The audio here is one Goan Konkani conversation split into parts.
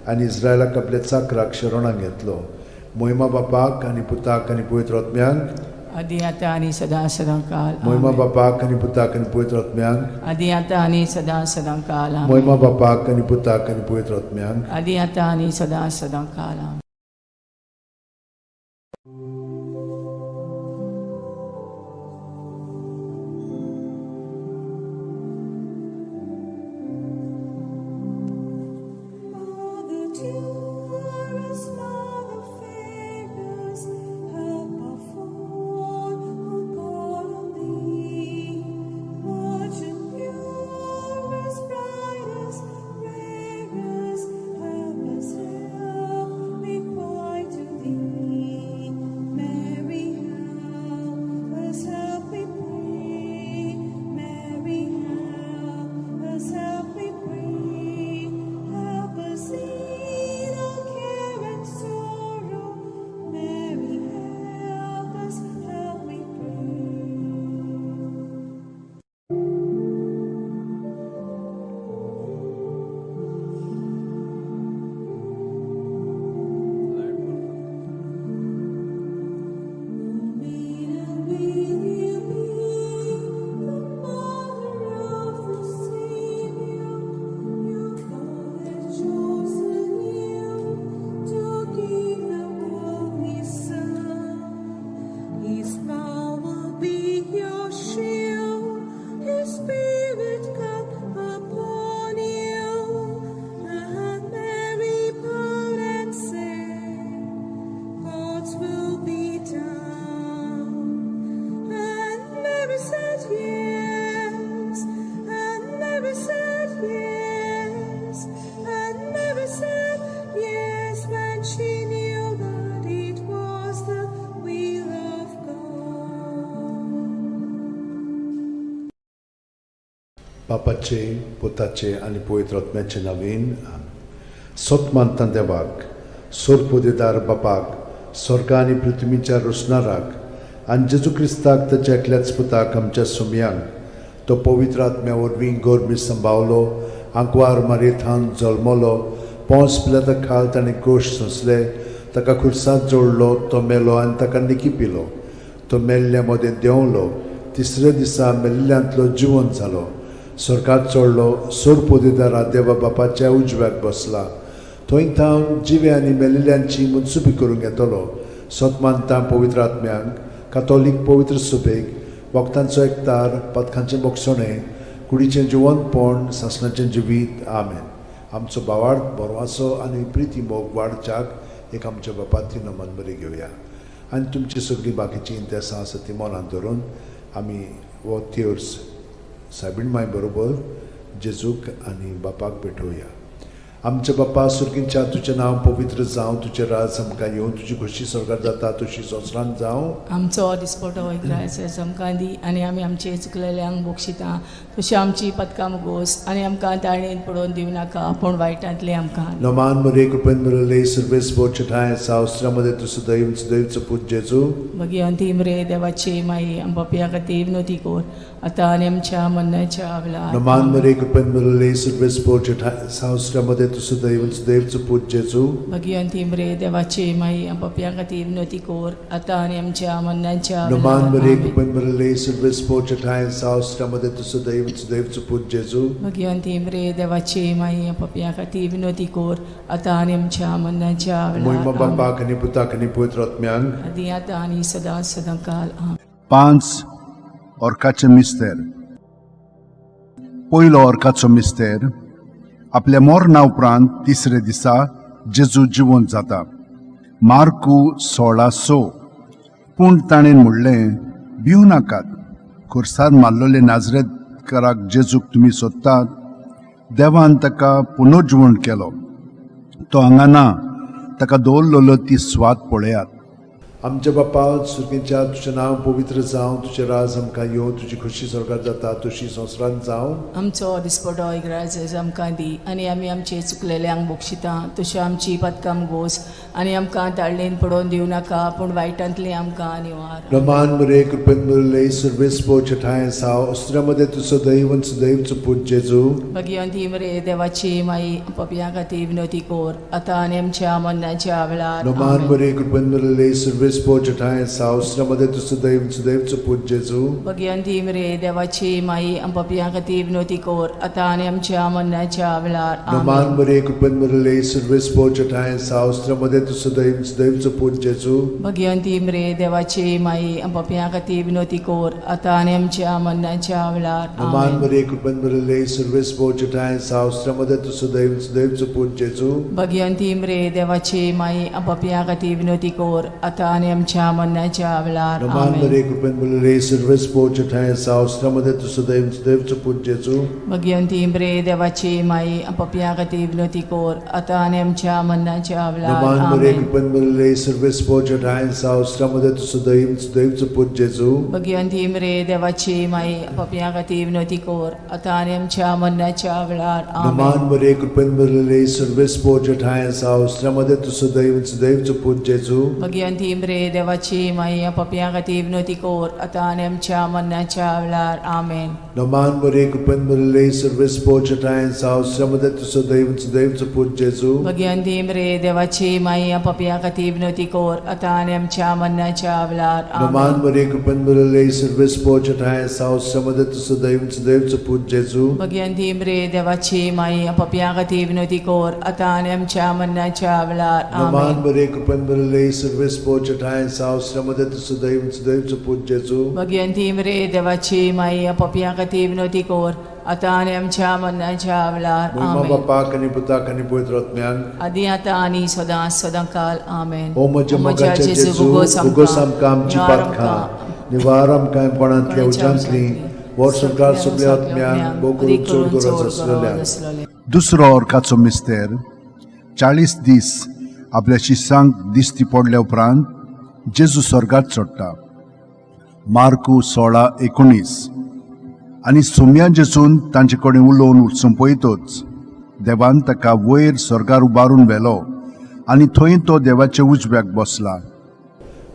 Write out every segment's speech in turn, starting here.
आनी इस्रायलाक आपल्या चाकराक शरणाक घेतलो. मोहिमा बापाक आनी पुताक आनी पवित्र आत्म्यांक. आदी आतां आनी सदां सदां काल. मोहिमा आमेन. बापाक आनी पुताक आनी पवित्र आत्म्यांक. आदी आतां आनी सदां सदां काल. आमेन. मोहिमा बापाक आनी पुताक आनी पवित्र आत्म्यांक. आदी आतां आनी सदां सदां काल. आमेन. Mother dearest, Mother famous, help our poor who call on Thee. Virgin purest, brightest, rarest, help us, help, we cry to Thee. Mary, help us, help we pray. Mary, help us, help we pray. Help us in our care and sorrow. Mary, help us, help we pray. Maiden, will you be the mother of the Savior? Your God has chosen you to give the world His Son. His power will be your shield, His Spirit come upon you. And Mary bowed and said, God's will be done. And Mary said yes. And Mary said yes. And Mary said yes when she knew that it was the will of God. बापाचे, पुताचे आनी पवित्र आत्म्याचे नांवान. सत मानता देवाक, सोरपोदेदार बापाक, स्वर्गा आनी पृथ्वीच्या रोसणाराक, आनी जेजू क्रिस्ताक, ताच्या एकल्याच पुताक, आमच्या सुमयांक, तो पवित्र आत्म्या वरवीं गर्भी संभावलो, आंकवार मारयेथावन जल्मलो, पोंस पिलाता खाल ताणें कश्ट सोंसले, ताका खुर्सात जोडलो, तो मेलो आनी ताका निकी पिलो, तो मेल्ल्या मदें देंवलो, तिसऱ्या दिसा मेल्ल्यांतलो जिवंत जालो, स्वर्गात चडलो, सोरपोदेदारा देवा बापाच्या उजव्याक बसला, थंय थावन जिवे आनी मेल्ल्यांची मुनसुपी करूंक येतलो. सत मानता पवित्र आत्म्यांक, कातोलीक पवित्र सुबेक, वखदांचो एकतार, पदकांचें बोगसणें, कुडीचें जिवंतपण, सासणाचें जिवीत. आमेन. आमचो भावार्थ, बरवासो आनी प्रिती मोग वाडच्याक एक आमच्या बापाती नमन बरी घेवया आनी तुमची सगळीं बाकीचीं इंतेसां आसा ती मनांत धरून आमी हो तेर्स सायबीण माय बरोबर जेजूक आनी बापाक भेटोवया. आमच्या बापा सुर्गींच्या, तुजें नांव पवित्र जावं, तुजें राज आमकां येवं, तुजी खोशी स्वर्गार जाता तशी संवसारांत जावं. आमचो दिसपटो इग्रायस आमकां दी आनी आमी आमचे चुकलेल्यांक बक्षिता तशी आमची पदकां मुगोस आनी आमकां ताणेन पडोवन दिवं नाका, पूण वायटांतले आमकां. नमान मरे, कृपेन भरले, सर्वेस्पर ठांय सावस्त्रामध्ये तूं सदैव सदैवचो पूत जेजू. भगिवंती मरे, देवाची माई, आम पापयां खातीर विनवती कर, आतां आनी आमच्या मरणाच्या वेळार. नमान मरे, कृपेन भरले, सर्वेस्पर ठांय सावस्त्रामध्ये तूं सदैव सदैवचो पूत जेजू. भगिवंती मरे, देवाची माई, आम पापयां खातीर विनवती कर, आतां आनी आमच्या मरणाच्या नमान वेळार. मरे, आमेन. कृपेन भरले, सर्वेस्पर ठांय सावस्त्रामध्ये तूं सदैव सदैवचो पूत जेजू. भगिवंती मरे, देवाची माई, आम पापयां खातीर विनवती कर, आतां आनी आमच्या मरणाच्या मोहिमा वेळार. आमेन. बापाक आनी पुताक आनी पवित्र आत्म्यांक. आदी आतां आनी सदां सदां काल. आमेन. पांच ऑर्काचे मिस्तेर. पयलो ऑर्काचो मिस्तेर, आपल्या मरणा उपरांत तिसरे दिसा जेजू जिवंत जाता. मार्कू 16:6. पूण ताणें म्हणलें, भिवू नाकात. खुर्सार मारलेले नाजरेतकाराक जेजूक तुमी सोदतात. देवान ताका पुनर्जिवण केलो. तो हांगा ना. ताका दवरलेलो ती स्वात पळयात. आमच्या बापा सुर्गेच्या तुजें नांव पवित्र जावं, तुजें राज आमकां येवं, तुजी खोशी स्वर्गात जाता तशी संवसारांत जावं. आमचो दिसपटो इग्राज आमकां दी आनी आमी आमचे चुकलेल्यांक बक्षिता तश्यो आमची पदकां गोस आनी आमकां ताळणेन पडोवन दिवं नाका पूण वायटांतली आमकां निवार. रमान मरे कृपेन मुरले सर्वेस पोचे ठांय साव अस्त्र्यामध्ये तूं सदैव आनी सदैव पूत जेजू. भगिवंती मरे देवाची माई, पपया खातीर विनोती कोर आतां आनी आमच्या मरणाच्या वेळार. रमान आमेन. मरे कृपेन मुरले सर्वेस पोचे ठांय साव अस्त्र्यामध्ये तूं सदैव आनी सदैव पूत जेजू. भगिवंती मरे देवाची माई, पपया खातीर विनोती कोर आतां आनी आमच्या मरणाच्या वेळार. रमान आमेन. मरे कृपेन मुरले सर्वेस पोचे ठांय साव अस्त्र्यामध्ये तूं सदैव आनी सदैव पूत जेजू. भगिवंती मरे देवाची माई, पपया खातीर विनोती कोर आतां आनी आमच्या मरणाच्या वेळार. रमान आमेन. मरे कृपेन मुरले सर्वेस पोचे ठांय साव अस्त्र्यामध्ये तूं सदैव आनी सदैव पूत जेजू. भगिवंती मरे देवाची माई, पपया खातीर विनोती कोर आतां आनी आमच्या मरणाच्या वेळार. रमान आमेन. मरे कृपेन मुरले सर्वेस पोचे ठांय साव अस्त्र्यामध्ये तूं सदैव आनी सदैव पूत जेजू. भगिवंती मरे देवाची माई, पपया खातीर विनोती कोर आतां आनी आमच्या मरणाच्या वेळार. नमान मरे आमेन. कृपेन मुरले सर्वेस पोचे ठांय साव अस्त्र्यामध्ये तूं सदैव आनी सदैव पूत जेजू. भगिवंती मरे देवाची माई, पपया खातीर विनोती कोर आतां आनी आमच्या मरणाच्या वेळार. नमान आमेन. मरे कृपेन मुरले सर्वेस पोचे ठांय साव अस्त्र्यामध्ये तूं सदैव आनी सदैव पूत जेजू. भगिवंती मरे देवाची माई, पपया खातीर विनोती कोर आतां आनी आमच्या मरणाच्या वेळार. आमेन. नमान मरे कृपेन मुरले सर्वेस पोचे ठांय साव अस्त्र्यामध्ये तूं सदैव आनी सदैव पूत जेजू. भगिवंती मरे देवाची माई, पपया खातीर विनोती कोर आतां आनी आमच्या मरणाच्या वेळार. नमान आमेन. मरे कृपेन मुरले सर्वेस पोचे ठांय साव अस्त्र्यामध्ये तूं सदैव आनी सदैव पूत जेजू. भगिवंती मरे देवाची माई, पपया खातीर विनोती कोर आतां आनी आमच्या मरणाच्या वेळार. नमान आमेन. मरे कृपेन मुरले सर्वेस पोचे ठांय साव अस्त्र्यामध्ये तूं सदैव आनी सदैव पूत जेजू. भगिवंती मरे देवाची माई, पपया खातीर विनोती कोर आतां आनी आमच्या मरणाच्या वेळार. महिमा आमेन. बापाक आनी पुताक आनी पवित्र आत्म्याक. आदी आतां आनी सदां सदां काल. आमेन. ओ म्हज्या मोगाच्या जेजू, भोगोस आमकां आमची पातकां, निवार आमकां कोणांतल्या उज्यांतली, वर्सभर सगळ्या आत्म्यांक भोव करून चड गरज आसलेल्या. दुसरो अर्काचो मिस्तेर. 40 दीस आपल्या शिसांक दिश्टी पडल्या उपरांत जेजू स्वर्गात चडटा. मार्कू 16:19. आनी सुम्या जेजून तांचे कडेन उलोवन सोंपयतच देवान ताका वयर स्वर्गार उबारून व्हेलो आनी थंय तो देवाच्या उजव्याक बसला.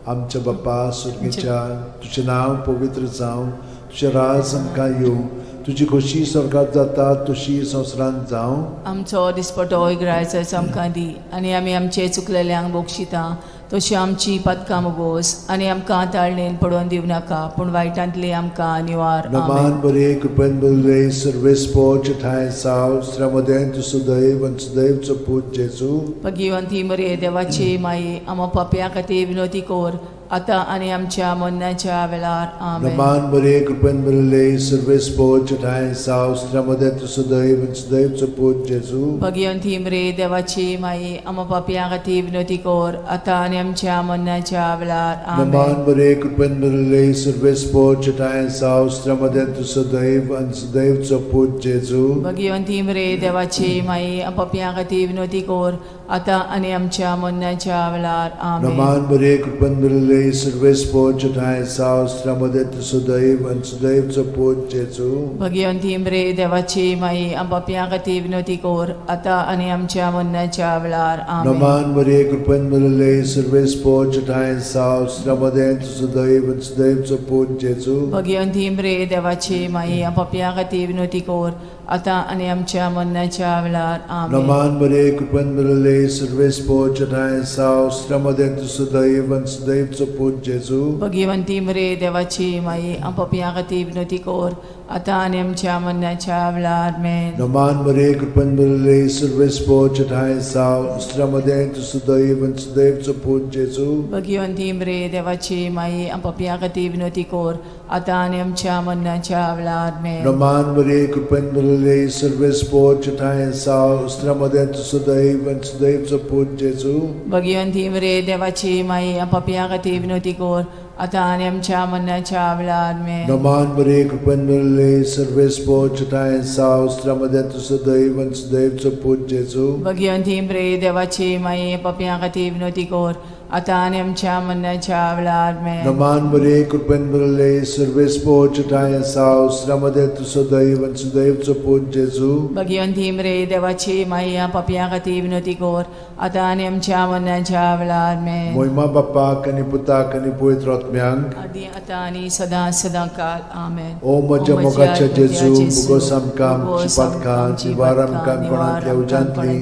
आमच्या बापा सुर्गेच्या, तुजें नांव पवित्र जावं, तुजें राज आमकां येवं, तुजी खोशी स्वर्गात जाता तशी संवसारांत जावं. आमचो दिसपटो इग्रायचो आमकां दी आनी आमी आमचे चुकलेल्यांक बक्षिता तशी आमची पदकां मुगोस आनी आमकां ताळणेन पडोवन दिवं नाका पूण वायटांतली आमकां निवार. नमान आमेन. बरे कृपेन बरे सर्वेस पोच ठांय साव श्रमदें तूं सदैव आनी सदैवचो पूत जेजू. भगिवंती मरे देवाची माई, आमा पापया खातीर विनोती कोर आतां आनी आमच्या मरणाच्या वेळार. आमेन. नमान बरे कृपेन बरे सर्वेस पोच ठांय साव श्रमदें तूं सदैव आनी सदैवचो पूत जेजू. भगिवंती मरे देवाची माई, आमा पापया खातीर विनोती कोर आतां आनी आमच्या मरणाच्या वेळार. आमेन. नमान बरे कृपेन बरे सर्वेस पोच ठांय साव श्रमदें तूं सदैव आनी सदैवचो पूत जेजू. भगिवंती मरे देवाची माई, पापया खातीर विनोती कोर आतां आनी आमच्या मरणाच्या वेळार. आमेन. नमान बरे कृपेन बरे सर्वेस पोच ठांय साव श्रमदें तूं सदैव आनी सदैवचो पूत जेजू. भगिवंती मरे देवाची माई, पापया खातीर विनोती कोर आतां आनी आमच्या मरणाच्या वेळार. आमेन. नमान मरे कृपेन मरले सर्वेस पोच ठांय साव श्रमदें तूं सदैव आनी सदैवचो पूत जेजू. भगिवंती मरे देवाची माई, पापया खातीर विनोती कोर आतां आनी आमच्या मरणाच्या वेळार. आमेन. नमान मरे कृपेन मरले सर्वेस पोच ठांय साव श्रमदें तूं सदैव आनी सदैवचो पूत जेजू. भगिवंती मरे देवाची माई, पापया खातीर विनोती कोर आतां आनी आमच्या मरणाच्या वेळार. आमेन. नमान मरे कृपेन मरले सर्वेस पोच ठांय साव श्रमदें तूं सदैव आनी सदैवचो पूत जेजू. भगिवंती मरे देवाची माई, पापया खातीर विनोती कोर आतां आनी आमच्या मरणाच्या वेळार. आमेन. नमान मरे कृपेन मरले सर्वेस पोच ठांय साव श्रमदें तूं सदैव आनी सदैवचो पूत जेजू. भगिवंती मरे देवाची माई, पापया खातीर विनोती कोर आतां आनी आमच्या मरणाच्या वेळार आमेन. नमान बरे कृपेन भरिल्ले सर्वेस्पोर चटाय साव मध्ये तुजो दैव आनी सुदैवचो पूत जेजू. भगिवंती मरे देवाची माये पापयां खातीर विनवती कर आतां आनी आमच्या मरणाच्या वेळार आमेन. नमान बरे कृपेन भरिल्ले सर्वेस्पोर चटाय साव मध्ये तुजो दैव आनी सुदैवचो पूत जेजू. भगिवंती मरे देवाची माये पापयां खातीर विनवती कर आतां आनी आमच्या मरणाच्या वेळार आमेन. मोहिमा बाप्पाक आनी पुताक आनी पवित्र आत्म्यांक. आदी आतां आनी सदां सदां काल आमेन. ओ म्हज्या मोगाच्या जेजू, मुगोस आमकां आमची पातकां निवार आमकां कोणांतल्या उज्यांतली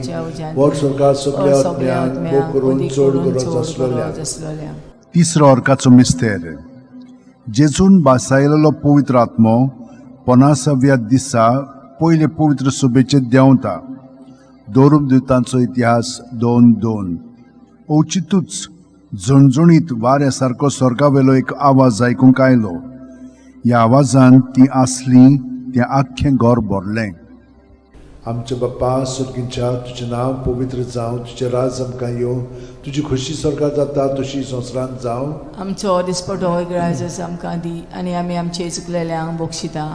वर सरकार सगल्या आत्म्यांक भोग करून चड गरज आसलेल्या. आसलोल्या. तिसरो अर्काचो मिस्तेर. जेजून बासायलेलो पवित्र आत्मो पनासाव्या दिसा पयले पवित्र सभेचेर देंवता. दोरुप दुतांचो इतिहास 2:2. अवचितूच झणझणीत वाऱ्या सारको स्वर्गावेलो एक आवाज आयकूंक आयलो. ह्या आवाजान ती आसली तें आख्खें घर भरलें. आमच्या बाप्पा सुर्गींच्या, तुजें नांव पवित्र जावं, तुजें राज आमकां येवं, तुजी खोशी सरकार जाता तशी संवसारांत जावं. आमचो दिसपटो ग्रायजस आमकां दी आनी आमी आमचे चुकलेल्यांक बक्षिता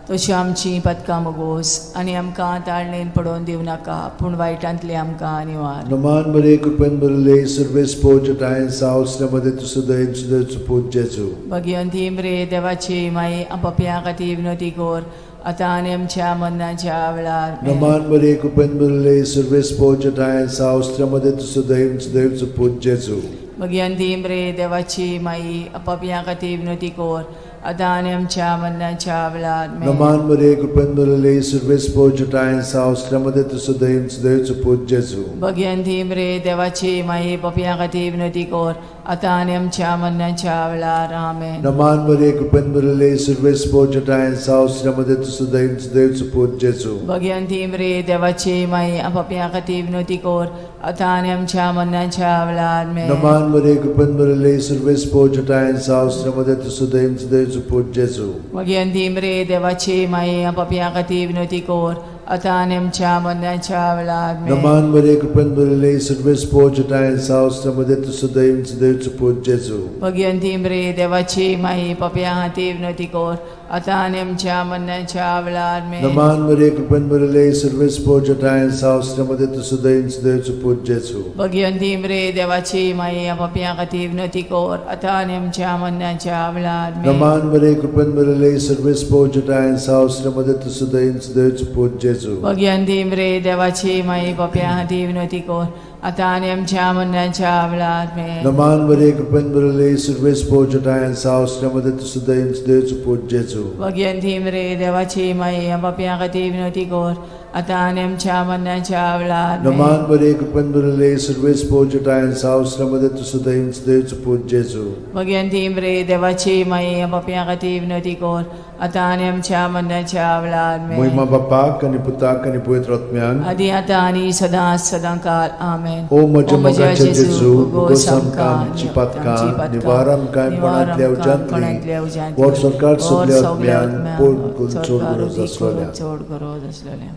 तशी आमची पदकां मोगोस आनी आमकां ताळणेन पडोवन दिवं नाका पूण वायटांतली आमकां निवार. नमान बरे कृपेन भरिल्ले सर्वेस्पोर चटाय साव मध्ये तुजो दैव सुदैवचो पूत जेजू. भगिवंती मरे देवाची माई पापयां खातीर विनवती कर आतां आनी आमच्या मरणाच्या वेळार आमेन. नमान बरे कृपेन भरिल्ले सर्वेस्पोर चटाय साव मध्ये तुजो दैव सुदैवचो पूत जेजू. भगिवंती मरे देवाची माई पापयां खातीर विनवती कर आतां आनी आमच्या मरणाच्या वेळार आमेन. नमान बरे कृपेन भरिल्ले सर्वेस्पोर चटाय साव मध्ये तुजो दैव सुदैवचो पूत जेजू. भगिवंती मरे देवाची माई पापयां खातीर विनवती कर आतां आनी आमच्या मरणाच्या वेळार आमेन. नमान बरे कृपेन भरिल्ले सर्वेस्पोर चटाय साव मध्ये तुजो दैव सुदैवचो पूत जेजू. भगिवंती मरे देवाची माई पापयां खातीर विनवती कर आतां आनी आमच्या मरणाच्या वेळार आमेन. नमान बरे कृपेन भरिल्ले सर्वेस्पोर चटाय साव मध्ये तुजो दैव सुदैवचो पूत जेजू. भगिवंती मरे देवाची माई पापयां खातीर विनवती कर आतां आनी आमच्या मरणाच्या वेळार आमेन. नमान बरे कृपेन भरिल्ले सर्वेस्पोर चटाय साव मध्ये तुजो दैव सुदैवचो पूत जेजू. भगिवंती मरे देवाची माई पापयां खातीर विनवती कर आतां आनी आमच्या मरणाच्या वेळार आमेन. नमान बरे कृपेन भरिल्ले सर्वेस्पोर चटाय साव मध्ये तुजो दैव सुदैवचो पूत जेजू. भगिवंती मरे देवाची माई पापयां खातीर विनवती कर आतां आनी आमच्या मरणाच्या वेळार आमेन. नमान बरे कृपेन भरिल्ले सर्वेस्पोर चटाय साव मध्ये तुजो दैव सुदैवचो पूत जेजू. भगिवंती मरे देवाची माई पापयां खातीर विनवती कर आतां आनी आमच्या मरणाच्या वेळार आमेन. नमान बरे कृपेन भरिल्ले सर्वेस्पोर चटाय साव मध्ये तुजो दैव सुदैवचो पूत जेजू. भगिवंती मरे देवाची माई पापयां खातीर विनवती कर आतां आनी आमच्या मरणाच्या वेळार आमेन. नमान बरे कृपेन भरिल्ले सर्वेस्पोर चटाय साव मध्ये तुजो दैव सुदैवचो पूत जेजू. भगिवंती मरे देवाची माई पापयां खातीर विनवती कर आतां आनी आमच्या मरणाच्या वेळार आमेन. मोहिमा बाप्पाक आनी पुताक आनी पवित्र आत्म्याक. आदी आतां आनी सदां सदां काल आमेन. ओ म्हज्या मोगाच्या जेजू, मुगोस आमकां आमची पातकां निवार आमकां कोणांतल्या उज्यांतली वर सरकार सगल्या आत्म्यान पोट करून चड गरज आसलेल्या. चड गरज आसलेल्या.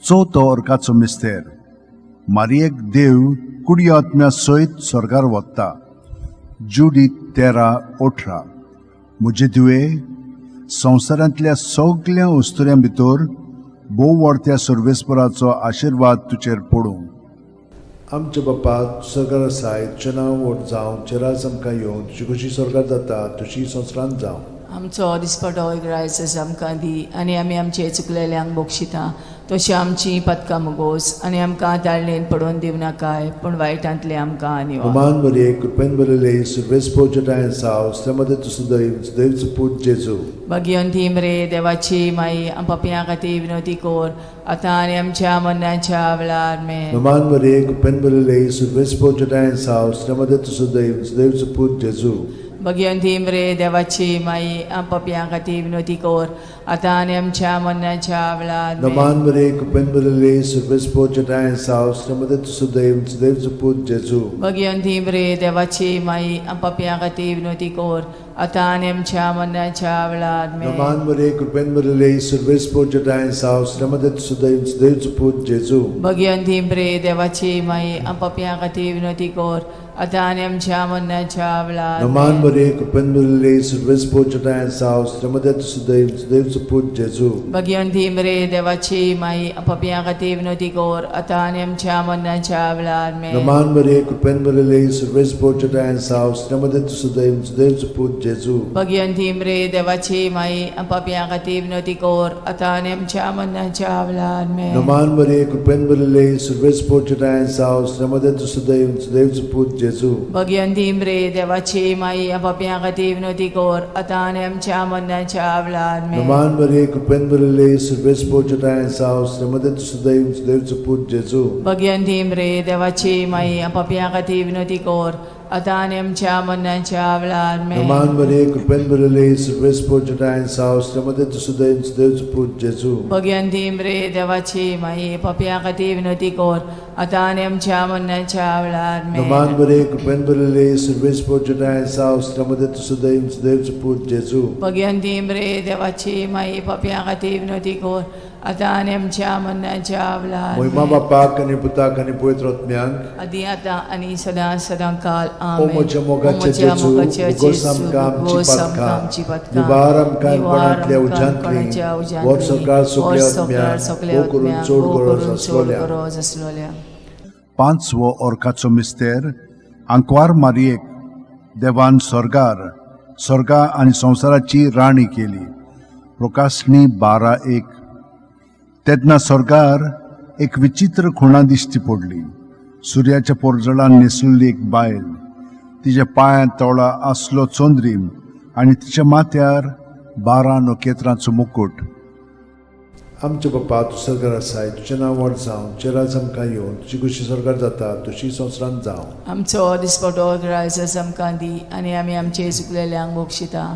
चवथो अर्काचो मिस्तेर. मारियेक देव कुडी आत्म्या सयत स्वर्गार वता. जुडीत 13:18. म्हजे धुवे, संवसारांतल्या सगल्या वस्तुऱ्यां भितर भोव व्हडत्या सर्वेस्पराचो आशिर्वाद तुजेर पडूं. आमच्या बाप्पा सरकार आसाय, तुजें नांव व्हड जावं, तुजें राज आमकां येवं, तुजी खोशी सरकार जाता तशी संवसारांत जावं. आमचो दिसपटो ग्रायसस आमकां दी आनी आमी आमचे चुकलेल्यांक बक्षिता तशी आमची पदकां मुगोस आनी आमकां ताळणेन पडोवन दिवं नाकाय पूण वायटांतले आमकां निवार. नमान बरे कृपेन भरिल्ले सर्वेस्पोर चटाय साव मध्ये तुजो दैव सुदैवचो पूत जेजू. भगिवंती मरे देवाची माई पापयां खातीर विनवती कर आतां आनी आमच्या मरणाच्या वेळार आमेन. नमान बरे कृपेन भरिल्ले सर्वेस्पोर चटाय साव मध्ये तुजो दैव सुदैवचो पूत जेजू. भगिवंती मरे देवाची माई पापयां खातीर विनवती कर आतां आनी आमच्या मरणाच्या वेळार आमेन. नमान बरे कृपेन भरिल्ले सर्वेस्पोर चटाय साव मध्ये तुजो दैव सुदैवचो पूत जेजू. भगिवंती मरे देवाची माई पापयां खातीर विनवती कर आतां आनी आमच्या मरणाच्या वेळार आमेन. नमान बरे कृपेन भरिल्ले सर्वेस्पोर चटाय साव मध्ये तुजो दैव सुदैवचो पूत जेजू. भगिवंती मरे देवाची माई पापयां खातीर विनवती कर आतां आनी आमच्या मरणाच्या वेळार. नमान मरे कृपेन भरिल्ले सर्वेस्पोर साव श्रीमद्याचो सुदैव सुदैवचो पूत जेजू. भगिवंती मरे देवाची माई, पापयां खातीर विनोदी कर, आतां आनी आमच्या मरणाच्या वेळार. नमान मरे कृपेन भरिल्ले सर्वेस्पोर साव श्रीमद्याचो सुदैव सुदैवचो पूत जेजू. भगिवंती मरे देवाची माई, पापयां खातीर विनोदी कर, आतां आनी आमच्या मरणाच्या वेळार. नमान मरे कृपेन भरिल्ले सर्वेस्पोर साव श्रीमद्याचो सुदैव सुदैवचो पूत जेजू. भगिवंती मरे देवाची माई, पापयां खातीर विनोदी कर, आतां आनी आमच्या मरणाच्या वेळार. नमान मरे कृपेन भरिल्ले सर्वेस्पोर साव श्रीमद्याचो सुदैव सुदैवचो पूत जेजू. भगिवंती मरे देवाची माई, पापयां खातीर विनोदी कर, आतां आनी आमच्या मरणाच्या वेळार. नमान मरे कृपेन भरिल्ले सर्वेस्पोर साव श्रीमद्याचो सुदैव सुदैवचो पूत जेजू. भगिवंती मरे देवाची माई, पापयां खातीर विनोदी कर, आतां आनी आमच्या मरणाच्या वेळार. नमान मरे कृपेन भरिल्ले सर्वेस्पोर साव श्रीमद्याचो सुदैव सुदैवचो पूत जेजू. भगिवंती मरे देवाची माई, पापयां खातीर विनोदी कर, आतां आनी आमच्या मरणाच्या वेळार. मोहिमा बापाक आनी पुताक आनी पवित्र आत्म्याक. आदी आतां आनी सदां सदां काल. ओ आमेन. म्हज्या मोगाचे ओ म्हज्या जेजू, मोगाचे उगोस जेजू, आमकां आमची उगोस आमकां पातकां, आमची पातकां, निवार आमकां निवार कोणांतल्या आमकां उज्यांतली, कोणाच्या उज्यांतली, व्हर सरकार सगल्या व्हर सरकार आत्म्यांक, सगल्या भोव करून आत्म्यांक, चड भोव गरज करून चड आसलोल्या. गरज आसलोल्या. पांचवो ओरकाचो मिस्तेर. आंकवार मारयेक देवान स्वर्गार स्वर्गा आनी संवसाराची राणी केली. प्रकाशणी 12:1. तेन्ना स्वर्गार एक विचित्र खुणा दिश्टी पडली. सुर्याच्या पोरजळान न्हेसुल्ली एक बायल, तिच्या पांयांत तोळा आसलो चंद्रीम आनी तिच्या माथ्यार 12 नखेत्रांचो मुकूट. आमच्या बापा, तूं सरकार आसाय, तुजें नांव व्हड जावं, तुजें राज आमकां येवन, तुजी खुशी सरकार जाता तशी संवसारांत जावं. आमचो दिसपटो ग्रायस आमकां दी आनी आमी आमचे चुकलेल्यांक बक्षिता,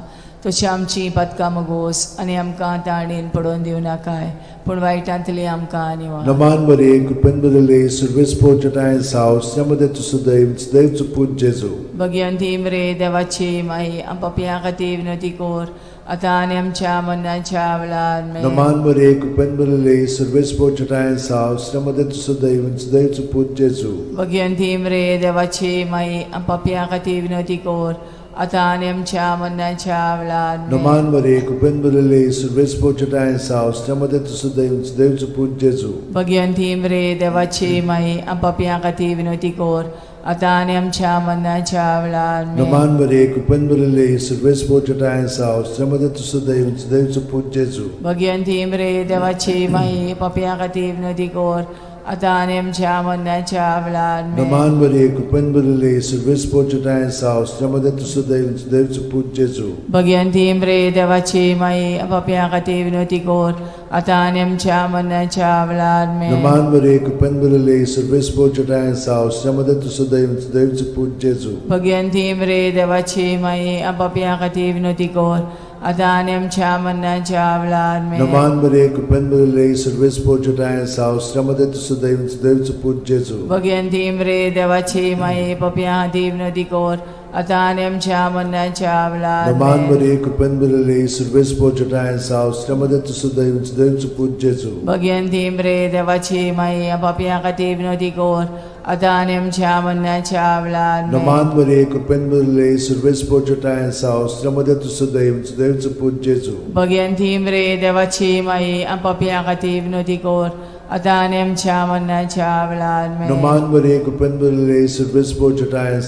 तशी आमची पातकां मगोस आनी आमकां ताणेन पडोवन दिवं नाकाय, पूण वायटांतली आमकां निवार. नमान मरे कृपेन भरिल्ले सर्वेस्पोर साव श्रीमद्याचो सुदैव सुदैवचो पूत जेजू. भगिवंती मरे देवाची माई, पापयां खातीर विनोदी कर, आतां आनी आमच्या मरणाच्या वेळार. नमान मरे कृपेन भरिल्ले सर्वेस्पोर साव श्रीमद्याचो सुदैव सुदैवचो पूत जेजू. भगिवंती मरे देवाची माई, पापयां खातीर विनोदी कर, आतां आनी आमच्या मरणाच्या वेळार. नमान मरे कृपेन भरिल्ले सर्वेस्पोर साव श्रीमद्याचो सुदैव सुदैवचो पूत जेजू. भगिवंती मरे देवाची माई, पापयां खातीर विनोदी कर, आतां आनी आमच्या मरणाच्या वेळार. नमान मरे कृपेन भरिल्ले सर्वेस्पोर साव श्रीमद्याचो सुदैव सुदैवचो पूत जेजू. भगिवंती मरे देवाची माई, पापयां खातीर विनोदी कर, आतां आनी आमच्या मरणाच्या वेळार. नमान मरे कृपेन भरिल्ले सर्वेस्पोर साव श्रीमद्याचो सुदैव सुदैवचो पूत जेजू. भगिवंती मरे देवाची माई, पापयां खातीर विनोदी कर, आतां आनी आमच्या मरणाच्या वेळार. नमान मरे कृपेन भरिल्ले सर्वेस्पोर साव श्रीमद्याचो सुदैव सुदैवचो पूत जेजू. भगिवंती मरे देवाची माई, पापयां खातीर विनोदी कर, आतां आनी आमच्या मरणाच्या वेळार. नमान मरे कृपेन भरिल्ले सर्वेस्पोर साव श्रीमद्याचो सुदैव सुदैवचो पूत जेजू. भगिवंती मरे देवाची माई, पापयां खातीर विनोदी कर, आतां आनी आमच्या मरणाच्या वेळार. नमान मरे कृपेन भरिल्ले सर्वेस्पोर साव श्रीमद्याचो सुदैव सुदैवचो पूत जेजू. भगिवंती मरे देवाची माई, पापयां खातीर विनोदी कर, आतां आनी आमच्या मरणाच्या वेळार. नमान मरे कृपेन भरिल्ले सर्वेस्पोर साव श्रीमद्याचो सुदैव सुदैवचो पूत जेजू. भगिवंती मरे देवाची माई, पापयां खातीर विनोदी कर, आतां आनी आमच्या मरणाच्या वेळार. नमान मरे कृपेन भरिल्ले सर्वेस्पोर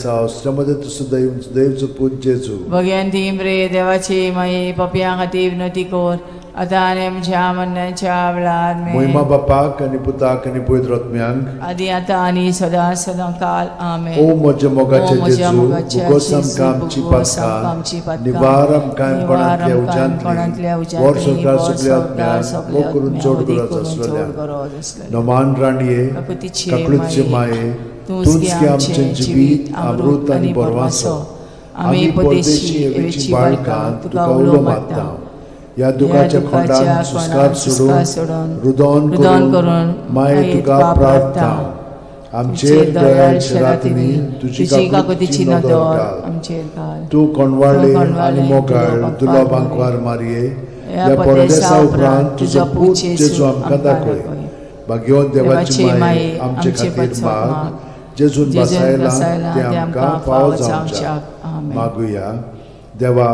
साव श्रीमद्याचो सुदैव सुदैवचो पूत जेजू. भगिवंती मरे देवाची माई, पापयां खातीर विनोदी कर, आतां आनी आमच्या मरणाच्या वेळार. मोहिमा बापाक आनी पुताक आनी पवित्र आत्म्यांक. आदी आतां आनी सदां सदां काल. आमेन. ओ म्हज्या मोगाचे ओ म्हज्या जेजू, मोगाचे उगोस जेजू, आमकां आमची उगोस आमकां आमची पातकां, पातकां, निवार आमकां निवार कोणांतल्या आमकां कोणांतल्या उज्यांतली, उज्यांतली, व्हर सरकार व्हर सगल्या सरकार आत्म्यांक, सगल्या भोव करून आत्म्यांक, चड अदीक गरज करून चड आसलेल्या. गरज आसलेल्या. नमान राणये, काकुतीचे काकुळतीचे माये, माये, तूंच तूंच गे गे आमचें आमचें जिवीत, अमृत आनी बरवासो. आमी परदेशी एवेची बाळकां, तुका उलो मारता. ह्या दुखाच्या खोंडान सुस्कार सोडून, रुदोन रुदोन करून करून माये तुका प्रार्थना. आमचेर दयाळ शेरातिनी, तुजी काकुतीची नदर घाल. आमचेर घाल. तूं कोणवाळे तूं कोणवाळे आनी मोगाळ दुर्लभ दुर्लभ आंकवार आंकवार मारये, ह्या ह्या परदेसा परदेसा उपरांत तुजो पूत जेजू आमकां आमकां दाखय. दाखय. भाग्यवंत देवाची देवाची माये, माये, आमचे आमचे खातीर पासत माग. माग. जेजून जेजून बसायलां बसायलां तें आमकां फावो जावच्याक. आमेन. मागुया. देवा,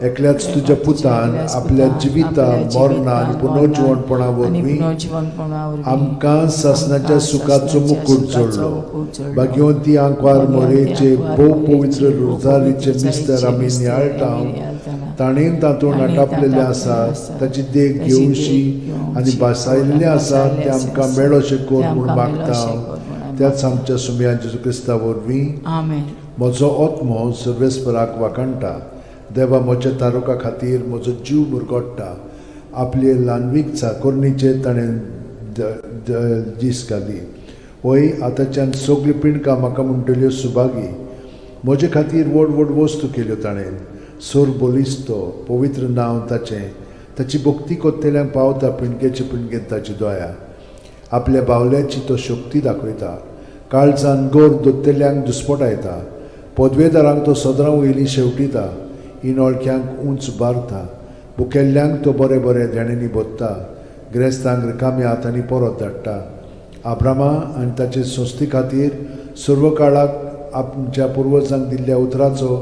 एकल्याच तुज्या पुतान एकल्याच आपल्या पुतान जिविता आपल्या मरणा आनी जिवितान, पुनर्जिवणपणा मरणान आनी वरवीं पुनर्जिवणपणा वरवीं आमकां सासणाच्या आमकां सुखाचो सासणाच्या मुकूट सुखाचो जोडलो. मुकूट जोडलो. भाग्यवंती आंकवार भाग्यवंती मोरेचे आंकवार भोव मोरेचे पवित्र भोव रोजारीचे पवित्र मिस्तर आमी रोजारीचे नियाळटा, मिस्तर आमी नियाळटाना, ताणें तातूंत ताणें आटापलेलें तातूंत आसा आसा, ताची देख ताची देख घेवशी घेवची आनी भासायल्लें आसा भासायल्लें तें आमकां आसा, मेळोशें कर तें म्हूण आमकां मागता मेळोशें कर म्हूण आमी त्याच आमच्या सुमया जेजू क्रिस्ता वरवीं. आमेन. म्हजो आत्मो सर्वेस्पराक वाखाणटा. देवा म्हज्या तारुका खातीर म्हजो जीव मुरगोट्टा. आपले ल्हानवीक चाकोरणीचेर ताणें दीस घाली. वय, आतांच्यान सगळीं पिंडकां म्हाका म्हणटल्यो सुभागी. म्हजे खातीर व्हड व्हड वस्तू केल्यो ताणें. सोर बलिस्तो पवित्र नांव ताचें. ताची भक्ती कोत्तेल्यांक पावता पिंडकेचे पिंडकेंत ताची दया. आपल्या बावल्याची तो शक्ती दाखयता. काळजान गोर दोत्तेल्यांक दुस्पटायता. पदवेदारांक तो सदरां वयलीं शेवटिता. इनोळख्यांक उंच बारता. भुकेल्ल्यांक तो बरें बरें देण्यांनी भरता. गिरेस्तांक रिकाम्या हातांनी परत धाडटा. आब्रामा आनी ताचे संस्थे खातीर सर्व काळाक आमच्या पुर्वजांक दिल्ल्या उतराचो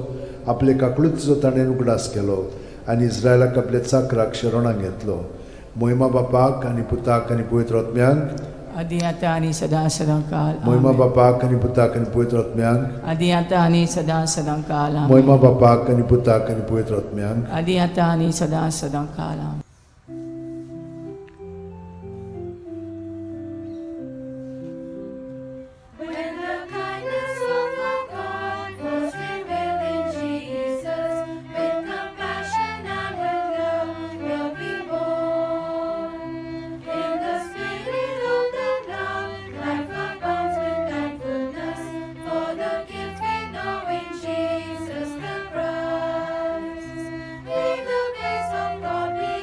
आपले काकळुतीचो ताणें उगडास केलो आनी इस्रायलाक आपल्या चाकराक शरणाक घेतलो. मोहिमा बापाक आनी पुताक आनी पवित्र आत्म्यांक. आदी आतां आनी सदां सदां काल. मोहिमा आमेन. बापाक आनी पुताक आनी पवित्र आत्म्यांक. आदी आतां आनी सदां सदां काल. आमेन. मोहिमा बापाक आनी पुताक आनी पवित्र आत्म्यांक. आदी आतां आनी सदां सदां काल. आमेन. When the kindness of our God was revealed in Jesus, with compassion and with love will be born. In the spirit of that love, life abounds with thankfulness for the gift we know in Jesus the Christ. May the grace of God be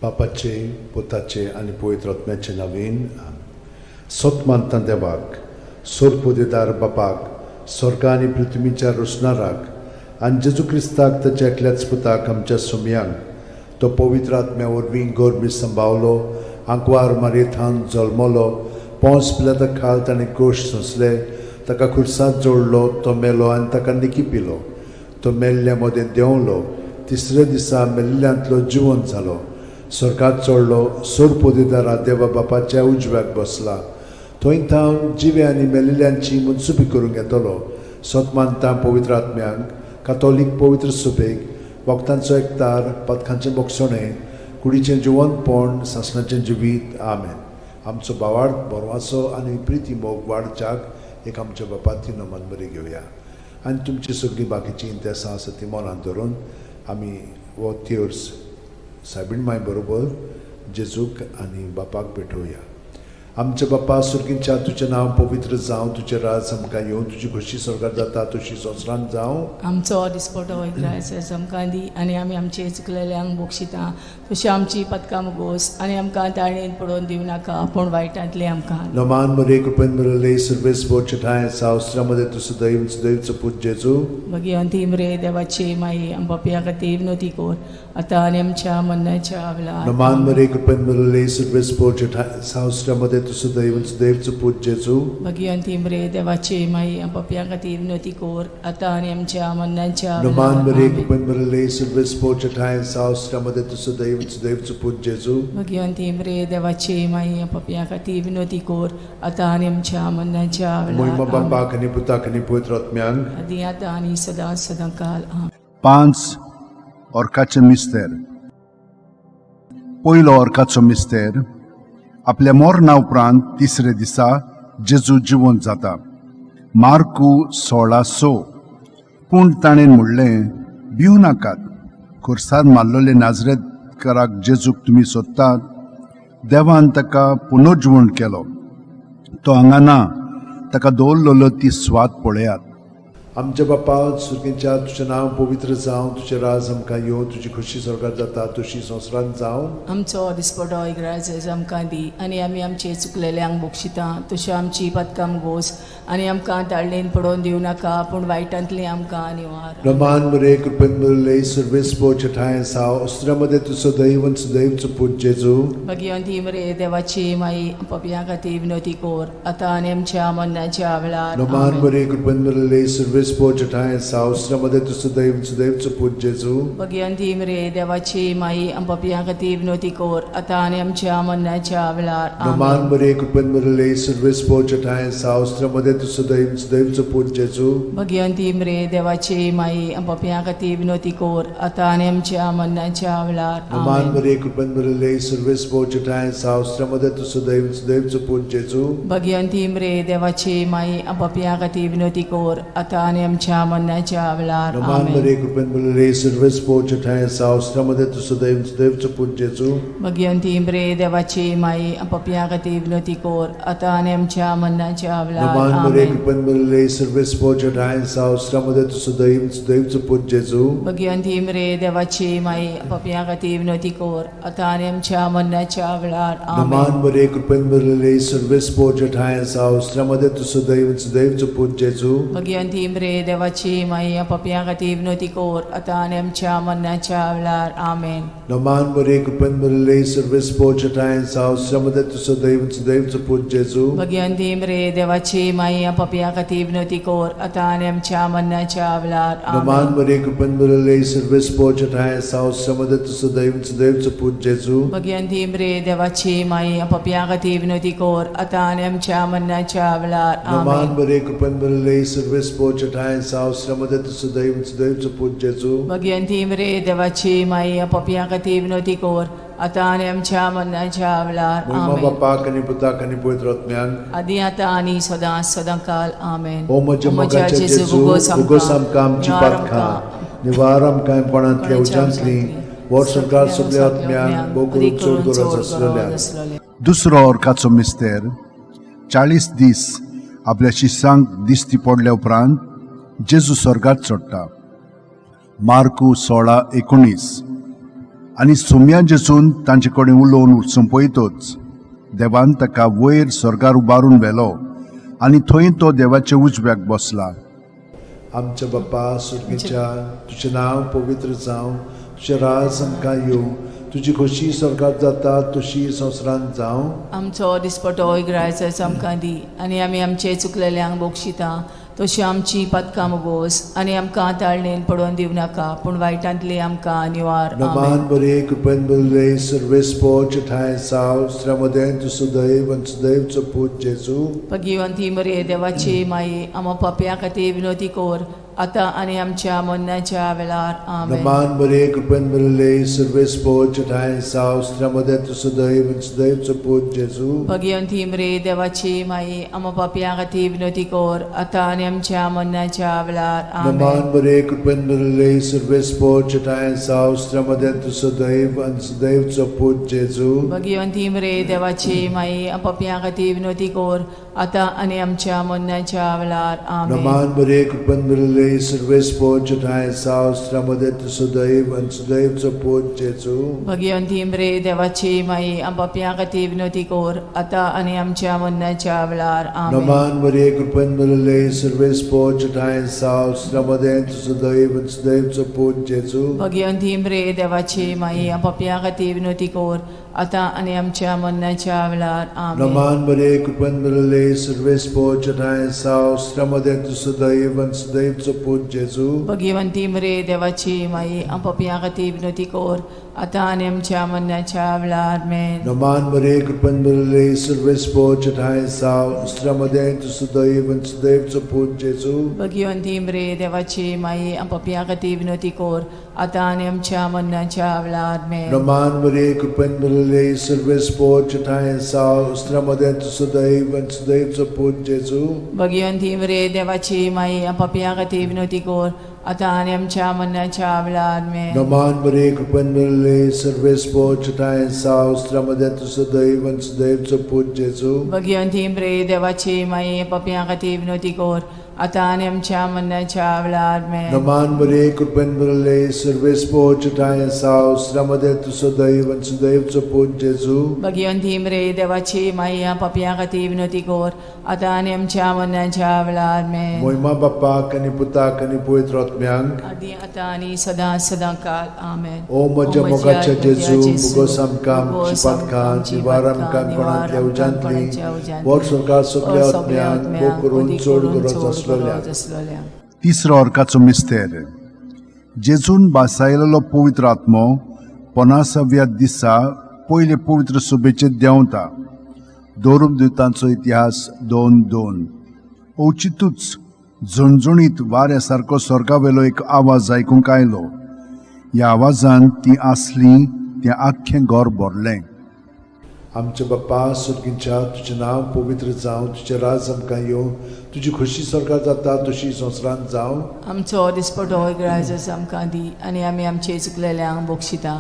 बापाचे, पुताचे आनी पवित्र आत्म्याचे नवीन. सत मानता देवाक, सोरपोदेदार बापाक, स्वर्गा आनी पृथ्वीच्या रोसणाराक, आनी जेजू क्रिस्ताक ताच्या एकल्याच पुताक, आमच्या सुमयांक, तो पवित्र आत्म्या वरवीं गोरबी संभावलो, आंकवार मारयेथान जल्मलो, पोंस पिलाता खाल ताणें कोश सोंसले, ताका खुर्सांत जोडलो, तो मेलो आनी ताका निकी पिलो, तो मेल्ल्या मदें देंवलो, तिसऱ्या दिसा मेल्ल्यांतलो जिवन जालो, स्वर्गात चडलो, सोरपोदेदारा देवा बापाच्या उजव्याक बसला, थंय थावन जिवे आनी मेलिल्ल्यांची मनसुबी करूंक येतलो. सत मानता पवित्र आत्म्यांक, कातोलीक पवित्र सुबेक, वखदांचो एकतार, पदकांचें बोगसणें, कुडीचें जिवनपण, सासणाचें जिवीत. आमेन. आमचो भावार्थ, बरवासो आनी प्रिती मोग वाडच्याक एक आमच्या बापाती नमन बरी घेवया आनी तुमची सगळीं बाकीचीं इंतेसां आसा ती मनांत धरून आमी हो तेर्स सायबीण माय बरोबर जेजूक आनी बापाक भेटोवया. आमच्या बापा सुर्गींच्या, तुजें नांव पवित्र जावं, तुजें राज आमकां येवं, तुजी खोशी स्वर्गात जाता तशी संवसारांत जावं. आमचो दिसपटो ग्रायस आमकां दी आनी आमी आमचे चुकलेल्यांक बक्षिता तशी आमची पदकां मुगोस आनी आमकां ताळणेन पडोवन दिवं नाका, पूण वायटांतले आमकां. नमान मरे, कृपेन मिळले, सर्वेस बोचठाय सावस्त्रामध्ये तूं सदैव सदैवचो पूत जेजू. भगिवंती मरे देवाची माई, आम पापया खातीर विनवती कर, आतां आनी आमच्या मरणाच्या वेळार. नमान मरे, कृपेन मिळले, सर्वेस बोचठाय सावस्त्रामध्ये तूं सदैव सदैवचो पूत जेजू. भगिवंती मरे देवाची माई, आम पापया खातीर विनवती कर, आतां आनी आमच्या मरणाच्या नमान वेळार. मरे, आमेन. कृपेन मिळले, सर्वेस बोचठाय सावस्त्रामध्ये तूं सदैव सदैवचो पूत जेजू. भगिवंती मरे देवाची माई, आम पापया खातीर विनवती कर, आतां आनी आमच्या मरणाच्या मोहिमा वेळार. आमेन. बापाक आनी पुताक आनी पवित्र आत्म्यांक. आदी आतां आनी सदां सदां काल. आमेन. पांच ऑर्काचे मिस्तेर. पयलो ऑर्काचो मिस्तेर, आपल्या मरणा उपरांत तिसरे दिसा जेजू जिवंत जाता. मार्कू 16:6. पूण ताणें म्हणलें, भिवू नाकात, खुर्सार मारलेले नाजरेतकाराक जेजूक तुमी सोदतात. देवान ताका पुनर्जिवण केलो. तो हांगा ना. ताका दवरलेलो ती सुवात पळयात. आमच्या बापा सुर्गींच्या, तुजें नांव पवित्र जावं, तुजें राज आमकां येवं, तुजी खोशी स्वर्गात जाता तशी संवसारांत जावं. आमचो दिसपटो इग्राज आमकां दी आनी आमी आमचे चुकलेल्यांक बक्षिता तश्यो आमची पदकां गोस आनी आमकां ताळणेन पडोवन दिवं नाका, पूण वायटांतली आमकां निवार. रमान मरे, कृपेन मुरले, सर्वेस ठाय साव अस्त्रामध्ये तूं सदैव सदैवचो पूत जेजू. भगिवंती मरे देवाची माई, पपया खातीर विनवती कोर, आतां आनी आमच्या मरणाच्या वेळार. रमान आमेन. मरे, कृपेन मुरले, सर्वेस ठाय साव अस्त्रामध्ये तूं सदैव सदैवचो पूत जेजू. भगिवंती मरे देवाची माई, पपया खातीर विनवती कोर, आतां आनी आमच्या मरणाच्या वेळार. रमान आमेन. मरे, कृपेन मुरले, सर्वेस ठाय साव अस्त्रामध्ये तूं सदैव सदैवचो पूत जेजू. भगिवंती मरे देवाची माई, पपया खातीर विनवती कोर, आतां आनी आमच्या मरणाच्या वेळार. रमान आमेन. मरे, कृपेन मुरले, सर्वेस ठाय साव अस्त्रामध्ये तूं सदैव सदैवचो पूत जेजू. भगिवंती मरे देवाची माई, पपया खातीर विनवती कोर, आतां आनी आमच्या मरणाच्या वेळार. रमान आमेन. मरे, कृपेन मुरले, सर्वेस ठाय साव अस्त्रामध्ये तूं सदैव सदैवचो पूत जेजू. भगिवंती मरे देवाची माई, पपया खातीर विनवती कोर, आतां आनी आमच्या मरणाच्या वेळार. रमान मरे, आमेन. कृपेन मुरले, सर्वेस ठाय साव अस्त्रामध्ये तूं सदैव सदैवचो पूत जेजू. भगिवंती मरे देवाची माई, पपया खातीर विनवती कोर, आतां आनी आमच्या मरणाच्या वेळार. आमेन. रमान मरे, कृपेन मुरले, सर्वेस ठाय साव अस्त्रामध्ये तूं सदैव सदैवचो पूत जेजू. भगिवंती मरे देवाची माई, पपया खातीर विनवती कोर, आतां आनी आमच्या मरणाच्या वेळार. आमेन. रमान मरे, कृपेन मुरले, सर्वेस ठाय साव अस्त्रामध्ये तूं सदैव सदैवचो पूत जेजू. भगिवंती मरे देवाची माई, पपया खातीर विनवती कोर, आतां आनी आमच्या मरणाच्या वेळार. रमान आमेन. मरे, कृपेन मुरले, सर्वेस ठाय साव अस्त्रामध्ये तूं सदैव सदैवचो पूत जेजू. भगिवंती मरे देवाची माई, पपया खातीर विनवती कोर, आतां आनी आमच्या मरणाच्या वेळार. रमान आमेन. मरे, कृपेन मुरले, सर्वेस ठाय साव अस्त्रामध्ये तूं सदैव सदैवचो पूत जेजू. भगिवंती मरे देवाची माई, पपया खातीर विनवती कोर, आतां आनी आमच्या मरणाच्या वेळार. मोहिमा आमेन. बापाक आनी पुताक आनी पवित्र आत्म्याक. आदी आतां आनी सदां सदां काल. आमेन. ओ म्हज्या मोगाच्या जेजू, उगोस आमकां आमची पातकां, निवार आमकां कोणांतल्या उज्यांतली, वर्सभर सगल्या आत्म्यांक भोव चड गरज आसलेल्या. दुसरो ऑर्काचो मिस्तेर, 40 दीस आपल्या शिसांक दिश्टी पडल्या उपरांत जेजू स्वर्गात चडटा. मार्कू 16:19. आनी सोम्या जेजून तांचे कडेन उलोवन सोंपयतच देवान ताका वयर स्वर्गार उबारून व्हेलो आनी थंय तो देवाच्या उजव्याक बसला. आमच्या बाप्पा सुर्गीच्या, तुजें नांव पवित्र जावं, तुजें राज आमकां येवं, तुजी खोशी स्वर्गात जाता तशी संवसारांत जावं. आमचो दिसपटो इग्रायच आमकां दी आनी आमी आमचे चुकलेल्यांक बक्षिता तशी आमची पातकां मुगोस आनी आमकां ताळणेन पडोवन दिवं नाका पूण वायटांतली आमकां निवार. आमेन. नमान बरे कृपेन बरले सर्वेस्पोच ठांय साव श्रमदें तूं सुदैव आनी सुदैवचो पूत जेजू. भगिवंती मरे देवाची माई, आमा पापया खातीर विनोती कोर आतां आनी आमच्या मरणाच्या वेळार. आमेन. नमान बरे कृपेन बरले सर्वेस्पोच ठांय साव श्रमदें तूं सुदैव आनी सुदैवचो पूत जेजू. भगिवंती मरे देवाची माई, आमा पापया खातीर विनोती कोर आतां आनी आमच्या मरणाच्या वेळार. आमेन. नमान बरे कृपेन बरले सर्वेस्पोच ठांय साव श्रमदें तूं सुदैव आनी सुदैवचो पूत जेजू. भगिवंती मरे देवाची माई, पापया खातीर विनोती कोर आतां आनी आमच्या मरणाच्या वेळार. आमेन. नमान बरे कृपेन बरले सर्वेस्पोच ठांय साव श्रमदें तूं सुदैव आनी सुदैवचो पूत जेजू. भगिवंती मरे देवाची माई, पापया खातीर विनोती कोर आतां आनी आमच्या मरणाच्या वेळार. आमेन. नमान बरे कृपेन बरले सर्वेस्पोच ठांय साव श्रमदें तूं सुदैव आनी सुदैवचो पूत जेजू. भगिवंती मरे देवाची माई, पापया खातीर विनोती कोर आतां आनी आमच्या मरणाच्या वेळार. आमेन. नमान बरे कृपेन बरले सर्वेस्पोच ठांय साव श्रमदें तूं सुदैव आनी सुदैवचो पूत जेजू. भगिवंती मरे देवाची माई, पापया खातीर विनोती कोर आतां आनी आमच्या मरणाच्या वेळार. आमेन. नमान बरे कृपेन बरले सर्वेस्पोच ठांय साव श्रमदें तूं सुदैव आनी सुदैवचो पूत जेजू. भगिवंती मरे देवाची माई, पापया खातीर विनोती कोर आतां आनी आमच्या मरणाच्या वेळार. आमेन. नमान बरे कृपेन बरले सर्वेस्पोच ठांय साव श्रमदें तूं सुदैव आनी सुदैवचो पूत जेजू. भगिवंती मरे देवाची माई, पापया खातीर विनोती कोर आतां आनी आमच्या मरणाच्या वेळार. आमेन. नमान बरे कृपेन बरले सर्वेस्पोच ठांय साव श्रमदें तूं सुदैव आनी सुदैवचो पूत जेजू. भगिवंती मरे देवाची माई, पापया खातीर विनोती कोर आतां आनी आमच्या मरणाच्या वेळार. आमेन. नमान बरे कृपेन बरले सर्वेस्पोच ठांय साव श्रमदें तूं सुदैव आनी सुदैवचो पूत जेजू. भगिवंती मरे देवाची माई, पापया खातीर विनोती कोर आतां आनी आमच्या मरणाच्या वेळार. आमेन. मोहिमा बाप्पाक आनी पुताक आनी पवित्र आत्म्यांक, आदी आतां आनी सदां सदां काल. आमेन. ओ म्हज्या मोगाच्या जेजू, मुगोस आमकां आमची पातकां निवार आमकां कोणांतल्या उज्यांतली वर सरकार सगल्या आत्म्यांक भोग करून चड गरज आसलेल्या. आसलेल्या. तिसरो अर्काचो मिस्तेर. जेजून बासायलेलो पवित्र आत्मो पनासाव्या दिसा पयले पवित्र सभेचेर देंवता. दवरूप दुतांचो इतिहास 2:2. अवचितूच झणझणीत वाऱ्या सारको स्वर्गावेलो एक आवाज आयकूंक आयलो. ह्या आवाजान ती आसली तें आख्खें घर भरलें. आमच्या बाप्पा सुर्गींच्या, तुजें नांव पवित्र जावं, तुजें राज आमकां येवं, तुजी खोशी स्वर्गात जाता तशी संवसारांत जावं. आमचो दिसपटो ग्रायजस आमकां दी आनी आमी आमचे चुकलेल्यांक बक्षिता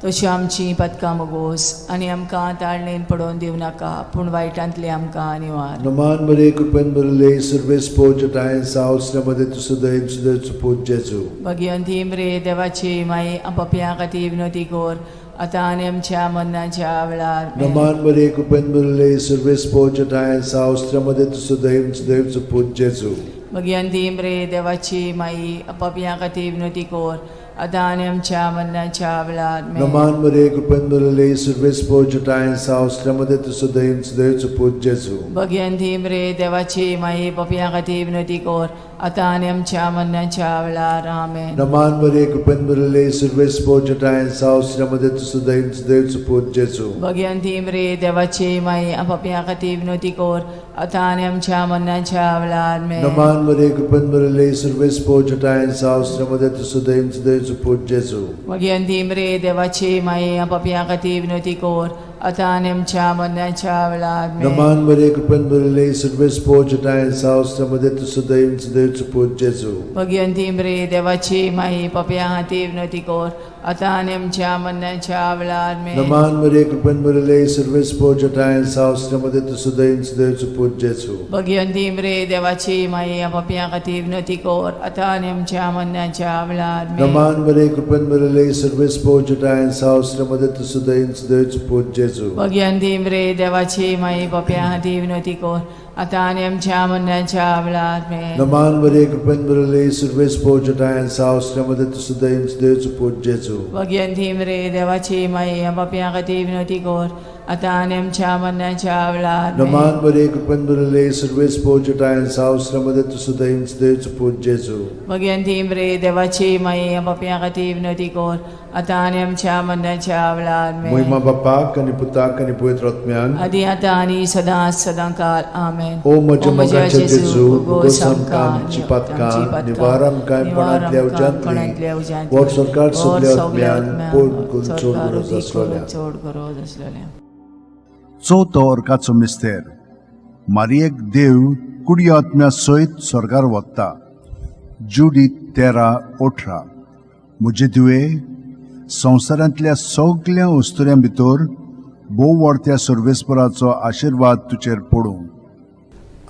तशी आमची पदकां मगोस आनी आमकां ताळणेन पडोवन दिवं नाका पूण वायटांतली आमकां निवार. नमान बरे कृपेन भरले सर्वेस्पोज ठांय सावसल्या मदें तूं सदैव सदैव पूत जेजू. भगिवंती मरे देवाची माई, पापयां खातीर विनोती कोर आतां आनी आमच्या मरणाच्या वेळार. नमान बरे कृपेन भरले सर्वेस्पोज ठांय सावसल्या मदें तूं सदैव सदैव पूत जेजू. भगिवंती मरे देवाची माई, पापयां खातीर विनोती कोर आतां आनी आमच्या मरणाच्या वेळार. नमान बरे कृपेन भरले सर्वेस्पोज ठांय सावसल्या मदें तूं सदैव सदैव पूत जेजू. भगिवंती मरे देवाची माई, पापयां खातीर विनोती कोर आतां आनी आमच्या मरणाच्या वेळार. आमेन. नमान बरे कृपेन भरले सर्वेस्पोज ठांय सावसल्या मदें तूं सदैव सदैव पूत जेजू. भगिवंती मरे देवाची माई, पापयां खातीर विनोती कोर आतां आनी आमच्या मरणाच्या वेळार. आमेन. नमान बरे कृपेन भरले सर्वेस्पोज ठांय सावसल्या मदें तूं सदैव सदैव पूत जेजू. भगिवंती मरे देवाची माई, पापयां खातीर विनोती कोर आतां आनी आमच्या मरणाच्या वेळार. आमेन. नमान बरे कृपेन भरले सर्वेस्पोज ठांय सावसल्या मदें तूं सदैव सदैव पूत जेजू. भगिवंती मरे देवाची माई, पापयां खातीर विनोती कोर आतां आनी आमच्या मरणाच्या वेळार आमेन. नमान मरिये, कृपेन भरिल्ले, सर्वेस्पोर जटायन साव, मध्ये तूं सदैव देवचो पूत जेजू. भगिवंती मरे देवाची माई, पापयां खातीर विनवती कर आतां आनी आमच्या मरणाच्या वेळार आमेन. नमान मरिये, कृपेन भरिल्ले, सर्वेस्पोर जटायन साव, मध्ये तूं सदैव देवचो पूत जेजू. भगिवंती मरे देवाची माई, पापयां खातीर विनवती कर आतां आनी आमच्या मरणाच्या वेळार आमेन. नमान मरिये, कृपेन भरिल्ले, सर्वेस्पोर जटायन साव, मध्ये तूं सदैव देवचो पूत जेजू. भगिवंती मरे देवाची माई, पापयां खातीर विनवती कर आतां आनी आमच्या मरणाच्या वेळार आमेन. नमान मरिये, कृपेन भरिल्ले, सर्वेस्पोर जटायन साव, मध्ये तूं सदैव देवचो पूत जेजू. भगिवंती मरे देवाची माई, पापयां खातीर विनवती कर आतां आनी आमच्या मरणाच्या वेळार आमेन. मोहिमा बापाक आनी पुताक आनी पवित्र आत्म्याक. आदी आतां आनी सदां सदां काल आमेन. ओ म्हज्या मोगाच्या जेजू, भोगोस आमकां आमची पातकां, निवार आमकां कोणांतल्या उज्यांतली, वर सरकार सगल्या आत्म्यान पोट करून चड गरज आसलेल्या. चड गरज आसलेल्या. चवथो अर्काचो मिस्तेर. मारियेक देव कुडी आत्म्या सयत स्वर्गार वता. जुडी 13:18. म्हजे धुवे, संवसारांतल्या सगल्या अस्तुऱ्यां भितर भोव व्हडत्या सर्वेस्पराचो आशिर्वाद तुजेर पडूं.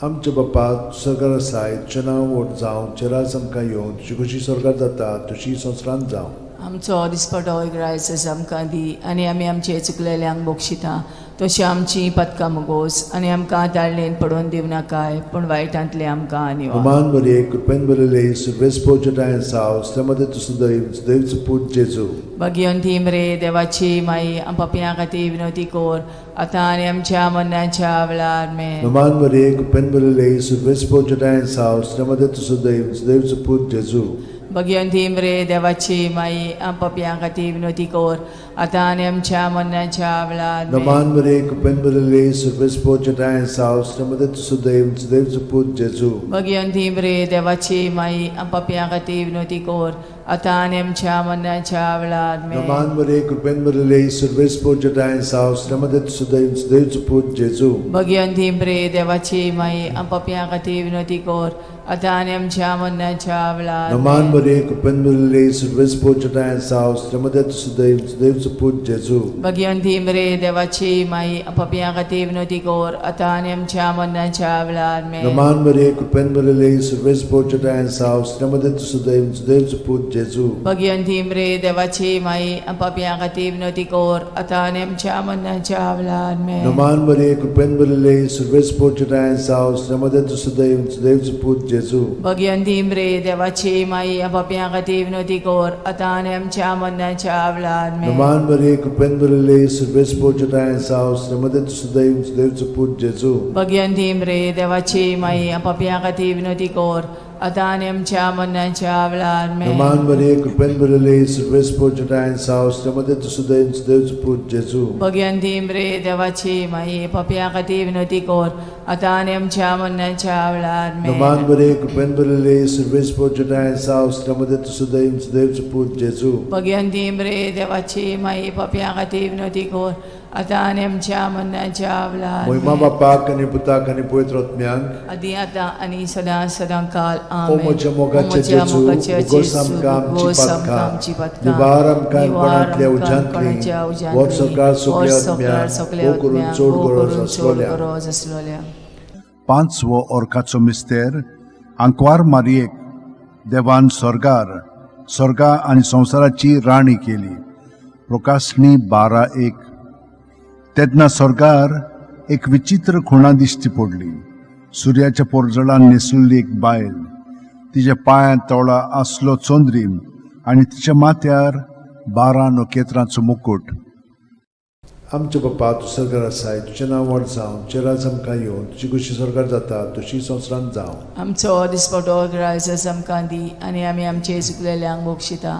आमच्या बापा, सरकार आसाय, तुजें नांव व्हड जावं, तुजें राज आमकां येवं, तुजी खोशी सरकार जाता तशी संवसारांत जावं. आमचो दिसपटो ग्रायस आमकां दी आनी आमी आमचे चुकलेल्यांक बक्षिता तशी आमची पदकां मुगोस आनी आमकां ताळणेन पडोवन दिवनाकाय, पूण वायटांतले आमकां निवार. नमान मरिये, कृपेन भरिल्ले, सर्वेस्पोर जटायन साव, मध्ये तूं सदैव देवचो पूत जेजू. भगिवंती मरे देवाची माई, पापयां खातीर विनवती कर आतां आनी आमच्या मरणाच्या वेळार आमेन. नमान मरिये, कृपेन भरिल्ले, सर्वेस्पोर जटायन साव, मध्ये तूं सदैव देवचो पूत जेजू. भगिवंती मरे देवाची माई, पापयां खातीर विनवती कर आतां आनी आमच्या मरणाच्या वेळार आमेन. नमान मरिये, कृपेन भरिल्ले, सर्वेस्पोर जटायन साव, मध्ये तूं सदैव देवचो पूत जेजू. भगिवंती मरे देवाची माई, पापयां खातीर विनवती कर आतां आनी आमच्या मरणाच्या वेळार आमेन. नमान मरिये, कृपेन भरिल्ले, सर्वेस्पोर जटायन साव, मध्ये तूं सदैव देवचो पूत जेजू. भगिवंती मरे देवाची माई, पापयां खातीर विनवती कर आतां आनी आमच्या मरणाच्या वेळार नमान आमेन. मरिये, कृपेन भरिल्ले, सर्वेस्पोर जटायन साव, मध्ये तूं सदैव देवचो पूत जेजू. भगिवंती मरे देवाची माई, पापयां खातीर विनवती कर आतां आनी आमच्या मरणाच्या वेळार आमेन. नमान मरिये, कृपेन भरिल्ले, सर्वेस्पोर जटायन साव, मध्ये तूं सदैव देवचो पूत जेजू. भगिवंती मरे देवाची माई, पापयां खातीर विनवती कर आतां आनी आमच्या मरणाच्या वेळार आमेन. नमान मरिये, कृपेन भरिल्ले, सर्वेस्पोर जटायन साव, मध्ये तूं सदैव देवचो पूत जेजू. भगिवंती मरे देवाची माई, पापयां खातीर विनवती कर आतां आनी आमच्या मरणाच्या वेळार आमेन. नमान मरिये, कृपेन भरिल्ले, सर्वेस्पोर जटायन साव, मध्ये तूं सदैव देवचो पूत जेजू. भगिवंती मरे देवाची माई, पापयां खातीर विनवती कर आतां आनी आमच्या मरणाच्या वेळार आमेन. नमान मरिये, कृपेन भरिल्ले, सर्वेस्पोर जटायन साव, मध्ये तूं सदैव देवचो पूत जेजू. भगिवंती मरे देवाची माई, पापयां खातीर विनवती कर आतां आनी आमच्या मरणाच्या वेळार आमेन. नमान मरिये, कृपेन भरिल्ले, सर्वेस्पोर जटायन साव, मध्ये तूं सदैव देवचो पूत जेजू. भगिवंती मरे देवाची माई, पापयां खातीर विनवती कर आतां आनी आमच्या मरणाच्या वेळार मोहिमा आमेन. बापाक आनी पुताक आनी पवित्र आत्म्याक. आदी आतां आनी सदां सदां काल ओ आमेन. म्हज्या मोगाच्या ओ म्हज्या जेजू, मोगाच्या भोगोस जेजू, आमकां आमची भोगोस आमकां पातकां, आमची पातकां, निवार आमकां निवार कोणांतल्या आमकां उज्यांतली, कोणाच्या उज्यांतली, वर सरकार वर सगल्या सरकार आत्म्याक, सगल्या भोव करून आत्म्याक, चड भोव गरज करून चड आसलोल्या. गरज आसलोल्या. पांचवो अर्काचो मिस्तेर. आंकवार मारियेक देवान स्वर्गार स्वर्गा आनी संवसाराची राणी केली. प्रकाशणी 12:1. तेन्ना स्वर्गार एक विचित्र खुणा दिश्टी पडली. सुर्याच्या पोरजळान न्हेसुल्ली एक बायल, तिच्या पांयांत तोळा आसलो चंद्रीम आनी तिच्या माथ्यार 12 नखेत्रांचो मुकूट. आमच्या बापा, तूं सरकार आसाय, तुजें नांव व्हड जावं, तुजें राज आमकां येवं, तुजी खोशी सरकार जाता तशी संवसारांत जावं. आमचो दिसपटो ग्रायस आमकां दी आनी आमी आमचे चुकलेल्यांक बक्षिता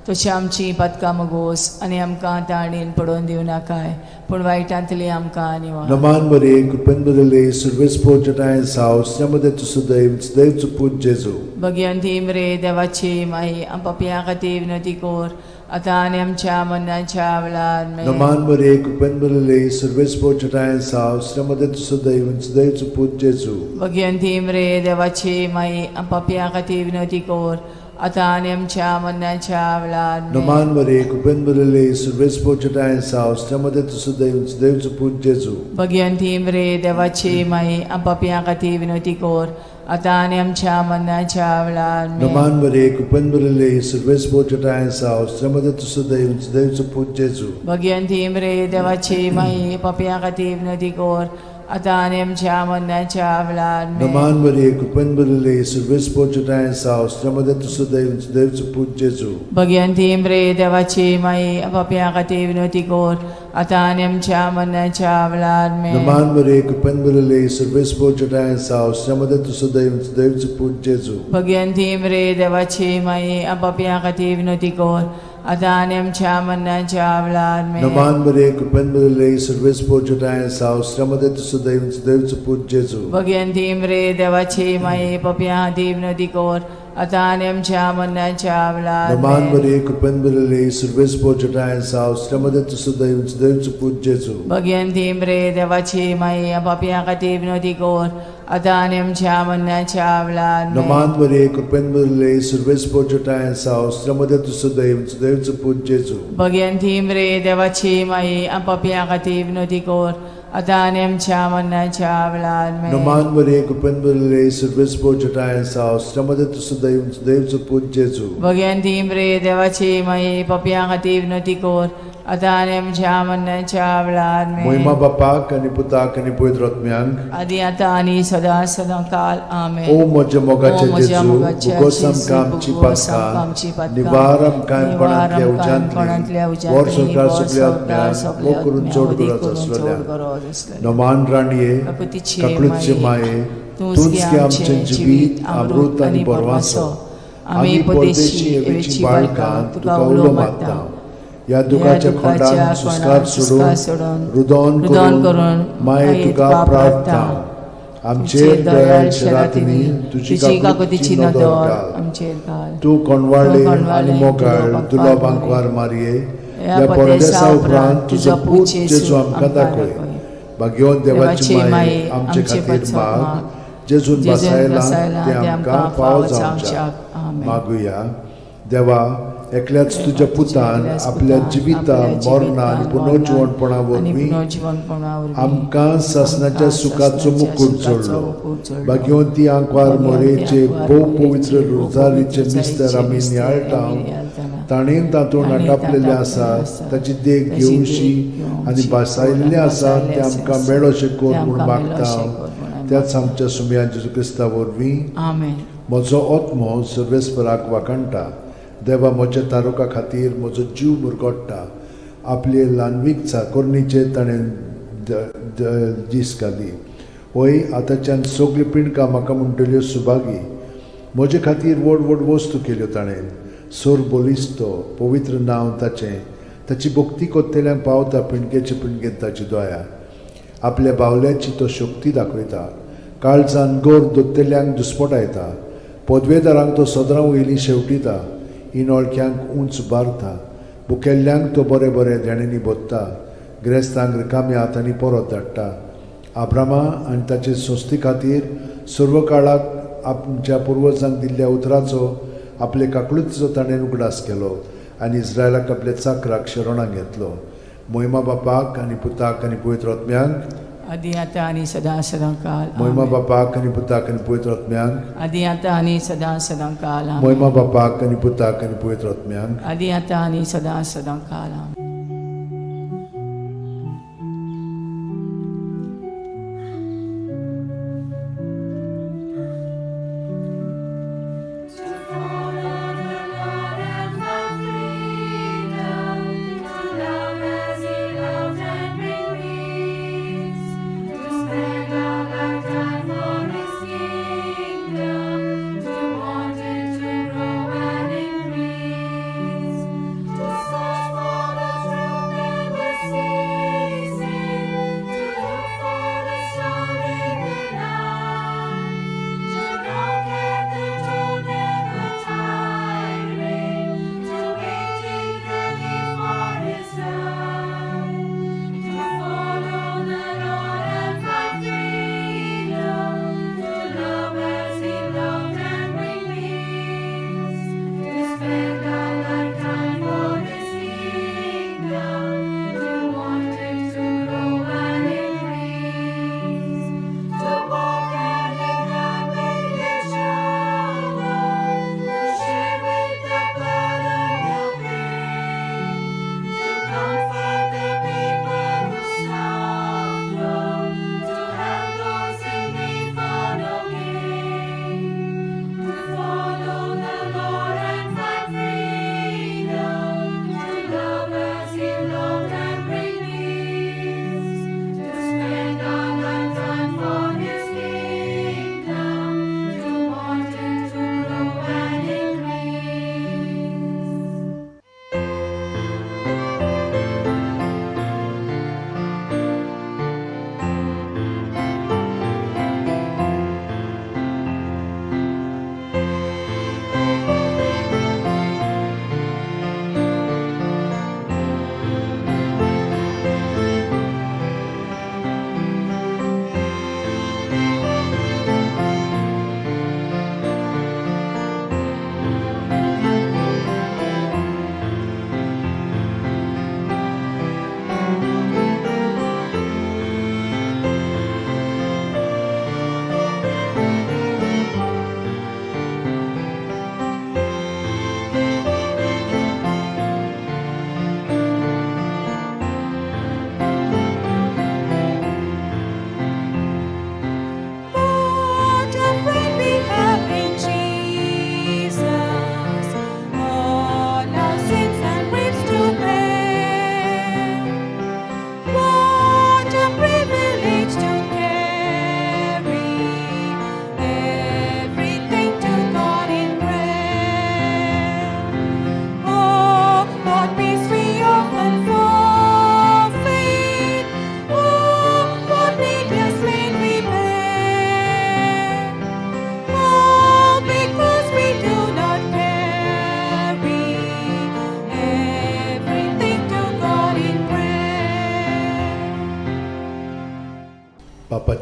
तशी आमची पातकां मगोस आनी आमकां ताणेन पडोवन दिवनाकाय, पूण वायटांतली आमकां निवार. नमान मरिये, कृपेन भरिल्ले, सर्वेस्पोर जटायन साव, मध्ये तूं सदैव देवचो पूत जेजू. भगिवंती मरे देवाची माई, पापयां खातीर विनवती कर आतां आनी आमच्या मरणाच्या वेळार आमेन. नमान मरिये, कृपेन भरिल्ले, सर्वेस्पोर जटायन साव, मध्ये तूं सदैव देवचो पूत जेजू. भगिवंती मरे देवाची माई, पापयां खातीर विनवती कर आतां आनी आमच्या मरणाच्या वेळार आमेन. नमान मरे कृपेन भरिल्ले सर्वेस्पोर साव तुझ्या तूं सुदैव देवचो पूत जेजू. भगिवंती मरे देवाची माई, पापयां खातीर विनवती कर, आतां आनी आमच्या मरणाच्या वेळार आमेन. नमान मरे कृपेन भरिल्ले सर्वेस्पोर साव तुझ्या तूं सुदैव देवचो पूत जेजू. भगिवंती मरे देवाची माई, पापयां खातीर विनवती कर, आतां आनी आमच्या मरणाच्या वेळार आमेन. नमान मरे कृपेन भरिल्ले सर्वेस्पोर साव तुझ्या तूं सुदैव देवचो पूत जेजू. भगिवंती मरे देवाची माई, पापयां खातीर विनवती कर, आतां आनी आमच्या मरणाच्या वेळार आमेन. नमान मरे कृपेन भरिल्ले सर्वेस्पोर साव तुझ्या तूं सुदैव देवचो पूत जेजू. भगिवंती मरे देवाची माई, पापयां खातीर विनवती कर, आतां आनी आमच्या मरणाच्या वेळार आमेन. नमान मरे कृपेन भरिल्ले सर्वेस्पोर साव तुझ्या तूं सुदैव देवचो पूत जेजू. भगिवंती मरे देवाची माई, पापयां खातीर विनवती कर, आतां आनी आमच्या मरणाच्या वेळार नमान आमेन. मरे कृपेन भरिल्ले सर्वेस्पोर साव तुझ्या तूं सुदैव देवचो पूत जेजू. भगिवंती मरे देवाची माई, पापयां खातीर विनवती कर, आतां आनी आमच्या मरणाच्या वेळार आमेन. नमान मरे कृपेन भरिल्ले सर्वेस्पोर साव तुझ्या तूं सुदैव देवचो पूत जेजू. भगिवंती मरे देवाची माई, पापयां खातीर विनवती कर, आतां आनी आमच्या मरणाच्या वेळार आमेन. नमान मरे कृपेन भरिल्ले सर्वेस्पोर साव तुझ्या तूं सुदैव देवचो पूत जेजू. भगिवंती मरे देवाची माई, पापयां खातीर विनवती कर, आतां आनी आमच्या मरणाच्या वेळार आमेन. मोहिमा बापाक आनी पुताक आनी पवित्र आत्म्यांक, आदी आतां आनी सदां सदां काल आमेन. ओ म्हज्या मोगाचे ओ म्हज्या जेजू, मोगाचे भोगोस जेजू, आमकां आमची भोगोस आमकां आमची पातकां, पातकां, निवार आमकां निवार कोणांतल्या आमकां कोणांतल्या उज्यांतली, उज्यांतली, वर संवसार वर सगल्या संवसार आत्म्यांक, सगल्या मोग करून आत्म्यांक, चड वदी गरज करून चड आसलेल्या. गरज आसलेल्या. नमान राणये, काकुतीचे काकळूतचे माये, तूंच गे आमचें जिवीत, अमृत आनी बरवासो. आमी परदेशी एवेची बाळकां तुका उलो मारता. ह्या दुखाच्या खोंडान सुस्कार सोडून, रुदोन रुदोन करून करून माये तुका प्रार्थना. आमचेर दयाळ शेरातिनी तुजी काकुतीची नदर घाल. आमचेर घाल. तूं कोणवाळे तूं कोणवाळे, आनी मोगाळ तुजो दुलो बांकवार बांकवार मारये, ह्या ह्या परदेसा परदेसा उपरांत उपरांत तुजो पूत जेजू आमकां दाखय. भाग्यवंत देवाची माये आमचे खातीर माग, जेजून जेजून बसायला बसायला ते आमकां फावो जावच्याक. आमेन. मागुया. देवा, एकल्याच तुज्या पुतान एकल्याच आपल्या पुतान जिविता आपल्या मरणा आनी जिवितान, पुनर्जिवणपणा आनी वरवीं पुनर्जिवणपणा वरवीं आमकां सासणाच्या आमकां सुखाचो सासणाच्या मुकूट सुखाचो जोडलो. मुकूट जोडलो. भाग्यवंती आंकवार भाग्यवंती मोरेचे आंकवार भोव मोरेचे पवित्र भोव रोजारीचे पवित्र मिस्तर आमी मिस्तर नियाळटा, आमी नियाळटाना, ताणें तातूंत ताणें आटापलेलें तातूंत आसा आसा, ताची देख ताची देख घेवशी घेवची आनी भासायल्लें आसा भासायल्लें तें आमकां आसा, मेळोशें कर तें म्हूण आमकां मागता. मेळोशें कर म्हूण आमी त्याच आमच्या सुमया जेजू क्रिस्ता वरवीं. आमेन. म्हजो आत्मो सर्वेस्पराक वाखाणटा, देवा म्हज्या तारुका खातीर म्हजो जीव मुरगोट्टा. आपले ल्हानवीक चाकोरणीचेर ताणें दीस घाली. वय आतांच्यान सगळीं पिंडकां म्हाका म्हणटल्यो सुभागी. म्हजे खातीर व्हड व्हड वस्तू केल्यो ताणें. सोर बलिस्तो पवित्र नांव ताचें. ताची भक्ती कोत्तेल्यांक पावता पिंडकेचे पिंडकेन ताची दया. आपल्या बावल्याची तो शक्ती दाखयता, काळजान गोर दोत्तेल्यांक दुस्पटायता. पदवेदारांक तो सदरां वयली शेवटिता, इनोळख्यांक उंच बारता. बुकेल्ल्यांक तो बरें बरें देण्यांनी भोत्ता, ग्रेस्तांक रिकाम्या हातांनी परत धाडटा. आब्रामा आनी ताचे संस्थे खातीर सर्व काळाक आमच्या पुर्वजांक दिल्ल्या उतराचो आपले काकळुतीचो ताणें उगडास केलो आनी इस्रायलाक आपल्या चाकराक शरणाक घेतलो. मोहिमा बापाक आनी पुताक आनी पवित्र आत्म्यांक, आदी आतां आनी सदां सदां काल मोहिमा आमेन. बापाक आनी पुताक आनी पवित्र आत्म्यांक, आदी आतां आनी सदां सदां काल आमेन. मोहिमा बापाक आनी पुताक आनी पवित्र आत्म्यांक, आदी आतां आनी सदां सदां काल आमेन. To follow the Lord and find freedom, to love as He loved and bring peace, to spend our lifetime for His kingdom, to want it to grow and increase, to search for the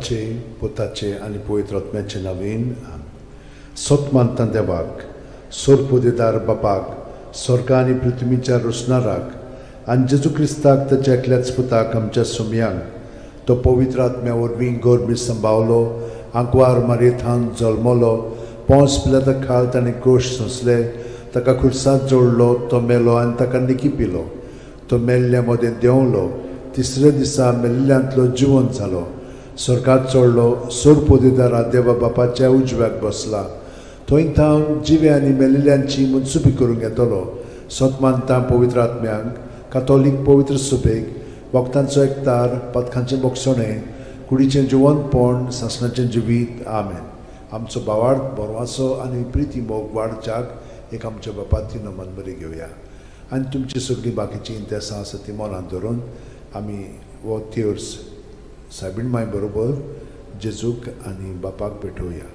बापाचे, पुताचे आनी पवित्र आत्म्याचे नवीन. सत मानता देवाक, सोरपोदेदार बापाक, स्वर्गा आनी पृथ्वीच्या रोसणाराक, आनी जेजू क्रिस्ताक ताच्या एकल्याच पुताक, आमच्या सुमयांक, तो पवित्र आत्म्या वरवीं गोरबी संभावलो, आंकवार मारयेथान जल्मलो, पोंस पिलाता खाल ताणें कोश सोंसले, ताका खुर्सांत जोडलो, तो मेलो आनी ताका निकी पिलो, तो मेल्ल्या मदें देंवलो, तिसऱ्या दिसा मेल्ल्यांतलो जिवंत जालो, स्वर्गात चडलो, सोरपोदेदारा देवा बापाच्या उजव्याक बसला, थंय थावन जिवे आनी मेल्ल्यांची मनसुबी करूंक येतलो. सत मानता पवित्र आत्म्यांक, कातोलीक पवित्र सुबेक, भक्तांचो एकतार, पदकांचें बोगसणें, कुडीचें जिवंतपण, सासणाचें जिवीत. आमेन. आमचो भावार्थ, बरवासो आनी प्रिती मोग वाडच्याक एक आमच्या बापाती नमन बरी घेवया आनी तुमची सगळीं बाकीचीं इंतेसां आसा ती मनांत धरून आमी हो तेर्स सायबीण माय बरोबर जेजूक आनी बापाक भेटोवया.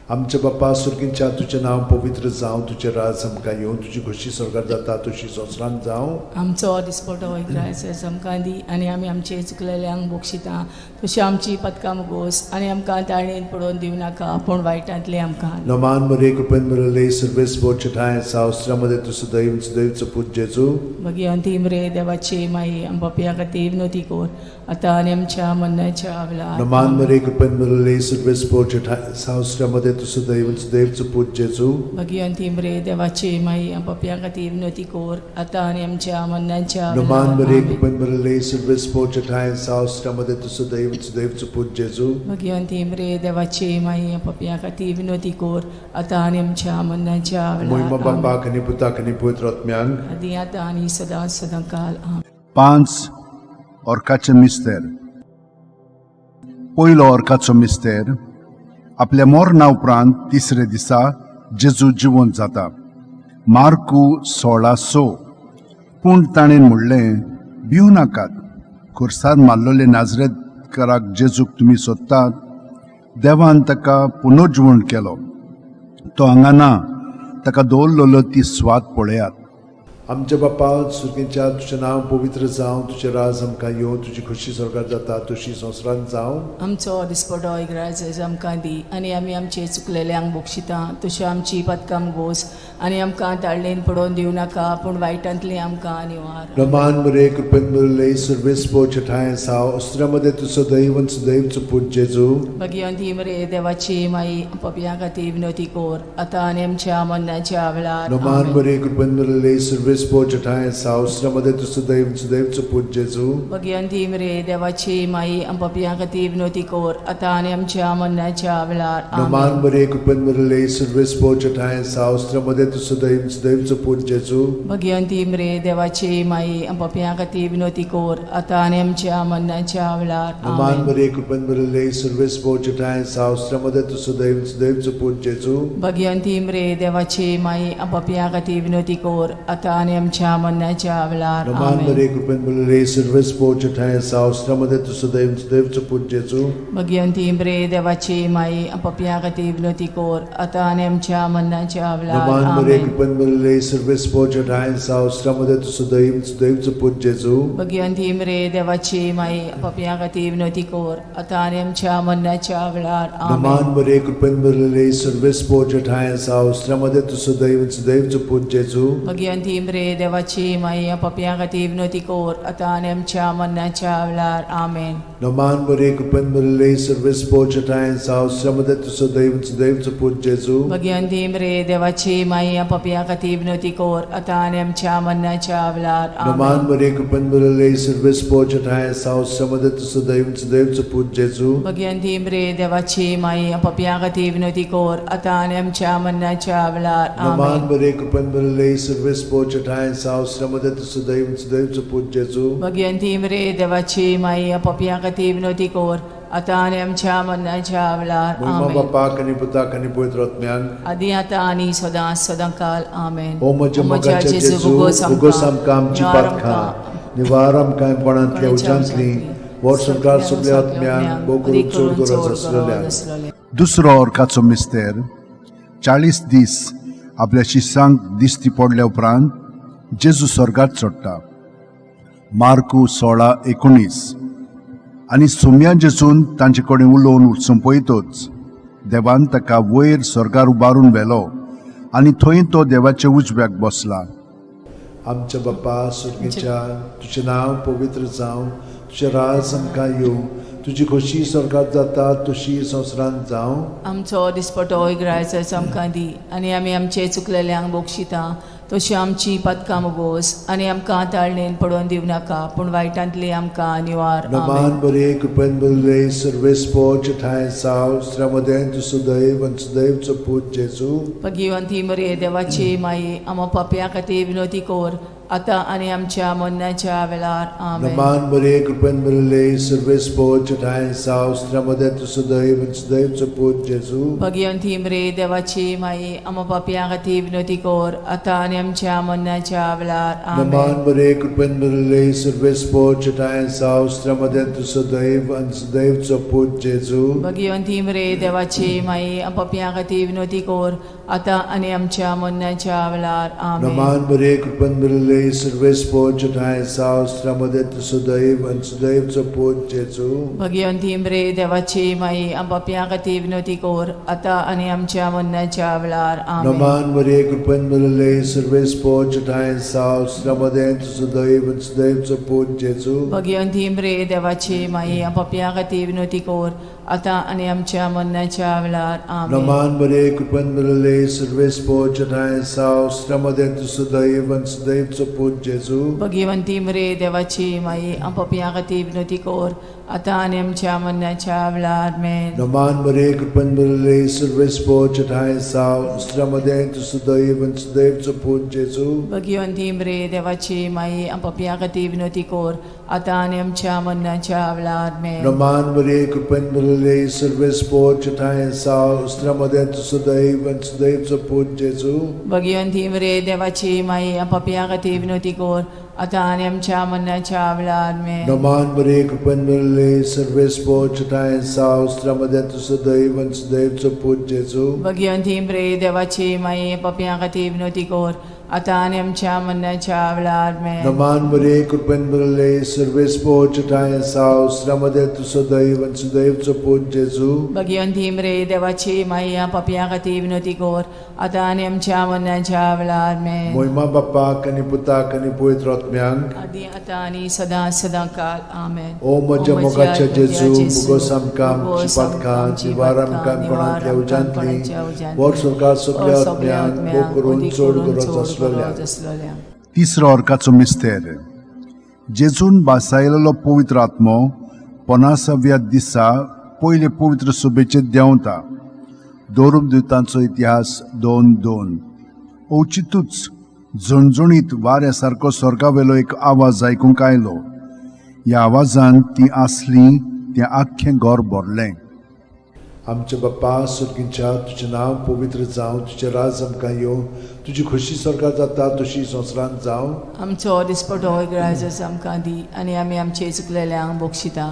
आमच्या बापा सुर्गींच्या, तुजें नांव पवित्र जावं, तुजें राज आमकां येवं, तुजी खोशी स्वर्गार जाता तशी संवसारांत जावं. आमचो दिसपटो ग्रायस आमकां दी आनी आमी आमचे चुकलेल्यांक बक्षिता तशी आमची पदकां मुगोस आनी आमकां ताळणेन पडोवन दिवं नाका, पूण वायटांतले आमकां. नमान मरे, कृपेन मरले, सर्वेस बोचठाय सावस्त्रामध्ये तूं सदैव सदैवचो पूत जेजू. भगिवंती मरे देवाची माई, आम पापया खातीर विनवती कर, आतां आनी आमच्या मरणाच्या वेळार. नमान मरे, कृपेन मरले, सर्वेस बोचठाय सावस्त्रामध्ये तूं सदैव सदैवचो पूत जेजू. भगिवंती मरे देवाची माई, आम पापया खातीर विनवती कर, आतां आनी आमच्या मरणाच्या नमान वेळार. मरे, आमेन. कृपेन मरले, सर्वेस बोचठाय सावस्त्रामध्ये तूं सदैव सदैवचो पूत जेजू. भगिवंती मरे देवाची माई, आम पापया खातीर विनवती कर, आतां आनी आमच्या मरणाच्या मोहिमा वेळार. आमेन. बापाक आनी पुताक आनी पवित्र आत्म्यांक. आदी आतां आनी सदां सदां काल. आमेन. पांच ऑर्काचे मिस्तेर. पयलो ऑर्काचो मिस्तेर, आपल्या मरणा उपरांत तिसरे दिसा जेजू जिवंत जाता. मार्कू 16:6. पूण ताणें म्हणलें, भिवू नाकात, खुर्सार मारलेले नाजरेतकाराक जेजूक तुमी सोदतात. देवान ताका पुनर्जिवण केलो. तो हांगा ना. ताका दवरलेलो ती सुवात पळयात. आमच्या बापा सुर्गींच्या, तुजें नांव पवित्र जावं, तुजें राज आमकां येवं, तुजी खोशी स्वर्गार जाता तशी संवसारांत जावं. आमचो दिसपटो इग्राज आमकां दी आनी आमी आमचे चुकलेल्यांक बक्षिता तशी आमची पदकां गोस आनी आमकां ताळणेन पडोवन दिवं नाका, पूण वायटांतली आमकां निवार. रमान मरे, कृपेन मरले, सर्वेस ठाय साव अस्त्रामध्ये तूं सदैव सदैवचो पूत जेजू. भगिवंती मरे देवाची माई, पपया खातीर विनवती कर, आतां आनी आमच्या मरणाच्या वेळार. रमान आमेन. मरे, कृपेन मरले, सर्वेस ठाय साव अस्त्रामध्ये तूं सदैव सदैवचो पूत जेजू. भगिवंती मरे देवाची माई, पपया खातीर विनवती कर, आतां आनी आमच्या मरणाच्या वेळार. रमान आमेन. मरे, कृपेन मरले, सर्वेस ठाय साव अस्त्रामध्ये तूं सदैव सदैवचो पूत जेजू. भगिवंती मरे देवाची माई, पपया खातीर विनवती कर, आतां आनी आमच्या मरणाच्या वेळार. रमान आमेन. मरे, कृपेन मरले, सर्वेस ठाय साव अस्त्रामध्ये तूं सदैव सदैवचो पूत जेजू. भगिवंती मरे देवाची माई, पपया खातीर विनवती कर, आतां आनी आमच्या मरणाच्या वेळार. रमान आमेन. मरे, कृपेन मरले, सर्वेस ठाय साव अस्त्रामध्ये तूं सदैव सदैवचो पूत जेजू. भगिवंती मरे देवाची माई, पपया खातीर विनवती कर, आतां आनी आमच्या मरणाच्या वेळार. रमान मरे, आमेन. कृपेन मरले, सर्वेस ठाय साव अस्त्रामध्ये तूं सदैव सदैवचो पूत जेजू. भगिवंती मरे देवाची माई, पपया खातीर विनवती कर, आतां आनी आमच्या मरणाच्या वेळार. रमान आमेन. मरे, कृपेन मरले, सर्वेस ठाय साव अस्त्रामध्ये तूं सदैव सदैवचो पूत जेजू. भगिवंती मरे देवाची माई, पपया खातीर विनवती कर, आतां आनी आमच्या मरणाच्या वेळार. आमेन. रमान मरे, कृपेन मरले, सर्वेस ठाय साव अस्त्रामध्ये तूं सदैव सदैवचो पूत जेजू. भगिवंती मरे देवाची माई, पपया खातीर विनवती कर, आतां आनी आमच्या मरणाच्या वेळार. रमान आमेन. मरे, कृपेन मरले, सर्वेस ठाय साव अस्त्रामध्ये तूं सदैव सदैवचो पूत जेजू. भगिवंती मरे देवाची माई, पपया खातीर विनवती कर, आतां आनी आमच्या मरणाच्या वेळार. रमान आमेन. मरे, कृपेन मरले, सर्वेस ठाय साव अस्त्रामध्ये तूं सदैव सदैवचो पूत जेजू. भगिवंती मरे देवाची माई, पपया खातीर विनवती कर, आतां आनी आमच्या मरणाच्या वेळार. मोहिमा आमेन. बापाक आनी पुताक आनी पवित्र आत्म्याक. आदी आतां आनी सदां सदां काल. आमेन. ओ म्हज्या मोगाच्या जेजू, उगोस आमकां आमची पातकां, निवार आमकां कोणांतल्या उज्यांतली, वर्स संवसार सगल्या आत्म्यांक, भोव करून चड गरज आसलेल्या. दुसरो ऑर्काचो मिस्तेर, 40 दीस आपल्या शिसांक दिश्टी पडल्या उपरांत जेजू स्वर्गात चडटा. मार्कू 16:19. आनी सोम्या जेजून तांचे कडेन उलोवन सोंपयतच देवान ताका वयर स्वर्गार उबारून व्हेलो आनी थंय तो देवाच्या उजव्याक बसला. आमच्या बाप्पा सुर्गीच्या, तुजें नांव पवित्र जावं, तुजें राज आमकां येवं, तुजी खोशी स्वर्गात जाता तशी संवसारांत जावं. आमचो दिसपटो इग्रायचो आमकां दी आनी आमी आमचे चुकलेल्यांक बक्षिता तशी आमची पदकां मुगोस आनी आमकां ताळणेन पडोवन दिवं नाका पूण वायटांतली आमकां निवार. आमेन. नमान बरे कृपेन बरले सर्वेस्पोच ठांय साव श्रमदें तूं सुदैव आनी सुदैवचो पूत जेजू. भगिवंती मरे देवाची माई, आमा पापया खातीर विनोती कर आतां आनी आमच्या मरणाच्या वेळार. आमेन. नमान बरे कृपेन बरले सर्वेस्पोच ठांय साव श्रमदें तूं सुदैव आनी सुदैवचो पूत जेजू. भगिवंती मरे देवाची माई, आमा पापया खातीर विनोती कर आतां आनी आमच्या मरणाच्या वेळार. आमेन. नमान बरे कृपेन बरले सर्वेस्पोच ठांय साव श्रमदें तूं सुदैव आनी सुदैवचो पूत जेजू. भगिवंती मरे देवाची माई, पापया खातीर विनोती कर आतां आनी आमच्या मरणाच्या वेळार. आमेन. नमान बरे कृपेन बरले सर्वेस्पोच ठांय साव श्रमदें तूं सुदैव आनी सुदैवचो पूत जेजू. भगिवंती मरे देवाची माई, पापया खातीर विनोती कर आतां आनी आमच्या मरणाच्या वेळार. आमेन. नमान बरे कृपेन बरले सर्वेस्पोच ठांय साव श्रमदें तूं सुदैव आनी सुदैवचो पूत जेजू. भगिवंती मरे देवाची माई, पापया खातीर विनोती कर आतां आनी आमच्या मरणाच्या वेळार. आमेन. नमान बरे कृपेन बरले सर्वेस्पोच ठांय साव श्रमदें तूं सुदैव आनी सुदैवचो पूत जेजू. भगिवंती मरे देवाची माई, पापया खातीर विनोती कर आतां आनी आमच्या मरणाच्या वेळार. आमेन. नमान बरे कृपेन बरले सर्वेस्पोच ठांय साव श्रमदें तूं सुदैव आनी सुदैवचो पूत जेजू. भगिवंती मरे देवाची माई, पापया खातीर विनोती कर आतां आनी आमच्या मरणाच्या वेळार. आमेन. नमान बरे कृपेन बरले सर्वेस्पोच ठांय साव श्रमदें तूं सुदैव आनी सुदैवचो पूत जेजू. भगिवंती मरे देवाची माई, पापया खातीर विनोती कर आतां आनी आमच्या मरणाच्या वेळार. आमेन. नमान बरे कृपेन बरले सर्वेस्पोच ठांय साव श्रमदें तूं सुदैव आनी सुदैवचो पूत जेजू. भगिवंती मरे देवाची माई, पापया खातीर विनोती कर आतां आनी आमच्या मरणाच्या वेळार. आमेन. नमान बरे कृपेन बरले सर्वेस्पोच ठांय साव श्रमदें तूं सुदैव आनी सुदैवचो पूत जेजू. भगिवंती मरे देवाची माई, पापया खातीर विनोती कर आतां आनी आमच्या मरणाच्या वेळार. आमेन. मोहिमा बाप्पाक आनी पुताक आनी पवित्र आत्म्यांक, आदी आतां आनी सदां सदां काल. आमेन. ओ म्हज्या मोगाच्या जेजू, मुगोस आमकां आमची पातकां निवार आमकां कोणांतल्या उज्यांतली वर स्वर्गात सगल्या आत्म्यांक भोग करून चड गरज आसलेल्या. तिसरो अर्काचो मिस्तेर. जेजून बासायलेलो पवित्र आत्मो पनासाव्या दिसा पयले पवित्र सभेचेर देंवता. दवरूप दुतांचो इतिहास 2:2. अवचितूच झणझणीत वाऱ्या सारको स्वर्गावेलो एक आवाज आयकूंक आयलो. ह्या आवाजान ती आसली तें आख्खें घर भरलें. आमच्या बाप्पा सुर्गींच्या, तुजें नांव पवित्र जावं, तुजें राज आमकां येवं, तुजी खोशी स्वर्गात जाता तशी संवसारांत जावं. आमचो दिसपटो ग्रायजस आमकां दी आनी आमी आमचे चुकलेल्यांक बक्षिता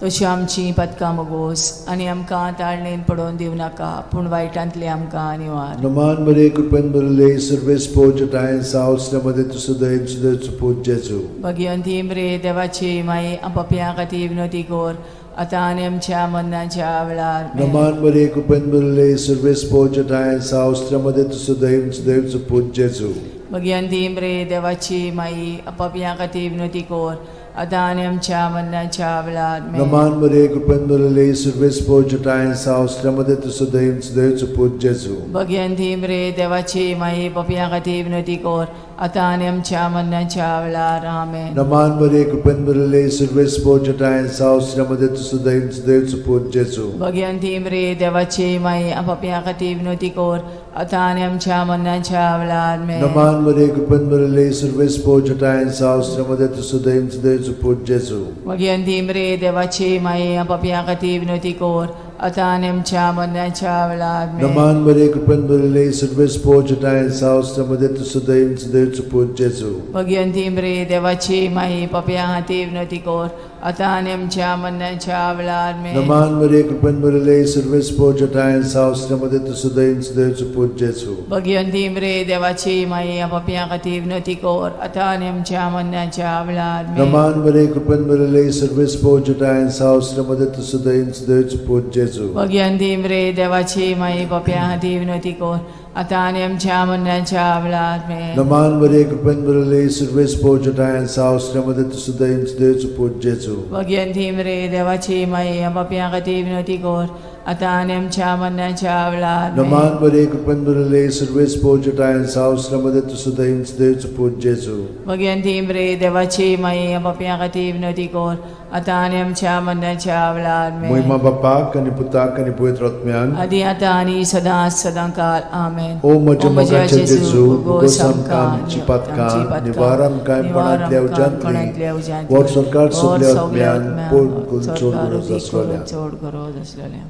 तशी आमची पदकां मगोस आनी आमकां ताळणेन पडोवन दिवं नाका पूण वायटांतली आमकां निवार. नमान बरे कृपेन बरले सर्वेस्पोच ठांय साव श्रमदें तूं सुदैव सुदैवचो पूत जेजू. भगिवंती मरे देवाची माई, पापया खातीर विनोती कर आतां आनी आमच्या मरणाच्या वेळार. आमेन. नमान बरे कृपेन बरले सर्वेस्पोच ठांय साव श्रमदें तूं सुदैव सुदैवचो पूत जेजू. भगिवंती मरे देवाची माई, पापया खातीर विनोती कर आतां आनी आमच्या मरणाच्या वेळार. आमेन. नमान बरे कृपेन बरले सर्वेस्पोच ठांय साव श्रमदें तूं सुदैव सुदैवचो पूत जेजू. भगिवंती मरे देवाची माई, पापया खातीर विनोती कर आतां आनी आमच्या मरणाच्या वेळार. आमेन. नमान बरे कृपेन बरले सर्वेस्पोच ठांय साव श्रमदें तूं सुदैव सुदैवचो पूत जेजू. भगिवंती मरे देवाची माई, पापया खातीर विनोती कर आतां आनी आमच्या मरणाच्या वेळार. आमेन. नमान बरे कृपेन बरले सर्वेस्पोच ठांय साव श्रमदें तूं सुदैव सुदैवचो पूत जेजू. भगिवंती मरे देवाची माई, पापया खातीर विनोती कर आतां आनी आमच्या मरणाच्या वेळार. आमेन. नमान बरे कृपेन बरले सर्वेस्पोच ठांय साव श्रमदें तूं सुदैव सुदैवचो पूत जेजू. भगिवंती मरे देवाची माई, पापया खातीर विनोती कर आतां आनी आमच्या मरणाच्या वेळार आमेन. नमान मरिये, कृपेन भरिल्ले, सर्वेस्पर जटायन साव, मध्ये तूं सदैव देवचो पूत जेजू. भगिवंती मरे देवाची माई, पापयां खातीर विनवती कर, आतां आनी आमच्या मरणाच्या वेळार आमेन. नमान मरिये, कृपेन भरिल्ले, सर्वेस्पर जटायन साव, मध्ये तूं सदैव देवचो पूत जेजू. भगिवंती मरे देवाची माई, पापयां खातीर विनवती कर, आतां आनी आमच्या मरणाच्या वेळार आमेन. नमान मरिये, कृपेन भरिल्ले, सर्वेस्पर जटायन साव, मध्ये तूं सदैव देवचो पूत जेजू. भगिवंती मरे देवाची माई, पापयां खातीर विनवती कर, आतां आनी आमच्या मरणाच्या वेळार आमेन. नमान मरिये, कृपेन भरिल्ले, सर्वेस्पर जटायन साव, मध्ये तूं सदैव देवचो पूत जेजू. भगिवंती मरे देवाची माई, पापयां खातीर विनवती कर, आतां आनी आमच्या मरणाच्या वेळार आमेन. मोहिमा बापाक आनी पुताक आनी पवित्र आत्म्याक, आदी आतां आनी सदां सदां काल आमेन. ओ म्हज्या मोगाचे जेजू, भोगोस आमकां आमची पातकां, निवार आमकां कोणांतल्या उज्यांतली, वर सरकार सगल्या आत्म्यान पोट करून चड गरज आसलेल्या. चड गरज आसलेल्या.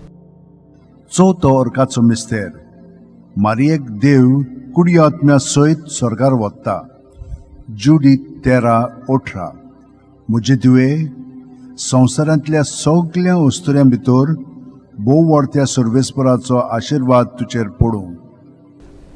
चवथो अर्काचो मिस्तेर. मारियेक देव कुडी आत्म्या सयत स्वर्गार वता. जुडी 13:18. म्हजे दिवे, संवसारांतल्या सगल्या वस्तुऱ्यां भितर भोव व्हडत्या सर्वेस्पराचो आशिर्वाद तुजेर पडूं.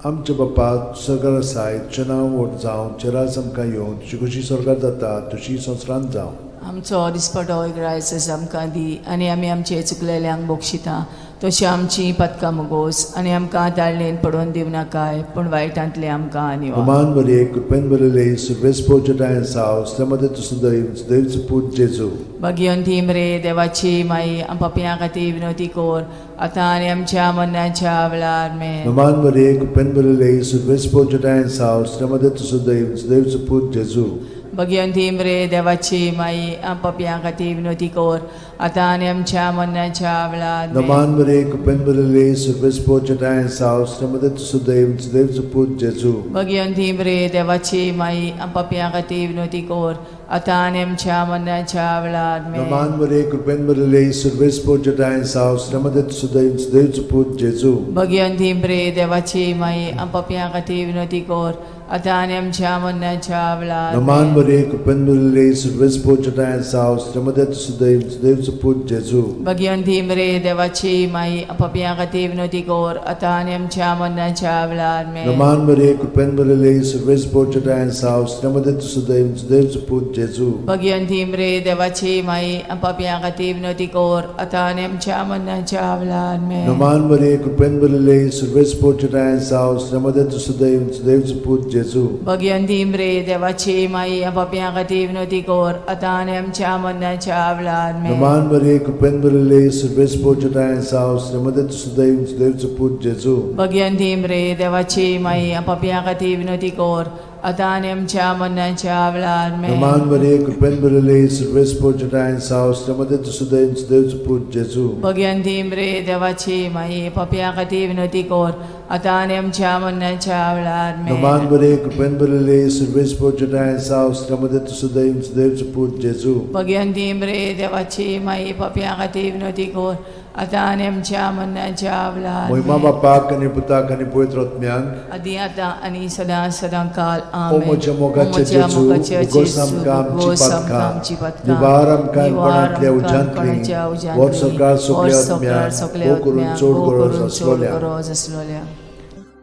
आमच्या बापा सरकार आसाय, तुजें नांव व्हड जावं, तुजें राज आमकां येवं, तुजी खुशी सरकार जाता तुजी संवसारांत जावं. आमचो दिसपटो ग्रायस आमकां दी, आनी आमी आमचे चुकलेल्यांक बक्षिता तशी आमची पदकां मुगोस, आनी आमकां ताळणेन पडोवन दिवनाकाय, पूण वायटांतले आमकां निवार. नमान मरिये, कृपेन भरिल्ले, सर्वेस्पर जटायन साव, मध्ये तूं सदैव देवचो पूत जेजू. भगिवंती मरे देवाची माई, पापयां खातीर विनवती कर, आतां आनी आमच्या मरणाच्या वेळार आमेन. नमान मरिये, कृपेन भरिल्ले, सर्वेस्पर जटायन साव, मध्ये तूं सदैव देवचो पूत जेजू. भगिवंती मरे देवाची माई, पापयां खातीर विनवती कर, आतां आनी आमच्या मरणाच्या वेळार आमेन. नमान मरिये, कृपेन भरिल्ले, सर्वेस्पर जटायन साव, मध्ये तूं सदैव देवचो पूत जेजू. भगिवंती मरे देवाची माई, पापयां खातीर विनवती कर, आतां आनी आमच्या मरणाच्या वेळार आमेन. नमान मरिये, कृपेन भरिल्ले, सर्वेस्पर जटायन साव, मध्ये तूं सदैव देवचो पूत जेजू. भगिवंती मरे देवाची माई, पापयां खातीर विनवती कर, आतां आनी आमच्या मरणाच्या वेळार नमान आमेन. मरिये, कृपेन भरिल्ले, सर्वेस्पर जटायन साव, मध्ये तूं सदैव देवचो पूत जेजू. भगिवंती मरे देवाची माई, पापयां खातीर विनवती कर, आतां आनी आमच्या मरणाच्या वेळार आमेन. नमान मरिये, कृपेन भरिल्ले, सर्वेस्पर जटायन साव, मध्ये तूं सदैव देवचो पूत जेजू. भगिवंती मरे देवाची माई, पापयां खातीर विनवती कर, आतां आनी आमच्या मरणाच्या वेळार आमेन. नमान मरिये, कृपेन भरिल्ले, सर्वेस्पर जटायन साव, मध्ये तूं सदैव देवचो पूत जेजू. भगिवंती मरे देवाची माई, पापयां खातीर विनवती कर, आतां आनी आमच्या मरणाच्या वेळार आमेन. नमान मरिये, कृपेन भरिल्ले, सर्वेस्पर जटायन साव, मध्ये तूं सदैव देवचो पूत जेजू. भगिवंती मरे देवाची माई, पापयां खातीर विनवती कर, आतां आनी आमच्या मरणाच्या वेळार आमेन. नमान मरिये, कृपेन भरिल्ले, सर्वेस्पर जटायन साव, मध्ये तूं सदैव देवचो पूत जेजू. भगिवंती मरे देवाची माई, पापयां खातीर विनवती कर, आतां आनी आमच्या मरणाच्या वेळार आमेन. नमान मरिये, कृपेन भरिल्ले, सर्वेस्पर जटायन साव, मध्ये तूं सदैव देवचो पूत जेजू. भगिवंती मरे देवाची माई, पापयां खातीर विनवती कर, आतां आनी आमच्या मरणाच्या वेळार मोहिमा आमेन. बापाक आनी पुताक आनी पवित्र आत्म्याक, आदी आतां आनी सदां सदां काल ओ आमेन. म्हज्या मोगाचे ओ म्हज्या जेजू, मोगाचे भोगोस जेजू, आमकां आमची भोगोस आमकां पातकां, आमची पातकां, निवार आमकां निवार कोणांतल्या आमकां उज्यांतली, कोणाच्या उज्यांतली, वर सरकार सगल्या वर सरकार आत्म्याक, सगल्या भोव करून आत्म्याक, चड भोव गरज करून चड आसलोल्या. गरज आसलोल्या.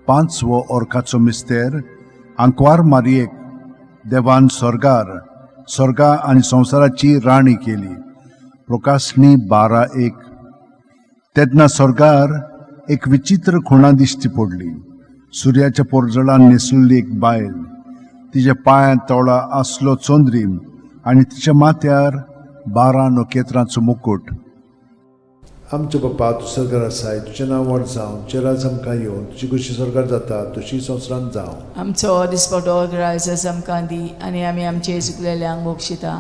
पांचवो अर्काचो मिस्तेर. आंकवार मारियेक देवान स्वर्गार स्वर्गा आनी संवसाराची राणी केली. प्रकाशणी 12:1. तेन्ना स्वर्गार एक विचित्र खुणा दिश्टी पडली. सुर्याच्या पोरजळान न्हेसलेली एक बायल, तिच्या पांयांत तोळा आसलो चंद्रीम आनी तिच्या माथ्यार 12 नखेत्रांचो मुकूट. आमच्या बापा, तूं सरकार आसाय, तुजें नांव व्हड जावं, तुजें राज आमकां येवं, तुजी खुशी सरकार जाता तुजी संवसारांत जावं. आमचो दिसपटो ग्रायस आमकां दी, आनी आमी आमचे चुकलेल्यांक बक्षिता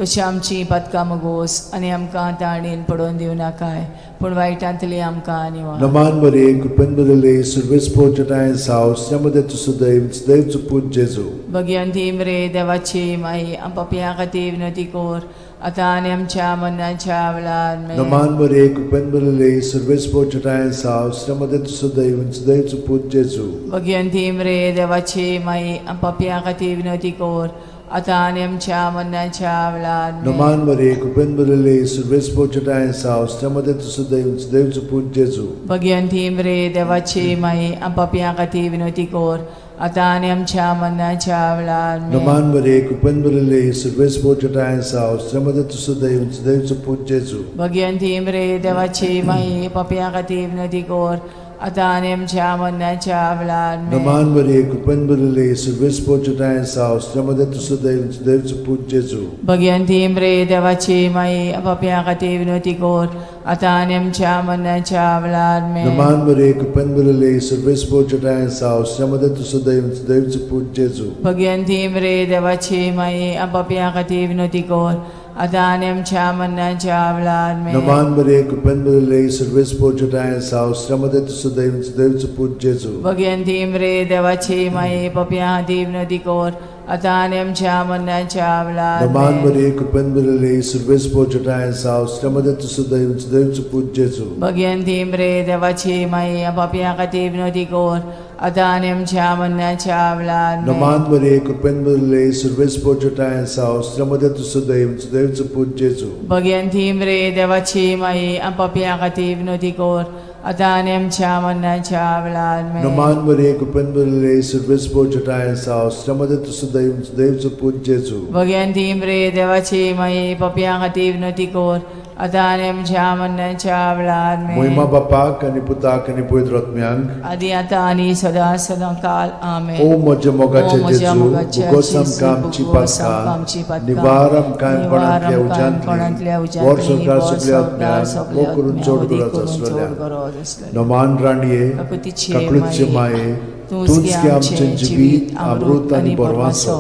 तशी आमची पातकां मुगोस, आनी आमकां ताणेन पडोवन दिवनाकाय, पूण वायटांतली आमकां निवार. नमान मरिये, कृपेन भरिल्ले, सर्वेस्पर जटायन साव, मध्ये तूं सदैव देवचो पूत जेजू. भगिवंती मरे देवाची माई, पापयां खातीर विनवती कर, आतां आनी आमच्या मरणाच्या वेळार आमेन. नमान मरिये, कृपेन भरिल्ले, सर्वेस्पर जटायन साव, मध्ये तूं सदैव देवचो पूत जेजू. भगिवंती मरे देवाची माई, पापयां खातीर विनवती कर, आतां आनी आमच्या मरणाच्या वेळार आमेन. नमान मरे कृपेन भरिल्ले सुर्वेस पोचटाय साव श्रमदे तुसुदैव देवचो पूत जेजू. भगिवंती मरे देवाची माई, आमपापयां खातीर विनवती कर, आतां आनी आमच्या मरणाच्या वेळार आमेन. नमान मरे कृपेन भरिल्ले सुर्वेस पोचटाय साव श्रमदे तुसुदैव देवचो पूत जेजू. भगिवंती मरे देवाची माई, पापयां खातीर विनवती कर, आतां आनी आमच्या मरणाच्या वेळार आमेन. नमान मरे कृपेन भरिल्ले सुर्वेस पोचटाय साव श्रमदे तुसुदैव देवचो पूत जेजू. भगिवंती मरे देवाची माई, पापयां खातीर विनवती कर, आतां आनी आमच्या मरणाच्या वेळार आमेन. नमान मरे कृपेन भरिल्ले सुर्वेस पोचटाय साव श्रमदे तुसुदैव देवचो पूत जेजू. भगिवंती मरे देवाची माई, पापयां खातीर विनवती कर, आतां आनी आमच्या मरणाच्या वेळार आमेन. नमान मरे कृपेन भरिल्ले सुर्वेस पोचटाय साव श्रमदे तुसुदैव देवचो पूत जेजू. भगिवंती मरे देवाची माई, पापयां खातीर विनवती कर, आतां आनी आमच्या मरणाच्या वेळार नमान आमेन. मरे कृपेन भरिल्ले सुर्वेस पोचटाय साव श्रमदे तुसुदैव देवचो पूत जेजू. भगिवंती मरे देवाची माई, पापयां खातीर विनवती कर, आतां आनी आमच्या मरणाच्या वेळार आमेन. नमान मरे कृपेन भरिल्ले सुर्वेस पोचटाय साव श्रमदे तुसुदैव देवचो पूत जेजू. भगिवंती मरे देवाची माई, पापयां खातीर विनवती कर, आतां आनी आमच्या मरणाच्या वेळार आमेन. नमान मरे कृपेन भरिल्ले सुर्वेस पोचटाय साव श्रमदे तुसुदैव देवचो पूत जेजू. भगिवंती मरे देवाची माई, पापयां खातीर विनवती कर, आतां आनी आमच्या मरणाच्या वेळार आमेन. मोहिमा बापाक आनी पुताक आनी पवित्र आत्म्यांक, आदी आतां आनी सदां सदां काल आमेन. ओ म्हज्या ओ मोगाचे म्हज्या जेजू, मोगाच्या भुगोस जेजू, आमकां आमची भुगोस आमकां आमची पातकां, पातकां, निवार आमकां निवार कोणांतल्या आमकां कोणांतल्या उज्यांतली, वर उज्यांतली, संवसार वर सगल्या संवसार आत्म्यांक, सगल्या मोग करून आत्म्यांक, चड वदी गरज करून चड आसलेल्या. गरज आसलेल्या. नमान राणये, काकुतीचे काकळूतचे माये, माये, तूंच तूंच गे गे आमचें जिवीत, अमृत आनी बरवासो.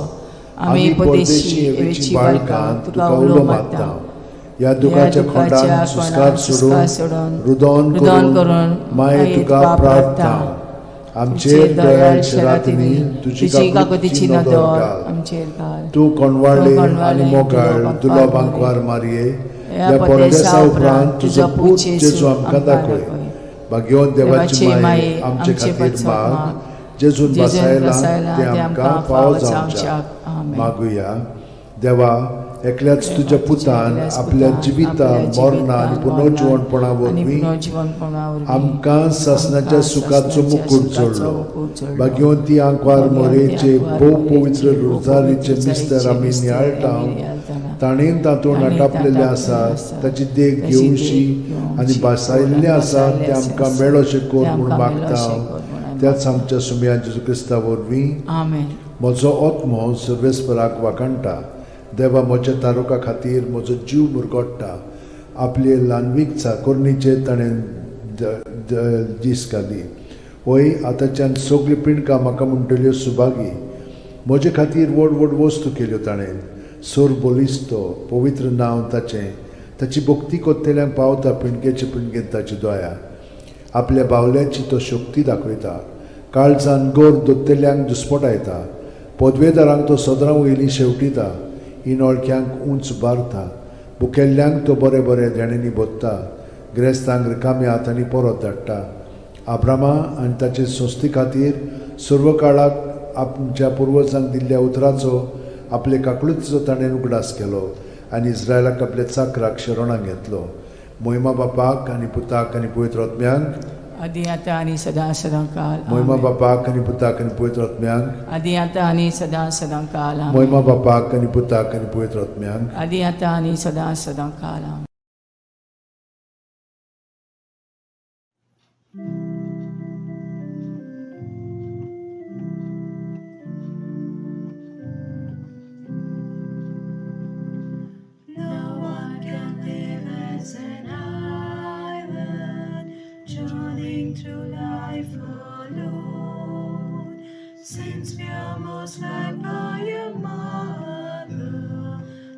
आमी परदेशी हेवेची बाळकां तुका उलो मारता. ह्या दुखाच्या खोंडान सुस्कार सोडून रुदोन करून माये तुका प्रार्थना. आमचेर दयाळ शरातिनी तुजी काकुतीची नदर घाल. आमचेर घाल. तूं कोणवाळे आनी मोगाळ दुलो बांकवार मारये, ह्या परदेसा उपरांत तुजो पूत जेजू आमकां दाखय. भाग्यवंत देवाची माये आमचे खातीर माग, जेजून बसायला ते आमकां फावो जावच्याक. मागुया. देवा, एकल्याच तुज्या पुतान आपल्या जिविता मरणा आनी पुनर्जिवणपणा वरवीं आमकां सासणाच्या सुखाचो मुकूट जोडलो. भाग्यवंती आंकवार मोरेचे भोव पवित्र रोजारीचे मिस्तर आमी नियाळटा, ताणें तातूंत आटापलेलें आसा ताची देख घेवशी आनी भासायल्लें आसा तें आमकां मेळोशें कर म्हूण मागता त्याच आमच्या सुमया जेजू क्रिस्ता वरवीं. आमेन. म्हजो आत्मो सर्वेस्पराक वाखाणटा. देवा म्हज्या तारुका खातीर म्हजो जीव मुरगोट्टा. आपले ल्हानवीक चाकोरणीचेर ताणें दीस घाली. वय आतांच्यान सगळीं पिंडकां म्हाका म्हणटल्यो सुभागी. म्हजे खातीर व्हड व्हड वस्तू केल्यो ताणें. सोर बलिस्तो पवित्र नांव ताचें. ताची भक्ती कोत्तेल्यांक पावता पिंडकेचे पिंडकेन ताची दया. आपल्या बावल्याची तो शक्ती दाखयता. काळजान गोर दोत्तेल्यांक दुस्पटायता. पदवेदारांक तो सदरां वयली शेवटिता. इनोळख्यांक उंच बारता. बुकेल्ल्यांक तो बरें बरें देण्यांनी भोत्ता. गिरेस्तांक रिकाम्या हातांनी परत धाडटा. आब्रामा आनी ताचे संस्थे खातीर सर्व काळाक आमच्या पुर्वजांक दिल्ल्या उतराचो आपले काकळुतीचो ताणें उगडास केलो आनी इस्रायलाक आपल्या चाकराक शरणाक घेतलो. मोहिमा बापाक आनी पुताक आनी पवित्र आत्म्यांक, आदी आतां आनी सदां सदां काल मोहिमा आमेन. बापाक आनी पुताक आनी पवित्र आत्म्यांक, आदी आतां आनी सदां सदां काल आमेन. मोहिमा बापाक आनी पुताक आनी पवित्र आत्म्यांक, आदी आतां आनी सदां सदां काल आमेन. No one can live as an island, journeying through life alone. Since we are most loved by a mother,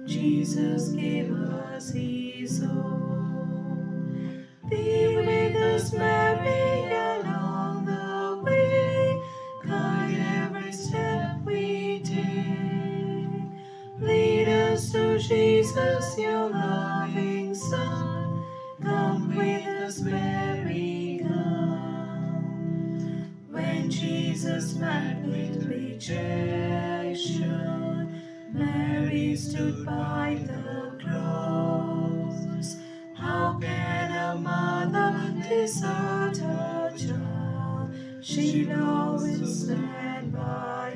Jesus gave us His own. Be with us, Mary, along the way. Guide every step we take. Lead us to Jesus, your loving Son. Come with us, Mary, come. When Jesus met with rejection, Mary stood by the cross. How can a mother desert her child? She'll always stand by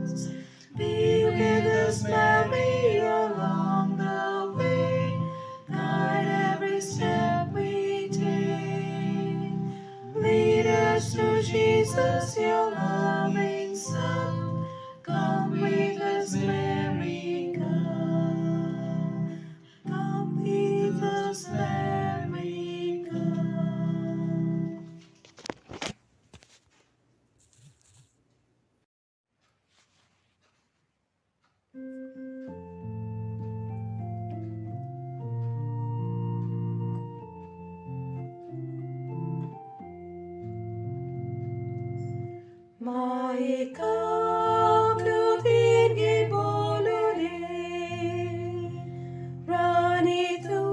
us. Be with us, Mary, along the way. Guide every step we take. Lead us to Jesus, your loving Son. Come with us, Mary, come. Come with us, Mary, come. Maikaklutin gibolule, Rani tu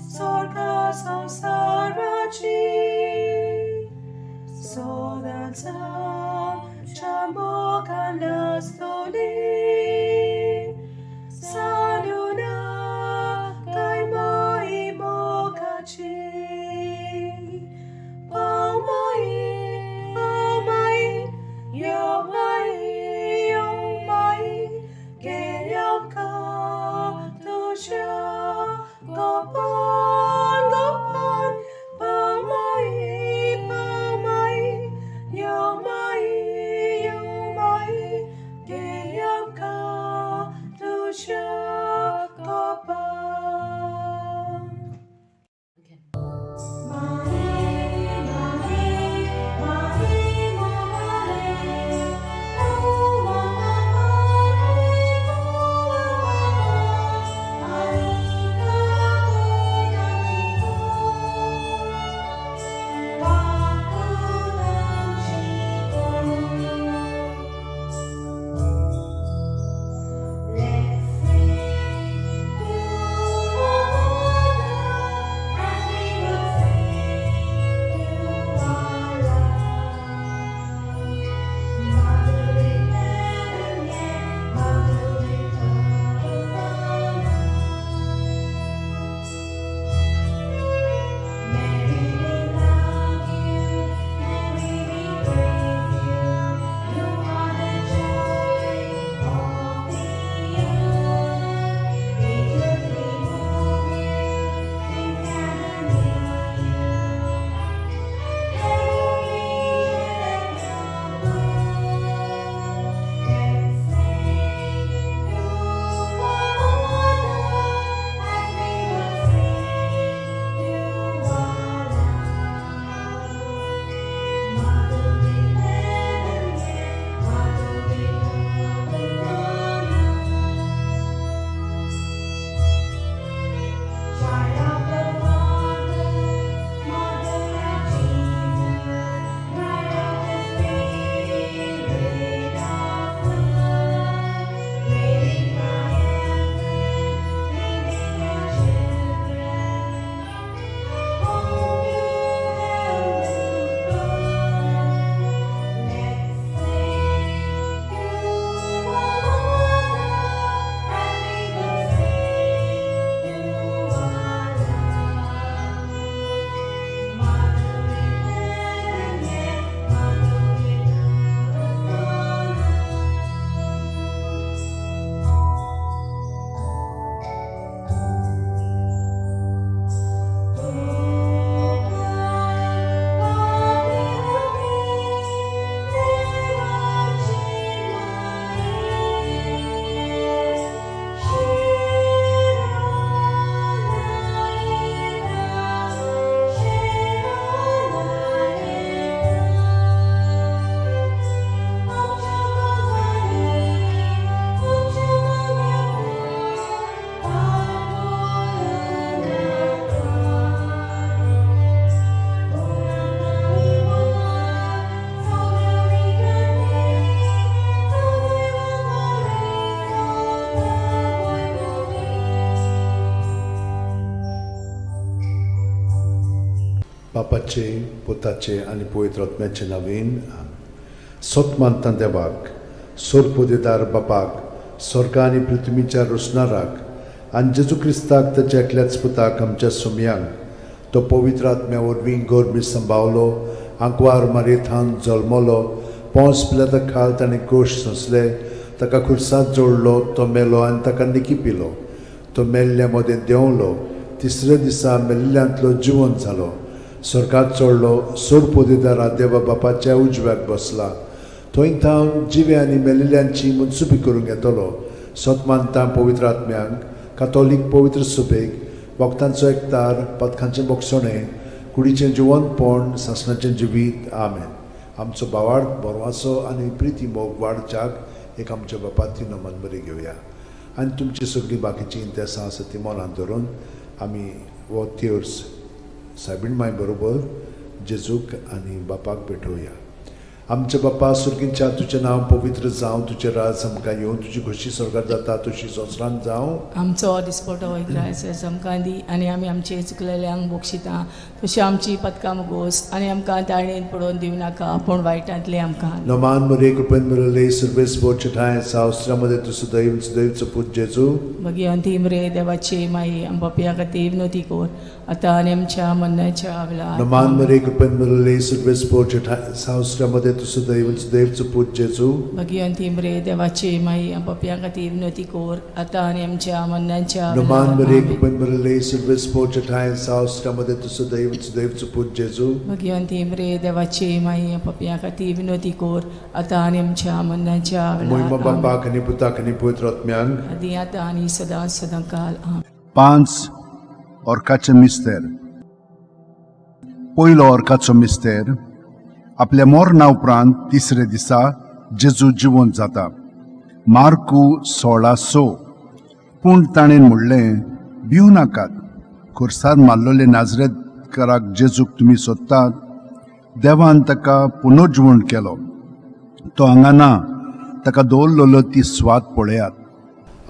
sorka samsarachi, Sodansam chamokan lastoli, Saluna kay maimokachi. Paumai, paumai, yomai, yomai, geyam ka tusha, gopan, gopan, paumai, paumai, yomai, yomai, geyam ka tusha, gopan. बापाचे पुताचे आनी पवित्र आत्म्याचे नावीन. आमेन. सोत मानता देवाक, सोरपुदेदार बापाक, स्वर्गा आनी पृथ्वीच्या रोसणाराक आनी जेजू क्रिस्ताक ताच्या एकल्याच पुताक आमच्या सोमयांक तो पवित्र आत्म्या वरवीं गोरमी संभावलो आंकवार मारयेथान जल्मलो पोंस पिलाता खाल ताणें कोश सोंसले ताका खुर्सात जोडलो तो मेलो आनी ताका निकी पिलो तो मेल्ल्या मदें देंवलो तिसऱ्या दिसा मेल्ल्यांतलो जिवंत जालो स्वर्गात चडलो सोड पोदेदारा देवा बापाच्या उजव्याक बसला थंय थावन जिवे आनी मेलिल्ल्यांची मनसुबी करूंक येतलो सत मानता पवित्र आत्म्यांक कातोलीक पवित्र सुबेक भक्तांचो एकतार पथकांचें बोगसणें कुडीचें जिवंतपण सासणाचें जिवीत. आमेन. आमचो भावार्थ बरवाचो आनी प्रिती मोग वाडच्याक एक आमच्या बापाती नमन बरी घेवया आनी तुमची सगळीं बाकीचीं इंतेसां आसा ती मनांत धरून आमी हो तेर्स सायबीण माय बरोबर जेजूक आनी बापाक भेटोवया. आमच्या बापा सुर्गींच्या, तुजें नांव पवित्र जावं, तुजें राज आमकां येवं, तुजी खोशी स्वर्गात जाता तशी संवसारांत जावं. आमचो दिसपटो ग्रायस आमकां दी आनी आमी आमचे चुकलेल्यांक बक्षिता तशी आमची पदकां मुगोस आनी आमकां ताळणेन पडोवन दिवं नाका पूण वायटांतले आमकां. नमान मरे कृपेन मिळले सर्वेस ठांय सावस्त्रामध्ये तूं सदैव सदैवचो पूत जेजू. मागीर अंतीम रे देवाची माई आमच्या खातीर विनोती कर आतां आनी आमच्या मरणाच्या वेळार. नमान मरे कृपेन मिळले सर्वेस ठांय सावस्त्रामध्ये तूं सदैव सदैवचो पूत जेजू. मागीर अंतीम रे देवाची माई आमच्या खातीर विनोती कर आतां आनी आमच्या मरणाच्या नमान मरे वेळार. कृपेन मिळले सर्वेस ठांय सावस्त्रामध्ये तूं सदैव सदैवचो पूत जेजू. मागीर अंतीम रे देवाची माई आमच्या खातीर विनोती कर आतां आनी आमच्या मरणाच्या मोहिमा वेळार. बापाक आनी पुताक आनी पवित्र आत्म्यांक. आदी आतां आनी सदां सदां काल. आमेन. पांच ऑर्काचे मिस्तेर. पयलो ऑर्काचो मिस्तेर, आपल्या मरणा उपरांत तिसरे दिसा जेजू जिवंत जाता. मार्कू 16:6. पूण ताणें म्हणलें, भिवू नाकात, खुर्सार मारलेले नाजरेतकाराक जेजूक तुमी सोदतात. देवान ताका पुनर्जिवण केलो. तो हांगा ना. ताका दवरलेलो ती स्वाद पळयात.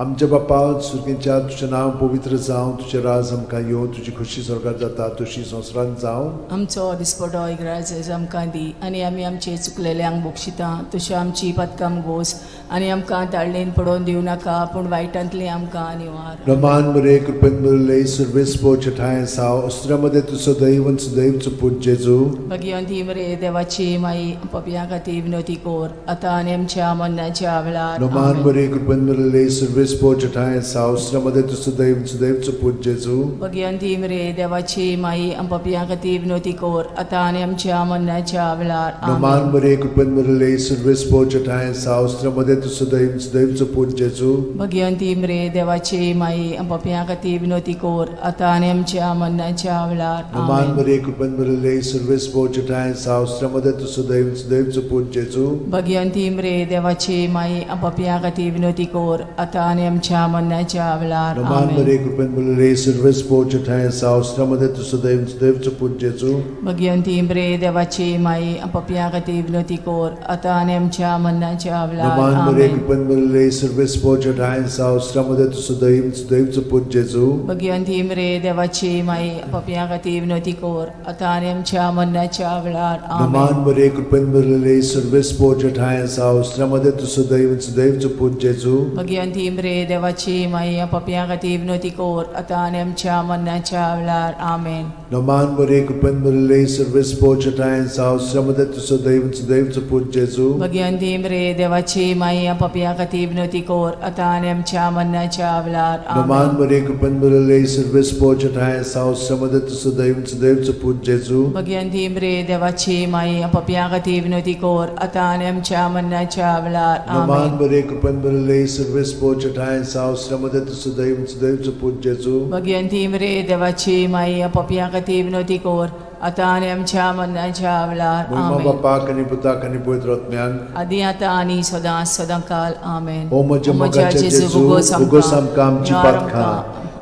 आमच्या बापा सुर्गींच्या, तुजें नांव पवित्र जावं, तुजें राज आमकां येवं, तुजी खोशी स्वर्गात जाता तशी संवसारांत जावं. आमचो दिसपटो इग्राज आमकां दी आनी आमी आमचे चुकलेल्यांक बक्षिता तशी आमची पदकां गोस आनी आमकां ताळणेन पडोवन दिवं नाका पूण वायटांतली आमकां निवार. रमान मरे कृपेन मिळले सर्वेस ठांय साव अस्त्रामध्ये तूं सदैव सदैवचो पूत जेजू. भगिवंती मरे देवाची माई पपया खातीर विनोती कर आतां आनी आमच्या मरणाच्या वेळार. रमान आमेन. मरे कृपेन मिळले सर्वेस ठांय साव अस्त्रामध्ये तूं सदैव सदैवचो पूत जेजू. भगिवंती मरे देवाची माई पपया खातीर विनोती कर आतां आनी आमच्या मरणाच्या वेळार. रमान आमेन. मरे कृपेन मिळले सर्वेस ठांय साव अस्त्रामध्ये तूं सदैव सदैवचो पूत जेजू. भगिवंती मरे देवाची माई पपया खातीर विनोती कर आतां आनी आमच्या मरणाच्या वेळार. रमान आमेन. मरे कृपेन मिळले सर्वेस ठांय साव अस्त्रामध्ये तूं सदैव सदैवचो पूत जेजू. भगिवंती मरे देवाची माई पपया खातीर विनोती कर आतां आनी आमच्या मरणाच्या वेळार. रमान आमेन. मरे कृपेन मिळले सर्वेस ठांय साव अस्त्रामध्ये तूं सदैव सदैवचो पूत जेजू. भगिवंती मरे देवाची माई पपया खातीर विनोती कर आतां आनी आमच्या मरणाच्या वेळार. रमान मरे आमेन. कृपेन मिळले सर्वेस ठांय साव अस्त्रामध्ये तूं सदैव सदैवचो पूत जेजू. भगिवंती मरे देवाची माई पपया खातीर विनोती कर आतां आनी आमच्या मरणाच्या वेळार. रमान आमेन. मरे कृपेन मिळले सर्वेस ठांय साव अस्त्रामध्ये तूं सदैव सदैवचो पूत जेजू. भगिवंती मरे देवाची माई पपया खातीर विनोती कर आतां आनी आमच्या मरणाच्या वेळार. आमेन. रमान मरे कृपेन मिळले सर्वेस ठांय साव अस्त्रामध्ये तूं सदैव सदैवचो पूत जेजू. भगिवंती मरे देवाची माई पपया खातीर विनोती कर आतां आनी आमच्या मरणाच्या वेळार. रमान आमेन. मरे कृपेन मिळले सर्वेस ठांय साव अस्त्रामध्ये तूं सदैव सदैवचो पूत जेजू. भगिवंती मरे देवाची माई पपया खातीर विनोती कर आतां आनी आमच्या मरणाच्या वेळार. रमान आमेन. मरे कृपेन मिळले सर्वेस ठांय साव अस्त्रामध्ये तूं सदैव सदैवचो पूत जेजू. भगिवंती मरे देवाची माई पपया खातीर विनोती कर आतां आनी आमच्या मरणाच्या वेळार. मोहिमा आमेन. बापाक आनी पुताक आनी पवित्र आत्म्याक. आदी आतां आनी सदां सदां काल. आमेन. ओ म्हज्या मोगाच्या जेजू, उगोस आमकां आमची पातकां,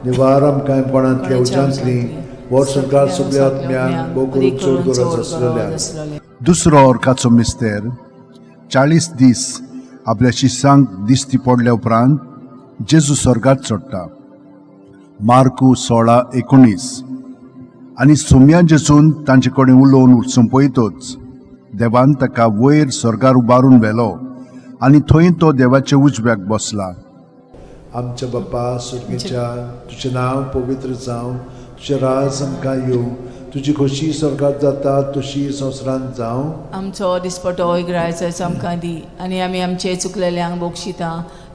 निवार आमकां कोणांतल्या उज्यांतली, वर्सभर सगळ्या आत्म्यांक भोव करून चड गरज आसलेल्या. दुसरो ऑर्काचो मिस्तेर, 40 दीस आपल्या शिसांक दिश्टी पडल्या उपरांत जेजू स्वर्गात चडटा. मार्कू 16:19. आनी सोम्या जेजून तांचे कडेन उलोवन सोंपयतच देवान ताका वयर स्वर्गार उबारून व्हेलो आनी थंय तो देवाच्या उजव्याक बसला. आमच्या बाप्पा सुर्गेच्या तुजें नांव पवित्र जावं, तुजें राज आमकां येवं, तुजी खोशी स्वर्गात जाता तशी संवसारांत जावं. आमचो दिसपटो इगरायचो आमकां दी आनी आमी आमचे चुकलेल्यांक बक्षिता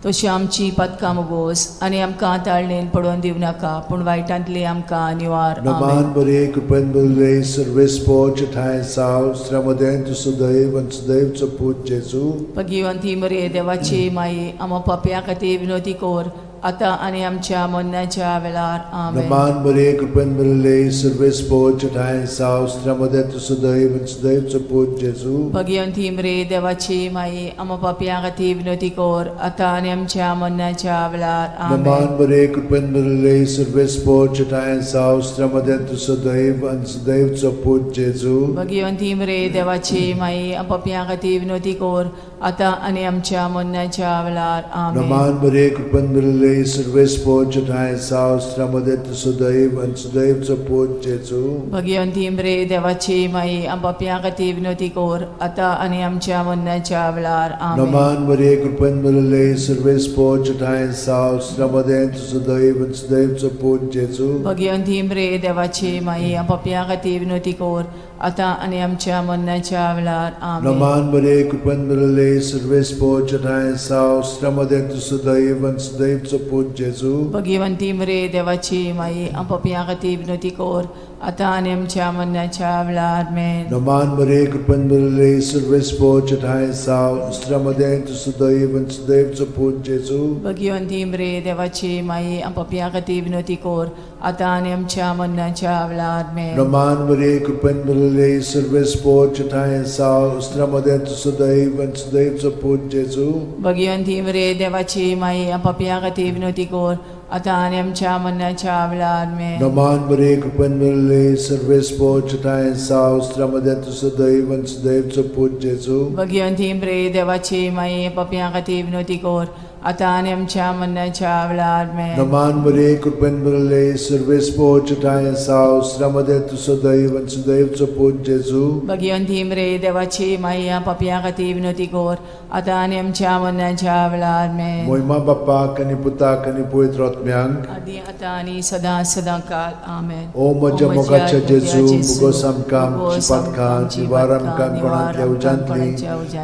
तशी आमची पदकां मुगोस आनी आमकां ताळणेन पडोवन दिवं नाका पूण वायटांतली आमकां निवार. नमान आमेन. बरे कृपेन बरले सर्वेस्पोच ठांय साव श्रमदें तूं सदैव आनी सदैवचो पूत जेजू. भगिवंती मरे देवाची माई आमा पापया खातीर विनोती कोर आतां आनी आमच्या मरणाच्या वेळार. आमेन. नमान बरे कृपेन बरले सर्वेस्पोच ठांय साव श्रमदें तूं सदैव आनी सदैवचो पूत जेजू. भगिवंती मरे देवाची माई आमा पापया खातीर विनोती कोर आतां आनी आमच्या मरणाच्या वेळार. आमेन. नमान बरे कृपेन बरले सर्वेस्पोच ठांय साव श्रमदें तूं सदैव आनी सदैवचो पूत जेजू. भगिवंती मरे देवाची माई पापया खातीर विनोती कोर आतां आनी आमच्या मरणाच्या वेळार. आमेन. नमान बरे कृपेन बरले सर्वेस्पोच ठांय साव श्रमदें तूं सदैव आनी सदैवचो पूत जेजू. भगिवंती मरे देवाची माई पापया खातीर विनोती कोर आतां आनी आमच्या मरणाच्या वेळार. आमेन. नमान मरे कृपेन भरले सर्वेस्पोच ठांय साव श्रमदें तूं सदैव आनी सदैवचो पूत जेजू. भगिवंती मरे देवाची माई पापया खातीर विनोती कोर आतां आनी आमच्या मरणाच्या वेळार. आमेन. नमान मरे कृपेन भरले सर्वेस्पोच ठांय साव श्रमदें तूं सदैव आनी सदैवचो पूत जेजू. भगिवंती मरे देवाची माई पापया खातीर विनोती कोर आतां आनी आमच्या मरणाच्या वेळार. आमेन. नमान मरे कृपेन भरले सर्वेस्पोच ठांय साव श्रमदें तूं सदैव आनी सदैवचो पूत जेजू. भगिवंती मरे देवाची माई पापया खातीर विनोती कोर आतां आनी आमच्या मरणाच्या वेळार. आमेन. नमान मरे कृपेन भरले सर्वेस्पोच ठांय साव श्रमदें तूं सदैव आनी सदैवचो पूत जेजू. भगिवंती मरे देवाची माई पापया खातीर विनोती कोर आतां आनी आमच्या मरणाच्या वेळार. आमेन. नमान मरे कृपेन भरले सर्वेस्पोच ठांय साव श्रमदें तूं सदैव आनी सदैवचो पूत जेजू. भगिवंती मरे देवाची माई पापया खातीर विनोती कोर आतां आनी आमच्या मरणाच्या वेळार. आमेन. नमान मरे कृपेन भरले सर्वेस्पोच ठांय साव श्रमदें तूं सदैव आनी सदैवचो पूत जेजू. भगिवंती मरे देवाची माई पापया खातीर विनोती कोर आतां आनी आमच्या मरणाच्या वेळार. आमेन. मोहिमा बाप्पाक आनी पुताक आनी पवित्र आत्म्यांक आदी आतां आनी सदां सदां काल. आमेन. ओ म्हज्या मोगाच्या जेजू, मुगोस आमकां आमची पातकां निवार आमकां कोणांतल्या उज्यांतली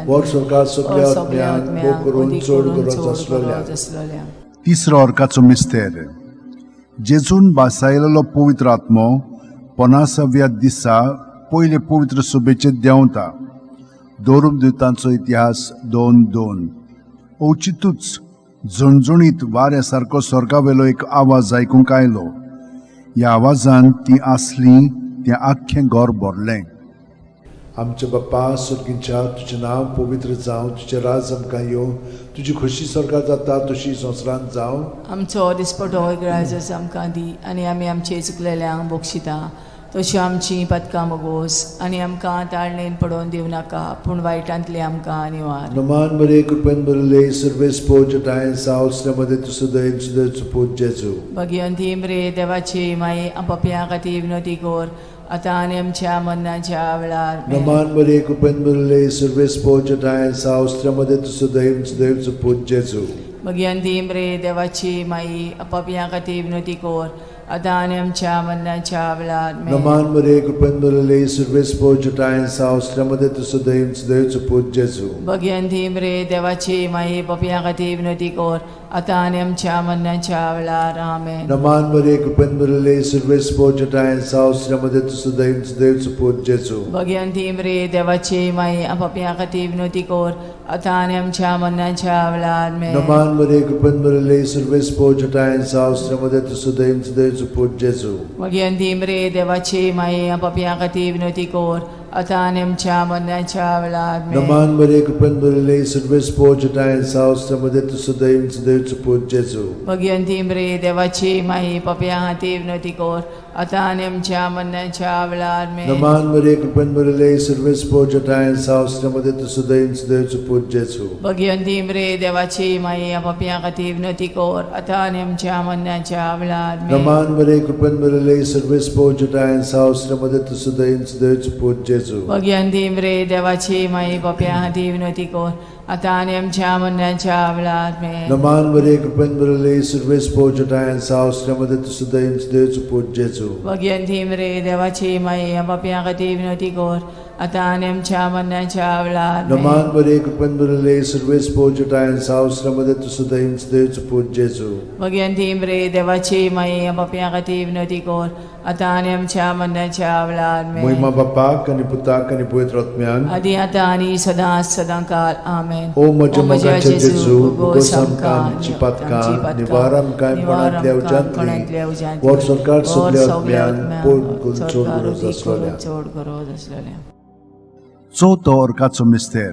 वर सरकार सगल्या आत्म्यांक भोग करून चड गरज आसलोल्या. आसलोल्या. तिसरो अर्काचो मिस्तेर. जेजून बासायलेलो पवित्र आत्मो पनासाव्या दिसा पयले पवित्र सभेचेर देंवता. दोरून दितांचो इतिहास 2:2. अवचितूच झणझणीत वाऱ्या सारको स्वर्गावेलो एक आवाज आयकूंक आयलो. ह्या आवाजान ती आसली तें आख्खें घर भरलें. आमच्या बाप्पा सुर्गींच्या तुजें नांव पवित्र जावं, तुजें राज आमकां येवं, तुजी खोशी स्वर्गात जाता तशी संवसारांत जावं. आमचो दिसपटो इगराजस आमकां दी आनी आमी आमचे चुकलेल्यांक बक्षिता तशी आमची पदकां मगोस आनी आमकां ताळणेन पडोवन दिवं नाका पूण वायटांतली आमकां निवार. नमान मरे कृपेन भरले सर्वेस्पोच ठांय साव श्रमदें तूं सदैव सदैवचो पूत जेजू. भगिवंती मरे देवाची माई पापया खातीर विनोती कोर आतां आनी आमच्या मरणाच्या वेळार. आमेन. नमान मरे कृपेन भरले सर्वेस्पोच ठांय साव श्रमदें तूं सदैव सदैवचो पूत जेजू. भगिवंती मरे देवाची माई पापया खातीर विनोती कोर आतां आनी आमच्या मरणाच्या वेळार. आमेन. नमान मरे कृपेन भरले सर्वेस्पोच ठांय साव श्रमदें तूं सदैव सदैवचो पूत जेजू. भगिवंती मरे देवाची माई पापया खातीर विनोती कोर आतां आनी आमच्या मरणाच्या वेळार. आमेन. नमान मरे कृपेन भरले सर्वेस्पोच ठांय साव श्रमदें तूं सदैव सदैवचो पूत जेजू. भगिवंती मरे देवाची माई पापया खातीर विनोती कोर आतां आनी आमच्या मरणाच्या वेळार. आमेन. नमान मरे कृपेन भरले सर्वेस्पोच ठांय साव श्रमदें तूं सदैव सदैवचो पूत जेजू. भगिवंती मरे देवाची माई पापया खातीर विनोती कोर आतां आनी आमच्या मरणाच्या वेळार. आमेन. नमान मरे कृपेन भरले सर्वेस्पोच ठांय साव श्रमदें तूं सदैव सदैवचो पूत जेजू. भगिवंती मरे देवाची माई पापया खातीर विनोती कोर आतां आनी आमच्या मरणाच्या वेळार. आमेन. नमान मरे कृपेन भरले सर्वेस्पोच ठांय साव श्रमदें तूं सदैव सदैवचो पूत जेजू. भगिवंती मरे देवाची माई पापया खातीर विनोती कोर आतां आनी आमच्या मरणाच्या वेळार. आमेन. नमान मरे कृपेन भरले सर्वेस्पोच ठांय साव श्रमदें तूं सदैव सदैवचो पूत जेजू. जेजू. भगिनी रे देवाची माई पप्या खातीर विनवती कर आतां आनी आमच्या मरणाच्या वेळार आमेन. नमान मरिये, कृपेन भरिल्ले, सुरवेस पोचटायन सावसऱ्यामध्ये तू सुदैव देवचो पूत जेजू. भगिनी रे देवाची माई पप्या खातीर विनवती कर आतां आनी आमच्या मरणाच्या वेळार आमेन. नमान मरिये, कृपेन भरिल्ले, सुरवेस पोचटायन सावसऱ्यामध्ये तू सुदैव देवचो पूत जेजू. भगिनी रे देवाची माई पप्या खातीर विनवती कर आतां आनी आमच्या मरणाच्या वेळार आमेन. मोहिमा बापाक आनी पुताक आनी पवित्र आत्म्याक. आदी आतां आनी सदां सदां काल आमेन. ओ म्हज्या मोगाचे जेजू, भोगोस आमकां आमची पातकां, निवार आमकां कोणांतल्या उज्यांतली, वर सरकार सगल्या आत्म्यान पोट करून चड गरज आसलेल्या. चड गरज आसलेल्या. चवथो अर्काचो मिस्तेर.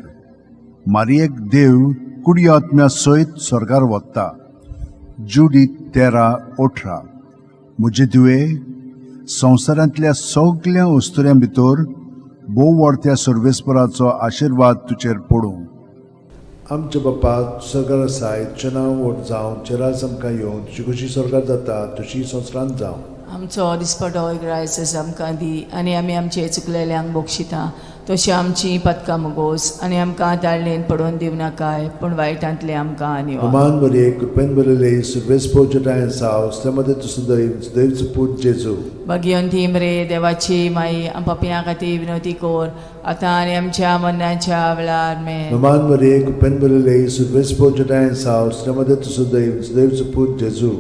मारियेक देव कुडी आत्म्या सयत स्वर्गार वता. जुडी 13:18. म्हजे धुवे, संवसारांतल्या सगल्या अस्तुऱ्यां भितर भोव व्हडत्या सर्वेस्पराचो आशिर्वाद तुजेर पडूं. आमच्या बापा सरकार आसाय, तुजें नांव व्हड जावं, तुजें राज आमकां येवं, तुजी खुशी सरकार जाता तशी संवसारांत जावं. आमचो दिसपटो ग्रायस आमकां दी आनी आमी आमचे चुकलेल्यांक बक्षिता तशी आमची पदकां मुगोस आनी आमकां ताळणेन पडोवन दिवं नाकाय पूण वायटांतले आमकां निवार. नमान मरिये, कृपेन भरिल्ले, सुरवेस पोचटायन सावसऱ्यामध्ये तू सुदैव देवचो पूत जेजू. भगिनी रे देवाची माई पपयां खातीर विनवती कर आतां आनी आमच्या मरणाच्या वेळार आमेन. नमान मरिये, कृपेन भरिल्ले, सुरवेस पोचटायन सावसऱ्यामध्ये तू सुदैव देवचो पूत जेजू.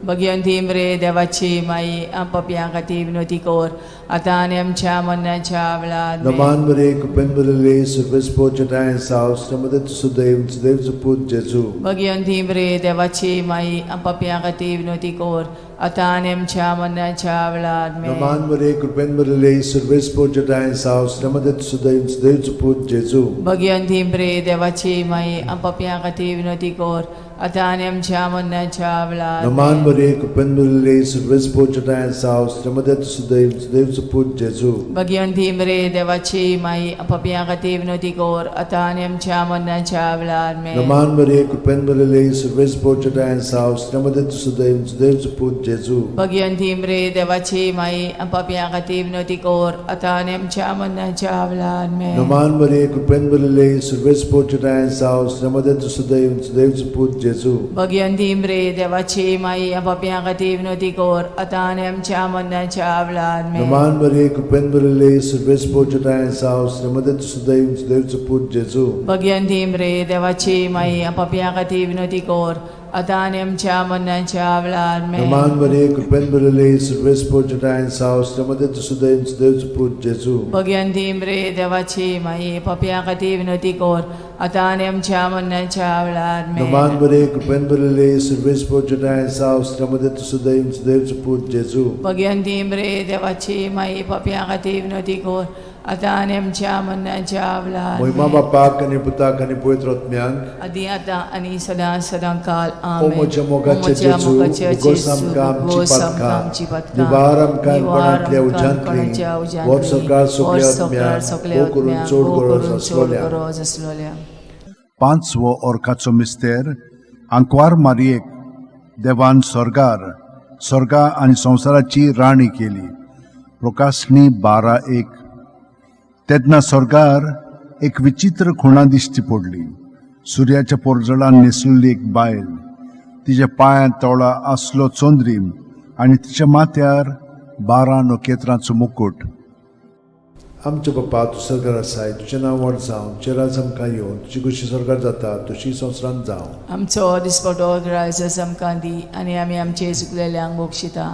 भगिनी रे देवाची माई पपयां खातीर विनवती कर आतां आनी आमच्या मरणाच्या वेळार आमेन. नमान मरिये, कृपेन भरिल्ले, सुरवेस पोचटायन सावसऱ्यामध्ये तू सुदैव देवचो पूत जेजू. भगिनी रे देवाची माई पपयां खातीर विनवती कर आतां आनी आमच्या मरणाच्या वेळार आमेन. नमान मरिये, कृपेन भरिल्ले, सुरवेस पोचटायन सावसऱ्यामध्ये तू सुदैव देवचो पूत जेजू. भगिनी रे देवाची माई पपयां खातीर विनवती कर आतां आनी आमच्या मरणाच्या वेळार नमान आमेन. मरिये, कृपेन भरिल्ले, सुरवेस पोचटायन सावसऱ्यामध्ये तू सुदैव देवचो पूत जेजू. भगिनी रे देवाची माई पपयां खातीर विनवती कर आतां आनी आमच्या मरणाच्या वेळार आमेन. नमान मरिये, कृपेन भरिल्ले, सुरवेस पोचटायन सावसऱ्यामध्ये तू सुदैव देवचो पूत जेजू. भगिनी रे देवाची माई पपयां खातीर विनवती कर आतां आनी आमच्या मरणाच्या वेळार आमेन. नमान मरिये, कृपेन भरिल्ले, सुरवेस पोचटायन सावसऱ्यामध्ये तू सुदैव देवचो पूत जेजू. भगिनी रे देवाची माई पपयां खातीर विनवती कर आतां आनी आमच्या मरणाच्या वेळार आमेन. नमान मरिये, कृपेन भरिल्ले, सुरवेस पोचटायन सावसऱ्यामध्ये तू सुदैव देवचो पूत जेजू. भगिनी रे देवाची माई पपयां खातीर विनवती कर आतां आनी आमच्या मरणाच्या वेळार आमेन. नमान मरिये, कृपेन भरिल्ले, सुरवेस पोचटायन सावसऱ्यामध्ये तू सुदैव देवचो पूत जेजू. भगिनी रे देवाची माई पपयां खातीर विनवती कर आतां आनी आमच्या मरणाच्या वेळार आमेन. नमान मरिये, कृपेन भरिल्ले, सुरवेस पोचटायन सावसऱ्यामध्ये तू सुदैव देवचो पूत जेजू. भगिनी रे देवाची माई पपयां खातीर विनवती कर आतां आनी आमच्या मरणाच्या वेळार मोहिमा आमेन. बापाक आनी पुताक आनी पवित्र आत्म्याक. आदी आतां आनी सदां सदां काल ओ आमेन. म्हज्या मोगाचे ओ म्हज्या जेजू, मोगाचे भोगोस जेजू, आमकां आमची भोगोस आमकां पातकां, आमची पातकां, निवार आमकां निवार कोणांतल्या आमकां उज्यांतली, कोणाच्या उज्यांतली, वर सरकार सगल्या वर सरकार आत्म्याक, सगल्या भोव करून आत्म्याक, चड भोव गरज करून चड आसलोल्या. गरज आसलोल्या. पांचवो अर्काचो मिस्तेर. आंकवार मारियेक देवान स्वर्गार स्वर्गा आनी संवसाराची राणी केली. प्रकाशणी 12:1. तेन्ना स्वर्गार एक विचित्र खुणा दिश्टी पडली. सुर्याच्या पोरजळान न्हेसुल्ली एक बायल, तिच्या पांयांत तोळा आसलो चंद्रीम आनी तिच्या माथ्यार 12 नखेत्रांचो मुकूट. आमच्या बापा तूं सरकार आसाय, तुजें नांव व्हड जावं, तुजें राज आमकां येवं, तुजी खुशी सरकार जाता तशी संवसारांत जावं. आमचो दिसपटो ग्रायस आमकां दी आनी आमी आमचे चुकलेल्यांक बक्षिता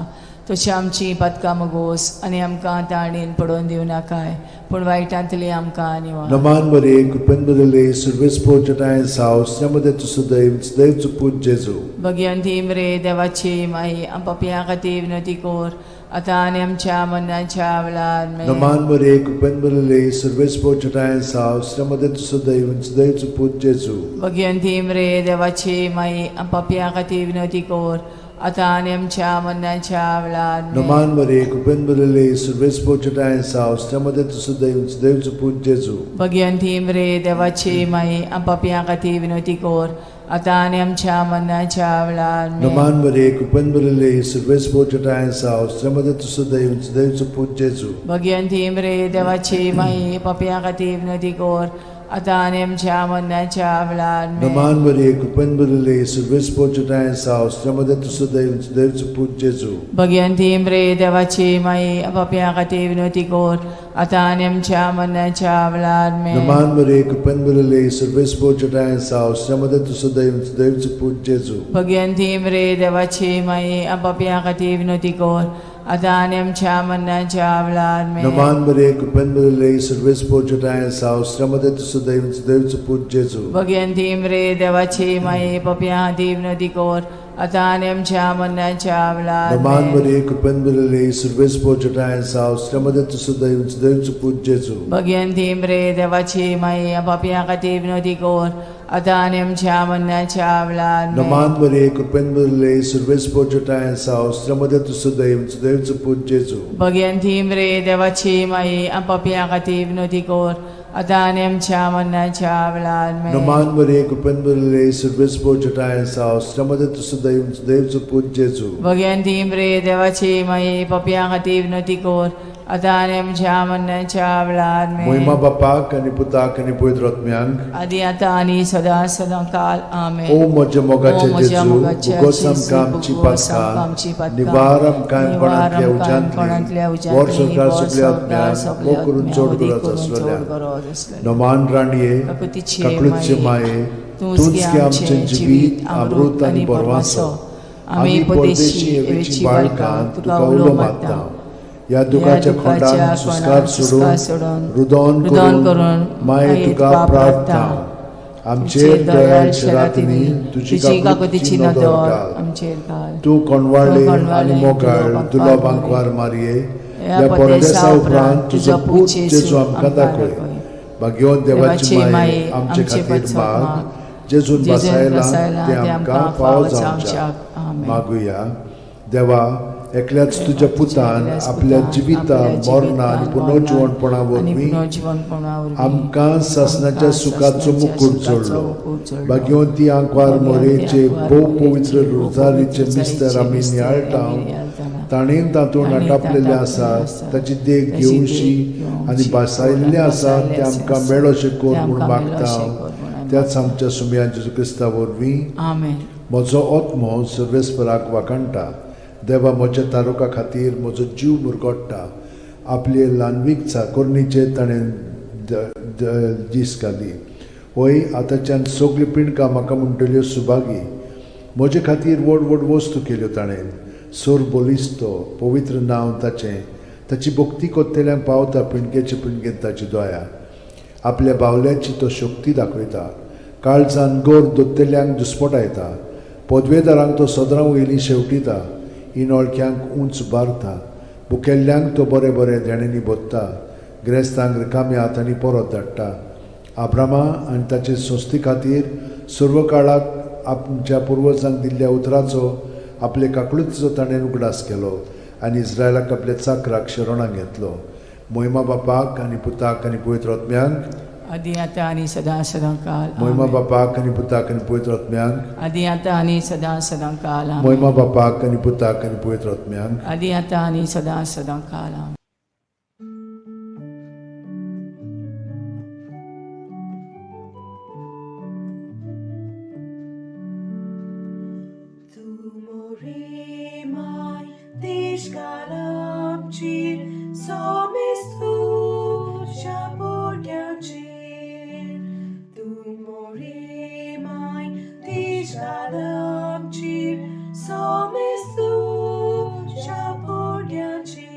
तशी आमची पातकां मगोस आनी आमकां ताणेन पडोवन दिवं नाकाय पूण वायटांतली आमकां निवार. नमान मरिये, कृपेन भरिल्ले, सुरवेस पोचटायन सावसऱ्यामध्ये तू सुदैव देवचो पूत जेजू. भगिनी रे देवाची माई पपयां खातीर विनवती कर आतां आनी आमच्या मरणाच्या वेळार आमेन. नमान मरिये, कृपेन भरिल्ले, सुरवेस पोचटायन सावसऱ्यामध्ये तू सुदैव देवचो पूत जेजू. भगिनी रे देवाची माई पपयां खातीर विनवती कर आतां आनी आमच्या मरणाच्या वेळार आमेन. नमान मरिये, कृपेन भरिल्ले, सुरवेस पोचटायन सावसऱ्यामध्ये तू सुदैव देवचो पूत जेजू. भगिनी रे देवाची माई पपयां खातीर विनवती कर आतां आनी आमच्या मरणाच्या वेळार आमेन. नमान मरिये कृपेन भरिल्ले सर्वेस्पर तुज्या साव श्रीमती तुजो दैव देवचो पूत जेजू. भगवंती मरे देवाची माई पापया खातीर विनवती कर आतां आनी आमच्या मरणाच्या वेळार आमेन. नमान मरिये कृपेन भरिल्ले सर्वेस्पर तुज्या साव श्रीमती तुजो दैव देवचो पूत जेजू. भगवंती मरे देवाची माई पापया खातीर विनवती कर आतां आनी आमच्या मरणाच्या वेळार आमेन. नमान मरिये कृपेन भरिल्ले सर्वेस्पर तुज्या साव श्रीमती तुजो दैव देवचो पूत जेजू. भगवंती मरे देवाची माई पापया खातीर विनवती कर आतां आनी आमच्या मरणाच्या वेळार आमेन. नमान मरिये कृपेन भरिल्ले सर्वेस्पर तुज्या साव श्रीमती तुजो दैव देवचो पूत जेजू. भगवंती मरे देवाची माई पापया खातीर विनवती कर आतां आनी आमच्या मरणाच्या वेळार नमान आमेन. मरिये कृपेन भरिल्ले सर्वेस्पर तुज्या साव श्रीमती तुजो दैव देवचो पूत जेजू. भगवंती मरे देवाची माई पापया खातीर विनवती कर आतां आनी आमच्या मरणाच्या वेळार आमेन. नमान मरिये कृपेन भरिल्ले सर्वेस्पर तुज्या साव श्रीमती तुजो दैव देवचो पूत जेजू. भगवंती मरे देवाची माई पापया खातीर विनवती कर आतां आनी आमच्या मरणाच्या वेळार आमेन. नमान मरिये कृपेन भरिल्ले सर्वेस्पर तुज्या साव श्रीमती तुजो दैव देवचो पूत जेजू. भगवंती मरे देवाची माई पापया खातीर विनवती कर आतां आनी आमच्या मरणाच्या वेळार आमेन. मोहिमा बापाक आनी पुताक आनी पवित्र आत्म्यांक आदी आतां आनी सदां सदां काल आमेन. ओ म्हज्या मोगाचे ओ म्हज्या जेजू मोगाचे भुगोस जेजू, आमकां आमची भुगोस आमकां आमची पातकां पातकां, निवार आमकां निवार कोणांतल्या आमकां कोणांतल्या उज्यांतली वर उज्यांतली, संवसार वर सगल्या संवसार आत्म्यांक सगल्या मोग करून आत्म्यांक, चड उदीक गरज करून आसलेल्या चड गरज आसलेल्या. नमान राणये काकुतीचे काकळूतचे माये तूंच गे तूंच गे आमचें आमचें जिवीत अमृत आनी परवासो. आमी परदेशी एवेची बाळकां तुका उलो मारता. ह्या दुखाच्या खोंडान सुस्कार सोडून सोडून रुदोन रुदन करून करून माये तुका प्रार्थना आमचेर दयाळ शरातींनी तुजी तुजी काकुतीची काकुतीची नदर नदर घाल. आमचेर घाल. तूं कोणवाळे तूं कोणवाळे आनी मोगाळ तुलो तुलो बांकवार बांकवार मारये ह्या ह्या परदेसा परदेसा उपरांत उपरांत तुजो पूत जेजू आमकां दाखय. भाग्यवंत देवाची माये आमचे खातीर माग जेजून जेजून बसायला बसायला ते आमकां फावो जावच्याक. आमेन. मागुया. देवा एकल्याच तुज्या पुतान आपल्या जिविता मरणा आनी पुनर्जिवणपणा वरवीं आमकां सासणाच्या सुखाचो मुकूट जोडलो. भाग्यवंती आंकवार मोरेचे भोव पवित्र रोजारीचे मिस्तर आमी नियाळटा ताणें तातूंत आटापलेलें आसा ताची देख घेवशी आनी भासायल्लें आसा तें आमकां मेळोशें कर म्हूण मागता त्याच आमच्या सुमया जेजू क्रिस्ता वरवीं. आमेन. म्हजो आत्मो सर्वेस्पराक वाखाणटा. देवा म्हज्या तारुका खातीर म्हजो जीव मुरगोडटा. आपले ल्हानवीक चाकोरणीचेर ताणें दीस घाली. हय आतांच्यान सगल्यो पिंडकां म्हाका म्हणटल्यो सुभागी. म्हजे खातीर व्हड व्हड वस्तू केल्यो ताणें. सोर बलिस्तो पवित्र नांव ताचें. ताची भक्ती कोत्तेल्यांक पावता पिंडकेचे पिंडकेन ताची दया. आपल्या बावल्याची तो शक्ती दाखयता. काळजान गोर दोत्तेल्यांक दुस्पटायता. पदवेदारांक तो सदरां वयली शेवटिता. इनोळख्यांक उंच बारता. भुकेल्ल्यांक तो बरें बरें देण्यांनी भोत्ता. ग्रेस्तांक रिकाम्या हातांनी परत धाडटा. आब्रामा आनी ताचे संस्थे खातीर सर्व काळाक आमच्या पुर्वजांक दिल्ल्या उतराचो आपले काकळुतीचो ताणें उगडास केलो आनी इस्रायलाक आपल्या चाकराक शरणाक घेतलो. मोहिमा बापाक आनी पुताक आनी पवित्र आत्म्यांक आदी आतां आनी सदां सदां काल. मोहिमा आमेन. बापाक आनी पुताक आनी पवित्र आत्म्यांक आदी आतां आनी सदां सदां काल. आमेन. मोहिमा बापाक आनी पुताक आनी पवित्र आत्म्यांक आदी आतां आनी सदां सदां काल. आमेन. Tu morimai, tishkalamchir, somistu shaburyanchir. Tu morimai, tishkalamchir, somistu shaburyanchir.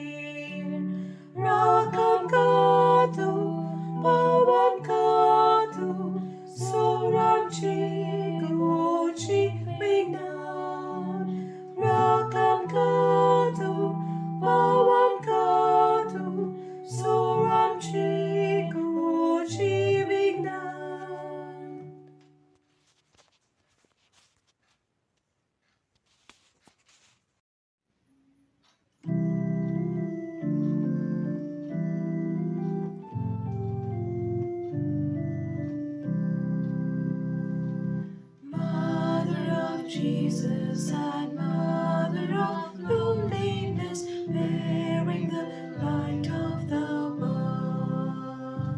Jesus and Mother of loneliness, bearing the light of the world.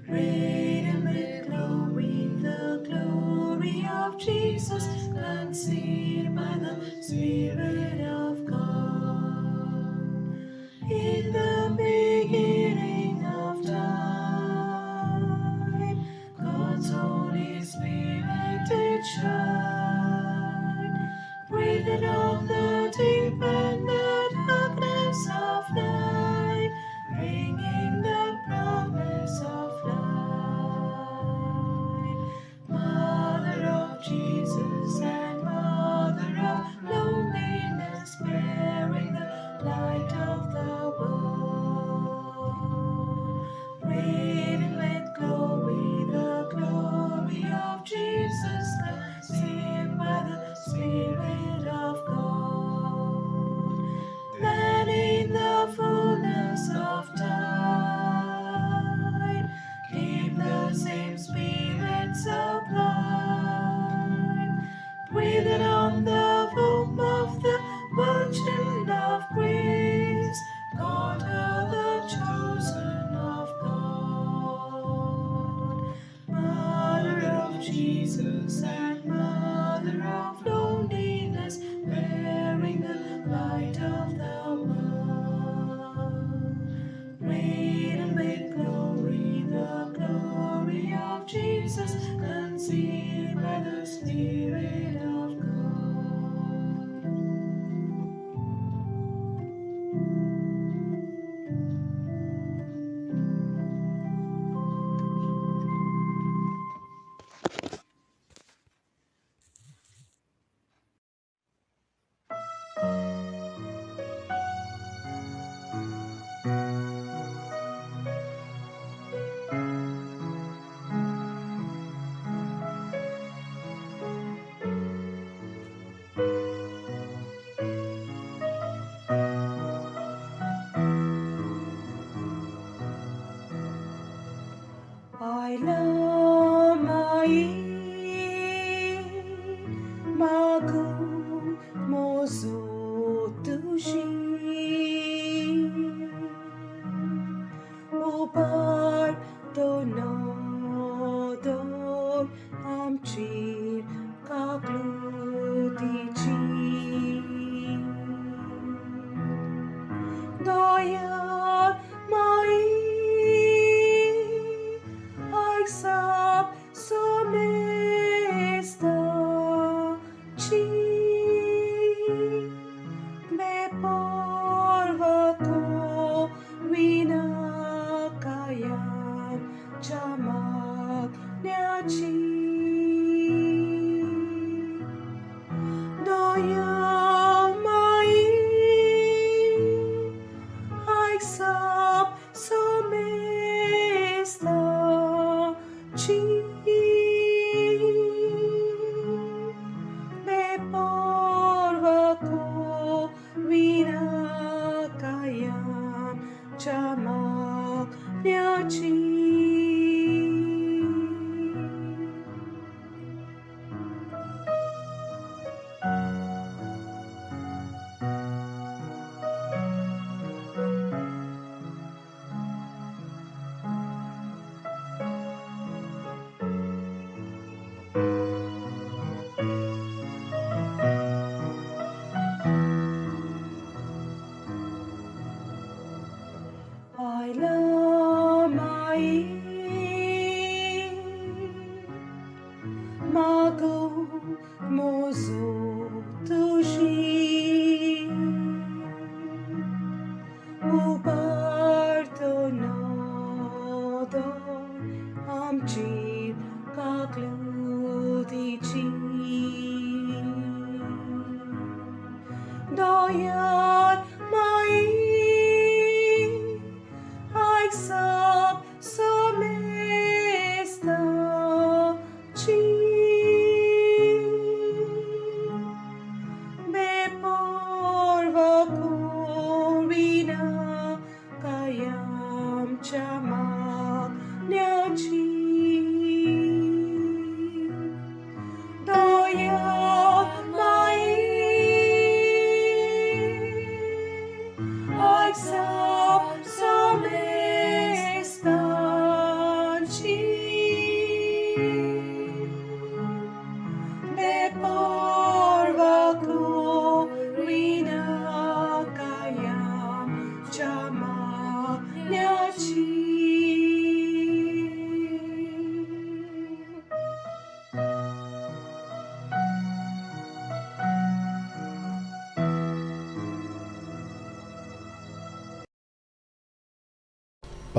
Radiant with glory, the glory of Jesus, conceived by the Spirit of God. In the beginning of time, God's Holy Spirit did shine, breathed on the deep and the darkness of night, bringing the promise of light. Mother of Jesus and Mother of loneliness, bearing the light of the world. Radiant with glory, the glory of Jesus, conceived by the Spirit of God. Then in the fullness of time came the same Spirit sublime, breathed on the womb of the Virgin of Grace, called her the chosen of God. Mother of Jesus and Mother of loneliness, bearing the light of the world. Radiant with glory, the glory of Jesus, conceived by the Spirit of God. I love my magu mozo tushi upar to nodor amchir kaklutichi Daya mai Aisap somesta chi me porvako vinakayam chamak nyachi Daya mai Aisap somesta chi me porvako vinakayam chamak nyachi. I love my mago mozo tushi uparto nodor amchir kaklutichi Doyar mai Aisap somesta chi me porvako vina kayam chamak nyachi Doya mai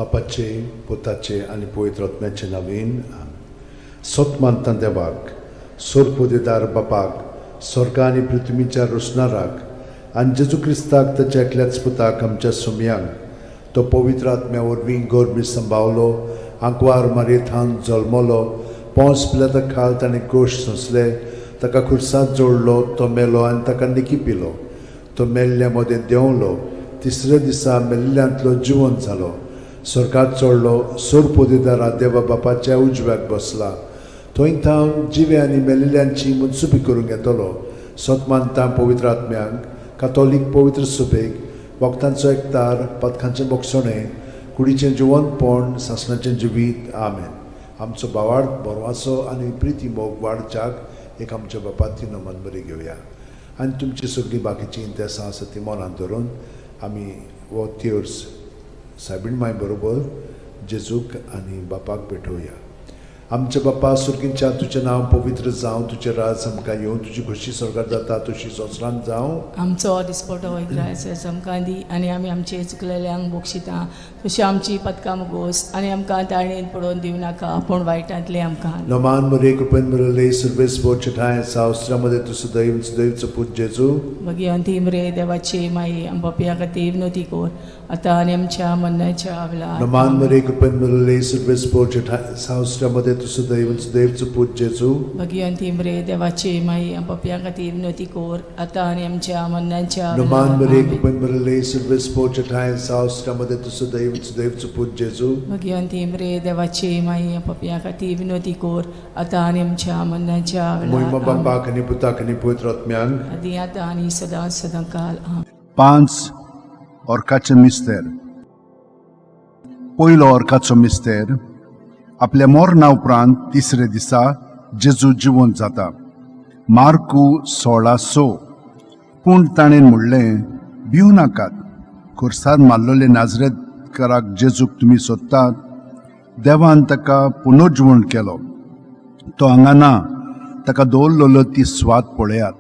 बापाचे, पुताचे आनी पवित्र आत्म्याचे नवीन. सत मानता देवाक, सोरपोदेदार बापाक, स्वर्गा आनी पृथ्वीच्या रोसणाराक, आनी जेजू क्रिस्ताक ताच्या एकल्याच पुताक, आमच्या सुमयांक, तो पवित्र आत्म्या वरवीं गोरबी संभावलो, आंकवार मारयेथान जल्मलो, पोंस पिलाता खाल ताणें कोश सोंसले, ताका खुर्सांत जोडलो, तो मेलो आनी ताका निकी पिलो, तो मेल्ल्या मदें देंवलो, तिसऱ्या दिसा मेल्ल्यांतलो जिवन जालो, स्वर्गात चडलो, सोरपोदेदारा देवा बापाच्या उजव्याक बसला, थंय थावन जिवे आनी मेलिल्ल्यांची मनसुबी करूंक येतलो. सत मानता पवित्र आत्म्यांक, कातोलीक पवित्र सुबेक, वखदांचो एकतार, पदकांचें बोगसणें, कुडीचें जिवनपण, सासणाचें जिवीत. आमेन. आमचो बावाड बरवाचो आनी प्रिती मोग वाडच्याक एक आमच्या बापाती नमन बरी घेवया आनी तुमची सगळीं बाकीचीं इंतेसां आसा ती मनांत धरून आमी हो तेर्स सायबीण माय बरोबर जेजूक आनी बापाक भेटोवया. आमच्या बापा सुर्गींच्या, तुजें नांव पवित्र जावं, तुजें राज आमकां येवं, तुजी खोशी स्वर्गात जाता तशी संवसारांत जावं. आमचो दिसपटो ग्रायस आमकां दी आनी आमी आमचे चुकलेल्यांक बक्षिता तशी आमची पदकां मुगोस आनी आमकां ताळणेन पडोवन दिवं नाका, पूण वायटांतले आमकां. नमान मरे, कृपेन मरले सर्वेस बोचठाय सावस्त्रामध्ये तूं सदैव सदैवचो पूत जेजू. मागीर अंतीम रे देवाची माई, आमच्या खातीर विनवती कर, आतां आनी आमच्या मरणाच्या वेळार. नमान मरे, कृपेन मरले सर्वेस बोचठाय सावस्त्रामध्ये तूं सदैव सदैवचो पूत जेजू. मागीर अंतीम रे देवाची माई, आमच्या खातीर विनवती कर, आतां आनी आमच्या मरणाच्या नमान वेळार. मरे, आमेन. कृपेन मरले सर्वेस बोचठाय सावस्त्रामध्ये तूं सदैव सदैवचो पूत जेजू. मागीर अंतीम रे देवाची माई, आमच्या खातीर विनवती कर, आतां आनी आमच्या मरणाच्या मोहिमा वेळार. आमेन. बापाक आनी पुताक आनी पवित्र आत्म्यांक. आदी आतां आनी सदां सदां काल. आमेन. पांच ऑर्काचे मिस्तेर. पयलो ऑर्काचो मिस्तेर, आपल्या मरणा उपरांत तिसरे दिसा जेजू जिवंत जाता. मार्कू 16:6. पूण ताणें म्हणलें, भिवू नाकात, खुर्सार मारलेले नाजरेतकाराक जेजूक तुमी सोदतात. देवान ताका पुनर्जिवण केलो. तो हांगा ना. ताका दवरलेलो ती सुवात पळयात.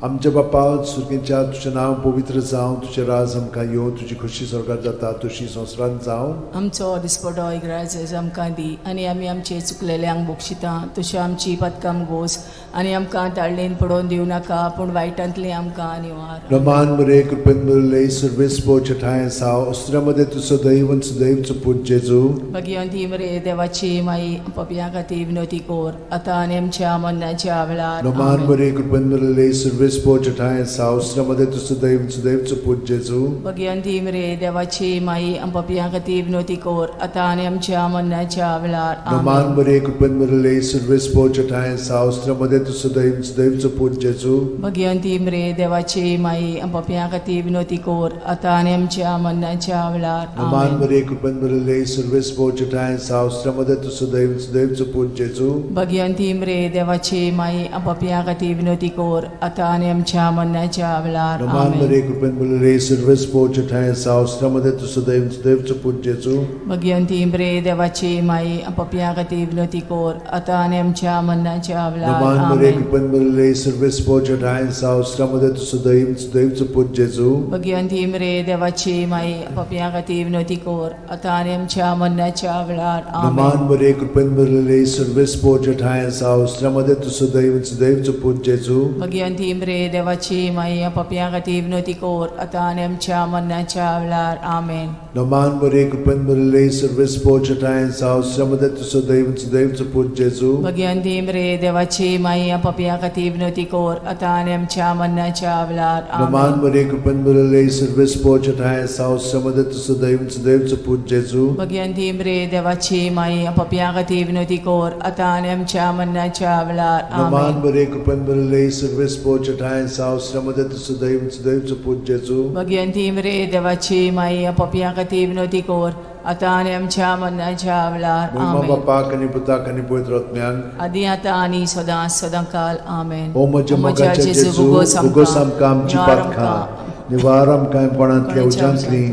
आमच्या बापा सुर्गेच्या, तुजें नांव पवित्र जावं, तुजें राज आमकां येवं, तुजी खोशी स्वर्गात जाता तशी संवसारांत जावं. आमचो दिसपटो इग्राज आमकां दी आनी आमी आमचे चुकलेल्यांक बक्षिता तशी आमची पदकां गोस आनी आमकां ताळणेन पडोवन दिवं नाका, पूण वायटांतली आमकां निवार. रमान मरे, कृपेन मरले सर्वेस पोचठाय साव अस्त्रामध्ये तूं सदैव सदैवचो पूत जेजू. भगिवंती मरे देवाची माई, पपया खातीर विनवती कर, आतां आनी आमच्या मरणाच्या वेळार. रमान आमेन. मरे, कृपेन मरले सर्वेस पोचठाय साव अस्त्रामध्ये तूं सदैव सदैवचो पूत जेजू. भगिवंती मरे देवाची माई, पपया खातीर विनवती कर, आतां आनी आमच्या मरणाच्या वेळार. रमान आमेन. मरे, कृपेन मरले सर्वेस पोचठाय साव अस्त्रामध्ये तूं सदैव सदैवचो पूत जेजू. भगिवंती मरे देवाची माई, पपया खातीर विनवती कर, आतां आनी आमच्या मरणाच्या वेळार. रमान आमेन. मरे, कृपेन मरले सर्वेस पोचठाय साव अस्त्रामध्ये तूं सदैव सदैवचो पूत जेजू. भगिवंती मरे देवाची माई, पपया खातीर विनवती कर, आतां आनी आमच्या मरणाच्या वेळार. रमान आमेन. मरे, कृपेन मरले सर्वेस पोचठाय साव अस्त्रामध्ये तूं सदैव सदैवचो पूत जेजू. भगिवंती मरे देवाची माई, पपया खातीर विनवती कर, आतां आनी आमच्या मरणाच्या वेळार. रमान मरे, आमेन. कृपेन मरले सर्वेस पोचठाय साव अस्त्रामध्ये तूं सदैव सदैवचो पूत जेजू. भगिवंती मरे देवाची माई, पपया खातीर विनवती कर, आतां आनी आमच्या मरणाच्या वेळार. रमान आमेन. मरे, कृपेन मरले सर्वेस पोचठाय साव अस्त्रामध्ये तूं सदैव सदैवचो पूत जेजू. भगिवंती मरे देवाची माई, पपया खातीर विनवती कर, आतां आनी आमच्या मरणाच्या वेळार. आमेन. रमान मरे, कृपेन मरले सर्वेस पोचठाय साव अस्त्रामध्ये तूं सदैव सदैवचो पूत जेजू. भगिवंती मरे देवाची माई, पपया खातीर विनवती कर, आतां आनी आमच्या मरणाच्या वेळार. रमान आमेन. मरे, कृपेन मरले सर्वेस पोचठाय साव अस्त्रामध्ये तूं सदैव सदैवचो पूत जेजू. भगिवंती मरे देवाची माई, पपया खातीर विनवती कर, आतां आनी आमच्या मरणाच्या वेळार. रमान आमेन. मरे, कृपेन मरले सर्वेस पोचठाय साव अस्त्रामध्ये तूं सदैव सदैवचो पूत जेजू. भगिवंती मरे देवाची माई, पपया खातीर विनवती कर, आतां आनी आमच्या मरणाच्या वेळार. महिमा आमेन. बापाक आनी पुताक आनी पवित्र आत्म्याक. आदी आतां आनी सदां सदां काल. आमेन. ओ म्हज्या मोगाच्या जेजू, उगोस आमकां आमची पातकां, निवार आमकां कोणांतल्या उज्यांतली,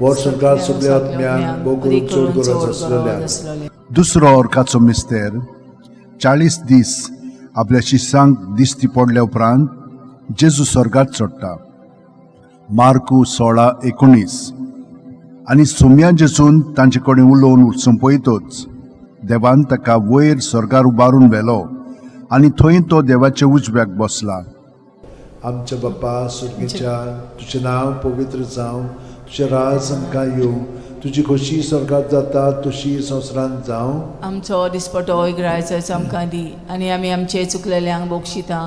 वर्स संवसार सगल्या आत्म्यांक बोगरून चड गरज आसलेल्या. दुसरो ऑर्काचो मिस्तेर, 40 दीस आपल्या शिसांक दिश्टी पडल्या उपरांत जेजू स्वर्गात चडटा. मार्कू 16:19. आनी सोम्या जेजून तांचे कडेन उलोवन सोंपयतच देवान ताका वयर स्वर्गार उबारून व्हेलो आनी थंय तो देवाच्या उजव्याक बसला. आमच्या बाप्पा सुर्गीच्या, तुजें नांव पवित्र जावं, तुजें राज आमकां येवं, तुजी खोशी स्वर्गात जाता तशी संवसारांत जावं. आमचो दिसपटो इगरायचो आमकां दी आनी आमी आमचे चुकलेल्यांक बक्षिता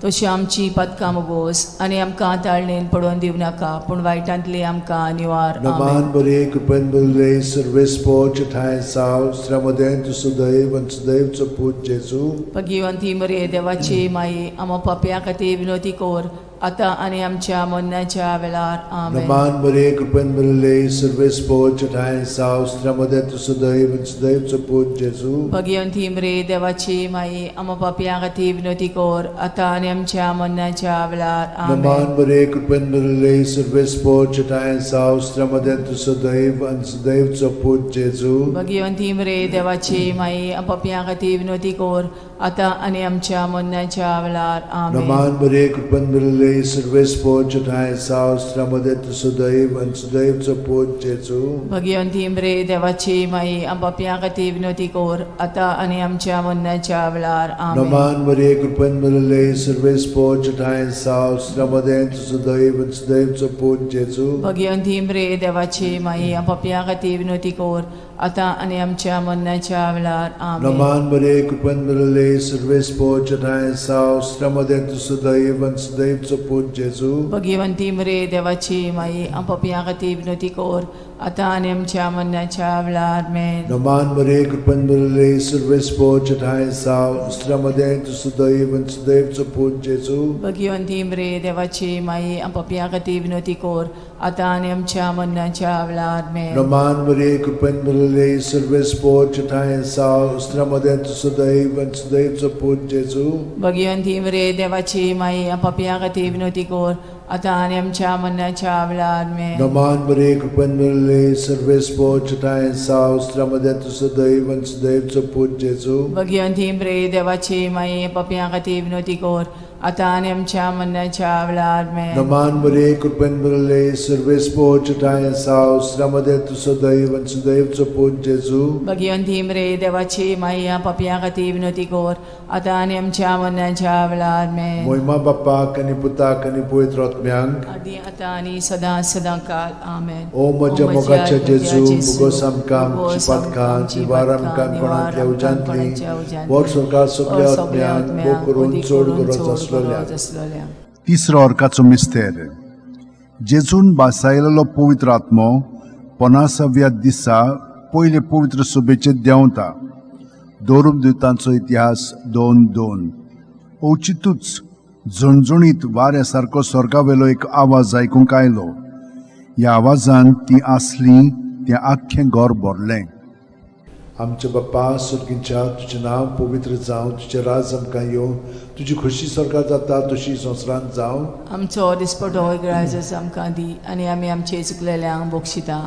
तशी आमची पदकां मोगोस आनी आमकां ताळणेन पडोवन दिवं नाका पूण वायटांतली आमकां निवार. आमेन. नमान बरे कृपेन बरले सर्वेस्पोच ठांय साव श्रमदें तूं सुदैव आनी सुदैवचो पूत जेजू. भगिवंती मरे देवाची माई, आमा पापया खातीर विनोती कोर आतां आनी आमच्या मरणाच्या वेळार. आमेन. नमान बरे कृपेन बरले सर्वेस्पोच ठांय साव श्रमदें तूं सुदैव आनी सुदैवचो पूत जेजू. भगिवंती मरे देवाची माई, आमा पापया खातीर विनोती कोर आतां आनी आमच्या मरणाच्या वेळार. आमेन. नमान बरे कृपेन बरले सर्वेस्पोच ठांय साव श्रमदें तूं सुदैव आनी सुदैवचो पूत जेजू. भगिवंती मरे देवाची माई, पापया खातीर विनोती कोर आतां आनी आमच्या मरणाच्या वेळार. आमेन. नमान बरे कृपेन बरले सर्वेस्पोच ठांय साव श्रमदें तूं सुदैव आनी सुदैवचो पूत जेजू. भगिवंती मरे देवाची माई, पापया खातीर विनोती कोर आतां आनी आमच्या मरणाच्या वेळार. आमेन. नमान बरे कृपेन बरले सर्वेस्पोच ठांय साव श्रमदें तूं सुदैव आनी सुदैवचो पूत जेजू. भगिवंती मरे देवाची माई, पापया खातीर विनोती कोर आतां आनी आमच्या मरणाच्या वेळार. आमेन. नमान बरे कृपेन बरले सर्वेस्पोच ठांय साव श्रमदें तूं सुदैव आनी सुदैवचो पूत जेजू. भगिवंती मरे देवाची माई, पापया खातीर विनोती कोर आतां आनी आमच्या मरणाच्या वेळार. आमेन. नमान बरे कृपेन बरले सर्वेस्पोच ठांय साव श्रमदें तूं सुदैव आनी सुदैवचो पूत जेजू. भगिवंती मरे देवाची माई, पापया खातीर विनोती कोर आतां आनी आमच्या मरणाच्या वेळार. आमेन. नमान बरे कृपेन बरले सर्वेस्पोच ठांय साव श्रमदें तूं सुदैव आनी सुदैवचो पूत जेजू. भगिवंती मरे देवाची माई, पापया खातीर विनोती कोर आतां आनी आमच्या मरणाच्या वेळार. आमेन. नमान बरे कृपेन बरले सर्वेस्पोच ठांय साव श्रमदें तूं सुदैव आनी सुदैवचो पूत जेजू. भगिवंती मरे देवाची माई, पापया खातीर विनोती कोर आतां आनी आमच्या मरणाच्या वेळार. आमेन. नमान बरे कृपेन बरले सर्वेस्पोच ठांय साव श्रमदें तूं सुदैव आनी सुदैवचो पूत जेजू. भगिवंती मरे देवाची माई, पापया खातीर विनोती कोर आतां आनी आमच्या मरणाच्या वेळार. आमेन. मोहिमा बाप्पाक आनी पुताक आनी पवित्र आत्म्यांक, आदी आतां आनी सदां सदां काल. आमेन. ओ म्हज्या मोगाच्या जेजू, मुगोस आमकां आमची पातकां निवार आमकां कोणांतल्या उज्यांतली वर स्वर्गार सगल्या आत्म्यांक भोव करून चड गरज आसलेल्या. तिसरो अर्काचो मिस्तेर. जेजून बासायलेलो पवित्र आत्मो पनासाव्या दिसा पयले पवित्र सभेचेर देंवता. दोरुमदुतांचो इतिहास 2:2. अवचितूच झणझणीत वाऱ्या सारको स्वर्गावेलो एक आवाज आयकूंक आयलो. ह्या आवाजान ती आसली तें आख्खें घर भरलें. आमच्या बाप्पा स्वर्गीच्या, तुजें नांव पवित्र जावं, तुजें राज आमकां येवं, तुजी खोशी स्वर्गार जाता तशी संवसारांत जावं. आमचो दिसपटो इगराजस आमकां दी आनी आमी आमचे चुकलेल्यांक बक्षिता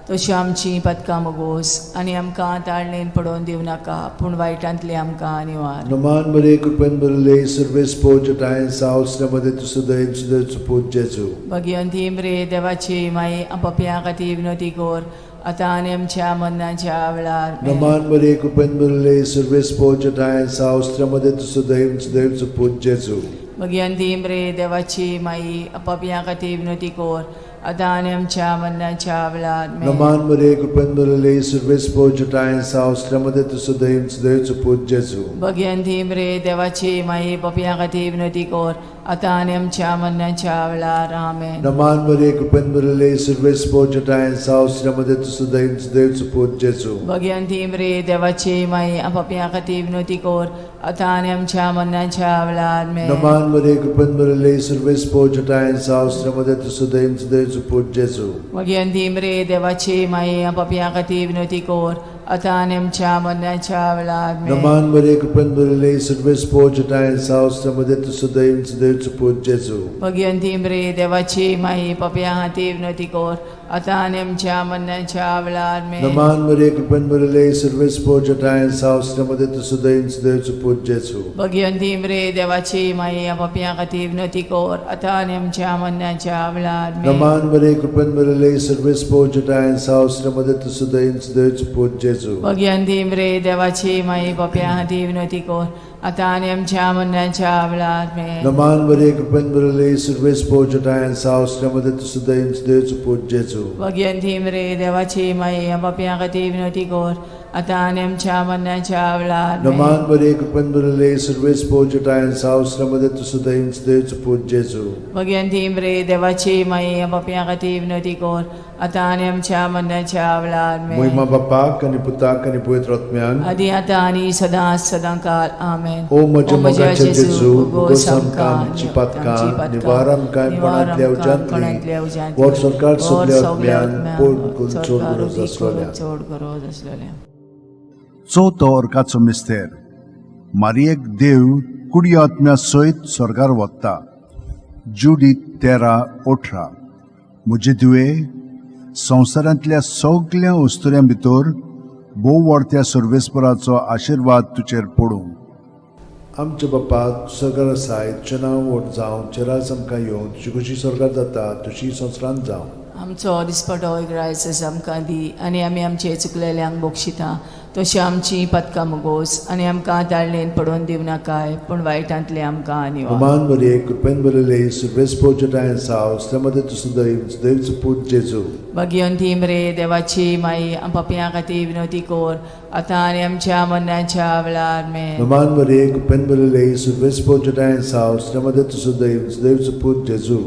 तशी आमची पदकां मोगोस आनी आमकां ताळणेन पडोवन दिवं नाका पूण वायटांतली आमकां निवार. नमान बरे कृपेन बरले सर्वेस्पोच ठांय साव श्रमदें तूं सुदैव सुदैवचो पूत जेजू. भगिवंती मरे देवाची माई, पापया खातीर विनोती कोर आतां आनी आमच्या मरणाच्या वेळार. आमेन. नमान बरे कृपेन बरले सर्वेस्पोच ठांय साव श्रमदें तूं सुदैव सुदैवचो पूत जेजू. भगिवंती मरे देवाची माई, पापया खातीर विनोती कोर आतां आनी आमच्या मरणाच्या वेळार. आमेन. नमान बरे कृपेन बरले सर्वेस्पोच ठांय साव श्रमदें तूं सुदैव सुदैवचो पूत जेजू. भगिवंती मरे देवाची माई, पापया खातीर विनोती कोर आतां आनी आमच्या मरणाच्या वेळार. आमेन. नमान बरे कृपेन बरले सर्वेस्पोच ठांय साव श्रमदें तूं सुदैव सुदैवचो पूत जेजू. भगिवंती मरे देवाची माई, पापया खातीर विनोती कोर आतां आनी आमच्या मरणाच्या वेळार. आमेन. नमान बरे कृपेन बरले सर्वेस्पोच ठांय साव श्रमदें तूं सुदैव सुदैवचो पूत जेजू. भगिवंती मरे देवाची माई, पापया खातीर विनोती कोर आतां आनी आमच्या मरणाच्या वेळार. आमेन. नमान बरे कृपेन बरले सर्वेस्पोच ठांय साव श्रमदें तूं सुदैव सुदैवचो पूत जेजू. भगिवंती मरे देवाची माई, पापया खातीर विनोती कोर आतां आनी आमच्या मरणाच्या वेळार आमेन. नमान मरिये, कृपेन भरिल्ले, सर्वेस्पोर जठायन सावसऱ्यामध्ये तूं सदैव देवचो पूत जेजू. भगिवंती मरे देवाची माई, पापयां खातीर विनवती कर, आतां आनी आमच्या मरणाच्या वेळार आमेन. नमान मरिये, कृपेन भरिल्ले, सर्वेस्पोर जठायन सावसऱ्यामध्ये तूं सदैव देवचो पूत जेजू. भगिवंती मरे देवाची माई, पापयां खातीर विनवती कर, आतां आनी आमच्या मरणाच्या वेळार आमेन. नमान मरिये, कृपेन भरिल्ले, सर्वेस्पोर जठायन सावसऱ्यामध्ये तूं सदैव देवचो पूत जेजू. भगिवंती मरे देवाची माई, पापयां खातीर विनवती कर, आतां आनी आमच्या मरणाच्या वेळार आमेन. नमान मरिये, कृपेन भरिल्ले, सर्वेस्पोर जठायन सावसऱ्यामध्ये तूं सदैव देवचो पूत जेजू. भगिवंती मरे देवाची माई, पापयां खातीर विनवती कर, आतां आनी आमच्या मरणाच्या वेळार आमेन. मोहिमा बापाक आनी पुताक आनी पवित्र आत्म्याक. आदी आतां आनी सदां सदां काल आमेन. ओ म्हज्या मोगाच्या जेजू, भोगोस आमकां आमची पातकां, निवार आमकां कोणांतल्या उज्यांतली, व्हड सरकार सगल्या आत्म्यान पड करून चड गरज आसलेल्या. चड गरज आसलेल्या. चवथो अर्काचो मिस्तेर. मारियेक देव कुडी आत्म्या सयत स्वर्गार वता. जुडीत 13:18. म्हजे धुवे, संवसारांतल्या सगल्या वस्तुऱ्यां भितर भोव व्हडत्या सर्वेस्पराचो आशिर्वाद तुजेर पडूं. आमच्या बापा सरकार आसाय, तुजें नांव व्हड जावं, तुजें राज आमकां येवं, तुजी खुशी स्वर्गार जाता तशी संवसारांत जावं. आमचो दिसपटो एक आमकां दी आनी आमी आमचे चुकलेल्यांक बक्षिता तशी आमची पदकां मुगोस आनी आमकां ताळणेन पडोवन दिवं नाकाय, पूण वायटांतले आमकां निवार. नमान मरिये, कृपेन भरिल्ले, सर्वेस्पोर जठायन सावस, त्या मदें तूं सदैव देवचो पूत जेजू. भगिवंती मरे देवाची माई, पापयां खातीर विनवती कर, आतां आनी आमच्या मरणाच्या वेळार आमेन. नमान मरिये, कृपेन भरिल्ले, सर्वेस्पोर जठायन सावस, त्या मदें तूं सदैव देवचो पूत जेजू.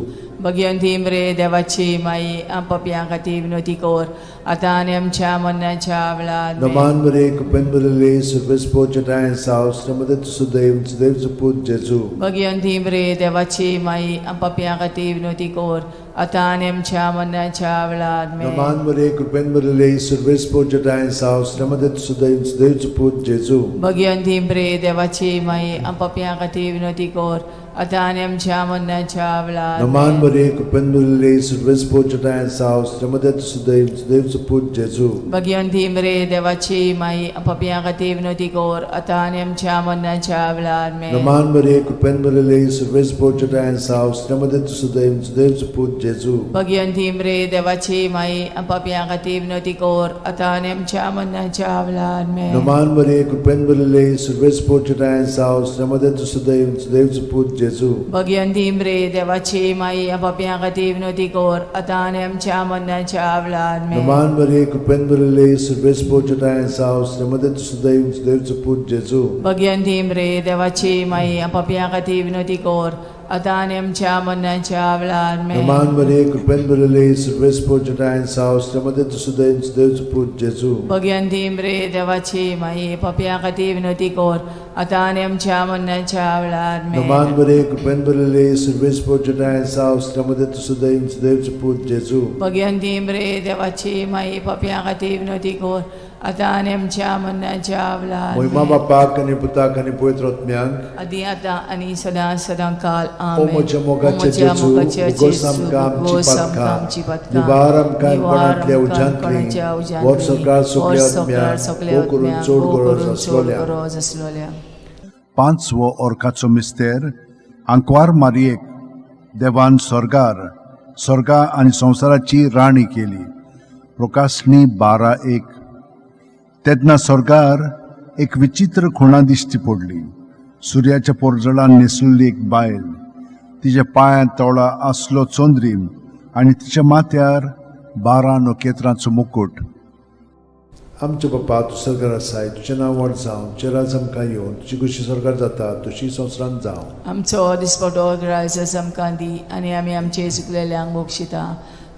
भगिवंती मरे देवाची माई, पापयां खातीर विनवती कर, आतां आनी आमच्या मरणाच्या वेळार आमेन. नमान मरिये, कृपेन भरिल्ले, सर्वेस्पोर जठायन सावस, त्या मदें तूं सदैव देवचो पूत जेजू. भगिवंती मरे देवाची माई, पापयां खातीर विनवती कर, आतां आनी आमच्या मरणाच्या वेळार आमेन. नमान मरिये, कृपेन भरिल्ले, सर्वेस्पोर जठायन सावस, त्या मदें तूं सदैव देवचो पूत जेजू. भगिवंती मरे देवाची माई, पापयां खातीर विनवती कर, आतां आनी आमच्या मरणाच्या वेळार नमान आमेन. मरिये, कृपेन भरिल्ले, सर्वेस्पोर जठायन सावस, त्या मदें तूं सदैव देवचो पूत जेजू. भगिवंती मरे देवाची माई, पापयां खातीर विनवती कर, आतां आनी आमच्या मरणाच्या वेळार आमेन. नमान मरिये, कृपेन भरिल्ले, सर्वेस्पोर जठायन सावस, त्या मदें तूं सदैव देवचो पूत जेजू. भगिवंती मरे देवाची माई, पापयां खातीर विनवती कर, आतां आनी आमच्या मरणाच्या वेळार आमेन. नमान मरिये, कृपेन भरिल्ले, सर्वेस्पोर जठायन सावस, त्या मदें तूं सदैव देवचो पूत जेजू. भगिवंती मरे देवाची माई, पापयां खातीर विनवती कर, आतां आनी आमच्या मरणाच्या वेळार आमेन. नमान मरिये, कृपेन भरिल्ले, सर्वेस्पोर जठायन सावस, त्या मदें तूं सदैव देवचो पूत जेजू. भगिवंती मरे देवाची माई, पापयां खातीर विनवती कर, आतां आनी आमच्या मरणाच्या वेळार आमेन. नमान मरिये, कृपेन भरिल्ले, सर्वेस्पोर जठायन सावस, त्या मदें तूं सदैव देवचो पूत जेजू. भगिवंती मरे देवाची माई, पापयां खातीर विनवती कर, आतां आनी आमच्या मरणाच्या वेळार आमेन. नमान मरिये, कृपेन भरिल्ले, सर्वेस्पोर जठायन सावस, त्या मदें तूं सदैव देवचो पूत जेजू. भगिवंती मरे देवाची माई, पापयां खातीर विनवती कर, आतां आनी आमच्या मरणाच्या वेळार मोहिमा आमेन. बापाक आनी पुताक आनी पवित्र आत्म्याक. आदी आतां आनी सदां सदां काल ओ आमेन. म्हज्या मोगाचे ओ म्हज्या जेजू, मोगाचे भोगोस जेजू, आमकां आमची भोगोस आमकां पातकां, आमची पातकां, निवार आमकां निवार कोणांतल्या आमकां उज्यांतली, कोणाच्या उज्यांतली, व्हड सरकार सगल्या व्हड सरकार आत्म्याक, सगल्या भोव करून आत्म्याक, चड भोव गरज करून चड आसलोल्या. गरज आसलोल्या. पांचवो अर्काचो मिस्तेर. आंकवार मारियेक देवान स्वर्गार स्वर्गा आनी संवसाराची राणी केली. प्रकाशणी 12:1. तेन्ना स्वर्गार एक विचित्र खुणा दिश्टी पडली. सुर्याच्या पोरजळान न्हेसलेली एक बायल, तिच्या पांयांत तोळा आसलो चंद्रीम आनी तिच्या माथ्यार 12 नखेत्रांचो मुकूट. आमच्या बापा, तूं सरकार आसाय, तुजें नांव व्हड जावं, तुजें राज आमकां येवं, तुजी खुशी सरकार जाता तशी संवसारांत जावं. आमचो दिसपटो ग्रायस आमकां दी आनी आमी आमचे चुकलेल्यांक बक्षिता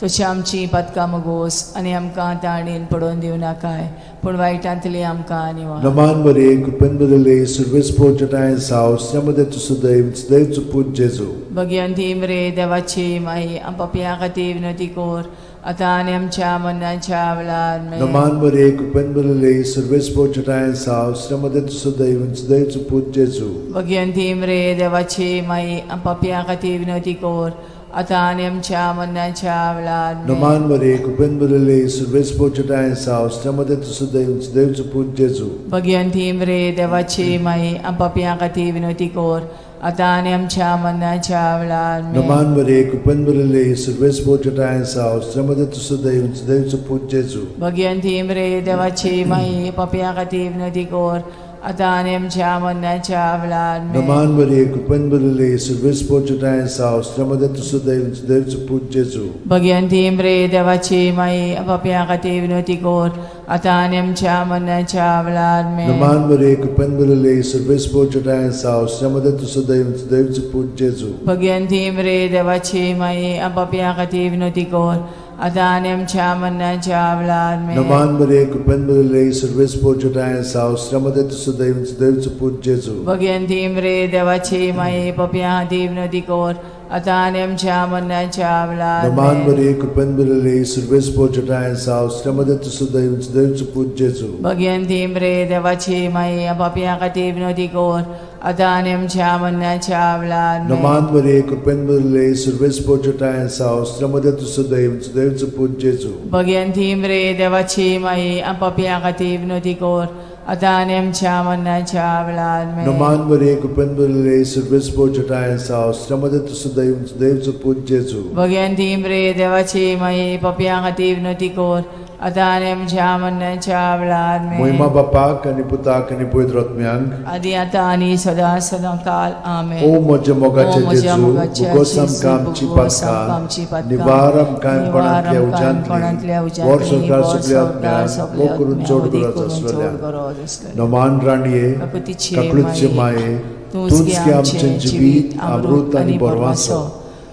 तशी आमची पातकां मुगोस आनी आमकां ताणेन पडोवन दिवं नाकाय, पूण वायटांतली आमकां निवार. नमान मरिये, कृपेन भरिल्ले, सर्वेस्पोर जठायन सावस, त्या मदें तूं सदैव देवचो पूत जेजू. भगिवंती मरे देवाची माई, पापयां खातीर विनवती कर, आतां आनी आमच्या मरणाच्या वेळार आमेन. नमान मरिये, कृपेन भरिल्ले, सर्वेस्पोर जठायन सावस, त्या मदें तूं सदैव देवचो पूत जेजू. भगिवंती मरे देवाची माई, पापयां खातीर विनवती कर, आतां आनी आमच्या मरणाच्या वेळार आमेन. नमान मरे कृपेन भरिल्ले सर्वेस्पर तुजोठांय आसा स्त्रियां मदें तूं सुदैव देवचो पूत जेजू. भगिवंती मरे देवाची माई, आम पापयां खातीर विनवती कर, आतां आनी आमच्या मरणाच्या वेळार आमेन. नमान मरे कृपेन भरिल्ले सर्वेस्पर तुजोठांय आसा स्त्रियां मदें तूं सुदैव देवचो पूत जेजू. भगिवंती मरे देवाची माई, पापयां खातीर विनवती कर, आतां आनी आमच्या मरणाच्या वेळार आमेन. नमान मरे कृपेन भरिल्ले सर्वेस्पर तुजोठांय आसा स्त्रियां मदें तूं सुदैव देवचो पूत जेजू. भगिवंती मरे देवाची माई, पापयां खातीर विनवती कर, आतां आनी आमच्या मरणाच्या वेळार आमेन. नमान मरे कृपेन भरिल्ले सर्वेस्पर तुजोठांय आसा स्त्रियां मदें तूं सुदैव देवचो पूत जेजू. भगिवंती मरे देवाची माई, पापयां खातीर विनवती कर, आतां आनी आमच्या मरणाच्या वेळार आमेन. नमान मरे कृपेन भरिल्ले सर्वेस्पर तुजोठांय आसा स्त्रियां मदें तूं सुदैव देवचो पूत जेजू. भगिवंती मरे देवाची माई, पापयां खातीर विनवती कर, आतां आनी आमच्या मरणाच्या वेळार नमान आमेन. मरे कृपेन भरिल्ले सर्वेस्पर तुजोठांय आसा स्त्रियां मदें तूं सुदैव देवचो पूत जेजू. भगिवंती मरे देवाची माई, पापयां खातीर विनवती कर, आतां आनी आमच्या मरणाच्या वेळार आमेन. नमान मरे कृपेन भरिल्ले सर्वेस्पर तुजोठांय आसा स्त्रियां मदें तूं सुदैव देवचो पूत जेजू. भगिवंती मरे देवाची माई, पापयां खातीर विनवती कर, आतां आनी आमच्या मरणाच्या वेळार आमेन. नमान मरे कृपेन भरिल्ले सर्वेस्पर तुजोठांय आसा स्त्रियां मदें तूं सुदैव देवचो पूत जेजू. भगिवंती मरे देवाची माई, पापयां खातीर विनवती कर, आतां आनी आमच्या मरणाच्या वेळार आमेन. मोहिमा बापाक आनी पुताक आनी पवित्र आत्म्यांक, आदी आतां आनी सदां सदां काल आमेन. ओ म्हज्या मोगाचे ओ म्हज्या जेजू, मोगाचे भुगोस जेजू, आमकां आमची भुगोस आमकां आमची पातकां, पातकां, निवार आमकां निवार कोणांतल्या आमकां कोणांतल्या उज्यांतली, उज्यांतली, वर संवसार वर सगल्या संवसार आत्म्यांक, सगल्या मोग करून आत्म्यांक, चड वदी गरज करून चड आसलेल्या. गरज आसलेल्या. नमान राणये, काकुतीचे काकळूतचे माये, माये, तूंच तूंच गे गे आमचें आमचें जिवीत, अमृत आनी बरवासो.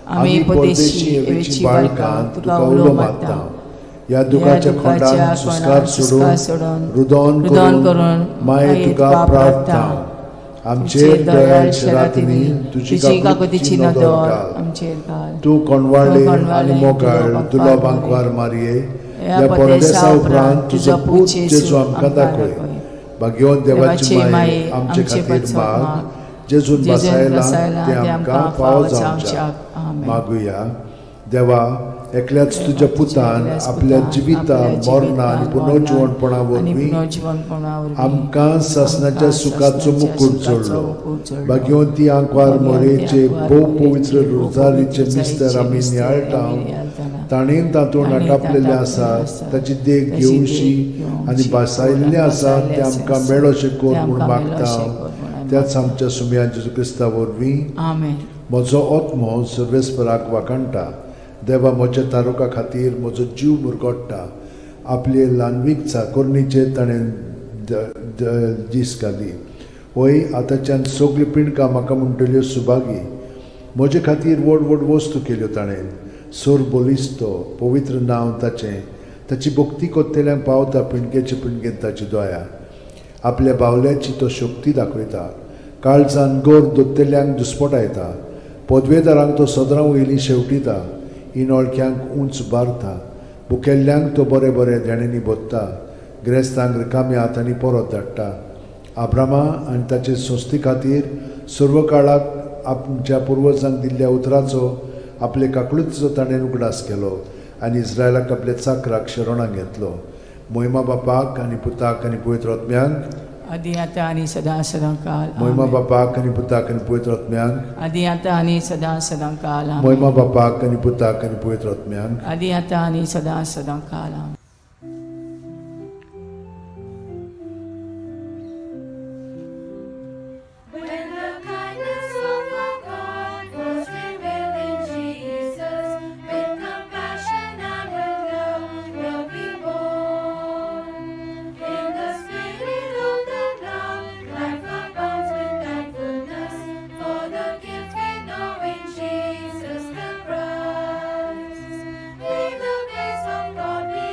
आमी परदेशी हेवेची बाळकां तुका उलो मारता. ह्या दुखाच्या खोंडान सुस्कार सोडून रुदोन रुदन करून करून माये तुका प्रार्थना. आमचेर दयाळ शरातींनी तुजी काकुतीची नदर घाल. आमचेर घाल. तूं कोणवाळे तूं कोणवाळे आनी मोगाळ तुलो तुलो बांकवार बांकवार मारये. ह्या ह्या परदेसा परदेसा उपरांत तुजो पूत जेजू आमकां दाखय. भाग्यवंत देवाची माये, आमचे खातीर माग, जेजून जेजून बसायला बसायला ते आमकां फावो जावच्याक. आमेन. मागुया. देवा, एकल्याच तुज्या पुतान आपल्या जिविता मरणा आनी पुनर्जिवणपणा आनी वरवीं पुनर्जिवणपणा वरवीं आमकां सासणाच्या आमकां सुखाचो सासणाच्या मुकूट सुखाचो जोडलो. मुकूट जोडलो. भाग्यवंती आंकवार भाग्यवंती मोरेचे आंकवार भोव मोरेचे पवित्र भोव रोजारीचे पवित्र मिस्तर आमी मिस्तर नियाळटा, आमी नियाळटाना. ताणें तातूंत ताणें आटापलेलें तातूंत आसा आसा, ताची देख ताची देख घेवशी घेवशी आनी भासायल्लें आसा भासायल्लें तें आसा, आमकां मेळोशें कर तें म्हूण आमकां मागता. मेळोशें कर म्हूण आमी त्याच आमच्या सुमया जेजू क्रिस्ता वरवीं. आमेन. म्हजो आत्मो सर्वेस्पराक वाखाणटा. देवा म्हज्या तारुका खातीर म्हजो जीव मुरगोट्टा. आपले ल्हानवीक चाकोरणीचेर ताणें दीस घाली. वय आतांच्यान सगळीं पिंडकां म्हाका म्हणटल्यो सुभागी. म्हजे खातीर व्हड व्हड वस्तू केल्यो ताणें. सोर बलिस्तो पवित्र नांव ताचें. ताची भक्ती कोत्तेल्यांक पावता पिंडकेचे पिंडकेन ताची दया. आपल्या बावल्याची तो शक्ती दाखयता. काळजान गोर दोत्तेल्यांक दुस्पटायता. पदवेदारांक तो सदरां वयली शेवटिता. इनोळख्यांक उंच बारता. भुकेल्ल्यांक तो बरे बरे देण्यांनी भोत्ता. ग्रेस्तांक रिकाम्या हातांनी परत धाडटा. आब्रामा आनी ताचे संस्थे खातीर सर्व काळाक आमच्या पुर्वजांक दिल्ल्या उतराचो आपले काकळुतीचो ताणें उगडास केलो आनी इस्रायलाक आपल्या चाकराक शरणाक घेतलो. मोहिमा बापाक आनी पुताक आनी पवित्र आत्म्यांक, आदी आतां आनी सदां सदां काल मोहिमा आमेन. बापाक आनी पुताक आनी पवित्र आत्म्यांक, आदी आतां आनी सदां सदां काल आमेन. मोहिमा बापाक आनी पुताक आनी पवित्र आत्म्यांक, आदी आतां आनी सदां सदां काल आमेन. When the kindness of our God was revealed in Jesus, with compassion and with love will be born. In the spirit of the love, life abounds with thankfulness for the gift we know in Jesus the Christ. May the grace of God be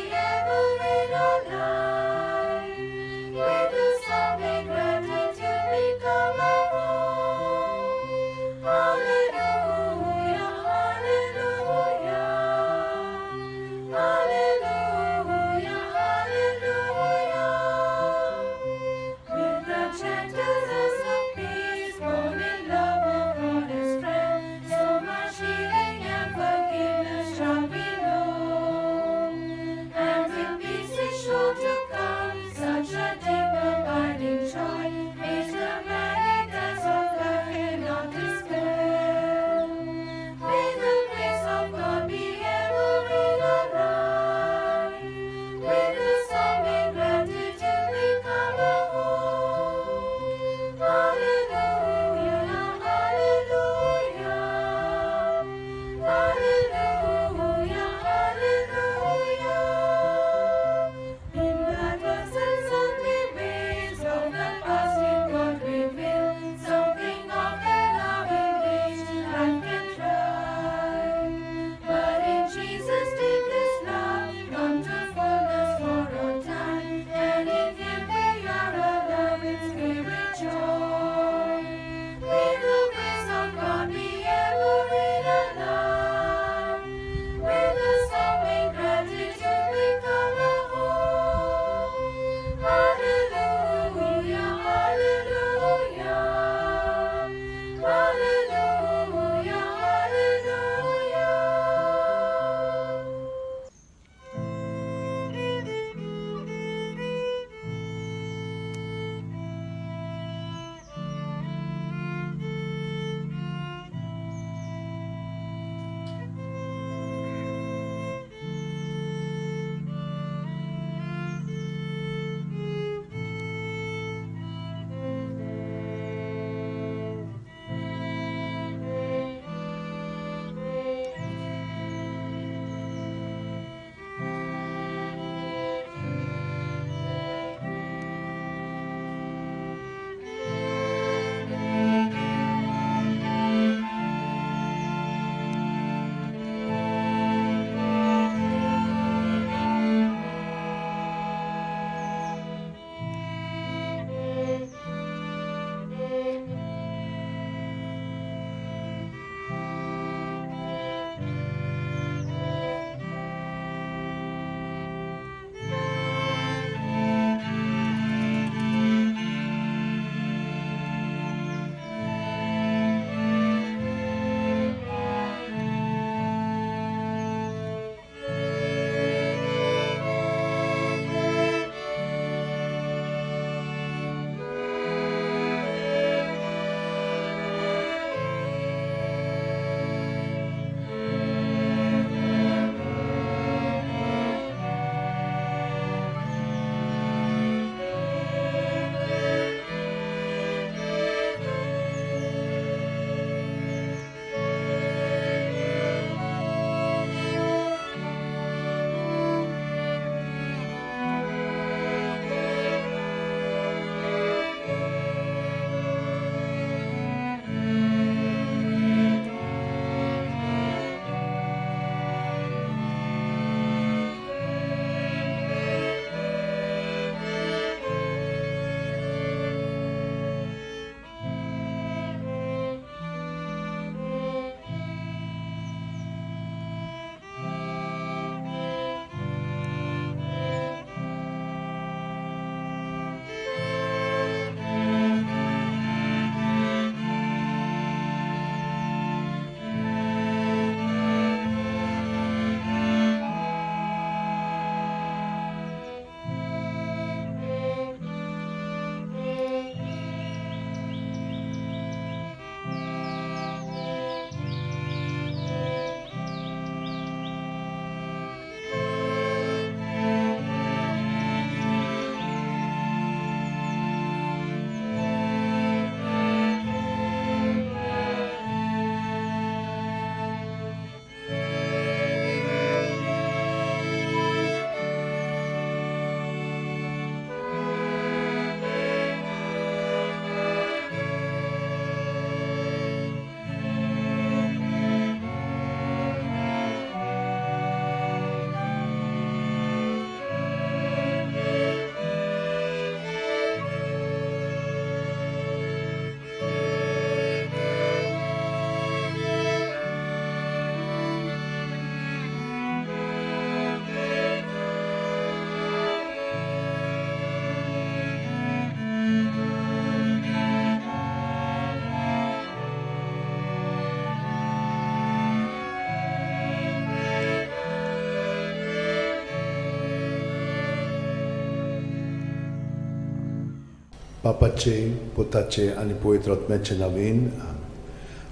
बापाचे, पुताचे आनी पवित्र आत्म्याचे नवीन.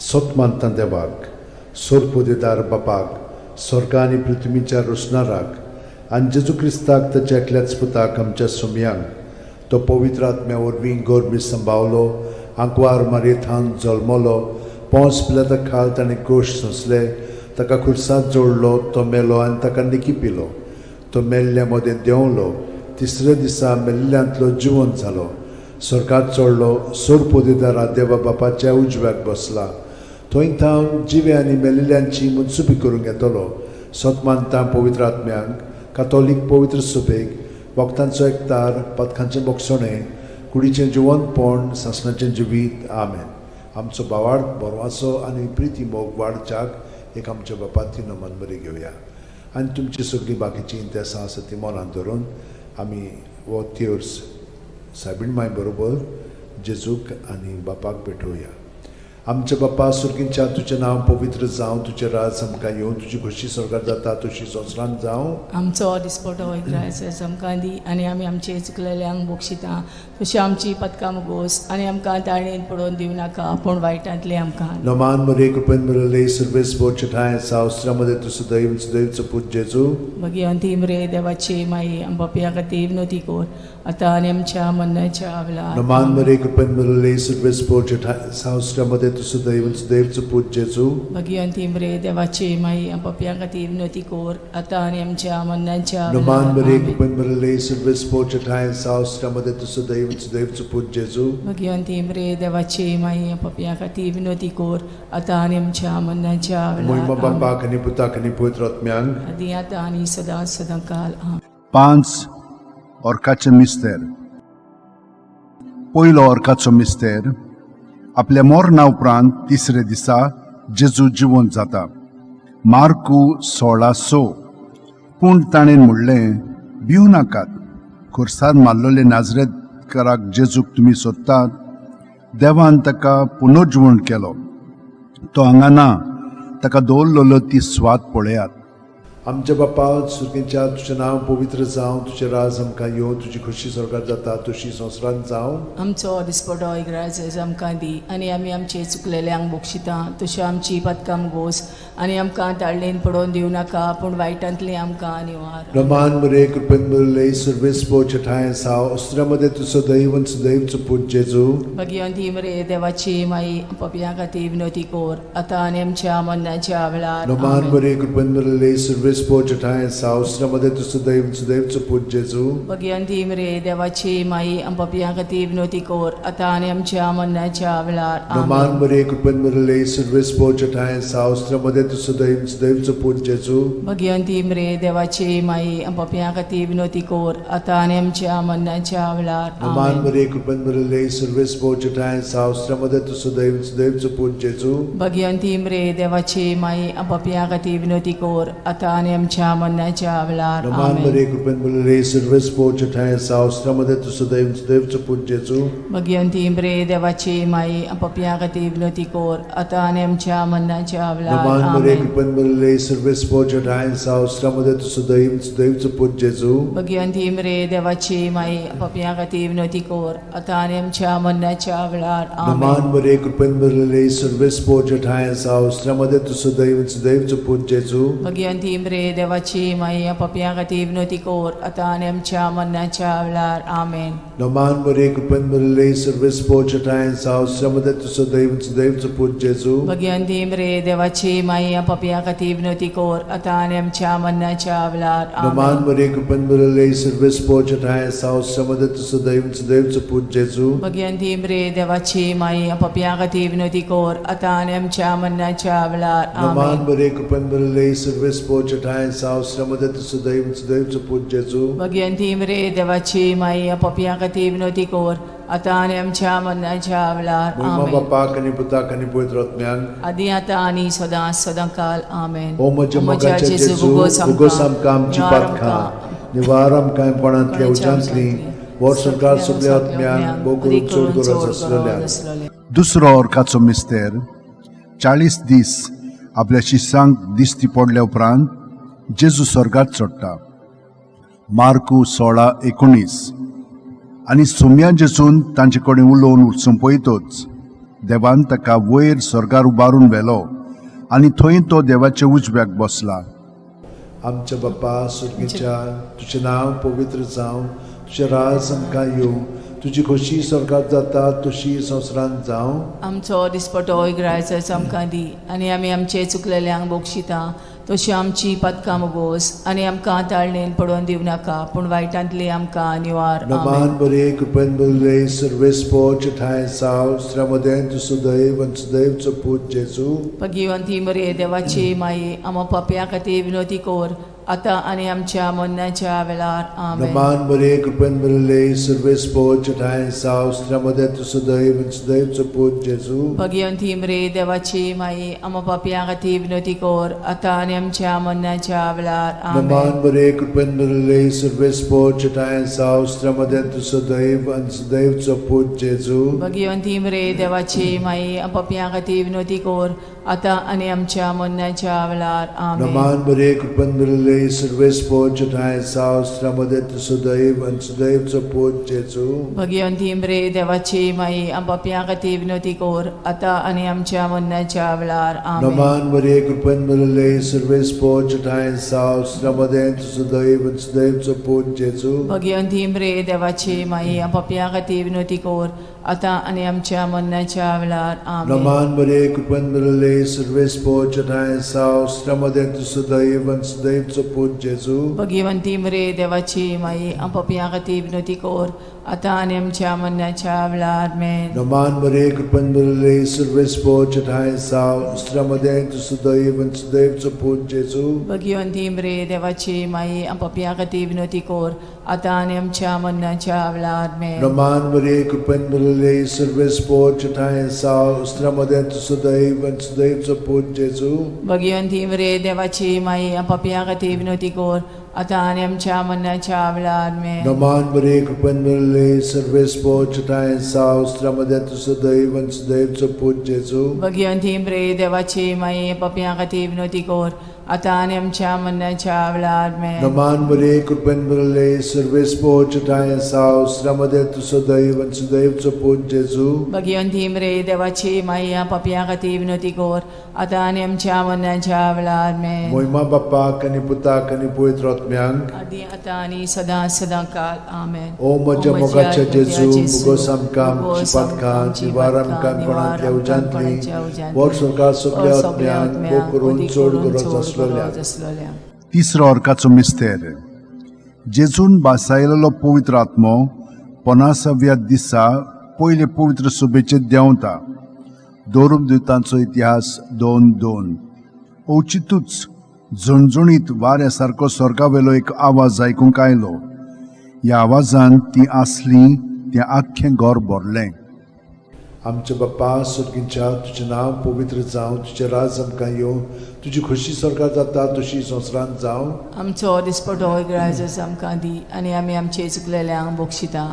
सत मानता देवाक, सोरपोदेदार बापाक, स्वर्गा आनी पृथ्वीच्या रोसणाराक, आनी जेजू क्रिस्ताक ताच्या एकल्याच पुताक, आमच्या सुमयांक, तो पवित्र आत्म्या वरवीं गोरमी संभावलो, आंकवार मारयेथान जल्मलो, पोंस पिलाता खाल ताणें कोश सोंसले, ताका खुर्सात जोडलो, तो मेलो आनी ताका निकी पिलो, तो मेल्ल्या मदें देंवलो, तिसऱ्या दिसा मेल्ल्यांतलो जिवंत जालो, स्वर्गात चडलो, सोरपोदेदारा देवा बापाच्या उजव्याक बसला, थंय थावन जिवे आनी मेलिल्ल्यांची मनसुबी करूंक येतलो. सत मानता पवित्र आत्म्यांक, कातोलीक पवित्र सुबेक, वखदांचो एकतार, पथकांचें बोगसणें, कुडीचें जिवंतपण, सासणाचें जिवीत. आमेन. आमचो बावाड बरवाचो आनी प्रिती मोग वाडच्याक एक आमच्या बापाती नमन बरी घेवया आनी तुमची सगळीं बाकीचीं इंतेसां आसा ती मनांत धरून आमी हो तेर्स सायबीण माय बरोबर जेजूक आनी बापाक भेटोवया. आमच्या बापा सुर्गींच्या, तुजें नांव पवित्र जावं, तुजें राज आमकां येवं, तुजी खोशी स्वर्गार जाता तशी संवसारांत जावं. आमचो दिसपटो ग्रायस आमकां दी आनी आमी आमचे चुकलेल्यांक बक्षिता तशी आमची पदकां मुगोस आनी आमकां ताळेन पडोवन दिवं नाका पूण वायटांतले आमकां. नमान मरे, कृपेन मिळले, सर्वेस बोचठाय सावस्त्रामध्ये तूं सदैव सदैवचो पूत जेजू. भगिवंती मरे देवाची माई, आमच्या खातीर विनवती कर आतां आनी आमच्या मरणाच्या वेळार. नमान मरे, कृपेन मिळले, सर्वेस बोचठाय सावस्त्रामध्ये तूं सदैव सदैवचो पूत जेजू. भगिवंती मरे देवाची माई, आमच्या खातीर विनवती कर आतां आनी आमच्या मरणाच्या नमान वेळार. मरे, आमेन. कृपेन मिळले, सर्वेस बोचठाय सावस्त्रामध्ये तूं सदैव सदैवचो पूत जेजू. भगिवंती मरे देवाची माई, आमच्या खातीर विनवती कर आतां आनी आमच्या मरणाच्या मोहिमा वेळार. आमेन. बापाक आनी पुताक आनी पवित्र आत्म्यांक. आदी आतां आनी सदां सदां काल. आमेन. पांच ऑर्काचे मिस्तेर. पयलो ऑर्काचो मिस्तेर, आपल्या मरणा उपरांत तिसरे दिसा जेजू जिवंत जाता. मार्कू 16:6. पूण ताणें म्हणलें, भिवू नाकात, खुर्सार मारलेले नाजरेतकाराक जेजूक तुमी सोदतात. देवान ताका पुनर्जिवण केलो. तो हांगा ना. ताका दवरलेलो ती स्वाद पळयात. आमच्या बापा सुर्गींच्या, तुजें नांव पवित्र जावं, तुजें राज आमकां येवं, तुजी खोशी स्वर्गार जाता तशी संवसारांत जावं. आमचो दिसपटो इग्राज आमकां दी आनी आमी आमचे चुकलेल्यांक बक्षिता तशी आमची पदकां गोस आनी आमकां ताळणेन पडोवन दिवं नाका पूण वायटांतली आमकां निवार. रमान मरे, कृपेन मिळले, सर्वेस ठांय साव अस्त्रामध्ये तूं सदैव सदैवचो पूत जेजू. भगिवंती मरे देवाची माई, पपया खातीर विनवती कर आतां आनी आमच्या मरणाच्या वेळार. रमान आमेन. मरे, कृपेन मिळले, सर्वेस ठांय साव अस्त्रामध्ये तूं सदैव सदैवचो पूत जेजू. भगिवंती मरे देवाची माई, पपया खातीर विनवती कर आतां आनी आमच्या मरणाच्या वेळार. रमान आमेन. मरे, कृपेन मिळले, सर्वेस ठांय साव अस्त्रामध्ये तूं सदैव सदैवचो पूत जेजू. भगिवंती मरे देवाची माई, पपया खातीर विनवती कर आतां आनी आमच्या मरणाच्या वेळार. रमान आमेन. मरे, कृपेन मिळले, सर्वेस ठांय साव अस्त्रामध्ये तूं सदैव सदैवचो पूत जेजू. भगिवंती मरे देवाची माई, पपया खातीर विनवती कर आतां आनी आमच्या मरणाच्या वेळार. रमान आमेन. मरे, कृपेन मिळले, सर्वेस ठांय साव अस्त्रामध्ये तूं सदैव सदैवचो पूत जेजू. भगिवंती मरे देवाची माई, पपया खातीर विनवती कर आतां आनी आमच्या मरणाच्या वेळार. रमान मरे, आमेन. कृपेन मिळले, सर्वेस ठांय साव अस्त्रामध्ये तूं सदैव सदैवचो पूत जेजू. भगिवंती मरे देवाची माई, पपया खातीर विनवती कर आतां आनी आमच्या मरणाच्या वेळार. रमान आमेन. मरे, कृपेन मिळले, सर्वेस ठांय साव अस्त्रामध्ये तूं सदैव सदैवचो पूत जेजू. भगिवंती मरे देवाची माई, पपया खातीर विनवती कर आतां आनी आमच्या मरणाच्या वेळार. आमेन. रमान मरे, कृपेन मिळले, सर्वेस ठांय साव अस्त्रामध्ये तूं सदैव सदैवचो पूत जेजू. भगिवंती मरे देवाची माई, पपया खातीर विनवती कर आतां आनी आमच्या मरणाच्या वेळार. रमान आमेन. मरे, कृपेन मिळले, सर्वेस ठांय साव अस्त्रामध्ये तूं सदैव सदैवचो पूत जेजू. भगिवंती मरे देवाची माई, पपया खातीर विनवती कर आतां आनी आमच्या मरणाच्या वेळार. रमान आमेन. मरे, कृपेन मिळले, सर्वेस ठांय साव अस्त्रामध्ये तूं सदैव सदैवचो पूत जेजू. भगिवंती मरे देवाची माई, पपया खातीर विनवती कर आतां आनी आमच्या मरणाच्या वेळार. मोहिमा आमेन. बापाक आनी पुताक आनी पवित्र आत्म्याक. आदी आतां आनी सदां सदां काल. आमेन. ओ म्हज्या मोगाच्या जेजू, उगोस आमकां आमची पातकां, निवार आमकां कोणांतल्या उज्यांतली, वर्स संवसार सगल्या आत्म्यांक, भोव करून चड गरज आसलेल्या. दुसरो ऑर्काचो मिस्तेर, 40 दीस आपल्या शिसांक दिश्टी पडल्या उपरांत जेजू स्वर्गात चडटा. मार्कू 16:19. आनी सुम्या जेजून तांचे कडेन उलोवन सोंपयतच देवान ताका वयर स्वर्गार उबारून व्हेलो आनी थंय तो देवाच्या उजव्याक बसला. आमच्या बाप्पा सुर्गीच्या, तुजें नांव पवित्र जावं, तुजें राज आमकां येवं, तुजी खोशी स्वर्गात जाता तशी संवसारांत जावं. आमचो दिसपटो इगरायचो आमकां दी आनी आमी आमचे चुकलेल्यांक बक्षिता तशी आमची पदकां मुगोस आनी आमकां ताळणेन पडोवन दिवं नाका पूण वायटांतली आमकां निवार. आमेन. नमान बरे कृपेन बरले सर्वेस्पोच ठांय साव श्रमदें तूं सुदैव आनी सुदैवचो पूत जेजू. भगिवंती मरे देवाची माई, आमा पापया खातीर विनोती कोर आतां आनी आमच्या मरणाच्या वेळार. आमेन. नमान बरे कृपेन बरले सर्वेस्पोच ठांय साव श्रमदें तूं सुदैव आनी सुदैवचो पूत जेजू. भगिवंती मरे देवाची माई, आमा पापया खातीर विनोती कोर आतां आनी आमच्या मरणाच्या वेळार. आमेन. नमान बरे कृपेन बरले सर्वेस्पोच ठांय साव श्रमदें तूं सुदैव आनी सुदैवचो पूत जेजू. भगिवंती मरे देवाची माई, पापया खातीर विनोती कोर आतां आनी आमच्या मरणाच्या वेळार. आमेन. नमान बरे कृपेन बरले सर्वेस्पोच ठांय साव श्रमदें तूं सुदैव आनी सुदैवचो पूत जेजू. भगिवंती मरे देवाची माई, पापया खातीर विनोती कोर आतां आनी आमच्या मरणाच्या वेळार. आमेन. नमान बरे कृपेन बरले सर्वेस्पोच ठांय साव श्रमदें तूं सुदैव आनी सुदैवचो पूत जेजू. भगिवंती मरे देवाची माई, पापया खातीर विनोती कोर आतां आनी आमच्या मरणाच्या वेळार. आमेन. नमान बरे कृपेन बरले सर्वेस्पोच ठांय साव श्रमदें तूं सुदैव आनी सुदैवचो पूत जेजू. भगिवंती मरे देवाची माई, पापया खातीर विनोती कोर आतां आनी आमच्या मरणाच्या वेळार. आमेन. नमान बरे कृपेन बरले सर्वेस्पोच ठांय साव श्रमदें तूं सुदैव आनी सुदैवचो पूत जेजू. भगिवंती मरे देवाची माई, पापया खातीर विनोती कोर आतां आनी आमच्या मरणाच्या वेळार. आमेन. नमान बरे कृपेन बरले सर्वेस्पोच ठांय साव श्रमदें तूं सुदैव आनी सुदैवचो पूत जेजू. भगिवंती मरे देवाची माई, पापया खातीर विनोती कोर आतां आनी आमच्या मरणाच्या वेळार. आमेन. नमान बरे कृपेन बरले सर्वेस्पोच ठांय साव श्रमदें तूं सुदैव आनी सुदैवचो पूत जेजू. भगिवंती मरे देवाची माई, पापया खातीर विनोती कोर आतां आनी आमच्या मरणाच्या वेळार. आमेन. नमान बरे कृपेन बरले सर्वेस्पोच ठांय साव श्रमदें तूं सुदैव आनी सुदैवचो पूत जेजू. भगिवंती मरे देवाची माई, पापया खातीर विनोती कोर आतां आनी आमच्या मरणाच्या वेळार. आमेन. मोहिमा बाप्पाक आनी पुताक आनी पवित्र आत्म्यांक, आदी आतां आनी सदां सदां काल. आमेन. ओ म्हज्या मोगाच्या जेजू, मुगोस आमकां आमची पातकां निवार आमकां कोणांतल्या उज्यांतली वर सरकार सगल्या आत्म्यांक भोग करून चड गरज आसलेल्या. आसलेल्या. तिसरो अर्काचो मिस्तेर. जेजून बासायलेलो पवित्र आत्मो पन्नासाव्या दिसा पयले पवित्र सभेचेर देंवता. दोरून दिवतांचो इतिहास 2:2. अवचितूच झणझणीत वाऱ्या सारको स्वर्गावेलो एक आवाज आयकूंक आयलो. ह्या आवाजान ती आसली तें आख्खें घर भरलें. आमच्या बाप्पा सर्गीच्या, तुजें नांव पवित्र जावं, तुजें राज आमकां येवं, तुजी खोशी स्वर्गात जाता तशी संवसारांत जावं. आमचो दिसपटो इगराजस आमकां दी आनी आमी आमचे चुकलेल्यांक बक्षिता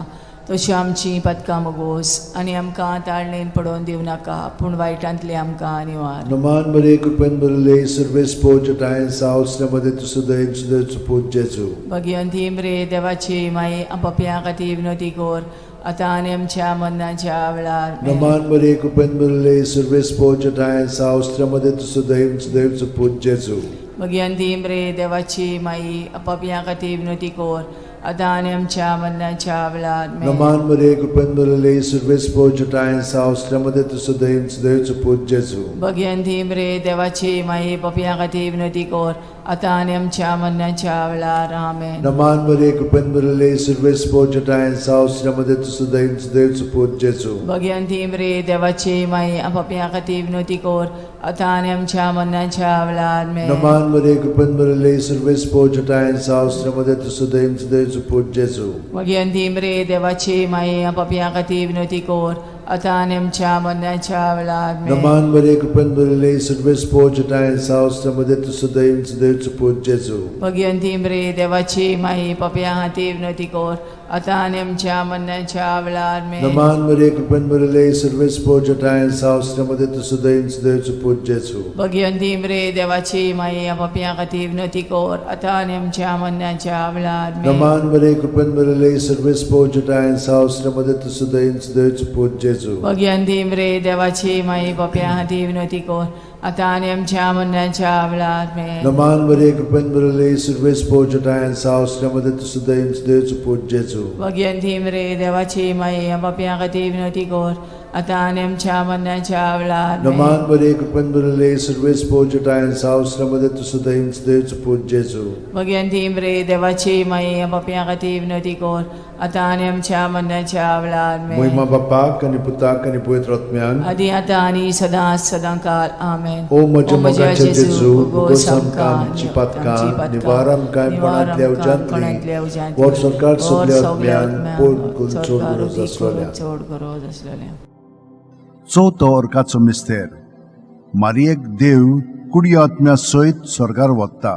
तशी आमची पदकां मगोस आनी आमकां ताळणेन पडोवन दिवं नाका पूण वायटांतली आमकां निवार. नमान बरे कृपेन बरले सर्वेस्पोच ठांय साव श्रमदें तूं सुदैव सुदैवचो पूत जेजू. भगिवंती मरे देवाची माई, पापया खातीर विनोती कोर आतां आनी आमच्या मरणाच्या वेळार. आमेन. नमान बरे कृपेन बरले सर्वेस्पोच ठांय साव श्रमदें तूं सुदैव सुदैवचो पूत जेजू. भगिवंती मरे देवाची माई, पापया खातीर विनोती कोर आतां आनी आमच्या मरणाच्या वेळार. आमेन. नमान बरे कृपेन बरले सर्वेस्पोच ठांय साव श्रमदें तूं सुदैव सुदैवचो पूत जेजू. भगिवंती मरे देवाची माई, पापया खातीर विनोती कोर आतां आनी आमच्या मरणाच्या वेळार. आमेन. नमान बरे कृपेन बरले सर्वेस्पोच ठांय साव श्रमदें तूं सुदैव सुदैवचो पूत जेजू. भगिवंती मरे देवाची माई, पापया खातीर विनोती कोर आतां आनी आमच्या मरणाच्या वेळार. आमेन. नमान बरे कृपेन बरले सर्वेस्पोच ठांय साव श्रमदें तूं सुदैव सुदैवचो पूत जेजू. भगिवंती मरे देवाची माई, पापया खातीर विनोती कोर आतां आनी आमच्या मरणाच्या वेळार. आमेन. नमान बरे कृपेन बरले सर्वेस्पोच ठांय साव श्रमदें तूं सुदैव सुदैवचो पूत जेजू. भगिवंती मरे देवाची माई, पापया खातीर विनोती कोर आतां आनी आमच्या मरणाच्या वेळार आमेन. नमान मरिये, कृपेन भरिल्ले, सर्वेस्पोर जटायन साव, मध्ये तूं सदैव सदैवचो पूत जेजू. भगिवंती मरे देवाची माई, पापयां खातीर विनवती कर आतां आनी आमच्या मरणाच्या वेळार आमेन. नमान मरिये, कृपेन भरिल्ले, सर्वेस्पोर जटायन साव, मध्ये तूं सदैव सदैवचो पूत जेजू. भगिवंती मरे देवाची माई, पापयां खातीर विनवती कर आतां आनी आमच्या मरणाच्या वेळार आमेन. नमान मरिये, कृपेन भरिल्ले, सर्वेस्पोर जटायन साव, मध्ये तूं सदैव सदैवचो पूत जेजू. भगिवंती मरे देवाची माई, पापयां खातीर विनवती कर आतां आनी आमच्या मरणाच्या वेळार आमेन. नमान मरिये, कृपेन भरिल्ले, सर्वेस्पोर जटायन साव, मध्ये तूं सदैव सदैवचो पूत जेजू. भगिवंती मरे देवाची माई, पापयां खातीर विनवती कर आतां आनी आमच्या मरणाच्या वेळार आमेन. मोहिमा बापाक आनी पुताक आनी पवित्र आत्म्यान. आदी आतां आनी सदां सदां काल आमेन. ओ म्हज्या मोगाच्या जेजू, उगोस आमकां आमची पातकां, निवार आमकां कोणांतल्या उज्यांतली, वर सरकार सगल्या आत्म्यान पोट करून चड गरज आसलोल्या. चड गरज आसलेल्या. चवथो अर्काचो मिस्तेर. मारियेक देव कुडी आत्म्या सयत स्वर्गार वता.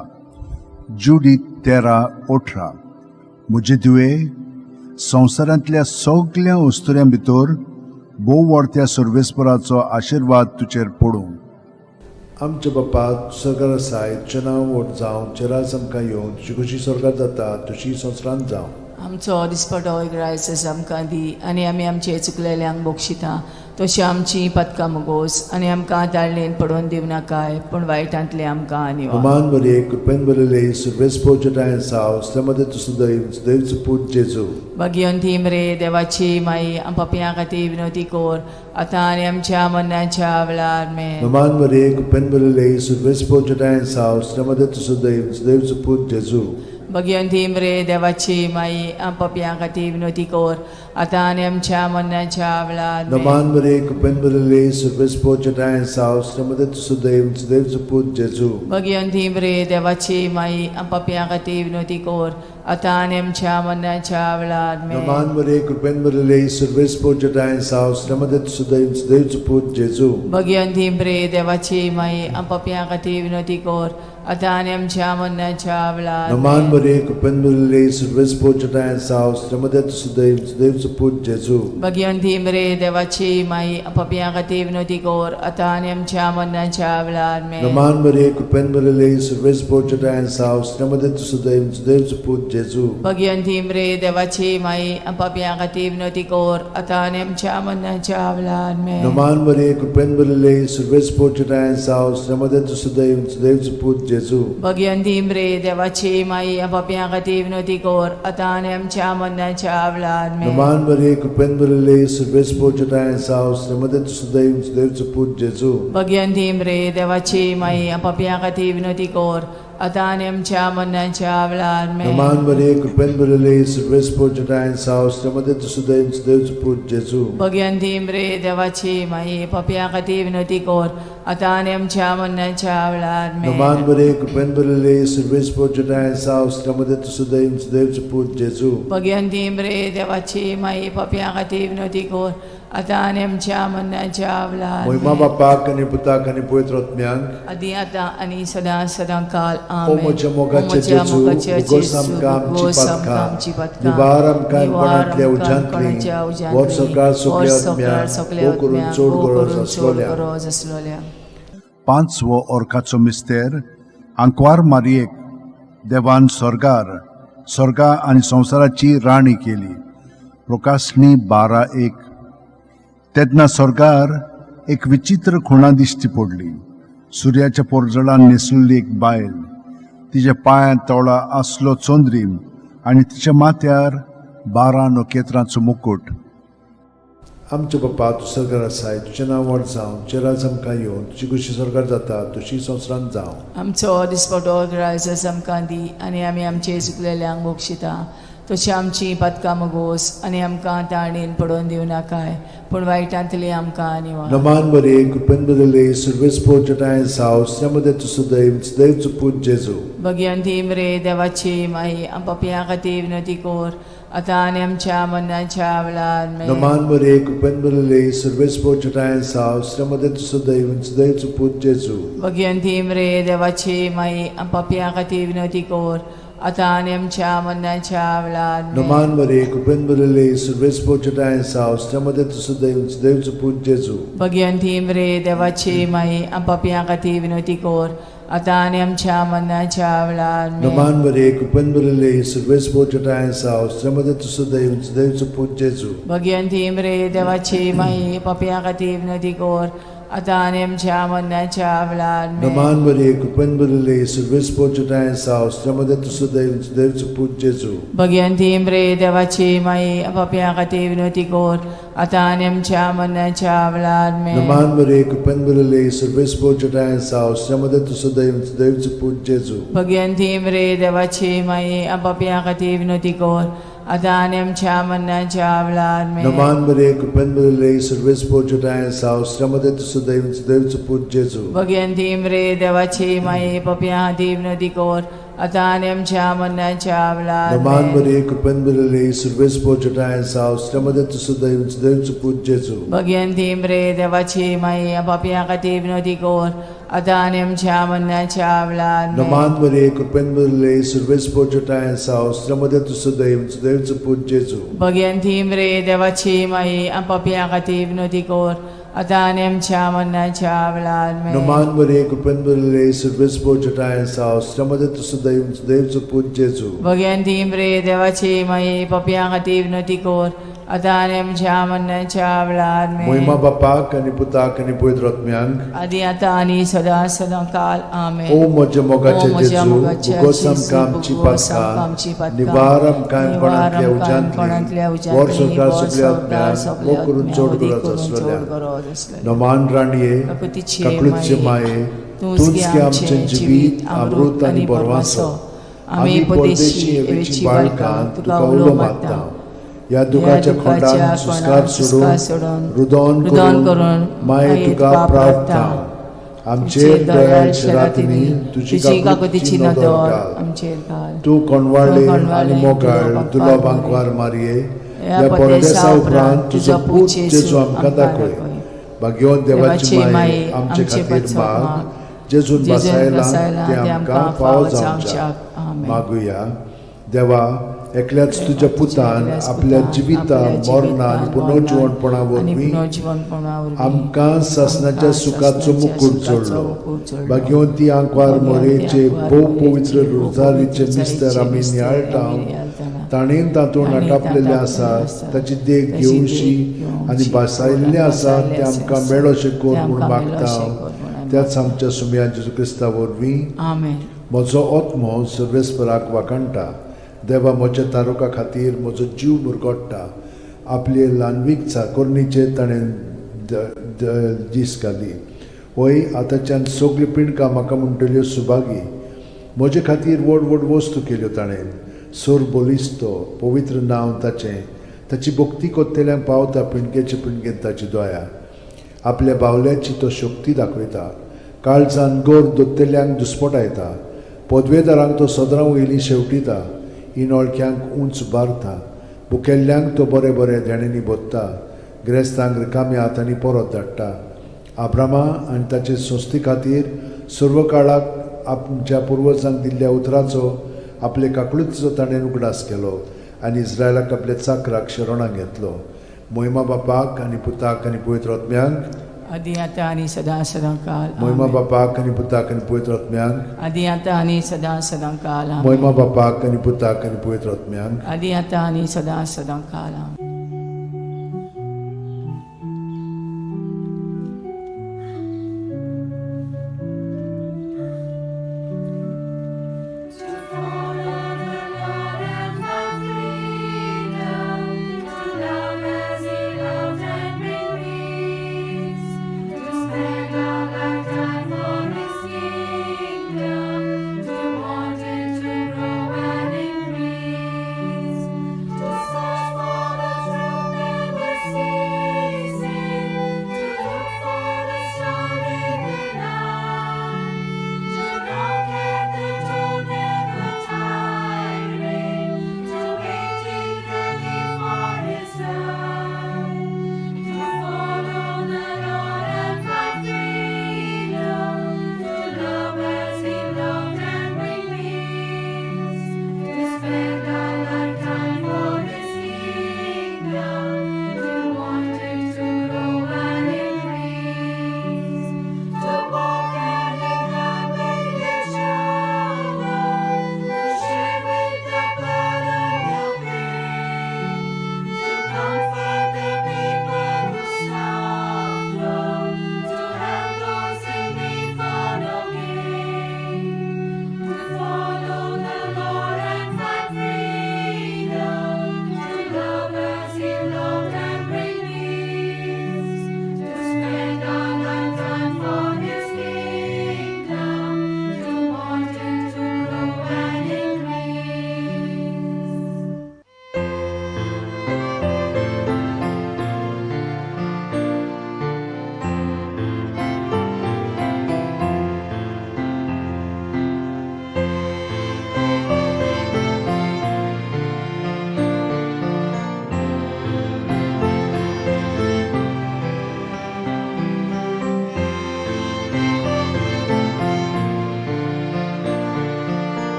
जुडी 13:18. म्हजे धुवे, संवसारांतल्या सगल्या अस्तुऱ्यां भितर भोव व्हडत्या सर्वेस्पराचो आशिर्वाद तुजेर पडूं. आमच्या बापा, सरकार आसाय, तुजें नांव व्हड जावं, तुजें राज आमकां येवं, तुजी खुशी स्वर्गार जाता तशी संवसारांत जावं. आमचो दिसपटो ग्रायस आमकां दी आनी आमी आमचे चुकलेल्यांक बक्षिता तशी आमची पदकां मुगोस आनी आमकां ताळणेन पडोवन दिवं नाकाय, पूण वायटांतले आमकां निवार. नमान मरिये, कृपेन भरिल्ले, सर्वेस्पोर जटायन साव, मध्ये तूं सदैव सदैवचो पूत जेजू. भगिवंती मरे देवाची माई, पापयां खातीर विनवती कर आतां आनी आमच्या मरणाच्या वेळार आमेन. नमान मरिये, कृपेन भरिल्ले, सर्वेस्पोर जटायन साव, मध्ये तूं सदैव सदैवचो पूत जेजू. भगिवंती मरे देवाची माई, पापयां खातीर विनवती कर आतां आनी आमच्या मरणाच्या वेळार आमेन. नमान मरिये, कृपेन भरिल्ले, सर्वेस्पोर जटायन साव, मध्ये तूं सदैव सदैवचो पूत जेजू. भगिवंती मरे देवाची माई, पापयां खातीर विनवती कर आतां आनी आमच्या मरणाच्या वेळार आमेन. नमान मरिये, कृपेन भरिल्ले, सर्वेस्पोर जटायन साव, मध्ये तूं सदैव सदैवचो पूत जेजू. भगिवंती मरे देवाची माई, पापयां खातीर विनवती कर आतां आनी आमच्या मरणाच्या वेळार नमान आमेन. मरिये, कृपेन भरिल्ले, सर्वेस्पोर जटायन साव, मध्ये तूं सदैव सदैवचो पूत जेजू. भगिवंती मरे देवाची माई, पापयां खातीर विनवती कर आतां आनी आमच्या मरणाच्या वेळार आमेन. नमान मरिये, कृपेन भरिल्ले, सर्वेस्पोर जटायन साव, मध्ये तूं सदैव सदैवचो पूत जेजू. भगिवंती मरे देवाची माई, पापयां खातीर विनवती कर आतां आनी आमच्या मरणाच्या वेळार आमेन. नमान मरिये, कृपेन भरिल्ले, सर्वेस्पोर जटायन साव, मध्ये तूं सदैव सदैवचो पूत जेजू. भगिवंती मरे देवाची माई, पापयां खातीर विनवती कर आतां आनी आमच्या मरणाच्या वेळार आमेन. नमान मरिये, कृपेन भरिल्ले, सर्वेस्पोर जटायन साव, मध्ये तूं सदैव सदैवचो पूत जेजू. भगिवंती मरे देवाची माई, पापयां खातीर विनवती कर आतां आनी आमच्या मरणाच्या वेळार आमेन. नमान मरिये, कृपेन भरिल्ले, सर्वेस्पोर जटायन साव, मध्ये तूं सदैव सदैवचो पूत जेजू. भगिवंती मरे देवाची माई, पापयां खातीर विनवती कर आतां आनी आमच्या मरणाच्या वेळार आमेन. नमान मरिये, कृपेन भरिल्ले, सर्वेस्पोर जटायन साव, मध्ये तूं सदैव सदैवचो पूत जेजू. भगिवंती मरे देवाची माई, पापयां खातीर विनवती कर आतां आनी आमच्या मरणाच्या वेळार मोहिमा आमेन. बापाक आनी पुताक आनी पवित्र आत्म्याक. आदी आतां आनी सदां सदां काल ओ आमेन. म्हज्या मोगाचे ओ म्हज्या जेजू, मोगाचे उगोस जेजू, आमकां आमची उगोस आमकां पातकां, आमची पातकां, निवार आमकां निवार कोणांतल्या आमकां उज्यांतली, कोणाच्या उज्यांतली, वर सरकार वर सगल्या सरकार आत्म्याक, सगल्या भोव करून आत्म्याक, चड भोव गरज करून चड आसलोल्या. गरज आसलोल्या. पांचवो अर्काचो मिस्तेर. आंकवार मारियेक देवान स्वर्गार स्वर्गा आनी संवसाराची राणी केली. प्रकाशणी 12:1. तेन्ना स्वर्गार एक विचित्र खुणा दिश्टी पडली. सुर्याच्या पोरजळान न्हेसुल्ली एक बायल, तिच्या पांयांत तोळा आसलो चंद्रीम आनी तिच्या माथ्यार 12 नखेत्रांचो मुकूट. आमच्या बापा, तूं सरकार आसाय, तुजें नांव व्हड जावं, तुजें राज आमकां येवं, तुजी खुशी सरकार जाता तशी संवसारांत जावं. आमचो दिसपटो ग्रायस आमकां दी आनी आमी आमचे चुकलेल्यांक बक्षिता तशी आमची पातकां मगोस आनी आमकां ताणेन पडोवन दिवं नाकाय, पूण वायटांतली आमकां निवार. नमान मरिये, कृपेन भरिल्ले, सर्वेस्पोर जटायन साव, मध्ये तूं सदैव सदैवचो पूत जेजू. भगिवंती मरे देवाची माई, पापयां खातीर विनवती कर आतां आनी आमच्या मरणाच्या वेळार आमेन. नमान मरिये, कृपेन भरिल्ले, सर्वेस्पोर जटायन साव, मध्ये तूं सदैव सदैवचो पूत जेजू. भगिवंती मरे देवाची माई, पापयां खातीर विनवती कर आतां आनी आमच्या मरणाच्या वेळार आमेन. नमान मरे कृपेन भरिल्ले सर्वेस्पोर जटाय सावस त्या मदें तूं सदैव देवचो पूत जेजू. भगिवंती मरे देवाची माई, आमच्या खातीर विनवती कर, आतां आनी आमच्या मरणाच्या वेळार आमेन. नमान मरे कृपेन भरिल्ले सर्वेस्पोर जटाय सावस त्या मदें तूं सदैव देवचो पूत जेजू. भगिवंती मरे देवाची माई, पापया खातीर विनवती कर, आतां आनी आमच्या मरणाच्या वेळार आमेन. नमान मरे कृपेन भरिल्ले सर्वेस्पोर जटाय सावस त्या मदें तूं सदैव देवचो पूत जेजू. भगिवंती मरे देवाची माई, पापया खातीर विनवती कर, आतां आनी आमच्या मरणाच्या वेळार आमेन. नमान मरे कृपेन भरिल्ले सर्वेस्पोर जटाय सावस त्या मदें तूं सदैव देवचो पूत जेजू. भगिवंती मरे देवाची माई, पापया खातीर विनवती कर, आतां आनी आमच्या मरणाच्या वेळार आमेन. नमान मरे कृपेन भरिल्ले सर्वेस्पोर जटाय सावस त्या मदें तूं सदैव देवचो पूत जेजू. भगिवंती मरे देवाची माई, पापया खातीर विनवती कर, आतां आनी आमच्या मरणाच्या वेळार नमान आमेन. मरे कृपेन भरिल्ले सर्वेस्पोर जटाय सावस त्या मदें तूं सदैव देवचो पूत जेजू. भगिवंती मरे देवाची माई, पापया खातीर विनवती कर, आतां आनी आमच्या मरणाच्या वेळार आमेन. नमान मरे कृपेन भरिल्ले सर्वेस्पोर जटाय सावस त्या मदें तूं सदैव देवचो पूत जेजू. भगिवंती मरे देवाची माई, पापया खातीर विनवती कर, आतां आनी आमच्या मरणाच्या वेळार आमेन. नमान मरे कृपेन भरिल्ले सर्वेस्पोर जटाय सावस त्या मदें तूं सदैव देवचो पूत जेजू. भगिवंती मरे देवाची माई, पापया खातीर विनवती कर, आतां आनी आमच्या मरणाच्या वेळार आमेन. मोहिमा बापाक आनी पुताक आनी पवित्र आत्म्यांक, आदी आतां आनी सदां सदां काल आमेन. ओ म्हज्या मोगाचे ओ म्हज्या जेजू, मोगाच्या भुगोस जेजू, आमकां आमची भुगोस आमकां आमची पातकां, पातकां, निवार आमकां कोणांतल्या कोणांतल्या उज्यांतली, उज्यांतली, वर संवसार वर सगल्या संवसार आत्म्यांक, सगल्या वो करून आत्म्यांक, चड वदी गरज करून चड आसलेल्या. गरज आसलेल्या. नमान राणये, काकुतीचे काकळूतचे माये, तूंच गे आमचें जिवीत, अमृत आनी बरवासो. आमी परदेशी एवेची बाळकां तुका उलो मारता. ह्या दुखाच्या खोंडान सुस्कार सोडून, रुदोन रुदोन करून करून माये तुका प्रार्थना. आमचेर दयाळ रातींनी तुजी तुजी काकुतीची काकुतीची नदर नदर घाल. आमचेर घाल. तूं कोणवाळे तूं कोणवाळे आनी मोगाळ तुलो तुलो बांकवार बांकवार मारये, ह्या ह्या परदेसा परदेसा उपरांत तुजो पूत जेजू आमकां दाखय. भाग्यवंत देवाची माये, आमचे खातीर माग, जेजून जेजून बसायला बसायला ते आमकां फावो जावच्याक. आमेन. मागुया. देवा, एकल्याच तुज्या पुतान एकल्याच आपल्या पुतान जिविता आपल्या मरणा आनी जिवितान, पुनर्जिवणपणा आनी वरवीं पुनर्जिवणपणा वरवीं आमकां सासणाच्या आमकां सुखाचो सासणाच्या मुकूट सुखाचो जोडलो. मुकूट जोडलो. भाग्यवंती आंकवार भाग्यवंती मोरेचे आंकवार भोव मोरेचे पवित्र भोव रोजारीचे पवित्र मिस्तर आमी रोजारीचे नियाळटा, मिस्तर आमी नियाळटाना, ताणें तातूंत ताणें आटापलेलें तातूंत आसा आसा, ताची देख ताची घेवची देख घेवची, आनी भासायल्लें आसा भासायल्लें तें आमकां आसा, मेळोशें कर तें म्हूण आमकां मागता. मेळोशें कर म्हूण आमी त्याच आमच्या सुमया जेजू क्रिस्ता वरवीं. आमेन. म्हजो आत्मो सर्वेस्पराक वाखाणटा, देवा म्हज्या तारुका खातीर म्हजो जीव मुरगोडटा. आपले ल्हानवीक चाकोरणीचेर ताणें दीस घाली. वय आतांच्यान सगळ्यो पिंडकां म्हाका म्हणटल्यो सुभागी. म्हजे खातीर व्हड व्हड वस्तू केल्यो ताणें. सोर बलिस्तो पवित्र नांव ताचें. ताची भक्ती कोत्तेल्यांक पावता पिंडकेचे पिंडकेन ताची दया. आपल्या बावल्याची तो शक्ती दाखयता. काळजान गोर दोत्तेल्यांक दुस्पटायता. पदवेदारांक तो सदरां वयली शेवटिता. इनोळख्यांक उंच बारता. भुकेल्ल्यांक तो बरे बरे देण्यांनी भोत्ता. ग्रेस्तांक रिकाम्या हातांनी परत धाडटा. आब्रामा आनी ताचे संस्थे खातीर सर्व काळाक आमच्या पुर्वजांक दिल्ल्या उतराचो आपले काकळुतीचो ताणें उगडास केलो आनी इस्रायलाक आपल्या चाकराक शरणाक घेतलो. मोहिमा बापाक आनी पुताक आनी पवित्र आत्म्यांक, आदी आतां आनी सदां सदां काल मोहिमा आमेन. बापाक आनी पुताक आनी पवित्र आत्म्यांक, आदी आतां आनी सदां सदां काल आमेन. मोहिमा बापाक आनी पुताक आनी पवित्र आत्म्यांक, आदी आतां आनी सदां सदां काल आमेन. To follow the Lord and find freedom, to love as He loved and bring peace, to spend our lifetime for His kingdom, to want it to grow and increase, to search for the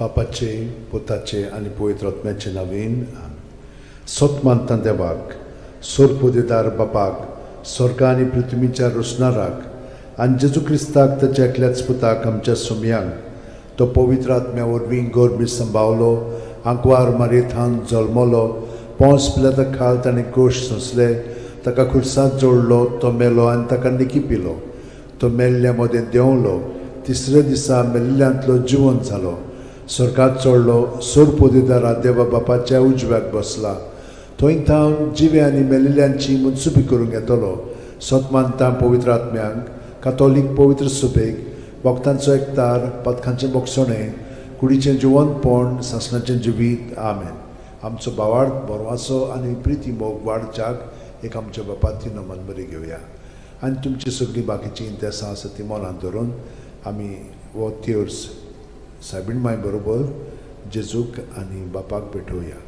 बापाचे, पुताचे आनी पवित्र आत्म्याचे नवीन. सत मानता देवाक, सोरपोदेदार बापाक, स्वर्गा आनी पृथ्वीच्या रोसणाराक, आनी जेजू क्रिस्ताक ताच्या एकल्याच पुताक, आमच्या सोमयांक, तो पवित्र आत्म्या वरवीं गोरबी संभावलो, आंकवार मारयेथावन जल्मलो, पोंस पिलाता खाल ताणें कोश सोंसले, ताका खुर्सांत जोडलो, तो मेलो आनी ताका निकी पिलो, तो मेल्ल्या मदें देंवलो, तिसऱ्या दिसा मेल्ल्यांतलो जिवंत जालो, स्वर्गात चडलो, सोरपोदेदारा देवा बापाच्या उजव्याक बसला, थंय थावन जिवे आनी मेलिल्ल्यांची मनसुबी करूंक येतलो. सत मानता पवित्र आत्म्यांक, कातोलीक पवित्र सुबेक, भक्तांचो एकतार, पथकांचें बोगसणें, कुडीचें जिवंतपण, सासणाचें जिवीत. आमेन. आमचो भावार्थ, बरवासो आनी प्रिती मोग वाडच्याक एक आमच्या बापाती नमन बरी घेवया आनी तुमची सगळीं बाकीचीं इंतेसां आसा ती मनांत धरून आमी हो तेर्स सायबीण माय बरोबर जेजूक आनी बापाक भेटोवया.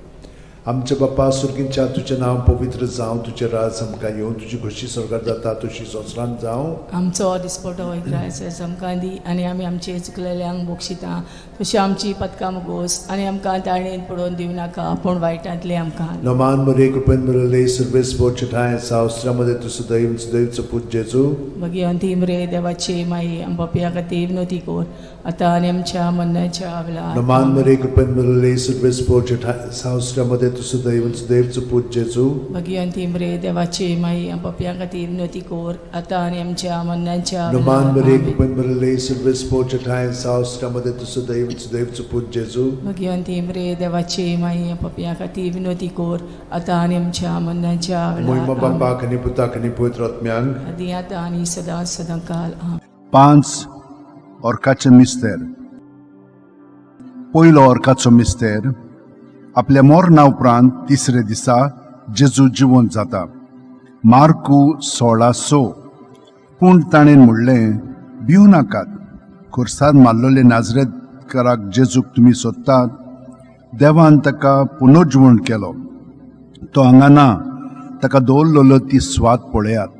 आमच्या बापा सुर्गींच्या, तुजें नांव पवित्र जावं, तुजें राज आमकां येवं, तुजी खोशी स्वर्गार जाता तशी संवसारांत जावं. आमचो दिसपटो ग्रायस आमकां दी आनी आमी आमचे चुकलेल्यांक बक्षिता तशी आमची पदकां मुगोस आनी आमकां ताळणेन पडोवन दिवं नाका, पूण वायटांतले आमकां. नमान मरे, कृपेन भरले, सर्वेस ठाय सावस्त्रामध्ये तूं सदैव सदैवचो पूत जेजू. भगिवंती मरे देवाची माई, आम पापया खातीर विनवती कर, आतां आनी आमच्या मरणाच्या वेळार. नमान मरे, कृपेन भरले, सर्वेस ठाय सावस्त्रामध्ये तूं सदैव सदैवचो पूत जेजू. भगिवंती मरे देवाची माई, आम पापया खातीर विनवती कर, आतां आनी आमच्या मरणाच्या नमान वेळार. मरे, आमेन. कृपेन भरले, सर्वेस ठाय सावस्त्रामध्ये तूं सदैव सदैवचो पूत जेजू. भगिवंती मरे देवाची माई, आम पापया खातीर विनवती कर, आतां आनी आमच्या मरणाच्या मोहिमा वेळार. आमेन. बापाक आनी पुताक आनी पवित्र आत्म्यांक. आदी आतां आनी सदां सदां काल. आमेन. पांच ऑर्काचे मिस्तेर. पयलो ऑर्काचो मिस्तेर, आपल्या मरणा उपरांत तिसरे दिसा जेजू जिवंत जाता. मार्कू 16:6. पूण ताणें म्हणलें, भिवू नाकात. खुर्सार मारलेले नाजरेतकाराक जेजूक तुमी सोदतात. देवान ताका पुनर्जिवण केलो. तो हांगा ना. ताका दवरलेलो ती स्वात पळयात.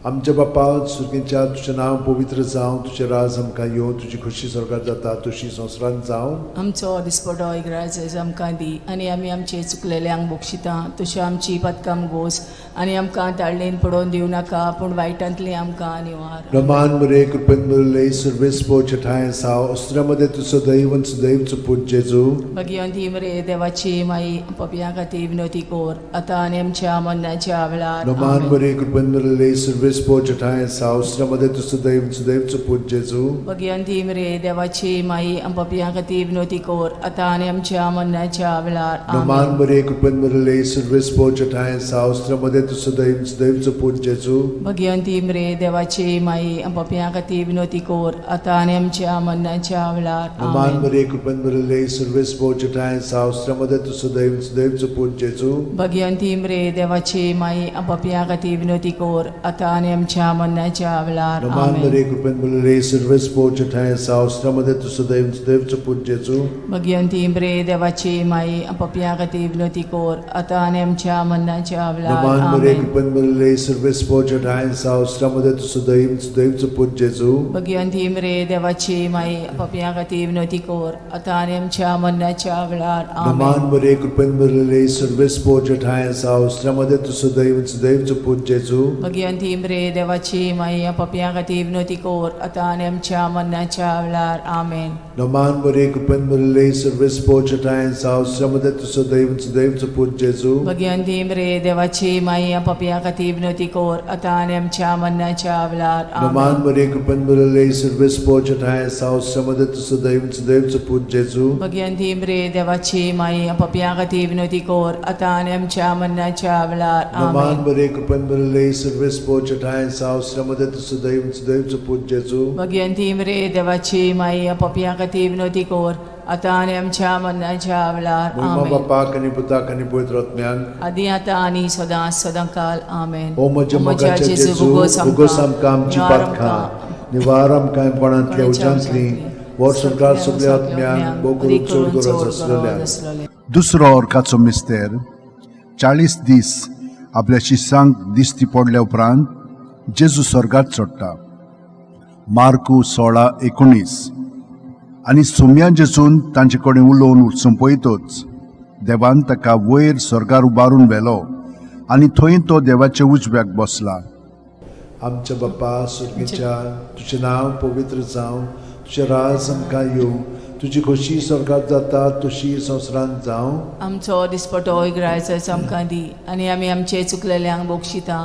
आमच्या बापा सुर्गींच्या, तुजें नांव पवित्र जावं, तुजें राज आमकां येवं, तुजी खोशी स्वर्गार जाता तशी संवसारांत जावं. आमचो दिसपटो इग्राज आमकां दी आनी आमी आमचे चुकलेल्यांक बक्षिता तशी आमची पदकां गोस आनी आमकां ताळणेन पडोवन दिवं नाका, पूण वायटांतली आमकां निवार. रमान मरे, कृपेन भरले, सर्वेस ठाय साव अस्त्रामध्ये तूं सदैव सदैवचो पूत जेजू. भगिवंती मरे देवाची माई, पपया खातीर विनवती कर, आतां आनी आमच्या मरणाच्या वेळार. रमान आमेन. मरे, कृपेन भरले, सर्वेस ठाय साव अस्त्रामध्ये तूं सदैव सदैवचो पूत जेजू. भगिवंती मरे देवाची माई, पपया खातीर विनवती कर, आतां आनी आमच्या मरणाच्या वेळार. रमान आमेन. मरे, कृपेन भरले, सर्वेस ठाय साव अस्त्रामध्ये तूं सदैव सदैवचो पूत जेजू. भगिवंती मरे देवाची माई, पपया खातीर विनवती कर, आतां आनी आमच्या मरणाच्या वेळार. रमान आमेन. मरे, कृपेन भरले, सर्वेस ठाय साव अस्त्रामध्ये तूं सदैव सदैवचो पूत जेजू. भगिवंती मरे देवाची माई, पपया खातीर विनवती कर, आतां आनी आमच्या मरणाच्या वेळार. रमान आमेन. मरे, कृपेन भरले, सर्वेस ठाय साव अस्त्रामध्ये तूं सदैव सदैवचो पूत जेजू. भगिवंती मरे देवाची माई, पपया खातीर विनवती कर, आतां आनी आमच्या मरणाच्या वेळार. रमान मरे, आमेन. कृपेन भरले, सर्वेस ठाय साव अस्त्रामध्ये तूं सदैव सदैवचो पूत जेजू. भगिवंती मरे देवाची माई, पपया खातीर विनवती कर, आतां आनी आमच्या मरणाच्या वेळार. रमान आमेन. मरे, कृपेन भरले, सर्वेस ठाय साव अस्त्रामध्ये तूं सदैव सदैवचो पूत जेजू. भगिवंती मरे देवाची माई, पपया खातीर विनवती कर, आतां आनी आमच्या मरणाच्या वेळार. आमेन. रमान मरे, कृपेन भरले, सर्वेस ठाय साव अस्त्रामध्ये तूं सदैव सदैवचो पूत जेजू. भगिवंती मरे देवाची माई, पपया खातीर विनवती कर, आतां आनी आमच्या मरणाच्या वेळार. रमान आमेन. मरे, कृपेन भरले, सर्वेस ठाय साव अस्त्रामध्ये तूं सदैव सदैवचो पूत जेजू. भगिवंती मरे देवाची माई, पपया खातीर विनवती कर, आतां आनी आमच्या मरणाच्या वेळार. रमान आमेन. मरे, कृपेन भरले, सर्वेस ठाय साव अस्त्रामध्ये तूं सदैव सदैवचो पूत जेजू. भगिवंती मरे देवाची माई, पपया खातीर विनवती कर, आतां आनी आमच्या मरणाच्या वेळार. मोहिमा आमेन. बापाक आनी पुताक आनी पवित्र आत्म्याक. आदी आतां आनी सदां सदां काल. आमेन. ओ म्हज्या मोगाच्या जेजू, उगोस आमकां आमची पातकां, निवार आमकां कोणांतल्या उज्यांतली, वर्सभर सगळ्या आत्म्यांक भोव करून चड गरज आसलेल्या. दुसरो ऑर्काचो मिस्तेर, 40 दीस आपल्या शिसांक दिश्टी पडल्या उपरांत जेजू स्वर्गात चडटा. मार्कू 16:19. आनी सुम्या जेजून तांचे कडेन उलोवन सोंपयतच देवान ताका वयर स्वर्गार उबारून व्हेलो आनी थंय तो देवाच्या उजव्याक बसला. आमच्या बाप्पा सुर्गीच्या, तुजें नांव पवित्र जावं, तुजें राज आमकां येवं, तुजी खोशी स्वर्गात जाता तशी संवसारांत जावं. आमचो दिसपटो इगरायचो आमकां दी आनी आमी आमचे चुकलेल्यांक बक्षिता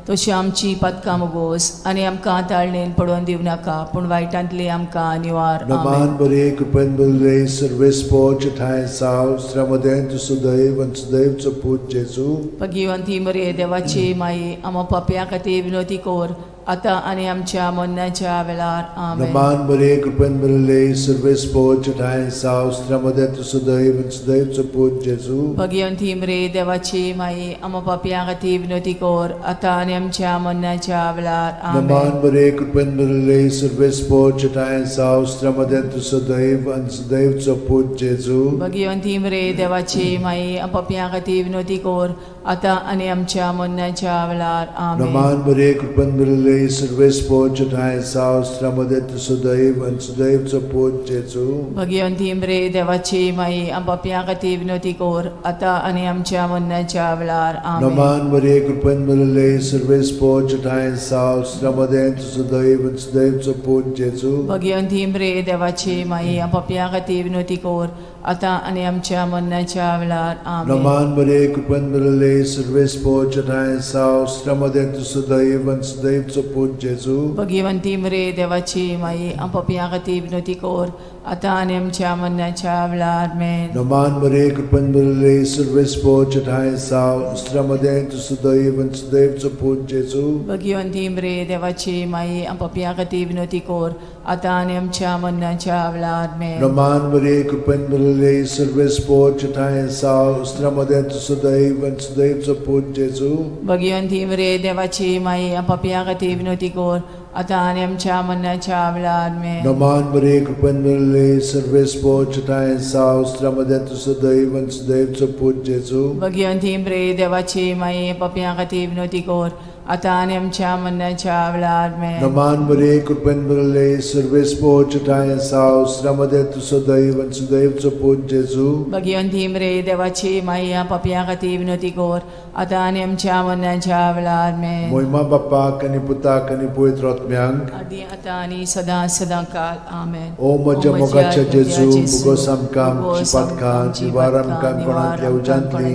तशी आमची पातकां मुगोस आनी आमकां ताळणेन पडोवन दिवं नाका पूण वायटांतली आमकां निवार. आमेन. नमान बरे कृपेन बरले सर्वेस्पोच ठांय साव श्रमदें तूं सुदैव आनी सुदैवचो पूत जेजू. भगिवंती मरे देवाची माई, आमा पापया खातीर विनोती कोर आतां आनी आमच्या मरणाच्या वेळार. आमेन. नमान बरे कृपेन बरले सर्वेस्पोच ठांय साव श्रमदें तूं सुदैव आनी सुदैवचो पूत जेजू. भगिवंती मरे देवाची माई, आमा पापया खातीर विनोती कोर आतां आनी आमच्या मरणाच्या वेळार. आमेन. नमान बरे कृपेन बरले सर्वेस्पोच ठांय साव श्रमदें तूं सुदैव आनी सुदैवचो पूत जेजू. भगिवंती मरे देवाची माई, पापया खातीर विनोती कोर आतां आनी आमच्या मरणाच्या वेळार. आमेन. नमान बरे कृपेन बरले सर्वेस्पोच ठांय साव श्रमदें तूं सुदैव आनी सुदैवचो पूत जेजू. भगिवंती मरे देवाची माई, पापया खातीर विनोती कोर आतां आनी आमच्या मरणाच्या वेळार. आमेन. नमान बरे कृपेन बरले सर्वेस्पोच ठांय साव श्रमदें तूं सुदैव आनी सुदैवचो पूत जेजू. भगिवंती मरे देवाची माई, पापया खातीर विनोती कोर आतां आनी आमच्या मरणाच्या वेळार. आमेन. नमान बरे कृपेन बरले सर्वेस्पोच ठांय साव श्रमदें तूं सुदैव आनी सुदैवचो पूत जेजू. भगिवंती मरे देवाची माई, पापया खातीर विनोती कोर आतां आनी आमच्या मरणाच्या वेळार. आमेन. नमान बरे कृपेन बरले सर्वेस्पोच ठांय साव श्रमदें तूं सुदैव आनी सुदैवचो पूत जेजू. भगिवंती मरे देवाची माई, पापया खातीर विनोती कोर आतां आनी आमच्या मरणाच्या वेळार. आमेन. नमान बरे कृपेन बरले सर्वेस्पोच ठांय साव श्रमदें तूं सुदैव आनी सुदैवचो पूत जेजू. भगिवंती मरे देवाची माई, पापया खातीर विनोती कोर आतां आनी आमच्या मरणाच्या वेळार. आमेन. नमान बरे कृपेन बरले सर्वेस्पोच ठांय साव श्रमदें तूं सुदैव आनी सुदैवचो पूत जेजू. भगिवंती मरे देवाची माई, पापया खातीर विनोती कोर आतां आनी आमच्या मरणाच्या वेळार. आमेन. नमान बरे कृपेन बरले सर्वेस्पोच ठांय साव श्रमदें तूं सुदैव आनी सुदैवचो पूत जेजू. भगिवंती मरे देवाची माई, पापया खातीर विनोती कोर आतां आनी आमच्या मरणाच्या वेळार. आमेन. मोहिमा बाप्पाक आनी पुताक आनी पवित्र आत्म्यांक, आदी आतां आनी सदां सदां काल. आमेन. ओ म्हज्या मोगाच्या जेजू, मुगोस आमकां आमची पातकां निवार आमकां कोणांतल्या उज्यांतली,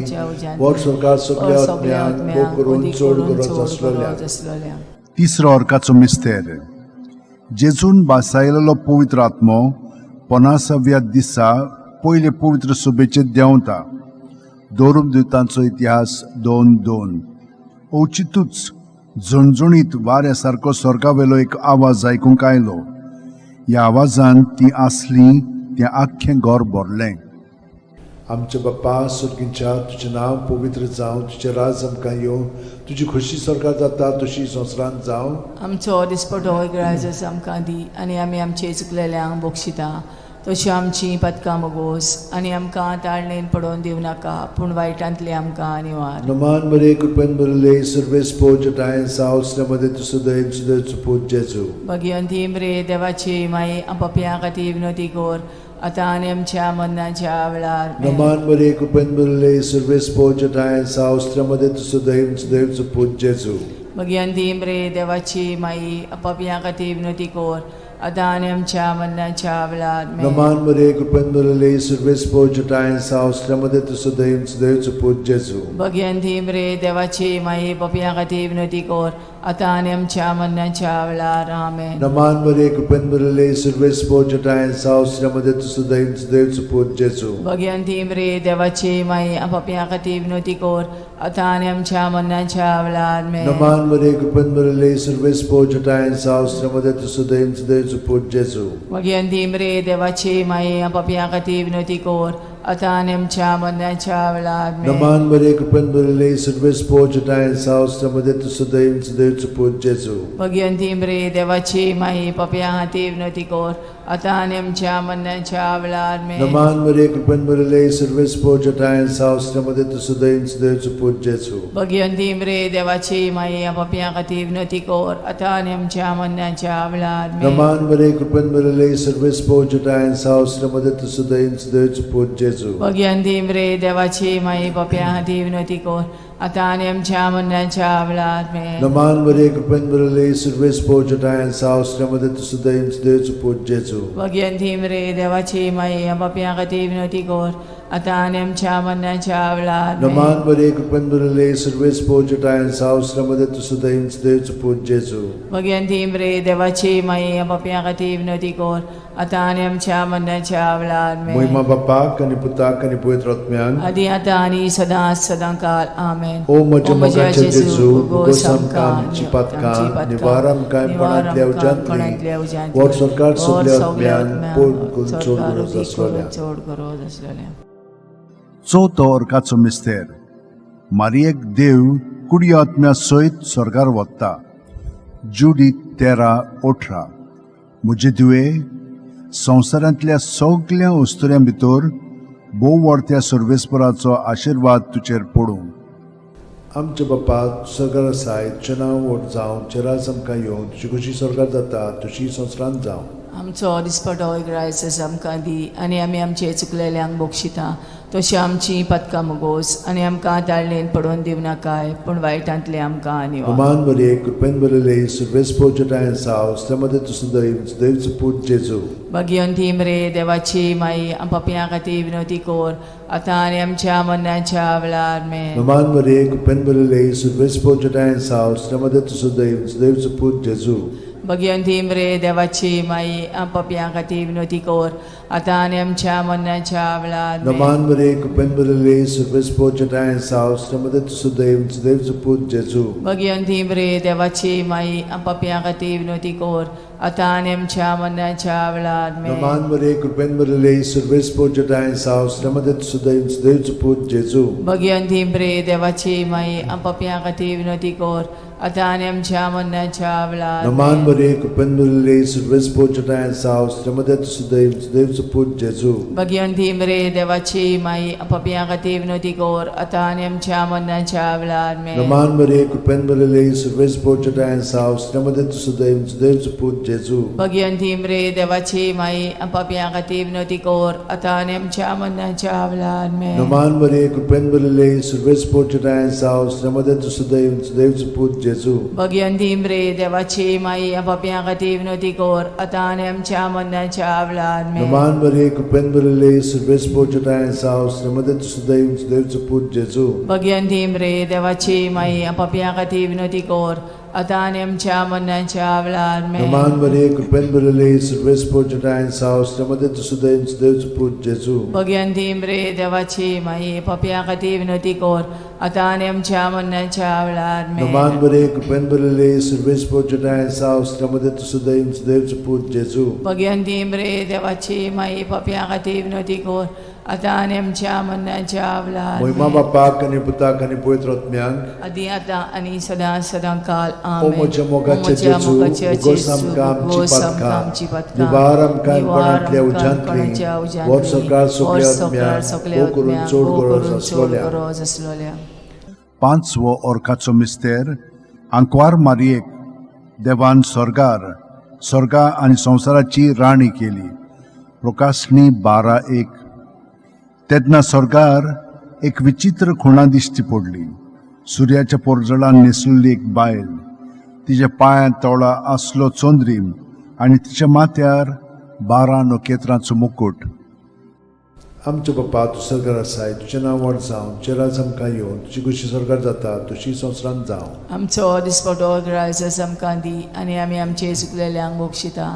वर सरकार सगल्या आत्म्यांक भोग करून चड गरज आसलेल्या. तिसरो अर्काचो मिस्तेर. जेजून बासायलेलो पवित्र आत्मो पन्नासाव्या दिसा पयले पवित्र सभेचेर देंवता. दोरून दुतांचो इतिहास 2:2. अवचितूच झणझणीत वाऱ्या सारको स्वर्गावेलो एक आवाज आयकूंक आयलो. ह्या आवाजान ती आसली तें आख्खें घर भरलें. आमच्या बाप्पा सुर्गींच्या, तुजें नांव पवित्र जावं, तुजें राज आमकां येवं, तुजी खोशी स्वर्गात जाता तशी संवसारांत जावं. आमचो दिसपटो इगराजस आमकां दी आनी आमी आमचे चुकलेल्यांक बक्षिता तशी आमची पदकां मगोस आनी आमकां ताळणेन पडोवन दिवं नाका पूण वायटांतली आमकां निवार. नमान बरे कृपेन भरले सर्वेस पोज ठांय सावसल्या मदें तूं सदैव सदैव पूत जेजू. भगिवंती मरे देवाची माई, पापयां खातीर विनोती कोर आतां आनी आमच्या मरणाच्या वेळार. आमेन. नमान बरे कृपेन भरले सर्वेस पोज ठांय सावसल्या मदें तूं सदैव सदैव पूत जेजू. भगिवंती मरे देवाची माई, पापयां खातीर विनोती कोर आतां आनी आमच्या मरणाच्या वेळार. आमेन. नमान बरे कृपेन भरले सर्वेस पोज ठांय सावसल्या मदें तूं सदैव सदैव पूत जेजू. भगिवंती मरे देवाची माई, पापयां खातीर विनोती कोर आतां आनी आमच्या मरणाच्या वेळार. आमेन. नमान बरे कृपेन भरले सर्वेस पोज ठांय सावसल्या मदें तूं सदैव सदैव पूत जेजू. भगिवंती मरे देवाची माई, पापयां खातीर विनोती कोर आतां आनी आमच्या मरणाच्या वेळार. आमेन. नमान बरे कृपेन भरले सर्वेस पोज ठांय सावसल्या मदें तूं सदैव सदैव पूत जेजू. भगिवंती मरे देवाची माई, पापयां खातीर विनोती कोर आतां आनी आमच्या मरणाच्या वेळार. आमेन. नमान बरे कृपेन भरले सर्वेस पोज ठांय सावसल्या मदें तूं सदैव सदैव पूत जेजू. भगिवंती मरे देवाची माई, पापयां खातीर विनोती कोर आतां आनी आमच्या मरणाच्या वेळार आमेन. नमान मरिये, कृपेन भरिल्ले, सर्वेस्पोर जटायन साव, मध्ये तूं सदैव सदैवचो पूत जेजू. भगिवंती मरे देवाची माई, पापयां खातीर विनवती कर आतां आनी आमच्या मरणाच्या वेळार आमेन. नमान मरिये, कृपेन भरिल्ले, सर्वेस्पोर जटायन साव, मध्ये तूं सदैव सदैवचो पूत जेजू. भगिवंती मरे देवाची माई, पापयां खातीर विनवती कर आतां आनी आमच्या मरणाच्या वेळार आमेन. नमान मरिये, कृपेन भरिल्ले, सर्वेस्पोर जटायन साव, मध्ये तूं सदैव सदैवचो पूत जेजू. भगिवंती मरे देवाची माई, पापयां खातीर विनवती कर आतां आनी आमच्या मरणाच्या वेळार आमेन. नमान मरिये, कृपेन भरिल्ले, सर्वेस्पोर जटायन साव, मध्ये तूं सदैव सदैवचो पूत जेजू. भगिवंती मरे देवाची माई, पापयां खातीर विनवती कर आतां आनी आमच्या मरणाच्या वेळार आमेन. महिमा बापाक आनी पुताक आनी पवित्र आत्म्याक. आदी आतां आनी सदां सदां काल आमेन. ओ म्हज्या मोगाच्या जेजू, उगोस आमकां आमची पातकां, निवार आमकां कोणांतल्या उज्यांतली, वर सरकार सगल्या आत्म्यान पोट करून चड गरज आसलेल्या. चड गरज आसलेल्या. चवथो अर्काचो मिस्तेर. मारियेक देव कुडी आत्म्या सयत स्वर्गार वता. जुडी 13:18. म्हजे धुवे, संवसारांतल्या सगल्या अस्तुऱ्यां भितर भोव व्हड त्या सर्वेस्पराचो आशिर्वाद तुजेर पडूं. आमच्या बापा सरकार आसाय, तुजें नांव व्हड जावं, तुजें राज आमकां येवं, तुजी खुशी सरकार जाता तुशी संवसारांत जावं. आमचो दिसपटो ग्रायस आमकां दी आनी आमी आमचे चुकलेल्यांक बक्षिता तशी आमची पदकां मुगोस आनी आमकां ताळणेन पडोवन दिवं नाकाय, पूण वायटांतले आमकां निवार. नमान मरिये, कृपेन भरिल्ले, सर्वेस्पोर जटायन साव, मध्ये तूं सदैव सदैवचो पूत जेजू. भगिवंती मरे देवाची माई, पापयां खातीर विनवती कर आतां आनी आमच्या मरणाच्या वेळार आमेन. नमान मरिये, कृपेन भरिल्ले, सर्वेस्पोर जटायन साव, मध्ये तूं सदैव सदैवचो पूत जेजू. भगिवंती मरे देवाची माई, पापयां खातीर विनवती कर आतां आनी आमच्या मरणाच्या वेळार आमेन. नमान मरिये, कृपेन भरिल्ले, सर्वेस्पोर जटायन साव, मध्ये तूं सदैव सदैवचो पूत जेजू. भगिवंती मरे देवाची माई, पापयां खातीर विनवती कर आतां आनी आमच्या मरणाच्या वेळार आमेन. नमान मरिये, कृपेन भरिल्ले, सर्वेस्पोर जटायन साव, मध्ये तूं सदैव सदैवचो पूत जेजू. भगिवंती मरे देवाची माई, पापयां खातीर विनवती कर आतां आनी आमच्या मरणाच्या वेळार नमान आमेन. मरिये, कृपेन भरिल्ले, सर्वेस्पोर जटायन साव, मध्ये तूं सदैव सदैवचो पूत जेजू. भगिवंती मरे देवाची माई, पापयां खातीर विनवती कर आतां आनी आमच्या मरणाच्या वेळार आमेन. नमान मरिये, कृपेन भरिल्ले, सर्वेस्पोर जटायन साव, मध्ये तूं सदैव सदैवचो पूत जेजू. भगिवंती मरे देवाची माई, पापयां खातीर विनवती कर आतां आनी आमच्या मरणाच्या वेळार आमेन. नमान मरिये, कृपेन भरिल्ले, सर्वेस्पोर जटायन साव, मध्ये तूं सदैव सदैवचो पूत जेजू. भगिवंती मरे देवाची माई, पापयां खातीर विनवती कर आतां आनी आमच्या मरणाच्या वेळार आमेन. नमान मरिये, कृपेन भरिल्ले, सर्वेस्पोर जटायन साव, मध्ये तूं सदैव सदैवचो पूत जेजू. भगिवंती मरे देवाची माई, पापयां खातीर विनवती कर आतां आनी आमच्या मरणाच्या वेळार आमेन. नमान मरिये, कृपेन भरिल्ले, सर्वेस्पोर जटायन साव, मध्ये तूं सदैव सदैवचो पूत जेजू. भगिवंती मरे देवाची माई, पापयां खातीर विनवती कर आतां आनी आमच्या मरणाच्या वेळार आमेन. नमान मरिये, कृपेन भरिल्ले, सर्वेस्पोर जटायन साव, मध्ये तूं सदैव सदैवचो पूत जेजू. भगिवंती मरे देवाची माई, पापयां खातीर विनवती कर आतां आनी आमच्या मरणाच्या वेळार महिमा आमेन. बापाक आनी पुताक आनी पवित्र आत्म्याक. आदी आतां आनी सदां सदां काल ओ आमेन. म्हज्या मोगाच्या ओ म्हज्या जेजू, मोगाच्या उगोस जेजू, आमकां आमची उगोस आमकां पातकां, आमची पातकां, निवार आमकां निवार कोणांतल्या आमकां उज्यांतली, कोणाच्या उज्यांतली, वर सरकार सगल्या वर सरकार आत्म्याक, सगल्या भोव करून आत्म्याक, चड भोव गरज करून चड आसलोल्या. गरज आसलोल्या. पांचवो अर्काचो मिस्तेर. आंकवार मारियेक देवान स्वर्गार स्वर्गा आनी संवसाराची राणी केली. प्रकाशणी 12:1. तेन्ना स्वर्गार एक विचित्र खुणा दिश्टी पडली. सुर्याच्या पोरजळान न्हेसलेली एक बायल, तिच्या पांयांत तोळा आसलो चंद्रीम आनी तिच्या माथ्यार 12 नखेत्रांचो मुकूट. आमच्या बापा तूं सरकार आसाय, तुजें नांव व्हड जावं, तुजें राज आमकां येवं, तुजी खुशी सरकार जाता तुशी संवसारांत जावं. आमचो दिसपटो ग्रायस आमकां दी आनी आमी आमचे चुकलेल्यांक बक्षिता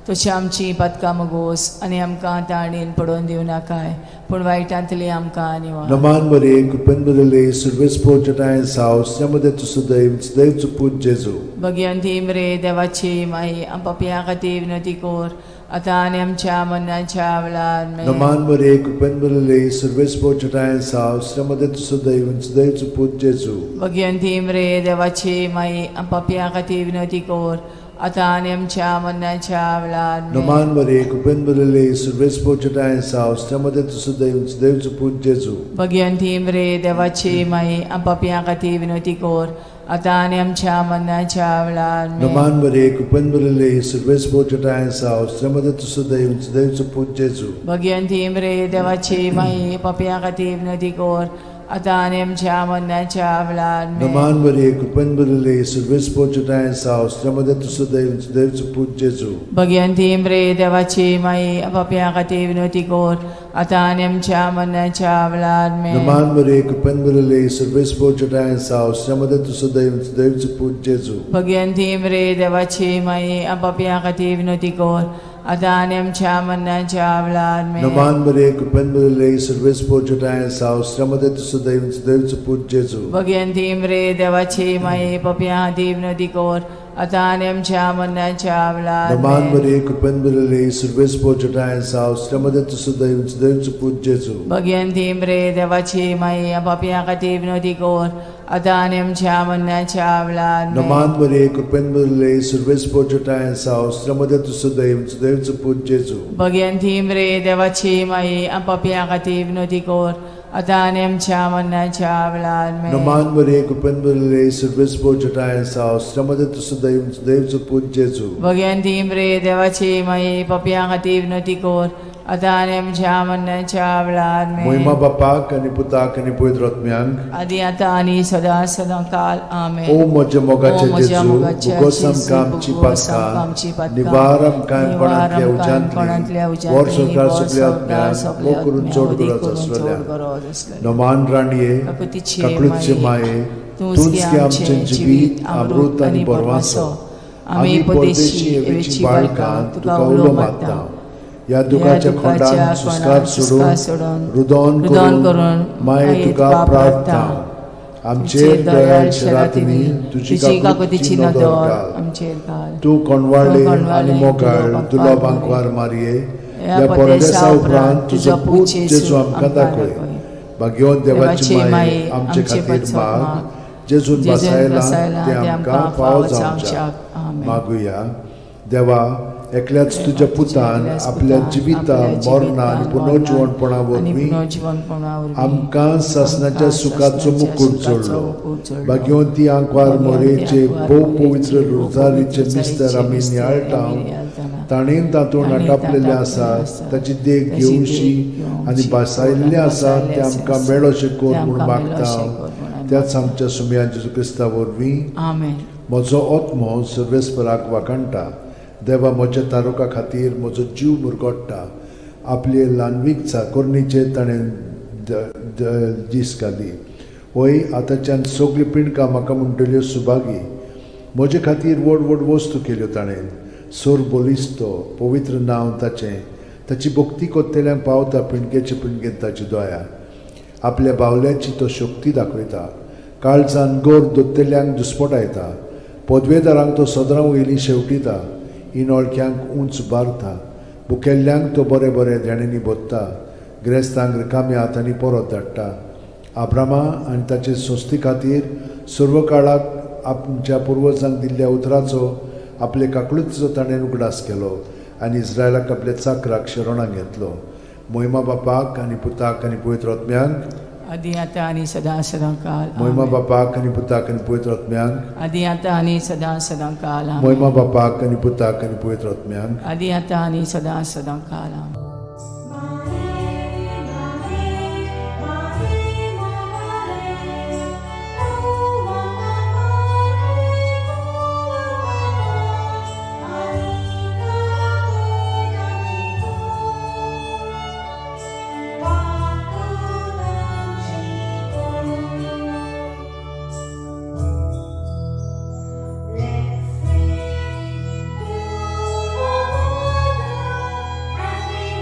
तशी आमची पातकां मगोस आनी आमकां ताणेन पडोवन दिवं नाकाय, पूण वायटांतली आमकां निवार. नमान मरिये, कृपेन भरिल्ले, सर्वेस्पोर जटायन साव, मध्ये तूं सदैव सदैवचो पूत जेजू. भगिवंती मरे देवाची माई, पापयां खातीर विनवती कर आतां आनी आमच्या मरणाच्या वेळार आमेन. नमान मरिये, कृपेन भरिल्ले, सर्वेस्पोर जटायन साव, मध्ये तूं सदैव सदैवचो पूत जेजू. भगिवंती मरे देवाची माई, पापयां खातीर विनवती कर आतां आनी आमच्या मरणाच्या वेळार आमेन. नमान मरे कृपेन भरिल्ले सर्वेस्पर जटाय सावस त्या मदें तूं सदैव देवचो पूत जेजू. भगिवंती मरे देवाची माई, पापयां खातीर विनवती कर, आतां आनी आमच्या मरणाच्या वेळार आमेन. नमान मरे कृपेन भरिल्ले सर्वेस्पर जटाय सावस त्या मदें तूं सदैव देवचो पूत जेजू. भगिवंती मरे देवाची माई, पापयां खातीर विनवती कर, आतां आनी आमच्या मरणाच्या वेळार आमेन. नमान मरे कृपेन भरिल्ले सर्वेस्पर जटाय सावस त्या मदें तूं सदैव देवचो पूत जेजू. भगिवंती मरे देवाची माई, पापयां खातीर विनवती कर, आतां आनी आमच्या मरणाच्या वेळार आमेन. नमान मरे कृपेन भरिल्ले सर्वेस्पर जटाय सावस त्या मदें तूं सदैव देवचो पूत जेजू. भगिवंती मरे देवाची माई, पापयां खातीर विनवती कर, आतां आनी आमच्या मरणाच्या वेळार आमेन. नमान मरे कृपेन भरिल्ले सर्वेस्पर जटाय सावस त्या मदें तूं सदैव देवचो पूत जेजू. भगिवंती मरे देवाची माई, पापयां खातीर विनवती कर, आतां आनी आमच्या मरणाच्या वेळार नमान आमेन. मरे कृपेन भरिल्ले सर्वेस्पर जटाय सावस त्या मदें तूं सदैव देवचो पूत जेजू. भगिवंती मरे देवाची माई, पापयां खातीर विनवती कर, आतां आनी आमच्या मरणाच्या वेळार आमेन. नमान मरे कृपेन भरिल्ले सर्वेस्पर जटाय सावस त्या मदें तूं सदैव देवचो पूत जेजू. भगिवंती मरे देवाची माई, पापयां खातीर विनवती कर, आतां आनी आमच्या मरणाच्या वेळार आमेन. नमान मरे कृपेन भरिल्ले सर्वेस्पर जटाय सावस त्या मदें तूं सदैव देवचो पूत जेजू. भगिवंती मरे देवाची माई, पापयां खातीर विनवती कर, आतां आनी आमच्या मरणाच्या वेळार आमेन. मोहिमा बापाक आनी पुताक आनी पवित्र आत्म्यांक, आदी आतां आनी सदां सदां काल आमेन. ओ म्हज्या मोगाचे ओ म्हज्या जेजू, मोगाच्या भुगोस जेजू, आमकां आमची भुगोस आमकां आमची पातकां, पातकां, निवार आमकां निवार कोणांतल्या आमकां कोणांतल्या उज्यांतली, उज्यांतली, वर संवसार वर सगल्या संवसार आत्म्यांक, सगल्या वो करून आत्म्यांक, चड वदी गरज करून चड आसलेल्या. गरज आसलेल्या. नमान राणये, काकुतीचे काकळूतचे माये, तूंच गे आमचें जिवीत, अमृत आनी बरवासो. आमी परदेशी एवेची बाळकां तुका उलो मारता. ह्या दुखाच्या खोंडान सुस्कार सोडून, रुदोन रुदोन करून करून माये तुका प्रार्थना. आमचेर दयाळ शरातींनी तुजी तुजी काकुतीची काकुतीची नदर नदर घाल. आमचेर घाल. तूं कोणवाळे तूं कोणवाळे आनी मोगाळ तुलो तुलो बांकवार बांकवार मारये, ह्या ह्या परदेसा परदेसा उपरांत उपरांत तुजो तुजो पूत पूत जेजू जेजू आमकां आमकां दाखय. दाखय. भाग्यवंत देवाची देवाची माये, माये, आमचे आमचे खातीर पचो माग, माग, जेजून जेजून बसायला बसायला ते ते आमकां आमकां फावो फावो जावच्याक. जावच्याक. आमेन. मागुया. देवा, एकल्याच तुज्या पुतान एकल्याच आपल्या पुतान जिविता आपल्या मरणा आनी जिवितान, पुनर्जिवणपणा मरणान आनी वरवीं पुनर्जिवणपणा वरवीं आमकां सासणाच्या आमकां सुखाचो सासणाच्या मुकूट सुखाचो जोडलो. मुकूट जोडलो. भाग्यवंती आंकवार भाग्यवंती मोरेचे आंकवार भोव मोरेचे पवित्र भोव रोजारीचे पवित्र मिस्तर आमी रोजारीचे नियाळटा, मिस्तर आमी नियाळटाना, ताणें तातूंत ताणें आटापलेलें तातूंत आसा, आसा, ताची देख ताची घेवशी देख घेवची आनी भासायल्लें आसा भासायल्लें तें आमकां आसा, मेळोशें कर तें म्हूण आमकां मागता. मेळोशें कर म्हूण आमी त्याच आमच्या सुमया जेजू क्रिस्ता वरवीं. आमेन. म्हजो आत्मो सर्वेस्पराक वाखाणटा, देवा म्हज्या तारुका खातीर म्हजो जीव मुरगोडटा. आपले ल्हानवीक चाकोरणीचेर ताणें दीस घाली. वय आतांच्यान सगळीं पिंडकां म्हाका म्हणटल्यो सुभागी. म्हजे खातीर व्हड व्हड वस्तू केल्यो ताणें. सोर बलिस्तो पवित्र नांव ताचें. ताची भक्ती कोत्तेल्यांक पावता पिंडकेचे पिंडकेन ताची दया. आपल्या बावल्याची तो शक्ती दाखयता. काळजान गोर दोत्तेल्यांक दुस्पटायता. पदवेदारांक तो सदरां वयली शेवटिता. इनोळख्यांक उंच बारता. भुकेल्ल्यांक तो बरें बरें देण्यांनी भोत्ता. ग्रेस्तांक रिकाम्या हातांनी परत धाडटा. आब्रामा आनी ताचे संस्थे खातीर सर्व काळाक आमच्या पुर्वजांक दिल्ल्या उतराचो आपले काकळुतीचो ताणें उगडास केलो आनी इस्रायलाक आपल्या चाकराक शरणाक घेतलो. मोहिमा बापाक आनी पुताक आनी पवित्र आत्म्यांक, आदी आतां आनी सदां सदां काल मोहिमा आमेन. बापाक आनी पुताक आनी पवित्र आत्म्यांक, आदी आतां आनी सदां सदां काल आमेन. मोहिमा बापाक आनी पुताक आनी पवित्र आत्म्यांक, आदी आतां आनी सदां सदां काल आमेन. Let's sing to our Mother as we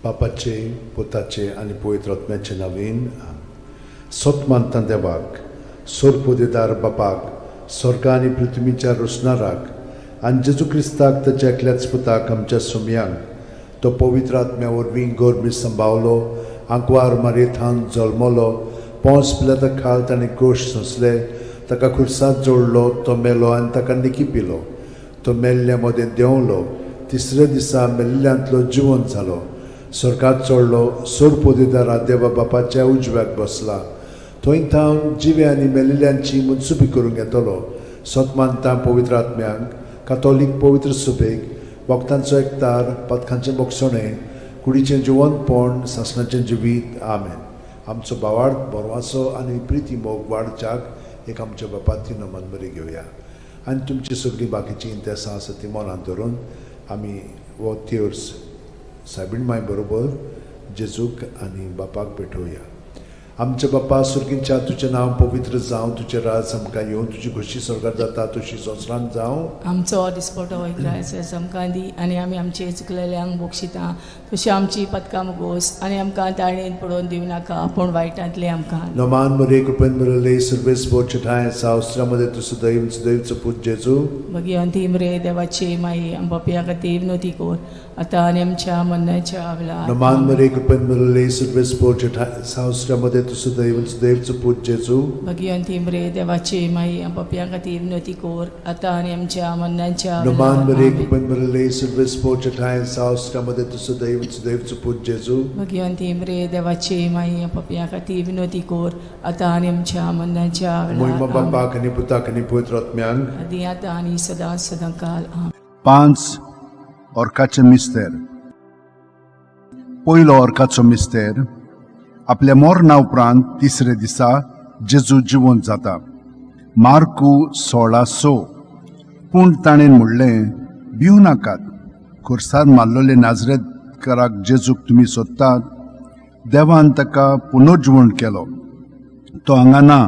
बापाचे, पुताचे आनी पवित्र आत्म्याचे नवीन. सत मानता देवाक, सोरपोदेदार बापाक, स्वर्गा आनी पृथ्वीच्या रोसणाराक, आनी जेजू क्रिस्ताक ताच्या एकल्याच पुताक, आमच्या सुमयांक, तो पवित्र आत्म्या वरवीं गोरमी संभावलो, आंकवार मारयेथान जल्मलो, पोंस पिलाता खाल ताणें कोश सोंसले, ताका खुर्सात जोडलो, तो मेलो आनी ताका निकी पिलो, तो मेल्ल्या मदें देंवलो, तिसऱ्या दिसा मेल्ल्यांतलो जिवंत जालो, स्वर्गात चडलो, सोरपोदेदारा देवा बापाच्या उजव्याक बसला, थंय थावन जिवे आनी मेल्ल्यांची मुत्सुपी करूंक येतलो. सत मानता पवित्र आत्म्यांक, कातोलीक पवित्र सुबेक, भक्तांचो एकतार, पदकांचें बोगसणें, कुडीचें जिवंतपण, सासणाचें जिवीत. आमेन. आमचो भावार्थ, बरवासो आनी प्रिती मोग वाडच्याक एक आमच्या बापाती नमन बरी घेवया आनी तुमची सगळीं बाकीचीं इंतेसां आसा ती मनांत धरून आमी हो तेर्स सायबीण माय बरोबर जेजूक आनी बापाक भेटोवया. आमच्या बापा सुर्गींच्या, तुजें नांव पवित्र जावं, तुजें राज आमकां येवं, तुजी खोशी स्वर्गात जाता तशी संवसारांत जावं. आमचो दिसपटो इग्रायस आमकां दी आनी आमी आमचे चुकलेल्यांक बक्षिता तशी आमची पदकां मुगोस आनी आमकां ताळणेन पडोवन दिवं नाका, पूण वायटांतले आमकां. नमान मरे, कृपेन भरले, सर्वेस ठाय सावस्त्रामध्ये तूं सदैव सदैवचो पूत जेजू. भगिवंती मरे देवाची माई, आमच्या खातीर विनवती कर, आतां आनी आमच्या मरणाच्या वेळार. नमान मरे, कृपेन भरले, सर्वेस ठाय सावस्त्रामध्ये तूं सदैव सदैवचो पूत जेजू. भगिवंती मरे देवाची माई, आमच्या खातीर विनवती कर, आतां आनी आमच्या मरणाच्या नमान वेळार. मरे, आमेन. कृपेन भरले, सर्वेस ठाय सावस्त्रामध्ये तूं सदैव सदैवचो पूत जेजू. भगिवंती मरे देवाची माई, आमच्या खातीर विनवती कर, आतां आनी आमच्या मरणाच्या मोहिमा वेळार. आमेन. बापाक आनी पुताक आनी पवित्र आत्म्यांक. आदी आतां आनी सदां सदां काल. आमेन. पांच ऑर्काचे मिस्तेर. पयलो ऑर्काचो मिस्तेर, आपल्या मरणा उपरांत तिसरे दिसा जेजू जिवंत जाता. मार्कू 16:6. पूण ताणें म्हणलें, भिवू नाकात. खुर्सार मारलेले नाजरेतकाराक जेजूक तुमी सोदतात. देवान ताका पुनर्जिवण केलो. तो हांगा ना.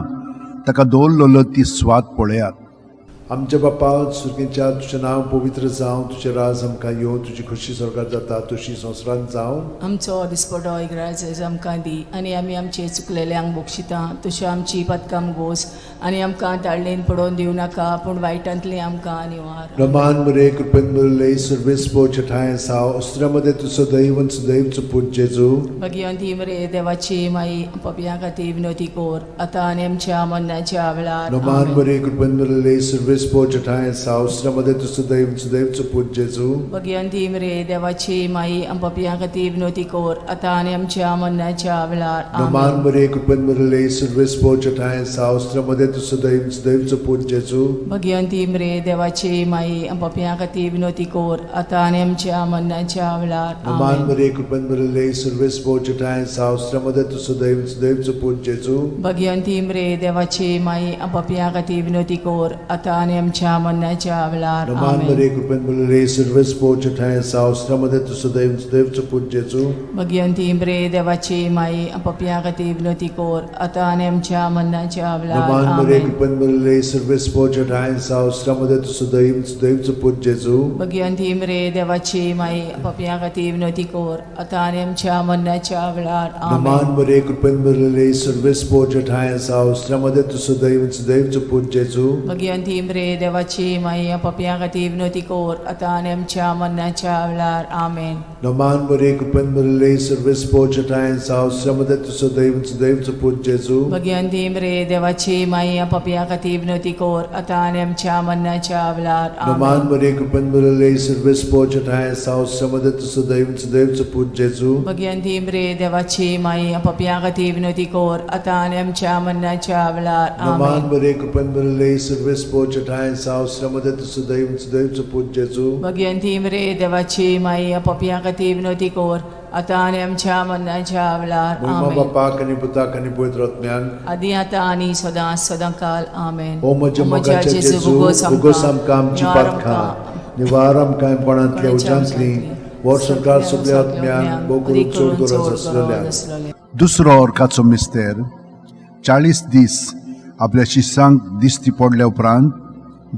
ताका दवरलेलो ती सुवात पळयात. आमच्या बापा सुर्गीच्या, तुजें नांव पवित्र जावं, तुजें राज आमकां येवं, तुजी खोशी स्वर्गात जाता तशी संवसारांत जावं. आमचो दिसपटो इग्राज आमकां दी आनी आमी आमचे चुकलेल्यांक बक्षिता तश्यो आमची पदकां गोस आनी आमकां ताळणेन पडोवन दिवं नाका, पूण वायटांतली आमकां निवार. रमान मरे, कृपेन भरले, सर्वेस ठाय साव अस्त्रामध्ये तूं सदैव सदैवचो पूत जेजू. भगिवंती मरे देवाची माई, पपया खातीर विनवती कर, आतां आनी आमच्या मरणाच्या वेळार. रमान आमेन. मरे, कृपेन भरले, सर्वेस ठाय साव अस्त्रामध्ये तूं सदैव सदैवचो पूत जेजू. भगिवंती मरे देवाची माई, पपया खातीर विनवती कर, आतां आनी आमच्या मरणाच्या वेळार. रमान आमेन. मरे, कृपेन भरले, सर्वेस ठाय साव अस्त्रामध्ये तूं सदैव सदैवचो पूत जेजू. भगिवंती मरे देवाची माई, पपया खातीर विनवती कर, आतां आनी आमच्या मरणाच्या वेळार. रमान आमेन. मरे, कृपेन भरले, सर्वेस ठाय साव अस्त्रामध्ये तूं सदैव सदैवचो पूत जेजू. भगिवंती मरे देवाची माई, पपया खातीर विनवती कर, आतां आनी आमच्या मरणाच्या वेळार. रमान आमेन. मरे, कृपेन भरले, सर्वेस ठाय साव अस्त्रामध्ये तूं सदैव सदैवचो पूत जेजू. भगिवंती मरे देवाची माई, पपया खातीर विनवती कर, आतां आनी आमच्या मरणाच्या वेळार. रमान मरे, आमेन. कृपेन भरले, सर्वेस ठाय साव अस्त्रामध्ये तूं सदैव सदैवचो पूत जेजू. भगिवंती मरे देवाची माई, पपया खातीर विनवती कर, आतां आनी आमच्या मरणाच्या वेळार. रमान आमेन. मरे, कृपेन भरले, सर्वेस ठाय साव अस्त्रामध्ये तूं सदैव सदैवचो पूत जेजू. भगिवंती मरे देवाची माई, पपया खातीर विनवती कर, आतां आनी आमच्या मरणाच्या वेळार. आमेन. नमान मरे, कृपेन भरले, सर्वेस ठाय साव अस्त्रामध्ये तूं सदैव सदैवचो पूत जेजू. भगिवंती मरे देवाची माई, पपया खातीर विनवती कर, आतां आनी आमच्या मरणाच्या वेळार. नमान आमेन. मरे, कृपेन भरले, सर्वेस ठाय साव अस्त्रामध्ये तूं सदैव सदैवचो पूत जेजू. भगिवंती मरे देवाची माई, पपया खातीर विनवती कर, आतां आनी आमच्या मरणाच्या वेळार. नमान आमेन. मरे, कृपेन भरले, सर्वेस ठाय साव अस्त्रामध्ये तूं सदैव सदैवचो पूत जेजू. भगिवंती मरे देवाची माई, पपया खातीर विनवती कर, आतां आनी आमच्या मरणाच्या वेळार. मोहिमा आमेन. बापाक आनी पुताक आनी पवित्र आत्म्याक. आदी आतां आनी सदां सदां काल. आमेन. ओ म्हज्या मोगाच्या जेजू, उगोस आमकां आमची पातकां, निवार आमकां कोणांतल्या उज्यांतली, वर्संकार सगल्या आत्म्यांक, भोव करून चड गरज आसलेल्या. दुसरो ऑर्काचो मिस्तेर, 40 दीस आपल्या शिसांक दिश्टी पडल्या उपरांत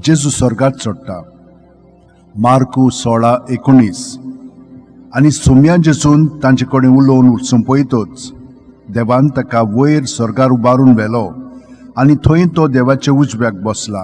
जेजू स्वर्गात चडटा. मार्कू 16:19. आनी सोम्या जेजून तांचे कडेन उलोवन सोंपयतच देवान ताका वयर स्वर्गार उबारून व्हेलो आनी थंय तो देवाच्या उजव्याक बसला.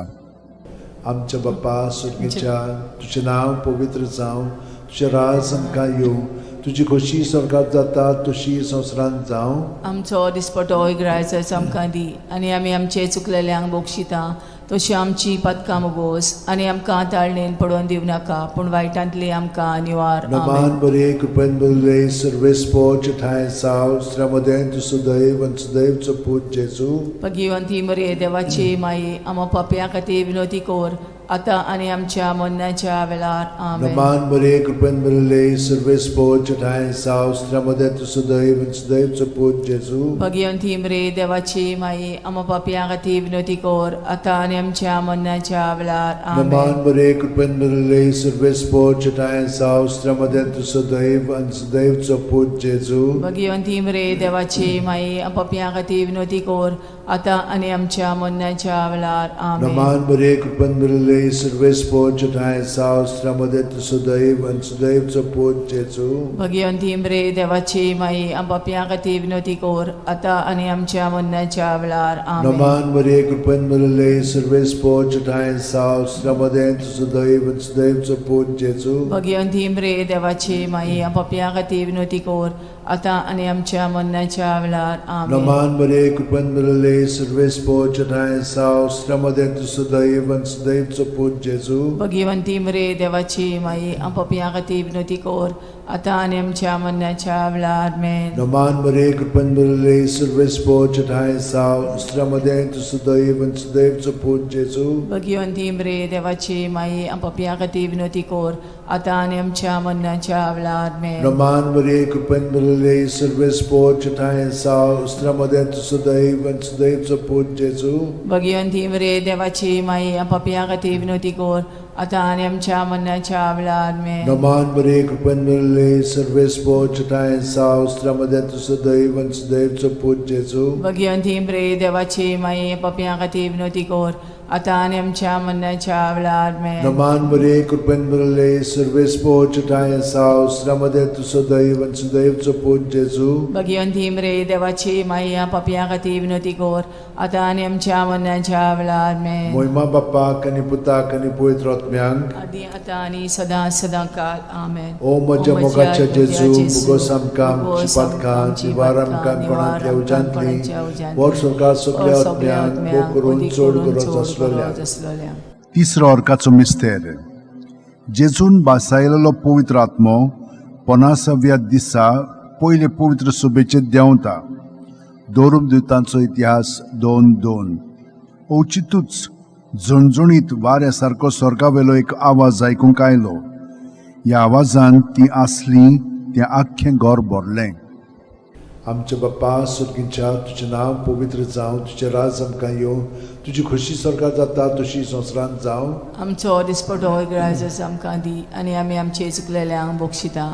आमच्या बापा सुर्गीच्या, तुजें नांव पवित्र जावं, तुजें राज आमकां येवं, तुजी खोशी स्वर्गात जाता तशी संवसारांत जावं. आमचो दिसपटो इग्रायचो आमकां दी आनी आमी आमचे चुकलेल्यांक बक्षिता तशी आमची पातकां मोगोस आनी आमकां ताळणेन पडोवन दिवं नाका पूण वायटांतली आमकां निवार. आमेन. नमान बरे कृपेन बरले सर्वेस्पोच ठांय साव श्रमदें तूं सुदैव आनी सुदैवचो पूत जेजू. भगिवंती मरे देवाची माई, आमा पापयां खातीर विनोती कोर आतां आनी आमच्या मरणाच्या वेळार. आमेन. नमान बरे कृपेन बरले सर्वेस्पोच ठांय साव श्रमदें तूं सुदैव आनी सुदैवचो पूत जेजू. भगिवंती मरे देवाची माई, आमा पापयां खातीर विनोती कोर आतां आनी आमच्या मरणाच्या वेळार. नमान आमेन. बरे कृपेन बरले सर्वेस्पोच ठांय साव श्रमदें तूं सुदैव आनी सुदैवचो पूत जेजू. भगिवंती मरे देवाची माई, पापयां खातीर विनोती कोर आतां आनी आमच्या मरणाच्या वेळार. आमेन. नमान बरे कृपेन बरले सर्वेस्पोच ठांय साव श्रमदें तूं सुदैव आनी सुदैवचो पूत जेजू. भगिवंती मरे देवाची माई, पापयां खातीर विनोती कोर आतां आनी आमच्या मरणाच्या वेळार. आमेन. नमान मरे कृपेन भरिल्ले सर्वेस्पोच ठांय साव श्रमदें तूं सुदैव आनी सुदैवचो पूत जेजू. भगिवंती मरे देवाची माई, पापयां खातीर विनोती कोर आतां आनी आमच्या मरणाच्या वेळार. आमेन. नमान मरे कृपेन भरिल्ले सर्वेस्पोच ठांय साव श्रमदें तूं सुदैव आनी सुदैवचो पूत जेजू. भगिवंती मरे देवाची माई, पापयां खातीर विनोती कोर आतां आनी आमच्या मरणाच्या वेळार. आमेन. नमान मरे कृपेन भरिल्ले सर्वेस्पोच ठांय साव श्रमदें तूं सुदैव आनी सुदैवचो पूत जेजू. भगिवंती मरे देवाची माई, पापयां खातीर विनोती कोर आतां आनी आमच्या मरणाच्या वेळार. आमेन. नमान मरे कृपेन भरिल्ले सर्वेस्पोच ठांय साव श्रमदें तूं सुदैव आनी सुदैवचो पूत जेजू. भगिवंती मरे देवाची माई, पापयां खातीर विनोती कोर आतां आनी आमच्या मरणाच्या वेळार. आमेन. नमान मरे कृपेन भरिल्ले सर्वेस्पोच ठांय साव श्रमदें तूं सुदैव आनी सुदैवचो पूत जेजू. भगिवंती मरे देवाची माई, पापयां खातीर विनोती कोर आतां आनी आमच्या मरणाच्या वेळार. आमेन. नमान मरे कृपेन भरिल्ले सर्वेस्पोच ठांय साव श्रमदें तूं सुदैव आनी सुदैवचो पूत जेजू. भगिवंती मरे देवाची माई, पापयां खातीर विनोती कोर आतां आनी आमच्या मरणाच्या वेळार. आमेन. मोहिमा बाप्पाक आनी पुताक आनी पवित्र आत्म्यांक, आदी आतां आनी सदां सदां काल. आमेन. ओ म्हज्या मोगाच्या जेजू, मुगोस आमकां आमची पातकां निवार आमकां कोणांतल्या उज्यांतली वर स्वर्गात सगल्या आत्म्यांक भोग करून चड गरज आसलेल्या. आसलेल्या. तिसरो अर्काचो मिस्तेर. जेजून बासायलेलो पवित्र आत्मो पनासाव्या दिसा पयले पवित्र सभेचेर देंवता. दवरूप दुतांचो इतिहास 2:2. अवचितूच झणझणीत वाऱ्या सारको स्वर्गावेलो एक आवाज आयकूंक आयलो. ह्या आवाजान ती आसली तें आख्खें घर भरलें. आमच्या बाप्पा सुर्गींच्या, तुजें नांव पवित्र जावं, तुजें राज आमकां येवं, तुजी खोशी स्वर्गात जाता तशी संवसारांत जावं. आमचो दिसपटो ग्राजस आमकां दी आनी आमी आमचे चुकलेल्यांक बक्षिता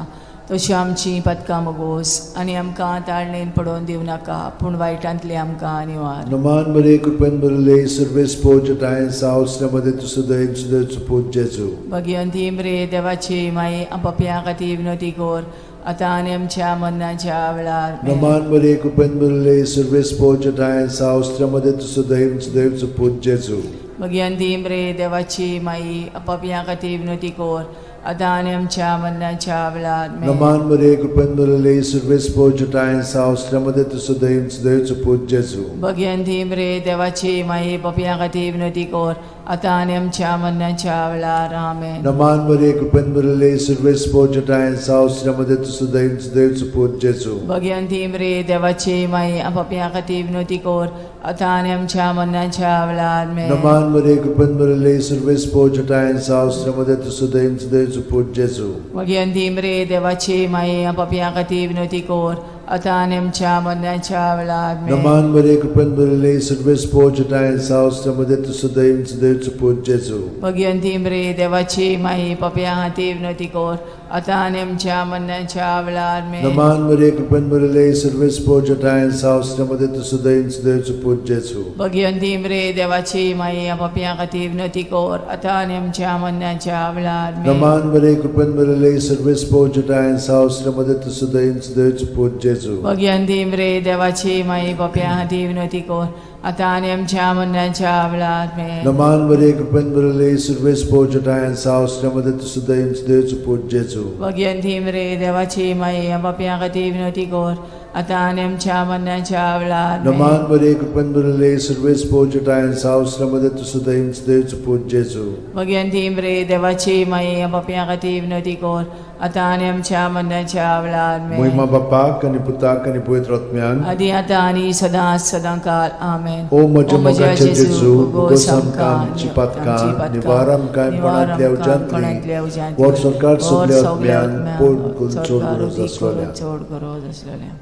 तशी आमची पातकां मगोस आनी आमकां ताळणेन पडोवन दिवं नाका पूण वायटांतली आमकां निवार. नमान मरे कृपेन भरिल्ले सर्वेस्पोच ठांय साव श्रमदें तूं सुदैव सुदैवचो पूत जेजू. भगिवंती मरे देवाची माई, पापयां खातीर विनोती कोर आतां आनी आमच्या मरणाच्या वेळार. आमेन. नमान मरे कृपेन भरिल्ले सर्वेस्पोच ठांय साव श्रमदें तूं सुदैव सुदैवचो पूत जेजू. भगिवंती मरे देवाची माई, पापयां खातीर विनोती कोर आतां आनी आमच्या मरणाच्या वेळार. आमेन. नमान मरे कृपेन भरिल्ले सर्वेस्पोच ठांय साव श्रमदें तूं सुदैव सुदैवचो पूत जेजू. भगिवंती मरे देवाची माई, पापयां खातीर विनोती कोर आतां आनी आमच्या मरणाच्या वेळार. आमेन. नमान मरे कृपेन भरिल्ले सर्वेस्पोच ठांय साव श्रमदें तूं सुदैव सुदैवचो पूत जेजू. भगिवंती मरे देवाची माई, पापयां खातीर विनोती कोर आतां आनी आमच्या मरणाच्या वेळार. आमेन. नमान मरे कृपेन भरिल्ले सर्वेस्पोच ठांय साव श्रमदें तूं सुदैव सुदैवचो पूत जेजू. भगिवंती मरे देवाची माई, पापयां खातीर विनोती कोर आतां आनी आमच्या मरणाच्या वेळार. आमेन. नमान मरे कृपेन भरिल्ले सर्वेस्पोच ठांय साव श्रमदें तूं सुदैव सुदैवचो पूत जेजू. भगिवंती मरे देवाची माई, पापयां खातीर विनोती कोर आतां आनी आमच्या मरणाच्या वेळार आमेन. नमान मरिये, कृपेन भरिल्ले, सर्वेस्पर जठायन साव, मध्ये तूं सदैव देवचो पूत जेजू. भगिवंती मरे देवाची माई, पापयां खातीर विनवती कर आतां आनी आमच्या मरणाच्या वेळार आमेन. नमान मरिये, कृपेन भरिल्ले, सर्वेस्पर जठायन साव, मध्ये तूं सदैव देवचो पूत जेजू. भगिवंती मरे देवाची माई, पापयां खातीर विनवती कर आतां आनी आमच्या मरणाच्या वेळार आमेन. नमान मरिये, कृपेन भरिल्ले, सर्वेस्पर जठायन साव, मध्ये तूं सदैव देवचो पूत जेजू. भगिवंती मरे देवाची माई, पापयां खातीर विनवती कर आतां आनी आमच्या मरणाच्या वेळार आमेन. नमान मरिये, कृपेन भरिल्ले, सर्वेस्पर जठायन साव, मध्ये तूं सदैव देवचो पूत जेजू. भगिवंती मरे देवाची माई, पापयां खातीर विनवती कर आतां आनी आमच्या मरणाच्या वेळार आमेन. महिमा बापाक आनी पुताक आनी पवित्र आत्म्याक. आदी आतां आनी सदां सदां काल आमेन. ओ म्हज्या मोगाचे जेजू, उगोस आमकां आमची पातकां, निवार आमकां कोणांतल्या उज्यांतली, व्हड सरकार सगल्या आत्म्यांक पड करून चड गरज आसलेल्या. चड गरज आसलेल्या.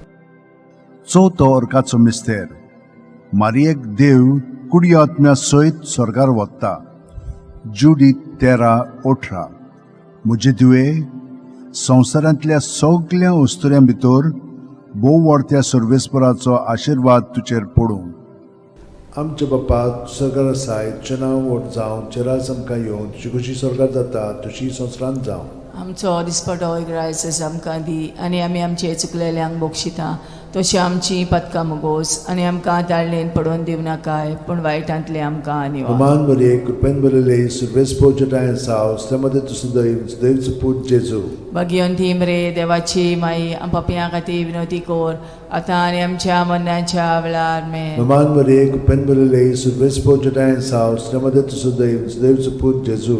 चवथो अर्काचो मिस्तेर. मारियेक देव कुडी आत्म्या सयत स्वर्गार वता. जुडी 13:18. म्हजे धुवे, संवसारांतल्या सगल्या अस्तुऱ्यां भितर भोव व्हडत्या सर्वेस्पराचो आशिर्वाद तुजेर पडूं. आमच्या बापा सरकार आसाय, तुजें नांव व्हड जावं, तुजें राज आमकां येवं, तुजी खुशी स्वर्गार जाता तशी संवसारांत जावं. आमचो दिसपटो एक आमकां दी आनी आमी आमचे चुकलेल्यांक बक्षिता तशी आमची पदकां मुगोस आनी आमकां ताळणेन पडोवन दिवं नाकाय, पूण वायटांतले आमकां निवार. नमान मरिये, कृपेन भरिल्ले, सर्वेस्पर जठायन साव, मध्ये तूं सदैव देवचो पूत जेजू. भगिवंती मरे देवाची माई, पापयां खातीर विनवती कर आतां आनी आमच्या मरणाच्या वेळार आमेन. नमान मरिये, कृपेन भरिल्ले, सर्वेस्पर जठायन साव, मध्ये तूं सदैव देवचो पूत जेजू.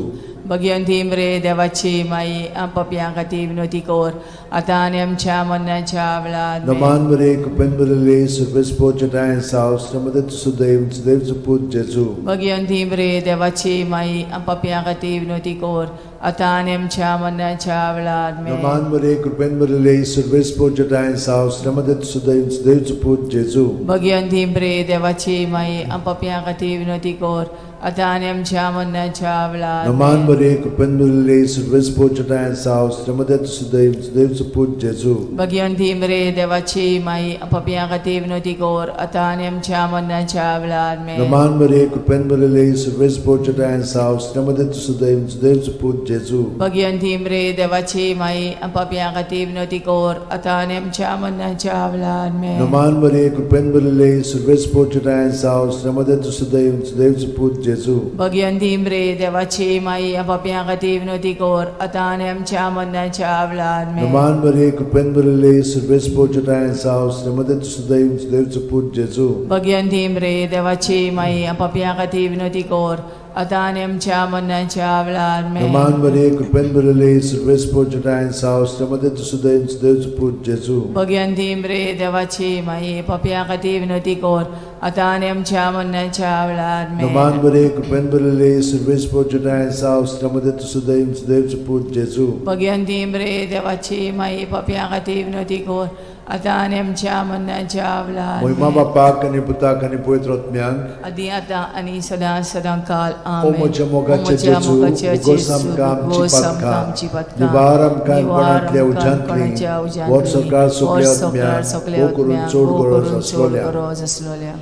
भगिवंती मरे देवाची माई, पापयां खातीर विनवती कर आतां आनी आमच्या मरणाच्या वेळार आमेन. नमान मरिये, कृपेन भरिल्ले, सर्वेस्पर जठायन साव, मध्ये तूं सदैव देवचो पूत जेजू. भगिवंती मरे देवाची माई, पापयां खातीर विनवती कर आतां आनी आमच्या मरणाच्या वेळार आमेन. नमान मरिये, कृपेन भरिल्ले, सर्वेस्पर जठायन साव, मध्ये तूं सदैव देवचो पूत जेजू. भगिवंती मरे देवाची माई, पापयां खातीर विनवती कर आतां आनी आमच्या मरणाच्या वेळार नमान आमेन. मरिये, कृपेन भरिल्ले, सर्वेस्पर जठायन साव, मध्ये तूं सदैव देवचो पूत जेजू. भगिवंती मरे देवाची माई, पापयां खातीर विनवती कर आतां आनी आमच्या मरणाच्या वेळार आमेन. नमान मरिये, कृपेन भरिल्ले, सर्वेस्पर जठायन साव, मध्ये तूं सदैव देवचो पूत जेजू. भगिवंती मरे देवाची माई, पापयां खातीर विनवती कर आतां आनी आमच्या मरणाच्या वेळार आमेन. नमान मरिये, कृपेन भरिल्ले, सर्वेस्पर जठायन साव, मध्ये तूं सदैव देवचो पूत जेजू. भगिवंती मरे देवाची माई, पापयां खातीर विनवती कर आतां आनी आमच्या मरणाच्या वेळार आमेन. नमान मरिये, कृपेन भरिल्ले, सर्वेस्पर जठायन साव, मध्ये तूं सदैव देवचो पूत जेजू. भगिवंती मरे देवाची माई, पापयां खातीर विनवती कर आतां आनी आमच्या मरणाच्या वेळार आमेन. नमान मरिये, कृपेन भरिल्ले, सर्वेस्पर जठायन साव, मध्ये तूं सदैव देवचो पूत जेजू. भगिवंती मरे देवाची माई, पापयां खातीर विनवती कर आतां आनी आमच्या मरणाच्या वेळार आमेन. नमान मरिये, कृपेन भरिल्ले, सर्वेस्पर जठायन साव, मध्ये तूं सदैव देवचो पूत जेजू. भगिवंती मरे देवाची माई, पापयां खातीर विनवती कर आतां आनी आमच्या मरणाच्या वेळार महिमा आमेन. बापाक आनी पुताक आनी पवित्र आत्म्याक. आदी आतां आनी सदां सदां काल ओ आमेन. म्हज्या मोगाचे ओ म्हज्या जेजू, मोगाचे उगोस जेजू, आमकां आमची उगोस आमकां पातकां, आमची पातकां, निवार आमकां निवार कोणांतल्या आमकां उज्यांतली, कोणाच्या उज्यांतली, व्हड सरकार सगल्या व्हड सरकार आत्म्याक, सगल्या भोव करून आत्म्याक, चड भोव गरज करून चड आसलोल्या. गरज आसलोल्या.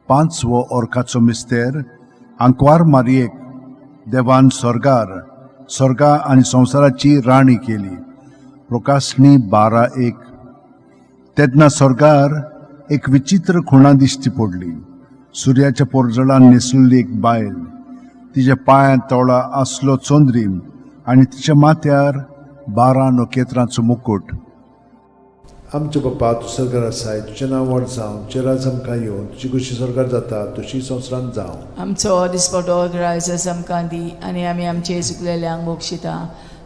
पांचवो अर्काचो मिस्तेर. आंकवार मारियेक देवान स्वर्गार स्वर्गा आनी संवसाराची राणी केली. प्रकाशणी 12:1. तेन्ना स्वर्गार एक विचित्र खुणा दिश्टी पडली. सुर्याच्या पोरजळान न्हेसलेली एक बायल, तिच्या पांयां तोळा आसलो चंद्रीम आनी तिच्या माथ्यार 12 नखेत्रांचो मुकूट. आमच्या बापा, तूं सरकार आसाय, तुजें नांव व्हड जावं, तुजें राज आमकां येवं, तुजी खुशी सरकार जाता तशी संवसारांत जावं. आमचो दिसपटो ग्रायस आमकां दी आनी आमी आमचे चुकलेल्यांक बक्षिता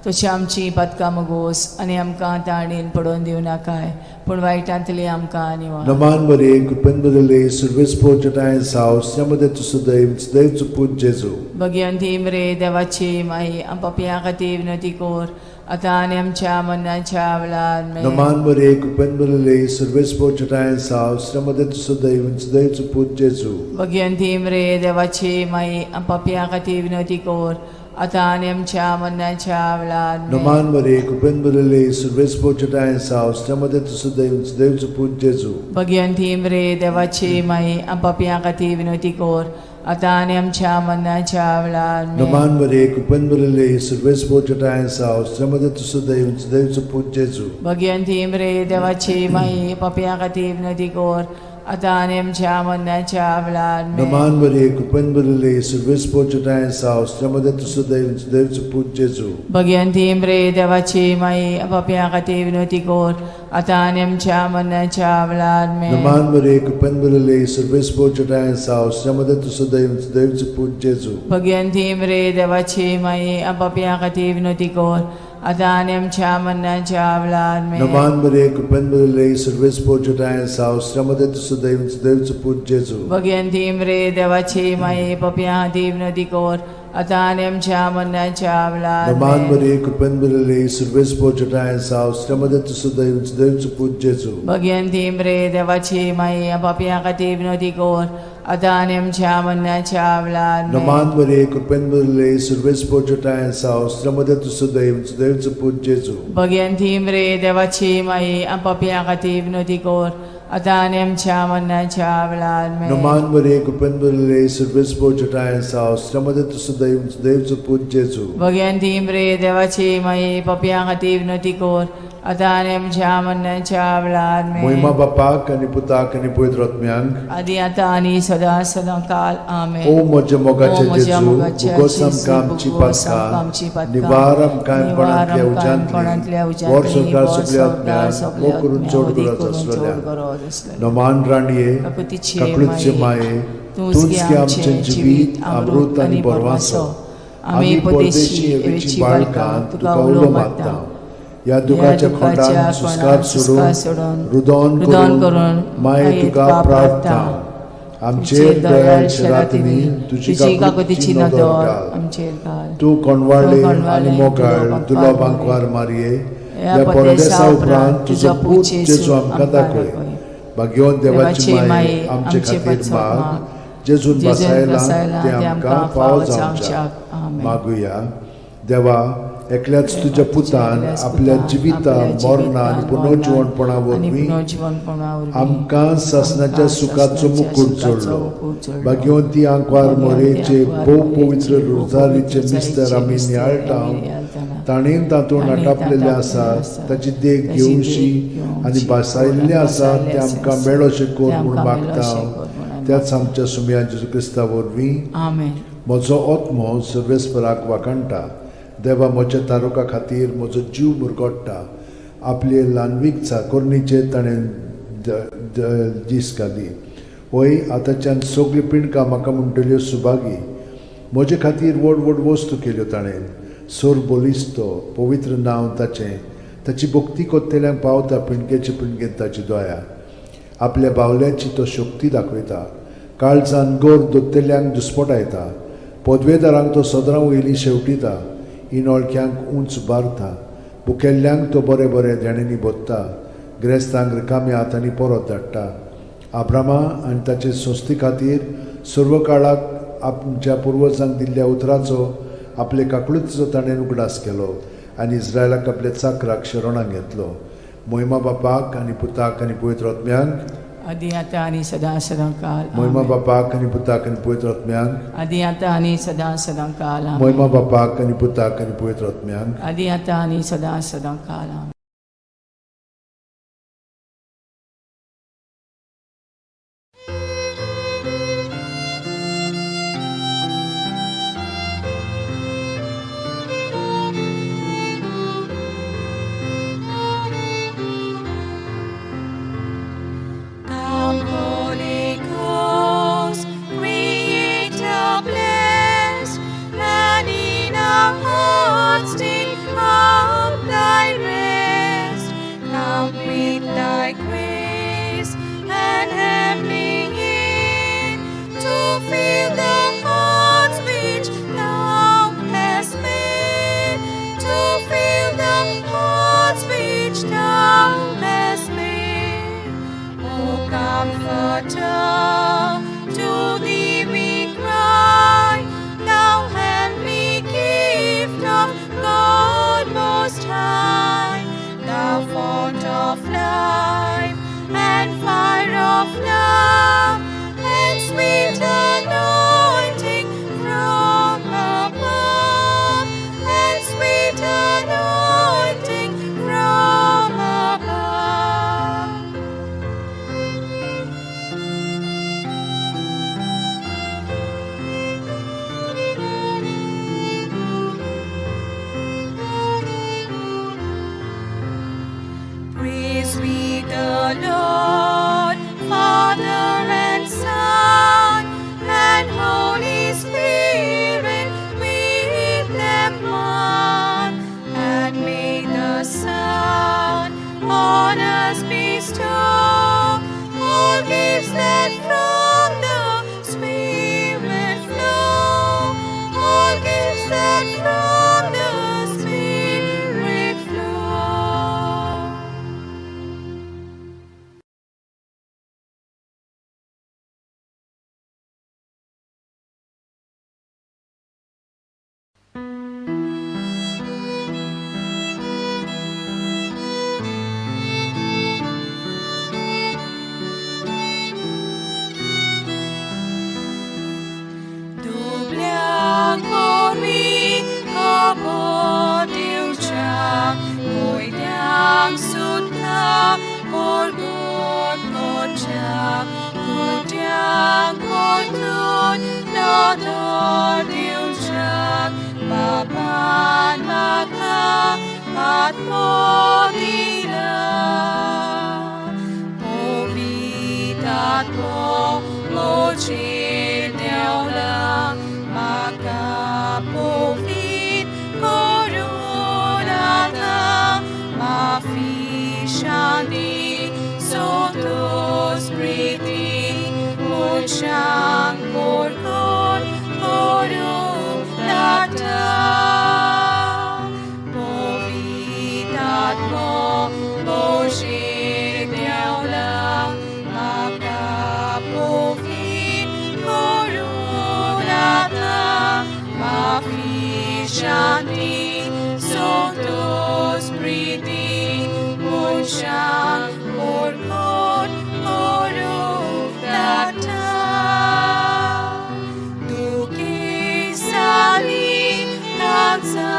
तशी आमची पातकां मुगोस आनी आमकां ताणेन पडोवन दिवं नाकाय, पूण वायटांतली आमकां निवार. नमान मरिये, कृपेन भरिल्ले, सर्वेस्पर जठायन साव, मध्ये तूं सदैव देवचो पूत जेजू. भगिवंती मरे देवाची माई, पापयां खातीर विनवती कर आतां आनी आमच्या मरणाच्या वेळार आमेन. नमान मरिये, कृपेन भरिल्ले, सर्वेस्पर जठायन साव, मध्ये तूं सदैव देवचो पूत जेजू. भगिवंती मरे देवाची माई, पापयां खातीर विनवती कर आतां आनी आमच्या मरणाच्या वेळार आमेन. नमान मरे कृपेन भरिल्ले सुर्वेस पोचटाय साव मदे तुजो देव देवचो पूत जेजू. भगवंती मरे देवाची माई आपापया खातीर विनवती कर आतां आनी आमच्या मरणाच्या वेळार आमेन. नमान मरे कृपेन भरिल्ले सुर्वेस पोचटाय साव मदे तुजो देव देवचो पूत जेजू. भगवंती मरे देवाची माई पापया खातीर विनवती कर आतां आनी आमच्या मरणाच्या वेळार आमेन. नमान मरे कृपेन भरिल्ले सुर्वेस पोचटाय साव मदे तुजो देव देवचो पूत जेजू. भगवंती मरे देवाची माई पापया खातीर विनवती कर आतां आनी आमच्या मरणाच्या वेळार आमेन. नमान मरे कृपेन भरिल्ले सुर्वेस पोचटाय साव मदे तुजो देव देवचो पूत जेजू. भगवंती मरे देवाची माई पापया खातीर विनवती कर आतां आनी आमच्या मरणाच्या वेळार आमेन. नमान मरे कृपेन भरिल्ले सुर्वेस पोचटाय साव मदे तुजो देव देवचो पूत जेजू. भगवंती मरे देवाची माई पापया खातीर विनवती कर आतां आनी आमच्या मरणाच्या वेळार नमान आमेन. मरे कृपेन भरिल्ले सुर्वेस पोचटाय साव मदे तुजो देव देवचो पूत जेजू. भगवंती मरे देवाची माई पापया खातीर विनवती कर आतां आनी आमच्या मरणाच्या वेळार आमेन. नमान मरे कृपेन भरिल्ले सुर्वेस पोचटाय साव मदे तुजो देव देवचो पूत जेजू. भगवंती मरे देवाची माई पापया खातीर विनवती कर आतां आनी आमच्या मरणाच्या वेळार आमेन. नमान मरे कृपेन भरिल्ले सुर्वेस पोचटाय साव मदे तुजो देव देवचो पूत जेजू. भगवंती मरे देवाची माई पापया खातीर विनवती कर आतां आनी आमच्या मरणाच्या वेळार आमेन. मोहिमा बापाक आनी पुताक आनी पवित्र आत्म्यांक आदी आतां आनी सदां सदां काल आमेन. ओ म्हज्या ओ मोगाचे म्हज्या जेजू मोगाच्या भुगोस जेजू, आमकां आमची भुगोस आमकां आमची पातकां पातकां, निवार आमकां निवार कोणांतल्या आमकां कोणांतल्या उज्यांतली वर उज्यांतली, संवसार वर सगल्या संवसार आत्म्यांक सगल्या मोग करून आत्म्यांक, चड मोग गरज करून चड आसलेल्या गरज आसलेल्या. नमान राणये काकुतीचे काकळूतचे माये, माये तूंच तूंच गे गे आमचें आमचें जिवीत अमृत आनी बरवासो. आमी परदेशी एवेची बाळकां तुका उलो मारता. ह्या दुखाच्या खोंडान सुस्कार सोडून सोडून रुदोन रुदन करून करून माये तुका प्रार्थना आमचेर दयाळ शेरातिनी तुजी तुजी काकुतीची काकुतीची नदर नदर घाल. आमचेर घाल. तूं कोणवाळे तूं आनी कोणवाळे, मोगाळ तुलो तुलो बांकवार बांकवार मारये ह्या ह्या परदेसा परदेसा उपरांत तुजो पूत जेजू जेजू आमकां दाखय. भाग्यवंत देवाची माये आमचे खातीर माग जेजून जेजून बसायला बसायला ते आमकां फावो जावच्याक. आमेन. मागुया. देवा एकल्याच तुज्या पुतान एकल्याच आपल्या पुतान, जिविता आपल्या मरणान जिवितान, पुनर्जिवणपणा आनी वरवीं पुनर्जिवणपणा वरवीं आमकां सासणाच्या आमकां सुखाचो सासणाच्या मुकूट सुखाचो जोडलो. मुकूट जोडलो. भाग्यवंती आंकवार भाग्यवंती मोरेचे आंकवार भोव मोरेचे पवित्र भोव रोजारीचे पवित्र मिस्तर रोजारीचे आमी मिस्तर नियाळटा आमी नियाळटाना. ताणें तातूंत ताणें नाटापलेलें तातूंत आसा आसा. ताची देख ताची देख घेवशी घेवशी आनी भासायल्लें आसा भासायल्लें तें आसा. आमकां मेळोशें कर तें म्हूण आमकां मागता मेळोशें कर म्हूण आमी त्याच आमच्या सुमया जेजू क्रिस्ता वरवीं. आमेन. म्हजो आत्मो सर्वेस्पराक वाखाणटा. देवा म्हज्या तारुका खातीर म्हजो जीव मुरगोट्टा. आपले ल्हानवीक चाकोरणीचेर ताणें दीस घाली. वय आतांच्यान सगळीं पिंडकां म्हाका म्हणटल्यो सुभागी. म्हजे खातीर व्हड व्हड वस्तू केल्यो ताणें. सोर बलिस्तो पवित्र नांव ताचें. ताची भक्ती कोत्तेल्यांक पावता पिंडकेचे पिंडकेन ताची दया. आपल्या बावल्याची तो शक्ती दाखयता. काळजान गोर दोत्तेल्यांक दुस्पटायता. पदवेदारांक तो सदरां वयली शेवटिता. इनोळख्यांक उंच बारता. भुकेल्ल्यांक तो बरें बरें देण्यांनी भोत्ता. ग्रेस्तांक रिकाम्या हातांनी परत धाडटा. आब्रामा आनी ताचे संस्थे खातीर सर्व काळाक आमच्या पुर्वजांक दिल्ल्या उतराचो आपले काकळुतीचो ताणें उगडास केलो आनी इस्रायलाक आपल्या चाकराक शरणाक घेतलो. मोहिमा बापाक आनी पुताक आनी पवित्र आत्म्यांक. आदी आतां आनी सदां सदां काल मोहिमा आमेन. बापाक आनी पुताक आनी पवित्र आत्म्यांक. आदी आतां आनी सदां सदां काल आमेन. मोहिमा बापाक आनी पुताक आनी पवित्र आत्म्यांक. आदी आतां आनी सदां सदां काल आमेन. Come, Holy Ghost, Creator blessed, and in our hearts take up thy rest. Come with thy grace and heavenly aid to fill the hearts which thou hast made, to fill the hearts which thou hast made. O Comforter, to thee we cry, thou heavenly King. of life and fire of love and sweet anointing from above, and sweet anointing from above. Praise we the Lord, Father and Son, and Holy Spirit, with them one. And may the Son on us bestow all gifts that from the Spirit flow, all gifts that from the Spirit flow. दुबळ्यांक वरवीं खबर दिवच्याक, कोयत्यांक सुद्दां परगट करच्याक, कुड्यांक परतून नदर दिवच्याक, बाबान म्हाका आत्मो दिला. पवित्र आत्मो म्हजेर देंवला, म्हाका पवित्र करून आतां माफी शांती संतोष प्रिती मनशांक परगट करूंक लागता. पवित्र आत्मो म्हजेर देंवला, म्हाका पवित्र करून आतां माफी शांती संतोष प्रिती मनशांक परगट करूंक लागता. दुखेसाली तांचा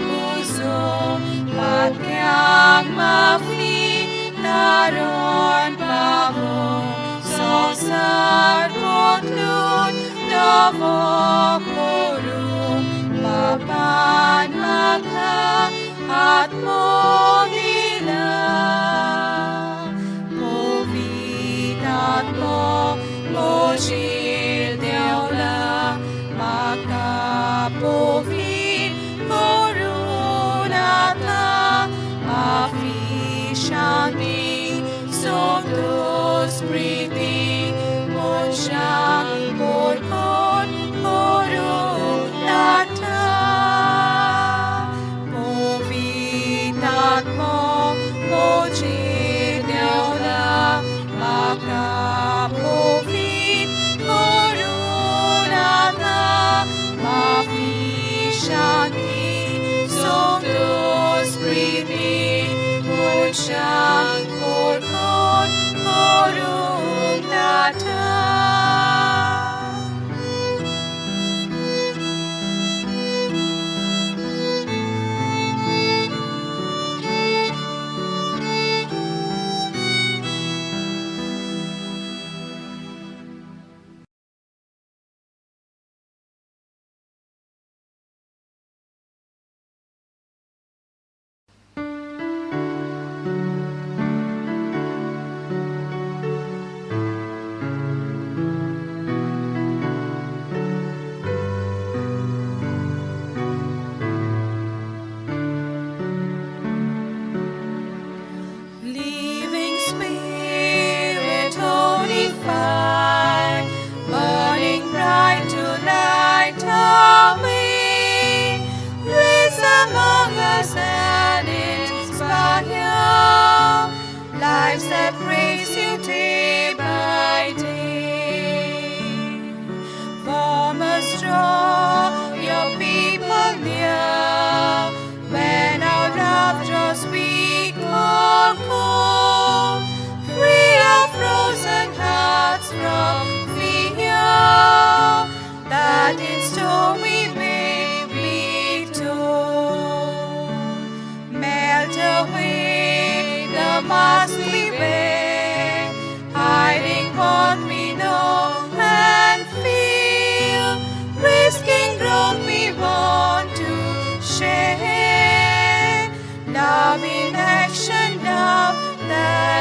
पुजो, पाप्यांक माफी तारण पावो, संवसार बदलून नवो करूं, बापान म्हाका आत्मो दिला. पवित्र आत्मो म्हजेर देंवला, म्हाका पवित्र करून आतां माफी शांती संतोष प्रिती मनशांक परगट करूंक लागता. पवित्र आत्मो म्हजेर देंवला, म्हाका पवित्र करून आतां माफी शांती संतोष प्रिती मनशांक परगट करूंक लागता.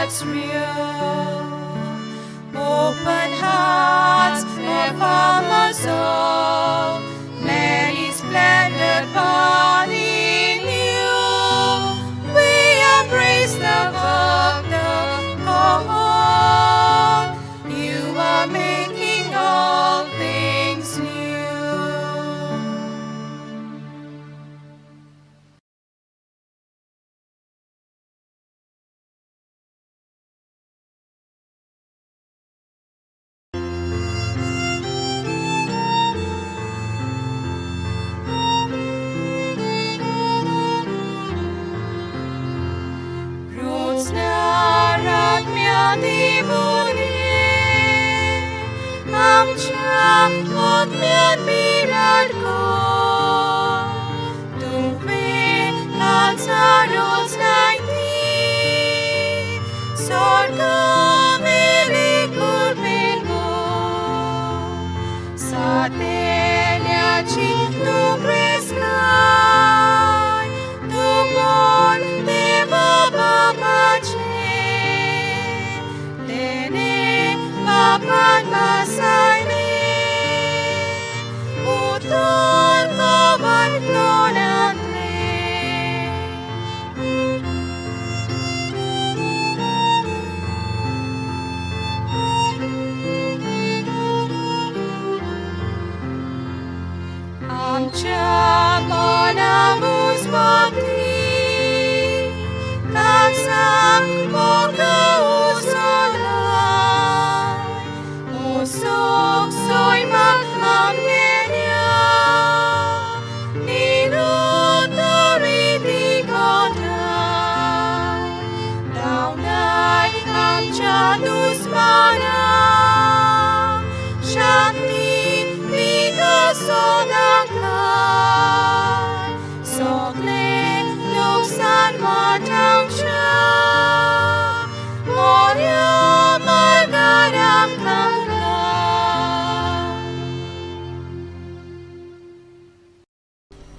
that's real. Open hearts, the farmers all, many splendid body new. We embrace the work, the call. You are making all things new.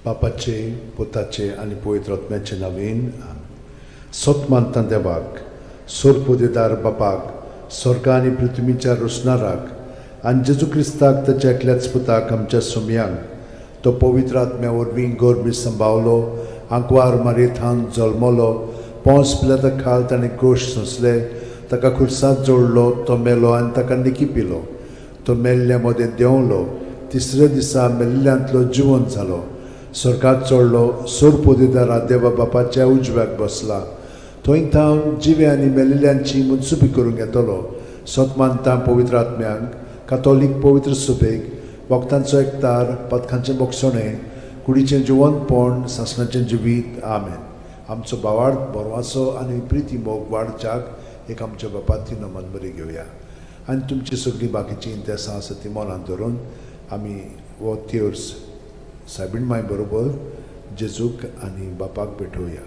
बापाचे पुताचे आनी पवित्र आत्म्याचे नवीन सत मानता देवाक सोरपोदेदार बापाक स्वर्ग आनी पृथ्वीच्या रोसणाराक आनी जेजू क्रिस्ताक ताच्या एकल्याच पुताक आमच्या सोमयांक तो पवित्र आत्म्या वरवीं गोरमी संभावलो आंकवार मारयेथान जल्मलो पोंस पिलाता खाल ताणें कोश सोंसले ताका खुर्सांत जोडलो तो मेलो आनी ताका निकी पिलो तो मेल्ल्या मदें देंवलो तिसऱ्या दिसा मेल्ल्यांतलो जिवन जालो स्वर्गात चडलो सोरपोदेदारा देवा बापाच्या उजव्याक बसला थंय थावन जिवे आनी मेलिल्ल्यांची मनसुबी करूंक येतलो सत मानता पवित्र आत्म्यांक कातोलीक पवित्र सुबेक वखदांचो एकतार पथकांचें बोगसणें कुडीचें जिवनपण सासणाचें जिवीत. आमेन. आमचो भावार्थ बरवासो आनी प्रिती मोग वाडच्याक एक आमच्या बापाती नमन बरी घेवया आनी तुमची सगळीं बाकीचीं इंतेसां आसा ती मनांत धरून आमी हो तेर्स सायबीण माय बरोबर जेजूक आनी बापाक भेटोवया.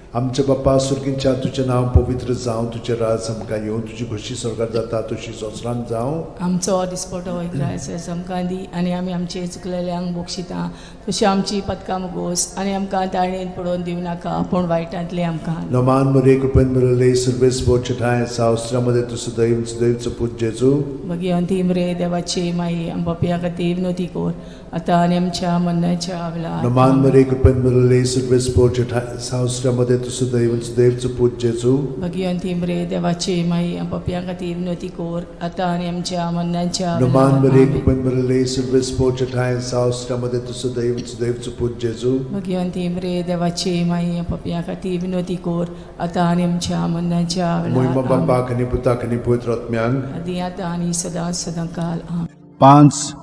आमच्या बापा सुर्गींच्या तुजें नांव पवित्र जावं, तुजें राज आमकां येवं, तुजी खोशी स्वर्गात जाता तशी संवसारांत जावं. आमचो दिसपटो इग्रायस आमकां दी आनी आमी आमचे चुकलेल्यांक बक्षिता तशी आमची पदकां मुगोस आनी आमकां ताळणेन पडोवन दिवं नाका पूण वायटांतले आमकां. नमान मरे कृपेन मिळले सर्वेस बोचठाय सावस्त्रामध्ये तूं सदैव सदैवचो पूत जेजू. मागीर अंतीम रे देवाची माई आमच्या खातीर विनोती कोर आतां आनी आमच्या मरणाच्या वेळार. नमान मरे कृपेन मिळले सर्वेस बोचठाय सावस्त्रामध्ये तूं सदैव सदैवचो पूत जेजू. मागीर अंतीम रे देवाची माई आमच्या खातीर विनोती कोर आतां आनी आमच्या मरणाच्या नमान मरे वेळार. कृपेन मिळले सर्वेस बोचठाय सावस्त्रामध्ये तूं सदैव सदैवचो पूत जेजू. मागीर अंतीम रे देवाची माई आमच्या खातीर विनोती कोर आतां आनी आमच्या मरणाच्या मोहिमा वेळार. बापाक आनी पुताक आनी पवित्र आत्म्यांक आदी आतां आनी सदां सदां काल. आमेन. 5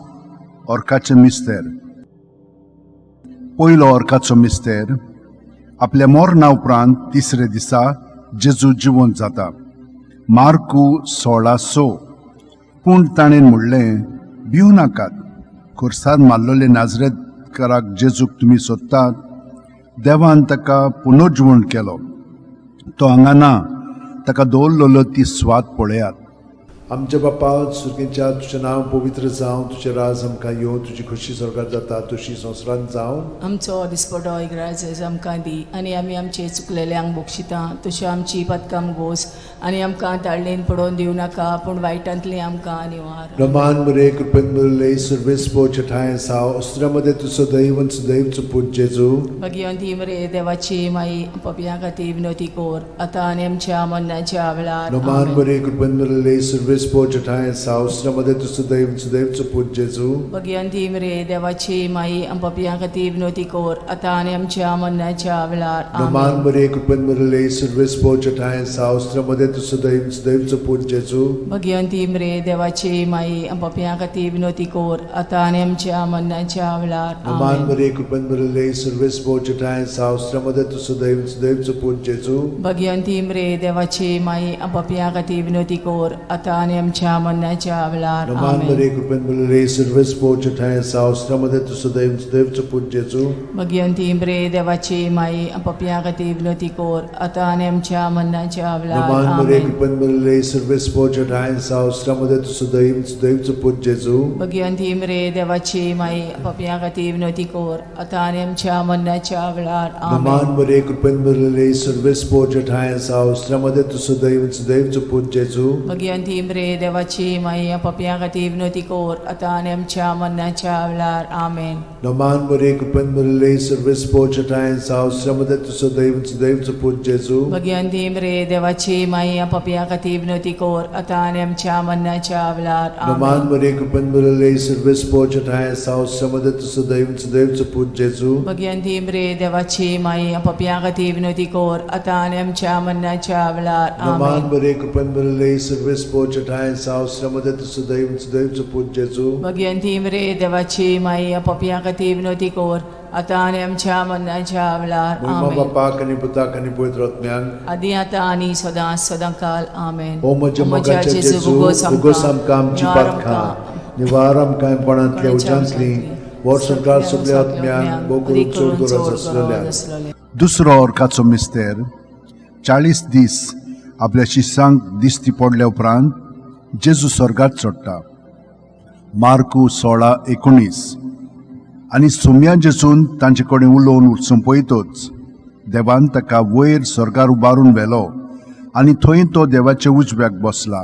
ऑर्काचे मिस्तेर. पयलो ऑर्काचो मिस्तेर आपल्या मरणा उपरांत तिसरे दिसा जेजू जिवंत जाता. मार्कू 16:6. पूण ताणें म्हणलें, भिवू नाकात, खुर्सार मारलेले नाजरेतकाराक जेजूक तुमी सोदतात. देवान ताका पुनर्जिवण केलो, तो हांगा ना, ताका दवरलेलो ती स्वाद पळयात. आमच्या बापा सुर्गेच्या तुजें नांव पवित्र जावं, तुजें राज आमकां येवं, तुजी खोशी स्वर्गार जाता तशी संवसारांत जावं. आमचो दिसपटो इग्राज आमकां दी आनी आमी आमचे चुकलेल्यांक बक्षिता तश्यो आमची पदकां गोस आनी आमकां ताळणेन पडोवन दिवं नाका पूण वायटांतली आमकां निवार. रमान मरे कृपेन मुरले सर्वेस पोच ठाय साव अस्त्रामध्ये तूं सदैव आनी सदैव पूत जेजू. भगिवंती मरे देवाची माई, पपया खातीर विनवती कोर आतां आनी आमच्या मरणाच्या वेळार. रमान आमेन. मरे कृपेन मुरले सर्वेस पोच ठाय साव अस्त्रामध्ये तूं सदैव आनी सदैव पूत जेजू. भगिवंती मरे देवाची माई, पपया खातीर विनवती कोर आतां आनी आमच्या मरणाच्या वेळार. रमान आमेन. मरे कृपेन मुरले सर्वेस पोच ठाय साव अस्त्रामध्ये तूं सदैव आनी सदैव पूत जेजू. भगिवंती मरे देवाची माई, पपया खातीर विनवती कोर आतां आनी आमच्या मरणाच्या वेळार. रमान आमेन. मरे कृपेन मुरले सर्वेस पोच ठाय साव अस्त्रामध्ये तूं सदैव आनी सदैव पूत जेजू. भगिवंती मरे देवाची माई, पपया खातीर विनवती कोर आतां आनी आमच्या मरणाच्या वेळार. रमान आमेन. मरे कृपेन मुरले सर्वेस पोच ठाय साव अस्त्रामध्ये तूं सदैव आनी सदैव पूत जेजू. भगिवंती मरे देवाची माई, पपया खातीर विनवती कोर आतां आनी आमच्या मरणाच्या वेळार. रमान मरे आमेन. कृपेन मुरले सर्वेस पोच ठाय साव अस्त्रामध्ये तूं सदैव आनी सदैव पूत जेजू. भगिवंती मरे देवाची माई, पपया खातीर विनवती कोर आतां आनी आमच्या मरणाच्या वेळार. रमान आमेन. मरे कृपेन मुरले सर्वेस पोच ठाय साव अस्त्रामध्ये तूं सदैव आनी सदैव पूत जेजू. भगिवंती मरे देवाची माई, पपया खातीर विनवती कोर आतां आनी आमच्या मरणाच्या वेळार. आमेन. रमान मरे कृपेन मुरले सर्वेस पोच ठाय साव अस्त्रामध्ये तूं सदैव आनी सदैव पूत जेजू. भगिवंती मरे देवाची माई, पपया खातीर विनवती कोर आतां आनी आमच्या मरणाच्या वेळार. रमान आमेन. मरे कृपेन मुरले सर्वेस पोच ठाय साव अस्त्रामध्ये तूं सदैव आनी सदैव पूत जेजू. भगिवंती मरे देवाची माई, पपया खातीर विनवती कोर आतां आनी आमच्या मरणाच्या वेळार. रमान आमेन. मरे कृपेन मुरले सर्वेस पोच ठाय साव अस्त्रामध्ये तूं सदैव आनी सदैव पूत जेजू. भगिवंती मरे देवाची माई, पपया खातीर विनवती कोर आतां आनी आमच्या मरणाच्या वेळार. महिमा आमेन. बापाक आनी पुताक आनी पवित्र आत्म्याक. आदी आतां आनी सदां सदां काल. आमेन. ओ म्हज्या मोगाच्या जेजू, उगोस आमकां आमची पातकां, निवार आमकां कोणांतल्या उज्यांतली, वर्सभर सगल्या आत्म्यांक भोव करून चड गरज आसलेल्या. दुसरो अर्काचो मिस्तेर. 40 दीस आपल्या शिसांक दिश्टी पडल्या उपरांत जेजू स्वर्गात चडटा. मार्कू 16:19. आनी सुम्या जेजून तांचे कडेन उलोवन सोंपयतच देवान ताका वयर स्वर्गार उबारून व्हेलो आनी थंय तो देवाच्या उजव्याक बसला.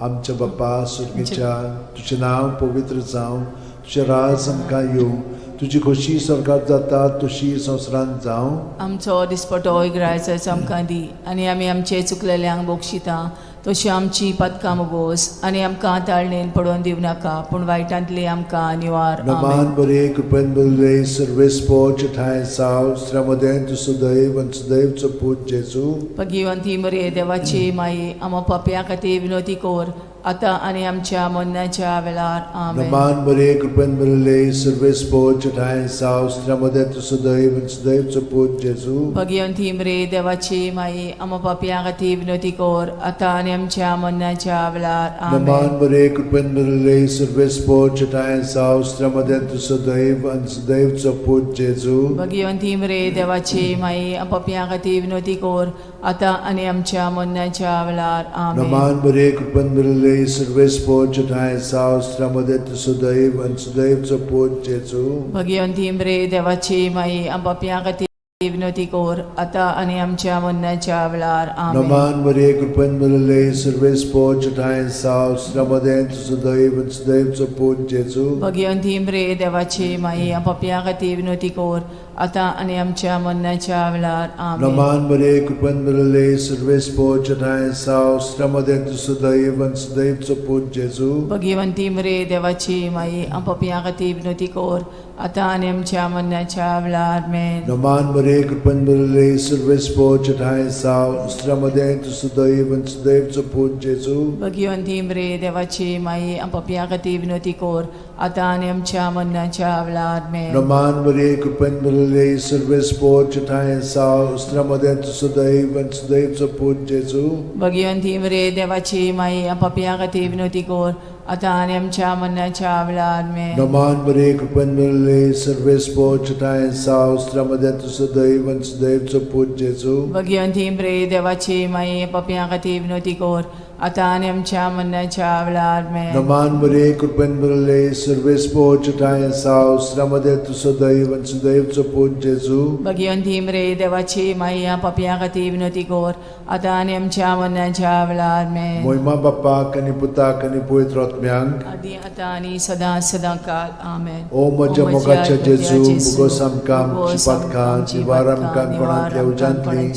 आमच्या बापा सुर्गीच्या, तुजें नांव पवित्र जावं, तुजें राज आमकां येवं, तुजी खोशी स्वर्गात जाता तशी संवसारांत जावं. आमचो दिसपटो इग्रायच आमकां दी आनी आमी आमचे चुकलेल्यांक बक्षिता तशी आमची पदकां मुगोस आनी आमकां ताळणेन पडोवन दिवं नाका पूण वायटांतली आमकां निवार. नमान आमेन. बरे कृपेन बरे सर्वेस पोच ठाय साव श्रमदें तूं सदैव आनी सदैवचो पूत जेजू. भगिवंती मरे देवाची माई, आमा पापया खातीर विनवती कोर आतां आनी आमच्या मरणाच्या वेळार. आमेन. नमान बरे कृपेन बरे सर्वेस पोच ठाय साव श्रमदें तूं सदैव आनी सदैवचो पूत जेजू. भगिवंती मरे देवाची माई, आमा पापया खातीर विनवती कोर आतां आनी आमच्या मरणाच्या वेळार. आमेन. नमान बरे कृपेन बरे सर्वेस पोच ठाय साव श्रमदें तूं सदैव आनी सदैवचो पूत जेजू. भगिवंती मरे देवाची माई, पापया खातीर विनवती कोर आतां आनी आमच्या मरणाच्या वेळार. आमेन. नमान बरे कृपेन बरे सर्वेस पोच ठाय साव श्रमदें तूं सदैव आनी सदैवचो पूत जेजू. भगिवंती मरे देवाची माई, पापया खातीर विनवती कोर आतां आनी आमच्या मरणाच्या वेळार. आमेन. नमान मरे कृपेन बरे सर्वेस पोच ठाय साव श्रमदें तूं सदैव आनी सदैवचो पूत जेजू. भगिवंती मरे देवाची माई, पापया खातीर विनवती कोर आतां आनी आमच्या मरणाच्या वेळार. आमेन. नमान मरे कृपेन बरे सर्वेस पोच ठाय साव श्रमदें तूं सदैव आनी सदैवचो पूत जेजू. भगिवंती मरे देवाची माई, पापया खातीर विनवती कोर आतां आनी आमच्या मरणाच्या वेळार. आमेन. नमान मरे कृपेन बरे सर्वेस पोच ठाय साव श्रमदें तूं सदैव आनी सदैवचो पूत जेजू. भगिवंती मरे देवाची माई, पापया खातीर विनवती कोर आतां आनी आमच्या मरणाच्या वेळार. आमेन. नमान मरे कृपेन बरे सर्वेस पोच ठाय साव श्रमदें तूं सदैव आनी सदैवचो पूत जेजू. भगिवंती मरे देवाची माई, पापया खातीर विनवती कोर आतां आनी आमच्या मरणाच्या वेळार. आमेन. नमान मरे कृपेन बरे सर्वेस पोच ठाय साव श्रमदें तूं सदैव आनी सदैवचो पूत जेजू. भगिवंती मरे देवाची माई, पापया खातीर विनवती कोर आतां आनी आमच्या मरणाच्या वेळार आमेन. नमान मरे कृपेन भरले सर्वेस्पोर चटाय साव श्रमदे तू सदैव आनी सुदैवचो पूत जेजू. भगिवंती मरे देवाची माई, पापयां खातीर विनवती कर, आतां आनी आमच्या मरणाच्या वेळार आमेन. मोहिमा बापाक आनी पुताक आनी पवित्र आत्म्यांक. आदी आतां आनी सदां सदां काल. आमेन. ओ म्हज्या मोगाच्या जेजू, मुगोस आमकां आमची पातकां निवार आमकां कोणांतल्या उज्यांतली,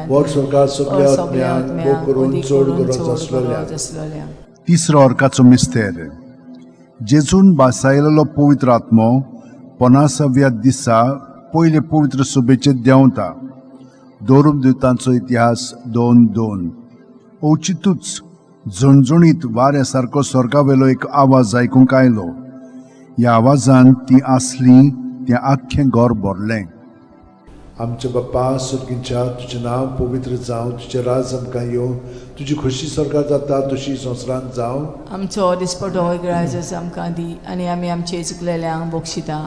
वर सरकार सगल्या आत्म्यांक, भोव करून चड गरज आसलेल्या. आसलेल्या. तिसरो अर्काचो मिस्तेर. जेजून बासायलेलो पवित्र आत्मो पनासाव्या दिसा पयले पवित्र सभेचेर देंवता. दोरुमदुतांचो इतिहास 2:2. अवचितूच झणझणीत वाऱ्या सारको स्वर्गावेलो एक आवाज आयकूंक आयलो. ह्या आवाजान ती आसली तें आख्खें घर भरलें. आमच्या बाप्पा सुर्गींच्या, तुजें नांव पवित्र जावं, तुजें राज आमकां येवं, तुजी खोशी सरकार जाता तशी संवसारांत जावं. आमचो दिसपटो ग्रायजस आमकां दी आनी आमी आमचे चुकलेल्यांक बक्षिता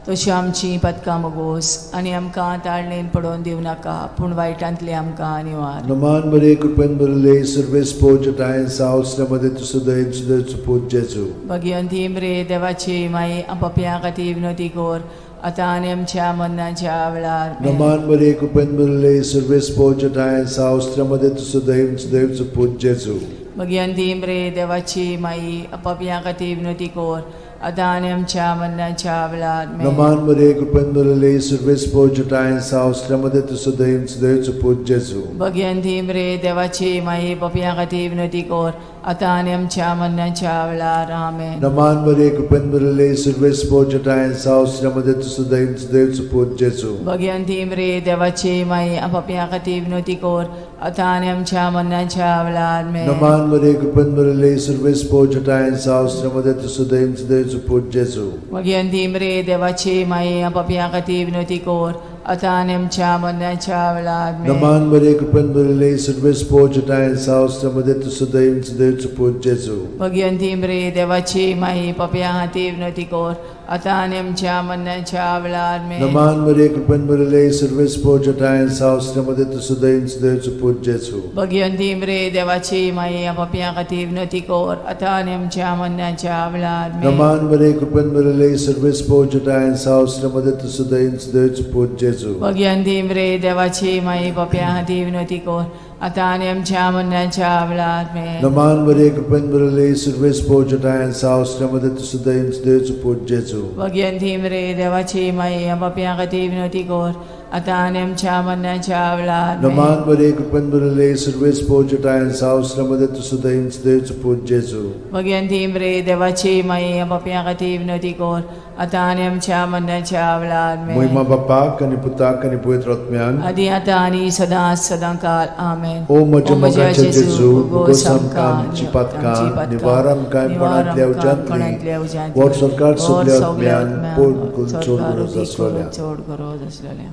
तशी आमची पदकां मगोस आनी आमकां ताळणेन पडोवन दिवं नाका, पूण वायटांतली आमकां निवार. नमान बरे कृपेन भरले सर्वेस्पोर चटाय साव श्रमदे तू सदैव सुदैवचो पूत जेजू. भगिवंती मरे देवाची माई, पापयां खातीर विनवती कर, आतां आनी आमच्या मरणाच्या वेळार आमेन. नमान बरे कृपेन भरले सर्वेस्पोर चटाय साव श्रमदे तू सदैव सुदैवचो पूत जेजू. भगिवंती मरे देवाची माई, पापयां खातीर विनवती कर, आतां आनी आमच्या मरणाच्या वेळार आमेन. नमान बरे कृपेन भरले सर्वेस्पोर चटाय साव श्रमदे तू सदैव सुदैवचो पूत जेजू. भगिवंती मरे देवाची माई, पापयां खातीर विनवती कर, आतां आनी आमच्या मरणाच्या वेळार आमेन. नमान बरे कृपेन भरले सर्वेस्पोर चटाय साव श्रमदे तू सदैव सुदैवचो पूत जेजू. भगिवंती मरे देवाची माई, पापयां खातीर विनवती कर, आतां आनी आमच्या मरणाच्या वेळार आमेन. नमान बरे कृपेन भरले सर्वेस्पोर चटाय साव श्रमदे तू सदैव सुदैवचो पूत जेजू. भगिवंती मरे देवाची माई, पापयां खातीर विनवती कर, आतां आनी आमच्या मरणाच्या वेळार आमेन. नमान बरे कृपेन भरले सर्वेस्पोर चटाय साव श्रमदे तू सदैव सुदैवचो पूत जेजू. भगिवंती मरे देवाची माई, पापयां खातीर विनवती कर, आतां आनी आमच्या मरणाच्या वेळार आमेन. नमान बरे कृपेन भरले सर्वेस्पोर चटाय साव श्रमदे तू सदैव सुदैवचो पूत जेजू. भगिवंती मरे देवाची माई, पापयां खातीर विनवती कर, आतां आनी आमच्या मरणाच्या वेळार आमेन. नमान बरे कृपेन भरले सर्वेस्पोर चटाय साव श्रमदे तू सदैव सुदैवचो पूत जेजू. भगिवंती मरे देवाची माई, पापयां खातीर विनवती कर, आतां आनी आमच्या मरणाच्या वेळार आमेन. नमान बरे कृपेन भरले सर्वेस्पोर चटाय साव श्रमदे तू सदैव सुदैवचो पूत जेजू. भगिवंती मरे देवाची माई, पापयां खातीर विनवती कर, आतां आनी आमच्या मरणाच्या वेळार आमेन. नमान बरे कृपेन भरले सर्वेस्पोर चटाय साव श्रमदे तू सदैव सुदैवचो पूत जेजू. भगिवंती मरे देवाची माई, पापयां खातीर विनवती कर, आतां आनी आमच्या मरणाच्या वेळार आमेन. मोहिमा बापाक आनी पुताक आनी पवित्र आत्म्यान. आदी आतां आनी सदां सदां काल. आमेन. ओ म्हज्या मोगाच्या जेजू, मुगोस आमकां आमची पातकां निवार आमकां कोणांतल्या उज्यांतली, वर सरकार सगल्या आत्म्यान, पोट करून चड गरज आसलेल्या. चड गरज आसलेल्या.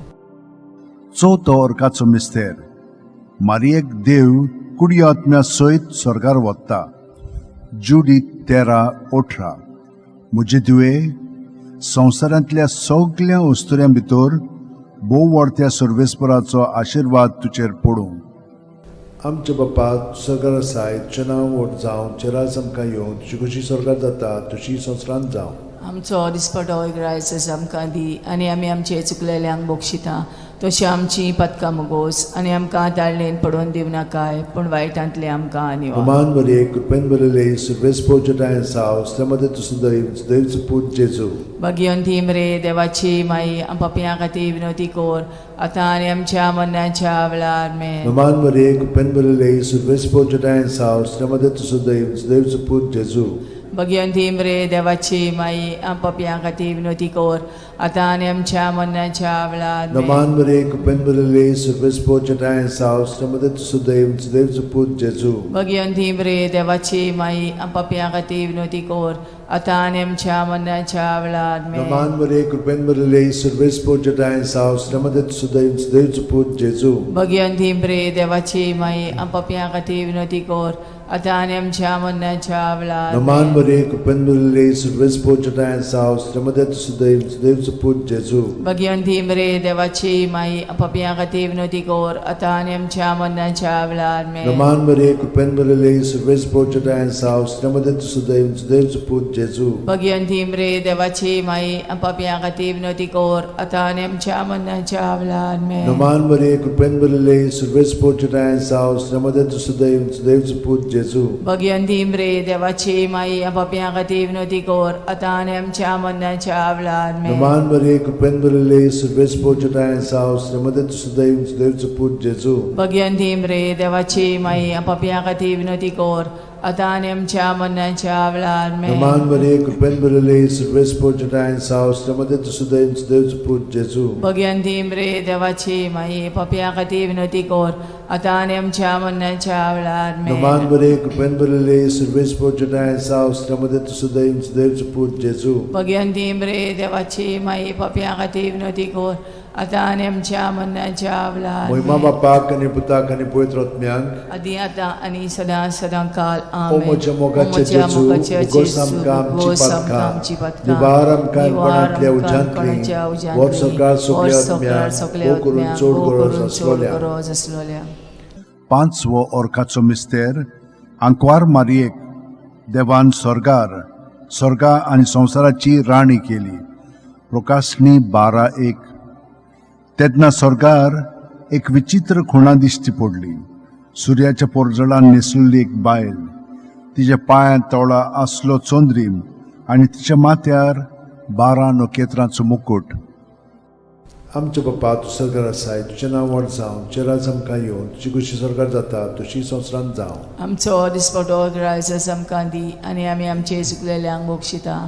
चवथो अर्काचो मिस्तेर. मारियेक देव कुडी आत्म्या सयत स्वर्गार वता. जुडी 13:18. म्हजे धुवे, संवसारांतल्या सगल्या अस्तुऱ्यां भितर भोव व्हडत्या सर्वेस्पराचो आशिर्वाद तुजेर पडूं. आमच्या बापा सरकार आसाय, तुजें नांव व्हड जावं, तुजें राज आमकां येवं, तुजी खोशी सरकार जाता तशी संवसारांत जावं. आमचो दिसपटो ग्रायसस आमकां दी आनी आमी आमचे चुकलेल्यांक बक्षिता तशी आमची पदकां मुगोस आनी आमकां ताळणेन पडोवन दिवं नाकाय, पूण वायटांतले आमकां निवार. अमान बरे कृपेन बरले सर्वेस्पोर चटाय साव श्रमदे तू सदैव सुदैवचो पूत जेजू. भगिवंती मरे देवाची माई, पापयां खातीर विनवती कर, आतां आनी आमच्या मरणाच्या वेळार आमेन. नमान बरे कृपेन बरले सर्वेस्पोर चटाय साव श्रमदे तू सदैव सुदैवचो पूत जेजू. भगिवंती मरे देवाची माई, पापयां खातीर विनवती कर, आतां आनी आमच्या मरणाच्या वेळार आमेन. नमान बरे कृपेन बरले सर्वेस्पोर चटाय साव श्रमदे तू सदैव सुदैवचो पूत जेजू. भगिवंती मरे देवाची माई, पापयां खातीर विनवती कर, आतां आनी आमच्या मरणाच्या वेळार आमेन. नमान बरे कृपेन बरले सर्वेस्पोर चटाय साव श्रमदे तू सदैव सुदैवचो पूत जेजू. भगिवंती मरे देवाची माई, पापयां खातीर विनवती कर, आतां आनी आमच्या मरणाच्या वेळार. नमान मरे कृपेन भरिल्ले, सुर्वेस पोचटाय साव, श्रीमदत सुदैव सुदैव सुपूत जेजू. भगिवंती मरे देवाची माई, पापयां खातीर विनवती कर, आतां आनी आमच्या मरणाच्या वेळार. आमेन. नमान मरे कृपेन भरिल्ले, सुर्वेस पोचटाय साव, श्रीमदत सुदैव सुदैव सुपूत जेजू. भगिवंती मरे देवाची माई, पापयां खातीर विनवती कर, आतां आनी आमच्या मरणाच्या वेळार. आमेन. नमान मरे कृपेन भरिल्ले, सुर्वेस पोचटाय साव, श्रीमदत सुदैव सुदैव सुपूत जेजू. भगिवंती मरे देवाची माई, पापयां खातीर विनवती कर, आतां आनी आमच्या मरणाच्या वेळार. आमेन. नमान मरे कृपेन भरिल्ले, सुर्वेस पोचटाय साव, श्रीमदत सुदैव सुदैव सुपूत जेजू. भगिवंती मरे देवाची माई, पापयां खातीर विनवती कर, आतां आनी आमच्या मरणाच्या वेळार. आमेन. नमान मरे कृपेन भरिल्ले, सुर्वेस पोचटाय साव, श्रीमदत सुदैव सुदैव सुपूत जेजू. भगिवंती मरे देवाची माई, पापयां खातीर विनवती कर, आतां आनी आमच्या मरणाच्या वेळार. आमेन. नमान मरे कृपेन भरिल्ले, सुर्वेस पोचटाय साव, श्रीमदत सुदैव सुदैव सुपूत जेजू. भगिवंती मरे देवाची माई, पापयां खातीर विनवती कर, आतां आनी आमच्या मरणाच्या वेळार. महिमा आमेन. बापाक आनी पुताक आनी पवित्र आत्म्याक. आदी आतां आनी सदां सदां काल. ओ आमेन. म्हज्या मोगाचे ओ म्हज्या जेजू, मोगाचे उगोस जेजू, आमकां आमची उगोस आमकां पातकां, आमची पातकां, निवार आमकां निवार कोणांतल्या आमकां उज्यांतली, कोणाच्या उज्यांतली, व्हर सरकार व्हर सगल्या सरकार आत्म्यांक, सगल्या भोव करून आत्म्यांक, चड भोव गरज करून चड आसलोल्या. गरज आसलोल्या. पांचवो ओरखाचो मिस्तेर. आंकवार मारयेक देवान स्वर्गार स्वर्गा आनी संवसाराची राणी केली. प्रकाशणी 12:1. तेन्ना स्वर्गार एक विचित्र खुणा दिश्टी पडली. सुर्याच्या पोरजळान न्हेसुल्ली एक बायल, तिच्या पांयांत तोळा आसलो चंद्रीम आनी तिच्या माथ्यार 12 नखेत्रांचो मुकूट. आमच्या बापा, तूं सरकार आसाय, तुजें नांव व्हड जावं, तुजें राज आमकां येवन, तुजी खुशी सरकार जाता तशी संवसारांत जावं. आमचो दिसपटो ग्रायस आमकां दी आनी आमी आमचे चुकलेल्यांक बक्षिता,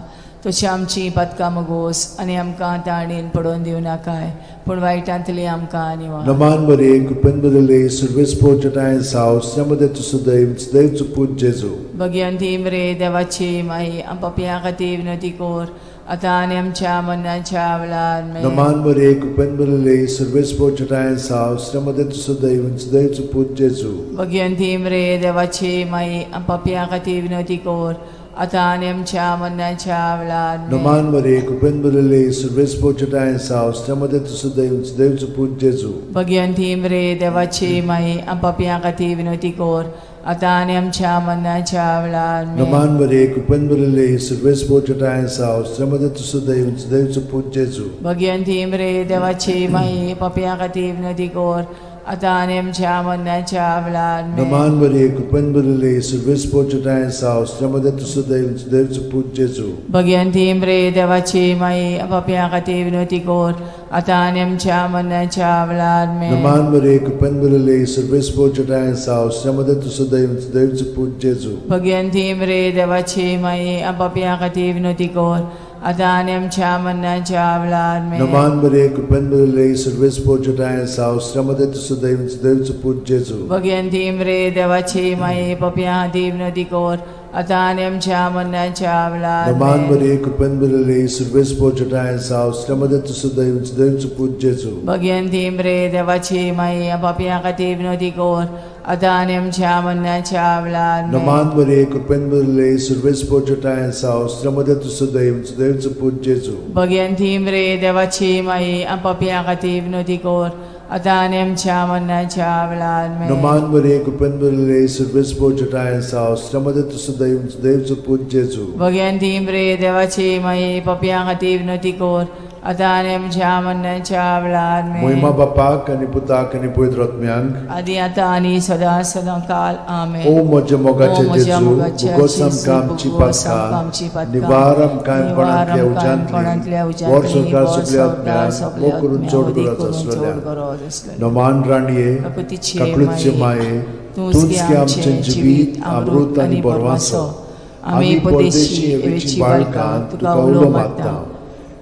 तशी आमची पातकां मगोस आनी आमकां ताणेन पडोवन दिवं नाकाय, पूण वायटांतली आमकां निवार. नमान मरे कृपेन भरिल्ले, सुर्वेस पोचटाय साव, श्रीमदत तूं सुदैव सुदैव सुपूत जेजू. भगिवंती मरे देवाची माई, पापयां खातीर विनवती कर, आतां आनी आमच्या मरणाच्या वेळार. आमेन. नमान मरे कृपेन भरिल्ले, सुर्वेस पोचटाय साव, श्रीमदत तूं सुदैव सुदैव सुपूत जेजू. भगिवंती मरे देवाची माई, पापयां खातीर विनवती कर, आतां आनी आमच्या मरणाच्या वेळार. आमेन. नमान मरे कृपेन भरिल्ले, सुर्वेस पोचटाय साव, श्रीमदत तूं सुदैव सुदैव सुपूत जेजू. भगिवंती मरे देवाची माई, पापयां खातीर विनवती कर, आतां आनी आमच्या मरणाच्या वेळार. आमेन. नमान मरे कृपेन भरिल्ले, सुर्वेस पोचटाय साव, श्रीमदत तूं सुदैव सुदैव सुपूत जेजू. भगिवंती मरे देवाची माई, पापयां खातीर विनवती कर, आतां आनी आमच्या मरणाच्या वेळार. आमेन. नमान मरे कृपेन भरिल्ले, सुर्वेस पोचटाय साव, श्रीमदत तूं सुदैव सुदैव सुपूत जेजू. भगिवंती मरे देवाची माई, पापयां खातीर विनवती कर, आतां आनी आमच्या मरणाच्या वेळार. आमेन. नमान मरे कृपेन भरिल्ले, सुर्वेस पोचटाय साव, श्रीमदत तूं सुदैव सुदैव सुपूत जेजू. भगिवंती मरे देवाची माई, पापयां खातीर विनवती कर, आतां आनी आमच्या मरणाच्या वेळार. आमेन. नमान मरे कृपेन भरिल्ले, सुर्वेस पोचटाय साव, श्रीमदत तूं सुदैव सुदैव सुपूत जेजू. भगिवंती मरे देवाची माई, पापयां खातीर विनवती कर, आतां आनी आमच्या मरणाच्या वेळार. नमान आमेन. मरे कृपेन भरिल्ले, सुर्वेस पोचटाय साव, श्रीमदत तूं सुदैव सुदैव सुपूत जेजू. भगिवंती मरे देवाची माई, पापयां खातीर विनवती कर, आतां आनी आमच्या मरणाच्या वेळार. आमेन. नमान मरे कृपेन भरिल्ले, सुर्वेस पोचटाय साव, श्रीमदत तूं सुदैव सुदैव सुपूत जेजू. भगिवंती मरे देवाची माई, पापयां खातीर विनवती कर, आतां आनी आमच्या मरणाच्या वेळार. आमेन. नमान मरे कृपेन भरिल्ले, सुर्वेस पोचटाय साव, श्रीमदत तूं सुदैव सुदैव सुपूत जेजू. भगिवंती मरे देवाची माई, पापयां खातीर विनवती कर, आतां आनी आमच्या मरणाच्या वेळार. आमेन. महिमा बापाक आनी पुताक आनी पवित्र आत्म्यांक. आदी आतां आनी सदां सदां काल. आमेन. ओ म्हज्या मोगाचे ओ म्हज्या जेजू, मोगाच्या उगोस जेजू, आमकां आमची उगोस आमकां पातकां, आमची पातकां, निवार आमकां निवार कोणांतल्या आमकां कोणांतल्या उज्यांतली, व्हर उज्यांतली, सरकार व्हर सगल्या सरकार आत्म्यांक, सगल्या भोव करून आत्म्यांक, चड अदीक गरज करून चड आसलेल्या. गरज आसलेल्या. नमान राणये, काकुतीचे काकळूतचे माये, माये, तूंच तूंच गे गे आमचें आमचें जिवीत, अमृत आनी बरवासो. आमी परदेशी एवेची बाळकां, तुका उलो मारता.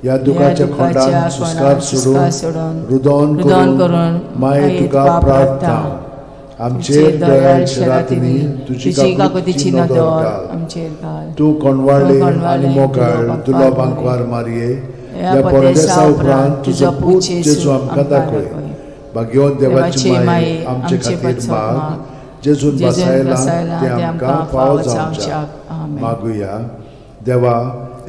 ह्या दुखाच्या खोंडान सुस्कार सोडून, सोडून, रुदोन रुदोन करून करून माये तुका प्रार्थना. आमचेर दयाळ रातींनी तुजी तुजी काकुतीची काकुतीची नदर नदर घाल. आमचेर घाल. तूं कोणवाळे तूं कोणवाळे आनी मोगाळ तुलो तुलो बांकवार बांकवार मारये, ह्या ह्या परदेसा परदेसा उपरांत उपरांत तुजो तुजो पूत पूत जेजू जेजू आमकां आमकां दाखय. दाखय. भाग्यवंत देवाची देवाची माये, माये, आमचे आमचे खातीर पत्सो माग. माग. जेजून जेजून बसायलां बसायलां तें आमकां फावो जावच्याक. आमेन. मागुया. देवा,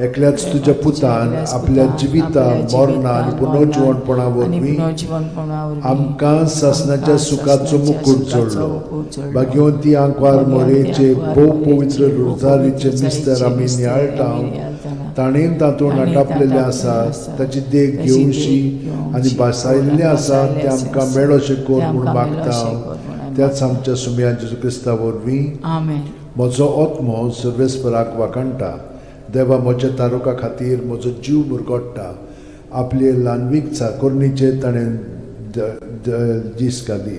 एकल्याच तुज्या पुतान एकल्याच आपल्या पुतान जिविता आपल्या मरणा आनी जिवितान, पुनर्जिवणपणा मरणान आनी वरवीं पुनर्जिवणपणा वरवीं आमकां सासणाच्या आमकां सुखाचो सासणाच्या मुकूट सुखाचो जोडलो. मुकूट जोडलो. भाग्यवंती आंकवार भाग्यवंती मोरेचे आंकवार भोव मोरेचे पवित्र भोव रोजारीचे पवित्र मिस्तर आमी मिस्तर नियाळटा, आमी नियाळटाना, ताणें तातूंत ताणें आटापलेलें तातूंत आसा, आसा, ताची देख ताची देख घेवशी घेवशी आनी भासायल्लें आसा भासायल्लें तें आमकां आसा, मेळोशें कर तें म्हूण आमकां मागता. मेळोशें कर म्हूण आमी त्याच मागता. आमच्या सुमया जेजू क्रिस्ता वरवीं. आमेन. म्हजो आत्मो सर्वेस्पराक वाखाणटा. देवा म्हज्या तारुका खातीर म्हजो जीव मुरगोडटा. आपले ल्हानवीक चाकोरणीचेर ताणें दीस घाली.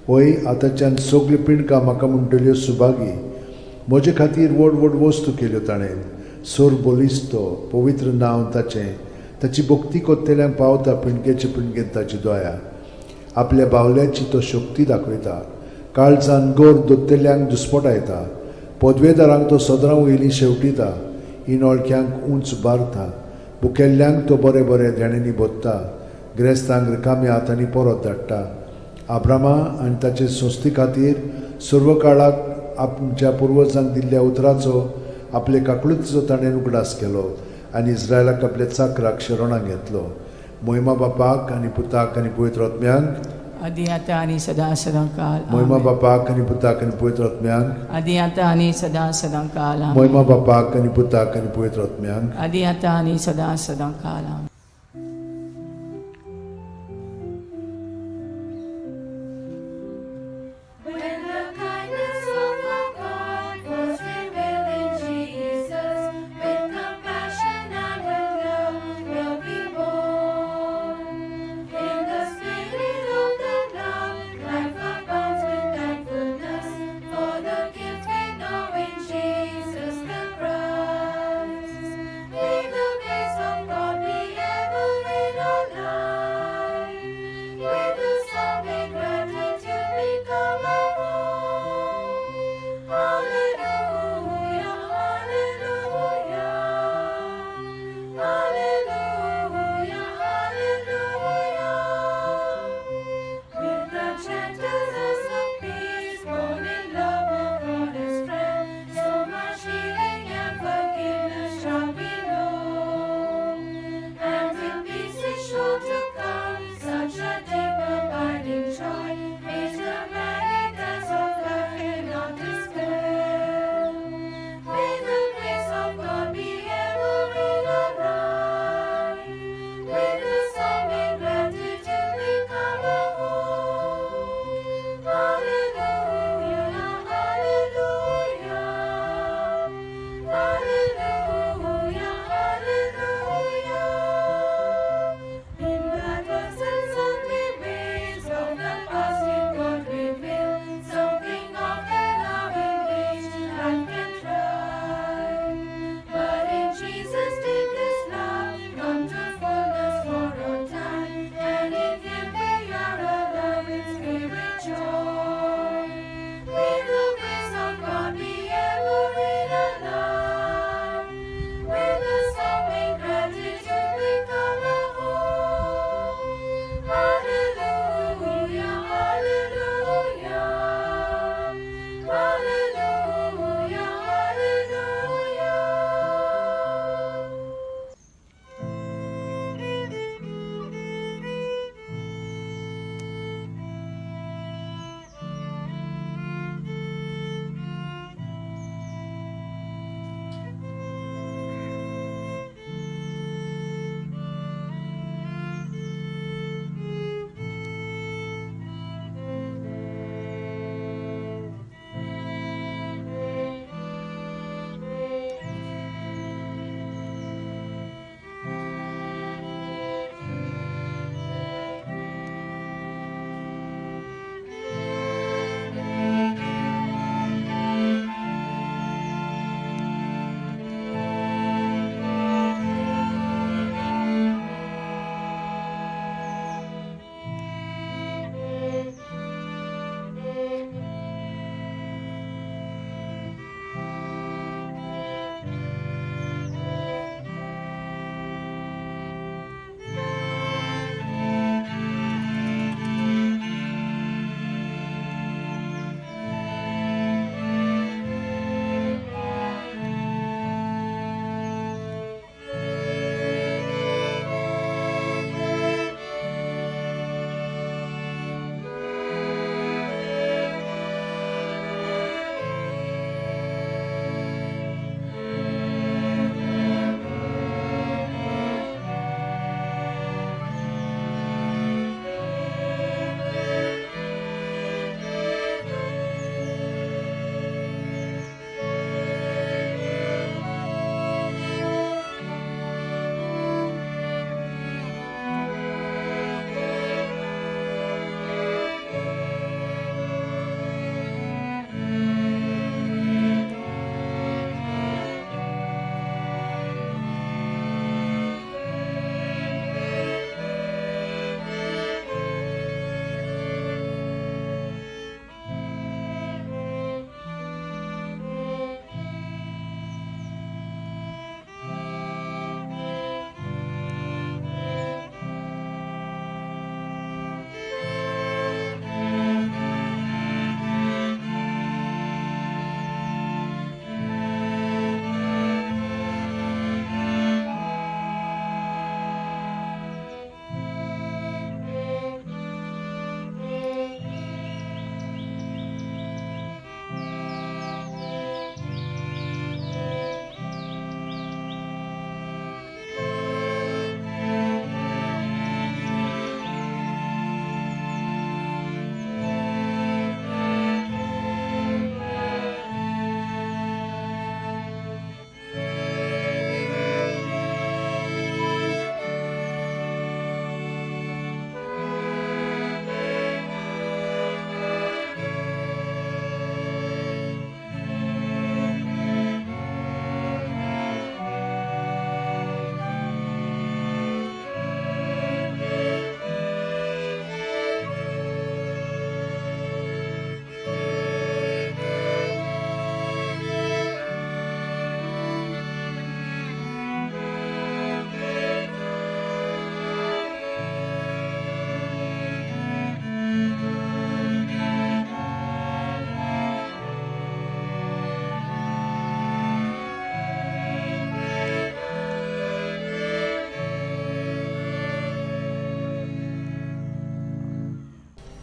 वय आतांच्यान सगल्यो पिंडकां म्हाका म्हणटल्यो सुभागी. म्हजे खातीर व्हड व्हड वस्तू केल्यो ताणें. सोर बलिस्तो पवित्र नांव ताचें. ताची भक्ती कोत्तेल्यांक पावता पिंडकेचे पिंडकेन ताची दया. आपल्या बावल्याची तो शक्ती दाखयता. काळजान गोर दोत्तेल्यांक दुस्पटायता. पदवेदारांक तो सदरां वयलीं शेवटिता. इनोळख्यांक उंच बारता. भुकेल्ल्यांक तो बरें बरें देण्यांनी भोत्ता. गिरेस्तांक रिकाम्या हातांनी परत धाडटा. आब्रामा आनी ताचे संस्थे खातीर सर्व काळाक आमच्या पुर्वजांक दिल्ल्या उतराचो आपले काकळुतीचो ताणें उगडास केलो आनी इस्रायलाक आपल्या चाकराक शरणाक घेतलो. मोहिमा बापाक आनी पुताक आनी पवित्र आत्म्यांक. आदी आतां आनी सदां सदां काल. मोहिमा आमेन. बापाक आनी पुताक आनी पवित्र आत्म्यांक. आदी आतां आनी सदां सदां काल. आमेन. मोहिमा बापाक आनी पुताक आनी पवित्र आत्म्यांक. आदी आतां आनी सदां सदां काल. आमेन. When the kindness of our God was revealed in Jesus, with compassion and with love will be born. In the spirit of that love, life abounds with thankfulness for the gift we know in Jesus the Christ. May the grace of God be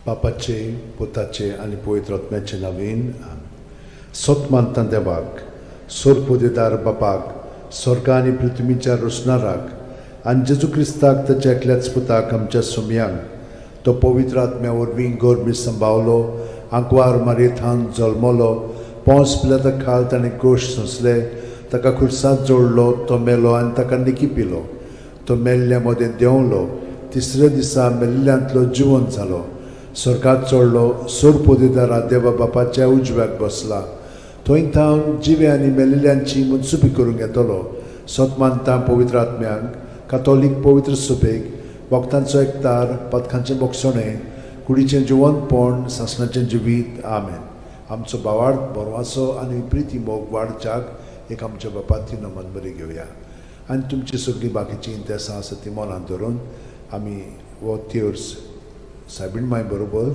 बापाचे, पुताचे आनी पवित्र आत्म्याचे नवीन. सत मानता देवाक, सोरपोदेदार बापाक, स्वर्गा आनी पृथ्वीच्या रोसणाराक, आनी जेजू क्रिस्ताक ताच्या एकल्याच पुताक, आमच्या सुमयांक, तो पवित्र आत्म्या वरवीं गोरमी संभावलो, आंकवार मारयेथान जल्मलो, पोंस पिलाता खाल ताणें कोश सोंसले, ताका खुर्सांत जोडलो, तो मेलो आनी ताका निकी पिलो, तो मेल्ल्या मदें देंवलो, तिसऱ्या दिसा मेल्ल्यांतलो जिवन जालो, स्वर्गात चडलो, सोरपोदेदारा देवा बापाच्या उजव्याक बसला, थंय थावन जिवे आनी मेलिल्ल्यांची मनसुबी करूंक येतलो. सत मानता पवित्र आत्म्यांक, कातोलीक पवित्र सुबेक, भक्तांचो एकतार, पदकांचें बोगसणें, कुडीचें जिवनपण, सासणाचें जिवीत. आमेन. आमचो भावार्थ, बरवासो आनी प्रिती मोग वाडच्याक एक आमच्या बापाती नमन बरी घेवया आनी तुमची सगळीं बाकीचीं इंतेसां आसा ती मनांत धरून आमी हो तेर्स सायबीण माय बरोबर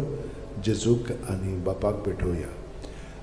जेजूक आनी बापाक भेटोवया.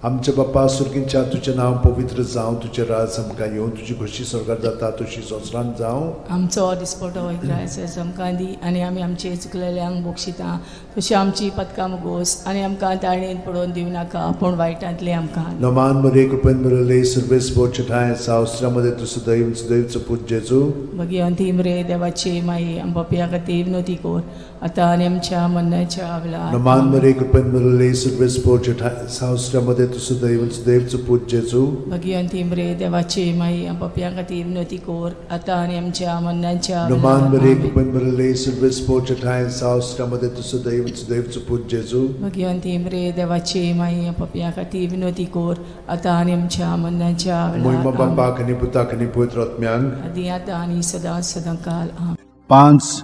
आमच्या बापा सुर्गींच्या, तुजें नांव पवित्र जावं, तुजें राज आमकां येवं, तुजी खोशी स्वर्गात जाता तशी संवसारांत जावं. आमचो दिसपटो ग्रायस आमकां दी आनी आमी आमचे चुकलेल्यांक बक्षिता तशी आमची पदकां मुगोस आनी आमकां ताळणेन पडोवन दिवं नाका, पूण वायटांतले आमकां. नमान मरे, कृपेन बरले, सर्वेस बोचे ठांय सावस्त्रामध्ये तूं सदैव सदैवचो पूत जेजू. भगिवंती मरे देवाची माई, आम पापया खातीर विनोती कोर, आतां आनी आमच्या मरणाच्या वेळार. नमान मरे, कृपेन बरले, सर्वेस बोचे ठांय सावस्त्रामध्ये तूं सदैव सदैवचो पूत जेजू. भगिवंती मरे देवाची माई, आम पापया खातीर विनोती कोर, आतां आनी आमच्या मरणाच्या नमान वेळार. मरे, आमेन. कृपेन बरले, सर्वेस बोचे ठांय सावस्त्रामध्ये तूं सदैव सदैवचो पूत जेजू. भगिवंती मरे देवाची माई, आम पापया खातीर विनोती कोर, आतां आनी आमच्या मरणाच्या मोहिमा वेळार. आमेन. बापाक आनी पुताक आनी पवित्र आत्म्यांक. आदी आतां आनी सदां सदां काल. आमेन. 5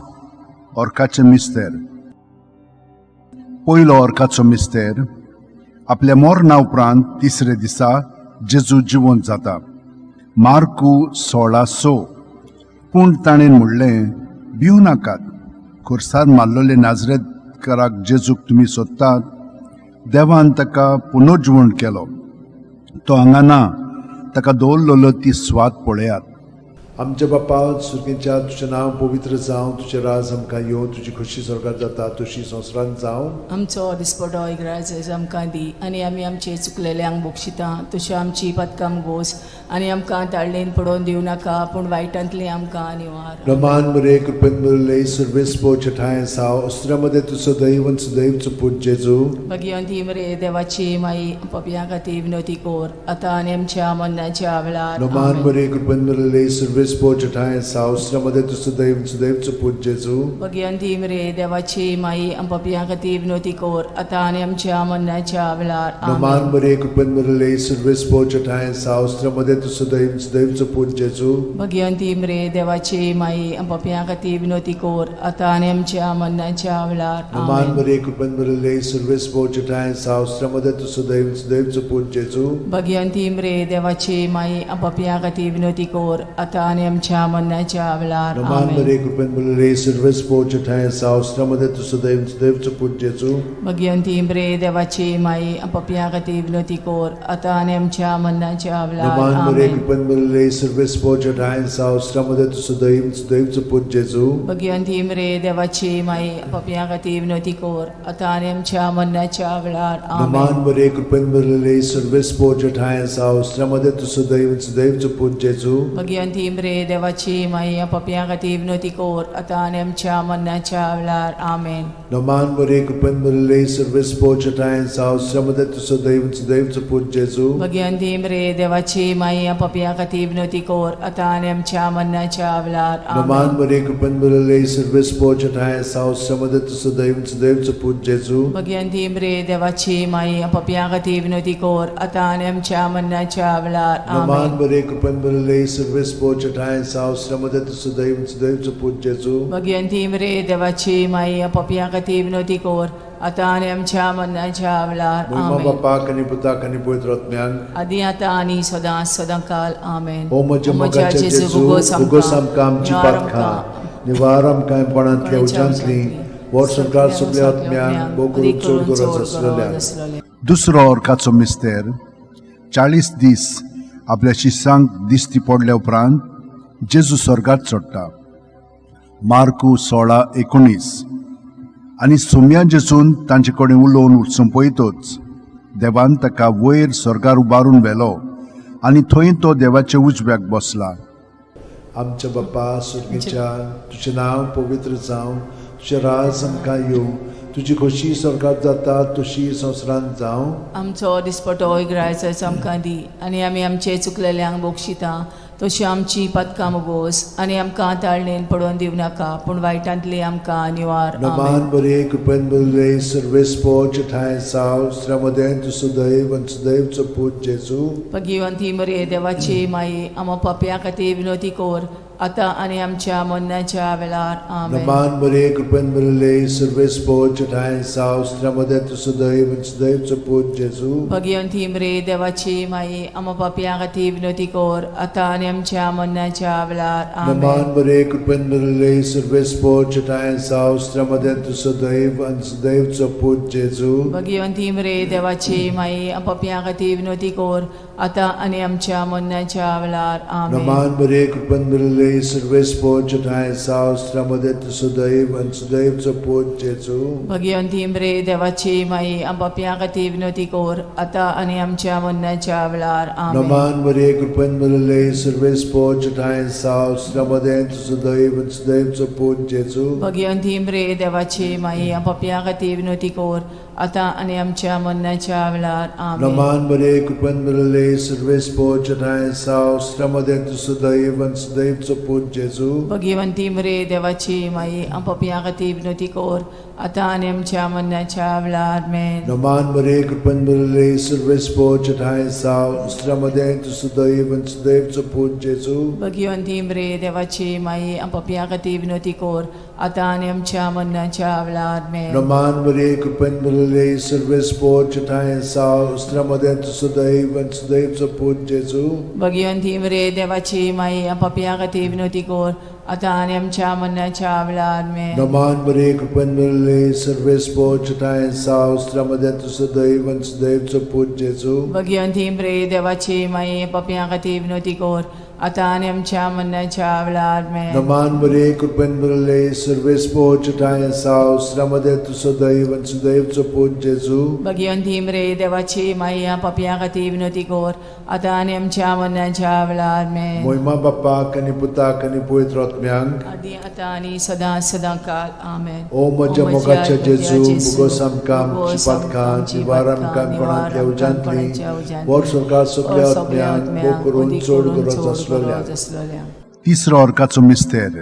ऑर्काचे मिस्तेर. पयलो ऑर्काचो मिस्तेर, आपल्या मरणा उपरांत तिसरे दिसा जेजू जिवंत जाता. मार्कू 16:6. पूण ताणें म्हणलें, भिवू नाकात, खुर्सार मारलेले नाजरेतकाराक जेजूक तुमी सोदतात. देवान ताका पुनर्जिवण केलो. तो हांगा ना. ताका दवरलेलो ती स्वाद पळयात. आमच्या बापा सुर्गींच्या, तुजें नांव पवित्र जावं, तुजें राज आमकां येवं, तुजी खोशी स्वर्गात जाता तशी संवसारांत जावं. आमचो दिसपटो इग्राज आमकां दी आनी आमी आमचे चुकलेल्यांक बक्षिता तशी आमची पदकां गोस आनी आमकां ताळणेन पडोवन दिवं नाका, पूण वायटांतली आमकां निवार. रमान मरे, कृपेन बरले, सर्वेस पोच ठांय साव अस्त्रामध्ये तूं सदैव सदैवचो पूत जेजू. भगिवंती मरे देवाची माई, पपया खातीर विनोती कोर, आतां आनी आमच्या मरणाच्या वेळार. रमान आमेन. मरे, कृपेन बरले, सर्वेस पोच ठांय साव अस्त्रामध्ये तूं सदैव सदैवचो पूत जेजू. भगिवंती मरे देवाची माई, पपया खातीर विनोती कोर, आतां आनी आमच्या मरणाच्या वेळार. रमान आमेन. मरे, कृपेन बरले, सर्वेस पोच ठांय साव अस्त्रामध्ये तूं सदैव सदैवचो पूत जेजू. भगिवंती मरे देवाची माई, पपया खातीर विनोती कोर, आतां आनी आमच्या मरणाच्या वेळार. रमान आमेन. मरे, कृपेन बरले, सर्वेस पोच ठांय साव अस्त्रामध्ये तूं सदैव सदैवचो पूत जेजू. भगिवंती मरे देवाची माई, पपया खातीर विनोती कोर, आतां आनी आमच्या मरणाच्या वेळार. रमान आमेन. मरे, कृपेन बरले, सर्वेस पोच ठांय साव अस्त्रामध्ये तूं सदैव सदैवचो पूत जेजू. भगिवंती मरे देवाची माई, पपया खातीर विनोती कोर, आतां आनी आमच्या मरणाच्या वेळार. रमान मरे, आमेन. कृपेन बरले, सर्वेस पोच ठांय साव अस्त्रामध्ये तूं सदैव सदैवचो पूत जेजू. भगिवंती मरे देवाची माई, पपया खातीर विनोती कोर, आतां आनी आमच्या मरणाच्या वेळार. रमान आमेन. मरे, कृपेन बरले, सर्वेस पोच ठांय साव अस्त्रामध्ये तूं सदैव सदैवचो पूत जेजू. भगिवंती मरे देवाची माई, पपया खातीर विनोती कोर, आतां आनी आमच्या मरणाच्या वेळार. आमेन. रमान मरे, कृपेन बरले, सर्वेस पोच ठांय साव अस्त्रामध्ये तूं सदैव सदैवचो पूत जेजू. भगिवंती मरे देवाची माई, पपया खातीर विनोती कोर, आतां आनी आमच्या मरणाच्या वेळार. रमान आमेन. मरे, कृपेन बरले, सर्वेस पोच ठांय साव अस्त्रामध्ये तूं सदैव सदैवचो पूत जेजू. भगिवंती मरे देवाची माई, पपया खातीर विनोती कोर, आतां आनी आमच्या मरणाच्या वेळार. रमान आमेन. मरे, कृपेन बरले, सर्वेस पोच ठांय साव अस्त्रामध्ये तूं सदैव सदैवचो पूत जेजू. भगिवंती मरे देवाची माई, पपया खातीर विनोती कोर, आतां आनी आमच्या मरणाच्या वेळार. मोहिमा आमेन. बापाक आनी पुताक आनी पवित्र आत्म्यांक. आदी आतां आनी सदां सदां काल. आमेन. ओ म्हज्या मोगाच्या जेजू, उगोस आमकां आमची पातकां, निवार आमकां कोणांतल्या उज्यांतली, वर्स संवसार सगल्या आत्म्यांक, भोव करून चड गरज आसलेल्या. दुसरो ऑर्काचो मिस्तेर, 40 दीस आपल्या शिसांक दिश्टी पडल्या उपरांत जेजू स्वर्गात चडटा. मार्कू 16:19. आनी सोम्या जेजून तांचे कडेन उलोवन सोंपयतच देवान ताका वयर स्वर्गार उबारून व्हेलो आनी थंय तो देवाच्या उजव्याक बसला. आमच्या बाप्पा सुर्गीच्या, तुजें नांव पवित्र जावं, तुजें राज आमकां येवं, तुजी खोशी स्वर्गात जाता तशी संवसारांत जावं. आमचो दिसपटो इगरायचो आमकां दी आनी आमी आमचे चुकलेल्यांक बक्षिता तशी आमची पदकां मुगोस आनी आमकां ताळणेन पडोवन दिवं नाका पूण वायटांतली आमकां निवार. आमेन. नमान बरे कृपेन बरले सर्वेस्पोच ठांय साव श्रमदें तूं सुदैव आनी सुदैवचो पूत जेजू. भगिवंती मरे देवाची माई, आमा पापया खातीर विनोती कोर आतां आनी आमच्या मरणाच्या वेळार. आमेन. नमान बरे कृपेन बरले सर्वेस्पोच ठांय साव श्रमदें तूं सुदैव आनी सुदैवचो पूत जेजू. भगिवंती मरे देवाची माई, आमा पापया खातीर विनोती कोर आतां आनी आमच्या मरणाच्या वेळार. आमेन. नमान बरे कृपेन बरले सर्वेस्पोच ठांय साव श्रमदें तूं सुदैव आनी सुदैवचो पूत जेजू. भगिवंती मरे देवाची माई, पापया खातीर विनोती कोर आतां आनी आमच्या मरणाच्या वेळार. आमेन. नमान बरे कृपेन बरले सर्वेस्पोच ठांय साव श्रमदें तूं सुदैव आनी सुदैवचो पूत जेजू. भगिवंती मरे देवाची माई, पापया खातीर विनोती कोर आतां आनी आमच्या मरणाच्या वेळार. आमेन. नमान बरे कृपेन बरले सर्वेस्पोच ठांय साव श्रमदें तूं सुदैव आनी सुदैवचो पूत जेजू. भगिवंती मरे देवाची माई, पापया खातीर विनोती कोर आतां आनी आमच्या मरणाच्या वेळार. आमेन. नमान बरे कृपेन बरले सर्वेस्पोच ठांय साव श्रमदें तूं सुदैव आनी सुदैवचो पूत जेजू. भगिवंती मरे देवाची माई, पापया खातीर विनोती कोर आतां आनी आमच्या मरणाच्या वेळार. आमेन. नमान बरे कृपेन बरले सर्वेस्पोच ठांय साव श्रमदें तूं सुदैव आनी सुदैवचो पूत जेजू. भगिवंती मरे देवाची माई, पापया खातीर विनोती कोर आतां आनी आमच्या मरणाच्या वेळार. आमेन. नमान बरे कृपेन बरले सर्वेस्पोच ठांय साव श्रमदें तूं सुदैव आनी सुदैवचो पूत जेजू. भगिवंती मरे देवाची माई, पापया खातीर विनोती कोर आतां आनी आमच्या मरणाच्या वेळार. आमेन. नमान बरे कृपेन बरले सर्वेस्पोच ठांय साव श्रमदें तूं सुदैव आनी सुदैवचो पूत जेजू. भगिवंती मरे देवाची माई, पापया खातीर विनोती कोर आतां आनी आमच्या मरणाच्या वेळार. आमेन. नमान बरे कृपेन बरले सर्वेस्पोच ठांय साव श्रमदें तूं सुदैव आनी सुदैवचो पूत जेजू. भगिवंती मरे देवाची माई, पापया खातीर विनोती कोर आतां आनी आमच्या मरणाच्या वेळार. आमेन. मोहिमा बाप्पाक आनी पुताक आनी पवित्र आत्म्यांक, आदी आतां आनी सदां सदां काल. आमेन. ओ म्हज्या मोगाच्या जेजू, मुगोस आमकां आमची पातकां निवार आमकां कोणांतल्या उज्यांतली वर स्वर्गात सगल्या आत्म्यांक भोग करून चड गरज आसलेल्या. आसलेल्या. तिसरो अर्काचो मिस्तेर.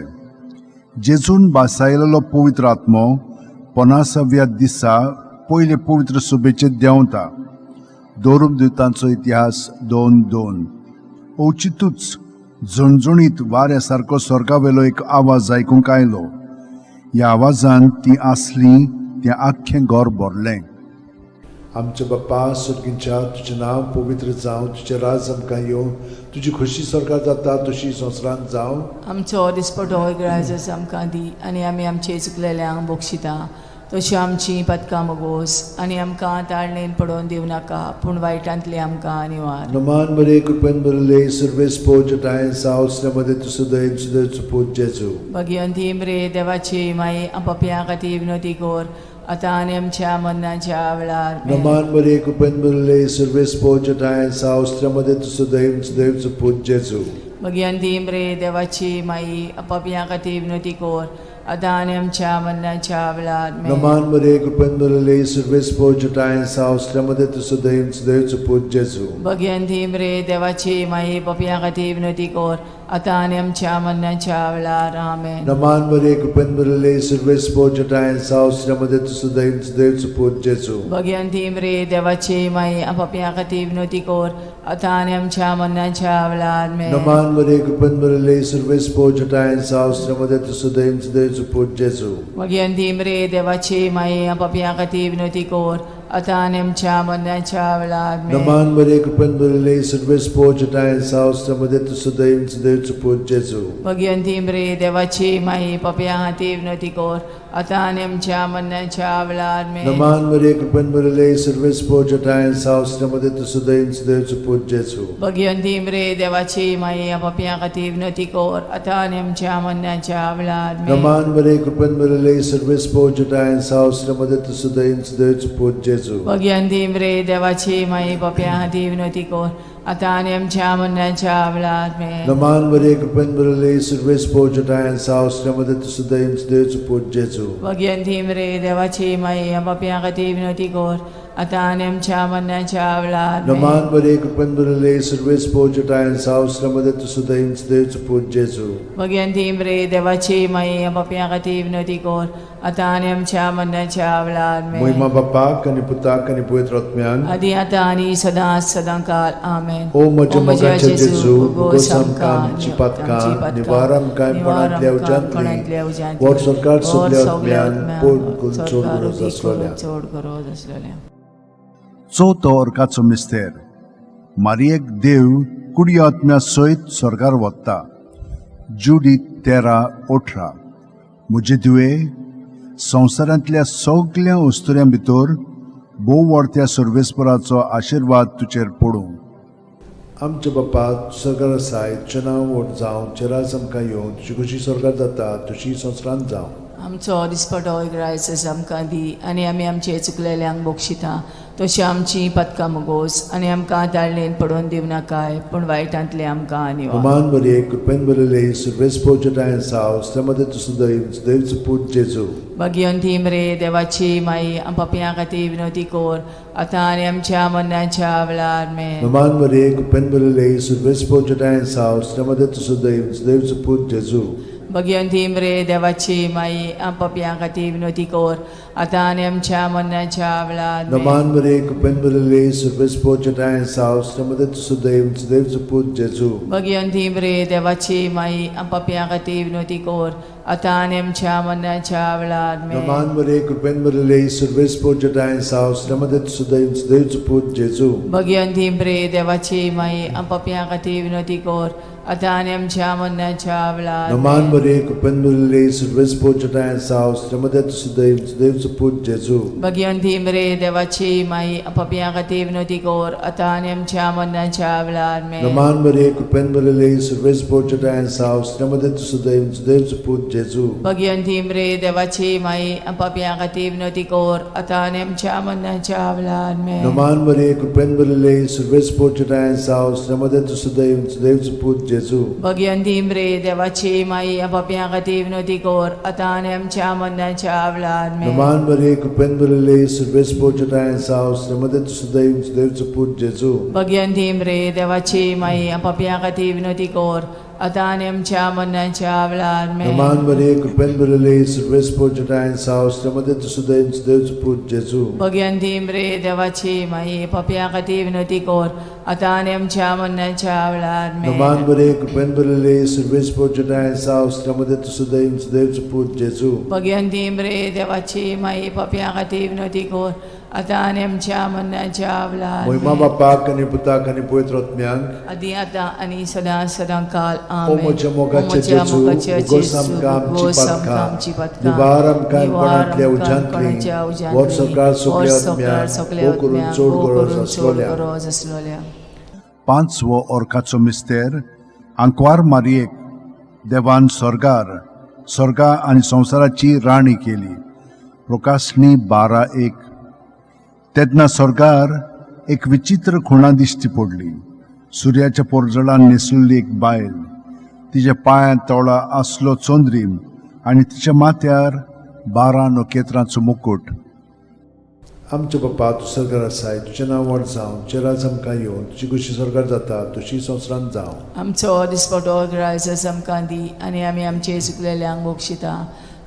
जेजून बासायलेलो पवित्र आत्मो पनासाव्या दिसा पयले पवित्र सभेचेर देंवता. दोरूप दुतांचो इतिहास 2:2. अवचितूच झणझणीत वाऱ्या सारको स्वर्गावेलो एक आवाज आयकूंक आयलो. ह्या आवाजान ती आसली तें आख्खें घर भरलें. आमच्या बाप्पा स्वर्गींच्या, तुजें नांव पवित्र जावं, तुजें राज आमकां येवं, तुजी खोशी स्वर्गात जाता तशी संवसारांत जावं. आमचो दिसपटो इगराजस आमकां दी आनी आमी आमचे चुकलेल्यांक बक्षिता तशी आमची पदकां मगोस आनी आमकां ताळणेन पडोवन दिवं नाका पूण वायटांतली आमकां निवार. नमान बरे कृपेन बरले सर्वेस्पोच ठांय साव श्रमदें तूं सुदैव सुदैवचो पूत जेजू. भगिवंती मरे देवाची माई, पापया खातीर विनोती कोर आतां आनी आमच्या मरणाच्या वेळार. आमेन. नमान बरे कृपेन बरले सर्वेस्पोच ठांय साव श्रमदें तूं सुदैव सुदैवचो पूत जेजू. भगिवंती मरे देवाची माई, पापया खातीर विनोती कोर आतां आनी आमच्या मरणाच्या वेळार. आमेन. नमान बरे कृपेन बरले सर्वेस्पोच ठांय साव श्रमदें तूं सुदैव सुदैवचो पूत जेजू. भगिवंती मरे देवाची माई, पापया खातीर विनोती कोर आतां आनी आमच्या मरणाच्या वेळार. आमेन. नमान बरे कृपेन बरले सर्वेस्पोच ठांय साव श्रमदें तूं सुदैव सुदैवचो पूत जेजू. भगिवंती मरे देवाची माई, पापया खातीर विनोती कोर आतां आनी आमच्या मरणाच्या वेळार. आमेन. नमान बरे कृपेन बरले सर्वेस्पोच ठांय साव श्रमदें तूं सुदैव सुदैवचो पूत जेजू. भगिवंती मरे देवाची माई, पापया खातीर विनोती कोर आतां आनी आमच्या मरणाच्या वेळार. आमेन. नमान बरे कृपेन बरले सर्वेस्पोच ठांय साव श्रमदें तूं सुदैव सुदैवचो पूत जेजू. भगिवंती मरे देवाची माई, पापया खातीर विनोती कोर आतां आनी आमच्या मरणाच्या वेळार आमेन. नमान मरिये, कृपेन भरिल्ले, सर्वेस्पर जठाय सावसऱ्यामध्ये तूं सदैव सदैवचो पूत जेजू. भगिवंती मरे देवाची माई, पापयां खातीर विनवती कर आतां आनी आमच्या मरणाच्या वेळार आमेन. नमान मरिये, कृपेन भरिल्ले, सर्वेस्पर जठाय सावसऱ्यामध्ये तूं सदैव सदैवचो पूत जेजू. भगिवंती मरे देवाची माई, पापयां खातीर विनवती कर आतां आनी आमच्या मरणाच्या वेळार आमेन. नमान मरिये, कृपेन भरिल्ले, सर्वेस्पर जठाय सावसऱ्यामध्ये तूं सदैव सदैवचो पूत जेजू. भगिवंती मरे देवाची माई, पापयां खातीर विनवती कर आतां आनी आमच्या मरणाच्या वेळार आमेन. नमान मरिये, कृपेन भरिल्ले, सर्वेस्पर जठाय सावसऱ्यामध्ये तूं सदैव सदैवचो पूत जेजू. भगिवंती मरे देवाची माई, पापयां खातीर विनवती कर आतां आनी आमच्या मरणाच्या वेळार आमेन. मोहिमा बापाक आनी पुताक आनी पवित्र आत्म्याक. आदी आतां आनी सदां सदां काल आमेन. ओ म्हज्या मोगाच्या जेजू, भोगोस आमकां आमची पातकां, निवार आमकां कोणांतल्या उज्यांतली, वर सरकार सगल्या आत्म्यान पोट करून चड गरज आसलोल्या. चड गरज आसलेल्या. चवथो अर्काचो मिस्तेर. मारियेक देव कुडी आत्म्या सयत स्वर्गार वता. जुडी 13:18. म्हजे धुवे, संवसारांतल्या सगल्या अस्तुऱ्यां भितर भोव व्हडत्या सर्वेस्पराचो आशिर्वाद तुजेर पडूं. आमच्या बापा सरकार आसाय, तुजें नांव व्हड जावं, तुजें राज आमकां येवं, तुजी खुशी सरकार जाता तुजी संवसारांत जावं. आमचो दिसपटो ग्रायस आमकां दी आनी आमी आमचे चुकलेल्यांक बक्षिता तशी आमची पदकां मुगोस आनी आमकां ताळणेन पडोवन दिवनाकाय, पूण वायटांतले आमकां निवार. नमान मरिये, कृपेन भरिल्ले, सर्वेस्पर जठाय सावसऱ्यामध्ये मध्ये तूं सदैव सदैवचो पूत जेजू. भगिवंती मरे देवाची माई, पापयां खातीर विनवती कर आतां आनी आमच्या मरणाच्या वेळार आमेन. नमान मरिये, कृपेन भरिल्ले, सर्वेस्पर जठाय सावसऱ्यामध्ये तूं सदैव सदैवचो पूत जेजू. भगिवंती मरे देवाची माई, पापयां खातीर विनवती कर आतां आनी आमच्या मरणाच्या वेळार आमेन. नमान मरिये, कृपेन भरिल्ले, सर्वेस्पर जठाय सावसऱ्यामध्ये तूं सदैव सदैवचो पूत जेजू. भगिवंती मरे देवाची माई, पापयां खातीर विनवती कर आतां आनी आमच्या मरणाच्या वेळार आमेन. नमान मरिये, कृपेन भरिल्ले, सर्वेस्पर जठाय सावसऱ्यामध्ये तूं सदैव सदैवचो पूत जेजू. भगिवंती मरे देवाची माई, पापयां खातीर विनवती कर आतां आनी आमच्या मरणाच्या वेळार नमान आमेन. मरिये, कृपेन भरिल्ले, सर्वेस्पर जठाय सावसऱ्यामध्ये तूं सदैव सदैवचो पूत जेजू. भगिवंती मरे देवाची माई, पापयां खातीर विनवती कर आतां आनी आमच्या मरणाच्या वेळार आमेन. नमान मरिये, कृपेन भरिल्ले, सर्वेस्पर जठाय सावसऱ्यामध्ये तूं सदैव सदैवचो पूत जेजू. भगिवंती मरे देवाची माई, पापयां खातीर विनवती कर आतां आनी आमच्या मरणाच्या वेळार आमेन. नमान मरिये, कृपेन भरिल्ले, सर्वेस्पर जठाय सावसऱ्यामध्ये तूं सदैव सदैवचो पूत जेजू. भगिवंती मरे देवाची माई, पापयां खातीर विनवती कर आतां आनी आमच्या मरणाच्या वेळार आमेन. नमान मरिये, कृपेन भरिल्ले, सर्वेस्पर जठाय सावसऱ्यामध्ये तूं सदैव सदैवचो पूत जेजू. भगिवंती मरे देवाची माई, पापयां खातीर विनवती कर आतां आनी आमच्या मरणाच्या वेळार आमेन. नमान मरिये, कृपेन भरिल्ले, सर्वेस्पर जठाय सावसऱ्यामध्ये तूं सदैव सदैवचो पूत जेजू. भगिवंती मरे देवाची माई, पापयां खातीर विनवती कर आतां आनी आमच्या मरणाच्या वेळार आमेन. नमान मरिये, कृपेन भरिल्ले, सर्वेस्पर जठाय सावसऱ्यामध्ये तूं सदैव सदैवचो पूत जेजू. भगिवंती मरे देवाची माई, पापयां खातीर विनवती कर आतां आनी आमच्या मरणाच्या वेळार मोहिमा आमेन. बापाक आनी पुताक आनी पवित्र आत्म्याक. आदी आतां आनी सदां सदां काल ओ आमेन. म्हज्या मोगाच्या ओ म्हज्या जेजू, मोगाच्या भोगोस जेजू, आमकां आमची भोगोस आमकां पातकां, आमची पातकां, निवार आमकां निवार कोणांतल्या आमकां उज्यांतली, कोणाच्या उज्यांतली, वर सरकार सगल्या वर सरकार आत्म्याक, सगल्या भोव करून आत्म्याक, चड भोव गरज करून चड आसलोल्या. गरज आसलोल्या. पांचवो अर्काचो मिस्तेर. आंकवार मारियेक देवान स्वर्गार स्वर्गा आनी संवसाराची राणी केली. प्रकाशणी 12:1. तेन्ना स्वर्गार एक विचित्र खुणा दिश्टी पडली. सुर्याच्या पोरजळान न्हेसलेली एक बायल, तिच्या पांयांत तोळा आसलो चंद्रीम आनी तिच्या माथ्यार 12 नखेत्रांचो मुकूट. आमच्या बापा तूं सरकार आसाय, तुजें नांव व्हड जावं, तुजें राज आमकां येवं, तुजी खुशी सरकार जाता तुजी संवसारांत जावं. आमचो दिसपटो ग्रायस आमकां दी आनी आमी आमचे चुकलेल्यांक बक्षिता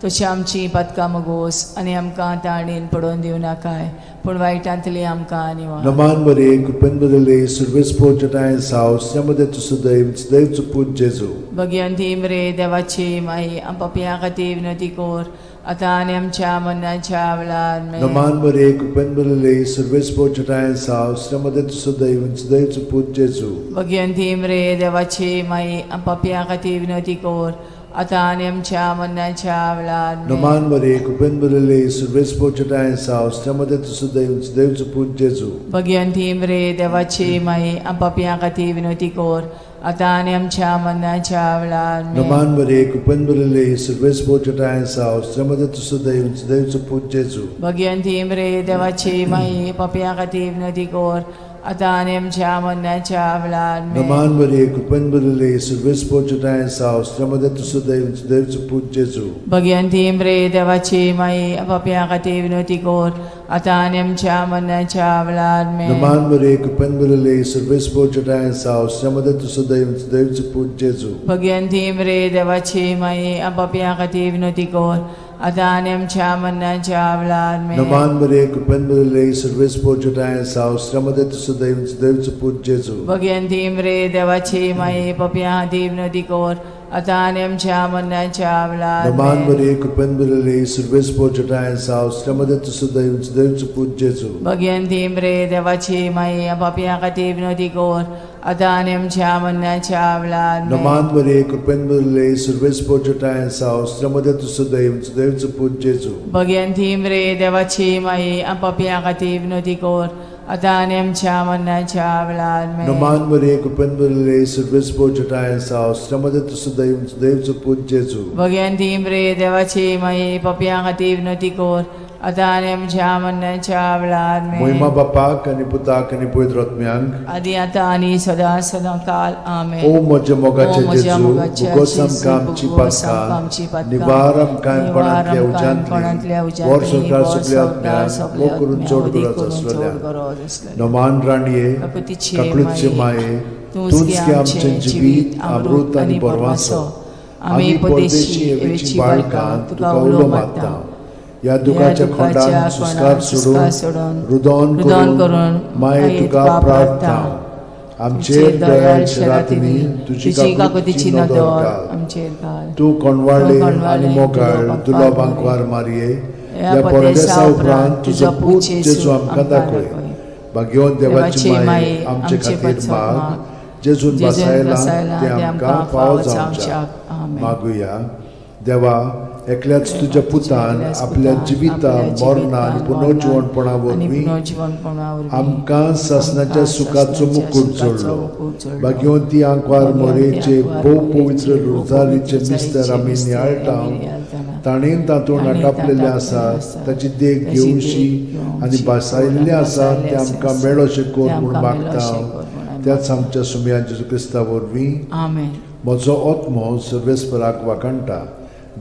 तशी आमची पातकां मगोस आनी आमकां ताणेन पडोवन दिवनाकाय, पूण वायटांतली आमकां निवार. नमान मरिये, कृपेन भरिल्ले, सर्वेस्पर जठाय सावसऱ्यामध्ये तूं सदैव सदैवचो पूत जेजू. भगिवंती मरे देवाची माई, पापयां खातीर विनवती कर आतां आनी आमच्या मरणाच्या वेळार आमेन. नमान मरिये, कृपेन भरिल्ले, सर्वेस्पर जठाय सावसऱ्यामध्ये तूं सदैव सदैवचो पूत जेजू. भगिवंती मरे देवाची माई, पापयां खातीर विनवती कर आतां आनी आमच्या मरणाच्या वेळार आमेन. नमान मरे कृपेन भरिल्ले सर्वेस्पोर आसा हस्त्यामध्ये तुजो देव देवचो पूत जेजू. भगिवंती मरे देवाची माई, पापयां खातीर विनवती कर, आतां आनी आमच्या मरणाच्या वेळार आमेन. नमान मरे कृपेन भरिल्ले सर्वेस्पोर आसा हस्त्यामध्ये तुजो देव देवचो पूत जेजू. भगिवंती मरे देवाची माई, पापयां खातीर विनवती कर, आतां आनी आमच्या मरणाच्या वेळार आमेन. नमान मरे कृपेन भरिल्ले सर्वेस्पोर आसा हस्त्यामध्ये तुजो देव देवचो पूत जेजू. भगिवंती मरे देवाची माई, पापयां खातीर विनवती कर, आतां आनी आमच्या मरणाच्या वेळार आमेन. नमान मरे कृपेन भरिल्ले सर्वेस्पोर आसा हस्त्यामध्ये तुजो देव देवचो पूत जेजू. भगिवंती मरे देवाची माई, पापयां खातीर विनवती कर, आतां आनी आमच्या मरणाच्या वेळार आमेन. नमान मरे कृपेन भरिल्ले सर्वेस्पोर आसा हस्त्यामध्ये तुजो देव देवचो पूत जेजू. भगिवंती मरे देवाची माई, पापयां खातीर विनवती कर, आतां आनी आमच्या मरणाच्या वेळार नमान आमेन. मरे कृपेन भरिल्ले सर्वेस्पोर आसा हस्त्यामध्ये तुजो देव देवचो पूत जेजू. भगिवंती मरे देवाची माई, पापयां खातीर विनवती कर, आतां आनी आमच्या मरणाच्या वेळार आमेन. नमान मरे कृपेन भरिल्ले सर्वेस्पोर आसा हस्त्यामध्ये तुजो देव देवचो पूत जेजू. भगिवंती मरे देवाची माई, पापयां खातीर विनवती कर, आतां आनी आमच्या मरणाच्या वेळार आमेन. नमान मरे कृपेन भरिल्ले सर्वेस्पोर आसा हस्त्यामध्ये तुजो देव देवचो पूत जेजू. भगिवंती मरे देवाची माई, पापयां खातीर विनवती कर, आतां आनी आमच्या मरणाच्या वेळार आमेन. मोहिमा बापाक आनी पुताक आनी पवित्र आत्म्यांक, आदी आतां आनी सदां सदां काल आमेन. ओ म्हज्या मोगाचे ओ म्हज्या जेजू, मोगाचे भोगोस जेजू, आमकां आमची भोगोस आमकां आमची पातकां, पातकां, निवार आमकां निवार कोणांतल्या आमकां कोणांतल्या उज्यांतली, वर उज्यांतली, संवसार वर सगल्या संवसार आत्म्यांक, सगल्या मोग करून आत्म्यांक, चड वदी गरज करून चड आसलेल्या. गरज आसलेल्या. नमान राणये, काकुतीचे काकळूतचे माये, माये, तूंच तूंच गे गे आमचें आमचें जिवीत, अमृत आनी बरवासो. आमी परदेशी एवेची बाळकां तुका उलो मारता. ह्या दुखाच्या खोंडान सुस्कार सोडून, रुदोन रुदोन करून करून माये तुका प्रार्थना. आमचेर दयाळ शेरातिनी तुजी काकुतीची नदर घाल. आमचेर घाल. तूं कोणवाळे तूं कोणवाळे आनी मोगाळ दुलो दुलो बांकवार बांकवार मारये, ह्या ह्या परदेसा परदेसा उपरांत तुजो पूत जेजू आमकां दाखय. भाग्यवंत देवाची माये, आमचे खातीर माग, जेजून जेजून बसायला बसायला ते आमकां फावो जावच्याक. आमेन. मागुया. देवा, एकल्याच तुज्या पुतान एकल्याच आपल्या पुतान जिविता आपल्या मरणा आनी जिवितान, पुनर्जिवणपणा आनी वरवीं पुनर्जिवणपणा वरवीं आमकां सासणाच्या आमकां सुखाचो सासणाच्या मुकूट सुखाचो जोडलो. मुकूट जोडलो. भाग्यवंती आंकवार भाग्यवंती मोरेचे आंकवार भोव मोरेचे पवित्र भोव रोजारीचे पवित्र मिस्तर आमी मिस्तर नियाळटा, आमी नियाळटाना, ताणें तातूंत ताणें आटापलेलें तातूंत आसा आसा, ताची देख ताची देख घेवशी घेवची आनी भासायल्लें आसा भासायल्लें तें आमकां आसा, मेळोशें कर तें म्हूण आमकां मागता. मेळोशें कर म्हूण आमी त्याच आमच्या सुमया जेजू क्रिस्ता वरवीं. आमेन. म्हजो आत्मो सर्वेस्पराक वाखाणटा,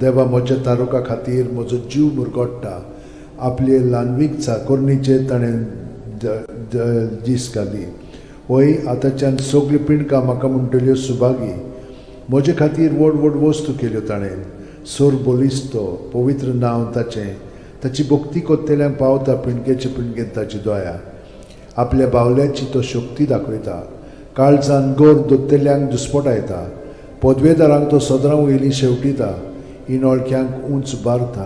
देवा म्हज्या तारुका खातीर म्हजो जीव मुरगोट्टा. आपले ल्हानवीक चाकोरणीचेर ताणें दीस घाली. वय आतांच्यान सगळ्यो पिंडकां म्हाका म्हणटल्यो सुभागी. म्हजे खातीर व्हड व्हड वस्तू केल्यो ताणें. सोर बलिस्तो पवित्र नांव ताचें. ताची भक्ती कोत्तेल्यांक पावता पिंडकेचे पिंडकेन ताची दया. आपल्या बावल्याची तो शक्ती दाखयता, काळजान गोर दोत्तेल्यांक दुस्पटायता. पदवेदारांक तो सदरां वयली शेवटिता, इनोळख्यांक उंच बारता.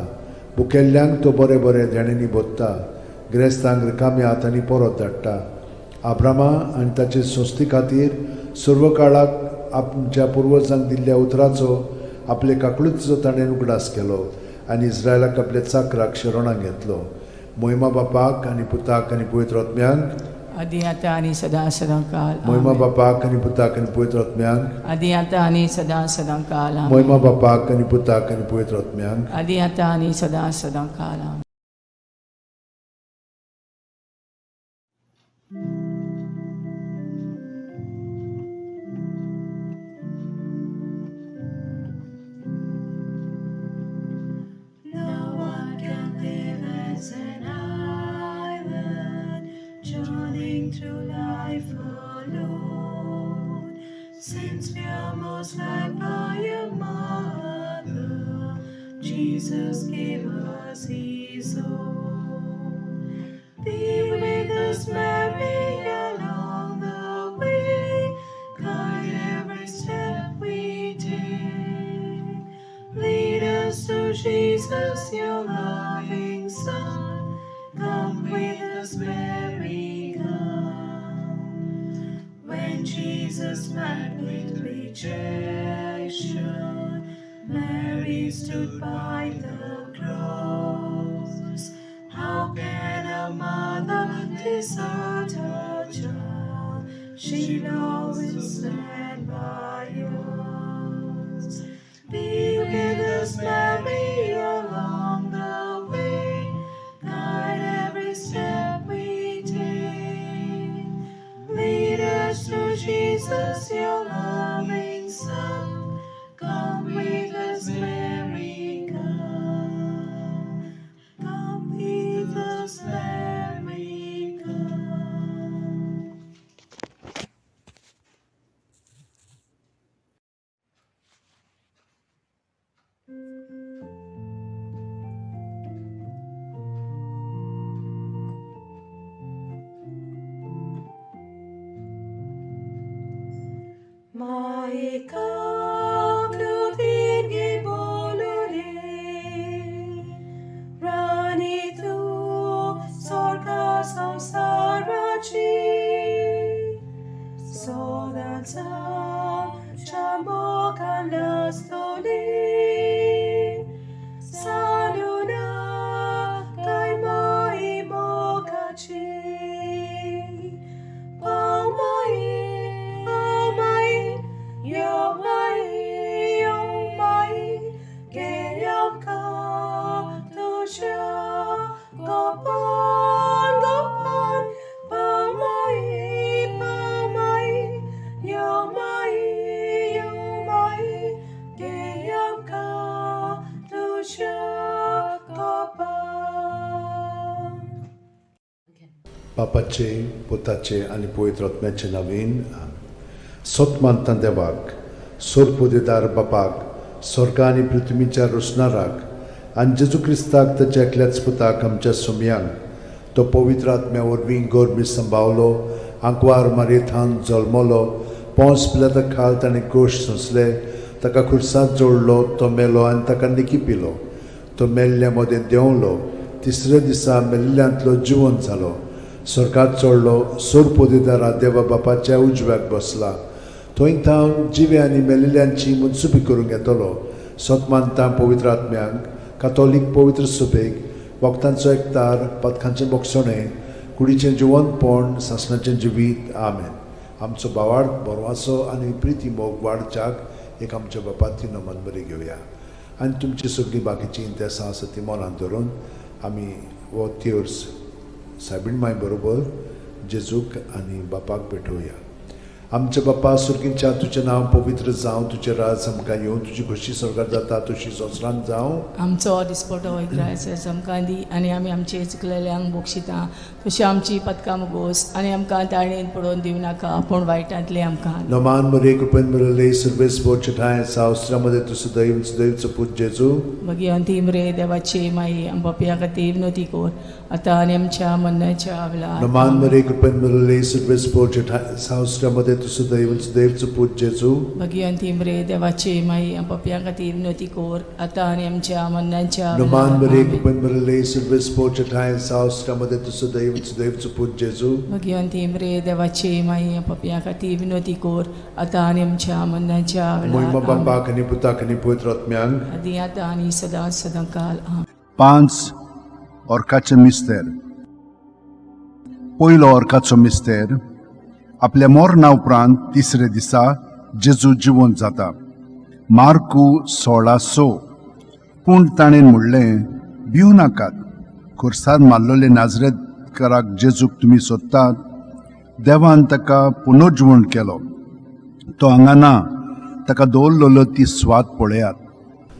बुकेल्ल्यांक तो बरें बरें देण्यांनी भोत्ता, गिरेस्तांक रिकाम्या हातांनी परत धाडटा. आब्रामा आनी ताचे संस्थे खातीर सर्व काळाक आमच्या पुर्वजांक दिल्ल्या उतराचो आपले काकळूचो ताणें उगडास केलो आनी इस्रायलाक आपल्या चाकराक शरणाक घेतलो. मोहिमा बापाक आनी पुताक आनी पवित्र आत्म्यांक, आदी आतां आनी सदां सदां काल मोहिमा आमेन. बापाक आनी पुताक आनी पवित्र आत्म्यांक, आदी आतां आनी सदां सदां काल आमेन. मोहिमा बापाक आनी पुताक आनी पवित्र आत्म्यांक, आदी आतां आनी सदां सदां काल आमेन. No one can live as an island, journeying through life alone. Since we are most loved by a mother, Jesus gave us His own. Be with us, Mary, along the way. Guide every step we take. Lead us to Jesus, your loving Son. Come with us, Mary, come. When Jesus met with rejection, Mary stood by the cross. How can a mother desert her child? She'll always stand by us. Be with us, Mary, along the way. Guide every step we take. Lead us to Jesus, your loving Son. Come with us, Mary, come. Come with us, Mary, come. Maikaklutingi bolule, Rani tu sorga samsarachi, Sodansam chamokanastoli, Saluna kay maimokachi. Paumai, paumai, yomai, yomai, geyam ka tusha, gopan, gopan, paumai, paumai, yomai, yomai, geyam ka tusha, gopan. बापाचे पुताचे आनी पवित्र आत्म्याचे नवीन सत मानता देवाक सोरपोदेदार बापाक स्वर्गा आनी पृथ्वीच्या रोसणाराक आनी जेजू क्रिस्ताक ताच्या एकल्याच पुताक आमच्या सोमयांक तो पवित्र आत्म्या वरवीं गोरमी संभावलो आंकवार मारयेथान जल्मलो पोंस पिलाता खाल ताणें कोश सोंसले ताका खुर्सांत जोडलो तो मेलो आनी ताका निकी पिलो तो मेल्ल्या मदें देंवलो तिसऱ्या दिसा मेल्ल्यांतलो जिवन जालो स्वर्गात चडलो सोरपोदेदारा देवा बापाच्या उजव्याक बसला थंय थावन जिवे आनी मेलिल्ल्यांची मनसुबी करूंक येतलो सत मानता पवित्र आत्म्यांक कातोलीक पवित्र सुबेक वखदांचो एकतार पथकांचें बोगसणें कुडीचें जिवनपण सासणाचें जिवीत आमेन. आमचो बावाड बरवासो आनी प्रिती मोग वाडच्याक एक आमच्या बापाती नमन बरी घेवया आनी तुमची सगळीं बाकीचीं इंतेसां आसा ती मनांत धरून आमी हो तिर्स सायबीण माय बरोबर जेजूक आनी बापाक भेटोवया. आमच्या बापा सुर्गींच्या तुजें नांव पवित्र जावं, तुजें राज आमकां येवं, तुजी खोशी स्वर्गार जाता तशी संवसारांत जावं. आमचो दिसपटो इग्रायस आमकां दी आनी आमी आमचे चुकलेल्यांक बक्षिता तशी आमची पदकां गोस आनी आमकां ताळणेन पडोवन दिवं नाका पूण वायटांतले आमकां. नमान मरे कृपेन मिळले सर्वेस बोचे ठाय सावस्त्रामध्ये तूं सदैव सदैवचो पूत जेजू. मागीर अंतीम रे देवाची माई आमच्या खातीर विनोती कोर आतां आनी आमच्या मरणाच्या वेळार. नमान मरे कृपेन मिळले सर्वेस बोचे ठाय सावस्त्रामध्ये तूं सदैव सदैवचो पूत जेजू. मागीर अंतीम रे देवाची माई आमच्या खातीर विनोती कोर आतां आनी आमच्या मरणाच्या नमान मरे वेळार. कृपेन मिळले सर्वेस बोचे ठाय सावस्त्रामध्ये तूं सदैव सदैवचो पूत जेजू. मागीर अंतीम रे देवाची माई आमच्या खातीर विनोती कोर आतां आनी आमच्या मरणाच्या मोहिमा वेळार. बापाक आनी पुताक आनी पवित्र आत्म्यांक आदी आतां आनी सदां सदां काल. आमेन. 5 ऑर्काचे मिस्तेर. पयलो ऑर्काचो मिस्तेर आपल्या मरणा उपरांत तिसरे दिसा जेजू जिवंत जाता. मार्कू 16:6. पूण ताणें म्हणलें, भिवू नाकात, खुर्सार मारलेले नाजरेतकाराक जेजूक तुमी सोदतात. देवान ताका पुनर्जिवण केलो, तो हांगा ना, ताका दवरलेलो ती स्वाद पळयात.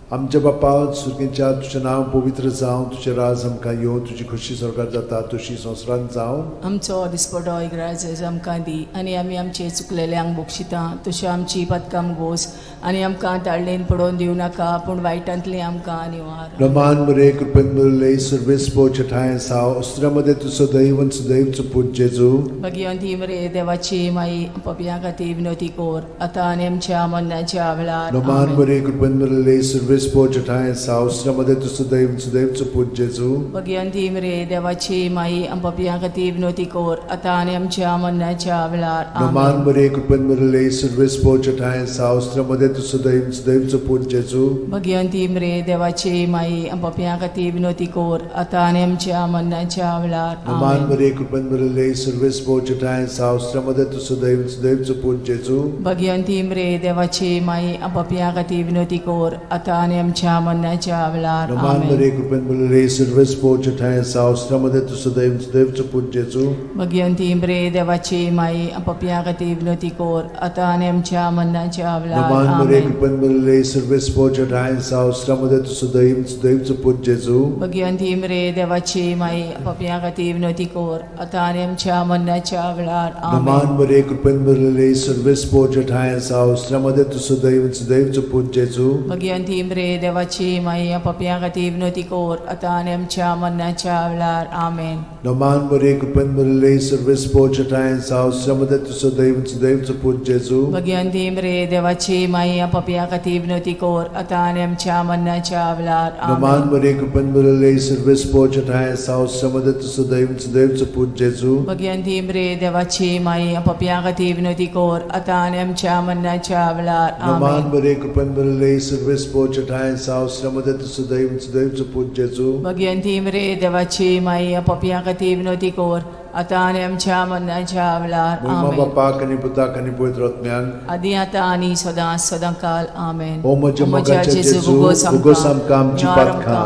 आमच्या बापा सुर्गींच्या तुजें नांव पवित्र जावं, तुजें राज आमकां येवं, तुजी खोशी स्वर्गार जाता तशी संवसारांत जावं. आमचो दिसपटो इग्राज आमकां दी आनी आमी आमचे चुकलेल्यांक बक्षिता तशी आमची पदकां गोस आनी आमकां ताळणेन पडोवन दिवं नाका पूण वायटांतली आमकां निवार. रमान मरे कृपेन मिळले सर्वेस पोचे ठाय साव अस्त्रामध्ये तूं सदैव आनी सदैवचो पूत जेजू. भगिवंती मरे देवाची माई पपया खातीर विनोती कोर आतां आनी आमच्या मरणाच्या वेळार. रमान आमेन. मरे कृपेन मिळले सर्वेस सुर्वेस ठांय सावस्र मदें तूं सुदैव सुदैवचो पूत जेजू. भगिवंती मरे देवाची माई, आमच्या खातीर विनवती कर आतां आनी आमच्या मरणाच्या वेळार. नमान आमेन. मरे कृपेन भरिल्ले, सुर्वेस ठांय सावस्र मदें तूं सुदैव सुदैवचो पूत जेजू. भगिवंती मरे देवाची माई, आमच्या खातीर विनवती कर आतां आनी आमच्या मरणाच्या वेळार. नमान आमेन. मरे कृपेन भरिल्ले, सुर्वेस ठांय सावस्र मदें तूं सुदैव सुदैवचो पूत जेजू. भगिवंती मरे देवाची माई, आमच्या खातीर विनवती कर आतां आनी आमच्या मरणाच्या वेळार. नमान आमेन. मरे कृपेन भरिल्ले, सुर्वेस ठांय सावस्र मदें तूं सुदैव सुदैवचो पूत जेजू. भगिवंती मरे देवाची माई, आमच्या खातीर विनवती कर आतां आनी आमच्या मरणाच्या वेळार. नमान मरे आमेन. कृपेन भरिल्ले, सुर्वेस ठांय सावस्र मदें तूं सुदैव सुदैवचो पूत जेजू. भगिवंती मरे देवाची माई, पापयां खातीर विनवती कर आतां आनी आमच्या मरणाच्या वेळार. नमान आमेन. मरे कृपेन भरिल्ले, सुर्वेस ठांय सावस्र मदें तूं सुदैव सुदैवचो पूत जेजू. भगिवंती मरे देवाची माई, पापयां खातीर विनवती कर आतां आनी आमच्या मरणाच्या वेळार. आमेन. नमान मरे कृपेन भरिल्ले, सुर्वेस ठांय सावस्र मदें तूं सुदैव सुदैवचो पूत जेजू. भगिवंती मरे देवाची माई, पापयां खातीर विनवती कर आतां आनी आमच्या मरणाच्या वेळार. नमान आमेन. मरे कृपेन भरिल्ले, सुर्वेस ठांय सावस्र मदें तूं सुदैव सुदैवचो पूत जेजू. भगिवंती मरे देवाची माई, पापयां खातीर विनवती कर आतां आनी आमच्या मरणाच्या वेळार. नमान आमेन. मरे कृपेन भरिल्ले, सुर्वेस ठांय सावस्र मदें तूं सुदैव सुदैवचो पूत जेजू. भगिवंती मरे देवाची माई, पापयां खातीर विनवती कर आतां आनी आमच्या मरणाच्या वेळार. महिमा आमेन. बापाक आनी पुताक आनी पवित्र आत्म्याक. आदी आतां आनी सदां सदां काल. आमेन. ओ म्हज्या मोगाच्या जेजू, उगोस आमकां आमची पातकां,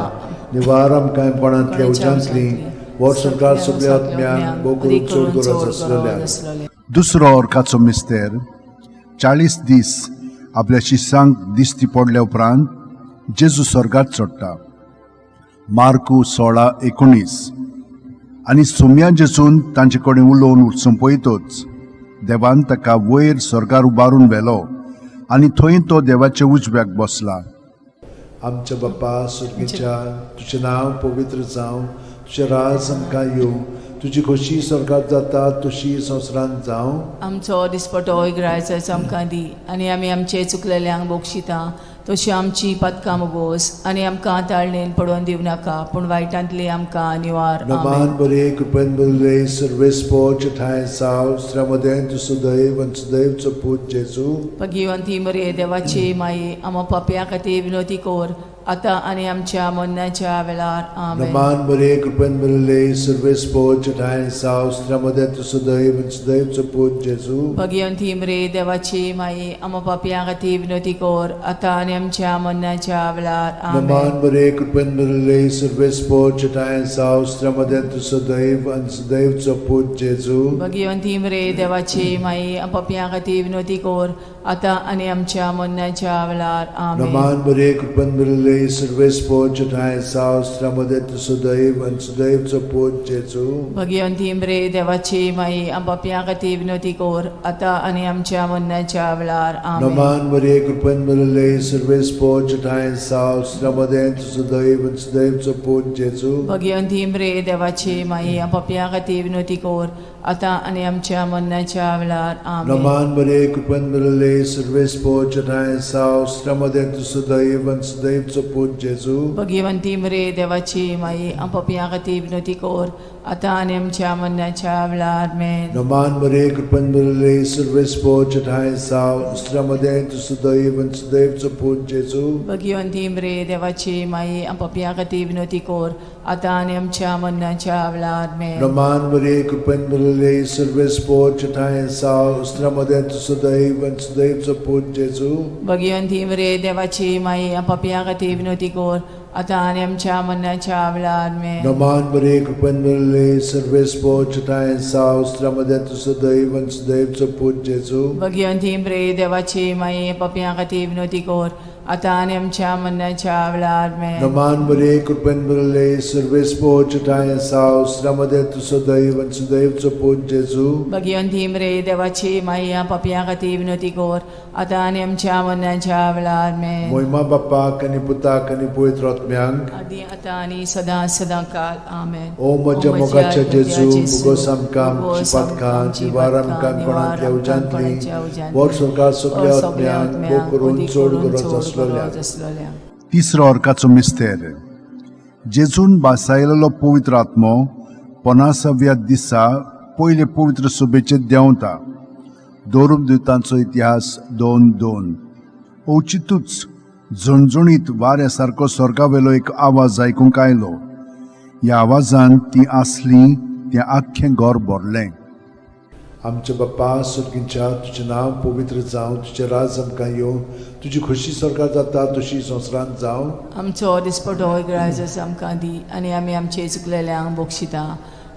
निवार आमकां कोणांतल्या उज्यांतली, वर्स संवसार सगल्या आत्म्यांक भोव करून चड गरज आसलेल्या. दुसरो अर्काचो मिस्तेर. 40 दीस आपल्या शिसांक दिश्टी पडल्या उपरांत जेजू स्वर्गात चडटा. मार्कू 16:19. आनी सोम्या जेजून तांचे कडेन उलोवन सोंपयतच देवान ताका वयर स्वर्गार उबारून व्हेलो आनी थंय तो देवाच्या उजव्याक बसला. आमच्या बाप्पा सुर्गीच्या, तुजें नांव पवित्र जावं, तुजें राज आमकां येवं, तुजी खोशी स्वर्गात जाता तशी संवसारांत जावं. आमचो दिसपटो इग्रायचो आमकां दी आनी आमी आमचे चुकलेल्यांक बक्षिता तशी आमची पातकां मुगोस आनी आमकां ताळणेन पडोवन दिवं नाका, पूण वायटांतली आमकां निवार. नमान आमेन. बरे कृपेन भरिल्ले, सर्वेस्पोच ठांय साव स्त्रमदें तूं सुदैव आनी सुदैवचो पूत जेजू. भगिवंती मरे देवाची माई, आमा पापया खातीर विनवती कर आतां आनी आमच्या मरणाच्या वेळार. आमेन. नमान बरे कृपेन भरिल्ले, सर्वेस्पोच ठांय साव स्त्रमदें तूं सुदैव आनी सुदैवचो पूत जेजू. भगिवंती मरे देवाची माई, आमा पापया खातीर विनवती कर आतां आनी आमच्या मरणाच्या वेळार. आमेन. नमान बरे कृपेन भरिल्ले, सर्वेस्पोच ठांय साव स्त्रमदें तूं सुदैव आनी सुदैवचो पूत जेजू. भगिवंती मरे देवाची माई, पापया खातीर विनवती कर आतां आनी आमच्या मरणाच्या वेळार. आमेन. नमान बरे कृपेन भरिल्ले, सर्वेस्पोच ठांय साव स्त्रमदें तूं सुदैव आनी सुदैवचो पूत जेजू. भगिवंती मरे देवाची माई, पापया खातीर विनवती कर आतां आनी आमच्या मरणाच्या वेळार. आमेन. नमान मरे कृपेन भरिल्ले, सर्वेस्पोच ठांय साव स्त्रमदें तूं सुदैव आनी सुदैवचो पूत जेजू. भगिवंती मरे देवाची माई, पापया खातीर विनवती कर आतां आनी आमच्या मरणाच्या वेळार. आमेन. नमान मरे कृपेन भरिल्ले, सर्वेस्पोच ठांय साव स्त्रमदें तूं सुदैव आनी सुदैवचो पूत जेजू. भगिवंती मरे देवाची माई, पापया खातीर विनवती कर आतां आनी आमच्या मरणाच्या वेळार. आमेन. नमान मरे कृपेन भरिल्ले, सर्वेस्पोच ठांय साव स्त्रमदें तूं सुदैव आनी सुदैवचो पूत जेजू. भगिवंती मरे देवाची माई, पापया खातीर विनवती कर आतां आनी आमच्या मरणाच्या वेळार. आमेन. नमान मरे कृपेन भरिल्ले, सर्वेस्पोच ठांय साव स्त्रमदें तूं सुदैव आनी सुदैवचो पूत जेजू. भगिवंती मरे देवाची माई, पापया खातीर विनवती कर आतां आनी आमच्या मरणाच्या वेळार. आमेन. नमान मरे कृपेन भरिल्ले, सर्वेस्पोच ठांय साव स्त्रमदें तूं सुदैव आनी सुदैवचो पूत जेजू. भगिवंती मरे देवाची माई, पापया खातीर विनवती कर आतां आनी आमच्या मरणाच्या वेळार. आमेन. नमान मरे कृपेन भरिल्ले, सर्वेस्पोच ठांय साव स्त्रमदें तूं सुदैव आनी सुदैवचो पूत जेजू. भगिवंती मरे देवाची माई, पापया खातीर विनवती कर आतां आनी आमच्या मरणाच्या वेळार. आमेन. मोहिमा बाप्पाक आनी पुताक आनी पवित्र आत्म्यांक. आदी आतां आनी सदां सदां काल. आमेन. ओ म्हज्या मोगाच्या जेजू, मुगोस आमकां आमची पातकां, निवार आमकां कोणांतल्या उज्यांतली, वर सरकार सगल्या आत्म्यांक भोव करून चड गरज आसलेल्या. तिसरो अर्काचो मिस्तेर. जेजून बासायलेलो पवित्र आत्मो पनासाव्या दिसा पयले पवित्र सभेचेर देंवता. दोरूप दुतांचो इतिहास 2:2. अवचितूच झणझणीत वाऱ्या सारको स्वर्गावेलो एक आवाज आयकूंक आयलो. ह्या आवाजान ती आसली तें आख्खें घर भरलें. आमच्या बाप्पा सुर्गींच्या, तुजें नांव पवित्र जावं, तुजें राज आमकां येवं, तुजी खोशी सरकार जाता तशी संवसारांत जावं. आमचो दिसपटो ग्रायजस आमकां दी आनी आमी आमचे चुकलेल्यांक बक्षिता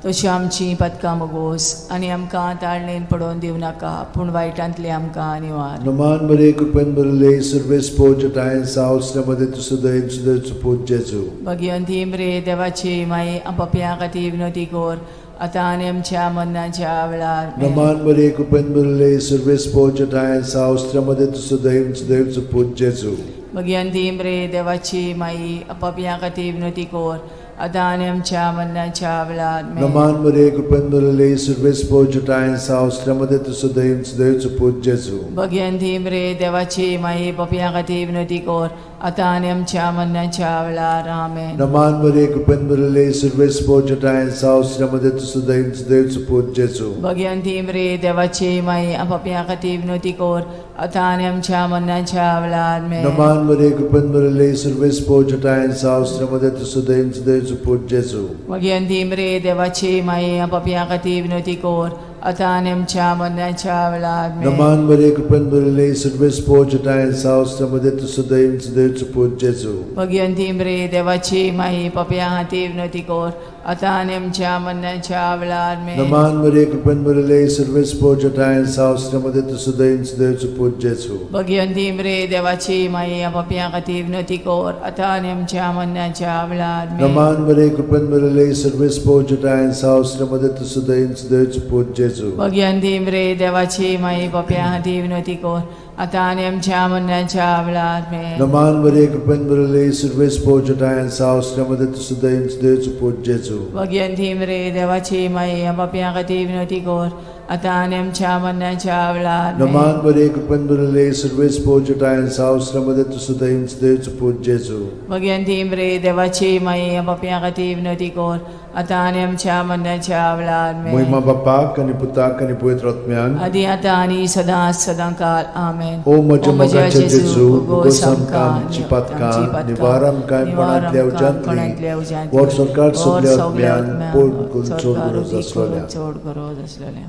तशी आमची पदकां मोगोस आनी आमकां ताळणेन पडोवन दिवं नाका पूण वायटांतली आमकां निवार. नमान मरे कृपेन भरले सर्वेस पोज टायन सावसल्यामध्ये तुजो दयेन सुदैचो पूत जेजू. भगिवंती मरे देवाची माई, पपया खातीर विनोती कोर आतां आनी आमच्या मरणाच्या वेळार. नमान मरे कृपेन भरले सर्वेस पोज टायन सावसल्यामध्ये तुजो दयेन सुदैचो पूत जेजू. भगिवंती मरे देवाची माई, पपया खातीर विनोती कोर आतां आनी आमच्या मरणाच्या वेळार. नमान मरे कृपेन भरले सर्वेस पोज टायन सावसल्यामध्ये तुजो दयेन सुदैचो पूत जेजू. भगिवंती मरे देवाची माई, पपया खातीर विनोती कोर आतां आनी आमच्या मरणाच्या वेळार. आमेन. नमान मरे कृपेन भरले सर्वेस पोज टायन सावसल्यामध्ये तुजो दयेन सुदैचो पूत जेजू. भगिवंती मरे देवाची माई, पपया खातीर विनोती कोर आतां आनी आमच्या मरणाच्या वेळार. नमान मरे कृपेन भरले सर्वेस पोज टायन सावसल्यामध्ये तुजो दयेन सुदैचो पूत जेजू. भगिवंती मरे देवाची माई, पपया खातीर विनोती कोर आतां आनी आमच्या मरणाच्या वेळार. नमान मरे कृपेन भरले सर्वेस पोज टायन सावसल्यामध्ये तुजो दयेन सुदैचो पूत जेजू. भगिवंती मरे देवाची माई, पपया खातीर विनोती कोर आतां आनी आमच्या मरणाच्या वेळार. नमान मरे कृपेन भरले सर्वेस पोज टायन सावसल्यामध्ये तुजो दयेन सुदैचो पूत जेजू. भगिवंती मरे देवाची माई, पपया खातीर विनोती कोर आतां आनी आमच्या मरणाच्या वेळार. नमान मरे कृपेन भरले सर्वेस पोज टायन सावसल्यामध्ये तुजो दयेन सुदैचो पूत जेजू. भगिवंती मरे देवाची माई, पपया खातीर विनोती कोर आतां आनी आमच्या मरणाच्या वेळार. नमान मरे कृपेन भरले सर्वेस पोज टायन सावसल्यामध्ये तुजो दयेन सुदैचो पूत जेजू. भगिवंती मरे देवाची माई, पपया खातीर विनोती कोर आतां आनी आमच्या मरणाच्या वेळार. नमान मरे कृपेन भरले सर्वेस पोज टायन सावसल्यामध्ये तुजो दयेन सुदैचो पूत जेजू. भगिवंती मरे देवाची माई, पपया खातीर विनोती कोर आतां आनी आमच्या मरणाच्या वेळार. मोहिमा बापाक आनी पुताक आनी पवित्र आत्म्यान. आदी आतां आनी सदां सदां काल. आमेन. ओ म्हज्या मोगाच्या जेजू, भोगोस आमकां आमची पातकां, निवार आमकां कोणांतल्या उज्यांतली, वर सरकार सगल्या आत्म्यान पोट करून चड गरज आसलेल्या. चड गरज आसलेल्या.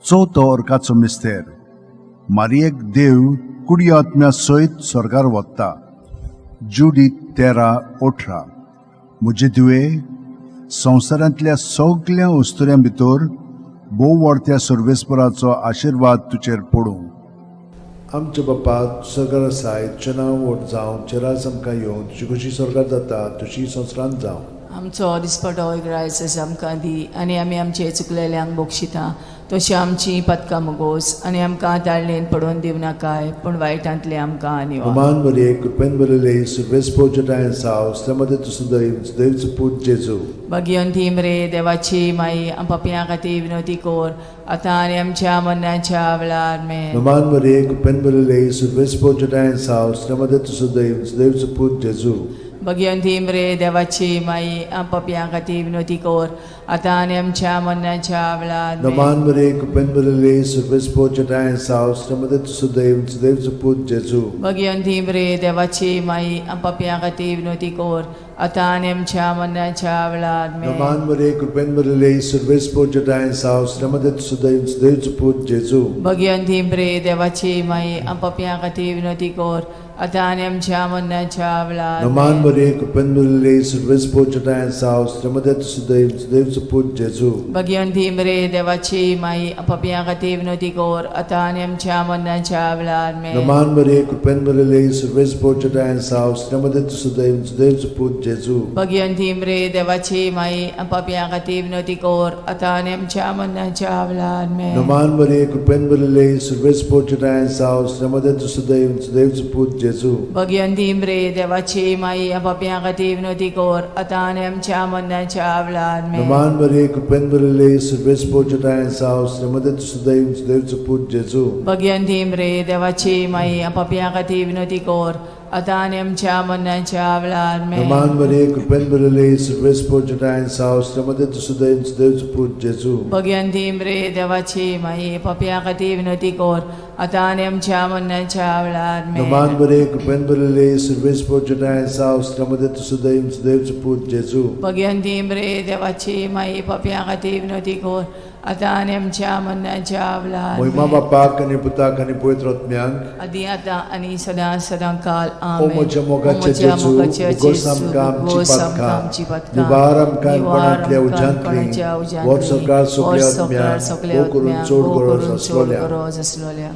चवथो अर्काचो मिस्तेर. मारियेक देव कुडी आत्म्या सयत स्वर्गार वता. जुडी 13:18. म्हजे धुवे, संवसारांतल्या सगल्या अस्तुऱ्यां भितर भोव व्हडत्या सर्वेस्पराचो आशिर्वाद तुजेर पडूं. आमच्या बापा सरकार आसाय, तुजें नांव व्हड जावं, तुजें राज आमकां येवं, तुजी खोशी सरकार जाता तशी संवसारांत जावं. आमचो दिसपटो ग्रायस आमकां दी आनी आमी आमचे चुकलेल्यांक बक्षिता तशी आमची पदकां मुगोस आनी आमकां ताळणेन पडोवन दिवं नाकाय पूण वायटांतले आमकां निवार. नमान मरे कृपेन भरले सर्वेस पोज टायन सावसल्यामध्ये तुजो दयेन सुदैचो पूत जेजू. भगिवंती मरे देवाची माई, पपया खातीर विनोती कोर आतां आनी आमच्या मरणाच्या वेळार. मेन. नमान मरे कृपेन भरले सर्वेस पोज टायन सावसल्यामध्ये तुजो दयेन सुदैचो पूत जेजू. भगिवंती मरे देवाची माई, पपया खातीर विनोती कोर आतां आनी आमच्या मरणाच्या वेळार. नमान मरे कृपेन भरले सर्वेस पोज टायन सावसल्यामध्ये तुजो दयेन सुदैचो पूत जेजू. भगिवंती मरे देवाची माई, पपया खातीर विनोती कोर आतां आनी आमच्या मरणाच्या वेळार. नमान मरे कृपेन भरले सर्वेस पोज टायन सावसल्यामध्ये तुजो दयेन सुदैचो पूत जेजू. भगिवंती मरे देवाची माई, पपया खातीर विनोती कोर आतां आनी आमच्या मरणाच्या वेळार. नमान मरे कृपेन भरले सर्वेस पोज टायन सावसल्यामध्ये तुजो दयेन सुदैचो पूत जेजू. भगिवंती मरे देवाची माई, पपया खातीर विनोती कोर आतां आनी आमच्या मरणाच्या वेळार. नमान मरे कृपेन भरले सर्वेस पोज टायन सावसल्यामध्ये तुजो दयेन सुदैचो पूत जेजू. भगिवंती मरे देवाची माई, पपया खातीर विनोती कोर आतां आनी आमच्या मरणाच्या वेळार. नमान मरे कृपेन भरले सर्वेस पोज टायन सावसल्यामध्ये तुजो दयेन सुदैचो पूत जेजू. भगिवंती मरे देवाची माई, पपया खातीर विनोती कोर आतां आनी आमच्या मरणाच्या वेळार. नमान नमान मरिये कृपेन भरिल्ले सर्वेस्पोर जटाय साव श्रीमती सुदैव सुदैवचो पूत जेजू. भगयंती मरे देवाची माई, पापयां खातीर विनवती कर आतां आनी आमच्या मरणाच्या वेळार. नमान आमेन. मरिये कृपेन भरिल्ले सर्वेस्पोर जटाय साव श्रीमती सुदैव सुदैवचो पूत जेजू. भगयंती मरे देवाची माई, पापयां खातीर विनवती कर आतां आनी आमच्या मरणाच्या वेळार. नमान आमेन. मरिये कृपेन भरिल्ले सर्वेस्पोर जटाय साव श्रीमती सुदैव सुदैवचो पूत जेजू. भगयंती मरे देवाची माई, पापयां खातीर विनवती कर आतां आनी आमच्या मरणाच्या वेळार. मोहिमा आमेन. बापाक आनी पुताक आनी पवित्र आत्म्याक. आदी आतां आनी सदां सदां काल. ओ आमेन. म्हज्या मोगाचे ओ म्हज्या जेजू, मोगाचे उगोस जेजू, आमकां आमची उगोस आमकां पातकां, आमची पातकां, निवार आमकां निवार कोणांतल्या आमकां उज्यांतली, कोणाच्या उज्यांतली, व्हर सरकार सगल्या व्हर सरकार आत्म्यांक, सगल्या भोव करून आत्म्यांक, चड भोव गरज करून चड आसलोल्या. गरज आसलोल्या.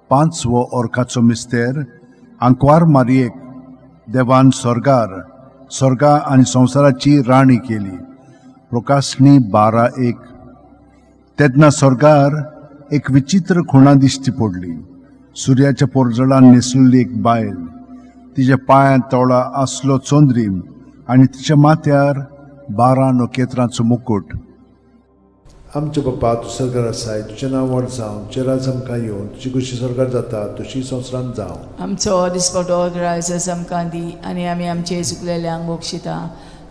पांचवो ओरखाचो मिस्तेर. आंकवार मारयेक देवान स्वर्गार स्वर्गा आनी संवसाराची राणी केली. प्रकाशणी 12:1. तेन्ना स्वर्गार एक विचित्र खुणा दिश्टी पडली. सुर्याच्या पोरजळान न्हेसलेली एक बायल, तिच्या पांयांत तोळा आसलो चंद्रीम आनी तिच्या माथ्यार 12 नखेत्रांचो मुकूट. आमचे बापा, तूं सरकार आसाय, तुजें नांव व्हड जावं, तुजें राज आमकां येवन, तुजी खुशी सरकार जाता तशी संवसारांत जावं. आमचो दिसपटो ग्रायस आमकां दी आनी आमी आमचे चुकलेल्यांक बक्षिता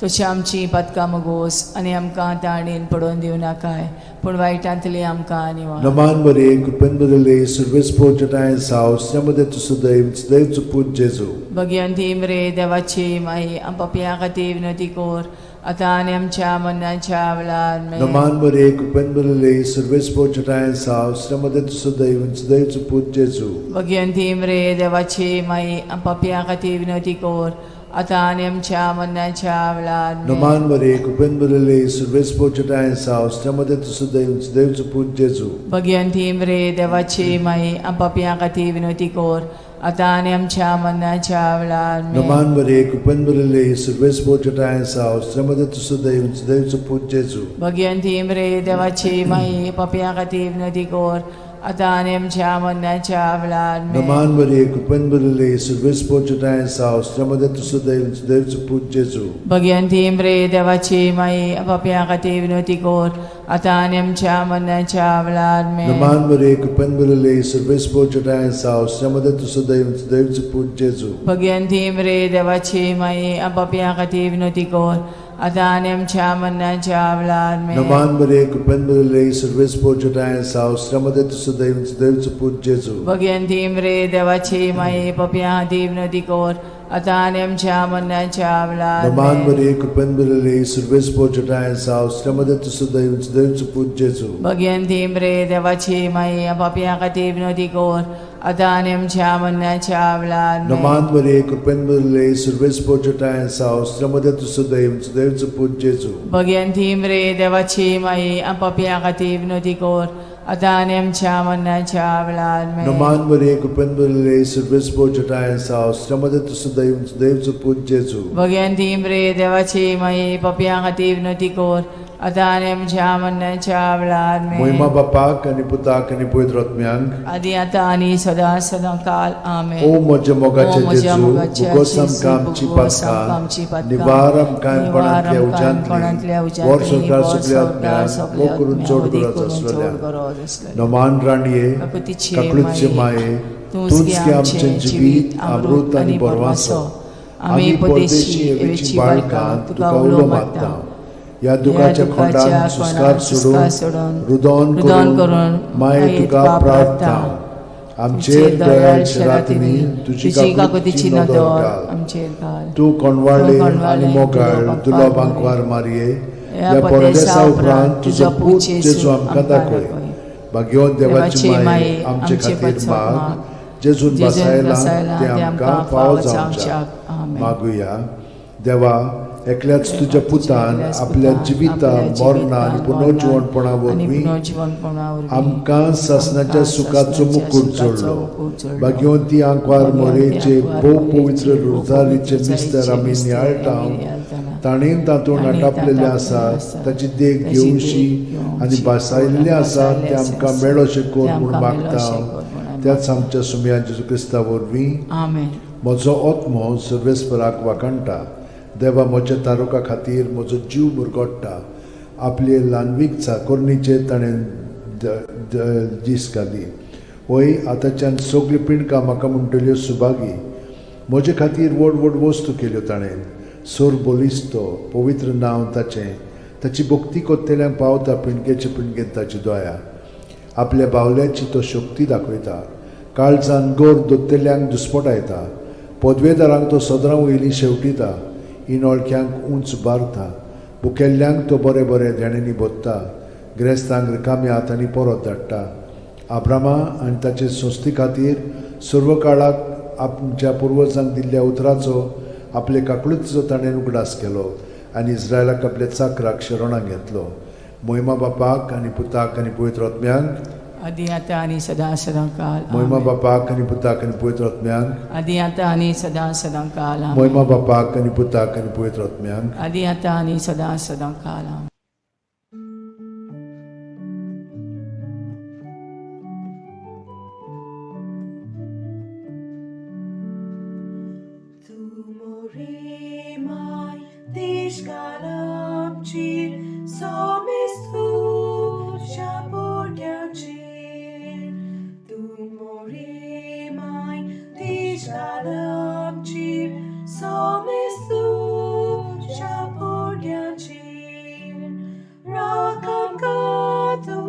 तशी आमची पातकां मगोस आनी आमकां ताणेन पडोवन दिवं नाकाय, पूण वायटांतली आमकां निवार. नमान बरे कृपेन बरले सर्वेस्पोर जटाय साव श्रीमती तूं सदैव सदैवचो पूत जेजू. भगयंती मरे देवाची माई, आम पापयां खातीर विनवती कर आतां आनी आमच्या मरणाच्या वेळार. आमेन. नमान बरे कृपेन बरले सर्वेस्पोर जटाय साव श्रीमती तूं सदैव सदैवचो पूत जेजू. भगयंती मरे देवाची माई, आम पापयां खातीर विनवती कर आतां आनी आमच्या मरणाच्या वेळार. आमेन. नमान बरे कृपेन बरले सर्वेस्पोर जटाय साव श्रीमती तूं सदैव सदैवचो पूत जेजू. भगयंती मरे देवाची माई, आम पापयां खातीर विनवती कर आतां आनी आमच्या मरणाच्या वेळार. आमेन. नमान बरे कृपेन बरले सर्वेस्पोर जटाय साव श्रीमती तूं सदैव सदैवचो पूत जेजू. भगयंती मरे देवाची माई, पापयां खातीर विनवती कर आतां आनी आमच्या मरणाच्या वेळार. आमेन. नमान बरे कृपेन बरले सर्वेस्पोर जटाय साव श्रीमती तूं सदैव सदैवचो पूत जेजू. भगयंती मरे देवाची माई, पापयां खातीर विनवती कर आतां आनी आमच्या मरणाच्या वेळार. आमेन. नमान बरे कृपेन बरले सर्वेस्पोर जटाय साव श्रीमती तूं सदैव सदैवचो पूत जेजू. भगयंती मरे देवाची माई, पापयां खातीर विनवती कर आतां आनी आमच्या मरणाच्या वेळार. आमेन. नमान बरे कृपेन बरले सर्वेस्पोर जटाय साव श्रीमती तूं सदैव सदैवचो पूत जेजू. भगयंती मरे देवाची माई, पापयां खातीर विनवती कर आतां आनी आमच्या मरणाच्या वेळार. नमान आमेन. बरे कृपेन बरले सर्वेस्पोर जटाय साव श्रीमती तूं सदैव सदैवचो पूत जेजू. भगयंती मरे देवाची माई, पापयां खातीर विनवती कर आतां आनी आमच्या मरणाच्या वेळार. आमेन. नमान बरे कृपेन बरले सर्वेस्पोर जटाय साव श्रीमती तूं सदैव सदैवचो पूत जेजू. भगयंती मरे देवाची माई, पापयां खातीर विनवती कर आतां आनी आमच्या मरणाच्या वेळार. आमेन. नमान बरे कृपेन बरले सर्वेस्पोर जटाय साव श्रीमती तूं सदैव सदैवचो पूत जेजू. भगयंती मरे देवाची माई, पापयां खातीर विनवती कर आतां आनी आमच्या मरणाच्या वेळार. आमेन. मोहिमा बापाक आनी पुताक आनी पवित्र आत्म्यांक. आदी आतां आनी सदां सदां काल. आमेन. ओ म्हज्या मोगाचे ओ म्हज्या जेजू, मोगाचे उगोस जेजू, आमकां आमची उगोस आमकां आमची पातकां, पातकां, निवार आमकां निवार कोणांतल्या आमकां कोणांतल्या उज्यांतली, व्हर उज्यांतली, सरकार व्हर सगल्या सरकार आत्म्यांक, सगल्या भोव करून आत्म्यांक, चड वदी गरज करून चड आसलेल्या. गरज आसलेल्या. नमान राणये, काकुतीचे काकळूतचे माये, माये, तूंच तूंच गे गे आमचें आमचें जिवीत, अमृत आनी बरवासो. आमी परदेशी एवेची बाळकां तुका उलो मारता. ह्या दुखाच्या खोंडान सुस्कार सोडून, रुदोन रुदोन करून करून माये तुका प्रार्थना. आमचेर दयाळ शरातिनी तुजी काकुतीची नदर घाल. आमचेर घाल. तूं कोणवाळे तूं कोणवाळे आनी मोगाळ तुलो तुलो बांकवार बांकवार मारये, ह्या ह्या परदेसा परदेसा उपरांत तुजो पूत जेजू आमकां दाखय. भाग्यवंत देवाची माये, आमचे खातीर माग, जेजून जेजून बसायला बसायला ते आमकां फावो जावच्याक. आमेन. मागुया. देवा, एकल्याच तुज्या पुतान आपल्या जिविता, मरणा आनी पुनर्जिवणपणा वरवीं आमकां सासणाच्या सुखाचो मुकूट जोडलो. भाग्यवंती आंकवार मोरेचे भोव पवित्र रोजारीचे मिस्तर आमी नियाळटा, ताणें तातूंत आटापलेलें आसा ताची देख घेवशी आनी भासायल्लें आसा तें आमकां मेळोशें कर म्हूण मागता, त्याच आमच्या सुमया जेजू क्रिस्ता वरवीं. आमेन. म्हजो आत्मो सर्वेस्पराक वाखाणटा, देवा म्हज्या तारुका खातीर म्हजो जीव मुरगोडटा. आपले ल्हानवीक चाकोरणीचेर ताणें दीस घाली. वय आतांच्यान सगळीं पिंडकां म्हाका म्हणटल्यो सुभागी. म्हजे खातीर व्हड व्हड वस्तू केल्यो ताणें. सोर बलिस्तो पवित्र नांव ताचें. ताची भक्ती कोत्तेल्यांक पावता पिंडकेचे पिंडकेन ताची दया. आपल्या बावल्याची तो शक्ती दाखयता. काळजान गोर दोत्तेल्यांक दुस्पटायता. पदवेदारांक तो सदरां वयली शेवटिता. इनोळख्यांक उंच बारता. भुकेल्ल्यांक तो बरें बरें देण्यांनी भोत्ता. ग्रेस्तांक रिकाम्या हातांनी परत धाडटा. आब्रामा आनी ताचे संस्थे खातीर सर्व काळाक आमच्या पुर्वजांक दिल्ल्या उतराचो आपले काकळुतीचो ताणें उगडास केलो आनी इस्रायलाक आपल्या चाकराक शरणाक घेतलो. मोहिमा बापाक आनी पुताक आनी पवित्र आत्म्यांक. आदी आतां आनी सदां सदां काल. मोहिमा आमेन. बापाक आनी पुताक आनी पवित्र आत्म्यांक. आदी आतां आनी सदां सदां काल. आमेन. मोहिमा बापाक आनी पुताक आनी पवित्र आत्म्यांक. आदी आतां आनी सदां सदां काल. आमेन. Tu mai tishkalamchir somistu shapotyachir. Tu mai tishkalamchir somistu shapotyachir. Rakam katu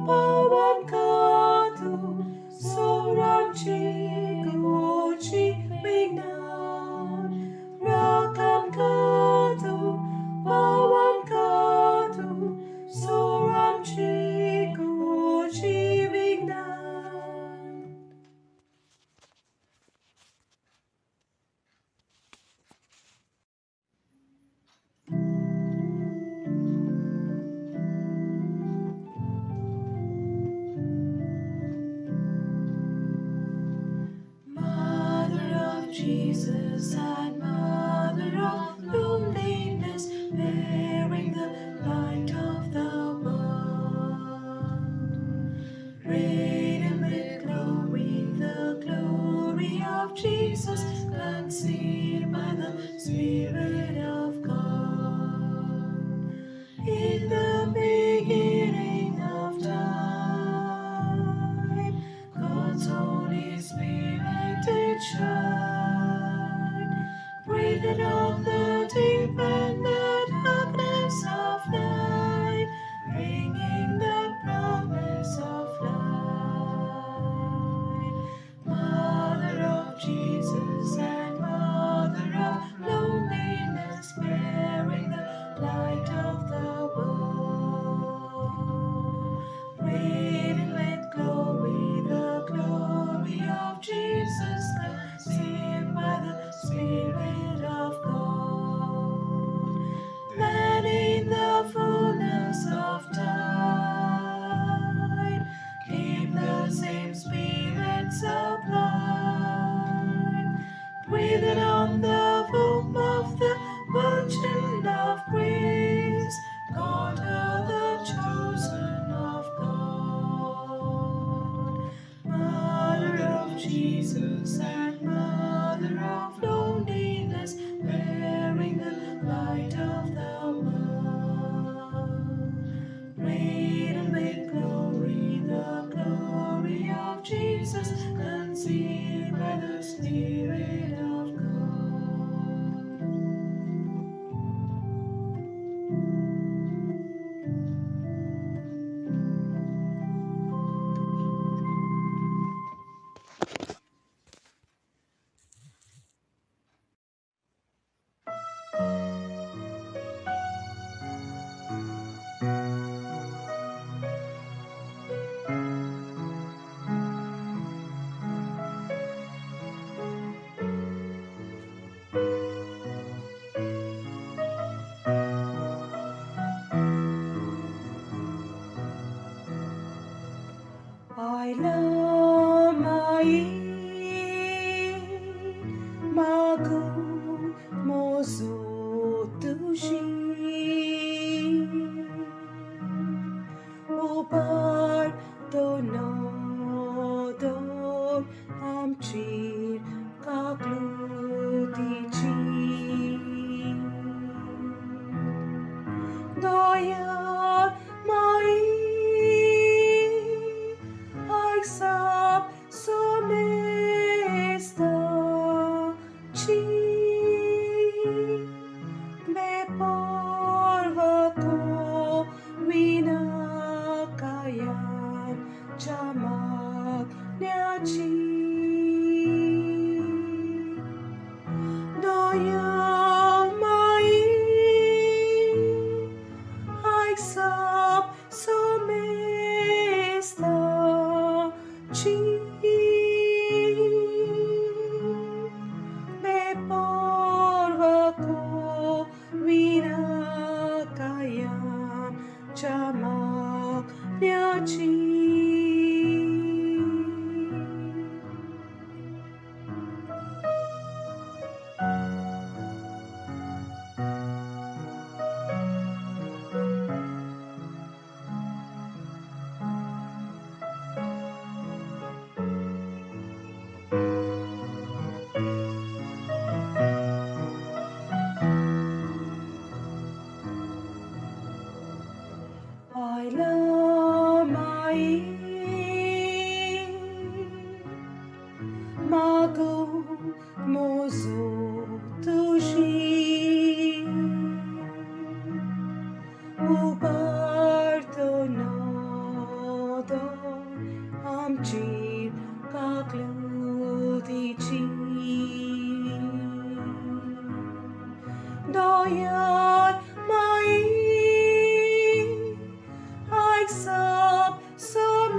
pawan katu soramchi gochi vignan. Rakam katu pawan katu soramchi gochi vignan. Mother of Jesus and Mother of loneliness, bearing the light of the world. Radiant with glory, the glory of Jesus, conceived by the Spirit of God. In the beginning of time, God's Holy Spirit did shine, breathed on the deep and the darkness of night, bringing the promise of light. Mother of Jesus and Mother of loneliness, bearing the light of the world. Radiant with glory, the glory of Jesus, conceived by the Spirit of God. Then in the fullness of time came the same Spirit sublime, breathed on the womb of the Virgin of Grace, God the chosen of God. Mother of Jesus and Mother of loneliness, bearing the light of the world. Radiant with glory, the glory of Jesus, conceived by the Spirit of God. I love my magu mozu tushi upar to no dor amchir kaklutichi. Doya दया माई आयक सब सोमेस्ताची बेपर्वा करिना कायमच्या मागण्याची. I love my Mago mozo tushi Ubarto nodo amchi kakludichi Doyan mai आयक सब सोमेस्ताची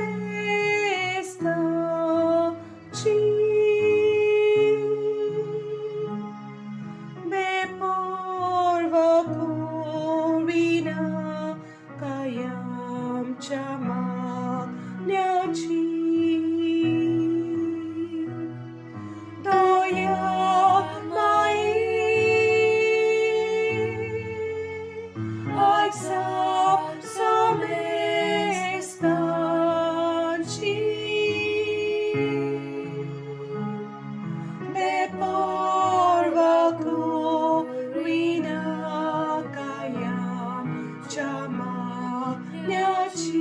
बेपर्वा करिना कायमच्या मागण्याची. दया माई आयक सब सोमेस्ताची बेपर्वा करिना कायमच्या मागण्याची.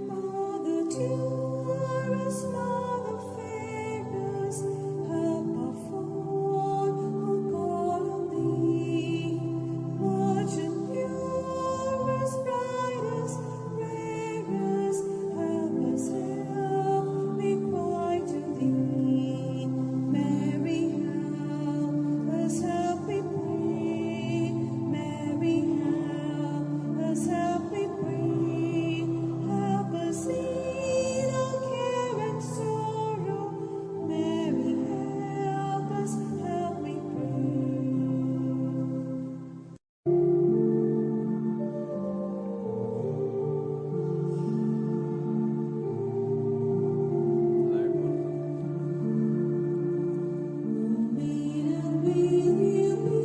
Mother dearest, Mother fairest, help our all who call on thee. Virgin purest, brightest, rarest, help us, help, we cry to thee. Mary, help us, help we pray. Mary, help us, help we pray. Help us in our care and sorrow. Mary, help us, help we pray. Maiden, will you be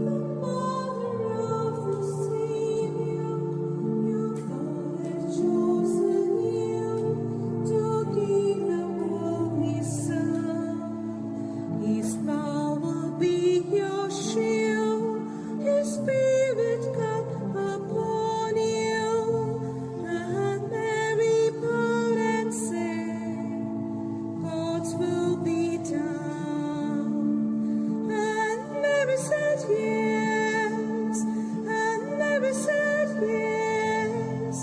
the mother of the Savior? Your God has chosen you to give the world His Son. His power be your shield, His Spirit come upon you, and Mary proud and say, God's will be done. And Mary said yes, and Mary said yes,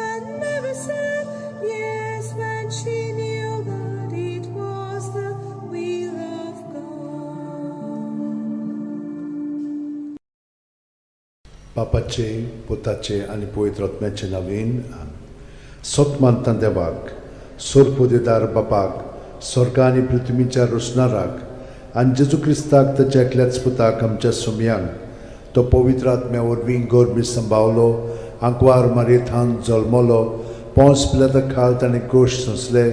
and Mary said yes when she knew that it was the will of God. बापाचे पुताचे आनी पवित्र आत्म्याचे नवीन सत मानता देवाक सोरपोदेदार बापाक स्वर्ग आनी पृथ्वीच्या रोसणाराक आनी जेजू क्रिस्ताक ताच्या एकल्याच पुताक आमच्या सुमयांक तो पवित्र आत्म्या वरवीं गोरबी संभावलो आंकवार मारयेथान जल्मलो पोंस पिलाता खाल ताणें कोश सोंसले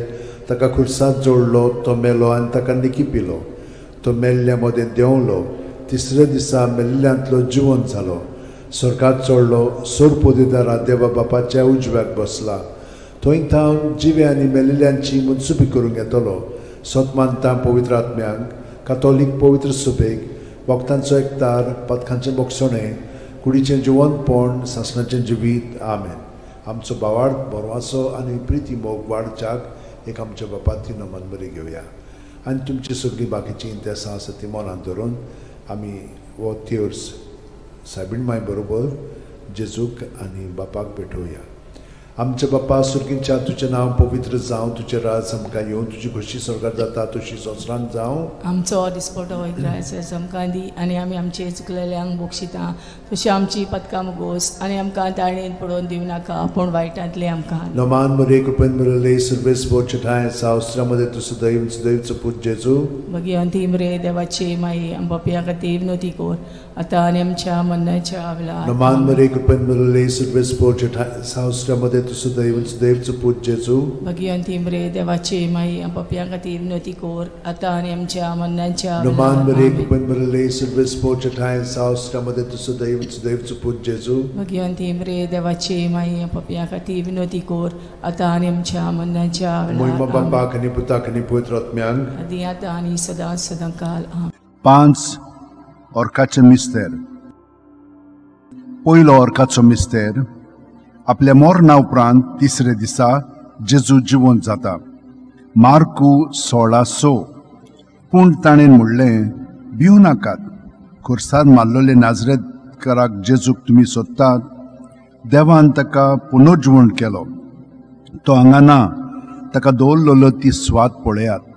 ताका खुर्सात जोडलो तो मेलो आनी ताका निकी पिलो तो मेल्ल्या मदें देंवलो तिसऱ्या दिसा मेल्ल्यांतलो जिवन जालो स्वर्गात चडलो सोरपोदेदारा देवा बापाच्या उजव्याक बसला थंय थावन जिवे आनी मेल्ल्यांची मनसुबी करूंक येतलो सत मानता पवित्र आत्म्यांक कातोलीक पवित्र सभेक, भक्तांचो एकतार, पथकांचें बोगसणें, कुडीचें जिवनपण, सासणाचें जिवीत. आमेन. आमचो भावार्थ, भरवासो आनी प्रिती मोग वाडच्याक एक आमच्या बापाती नमन बरी घेवया आनी तुमची सगळीं बाकीचीं इंतेसां आसा ती मनांत धरून आमी हो तेर्स सायबीण माय बरोबर जेजूक आनी बापाक भेटोवया. आमच्या बापा सुर्गींच्या, तुजें नांव पवित्र जावं, तुजें राज आमकां येवं, तुजी खोशी स्वर्गार जाता तशी संवसारांत जावं. आमचो दिसपटो इग्रायस आमकां दी आनी आमी आमचे चुकलेल्यांक बक्षिता तशी आमची पदकां मुगोस आनी आमकां ताळणेन पडोवन दिवं नाका पूण वायटांतले आमकां. नमान मरे, कृपेन भरले, सर्वेस ठांय सावस्त्रामध्ये तूं सदैव सदैवचो पूत जेजू. भगिवंती मरे देवाची माई, आमच्या खातीर विनोती कोर आतां आनी आमच्या मरणाच्या वेळार. नमान मरे, कृपेन भरले, सर्वेस ठांय सावस्त्रामध्ये तूं सदैव सदैवचो पूत जेजू. भगिवंती मरे देवाची माई, आमच्या खातीर विनोती कोर आतां आनी आमच्या मरणाच्या नमान वेळार. मरे, आमेन. कृपेन भरले, सर्वेस ठांय सावस्त्रामध्ये तूं सदैव सदैवचो पूत जेजू. भगिवंती मरे देवाची माई, आमच्या खातीर विनोती कोर आतां आनी आमच्या मरणाच्या मोहिमा वेळार. आमेन. बापाक आनी पुताक आनी पवित्र आत्म्यांक. आदी आतां आनी सदां सदां काल. आमेन. 5 ऑर्काचे मिस्तेर. पयलो ऑर्काचो मिस्तेर, आपल्या मरणा उपरांत तिसरे दिसा जेजू जिवंत जाता. मार्कू 16:6. पूण ताणें म्हणलें, भिवू नाकात, खुर्सार मारलेले नाजरेतकाराक जेजूक तुमी सोदतात. देवान ताका पुनर्जिवण केलो. तो हांगा ना. ताका दवरलेलो ती स्वाद पळयात.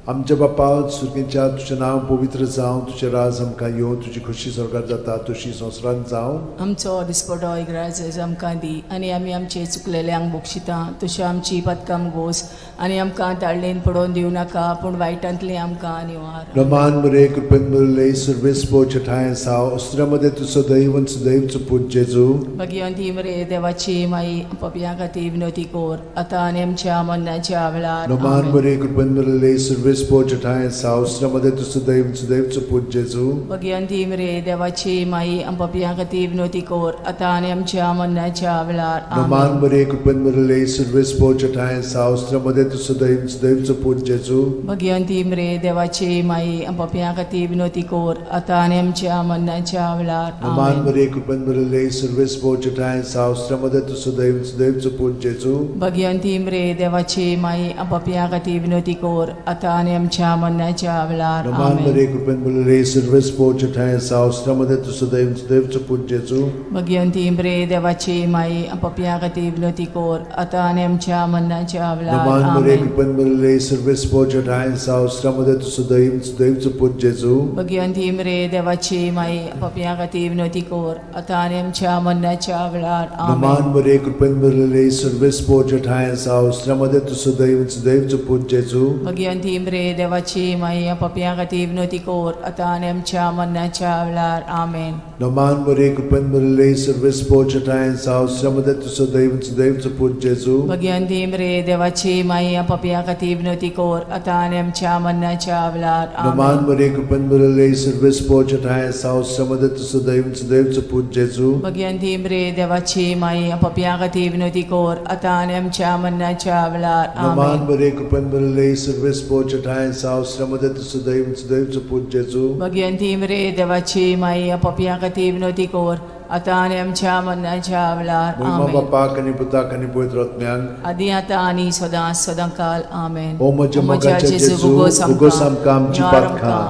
आमच्या बापा सुर्गींच्या, तुजें नांव पवित्र जावं, तुजें राज आमकां येवं, तुजी खोशी स्वर्गार जाता तशी संवसारांत जावं. आमचो दिसपटो इग्राज आमकां दी आनी आमी आमचे चुकलेल्यांक बक्षिता तशी आमची पदकां गोस आनी आमकां ताळणेन पडोवन दिवं नाका पूण वायटांतली आमकां निवार. रमान मरे, कृपेन भरले, सर्वेस ठांय साव अस्त्रामध्ये तूं सदैव सदैवचो पूत जेजू. भगिवंती मरे देवाची माई, पपयां खातीर विनोती कोर आतां आनी आमच्या मरणाच्या वेळार. रमान आमेन. मरे, कृपेन भरले, सर्वेस ठांय साव अस्त्रामध्ये तूं सदैव सदैवचो पूत जेजू. भगिवंती मरे देवाची माई, पपयां खातीर विनोती कोर आतां आनी आमच्या मरणाच्या वेळार. रमान आमेन. मरे, कृपेन भरले, सर्वेस ठांय साव अस्त्रामध्ये तूं सदैव सदैवचो पूत जेजू. भगिवंती मरे देवाची माई, पपयां खातीर विनोती कोर आतां आनी आमच्या मरणाच्या वेळार. रमान आमेन. मरे, कृपेन भरले, सर्वेस ठांय साव अस्त्रामध्ये तूं सदैव सदैवचो पूत जेजू. भगिवंती मरे देवाची माई, पपयां खातीर विनोती कोर आतां आनी आमच्या मरणाच्या वेळार. रमान आमेन. मरे, कृपेन भरले, सर्वेस ठांय साव अस्त्रामध्ये तूं सदैव सदैवचो पूत जेजू. भगिवंती मरे देवाची माई, पपयां खातीर विनोती कोर आतां आनी आमच्या मरणाच्या वेळार. रमान मरे, आमेन. कृपेन भरले, सर्वेस ठांय साव अस्त्रामध्ये तूं सदैव सदैवचो पूत जेजू. भगिवंती मरे देवाची माई, पपयां खातीर विनोती कोर आतां आनी आमच्या मरणाच्या वेळार. रमान आमेन. मरे, कृपेन भरले, सर्वेस ठांय साव अस्त्रामध्ये तूं सदैव सदैवचो पूत जेजू. भगिवंती मरे देवाची माई, पपयां खातीर विनोती कोर आतां आनी आमच्या मरणाच्या वेळार. आमेन. रमान मरे, कृपेन भरले, सर्वेस ठांय साव अस्त्रामध्ये तूं सदैव सदैवचो पूत जेजू. भगिवंती मरे देवाची माई, पपयां खातीर विनोती कोर आतां आनी आमच्या मरणाच्या वेळार. रमान आमेन. मरे, कृपेन भरले, सर्वेस ठांय साव अस्त्रामध्ये तूं सदैव सदैवचो पूत जेजू. भगिवंती मरे देवाची माई, पपयां खातीर विनोती कोर आतां आनी आमच्या मरणाच्या वेळार. रमान आमेन. मरे, कृपेन भरले, सर्वेस ठांय साव अस्त्रामध्ये तूं सदैव सदैवचो पूत जेजू. भगिवंती मरे देवाची माई, पपयां खातीर विनोती कोर आतां आनी आमच्या मरणाच्या वेळार. मोहिमा आमेन. बापाक आनी पुताक आनी पवित्र आत्म्यांक. आदी आतां आनी सदां सदां काल. आमेन. ओ म्हज्या मोगाच्या जेजू, उगोस आमकां आमची पातकां,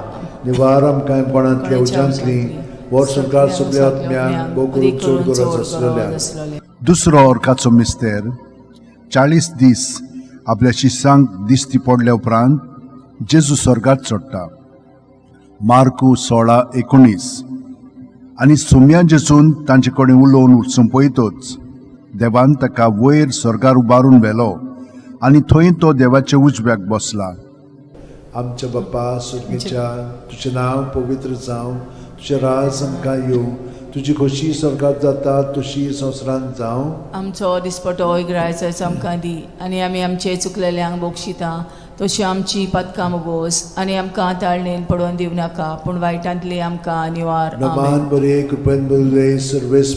निवार आमकां कोणांतल्या उज्यांतली, वर्स संवसार सगल्या आत्म्यांक भोव करून चड गरज आसलेल्या. दुसरो ऑर्काचो मिस्तेर, 40 दीस आपल्या शिसांक दिश्टी पडल्या उपरांत जेजू स्वर्गात चडटा. मार्कू 16:19. आनी सुम्या जेजून तांचे कडेन उलोवन सोंपयतच देवान ताका वयर स्वर्गार उबारून व्हेलो आनी थंय तो देवाच्या उजव्याक बसला. आमच्या बाप्पा सुर्गीच्या, तुजें नांव पवित्र जावं, तुजें राज आमकां येवं, तुजी खोशी स्वर्गात जाता तशी संवसारांत जावं. आमचो दिसपटो इग्रायस आमकां दी आनी आमी आमचे चुकलेल्यांक बक्षिता तशी आमची पदकां मुगोस आनी आमकां ताळणेन पडोवन दिवं नाका पूण वायटांतली आमकां निवार. नमान आमेन. बरे, कृपेन भरले, सर्वेस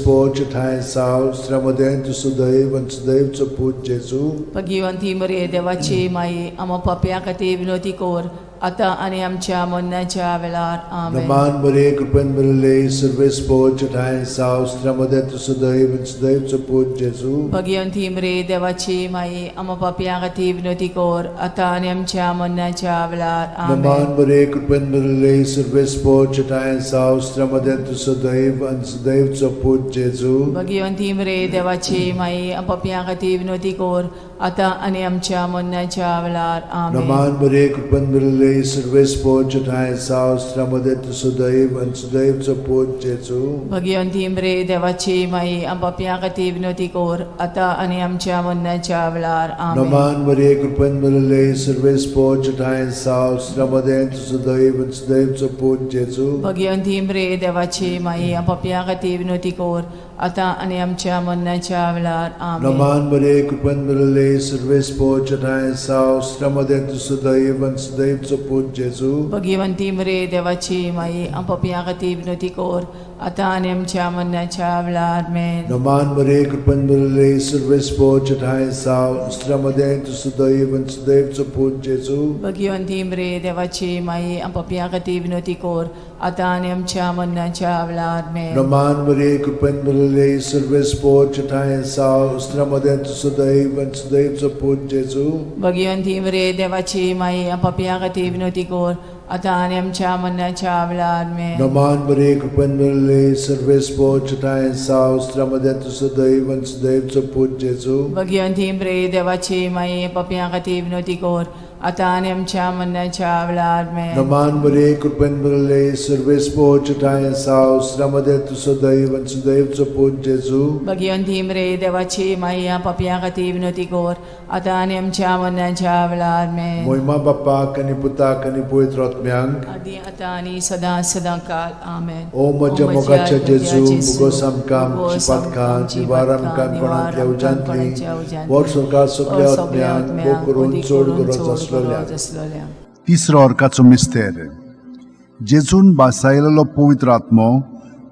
ठांय साव स्त्रामध्ये तूं सदैव आनी सदैवचो पूत जेजू. भगिवंती मरे देवाची माई, आमा पापयां खातीर विनोती कोर आतां आनी आमच्या मरणाच्या वेळार. आमेन. नमान मरिये, कृपेन भरिल्ले, सर्वेस्पोर ठांय साव, स्त्र्या मदें तूं सदैव आनी सदैवचो पूत जेजू. भगिवंती मरे देवाची माई, आमा पापयां खातीर विनवती कर, आतां आनी आमच्या मरणाच्या वेळार. आमेन. नमान मरिये, कृपेन भरिल्ले, सर्वेस्पोर ठांय साव, स्त्र्या मदें तूं सदैव आनी सदैवचो पूत जेजू. भगिवंती मरे देवाची माई, आमा पापयां खातीर विनवती कर, आतां आनी आमच्या मरणाच्या वेळार. आमेन. नमान मरिये, कृपेन भरिल्ले, सर्वेस्पोर ठांय साव, स्त्र्या मदें तूं सदैव आनी सदैवचो पूत जेजू. भगिवंती मरे देवाची माई, आम पापयां खातीर विनवती कर, आतां आनी आमच्या मरणाच्या वेळार. आमेन. नमान मरिये, कृपेन भरिल्ले, सर्वेस्पोर ठांय साव, स्त्र्या मदें तूं सदैव आनी सदैवचो पूत जेजू. भगिवंती मरे देवाची माई, आम पापयां खातीर विनवती कर, आतां आनी आमच्या मरणाच्या वेळार. आमेन. नमान मरिये, कृपेन भरिल्ले, सर्वेस्पोर ठांय साव, स्त्र्या मदें तूं सदैव आनी सदैवचो पूत जेजू. भगिवंती मरे देवाची माई, आम पापयां खातीर विनवती कर, आतां आनी आमच्या मरणाच्या वेळार. आमेन. नमान मरिये, कृपेन भरिल्ले, सर्वेस्पोर ठांय साव, स्त्र्या मदें तूं सदैव आनी सदैवचो पूत जेजू. भगिवंती मरे देवाची माई, आम पापयां खातीर विनवती कर, आतां आनी आमच्या मरणाच्या वेळार. आमेन. नमान मरिये, कृपेन भरिल्ले, सर्वेस्पोर ठांय साव, स्त्र्या मदें तूं सदैव आनी सदैवचो पूत जेजू. भगिवंती मरे देवाची माई, आम पापयां खातीर विनवती कर, आतां आनी आमच्या मरणाच्या वेळार. आमेन. नमान मरिये, कृपेन भरिल्ले, सर्वेस्पोर ठांय साव, स्त्र्या मदें तूं सदैव आनी सदैवचो पूत जेजू. भगिवंती मरे देवाची माई, पापयां खातीर विनवती कर, आतां आनी आमच्या मरणाच्या वेळार. आमेन. नमान मरिये, कृपेन भरिल्ले, सर्वेस्पोर ठांय साव, स्त्र्या मदें तूं सदैव आनी सदैवचो पूत जेजू. भगिवंती मरे देवाची माई, पापयां खातीर विनवती कर, आतां आनी आमच्या मरणाच्या वेळार. आमेन. मोहिमा बाप्पाक आनी पुताक आनी पवित्र आत्म्यांक, आदी आतां आनी सदां सदां काल. आमेन. ओ म्हज्या मोगाच्या जेजू, मुगोस आमकां आमची पातकां निवार आमकां कोणांतल्या उज्यांतली वर सरकार सगल्या आत्म्यांक भोग करून चड गरज आसलेल्या. आसलेल्या. तिसरो अर्काचो मिस्तेर. जेजून बासायलेलो पवित्र आत्मो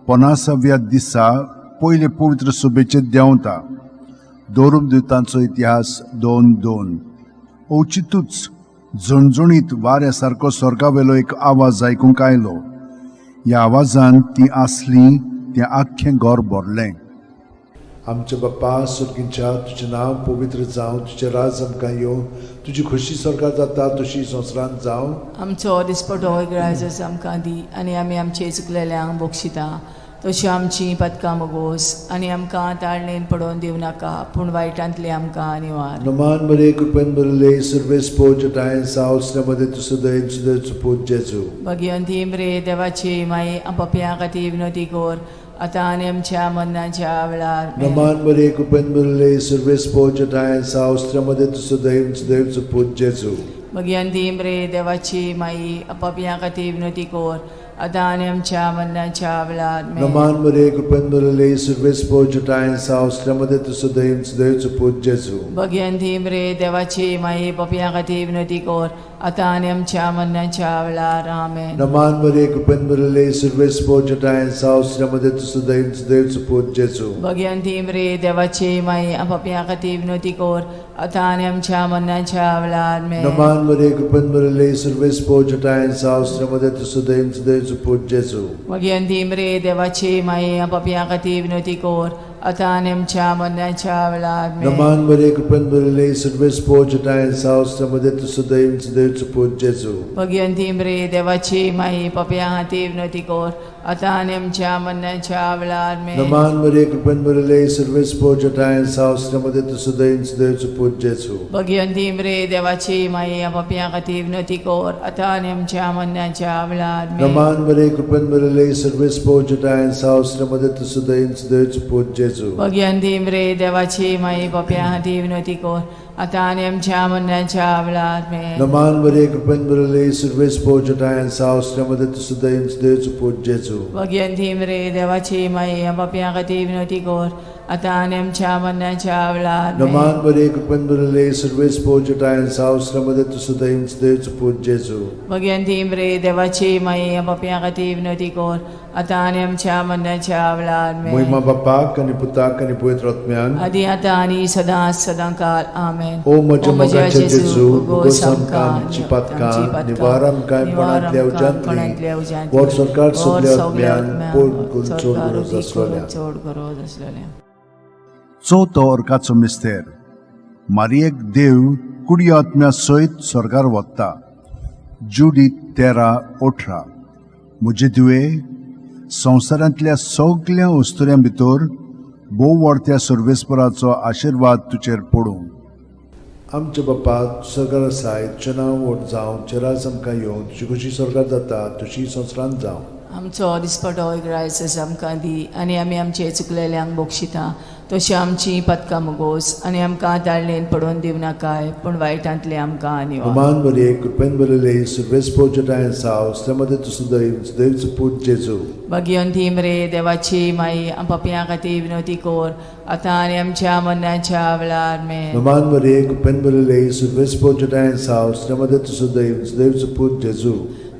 पनासाव्या दिसा पयले पवित्र सभेचेर देंवता. दवरूप दुतांचो इतिहास 2:2. अवचितूच झणझणीत वाऱ्या सारको स्वर्गावेलो एक आवाज आयकूंक आयलो. ह्या आवाजान ती आसली तें आख्खें घर भरलें. आमच्या बाप्पा सुर्गींच्या, तुजें नांव पवित्र जावं, तुजें राज आमकां येवं, तुजी खोशी स्वर्गार जाता तशी संवसारांत जावं. आमचो दिसपटो ग्रायजस आमकां दी, आनी आमी आमचे चुकलेल्यांक बक्षिता तशी आमची पदकां मोगोस, आनी आमकां ताळणेन पडोवन दिवं नाका, पूण वायटांतली आमकां निवार. नमान मरिये, कृपेन भरिल्ले, सर्वेस्पोर ठांय साव, स्त्र्या मदें तूं सदैव सदैवचो पूत जेजू. भगिवंती मरे देवाची माई, पापयां खातीर विनवती कर, आतां आनी आमच्या मरणाच्या वेळार. आमेन. नमान मरिये, कृपेन भरिल्ले, सर्वेस्पोर ठांय साव, स्त्र्या मदें तूं सदैव सदैवचो पूत जेजू. भगिवंती मरे देवाची माई, पापयां खातीर विनवती कर, आतां आनी आमच्या मरणाच्या वेळार. आमेन. नमान मरिये, कृपेन भरिल्ले, सर्वेस्पोर ठांय साव, स्त्र्या मदें तूं सदैव सदैवचो पूत जेजू. भगिवंती मरे देवाची माई, पापयां खातीर विनवती कर, आतां आनी आमच्या मरणाच्या वेळार. आमेन. नमान मरिये, कृपेन भरिल्ले, सर्वेस्पोर ठांय साव, स्त्र्या मदें तूं सदैव सदैवचो पूत जेजू. भगिवंती मरे देवाची माई, पापयां खातीर विनवती कर, आतां आनी आमच्या मरणाच्या वेळार. आमेन. नमान मरिये, कृपेन भरिल्ले, सर्वेस्पोर ठांय साव, स्त्र्या मदें तूं सदैव सदैवचो पूत जेजू. भगिवंती मरे देवाची माई, पापयां खातीर विनवती कर, आतां आनी आमच्या मरणाच्या वेळार. आमेन. नमान मरिये, कृपेन भरिल्ले, सर्वेस्पोर ठांय साव, स्त्र्या मदें तूं सदैव सदैवचो पूत जेजू. भगिवंती मरे देवाची माई, पापयां खातीर विनवती कर, आतां आनी आमच्या मरणाच्या वेळार. आमेन. नमान मरिये, कृपेन भरिल्ले, सर्वेस्पोर ठांय साव, स्त्र्या मदें तूं सदैव सदैवचो पूत जेजू. भगिवंती मरे देवाची माई, पापयां खातीर विनवती कर, आतां आनी आमच्या मरणाच्या वेळार. आमेन. नमान मरिये, कृपेन भरिल्ले, सर्वेस्पोर ठांय साव, स्त्र्या मदें तूं सदैव सदैवचो पूत जेजू. भगिवंती मरे देवाची माई, पापयां खातीर विनवती कर, आतां आनी आमच्या मरणाच्या वेळार. आमेन. नमान मरिये, कृपेन भरिल्ले, सर्वेस्पोर ठांय साव, स्त्र्या मदें तूं सदैव सदैवचो पूत जेजू. भगिवंती मरे देवाची माई, पापयां खातीर विनवती कर, आतां आनी आमच्या मरणाच्या वेळार. नमान बरे कृपेन भरिल्ले, सर्वेस पोजटायन साव श्रमदे तूं सदैव देवचो पूत जेजू. भगवंती मरे देवाची माई, पापयां खातीर विनवती कर, आतां आनी आमच्या मरणाच्या वेळार. मोहिमा बापाक आनी पुताक आनी पवित्र आत्म्यान. आदी आतां आनी सदां सदां काल. आमेन. ओ म्हज्या मोगाचे जेजू, भोगोस आमकां आमची पातकां, निवार आमकां कोणांतल्या उज्यांतली, वर सरकार सगल्या आत्म्यान पोड करून चड गरज आसलोल्या. चड गरज आसलेल्या. चवथो अर्काचो मिस्तेर. मारियेक देव कुडी आत्म्या सयत स्वर्गार वता. जुडी 13:18. म्हजे धुवे, संवसारांतल्या सगल्या अस्तुऱ्यां भितर भोव व्हडत्या सर्वेस्पराचो आशिर्वाद तुजेर पडूं. आमच्या बापा, सरकार आसाय, तुजें नांव व्हड जावं, तुजें राज आमकां येवं, तुजी खोशी सरकार जाता तशी संवसारांत जावं. आमचो दिसपटो ग्रायस आमकां दी आनी आमी आमचे चुकलेल्यांक बक्षिता तशी आमची पदकां मुगोस आनी आमकां ताळणेन पडोवन दिवनाकाय, पूण वायटांतले आमकां निवार. नमान बरे कृपेन भरिल्ले, सर्वेस पोजटायन साव श्रमदे तूं सदैव देवचो पूत जेजू. भगिवंती मरे देवाची माई, पापयां खातीर विनवती कर, आतां आनी आमच्या मरणाच्या वेळार. मे. नमान बरे कृपेन भरिल्ले, सर्वेस पोजटायन साव श्रमदे तूं सदैव देवचो पूत जेजू.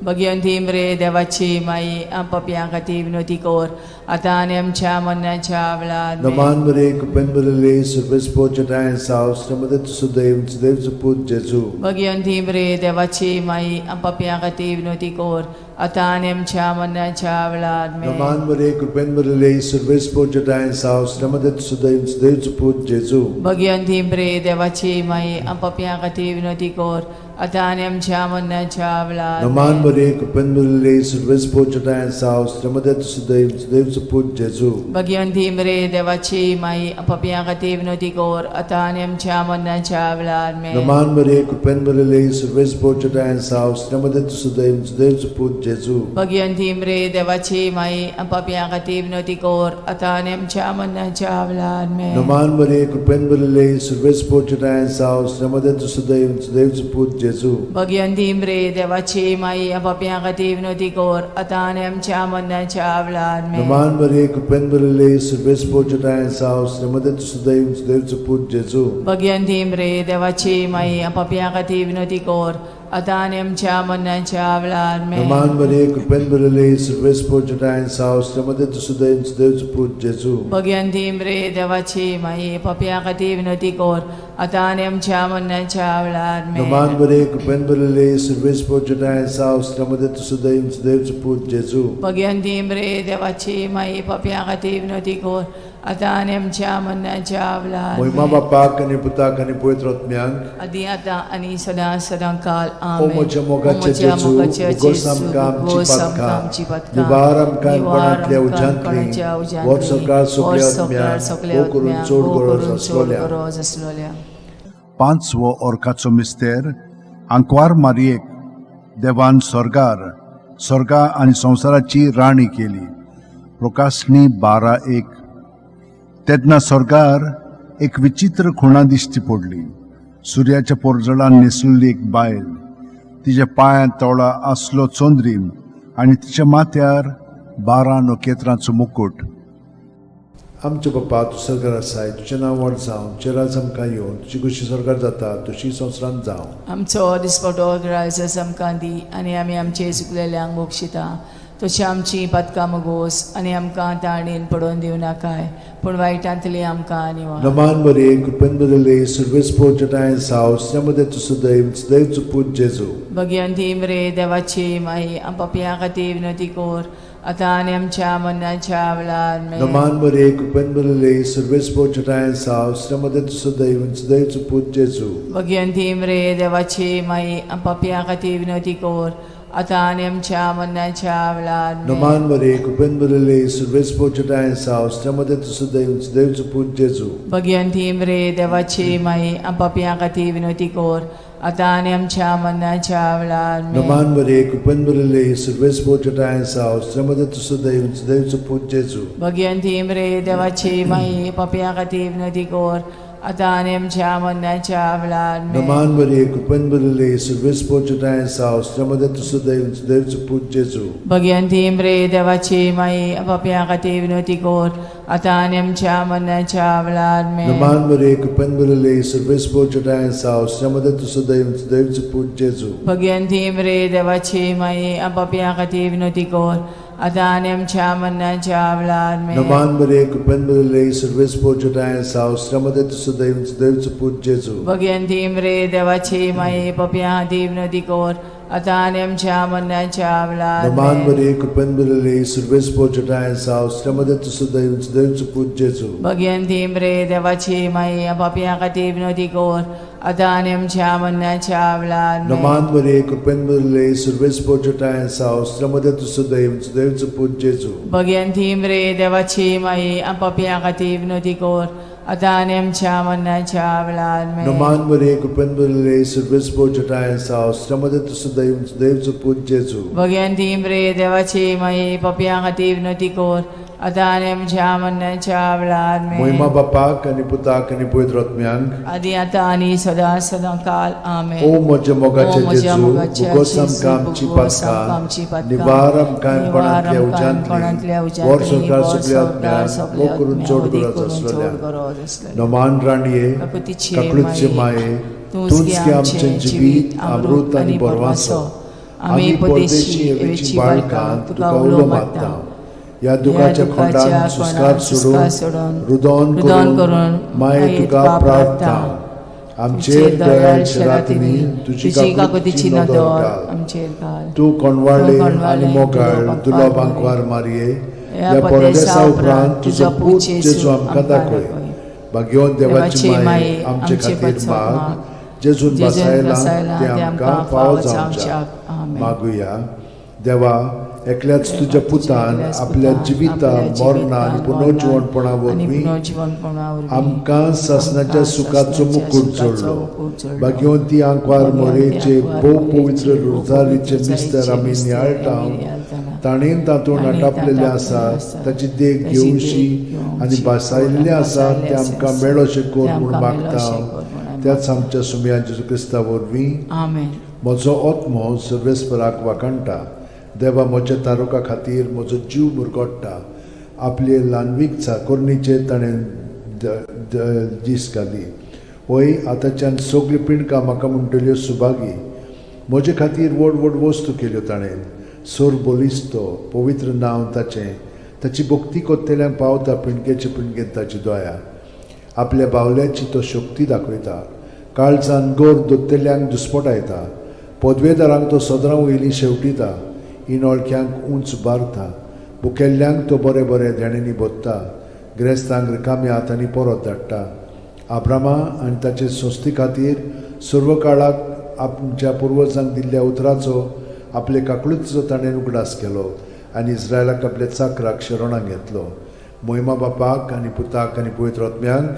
भगिवंती मरे देवाची माई, पापयां खातीर विनवती कर, आतां आनी आमच्या मरणाच्या वेळार. मे. नमान बरे कृपेन भरिल्ले, सर्वेस पोजटायन साव श्रमदे तूं सदैव देवचो पूत जेजू. भगिवंती मरे देवाची माई, पापयां खातीर विनवती कर, आतां आनी आमच्या मरणाच्या वेळार. मे. नमान बरे कृपेन भरिल्ले, सर्वेस पोजटायन साव श्रमदे तूं सदैव देवचो पूत जेजू. भगिवंती मरे देवाची माई, पापयां खातीर विनवती कर, आतां आनी आमच्या मरणाच्या वेळार. नमान बरे कृपेन भरिल्ले, सर्वेस पोजटायन साव श्रमदे तूं सदैव देवचो पूत जेजू. भगिवंती मरे देवाची माई, पापयां खातीर विनवती कर, आतां आनी आमच्या मरणाच्या वेळार. मे. नमान बरे कृपेन भरिल्ले, सर्वेस पोजटायन साव श्रमदे तूं सदैव देवचो पूत जेजू. भगिवंती मरे देवाची माई, पापयां खातीर विनवती कर, आतां आनी आमच्या मरणाच्या वेळार. मे. नमान बरे कृपेन भरिल्ले, सर्वेस पोजटायन साव श्रमदे तूं सदैव देवचो पूत जेजू. भगिवंती मरे देवाची माई, पापयां खातीर विनवती कर, आतां आनी आमच्या मरणाच्या वेळार. मे. नमान बरे कृपेन भरिल्ले, सर्वेस पोजटायन साव श्रमदे तूं सदैव देवचो पूत जेजू. भगिवंती मरे देवाची माई, पापयां खातीर विनवती कर, आतां आनी आमच्या मरणाच्या वेळार. मे. नमान बरे कृपेन भरिल्ले, सर्वेस पोजटायन साव श्रमदे तूं सदैव देवचो पूत जेजू. भगिवंती मरे देवाची माई, पापयां खातीर विनवती कर, आतां आनी आमच्या मरणाच्या वेळार. मे. नमान बरे कृपेन भरिल्ले, सर्वेस पोजटायन साव श्रमदे तूं सदैव देवचो पूत जेजू. भगिवंती मरे देवाची माई, पापयां खातीर विनवती कर, आतां आनी आमच्या मरणाच्या वेळार. मोहिमा मे. बापाक आनी पुताक आनी पवित्र आत्म्याक. आदी आतां आनी सदां सदां काल. ओ आमेन. म्हज्या मोगाचे जेजू, उगोस आमकां आमची पातकां, निवार आमकां कोणांतल्या उज्यांतली, वर सरकार सगल्या आत्म्यांक, भोव करून चड गरज आसलोल्या. गरज आसलोल्या. पांचवो अर्काचो मिस्तेर. आंकवार मारियेक देवान स्वर्गार स्वर्गा आनी संवसाराची राणी केली. प्रकाशणी 12:1. तेन्ना स्वर्गार एक विचित्र खुणा दिश्टी पडली. सुर्याच्या पोरजळान न्हेसलेली एक बायल, तिच्या पांयांत तोळा आसलो चंद्रीम आनी तिच्या माथ्यार 12 नखेत्रांचो मुकूट. आमच्या बापा, तूं सरकार आसाय, तुजें नांव व्हड जावं, तुजें राज आमकां येवं, तुजी खोशी सरकार जाता तशी संवसारांत जावं. आमचो दिसपटो ग्रायस आमकां दी आनी आमी आमचे चुकलेल्यांक बक्षिता तशी आमची पातकां मुगोस आनी आमकां ताणेन पडोवन दिवनाकाय, पूण वायटांतली आमकां निवार. नमान बरे कृपेन भरिल्ले, सर्वेस पोजटायन साव श्रमदे तूं सदैव देवचो पूत जेजू. भगिवंती मरे देवाची माई, पापयां खातीर विनवती कर, आतां आनी आमच्या मरणाच्या वेळार. मे. नमान बरे कृपेन भरिल्ले, सर्वेस पोजटायन साव श्रमदे तूं सदैव देवचो पूत जेजू. भगिवंती मरे देवाची माई, पापयां खातीर विनवती कर, आतां आनी आमच्या मरणाच्या वेळार. मे. नमान बरे कृपेन भरिल्ले, सर्वेस पोजटायन साव श्रमदे तूं सदैव देवचो पूत जेजू. भगिवंती मरे देवाची माई, पापयां खातीर विनवती कर, आतां आनी आमच्या मरणाच्या वेळार. मे. नमान बरे कृपेन भरिल्ले, सर्वेस पोजटायन साव श्रमदे तूं सदैव देवचो पूत जेजू. भगिवंती मरे देवाची माई, पापयां खातीर विनवती कर, आतां आनी आमच्या मरणाच्या वेळार. मे. नमान बरे कृपेन भरिल्ले, सर्वेस पोजटायन साव श्रमदे तूं सदैव देवचो पूत जेजू. भगिवंती मरे देवाची माई, पापयां खातीर विनवती कर, आतां आनी आमच्या मरणाच्या वेळार आमेन. नमान मरे कृपेन भरिल्ले सर्वेस्पोर चटाय साव श्रमदे तूं सदैव दैवचो पूत जेजू. भगवंती मरे देवाची माई पापया खातीर विनवती कर आतां आनी आमच्या मरणाच्या वेळार आमेन. नमान मरे कृपेन भरिल्ले सर्वेस्पोर चटाय साव श्रमदे तूं सदैव दैवचो पूत जेजू. भगवंती मरे देवाची माई पापया खातीर विनवती कर आतां आनी आमच्या मरणाच्या वेळार नमान आमेन. मरे कृपेन भरिल्ले सर्वेस्पोर चटाय साव श्रमदे तूं सदैव दैवचो पूत जेजू. भगवंती मरे देवाची माई पापया खातीर विनवती कर आतां आनी आमच्या मरणाच्या वेळार आमेन. नमान मरे कृपेन भरिल्ले सर्वेस्पोर चटाय साव श्रमदे तूं सदैव दैवचो पूत जेजू. भगवंती मरे देवाची माई पापया खातीर विनवती कर आतां आनी आमच्या मरणाच्या वेळार आमेन. नमान मरे कृपेन भरिल्ले सर्वेस्पोर चटाय साव श्रमदे तूं सदैव दैवचो पूत जेजू. भगवंती मरे देवाची माई पापया खातीर विनवती कर आतां आनी आमच्या मरणाच्या वेळार आमेन. मोहिमा बापाक आनी पुताक आनी पवित्र आत्म्यांक आदी आतां आनी सदां सदां काल आमेन. ओ म्हज्या मोगाचे ओ म्हज्या जेजू मोगाचे भोगोस जेजू, आमकां आमची भोगोस आमकां आमची पातकां पातकां, निवार आमकां निवार कोणांतल्या आमकां कोणांतल्या उज्यांतली वर उज्यांतली, संवसार वर सगल्या संवसार आत्म्यांक सगल्या मोग करून आत्म्यांक, चड उदीक गरज करून चड आसलेल्या गरज आसलेल्या. नमान राणये काकुतीचे काकळूतचे माये, माये तूंच तूंच गे गे आमचें जिवीत अमृत आनी बरवासो. आमी परदेशी हेवेची बाळकां तुका उलो मारता ह्या दुखाच्या खोंडान सुस्कार सोडून रुदोन करून माये तुका प्रार्थना आमचेर दयाळ शरातिनी तुजी काकुतीची नदर घाल. आमचेर घाल. तूं कोणवाळे तूं कोणवाळे आनी मोगाळ दुलो दुलो बांकवार बांकवार मारये ह्या ह्या परदेसा परदेसा उपरांत उपरांत तुजो पूत जेजू आमकां दाखय. भाग्यवंत देवाची माये आमचे खातीर माग जेजून जेजून बसायला बसायला ते आमकां फावो जावच्याक. आमेन. मागुया. देवा एकल्याच तुज्या पुतान एकल्याच आपल्या पुतान जिविता आपल्या मरणा आनी जिवितान, पुनर्जिवणपणा आनी वरवीं पुनर्जिवणपणा वरवीं आमकां सासणाच्या आमकां सुखाचो सासणाच्या मुकूट सुखाचो जोडलो. मुकूट जोडलो. भाग्यवंती आंकवार भाग्यवंती मोरेचे आंकवार भोव मोरेचे पवित्र भोव रोजारीचे पवित्र मिस्तर आमी मिस्तर नियाळटा आमी नियाळटाना. ताणें तातूंत ताणें आटापलेलें तातूंत आसा आसा. ताची देख ताची देख घेवशी आनी घेवची भासायल्लें आसा भासायल्लें तें आमकां आसा. मेळोशें कर तें म्हूण आमकां मागता मेळोशें कर म्हूण आमी त्याच आमच्या सुमया जेजू क्रिस्ता वरवीं. आमेन. म्हजो आत्मो सर्वेस्पराक वाखाणटा. देवा म्हज्या तारुका खातीर म्हजो जीव मुरगोट्टा. आपले ल्हानवीक चाकोरणीचेर ताणें दीस घाली. वय आतांच्यान सगळीं पिंडकां म्हाका म्हणटल्यो सुभागी. म्हजे खातीर व्हड व्हड वस्तू केल्यो ताणें. सोर बलिस्तो पवित्र नांव ताचें. ताची भक्ती कोत्तेल्यांक पावता पिंडकेचे पिंडकेन ताची दया. आपल्या बावल्याची तो शक्ती दाखयता. काळजान गोर दोत्तेल्यांक दुस्पटायता. पदवेदारांक तो सदरां वयली शेवटिता. इनोळख्यांक उंच बारता. भुकेल्ल्यांक तो बरें बरें देण्यांनी भोत्ता. ग्रेस्तांक रिकाम्या हातांनी परत धाडटा. आब्रामा आनी ताचे संस्थे खातीर सर्व काळाक आमच्या पुर्वजांक दिल्ल्या उतराचो आपले काकळुतीचो ताणें उगडास केलो आनी इस्रायलाक आपल्या चाकराक शरणाक घेतलो. मोहिमा बापाक आनी पुताक आनी पवित्र आत्म्यांक.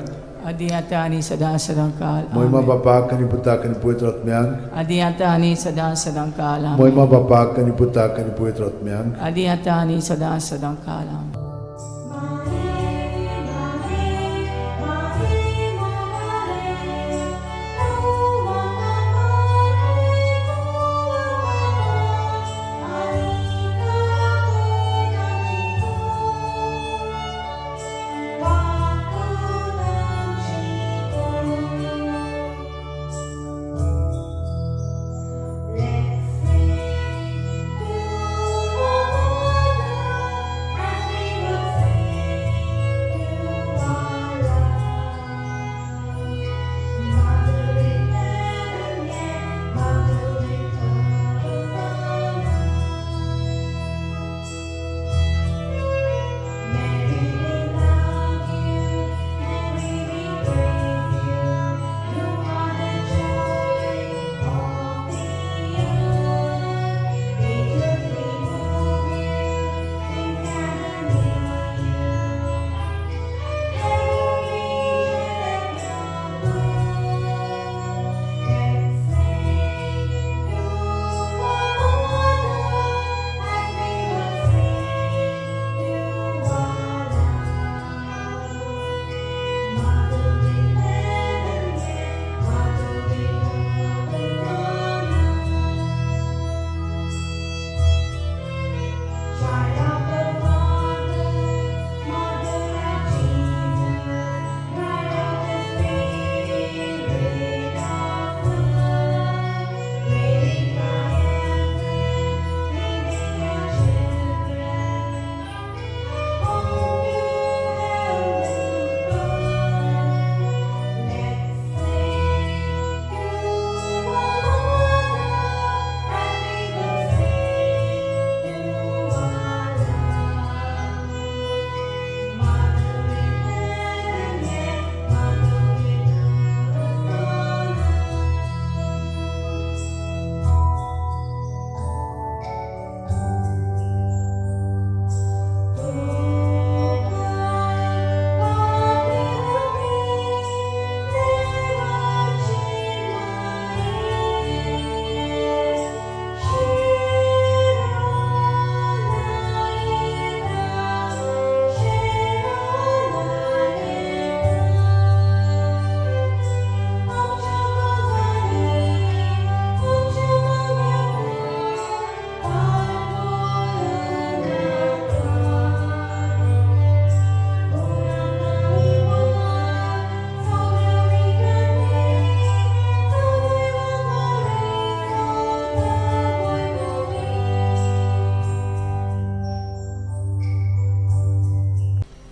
आदी आतां आनी सदां सदां काल. मोहिमा आमेन. बापाक आनी पुताक आनी पवित्र आत्म्यांक. आदी आतां आनी सदां सदां काल. आमेन. मोहिमा बापाक आनी पुताक आनी पवित्र आत्म्यांक. आदी आतां आनी सदां सदां काल. आमेन. Let's sing to the Mother as we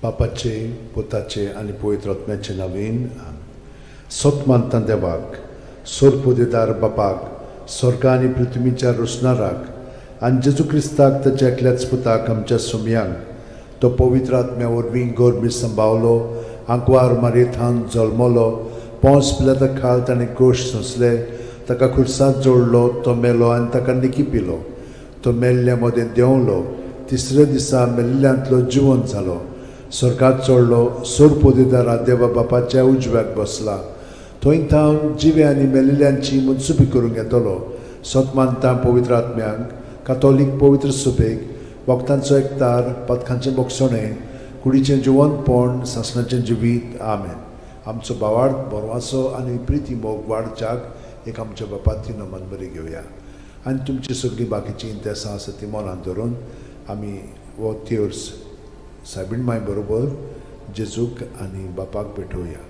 बापाचे, पुताचे आनी पवित्र आत्म्याचे नवीन. सत मानता देवाक, सोरपोदेदार बापाक, स्वर्गा आनी पृथ्वीच्या रोसणाराक, आनी जेजू क्रिस्ताक ताच्या एकल्याच पुताक आमच्या सोमयांक, तो पवित्र आत्म्या वरवीं गोरमी संभावलो, आंकवार मारयेथावन जल्मलो, पोंस पिलाता खाल ताणें कोश सोंसले, ताका खुर्सात जोडलो, तो मेलो आनी ताका निकी पिलो, तो मेल्ल्या मदें देंवलो, तिसऱ्या दिसा मेल्ल्यांतलो जिवंत जालो, स्वर्गात चडलो, सोरपोदेदारा देवा बापाच्या उजव्याक बसला, थंय थावन जिवे आनी मेल्ल्यांची मनसुबी करूंक येतलो. सत मानता पवित्र आत्म्यांक, कातोलीक पवित्र सुबेक, वखदांचो एकतार, पथकांचें बोगसणें, कुडीचें जिवंतपण, सासणाचें जिवीत. आमेन. आमचो भावार्थ, बरवासो आनी प्रिती मोग वाडच्याक एक आमच्या बापाती नमन बरी घेवया आनी तुमची सगळीं बाकीचीं इंतेसां आसा ती मनांत धरून आमी हो तेर्स सायबीण माय बरोबर जेजूक आनी बापाक भेटोवया.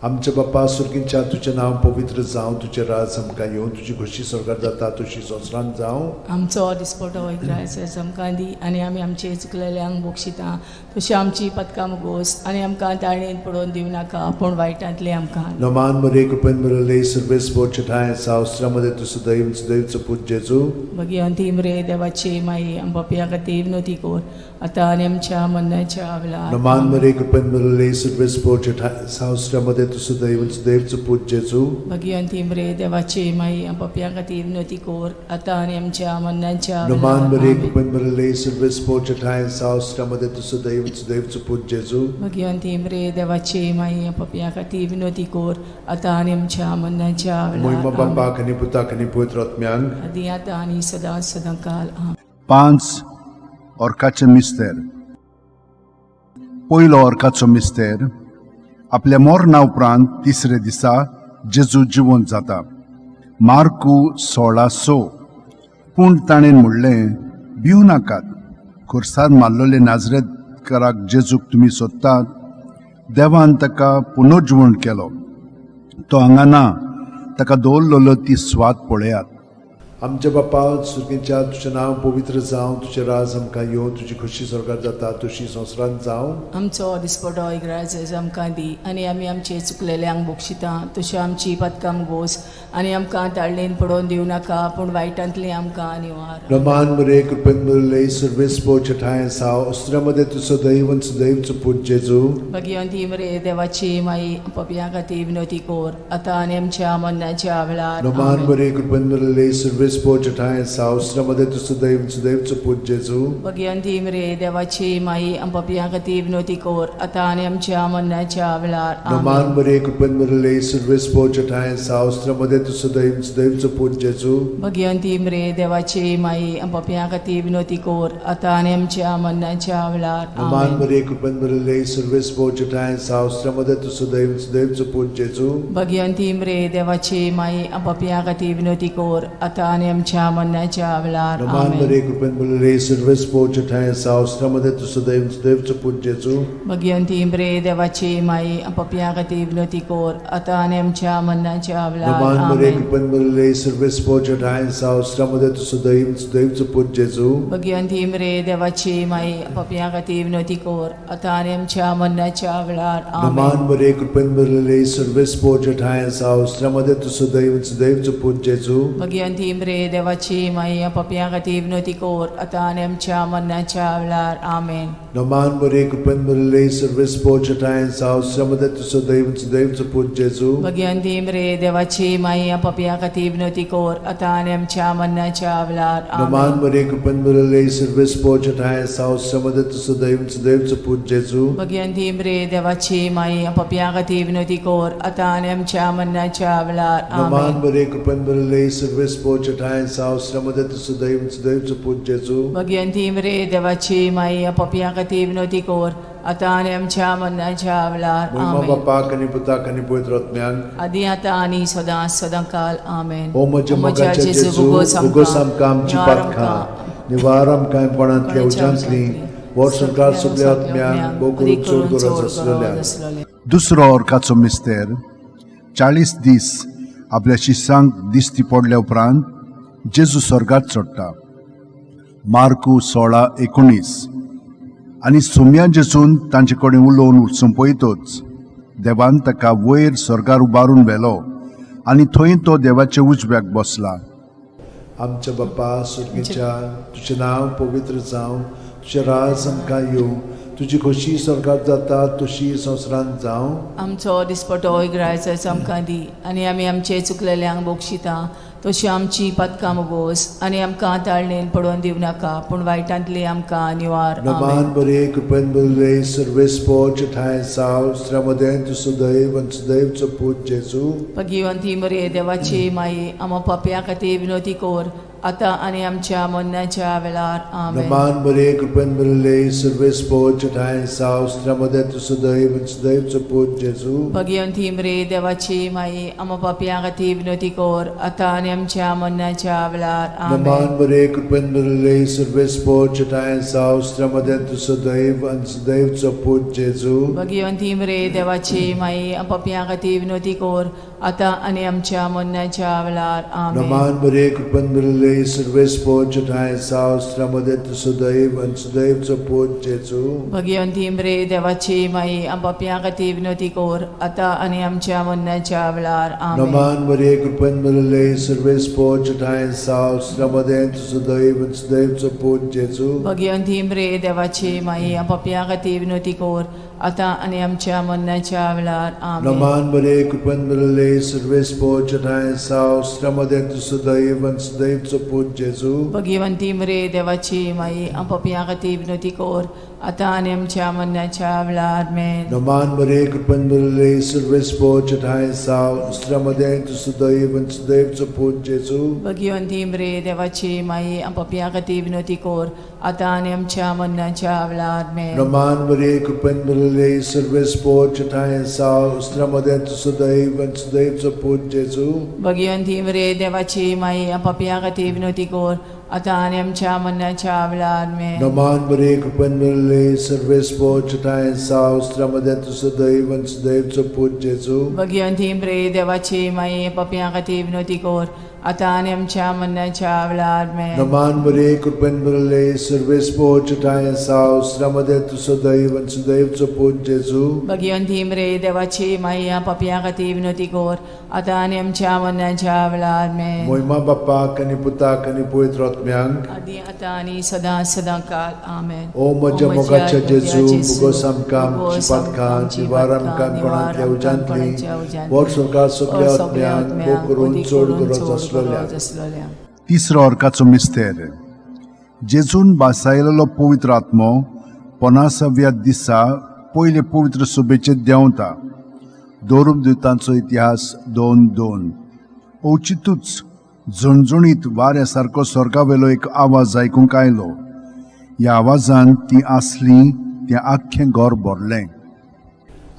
आमच्या बापा सुर्गींच्या, तुजें नांव पवित्र जावं, तुजें राज आमकां येवं, तुजी खोशी स्वर्गार जाता तशी संवसारांत जावं. आमचो दिसपटो इग्रायस आमकां दी आनी आमी आमचे चुकलेल्यांक बक्षिता तशी आमची पदकां मुगोस आनी आमकां ताळणेन पडोवन दिवं नाका पूण वायटांतले आमकां. नमान मरे, कृपेन बरले, सर्वेस ठाय सावस्त्रामध्ये तूं सदैव सदैवचो पूत जेजू. भगिवंती मरे देवाची माई, आमच्या खातीर विनवती कर आतां आनी आमच्या मरणाच्या वेळार. नमान मरे, कृपेन बरले, सर्वेस ठाय सावस्त्रामध्ये तूं सदैव सदैवचो पूत जेजू. भगिवंती मरे देवाची माई, आमच्या खातीर विनवती कर आतां आनी आमच्या मरणाच्या नमान वेळार. मरे, आमेन. कृपेन बरले, सर्वेस ठाय सावस्त्रामध्ये तूं सदैव सदैवचो पूत जेजू. भगिवंती मरे देवाची माई, आमच्या खातीर विनवती कर आतां आनी आमच्या मरणाच्या मोहिमा वेळार. आमेन. बापाक आनी पुताक आनी पवित्र आत्म्यांक. आदी आतां आनी सदां सदां काल. आमेन. पांच ऑर्काचे मिस्तेर. पयलो ऑर्काचो मिस्तेर, आपल्या मरणा उपरांत तिसरे दिसा जेजू जिवंत जाता. मार्कू 16:6. पूण ताणें म्हणलें, भिवू नाकात, खुर्सार मारलेले नाजरेतकाराक जेजूक तुमी सोदतात. देवान ताका पुनर्जिवण केलो. तो हांगा ना. ताका दवरलेलो ती स्वाद पळयात. आमच्या बापा सुर्गीच्या, तुजें नांव पवित्र जावं, तुजें राज आमकां येवं, तुजी खोशी स्वर्गार जाता तशी संवसारांत जावं. आमचो दिसपटो इग्राज आमकां दी आनी आमी आमचे चुकलेल्यांक बक्षिता तशी आमची पदकां गोस आनी आमकां ताळणेन पडोवन दिवं नाका पूण वायटांतली आमकां निवार. रमान मरे, कृपेन मुरले, सर्वेस ठाय साव अस्त्रामध्ये तूं सदैव सदैवचो पूत जेजू. भगिवंती मरे देवाची माई, पपया खातीर विनवती कर आतां आनी आमच्या मरणाच्या वेळार. रमान आमेन. मरे, कृपेन मुरले, सर्वेस ठाय साव अस्त्रामध्ये तूं सदैव सदैवचो पूत जेजू. भगिवंती मरे देवाची माई, पपया खातीर विनवती कर आतां आनी आमच्या मरणाच्या वेळार. रमान आमेन. मरे, कृपेन मुरले, सर्वेस ठाय साव अस्त्रामध्ये तूं सदैव सदैवचो पूत जेजू. भगिवंती मरे देवाची माई, पपया खातीर विनवती कर आतां आनी आमच्या मरणाच्या वेळार. रमान आमेन. मरे, कृपेन मुरले, सर्वेस ठाय साव अस्त्रामध्ये तूं सदैव सदैवचो पूत जेजू. भगिवंती मरे देवाची माई, पपया खातीर विनवती कर आतां आनी आमच्या मरणाच्या वेळार. रमान आमेन. मरे, कृपेन मुरले, सर्वेस ठाय साव अस्त्रामध्ये तूं सदैव सदैवचो पूत जेजू. भगिवंती मरे देवाची माई, पपया खातीर विनवती कर आतां आनी आमच्या मरणाच्या वेळार. रमान मरे, आमेन. कृपेन मुरले, सर्वेस ठाय साव अस्त्रामध्ये तूं सदैव सदैवचो पूत जेजू. भगिवंती मरे देवाची माई, पपया खातीर विनवती कर आतां आनी आमच्या मरणाच्या वेळार. रमान आमेन. मरे, कृपेन मुरले, सर्वेस ठाय साव अस्त्रामध्ये तूं सदैव सदैवचो पूत जेजू. भगिवंती मरे देवाची माई, पपया खातीर विनवती कर आतां आनी आमच्या मरणाच्या वेळार. आमेन. नमान मरे, कृपेन मुरले, सर्वेस ठाय साव अस्त्रामध्ये तूं सदैव सदैवचो पूत जेजू. भगिवंती मरे देवाची माई, पपया खातीर विनवती कर आतां आनी आमच्या मरणाच्या वेळार. नमान आमेन. मरे, कृपेन मुरले, सर्वेस ठाय साव अस्त्रामध्ये तूं सदैव सदैवचो पूत जेजू. भगिवंती मरे देवाची माई, पपया खातीर विनवती कर आतां आनी आमच्या मरणाच्या वेळार. नमान आमेन. मरे, कृपेन मुरले, सर्वेस ठाय साव अस्त्रामध्ये तूं सदैव सदैवचो पूत जेजू. भगिवंती मरे देवाची माई, पपया खातीर विनवती कर आतां आनी आमच्या मरणाच्या वेळार. मोहिमा आमेन. बापाक आनी पुताक आनी पवित्र आत्म्याक. आदी आतां आनी सदां सदां काल. आमेन. ओ म्हज्या मोगाच्या जेजू, उगोस आमकां आमची पातकां, निवार आमकां कोणांतल्या उज्यांतली, वर्स सगळ्या आत्म्यांक, भोव करून चड गरज आसलेल्या. दुसरो ऑर्काचो मिस्तेर, 40 दीस आपल्या शिसांक दिश्टी पडल्या उपरांत जेजू स्वर्गात चडटा. मार्कू 16:19. आनी सोम्या जेजून तांचे कडेन उलोवन सोंपयतच देवान ताका वयर स्वर्गार उबारून व्हेलो आनी थंय तो देवाच्या उजव्याक बसला. आमच्या बाप्पा स्वर्गीच्या, तुजें नांव पवित्र जावं, तुजें राज आमकां येवं, तुजी खोशी स्वर्गात जाता तशी संवसारांत जावं. आमचो दिसपटो इगरायचो आमकां दी आनी आमी आमचे चुकलेल्यांक बक्षिता तशी आमची पातकां मोगोस आनी आमकां ताळणेन पडोवन दिवं नाका पूण वायटांतली आमकां निवार. नमान आमेन. बरे कृपेन बरले सर्वेस्पोच ठांय साव स्त्र्यामदें तूं सदैव आनी सदैवचो पूत जेजू. भगिवंती मरे देवाची माई, आमा पापया खातीर विनोती कोर आतां आनी आमच्या मरणाच्या वेळार. आमेन. नमान बरे कृपेन बरले सर्वेस्पोच ठांय साव स्त्र्यामदें तूं सदैव आनी सदैवचो पूत जेजू. भगिवंती मरे देवाची माई, आमा पापया खातीर विनोती कोर आतां आनी आमच्या मरणाच्या वेळार. नमान आमेन. बरे कृपेन बरले सर्वेस्पोच ठांय साव स्त्र्यामदें तूं सदैव आनी सदैवचो पूत जेजू. भगिवंती मरे देवाची माई, पापया खातीर विनोती कोर आतां आनी आमच्या मरणाच्या वेळार. आमेन. नमान बरे कृपेन बरले सर्वेस्पोच ठांय साव स्त्र्यामदें तूं सदैव आनी सदैवचो पूत जेजू. भगिवंती मरे देवाची माई, पापया खातीर विनोती कोर आतां आनी आमच्या मरणाच्या वेळार. आमेन. नमान मरिये कृपेन भरिल्ले सर्वेस्पोच ठांय साव स्त्र्यामदें तूं सदैव आनी सदैवचो पूत जेजू. भगिवंती मरे देवाची माई, पापया खातीर विनोती कोर आतां आनी आमच्या मरणाच्या वेळार. आमेन. नमान मरिये कृपेन भरिल्ले सर्वेस्पोच ठांय साव स्त्र्यामदें तूं सदैव आनी सदैवचो पूत जेजू. भगिवंती मरे देवाची माई, पापया खातीर विनोती कोर आतां आनी आमच्या मरणाच्या वेळार. आमेन. नमान मरिये कृपेन भरिल्ले सर्वेस्पोच ठांय साव स्त्र्यामदें तूं सदैव आनी सदैवचो पूत जेजू. भगिवंती मरे देवाची माई, पापया खातीर विनोती कोर आतां आनी आमच्या मरणाच्या वेळार. आमेन. नमान मरिये कृपेन भरिल्ले सर्वेस्पोच ठांय साव स्त्र्यामदें तूं सदैव आनी सदैवचो पूत जेजू. भगिवंती मरे देवाची माई, पापया खातीर विनोती कोर आतां आनी आमच्या मरणाच्या वेळार. आमेन. नमान मरिये कृपेन भरिल्ले सर्वेस्पोच ठांय साव स्त्र्यामदें तूं सदैव आनी सदैवचो पूत जेजू. भगिवंती मरे देवाची माई, पापया खातीर विनोती कोर आतां आनी आमच्या मरणाच्या वेळार. आमेन. नमान मरिये कृपेन भरिल्ले सर्वेस्पोच ठांय साव स्त्र्यामदें तूं सदैव आनी सदैवचो पूत जेजू. भगिवंती मरे देवाची माई, पापया खातीर विनोती कोर आतां आनी आमच्या मरणाच्या वेळार. आमेन. मोहिमा बाप्पाक आनी पुताक आनी पवित्र आत्म्यांक, आदी आतां आनी सदां सदां काल. आमेन. ओ म्हज्या मोगाच्या जेजू, मुगोस आमकां आमची पातकां निवार आमकां कोणांतल्या उज्यांतली, वर सरकार सगल्या आत्म्यांक भोग करून चड गरज आसलेल्या. आसलेल्या. तिसरो अर्काचो मिस्तेर. जेजून बासायलेलो पवित्र आत्मो पन्नासाव्या दिसा पयले पवित्र सभेचेर देंवता. दोरून दुतांचो इतिहास 2:2. अवचितूच झणझणीत वाऱ्या सारको स्वर्गावेलो एक आवाज आयकूंक आयलो. ह्या आवाजान ती आसली तें आख्खें घर भरलें.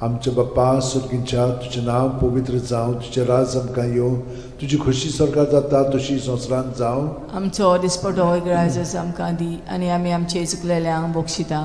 आमच्या बाप्पा स्वर्गीच्या, तुजें नांव पवित्र जावं, तुजें राज आमकां येवं, तुजी खोशी स्वर्गात जाता तशी संवसारांत जावं. आमचो दिसपटो इगराजस आमकां दी आनी आमी आमचे चुकलेल्यांक बक्षिता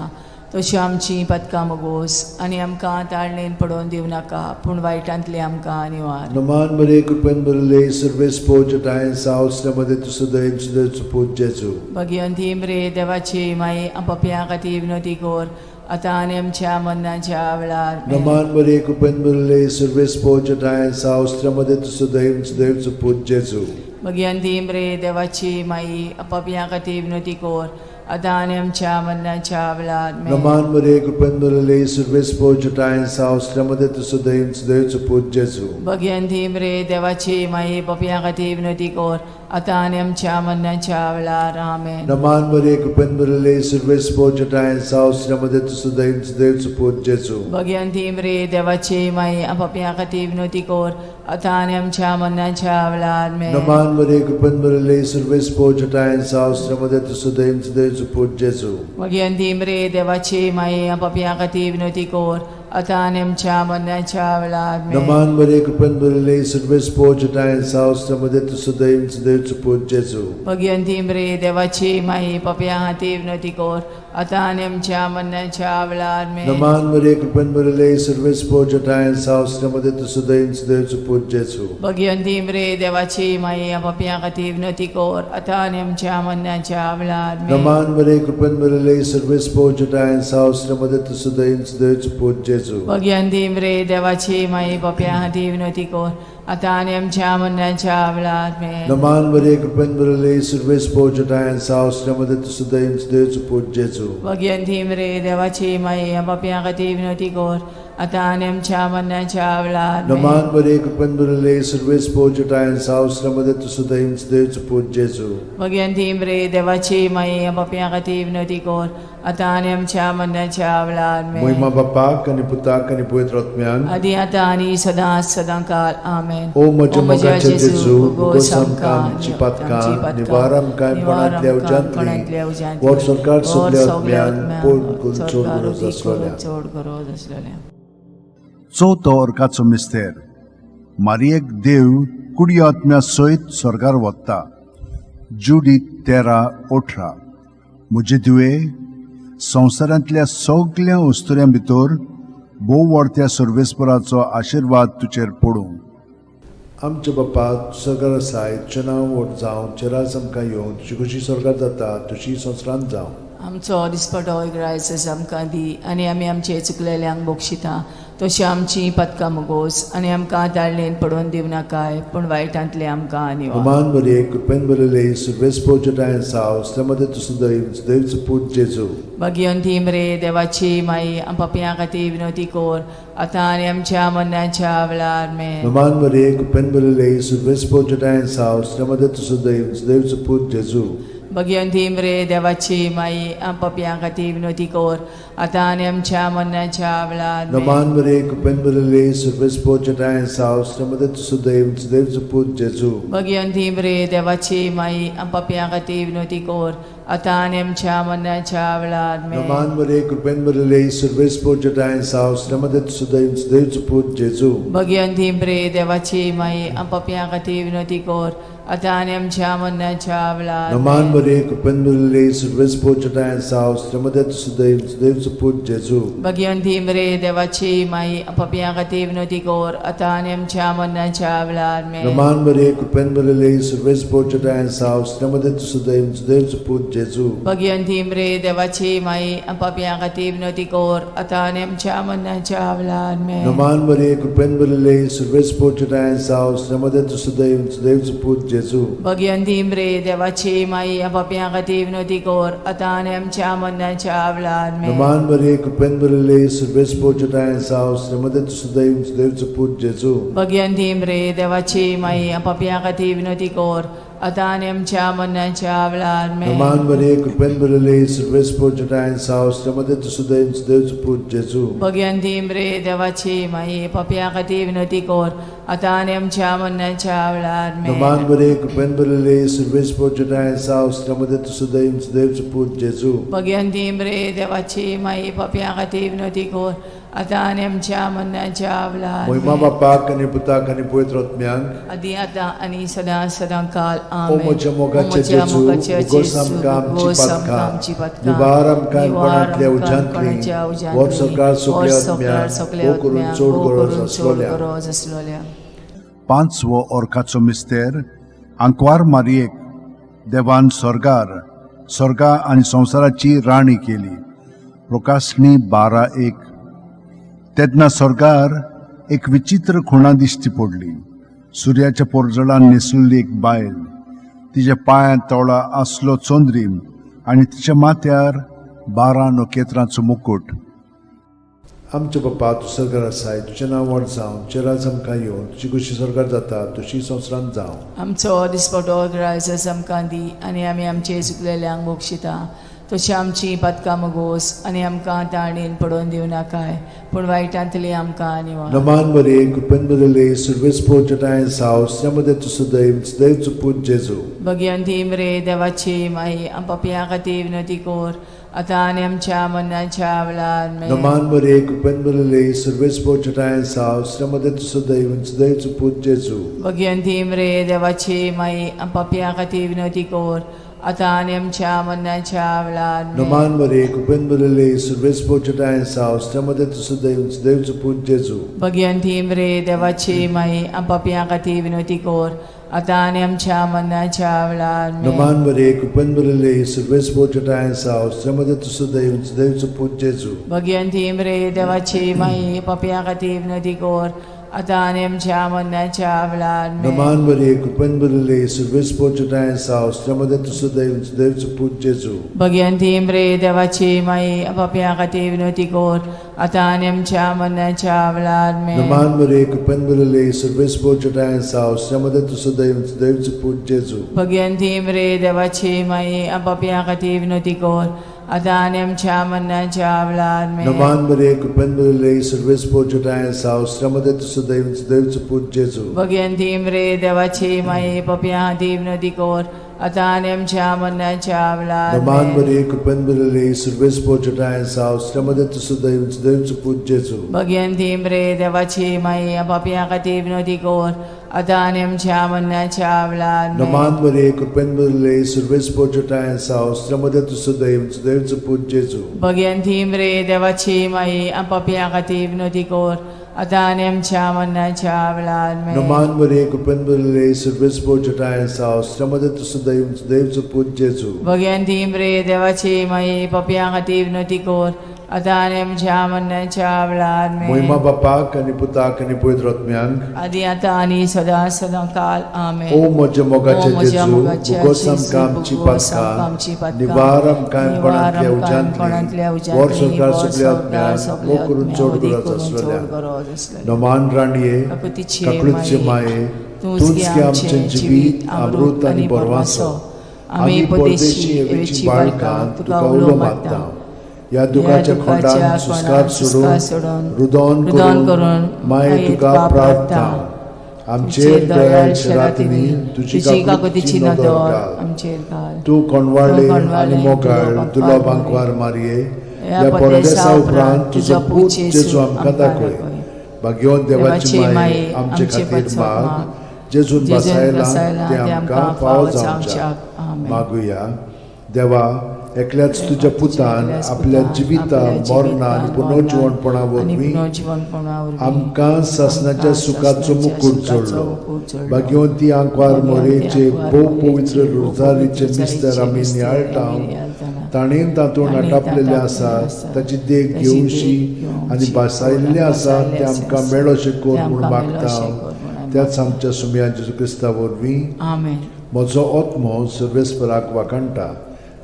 तशी आमची पदकां मोगोस आनी आमकां ताळणेन पडोवन दिवं नाका पूण वायटांतली आमकां निवार. नमान मरिये कृपेन भरिल्ले सर्वेस्पोच ठांय साव स्त्र्यामदें तूं सदैव सदैवचो पूत जेजू. भगिवंती मरे देवाची माई, पापयां खातीर विनोती कोर आतां आनी आमच्या मरणाच्या वेळार. आमेन. नमान मरिये कृपेन भरिल्ले सर्वेस्पोच ठांय साव स्त्र्यामदें तूं सदैव सदैवचो पूत जेजू. भगिवंती मरे देवाची माई, पापयां खातीर विनोती कोर आतां आनी आमच्या मरणाच्या वेळार. आमेन. नमान मरिये कृपेन भरिल्ले सर्वेस्पोच ठांय साव स्त्र्यामदें तूं सदैव सदैवचो पूत जेजू. भगिवंती मरे देवाची माई, पापयां खातीर विनोती कोर आतां आनी आमच्या मरणाच्या वेळार. आमेन. नमान मरिये कृपेन भरिल्ले सर्वेस्पोच ठांय साव स्त्र्यामदें तूं सदैव सदैवचो पूत जेजू. भगिवंती मरे देवाची माई, पापयां खातीर विनोती कोर आतां आनी आमच्या मरणाच्या वेळार. आमेन. नमान मरिये कृपेन भरिल्ले सर्वेस्पोच ठांय साव स्त्र्यामदें तूं सदैव सदैवचो पूत जेजू. भगिवंती मरे देवाची माई, पापयां खातीर विनोती कोर आतां आनी आमच्या मरणाच्या वेळार आमेन. नमान मरे कृपेन भरिल्ले सर्वेस्पोर जटायेन साव तुज्या मदें तूं सदैव सदैवचो पूत जेजू. भगिनी मरे देवाची माई पापया खातीर विनवती कर आतां आनी आमच्या मरणाच्या वेळार आमेन. नमान मरे कृपेन भरिल्ले सर्वेस्पोर जटायेन साव तुज्या मदें तूं सदैव सदैवचो पूत जेजू. भगिनी मरे देवाची माई पापया खातीर विनवती कर आतां आनी आमच्या मरणाच्या वेळार आमेन. नमान मरे कृपेन भरिल्ले सर्वेस्पोर जटायेन साव तुज्या मदें तूं सदैव सदैवचो पूत जेजू. भगिनी मरे देवाची माई पापया खातीर विनवती कर आतां आनी आमच्या मरणाच्या वेळार आमेन. नमान मरे कृपेन भरिल्ले सर्वेस्पोर जटायेन साव तुज्या मदें तूं सदैव सदैवचो पूत जेजू. भगिनी मरे देवाची माई पापया खातीर विनवती कर आतां आनी आमच्या मरणाच्या वेळार आमेन. नमान मरे कृपेन भरिल्ले सर्वेस्पोर जटायेन साव तुज्या मदें तूं सदैव सदैवचो पूत जेजू. भगिनी मरे देवाची माई पापया खातीर विनवती कर आतां आनी आमच्या मरणाच्या वेळार आमेन. मोहिमा बापाक आनी पुताक आनी पवित्र आत्म्यान. आदी आतां आनी सदां सदां काल आमेन. ओ म्हज्या मोगाचे जेजू, भोगोस आमकां आमची पातकां, निवार आमकां कोणांतल्या उज्यांतली, वर सरकार सगल्या आत्म्यान पड करून चड गरज आसलेल्या. चड गरज आसलेल्या. चवथो अर्काचो मिस्तेर मारियेक देव कुडी आत्म्या सयत स्वर्गार वता. जुडी 13:18. म्हजे धुवे, संवसारांतल्या सगल्या अस्तुऱ्यां भितर भोव व्हडत्या सर्वेस्पराचो आशिर्वाद तुजेर पडूं. आमच्या बापा सरकार आसाय, तुजें नांव व्हड जावं, तुजें राज आमकां येवं, तुजी खुशी स्वर्गार जाता तशी संवसारांत जावं. आमचो दिसपटो ग्रायस आमकां दी आनी आमी आमचे चुकलेल्यांक बक्षिता तशी आमची पदकां मुगोस आनी आमकां ताळणेन पडोवन दिवं नाकाय पूण वायटांतले आमकां निवार. नमान मरे कृपेन भरिल्ले सर्वेस्पोर जटायेन साव तुज्या मदें तूं सदैव सदैवचो पूत जेजू. भगिनी मरे देवाची माई आम पापयां खातीर विनवती कर आतां आनी आमच्या मरणाच्या वेळार आमेन. नमान मरे कृपेन भरिल्ले सर्वेस्पोर जटायेन साव तुज्या मदें तूं सदैव सदैवचो पूत जेजू. भगिनी मरे देवाची माई आम पापयां खातीर विनवती कर आतां आनी आमच्या मरणाच्या वेळार आमेन. नमान मरे कृपेन भरिल्ले सर्वेस्पोर जटायेन साव तुज्या मदें तूं सदैव सदैवचो पूत जेजू. भगिनी मरे देवाची माई आम पापयां खातीर विनवती कर आतां आनी आमच्या मरणाच्या वेळार आमेन. नमान मरे कृपेन भरिल्ले सर्वेस्पोर जटायेन साव तुज्या मदें तूं सदैव सदैवचो पूत जेजू. भगिनी मरे देवाची माई आम पापयां खातीर विनवती कर आतां आनी आमच्या मरणाच्या वेळार नमान आमेन. मरे कृपेन भरिल्ले सर्वेस्पोर जटायेन साव तुज्या मदें तूं सदैव सदैवचो पूत जेजू. भगिनी मरे देवाची माई आम पापयां खातीर विनवती कर आतां आनी आमच्या मरणाच्या वेळार आमेन. नमान मरे कृपेन भरिल्ले सर्वेस्पोर जटायेन साव तुज्या मदें तूं सदैव सदैवचो पूत जेजू. भगिनी मरे देवाची माई आम पापयां खातीर विनवती कर आतां आनी आमच्या मरणाच्या वेळार आमेन. नमान मरे कृपेन भरिल्ले सर्वेस्पोर जटायेन साव तुज्या मदें तूं सदैव सदैवचो पूत जेजू. भगिनी मरे देवाची माई आम पापयां खातीर विनवती कर आतां आनी आमच्या मरणाच्या वेळार आमेन. नमान मरे कृपेन भरिल्ले सर्वेस्पोर जटायेन साव तुज्या मदें तूं सदैव सदैवचो पूत जेजू. भगिनी मरे देवाची माई आम पापयां खातीर विनवती कर आतां आनी आमच्या मरणाच्या वेळार आमेन. नमान मरे कृपेन भरिल्ले सर्वेस्पोर जटायेन साव तुज्या मदें तूं सदैव सदैवचो पूत जेजू. भगिनी मरे देवाची माई पापयां खातीर विनवती कर आतां आनी आमच्या मरणाच्या वेळार आमेन. नमान मरे कृपेन भरिल्ले सर्वेस्पोर जटायेन साव तुज्या मदें तूं सदैव सदैवचो पूत जेजू. भगिनी मरे देवाची माई पापयां खातीर विनवती कर आतां आनी आमच्या मरणाच्या वेळार मोहिमा आमेन. बापाक आनी पुताक आनी पवित्र आत्म्याक. आदी आतां आनी सदां सदां काल ओ आमेन. म्हज्या मोगाचे ओ म्हज्या जेजू, मोगाचे उगोस जेजू, आमकां आमची उगोस आमकां पातकां, आमची पातकां, निवार आमकां निवार कोणांतल्या आमकां उज्यांतली, कोणाच्या उज्यांतली, वर सरकार वर सगल्या सरकार आत्म्याक, सगल्या भोव करून आत्म्याक, चड भोव गरज करून चड आसलोल्या. गरज आसलोल्या. पांचवो अर्काचो मिस्तेर आंकवार मारियेक देवान स्वर्गार स्वर्गा आनी संवसाराची राणी केली. प्रकाशणी 12:1. तेन्ना स्वर्गार एक विचित्र खुणा दिश्टी पडली. सुर्याच्या पोरजळान न्हेसुल्ली एक बायल, तिच्या पांयांत तोळा आसलो चंद्रीम आनी तिच्या माथ्यार 12 नखेत्रांचो मुकूट. आमच्या बापा तूं सरकार आसाय, तुजें नांव व्हड जावं, तुजें राज आमकां येवं, तुजी खुशी सरकार जाता तशी संवसारांत जावं. आमचो दिसपटो ग्रायस आमकां दी आनी आमी आमचे चुकलेल्यांक बक्षिता तशी आमची पातकां मुगोस आनी आमकां ताणेन पडोवन दिवं नाकाय पूण वायटांतली आमकां निवार. नमान मरे कृपेन भरिल्ले सर्वेस्पोर जटायेन साव तुज्या मदें तूं सदैव सदैवचो पूत जेजू. भगिनी मरे देवाची माई आम पापयां खातीर विनवती कर आतां आनी आमच्या मरणाच्या वेळार आमेन. नमान मरे कृपेन भरिल्ले सर्वेस्पर चटायेन साव श्रमदे तुजो दैव दैवचो पूत जेजू. भगिनी मरे देवाची माई, पापयां खातीर विनवती कर, आतां आनी आमच्या मरणाच्या वेळार आमेन. नमान मरे कृपेन भरिल्ले सर्वेस्पर चटायेन साव श्रमदे तुजो दैव दैवचो पूत जेजू. भगिनी मरे देवाची माई, पापयां खातीर विनवती कर, आतां आनी आमच्या मरणाच्या वेळार आमेन. नमान मरे कृपेन भरिल्ले सर्वेस्पर चटायेन साव श्रमदे तुजो दैव दैवचो पूत जेजू. भगिनी मरे देवाची माई, पापयां खातीर विनवती कर, आतां आनी आमच्या मरणाच्या वेळार आमेन. नमान मरे कृपेन भरिल्ले सर्वेस्पर चटायेन साव श्रमदे तुजो दैव दैवचो पूत जेजू. भगिनी मरे देवाची माई, पापयां खातीर विनवती कर, आतां आनी आमच्या मरणाच्या वेळार आमेन. नमान मरे कृपेन भरिल्ले सर्वेस्पर चटायेन साव श्रमदे तुजो दैव दैवचो पूत जेजू. भगिनी मरे देवाची माई, पापयां खातीर विनवती कर, आतां आनी आमच्या मरणाच्या वेळार आमेन. नमान मरे कृपेन भरिल्ले सर्वेस्पर चटायेन साव श्रमदे तुजो दैव दैवचो पूत जेजू. भगिनी मरे देवाची माई, पापयां खातीर विनवती कर, आतां आनी आमच्या मरणाच्या वेळार नमान आमेन. मरे कृपेन भरिल्ले सर्वेस्पर चटायेन साव श्रमदे तुजो दैव दैवचो पूत जेजू. भगिनी मरे देवाची माई, पापयां खातीर विनवती कर, आतां आनी आमच्या मरणाच्या वेळार आमेन. नमान मरे कृपेन भरिल्ले सर्वेस्पर चटायेन साव श्रमदे तुजो दैव दैवचो पूत जेजू. भगिनी मरे देवाची माई, पापयां खातीर विनवती कर, आतां आनी आमच्या मरणाच्या वेळार आमेन. नमान मरे कृपेन भरिल्ले सर्वेस्पर चटायेन साव श्रमदे तुजो दैव दैवचो पूत जेजू. भगिनी मरे देवाची माई, पापयां खातीर विनवती कर, आतां आनी आमच्या मरणाच्या वेळार आमेन. मोहिमा बापाक आनी पुताक आनी पवित्र आत्म्यांक, आदी आतां आनी सदां सदां काल आमेन. ओ म्हज्या मोगाचे ओ म्हज्या जेजू, मोगाचे भुगोस जेजू, आमकां आमची भुगोस आमकां आमची पातकां, पातकां, निवार आमकां निवार कोणांतल्या आमकां कोणांतल्या उज्यांतली, वर उज्यांतली, संवसार वर सगल्या संवसार आत्म्यांक, सगल्या मोग करून आत्म्यांक, चड वदी गरज करून चड आसलेल्या. गरज आसलेल्या. नमान राणये, काकुतीचे काकुळचे माये, तूंच तूंच गे आमचें जिवीत अमृत आनी बरवासो. आमी परदेशी हेवेची बाळकां तुका उलो मारता. ह्या दुखाच्या खोंडान सुस्कार सोडून रुदोन करून माये तुका प्रार्थना. आमचेर दयाळ शरातींनी तुजी काकुतीची नदर घाल. आमचेर घाल. तूं कोणवाळे आनी मोगाळ तुलो बांकवार मारये, ह्या परदेसा उपरांत तुजो पूत जेजू आमकां दाखय. भाग्यवंत देवाची माये, आमचे खातीर माग, जेजून बसायला ते आमकां फावो जावच्याक. आमेन. मागुया. देवा, एकल्याच तुज्या पुतान आपल्या जिविता मरणा आनी पुनर्जिवणपणा वरवीं आमकां सासणाच्या सुखाचो मुकूट जोडलो. भाग्यवंती आंकवार मोरेचे भोव पवित्र रोजारीचे मिस्तर आमी नियाळटा, ताणेन तातूंत आटापलेलें आसा ताची देख घेवशी आनी भासायल्लें आसा तें आमकां मेळोशें कर म्हूण मागता, त्याच आमच्या सुमया जेजू क्रिस्ता वरवीं. आमेन. म्हजो आत्मो सर्वेस्पराक वाखाणटा.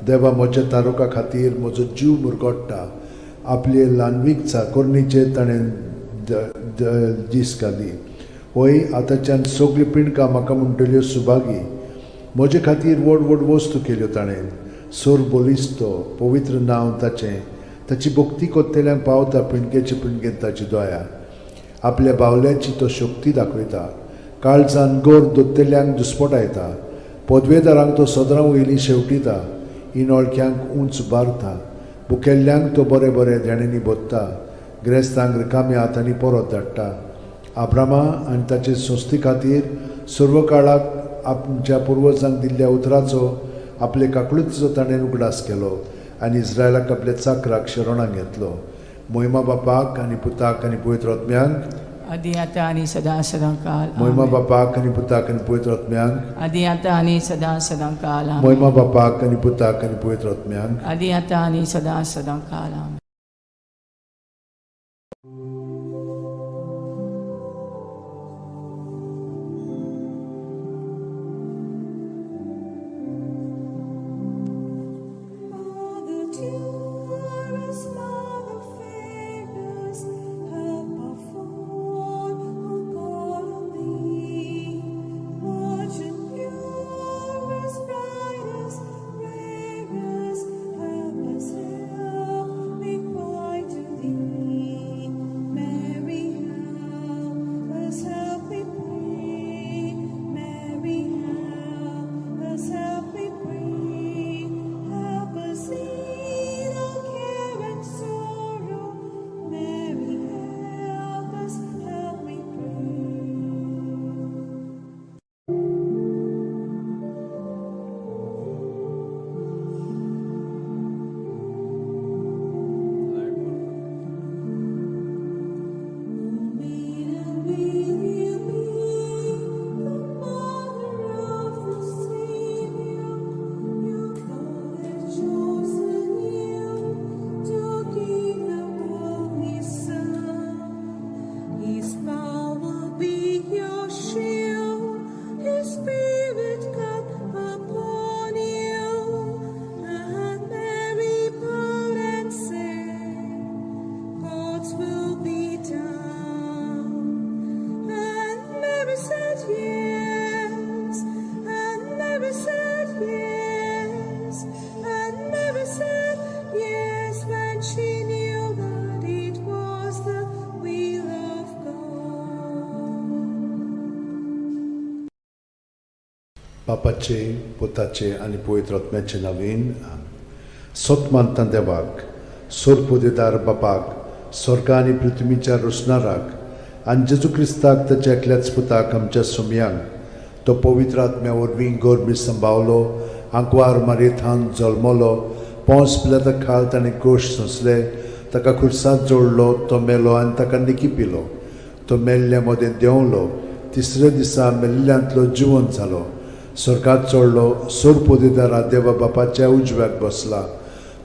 देवा म्हज्या तारुका खातीर म्हजो जीव मुरगोट्टा. आपले ल्हानवीक चाकोरणीचेर ताणें दीस घाली. हय, आतांच्यान सगळीं पिंडकां म्हाका म्हणटल्यो सुभागी. म्हजे खातीर व्हड व्हड वस्तू केल्यो ताणें. सोर बलिस्तो पवित्र नांव ताचें. ताची भक्ती कोत्तेल्यांक पावता पिंडकेचे पिंडकेन ताची दया. आपल्या बावल्याची तो शक्ती दाखयता. काळजान गोर दोत्तेल्यांक दुस्पटायता. पदवेदारांक तो सदरां वयली शेवटिता. इनोळख्यांक उंच बारता. भुकेल्ल्यांक तो बरें बरें देण्यांनी भरता. ग्रेस्तांक रिकाम्या हातांनी परत धाडटा. आब्रामा आनी ताचे संस्थे खातीर सर्व काळाक आमच्या पुर्वजांक दिल्ल्या उतराचो आपले काकळुतीचो ताणें उगडास केलो आनी इस्रायलाक आपल्या चाकराक शरणाक घेतलो. मोहिमा बापाक आनी पुताक आनी पवित्र आत्म्यांक, आदी आतां आनी सदां सदां काल. मोहिमा आमेन. बापाक आनी पुताक आनी पवित्र आत्म्यांक, आदी आतां आनी सदां सदां काल. आमेन. मोहिमा बापाक आनी पुताक आनी पवित्र आत्म्यांक, आदी आतां आनी सदां सदां काल. आमेन. Mother dearest, Mother famous, help our fall who call on thee. Virgin purest, brightest, rarest, help us here, we cry to thee. बापाचे, पुताचे आनी पवित्र आत्म्याचे नवीन. सत मानता देवाक, सोरपोदेदार बापाक, स्वर्गा आनी पृथ्वीच्या रोसणाराक, आनी जेजू क्रिस्ताक ताच्या एकल्याच पुताक, आमच्या सोमयांक, तो पवित्र आत्म्या वरवीं गोरमी संभावलो, आंकवार मारयेथान जल्मलो, पोंस पिलाता खाल ताणें गोश सोंसले, ताका खुर्सात जोडलो, तो मेलो आनी ताका निकी पिलो, तो मेल्ल्या मदें देंवलो, तिसऱ्या दिसा मेल्ल्यांतलो जिवंत जालो, स्वर्गात चडलो, सोरपोदेदारा देवा बापाच्या उजव्याक बसला,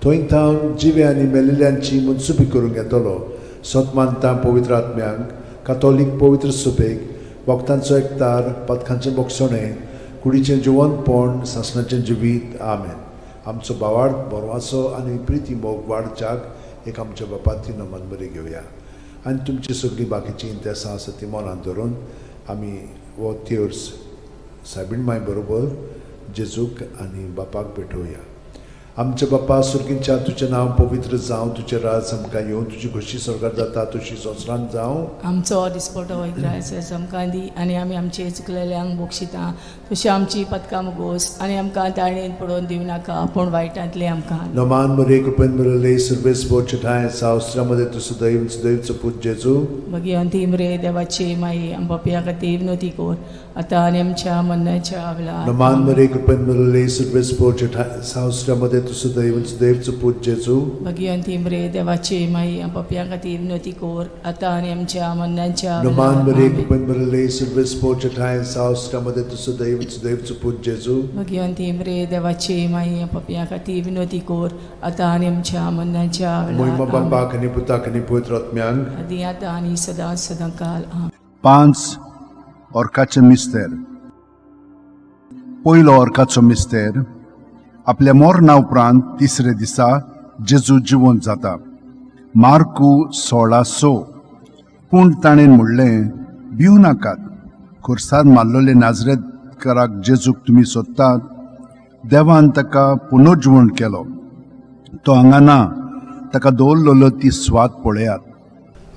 थंय थावन जिवे आनी मेलिल्ल्यांची मनसुबी करूंक येतलो. सत मानता पवित्र आत्म्यांक, कातोलीक पवित्र सुबेक, वखदांचो एकतार, पथकांचें बोगसणें, कुडीचें जिवंतपण, सासणाचें जिवीत. आमेन. आमचो बावाड बरवाचो आनी प्रिती मोग वाडच्याक एक आमच्या बापाती नमन बरी घेवया आनी तुमची सगळीं बाकीचीं इंतेसां आसा ती मनांत धरून आमी हो तेर्स सायबीण माय बरोबर जेजूक आनी बापाक भेटोवया. आमच्या बापा सुर्गींच्या, तुजें नांव पवित्र जावं, तुजें राज आमकां येवं, तुजी खोशी स्वर्गार जाता तशी संवसारांत जावं. आमचो दिसपटो ग्रायस आमकां दी आनी आमी आमचे चुकलेल्यांक बक्षिता तशी आमची पदकां मुगोस आनी आमकां ताळणेन पडोवन दिवं नाका, पूण वायटांतले आमकां. नमान मरे, कृपेन बरले सर्वेस बोचठाय सावस्त्रामध्ये तूं सदैव सदैवचो पूत जेजू. मागीर अंतीम रे देवाची माई, आम पापया खातीर विनवती कर, आतां आनी आमच्या मरणाच्या वेळार. नमान मरे, कृपेन बरले सर्वेस बोचठाय सावस्त्रामध्ये तूं सदैव सदैवचो पूत जेजू. मागीर अंतीम रे देवाची माई, आम पापया खातीर विनवती कर, आतां आनी आमच्या मरणाच्या नमान वेळार. मरे, आमेन. कृपेन बरले सर्वेस बोचठाय सावस्त्रामध्ये तूं सदैव सदैवचो पूत जेजू. मागीर अंतीम रे देवाची माई, आम पापया खातीर विनवती कर, आतां आनी आमच्या मरणाच्या मोहिमा वेळार. आमेन. बापाक आनी पुताक आनी पवित्र आत्म्यांक. आदी आतां आनी सदां सदां काल. आमेन. पांच ऑर्काचे मिस्तेर. पयलो ऑर्काचो मिस्तेर, आपल्या मरणा उपरांत तिसरे दिसा जेजू जिवंत जाता. मार्कू 16:6. पूण ताणें म्हणलें, भिवू नाकात. खुर्सार मारलेले नाजरेतकाराक जेजूक तुमी सोदतात. देवान ताका पुनर्जिवण केलो. तो हांगा ना. ताका दवरलेलो ती स्वात पळयात.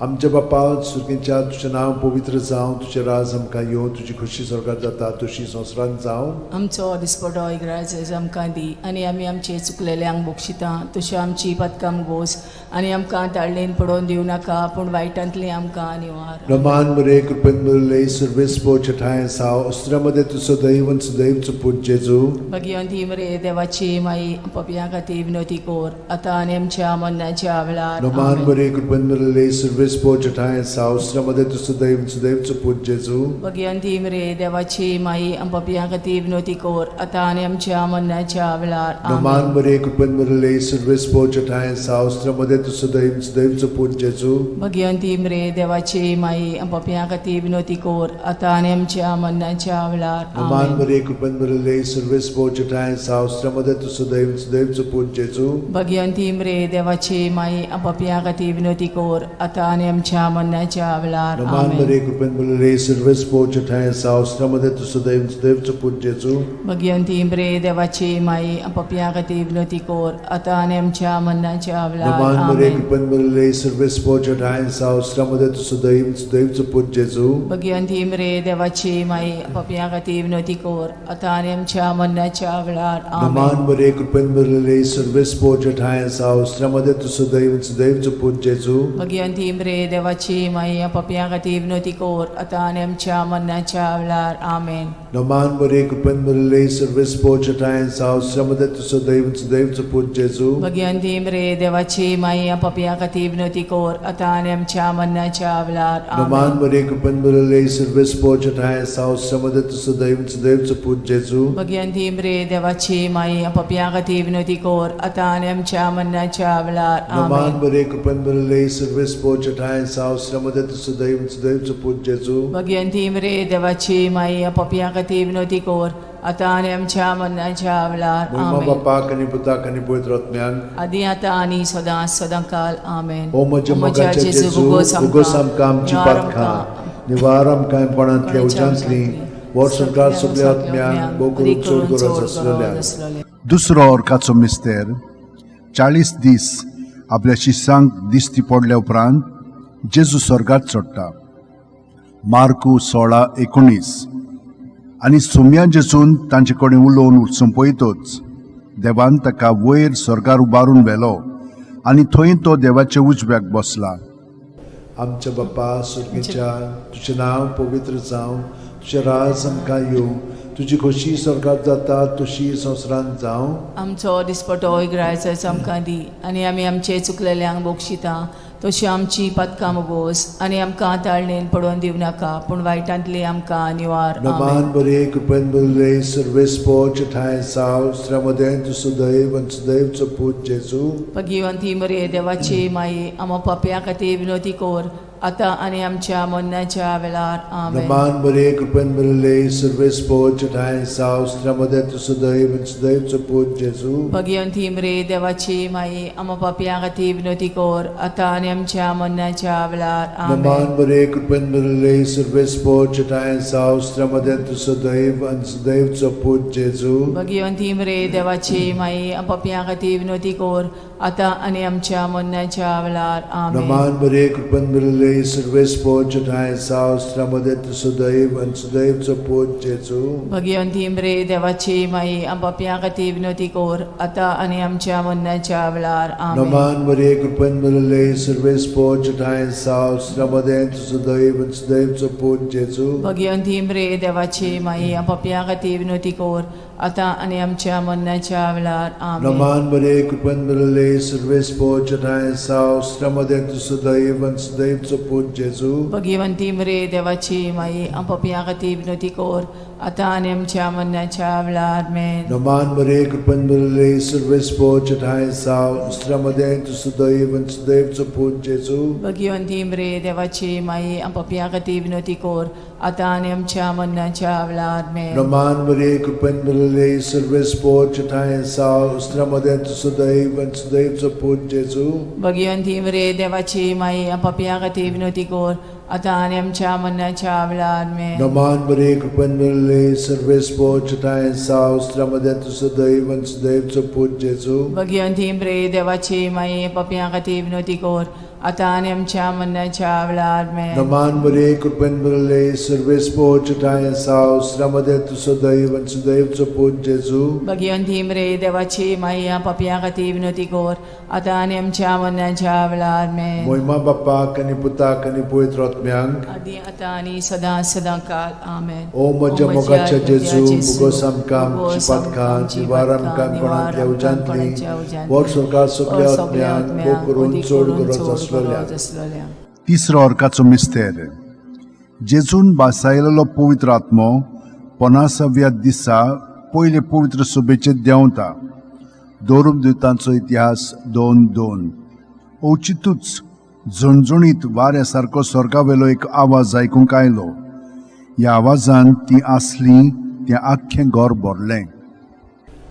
आमच्या बापा सुर्गींच्या, तुजें नांव पवित्र जावं, तुजें राज आमकां येवं, तुजी खोशी स्वर्गार जाता तशी संवसारांत जावं. आमचो दिसपटो इग्राज आमकां दी आनी आमी आमचे चुकलेल्यांक बक्षिता तशी आमची पदकां गोस आनी आमकां ताळणेन पडोवन दिवं नाका, पूण वायटांतली आमकां निवार. रमान मरे, कृपेन बरले सर्वेस पोचठाय साव अस्त्रामध्ये तूं सदैव सदैवचो पूत जेजू. भगिवंती मरे देवाची माई, पपया खातीर विनवती कर, आतां आनी आमच्या मरणाच्या वेळार. रमान आमेन. मरे, कृपेन बरले सर्वेस पोचठाय साव अस्त्रामध्ये तूं सदैव सदैवचो पूत जेजू. भगिवंती मरे देवाची माई, पपया खातीर विनवती कर, आतां आनी आमच्या मरणाच्या वेळार. रमान आमेन. मरे, कृपेन बरले सर्वेस पोचठाय साव अस्त्रामध्ये तूं सदैव सदैवचो पूत जेजू. भगिवंती मरे देवाची माई, पपया खातीर विनवती कर, आतां आनी आमच्या मरणाच्या वेळार. रमान आमेन. मरे, कृपेन बरले सर्वेस पोचठाय साव अस्त्रामध्ये तूं सदैव सदैवचो पूत जेजू. भगिवंती मरे देवाची माई, पपया खातीर विनवती कर, आतां आनी आमच्या मरणाच्या वेळार. रमान आमेन. मरे, कृपेन बरले सर्वेस पोचठाय साव अस्त्रामध्ये तूं सदैव सदैवचो पूत जेजू. भगिवंती मरे देवाची माई, पपया खातीर विनवती कर, आतां आनी आमच्या मरणाच्या वेळार. रमान मरे, आमेन. कृपेन बरले सर्वेस पोचठाय साव अस्त्रामध्ये तूं सदैव सदैवचो पूत जेजू. भगिवंती मरे देवाची माई, पपया खातीर विनवती कर, आतां आनी आमच्या मरणाच्या वेळार. रमान आमेन. मरे, कृपेन बरले सर्वेस पोचठाय साव अस्त्रामध्ये तूं सदैव सदैवचो पूत जेजू. भगिवंती मरे देवाची माई, पपया खातीर विनवती कर, आतां आनी आमच्या मरणाच्या वेळार. आमेन. रमान मरे, कृपेन बरले सर्वेस पोचठाय साव अस्त्रामध्ये तूं सदैव सदैवचो पूत जेजू. भगिवंती मरे देवाची माई, पपया खातीर विनवती कर, आतां आनी आमच्या मरणाच्या वेळार. रमान आमेन. मरे, कृपेन बरले सर्वेस पोचठाय साव अस्त्रामध्ये तूं सदैव सदैवचो पूत जेजू. भगिवंती मरे देवाची माई, पपया खातीर विनवती कर, आतां आनी आमच्या मरणाच्या वेळार. रमान आमेन. मरे, कृपेन बरले सर्वेस पोचठाय साव अस्त्रामध्ये तूं सदैव सदैवचो पूत जेजू. भगिवंती मरे देवाची माई, पपया खातीर विनवती कर, आतां आनी आमच्या मरणाच्या वेळार. मोहिमा आमेन. बापाक आनी पुताक आनी पवित्र आत्म्याक. आदी आतां आनी सदां सदां काल. आमेन. ओ म्हज्या मोगाच्या जेजू, उगोस आमकां आमची पातकां, निवार आमकां कोणांतल्या उज्यांतली, वर्सभर सगल्या आत्म्यांक, भोव करून चड गरज आसलेल्या. दुसरो ऑर्काचो मिस्तेर, 40 दीस आपल्या शिसांक दिश्टी पडल्या उपरांत जेजू स्वर्गात चडटा. मार्कू 16:19. आनी सोम्या जेजून तांचे कडेन उलोवन सोंपयतच देवान ताका वयर स्वर्गार उबारून व्हेलो आनी थंय तो देवाच्या उजव्याक बसला. आमच्या बापा सुर्गीच्या, तुजें नांव पवित्र जावं, तुजें राज आमकां येवं, तुजी खोशी स्वर्गात जाता तशी संवसारांत जावं. आमचो दिसपटो इग्रायचो आमकां दी आनी आमी आमचे चुकलेल्यांक बक्षिता तशी आमची पातकां मोगोस आनी आमकां ताळणेन पडोवन दिवं नाका पूण वायटांतली आमकां निवार. नमान आमेन. बरे कृपेन भरिल्ले सर्वेस्पोच ठांय साव स्त्र्यामदें तूं सुदैव आनी सुदैवचो पूत जेजू. भगिवंती मरे देवाची माई, आमा पापया खातीर विनोती कोर आतां आनी आमच्या मरणाच्या वेळार. आमेन. नमान बरे कृपेन भरिल्ले सर्वेस्पोच ठांय साव स्त्र्यामदें तूं सुदैव आनी सुदैवचो पूत जेजू. भगिवंती मरे देवाची माई, आमा पापया खातीर विनोती कोर आतां आनी आमच्या मरणाच्या वेळार. नमान आमेन. बरे कृपेन भरिल्ले सर्वेस्पोच ठांय साव स्त्र्यामदें तूं सुदैव आनी सुदैवचो पूत जेजू. भगिवंती मरे देवाची माई, पापया खातीर विनोती कोर आतां आनी आमच्या मरणाच्या वेळार. आमेन. नमान बरे कृपेन भरिल्ले सर्वेस्पोच ठांय साव स्त्र्यामदें तूं सुदैव आनी सुदैवचो पूत जेजू. भगिवंती मरे देवाची माई, पापया खातीर विनोती कोर आतां आनी आमच्या मरणाच्या वेळार. आमेन. नमान बरे कृपेन भरिल्ले सर्वेस्पोच ठांय साव स्त्र्यामदें तूं सुदैव आनी सुदैवचो पूत जेजू. भगिवंती मरे देवाची माई, पापया खातीर विनोती कोर आतां आनी आमच्या मरणाच्या वेळार. आमेन. नमान बरे कृपेन भरिल्ले सर्वेस्पोच ठांय साव स्त्र्यामदें तूं सुदैव आनी सुदैवचो पूत जेजू. भगिवंती मरे देवाची माई, पापया खातीर विनोती कोर आतां आनी आमच्या मरणाच्या वेळार. आमेन. नमान बरे कृपेन भरिल्ले सर्वेस्पोच ठांय साव स्त्र्यामदें तूं सुदैव आनी सुदैवचो पूत जेजू. भगिवंती मरे देवाची माई, पापया खातीर विनोती कोर आतां आनी आमच्या मरणाच्या वेळार. आमेन. नमान बरे कृपेन भरिल्ले सर्वेस्पोच ठांय साव स्त्र्यामदें तूं सुदैव आनी सुदैवचो पूत जेजू. भगिवंती मरे देवाची माई, पापया खातीर विनोती कोर आतां आनी आमच्या मरणाच्या वेळार. आमेन. नमान बरे कृपेन भरिल्ले सर्वेस्पोच ठांय साव स्त्र्यामदें तूं सुदैव आनी सुदैवचो पूत जेजू. भगिवंती मरे देवाची माई, पापया खातीर विनोती कोर आतां आनी आमच्या मरणाच्या वेळार. आमेन. नमान बरे कृपेन भरिल्ले सर्वेस्पोच ठांय साव स्त्र्यामदें तूं सुदैव आनी सुदैवचो पूत जेजू. भगिवंती मरे देवाची माई, पापया खातीर विनोती कोर आतां आनी आमच्या मरणाच्या वेळार. आमेन. मोहिमा बाप्पाक आनी पुताक आनी पवित्र आत्म्यांक, आदी आतां आनी सदां सदां काल. आमेन. ओ म्हज्या मोगाच्या जेजू, मुगोस आमकां आमची पातकां निवार आमकां कोणांतल्या उज्यांतली, वर सरकार सगल्या आत्म्यांक भोग करून चड गरज आसलेल्या. आसलेल्या. तिसरो अर्काचो मिस्तेर. जेजून भासायलेलो पवित्र आत्मो पन्नासाव्या दिसा पयले पवित्र सभेचेर देंवता. दोरुमदुतांचो इतिहास 2:2. अवचितूच झणझणीत वाऱ्या सारको स्वर्गावेलो एक आवाज आयकूंक आयलो. ह्या आवाजान ती आसली तें आख्खें घर भरलें.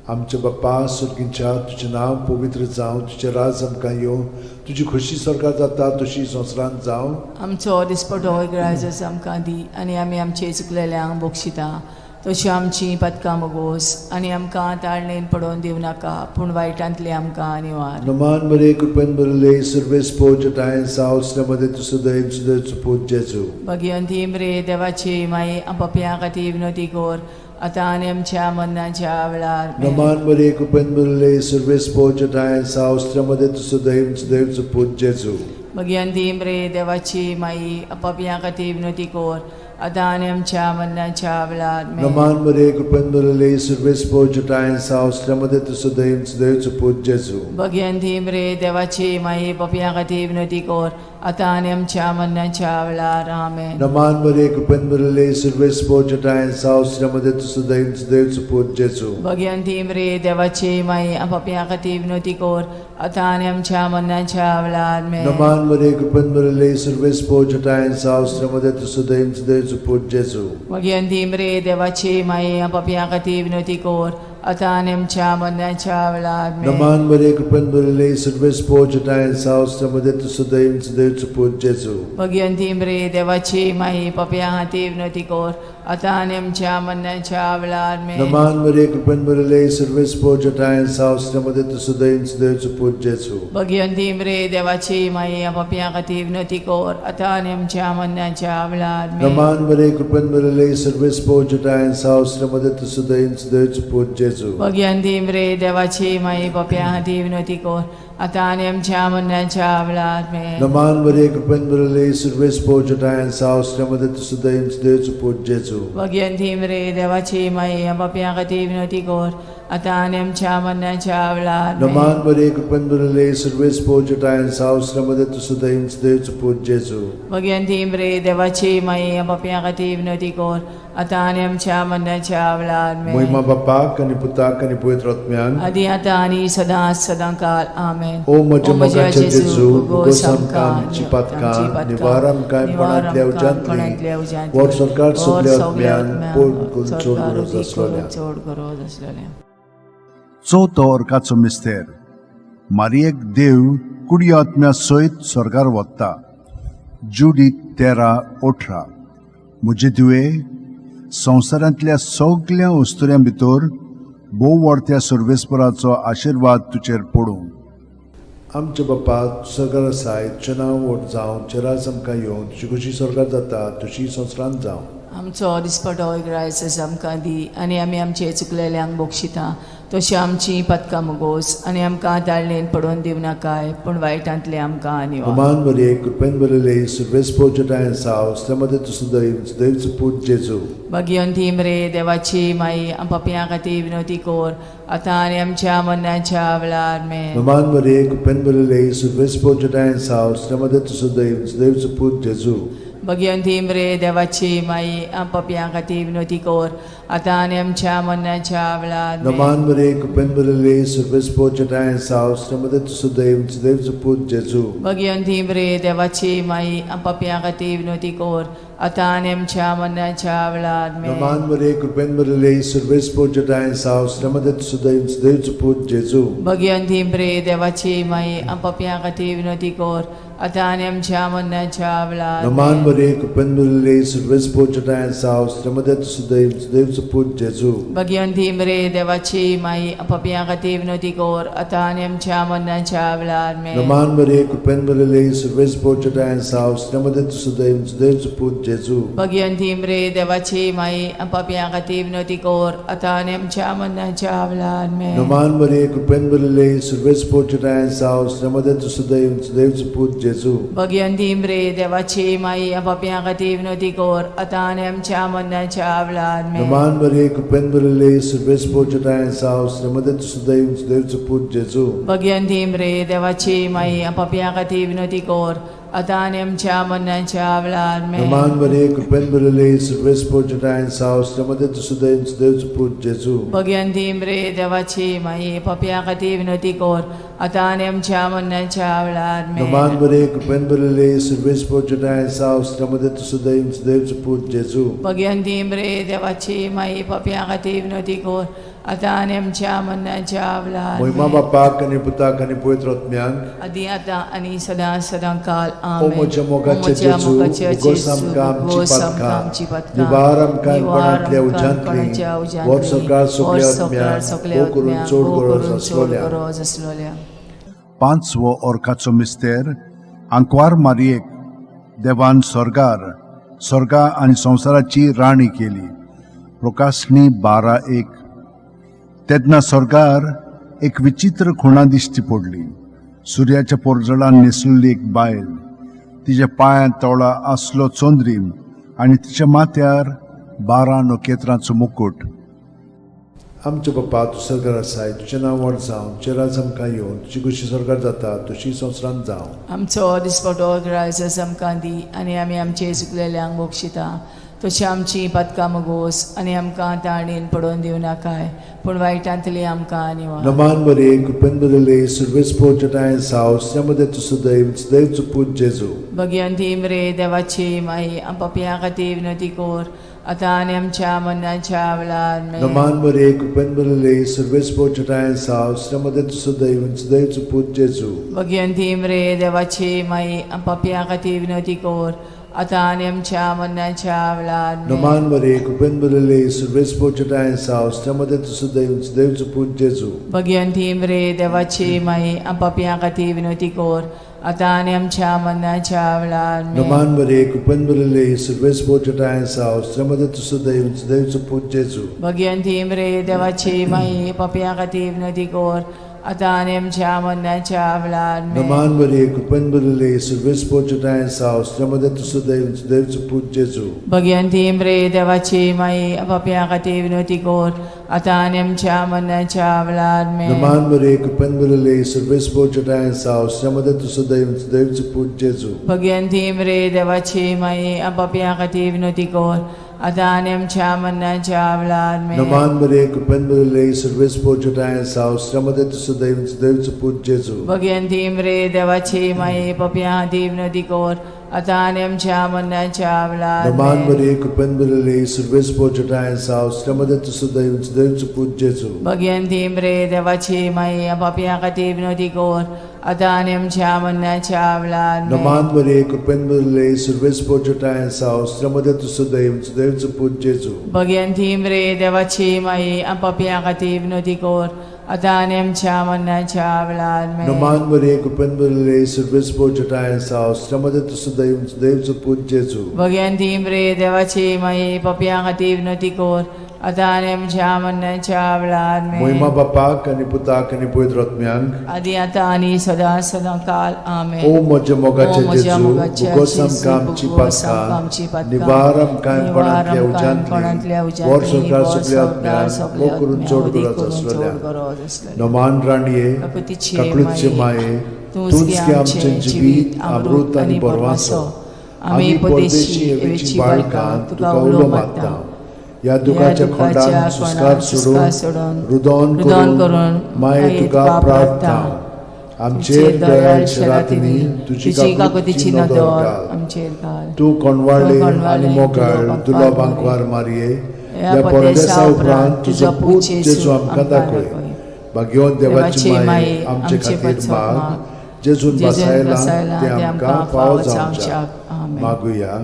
आमच्या बाप्पा सुर्गींच्या, तुजें नांव पवित्र जावं, तुजें राज आमकां येवं, तुजी खोशी स्वर्गात जाता तशी संवसारांत जावं. आमचो दिसपटो ग्रायजस आमकां दी आनी आमी आमचे चुकलेल्यांक बक्षिता तशी आमची पदकां मोगोस आनी आमकां ताळणेन पडोवन दिवं नाका पूण वायटांतली आमकां निवार. नमान बरे कृपेन भरिल्ले सर्वेस्पोज ठांय साव मध्ये तूं सदैव सदैव पूत जेजू. भगिवंती मरे देवाची माई, पापयां खातीर विनोती कोर आतां आनी आमच्या मरणाच्या वेळार. नमान बरे कृपेन भरिल्ले सर्वेस्पोज ठांय साव मध्ये तूं सदैव सदैव पूत जेजू. भगिवंती मरे देवाची माई, पापयां खातीर विनोती कोर आतां आनी आमच्या मरणाच्या वेळार. नमान बरे कृपेन भरिल्ले सर्वेस्पोज ठांय साव मध्ये तूं सदैव सदैव पूत जेजू. भगिवंती मरे देवाची माई, पापयां खातीर विनोती कोर आतां आनी आमच्या मरणाच्या वेळार. आमेन. नमान बरे कृपेन भरिल्ले सर्वेस्पोज ठांय साव मध्ये तूं सदैव सदैव पूत जेजू. भगिवंती मरे देवाची माई, पापयां खातीर विनोती कोर आतां आनी आमच्या मरणाच्या वेळार. आमेन. नमान बरे कृपेन भरिल्ले सर्वेस्पोज ठांय साव मध्ये तूं सदैव सदैव पूत जेजू. भगिवंती मरे देवाची माई, पापयां खातीर विनोती कोर आतां आनी आमच्या मरणाच्या वेळार. आमेन. नमान बरे कृपेन भरिल्ले सर्वेस्पोज ठांय साव मध्ये तूं सदैव सदैव पूत जेजू. भगिवंती मरे देवाची माई, पापयां खातीर विनोती कोर आतां आनी आमच्या मरणाच्या वेळार आमेन. नमान मरिये, कृपेन भरिल्ले, सर्वेस्पोर जटायन साव, मध्ये तूं सदैव सदैवचो पूत जेजू. भगिवंती मरे देवाची माई, पापयां खातीर विनवती कर, आतां आनी आमच्या मरणाच्या वेळार आमेन. नमान मरिये, कृपेन भरिल्ले, सर्वेस्पोर जटायन साव, मध्ये तूं सदैव सदैवचो पूत जेजू. भगिवंती मरे देवाची माई, पापयां खातीर विनवती कर, आतां आनी आमच्या मरणाच्या वेळार आमेन. नमान मरिये, कृपेन भरिल्ले, सर्वेस्पोर जटायन साव, मध्ये तूं सदैव सदैवचो पूत जेजू. भगिवंती मरे देवाची माई, पापयां खातीर विनवती कर, आतां आनी आमच्या मरणाच्या वेळार आमेन. नमान मरिये, कृपेन भरिल्ले, सर्वेस्पोर जटायन साव, मध्ये तूं सदैव सदैवचो पूत जेजू. भगिवंती मरे देवाची माई, पापयां खातीर विनवती कर, आतां आनी आमच्या मरणाच्या वेळार आमेन. महिमा बापाक आनी पुताक आनी पवित्र आत्म्याक. आदी आतां आनी सदां सदां काल आमेन. ओ म्हज्या मोगाच्या जेजू, उगोस आमकां आमची पातकां, निवार आमकां कोणांतल्या उज्यांतली, वर सरकार सगल्या आत्म्यान पोट करून चड गरज आसलोल्या. चड गरज आसलेल्या. चवथो अर्काचो मिस्तेर. मारियेक देव कुडी आत्म्या सयत स्वर्गार वता. जुडीत 13:18. म्हजे धुवे, संवसारांतल्या सगल्या वस्तुऱ्यां भितर भोव व्हडत्या सर्वेस्पराचो आशिर्वाद तुजेर पडूं. आमच्या बापा, सरकार आसाय, तुजें नांव व्हड जावं, तुजें राज आमकां येवं, तुजी खुशी सरकार जाता तशी संवसारांत जावं. आमचो दिसपटो ग्रायस आमकां दी, आनी आमी आमचे चुकलेल्यांक बक्षिता तशी आमची पदकां मुगोस, आनी आमकां ताळणेन पडोवन दिवं नाकाय, पूण वायटांतले आमकां निवार. नमान मरिये, कृपेन भरिल्ले, सर्वेस्पोर जटायन साव, मध्ये तूं सदैव सदैवचो पूत जेजू. भगिवंती मरे देवाची माई, पापयां खातीर विनवती कर, आतां आनी आमच्या मरणाच्या वेळार आमेन. नमान मरिये, कृपेन भरिल्ले, सर्वेस्पोर जटायन साव, मध्ये तूं सदैव सदैवचो पूत जेजू. भगिवंती मरे देवाची माई, पापयां खातीर विनवती कर, आतां आनी आमच्या मरणाच्या वेळार आमेन. नमान मरिये, कृपेन भरिल्ले, सर्वेस्पोर जटायन साव, मध्ये तूं सदैव सदैवचो पूत जेजू. भगिवंती मरे देवाची माई, पापयां खातीर विनवती कर, आतां आनी आमच्या मरणाच्या वेळार आमेन. नमान मरिये, कृपेन भरिल्ले, सर्वेस्पोर जटायन साव, मध्ये तूं सदैव सदैवचो पूत जेजू. भगिवंती मरे देवाची माई, पापयां खातीर विनवती कर, आतां आनी आमच्या मरणाच्या वेळार नमान आमेन. मरिये, कृपेन भरिल्ले, सर्वेस्पोर जटायन साव, मध्ये तूं सदैव सदैवचो पूत जेजू. भगिवंती मरे देवाची माई, पापयां खातीर विनवती कर, आतां आनी आमच्या मरणाच्या वेळार आमेन. नमान मरिये, कृपेन भरिल्ले, सर्वेस्पोर जटायन साव, मध्ये तूं सदैव सदैवचो पूत जेजू. भगिवंती मरे देवाची माई, पापयां खातीर विनवती कर, आतां आनी आमच्या मरणाच्या वेळार आमेन. नमान मरिये, कृपेन भरिल्ले, सर्वेस्पोर जटायन साव, मध्ये तूं सदैव सदैवचो पूत जेजू. भगिवंती मरे देवाची माई, पापयां खातीर विनवती कर, आतां आनी आमच्या मरणाच्या वेळार आमेन. नमान मरिये, कृपेन भरिल्ले, सर्वेस्पोर जटायन साव, मध्ये तूं सदैव सदैवचो पूत जेजू. भगिवंती मरे देवाची माई, पापयां खातीर विनवती कर, आतां आनी आमच्या मरणाच्या वेळार आमेन. नमान मरिये, कृपेन भरिल्ले, सर्वेस्पोर जटायन साव, मध्ये तूं सदैव सदैवचो पूत जेजू. भगिवंती मरे देवाची माई, पापयां खातीर विनवती कर, आतां आनी आमच्या मरणाच्या वेळार आमेन. नमान मरिये, कृपेन भरिल्ले, सर्वेस्पोर जटायन साव, मध्ये तूं सदैव सदैवचो पूत जेजू. भगिवंती मरे देवाची माई, पापयां खातीर विनवती कर, आतां आनी आमच्या मरणाच्या वेळार महिमा आमेन. बापाक आनी पुताक आनी पवित्र आत्म्याक. आदी आतां आनी सदां सदां काल ओ आमेन. म्हज्या मोगाच्या ओ म्हज्या जेजू, मोगाच्या उगोस जेजू, आमकां आमची उगोस आमकां पातकां, आमची पातकां, निवार आमकां निवार कोणांतल्या आमकां उज्यांतली, कोणाच्या उज्यांतली, वर सरकार सगल्या वर सरकार आत्म्यांक, सगल्या भोव करून आत्म्यांक, चड भोव गरज करून चड आसलोल्या. गरज आसलोल्या. पांचवो अर्काचो मिस्तेर. आंकवार मारियेक देवान स्वर्गार स्वर्गा आनी संवसाराची राणी केली. प्रकाशणी 12:1. तेन्ना स्वर्गार एक विचित्र खुणा दिश्टी पडली. सुर्याच्या पोरजळान न्हेसलेली एक बायल, तिच्या पांयांत तोळा आसलो चंद्रीम आनी तिच्या माथ्यार 12 नखेत्रांचो मुकूट. आमच्या बापा, तूं सरकार आसाय, तुजें नांव व्हड जावं, तुजें राज आमकां येवं, तुजी खुशी सरकार जाता तशी संवसारांत जावं. आमचो दिसपटो ग्रायस आमकां दी, आनी आमी आमचे चुकलेल्यांक बक्षिता तशी आमची पातकां मुगोस, आनी आमकां ताणेन पडोवन दिवं नाकाय, पूण वायटांतली आमकां निवार. नमान मरिये, कृपेन भरिल्ले, सर्वेस्पोर जटायन साव, मध्ये तूं सदैव सदैवचो पूत जेजू. भगिवंती मरे देवाची माई, पापयां खातीर विनवती कर, आतां आनी आमच्या मरणाच्या वेळार आमेन. नमान मरे कृपेन भरिल्ले सर्वेस्पर तुजोठांय आसा, स्त्रियां मदें तूं सदैव आनी सदैवचो पूत जेजू. भगिनी मरे देवाची माई, पापयां खातीर विनवती कर, आतां आनी आमच्या मरणाच्या वेळार आमेन. नमान मरे कृपेन भरिल्ले सर्वेस्पर तुजोठांय आसा, स्त्रियां मदें तूं सदैव आनी सदैवचो पूत जेजू. भगिनी मरे देवाची माई, पापयां खातीर विनवती कर, आतां आनी आमच्या मरणाच्या वेळार आमेन. नमान मरे कृपेन भरिल्ले सर्वेस्पर तुजोठांय आसा, स्त्रियां मदें तूं सदैव आनी सदैवचो पूत जेजू. भगिनी मरे देवाची माई, पापयां खातीर विनवती कर, आतां आनी आमच्या मरणाच्या वेळार आमेन. नमान मरे कृपेन भरिल्ले सर्वेस्पर तुजोठांय आसा, स्त्रियां मदें तूं सदैव आनी सदैवचो पूत जेजू. भगिनी मरे देवाची माई, पापयां खातीर विनवती कर, आतां आनी आमच्या मरणाच्या वेळार आमेन. नमान मरे कृपेन भरिल्ले सर्वेस्पर तुजोठांय आसा, स्त्रियां मदें तूं सदैव आनी सदैवचो पूत जेजू. भगिनी मरे देवाची माई, पापयां खातीर विनवती कर, आतां आनी आमच्या मरणाच्या वेळार आमेन. नमान मरे कृपेन भरिल्ले सर्वेस्पर तुजोठांय आसा, स्त्रियां मदें तूं सदैव आनी सदैवचो पूत जेजू. भगिनी मरे देवाची माई, पापयां खातीर विनवती कर, आतां आनी आमच्या मरणाच्या वेळार नमान आमेन. मरे कृपेन भरिल्ले सर्वेस्पर तुजोठांय आसा, स्त्रियां मदें तूं सदैव आनी सदैवचो पूत जेजू. भगिनी मरे देवाची माई, पापयां खातीर विनवती कर, आतां आनी आमच्या मरणाच्या वेळार आमेन. नमान मरे कृपेन भरिल्ले सर्वेस्पर तुजोठांय आसा, स्त्रियां मदें तूं सदैव आनी सदैवचो पूत जेजू. भगिनी मरे देवाची माई, पापयां खातीर विनवती कर, आतां आनी आमच्या मरणाच्या वेळार आमेन. नमान मरे कृपेन भरिल्ले सर्वेस्पर तुजोठांय आसा, स्त्रियां मदें तूं सदैव आनी सदैवचो पूत जेजू. भगिनी मरे देवाची माई, पापयां खातीर विनवती कर, आतां आनी आमच्या मरणाच्या वेळार आमेन. मोहिमा बापाक आनी पुताक आनी पवित्र आत्म्यांक, आदी आतां आनी सदां सदां काल आमेन. ओ म्हज्या मोगाचे ओ म्हज्या जेजू, मोगाच्या भुगोस जेजू, आमकां आमची भुगोस आमकां आमची पातकां, पातकां, निवार आमकां निवार कोणांतल्या आमकां कोणांतल्या उज्यांतली, उज्यांतली, वर सरकार वर सगल्या सरकार आत्म्यांक, सगल्या भोव करून आत्म्यांक, चड वदी गरज करून आसलेल्या. चड गरज आसलेल्या. नमान राणये, काकुतीचे काकळूतचे माये, माये, तूंच तूंच गे गे आमचें आमचें जिवीत, अमृत आनी बरवासो. आमी परदेशी हेवेची बाळकां तुका उलो मारता. ह्या दुखाच्या खोंडान सुस्कार सोडून रुदोन करून माये तुका प्रार्थना. आमचेर दयाळ रातींनी तुजी काकुतीची नदर घाल. आमचेर घाल. तूं कोणवाळे आनी मोगाळ दुलो बांकवार मारये, ह्या परदेसा उपरांत तुजो पूत जेजू आमकां दाखय. भाग्यवंत देवाची माये, आमचे खातीर माग, जेजून बसायला ते आमकां फावो जावच्या. मागुया.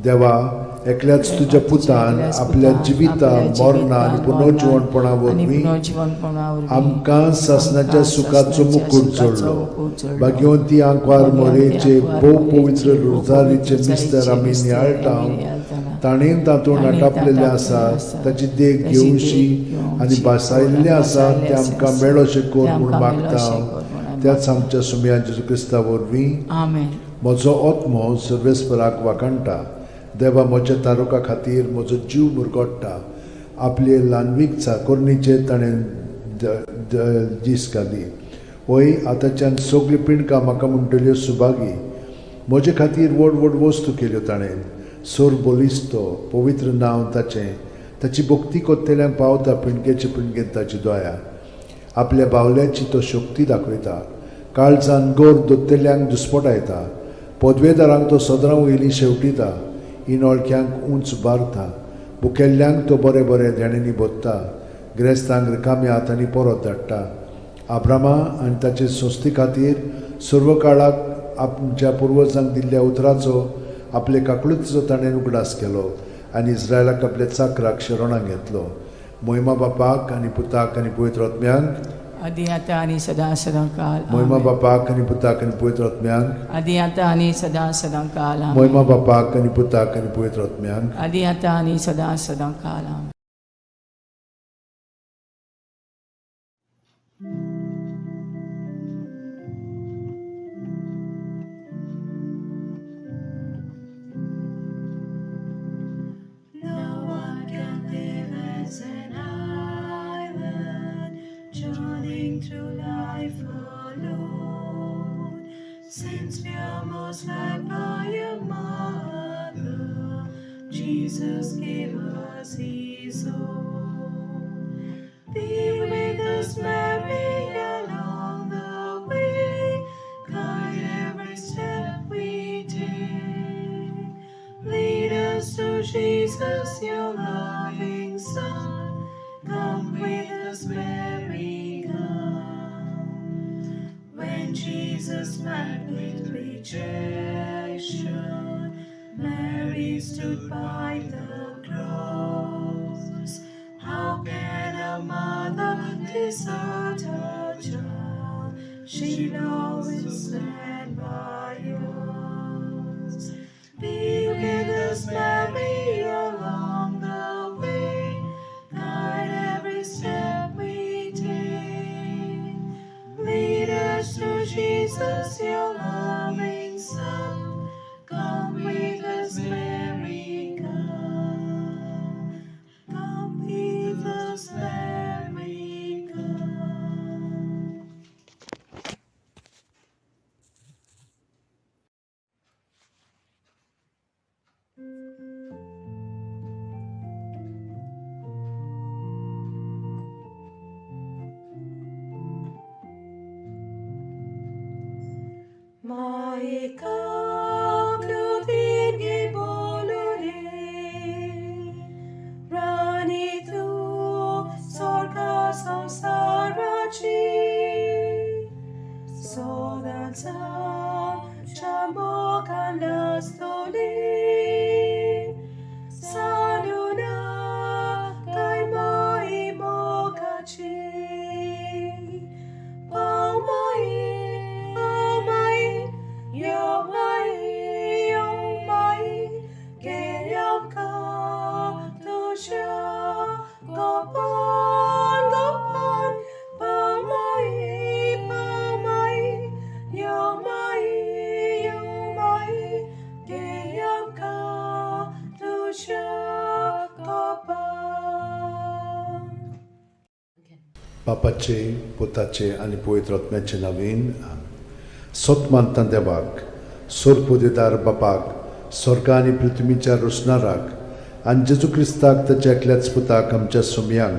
देवा, एकल्याच तुज्या पुतान आपल्या जिविता मरणा आनी पुनर्जिवणपणा वरवीं आमकां सासणाच्या सुखाचो मुकूट जोडलो. भाग्यवंती आंकवार मोरेचे भोव पवित्र रोजारीचे मिस्तर आमी नियाळटा, ताणें तातूंत आटापलेलें आसा ताची देख घेवशी आनी भासायल्लें आसा तें आमकां मेळोशें कर म्हूण मागता, त्याच आमच्या सुमया जेजू क्रिस्ता वरवीं. आमेन. म्हजो आत्मो सर्वेस्पराक वाखाणटा. देवा म्हज्या तारुका खातीर म्हजो जीव मुरगोडटा. आपले ल्हानवीक चाकोरणीचेर ताणें दीस घाली. वय, आतांच्यान सगळीं पिंडकां म्हाका म्हणटल्यो सुभागी. म्हजे खातीर व्हड व्हड वस्तू केल्यो ताणें. सोर बलिस्तो पवित्र नांव ताचें. ताची भक्ती कोत्तेल्यांक पावता पिंडकेचे पिंडकेन ताची दया. आपल्या बावल्याची तो शक्ती दाखयता. काळजान गोर दोत्तेल्यांक दुस्पटायता. पदवेदारांक तो सदरां वयली शेवटिता. इनोळख्यांक उंच बारता. भुकेल्ल्यांक तो बरें बरें देण्यांनी भरता. गिरेस्तांक रिकाम्या हातांनी परत धाडटा. आब्रामा आनी ताचे संस्थे खातीर सर्व काळाक आमच्या पुर्वजांक दिल्ल्या उतराचो आपले काकळुतीचो ताणें उगडास केलो आनी इस्रायलाक आपल्या चाकराक शरणाक घेतलो. मोहिमा बापाक आनी पुताक आनी पवित्र आत्म्यांक, आदी आतां आनी सदां सदां काल मोहिमा आमेन. बापाक आनी पुताक आनी पवित्र आत्म्यांक, आदी आतां आनी सदां सदां काल आमेन. मोहिमा बापाक आनी पुताक आनी पवित्र आत्म्यांक, आदी आतां आनी सदां सदां काल आमेन. No one can live as an island, journeying through life alone. Since we are most loved by a mother, Jesus gave us His own. Be with us, Mary, along the way. Guide every step we take. Lead us to Jesus. Jesus, your loving Son. Come with us, Mary, come. When Jesus met with rejection, Mary stood by the cross. How can a mother desert her child? She'll always stand by us. Be with us, Mary, along the way. Guide every step we take. Lead us to Jesus, your loving Son. Come with us, Mary, come. Come with us, Mary, come. Maika klutirgi bolure, Rani tu sorka samsarachi, Sodansa chambokanastoli, Sanuna kai mai mokachi. Pau mai, pau mai, yo mai, yo mai, geyam ka tusha, gopan, gopan, pau mai, yo mai, yo mai, geyam ka tusha, gopan. बापाचे पुताचे आनी पवित्र आत्म्याचे नावीन सत मानता देवाक सोरपोदेदार बापाक स्वर्गा आनी पृथ्वीच्या रोसणाराक आनी जेजू क्रिस्ताक ताच्या एकल्याच पुताक आमच्या सोमयांक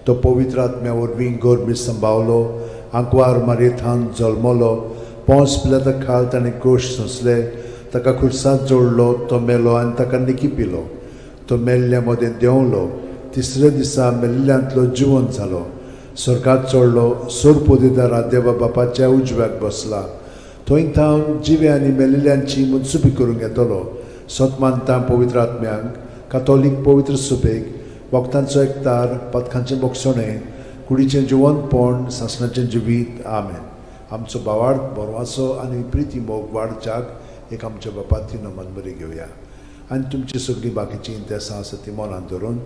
तो पवित्र आत्म्या वरवीं गोरमी संभावलो आंकवार मारयेथान जल्मलो पोंस पिलाता खाल ताणें कोश सोंसले ताका खुर्सांत जोडलो तो मेलो आनी ताका निकी पिलो तो मेल्ल्या मदें देंवलो तिसऱ्या दिसा मेल्ल्यांतलो जिवंत जालो स्वर्गात चडलो सोरपोदेदारा देवा बापाच्या उजव्याक बसला थंय थावन जिवे आनी मेलिल्ल्यांची मनसुबी करूंक येतलो सत मानता पवित्र आत्म्यांक कातोलीक पवित्र सुबेक वखदांचो एकतार पथकांचें बोगसणें कुडीचें जिवंतपण सासणाचें जिवीत आमेन. आमचो भावार्थ बरवाचो आनी प्रिती मोग वाडच्याक एक आमच्या बापाती नमन बरी घेवया आनी तुमची सगळीं बाकीचीं इंतेसां आसा ती मनांत धरून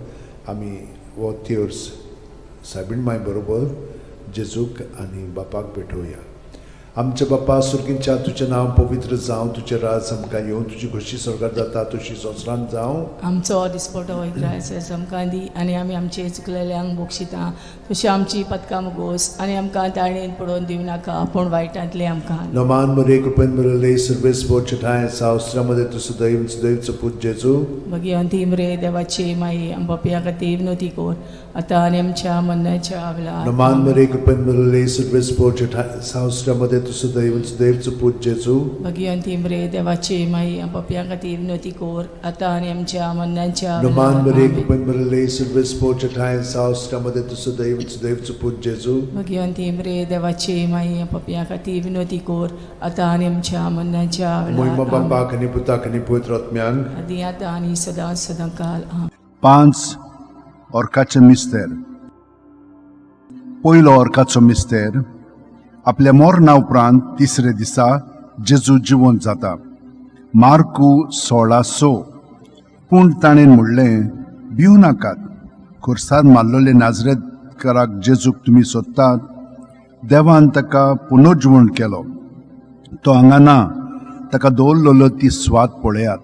आमी हो तेर्स सायबीण माय बरोबर जेजूक आनी बापाक भेटोवया. आमच्या बापा सुर्गींच्या तुजें नांव पवित्र जावं, तुजें राज आमकां येवं, तुजी खोशी स्वर्गार जाता तशी संवसारांत जावं. आमचो दिसपटो ग्रायस आमकां दी आनी आमी आमचे चुकलेल्यांक बक्षिता तशी आमची पदकां मुगोस आनी आमकां ताळेन पडोवन दिवं नाका पूण वायटांतलें आमकां. नमान मरे कृपेन मिळले सर्वेस ठाय सावस्त्रामध्ये तूं सदैव सदैवचो पूत जेजू. भगिवंती मरे देवाची माई आमच्या खातीर विनवती कर आतां आनी आमच्या मरणाच्या वेळार. नमान मरे कृपेन मिळले सर्वेस ठाय सावस्त्रामध्ये तूं सदैव सदैवचो पूत जेजू. भगिवंती मरे देवाची माई आमच्या खातीर विनवती कर आतां आनी आमच्या मरणाच्या नमान वेळार. मरे आमेन. कृपेन मिळले सर्वेस ठाय सावस्त्रामध्ये तूं सदैव सदैवचो पूत जेजू. भगिवंती मरे देवाची माई आमच्या खातीर विनवती कर आतां आनी आमच्या मरणाच्या मोहिमा वेळार. आमेन. बापाक आनी पुताक आनी पवित्र आत्म्यांक आदी आतां आनी सदां सदां काल. आमेन. 5 ऑर्काचे मिस्तेर. पयलो ऑर्काचो मिस्तेर आपल्या मरणा उपरांत तिसरे दिसा जेजू जिवंत जाता. मार्कू 16:6. पूण ताणें म्हणलें, भिवू नाकात, खुर्सार मारलेले नाजरेतकाराक जेजूक तुमी सोदतात. देवान ताका पुनर्जिवण केलो, तो हांगा ना, ताका दवरलेलो ती स्वाद पळयात.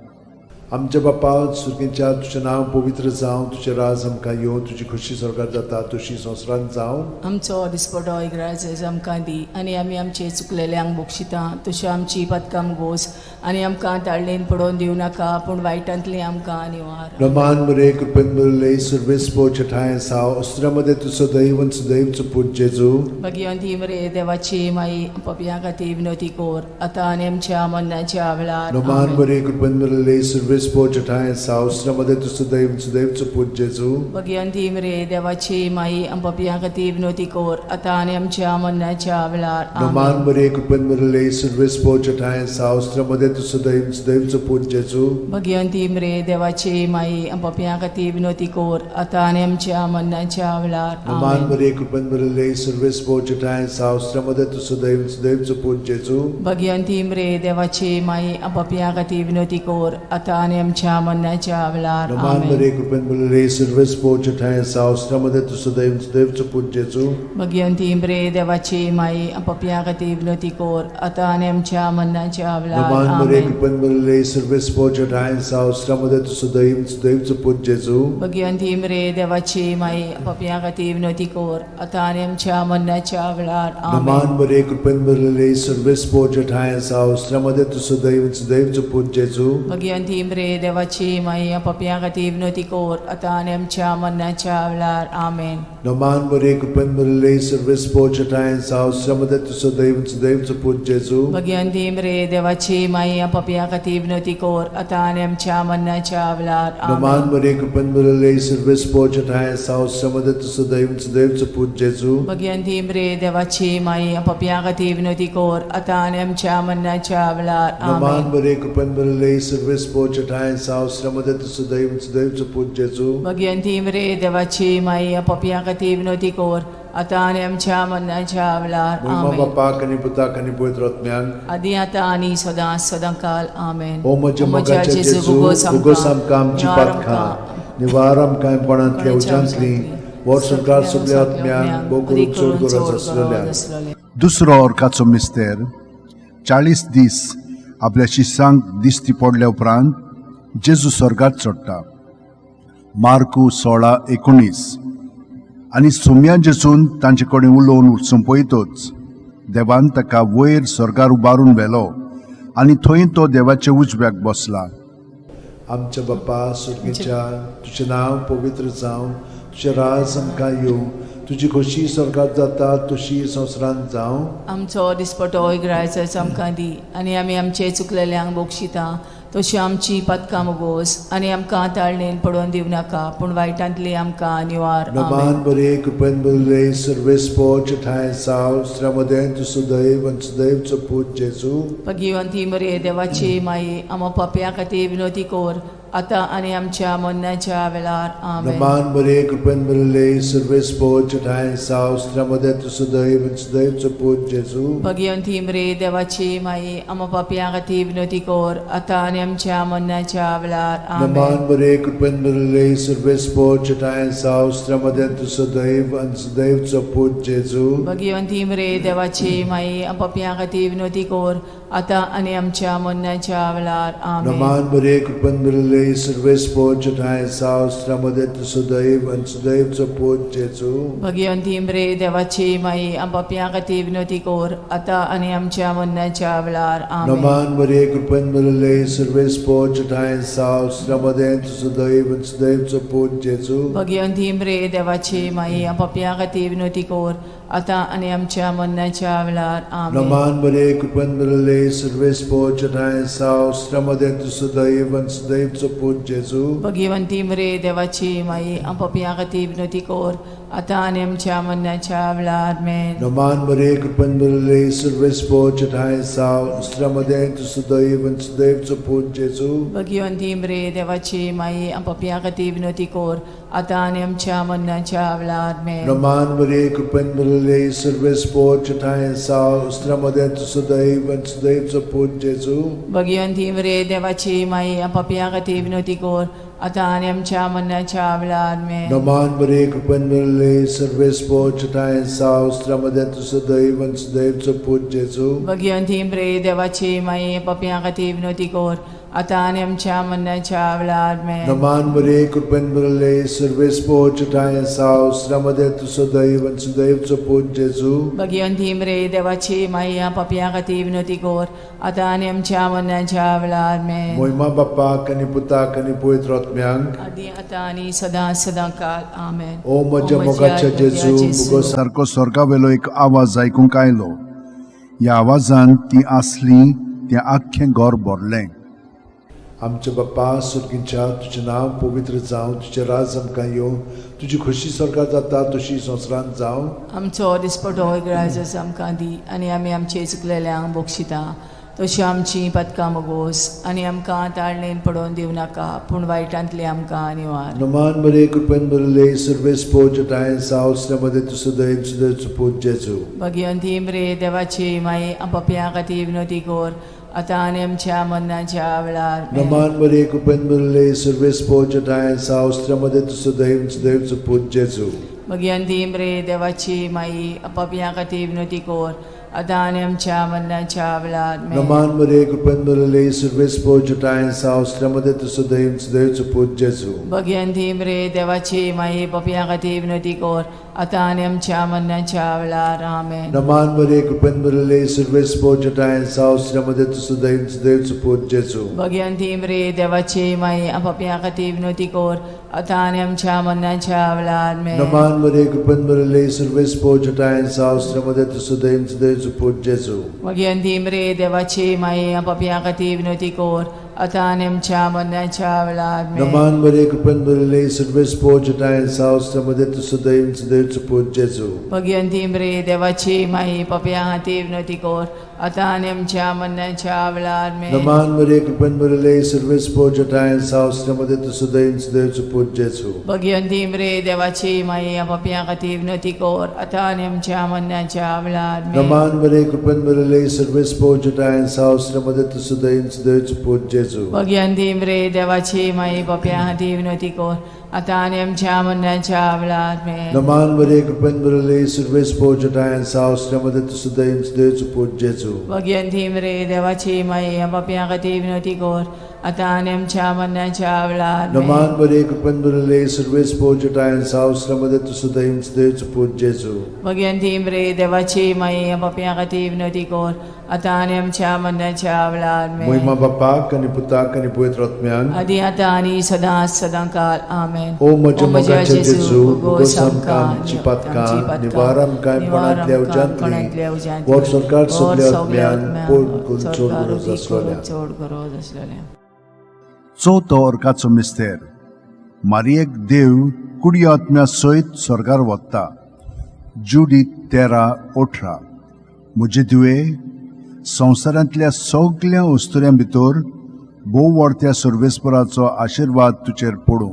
आमच्या बापा सुर्गींच्या तुजें नांव पवित्र जावं, तुजें राज आमकां येवं, तुजी खोशी स्वर्गार जाता तशी संवसारांत जावं. आमचो दिसपटो ग्रायस आमकां दी आनी आमी आमचे चुकलेल्यांक बक्षिता तशी आमची पदकां गोस आनी आमकां ताळणेन पडोवन दिवं नाका पूण वायटांतलें आमकां निवार. नमान मरे कृपेन मिळले सर्वेस ठाय साव अस्त्रामध्ये तूं सदैव सदैवचो पूत जेजू. भगिवंती मरे देवाची माई पपया खातीर विनवती कर आतां आनी आमच्या मरणाच्या वेळार. नमान आमेन. मरे कृपेन मिळले सर्वेस सर्वेस्पोर ठांय सावस्र मदें तूं सुदैव सुदैवचो पूत जेजू. भगिवंती मरे देवाची माई, आमच्या खातीर विनवती कर आतां आनी आमच्या मरणाच्या वेळार. नमान आमेन. मरिये, कृपेन भरिल्ले, सर्वेस्पोर ठांय सावस्र मदें तूं सुदैव सुदैवचो पूत जेजू. भगिवंती मरे देवाची माई, आमच्या खातीर विनवती कर आतां आनी आमच्या मरणाच्या वेळार. नमान आमेन. मरिये, कृपेन भरिल्ले, सर्वेस्पोर ठांय सावस्र मदें तूं सुदैव सुदैवचो पूत जेजू. भगिवंती मरे देवाची माई, आमच्या खातीर विनवती कर आतां आनी आमच्या मरणाच्या वेळार. नमान आमेन. मरिये, कृपेन भरिल्ले, सर्वेस्पोर ठांय सावस्र मदें तूं सुदैव सुदैवचो पूत जेजू. भगिवंती मरे देवाची माई, आमच्या खातीर विनवती कर आतां आनी आमच्या मरणाच्या वेळार. नमान मरिये, आमेन. कृपेन भरिल्ले, सर्वेस्पोर ठांय सावस्र मदें तूं सुदैव सुदैवचो पूत जेजू. भगिवंती मरे देवाची माई, पापयां खातीर विनवती कर आतां आनी आमच्या मरणाच्या वेळार. नमान आमेन. मरिये, कृपेन भरिल्ले, सर्वेस्पोर ठांय सावस्र मदें तूं सुदैव सुदैवचो पूत जेजू. भगिवंती मरे देवाची माई, पापयां खातीर विनवती कर आतां आनी आमच्या मरणाच्या वेळार. आमेन. नमान मरिये, कृपेन भरिल्ले, सर्वेस्पोर ठांय सावस्र मदें तूं सुदैव सुदैवचो पूत जेजू. भगिवंती मरे देवाची माई, पापयां खातीर विनवती कर आतां आनी आमच्या मरणाच्या वेळार. नमान आमेन. मरिये, कृपेन भरिल्ले, सर्वेस्पोर ठांय सावस्र मदें तूं सुदैव सुदैवचो पूत जेजू. भगिवंती मरे देवाची माई, पापयां खातीर विनवती कर आतां आनी आमच्या मरणाच्या वेळार. नमान आमेन. मरिये, कृपेन भरिल्ले, सर्वेस्पोर ठांय सावस्र मदें तूं सुदैव सुदैवचो पूत जेजू. भगिवंती मरे देवाची माई, पापयां खातीर विनवती कर आतां आनी आमच्या मरणाच्या वेळार. महिमा आमेन. बापाक आनी पुताक आनी पवित्र आत्म्याक. आदी आतां आनी सदां सदां काल. आमेन. ओ म्हज्या मोगाच्या जेजू, भोगोस आमकां आमची पातकां, निवार आमकां कोणांतल्या उज्यांतली, वर्स संवसार सगल्या आत्म्यांक, भोव करून चड गरज आसलेल्या. दुसरो अर्काचो मिस्तेर. 40 दीस आपल्या शिसांक दिश्टी पडल्या उपरांत जेजू स्वर्गात चडटा. मार्कू 16:19. आनी सुम्या जेजून तांचे कडेन उलोवन सोंपयतच देवान ताका वयर स्वर्गार उबारून व्हेलो आनी थंय तो देवाच्या उजव्याक बसला. आमच्या बाप्पा सुर्गेच्या, तुजें नांव पवित्र जावं, तुजें राज आमकां येवं, तुजी खोशी स्वर्गात जाता तशी संवसारांत जावं. आमचो दिसपटो इगरायचो आमकां दी आनी आमी आमचे चुकलेल्यांक बक्षिता तशी आमची पातकां मुगोस आनी आमकां ताळणेन पडोवन दिवं नाका, पूण वायटांतली आमकां निवार. नमान आमेन. बरे, कृपेन भरिल्ले, सर्वेस्पोर ठांय साव स्त्र्यामदें तूं सुदैव आनी सुदैवचो पूत जेजू. भगिवंती मरे देवाची माई, आमा पापयां खातीर विनवती कर आतां आनी आमच्या मरणाच्या वेळार. आमेन. नमान बरे, कृपेन भरिल्ले, सर्वेस्पोर ठांय साव स्त्र्यामदें तूं सुदैव आनी सुदैवचो पूत जेजू. भगिवंती मरे देवाची माई, आमा पापयां खातीर विनवती कर आतां आनी आमच्या मरणाच्या वेळार. आमेन. नमान बरे, कृपेन भरिल्ले, सर्वेस्पोर ठांय साव स्त्र्यामदें तूं सुदैव आनी सुदैवचो पूत जेजू. भगिवंती मरे देवाची माई, पापयां खातीर विनवती कर आतां आनी आमच्या मरणाच्या वेळार. आमेन. नमान बरे, कृपेन भरिल्ले, सर्वेस्पोर ठांय साव स्त्र्यामदें तूं सुदैव आनी सुदैवचो पूत जेजू. भगिवंती मरे देवाची माई, पापयां खातीर विनवती कर आतां आनी आमच्या मरणाच्या वेळार. आमेन. नमान मरिये, कृपेन भरिल्ले, सर्वेस्पोर ठांय साव स्त्र्यामदें तूं सुदैव आनी सुदैवचो पूत जेजू. भगिवंती मरे देवाची माई, पापयां खातीर विनवती कर आतां आनी आमच्या मरणाच्या वेळार. आमेन. नमान मरिये, कृपेन भरिल्ले, सर्वेस्पोर ठांय साव स्त्र्यामदें तूं सुदैव आनी सुदैवचो पूत जेजू. भगिवंती मरे देवाची माई, पापयां खातीर विनवती कर आतां आनी आमच्या मरणाच्या वेळार. आमेन. नमान मरिये, कृपेन भरिल्ले, सर्वेस्पोर ठांय साव स्त्र्यामदें तूं सुदैव आनी सुदैवचो पूत जेजू. भगिवंती मरे देवाची माई, पापयां खातीर विनवती कर आतां आनी आमच्या मरणाच्या वेळार. आमेन. नमान मरिये, कृपेन भरिल्ले, सर्वेस्पोर ठांय साव स्त्र्यामदें तूं सुदैव आनी सुदैवचो पूत जेजू. भगिवंती मरे देवाची माई, पापयां खातीर विनवती कर आतां आनी आमच्या मरणाच्या वेळार. आमेन. नमान मरिये, कृपेन भरिल्ले, सर्वेस्पोर ठांय साव स्त्र्यामदें तूं सुदैव आनी सुदैवचो पूत जेजू. भगिवंती मरे देवाची माई, पापयां खातीर विनवती कर आतां आनी आमच्या मरणाच्या वेळार. आमेन. नमान मरिये, कृपेन भरिल्ले, सर्वेस्पोर ठांय साव स्त्र्यामदें तूं सुदैव आनी सुदैवचो पूत जेजू. भगिवंती मरे देवाची माई, पापयां खातीर विनवती कर आतां आनी आमच्या मरणाच्या वेळार. आमेन. मोहिमा बाप्पाक आनी पुताक आनी पवित्र आत्म्यांक. आदी आतां आनी सदां सदां काल. आमेन. ओ म्हज्या मोगाच्या जेजू, भोगोस सारको स्वर्गावेलो एक आवाज आयकूंक आयलो. ह्या आवाजान ती आसली तें आख्खें घर भरलें. आमच्या बाप्पा सुर्गींच्या तुजें नांव पवित्र जावं, तुजें राज आमकां येवं, तुजी खोशी स्वर्गात जाता तशी संवसारांत जावं. आमचो दिसपटो ग्रायजस आमकां दी आनी आमी आमचे चुकलेल्यांक बक्षिता तशी आमची पदकां मोगोस आनी आमकां ताळणेन पडोवन दिवं नाका पूण वायटांतली आमकां निवार. नमान मरे कृपेन भरिल्ले सर्वेस पोजटाय सावसल्यामध्ये तूं सदैव सदैव पूत जेजू. भगिवंती मरे देवाची माई, पापयां खातीर विनोती कर आतां आनी आमच्या मरणाच्या वेळार. नमान मरे कृपेन भरिल्ले सर्वेस पोजटाय सावसल्यामध्ये तूं सदैव सदैव पूत जेजू. भगिवंती मरे देवाची माई, पापयां खातीर विनोती कर आतां आनी आमच्या मरणाच्या वेळार. नमान मरे कृपेन भरिल्ले सर्वेस पोजटाय सावसल्यामध्ये तूं सदैव सदैव पूत जेजू. भगिवंती मरे देवाची माई, पापयां खातीर विनोती कर आतां आनी आमच्या मरणाच्या वेळार. आमेन. नमान मरे कृपेन भरिल्ले सर्वेस पोजटाय सावसल्यामध्ये तूं सदैव सदैव पूत जेजू. भगिवंती मरे देवाची माई, पापयां खातीर विनोती कर आतां आनी आमच्या मरणाच्या वेळार. नमान मरे कृपेन भरिल्ले सर्वेस पोजटाय सावसल्यामध्ये तूं सदैव सदैव पूत जेजू. भगिवंती मरे देवाची माई, पापयां खातीर विनोती कर आतां आनी आमच्या मरणाच्या वेळार. नमान मरे कृपेन भरिल्ले सर्वेस पोजटाय सावसल्यामध्ये तूं सदैव सदैव पूत जेजू. भगिवंती मरे देवाची माई, पापयां खातीर विनोती कर आतां आनी आमच्या मरणाच्या वेळार. नमान मरे कृपेन भरिल्ले सर्वेस पोजटाय सावसल्यामध्ये तूं सदैव सदैव पूत जेजू. भगिवंती मरे देवाची माई, पापयां खातीर विनोती कर आतां आनी आमच्या मरणाच्या वेळार. नमान मरे कृपेन भरिल्ले सर्वेस पोजटाय सावसल्यामध्ये तूं सदैव सदैव पूत जेजू. भगिवंती मरे देवाची माई, पापयां खातीर विनोती कर आतां आनी आमच्या मरणाच्या वेळार. नमान मरे कृपेन भरिल्ले सर्वेस पोजटाय सावसल्यामध्ये तूं सदैव सदैव पूत जेजू. भगिवंती मरे देवाची माई, पापयां खातीर विनोती कर आतां आनी आमच्या मरणाच्या वेळार. नमान मरे कृपेन भरिल्ले सर्वेस पोजटाय सावसल्यामध्ये तूं सदैव सदैव पूत जेजू. भगिवंती मरे देवाची माई, पापयां खातीर विनोती कर आतां आनी आमच्या मरणाच्या वेळार. मोहिमा बापाक आनी पुताक आनी पवित्र आत्म्याक. आदी आतां आनी सदां सदां काल. आमेन. ओ म्हज्या मोगाच्या जेजू, भोगोस आमकां आमची पातकां, निवार आमकां कोणांतल्या उज्यांतली, वर सरकार सगल्या आत्म्यान पोड चड गरज आसलोल्या. चड गरज आसलेल्या. चवथो अर्काचो मिस्तेर. मारियेक देव कुडी आत्म्या सयत स्वर्गार वता. जुडी 13:18. म्हजे धुवे, संवसारांतल्या सगल्या अस्तुऱ्यां भितर भोव व्हडत्या सर्वेस्पराचो आशिर्वाद तुजेर पडूं.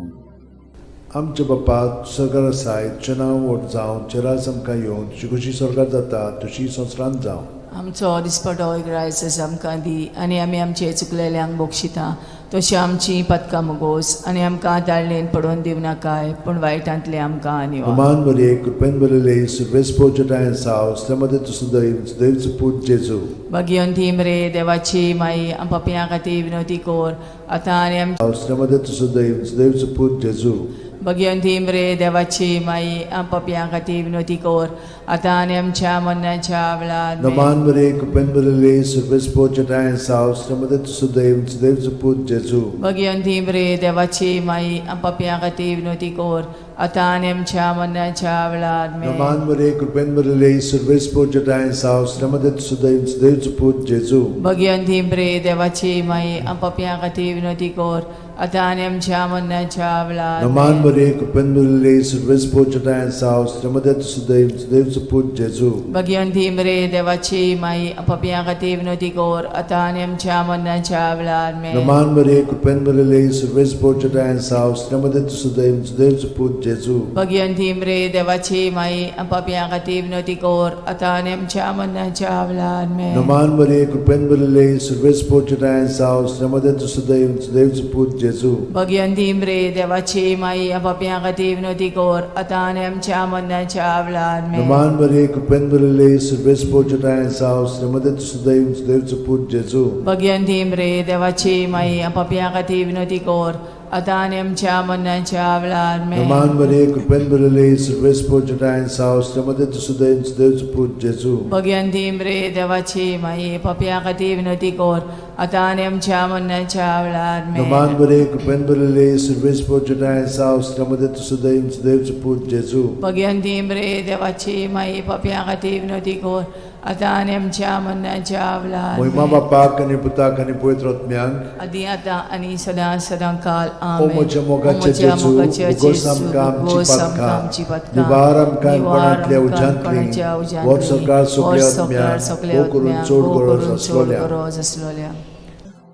आमच्या बापा सरकार आसाय, तुजें नांव व्हड जावं, तुजें राज आमकां येवं, तुजी खोशी सरकार जाता तशी संवसारांत जावं. आमचो दिसपटो ग्रायसस आमकां दी आनी आमी आमचे चुकलेल्यांक बक्षिता तशी आमची पदकां मुगोस आनी आमकां ताळणेन पडोवन दिवं नाकाय पूण वायटांतले आमकां निवार. नमान मरे कृपेन भरिल्ले सर्वेस पोजटाय सावसल्यामध्ये तूं सदैव सदैव पूत जेजू. भगिवंती मरे देवाची माई, पापयां खातीर विनोती कर आतां आनी आम सावसल्यामध्ये तूं सदैव सदैव पूत जेजू. भगिवंती मरे देवाची माई, पापयां खातीर विनोती कर आतां आनी आमच्या मरणाच्या वेळार. नमान मरे कृपेन भरिल्ले सर्वेस पोजटाय सावसल्यामध्ये तूं सदैव सदैव पूत जेजू. भगिवंती मरे देवाची माई, पापयां खातीर विनोती कर आतां आनी आमच्या मरणाच्या वेळार. नमान मरे कृपेन भरिल्ले सर्वेस पोजटाय सावसल्यामध्ये तूं सदैव सदैव पूत जेजू. भगिवंती मरे देवाची माई, पापयां खातीर विनोती कर आतां आनी आमच्या मरणाच्या वेळार. नमान मरे कृपेन भरिल्ले सर्वेस पोजटाय सावसल्यामध्ये तूं सदैव सदैव पूत जेजू. भगिवंती मरे देवाची माई, पापयां खातीर विनोती कर आतां आनी आमच्या मरणाच्या वेळार. नमान मरे कृपेन भरिल्ले सर्वेस पोजटाय सावसल्यामध्ये तूं सदैव सदैव पूत जेजू. भगिवंती मरे देवाची माई, पापयां खातीर विनोती कर आतां आनी आमच्या मरणाच्या वेळार. नमान मरे कृपेन भरिल्ले सर्वेस पोजटाय सावसल्यामध्ये तूं सदैव सदैव पूत जेजू. भगिवंती मरे देवाची माई, पापयां खातीर विनोती कर आतां आनी आमच्या मरणाच्या वेळार. नमान मरे कृपेन भरिल्ले सर्वेस पोजटाय सावसल्यामध्ये तूं सदैव सदैव पूत जेजू. भगिवंती मरे देवाची माई, पापयां खातीर विनोती कर आतां आनी आमच्या मरणाच्या वेळार. नमान मरे कृपेन भरिल्ले सर्वेस पोजटाय सावसल्यामध्ये तूं सदैव सदैव पूत जेजू. भगिवंती मरे देवाची माई, पापयां खातीर विनोती कर आतां आनी आमच्या मरणाच्या वेळार नमान आमेन. बरे कृपेन भरिल्ले सर्वेस्पर जेठाय साव श्रमदे तूं सदैव सदैवचो पूत जेजू. भगवंती मरे देवाची माई पापयां खातीर विनवती कर आतां आनी आमच्या मरणाच्या वेळार मोहिमा आमेन. बापाक आनी पुताक आनी पवित्र आत्म्याक. आदी आतां आनी सदां सदां काल ओ आमेन. म्हज्या मोगाचे ओ म्हज्या जेजू, मोगाचे भोगोस जेजू, आमकां आमची भोगोस आमकां पातकां, आमची पातकां, निवार आमकां निवार कोणांतल्या आमकां उज्यांतली, कोणाच्या उज्यांतली, व्हर सरकार व्हर सगल्या सरकार आत्म्यांक, सगल्या भोव करून आत्म्यांक, चड भोव गरज करून चड आसलोल्या. गरज आसलोल्या.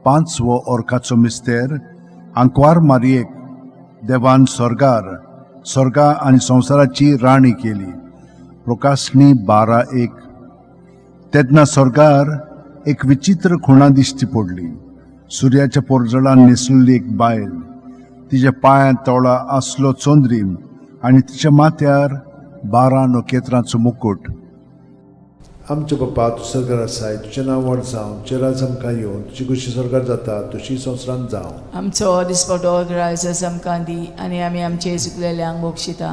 पांचवो ओरखाचो मिस्तेर आंकवार मारयेक देवान स्वर्गार स्वर्गा आनी संवसाराची राणी केली. प्रकाशणी 12:1. तेन्ना स्वर्गार एक विचित्र खुणा दिश्टी पडली. सुर्याच्या पोरजळान न्हेसलेली एक बायल, तिच्या पांयांत तोळा आसलो चंद्रीम आनी तिच्या माथ्यार 12 नखेत्रांचो मुकूट. आमच्या बापा तूं सरकार आसाय, तुजें नांव व्हड जावं, तुजें राज आमकां येवं, तुजी खुशी सरकार जाता तशी संवसारांत जावं. आमचो दिसपटो ग्रायस आमकां दी आनी आमी आमचे चुकलेल्यांक बक्षिता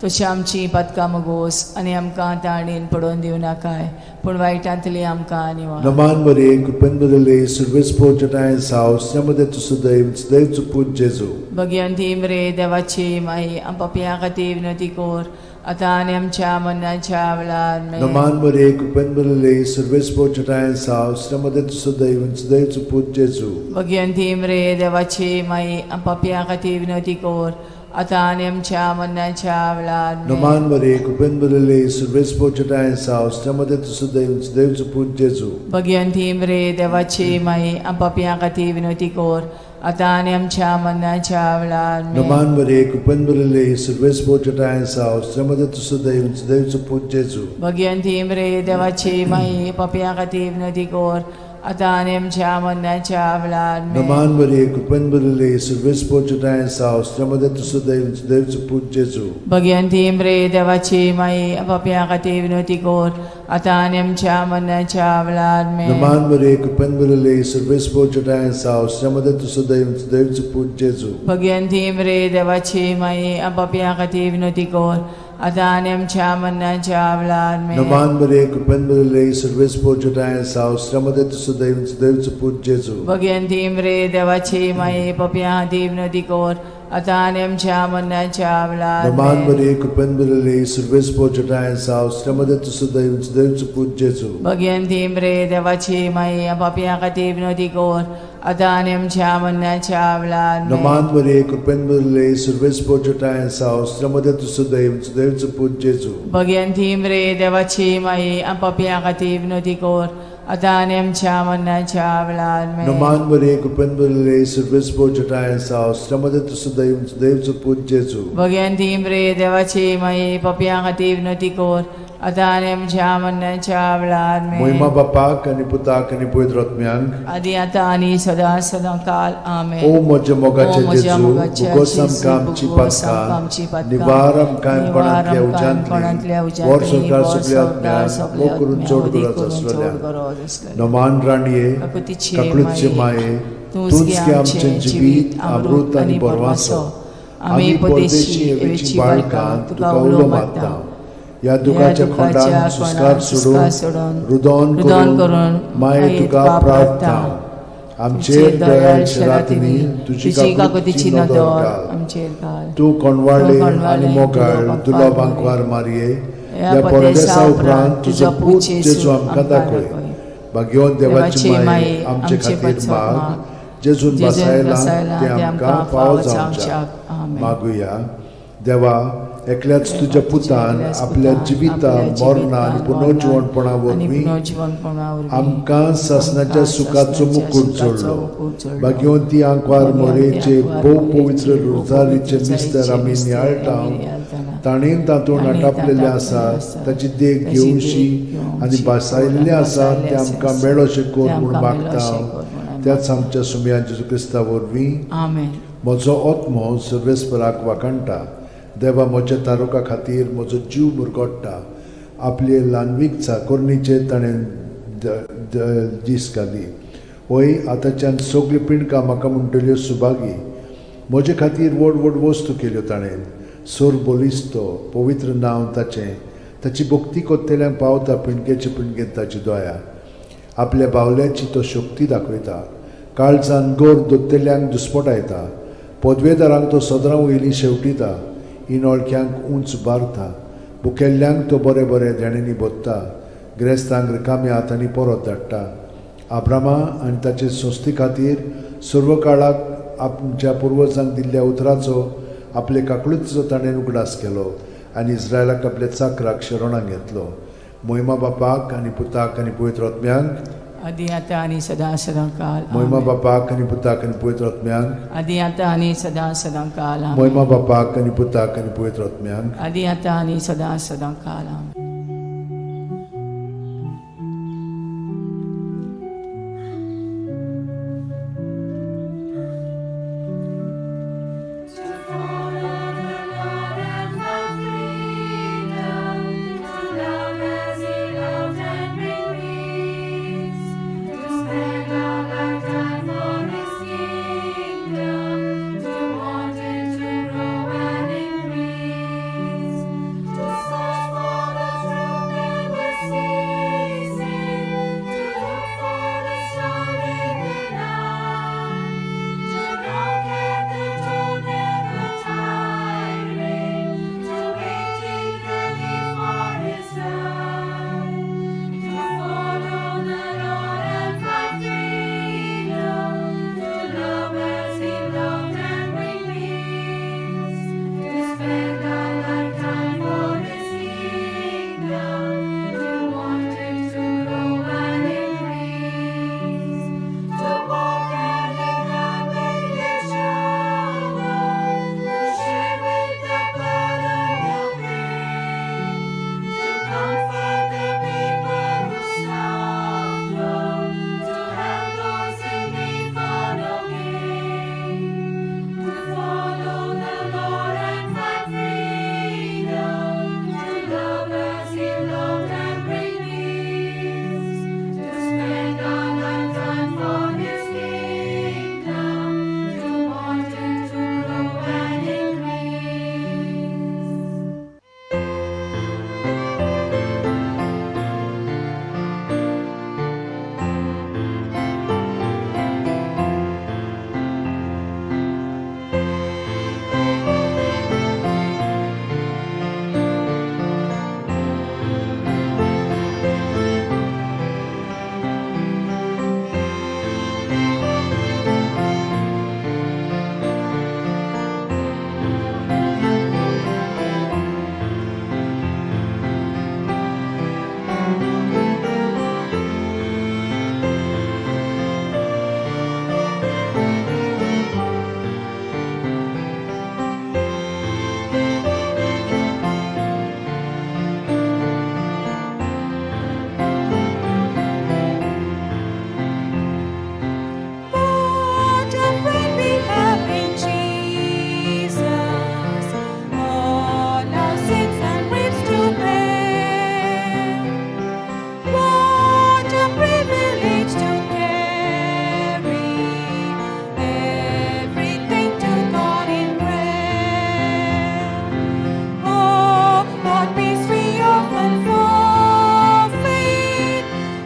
तशी आमची पातकां मगोस आनी आमकां ताणेन पडोवन दिवं नाकाय पूण वायटांतली आमकां निवार. नमान बरे कृपेन भरिल्ले सर्वेस्पर जेठाय साव श्रमदे तूं सदैव सदैवचो पूत जेजू. भगवंती मरे देवाची माई पापयां खातीर विनवती कर आतां आनी आमच्या मरणाच्या वेळार आमेन. नमान बरे कृपेन भरिल्ले सर्वेस्पर जेठाय साव श्रमदे तूं सदैव सदैवचो पूत जेजू. भगवंती मरे देवाची माई पापयां खातीर विनवती कर आतां आनी आमच्या मरणाच्या वेळार आमेन. नमान बरे कृपेन भरिल्ले सर्वेस्पर जेठाय साव श्रमदे तूं सदैव सदैवचो पूत जेजू. भगवंती मरे देवाची माई पापयां खातीर विनवती कर आतां आनी आमच्या मरणाच्या वेळार आमेन. नमान बरे कृपेन भरिल्ले सर्वेस्पर जेठाय साव श्रमदे तूं सदैव सदैवचो पूत जेजू. भगवंती मरे देवाची माई पापयां खातीर विनवती कर आतां आनी आमच्या मरणाच्या वेळार आमेन. नमान बरे कृपेन भरिल्ले सर्वेस्पर जेठाय साव श्रमदे तूं सदैव सदैवचो पूत जेजू. भगवंती मरे देवाची माई पापयां खातीर विनवती कर आतां आनी आमच्या मरणाच्या वेळार आमेन. नमान बरे कृपेन भरिल्ले सर्वेस्पर जेठाय साव श्रमदे तूं सदैव सदैवचो पूत जेजू. भगवंती मरे देवाची माई पापयां खातीर विनवती कर आतां आनी आमच्या मरणाच्या वेळार आमेन. नमान बरे कृपेन भरिल्ले सर्वेस्पर जेठाय साव श्रमदे तूं सदैव सदैवचो पूत जेजू. भगवंती मरे देवाची माई पापयां खातीर विनवती कर आतां आनी आमच्या मरणाच्या वेळार नमान आमेन. बरे कृपेन भरिल्ले सर्वेस्पर जेठाय साव श्रमदे तूं सदैव सदैवचो पूत जेजू. भगवंती मरे देवाची माई पापयां खातीर विनवती कर आतां आनी आमच्या मरणाच्या वेळार आमेन. नमान बरे कृपेन भरिल्ले सर्वेस्पर जेठाय साव श्रमदे तूं सदैव सदैवचो पूत जेजू. भगवंती मरे देवाची माई पापयां खातीर विनवती कर आतां आनी आमच्या मरणाच्या वेळार आमेन. नमान बरे कृपेन भरिल्ले सर्वेस्पर जेठाय साव श्रमदे तूं सदैव सदैवचो पूत जेजू. भगवंती मरे देवाची माई पापयां खातीर विनवती कर आतां आनी आमच्या मरणाच्या वेळार आमेन. मोहिमा बापाक आनी पुताक आनी पवित्र आत्म्यांक. आदी आतां आनी सदां सदां काल आमेन. ओ म्हज्या मोगाचे ओ म्हज्या जेजू, मोगाच्या भोगोस जेजू, आमकां आमची भोगोस आमकां आमची पातकां, पातकां, निवार आमकां निवार कोणांतल्या आमकां कोणांतल्या उज्यांतली, उज्यांतली, व्हर सरकार व्हर सगल्या सरकार आत्म्यांक, सगल्या भोव करून आत्म्यांक, चड अदीक गरज करून चड आसलेल्या. गरज आसलेल्या. नमान राणये, काकुतीचे काकळूतचे माये, माये, तूंच तूंच गे गे आमचें आमचें जिवीत अमृत आनी बरवासो. आमी परदेशी एवेची बाळकां तुका उलो मारता. ह्या दुखाच्या खोंडान सुस्कार सोडून सोडून रुदोन रुदोन करून करून माये तुका प्रार्थना. आमचेर दयाळ शरातिनी तुजी तुजी काकुतीची काकुतीची नदर नदर घाल. आमचेर घाल. तूं कोणवाळे तूं कोणवाळे आनी मोगाळ दुर्लभ दुर्लभ आंकवार आंकवार मारये, ह्या ह्या परदेसा परदेसा उपरांत उपरांत तुजो पूत जेजू आमकां दाखय. भाग्यवंत देवाची देवाची माये आमचे आमचे खातीर पासत माग, माग. जेजून जेजून बसायला बसायला तें तें आमकां फावो जावच्याक. आमेन. मागुया. देवा, एकल्याच तुज्या पुतान एकल्याच आपल्या पुतान जिविता आपल्या मरणा आनी जिवितान, पुनर्जिवणपणा मरणान आनी वरवीं पुनर्जिवणपणा वरवीं आमकां सासणाच्या आमकां सुखाचो सासणाच्या मुकूट सुखाचो जोडलो. मुकूट जोडलो. भाग्यवंती आंकवार भाग्यवंती मोरेचे आंकवार भोव मोरेचे पवित्र भोव रोजारीचे पवित्र मिस्तर आमी रोजारीचे नियाळटा, मिस्तर आमी नियाळटाना, ताणें तातूंत ताणें आटापलेलें तातूंत आसा आसा, ताची देख ताची घेवशी देख घेवची आनी भासायल्लें आसा आनी तें आमकां भासायल्लें मेळोशें कर तें म्हूण आमकां मागता मेळोशें कर म्हूण आमी त्याच आमच्या सुमया जेजू क्रिस्ता वरवीं. आमेन. म्हजो आत्मो सर्वेस्पराक वाखाणटा, देवा म्हज्या तारुका खातीर म्हजो जीव मुरगोडटा. आपले ल्हानवीक चाकोरणीचेर ताणें दीस घाली. वय आतांच्यान सगल्यो पिंडकां म्हाका म्हणटल्यो सुभागी. म्हजे खातीर व्हड व्हड वस्तू केल्यो ताणें. सोर बलिस्तो पवित्र नांव ताचें. ताची भक्ती कोत्तेल्यांक पावता पिंडकेचे पिंडकेंत ताची दया. आपल्या बावल्याची तो शक्ती दाखयता. काळजान गोर दोत्तेल्यांक दुस्पटायता. पदवेदारांक तो सदरां वयलीं शेवटिता. इनोळख्यांक उंच बारता. भुकेल्ल्यांक तो बरे बरे देण्यांनी बोत्ता. ग्रेस्तांक रिकाम्या हातांनी परत धाडटा. आब्रामा आनी ताचे संस्थे खातीर सर्व काळाक आमच्या पुर्वजांक दिल्ल्या उतराचो आपले काकळुतीचो ताणें उगडास केलो आनी इस्रायलाक आपल्या चाकराक शरणाक घेतलो. मोहिमा बापाक आनी पुताक आनी पवित्र आत्म्यांक. आदी आतां आनी सदां सदां काल. मोहिमा आमेन. बापाक आनी पुताक आनी पवित्र आत्म्यांक. आदी आतां आनी सदां सदां काल. आमेन. मोहिमा बापाक आनी पुताक आनी पवित्र आत्म्यांक. आदी आतां आनी सदां सदां काल. आमेन. To follow the Lord and find freedom, to love as He loved and bring peace, to spend our lifetime for His kingdom, to want it to grow and increase, to search for the truth never ceasing, to look for the star in the night. To knock at the door never tiring, to wait eagerly for His light, to follow the Lord and find freedom, to love as He loved and bring peace, to spend our lifetime for His kingdom, to want it to grow and increase. To walk hand in hand with each other, to share with the burden you bear, to comfort the people who suffer, to help those in need for no gain, to follow the Lord and find freedom, to love as He loved and bring peace, to spend our lifetime for His kingdom, to want it to grow and increase. What a friend we have in Jesus, all our sins and griefs to bear. What a privilege to carry everything to God in prayer. Oh, what peace we often forfeit.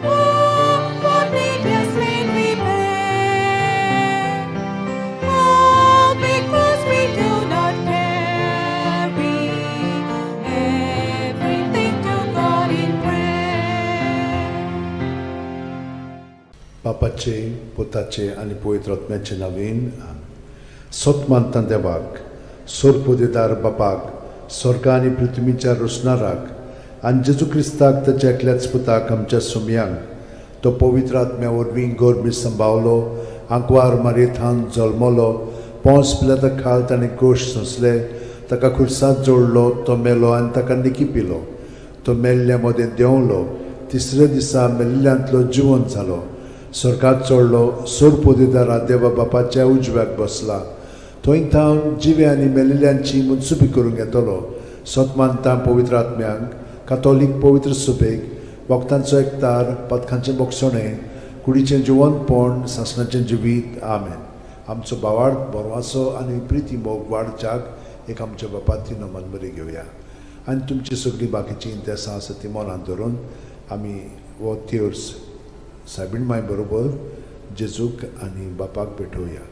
Oh, what needless pain we bear. All because we do not carry everything to God in prayer. बापाचे पुताचे आनी पवित्र आत्म्याचे नांवान. सत मानता देवाक, सोरपोदेदार बापाक, स्वर्गा आनी पृथ्वीच्या रोसणाराक आनी जेजू क्रिस्ताक ताच्या एकल्याच पुताक आमच्या सुमयांक, तो पवित्र आत्म्या वरवीं गोरमी संभावलो, आंकवार मारयेथान जल्मलो, पोंस पिलाता खाल ताणें कोश सोंसले, ताका खुर्सांत जोडलो, तो मेलो आनी ताका निकी पिलो, तो मेल्ल्या मदें देंवलो, तिसऱ्या दिसा मेल्ल्यांतलो जिवन जालो, स्वर्गात चडलो, सोरपोदेदारा देवा बापाच्या उजव्याक बसला, थंय थावन जिवे आनी मेल्ल्यांची मुनसुबी करूंक येतलो. सत मानता पवित्र आत्म्यांक, कातोलीक पवित्र सुबेक, वखदांचो एकतार, पदकांचें बोगसणें, कुडीचें जिवनपण, सासणाचें जिवीत. आमेन. आमचो भावार्थ बरवाचो आनी प्रिती मोग वाडच्याक एक आमच्या बापाती नमन बरी घेवया आनी तुमची सगळीं बाकीचीं इंतेसां आसा ती मनांत धरून आमी हो तेर्स. सायबीण माय बरोबर जेजूक आनी बापाक भेटोवया.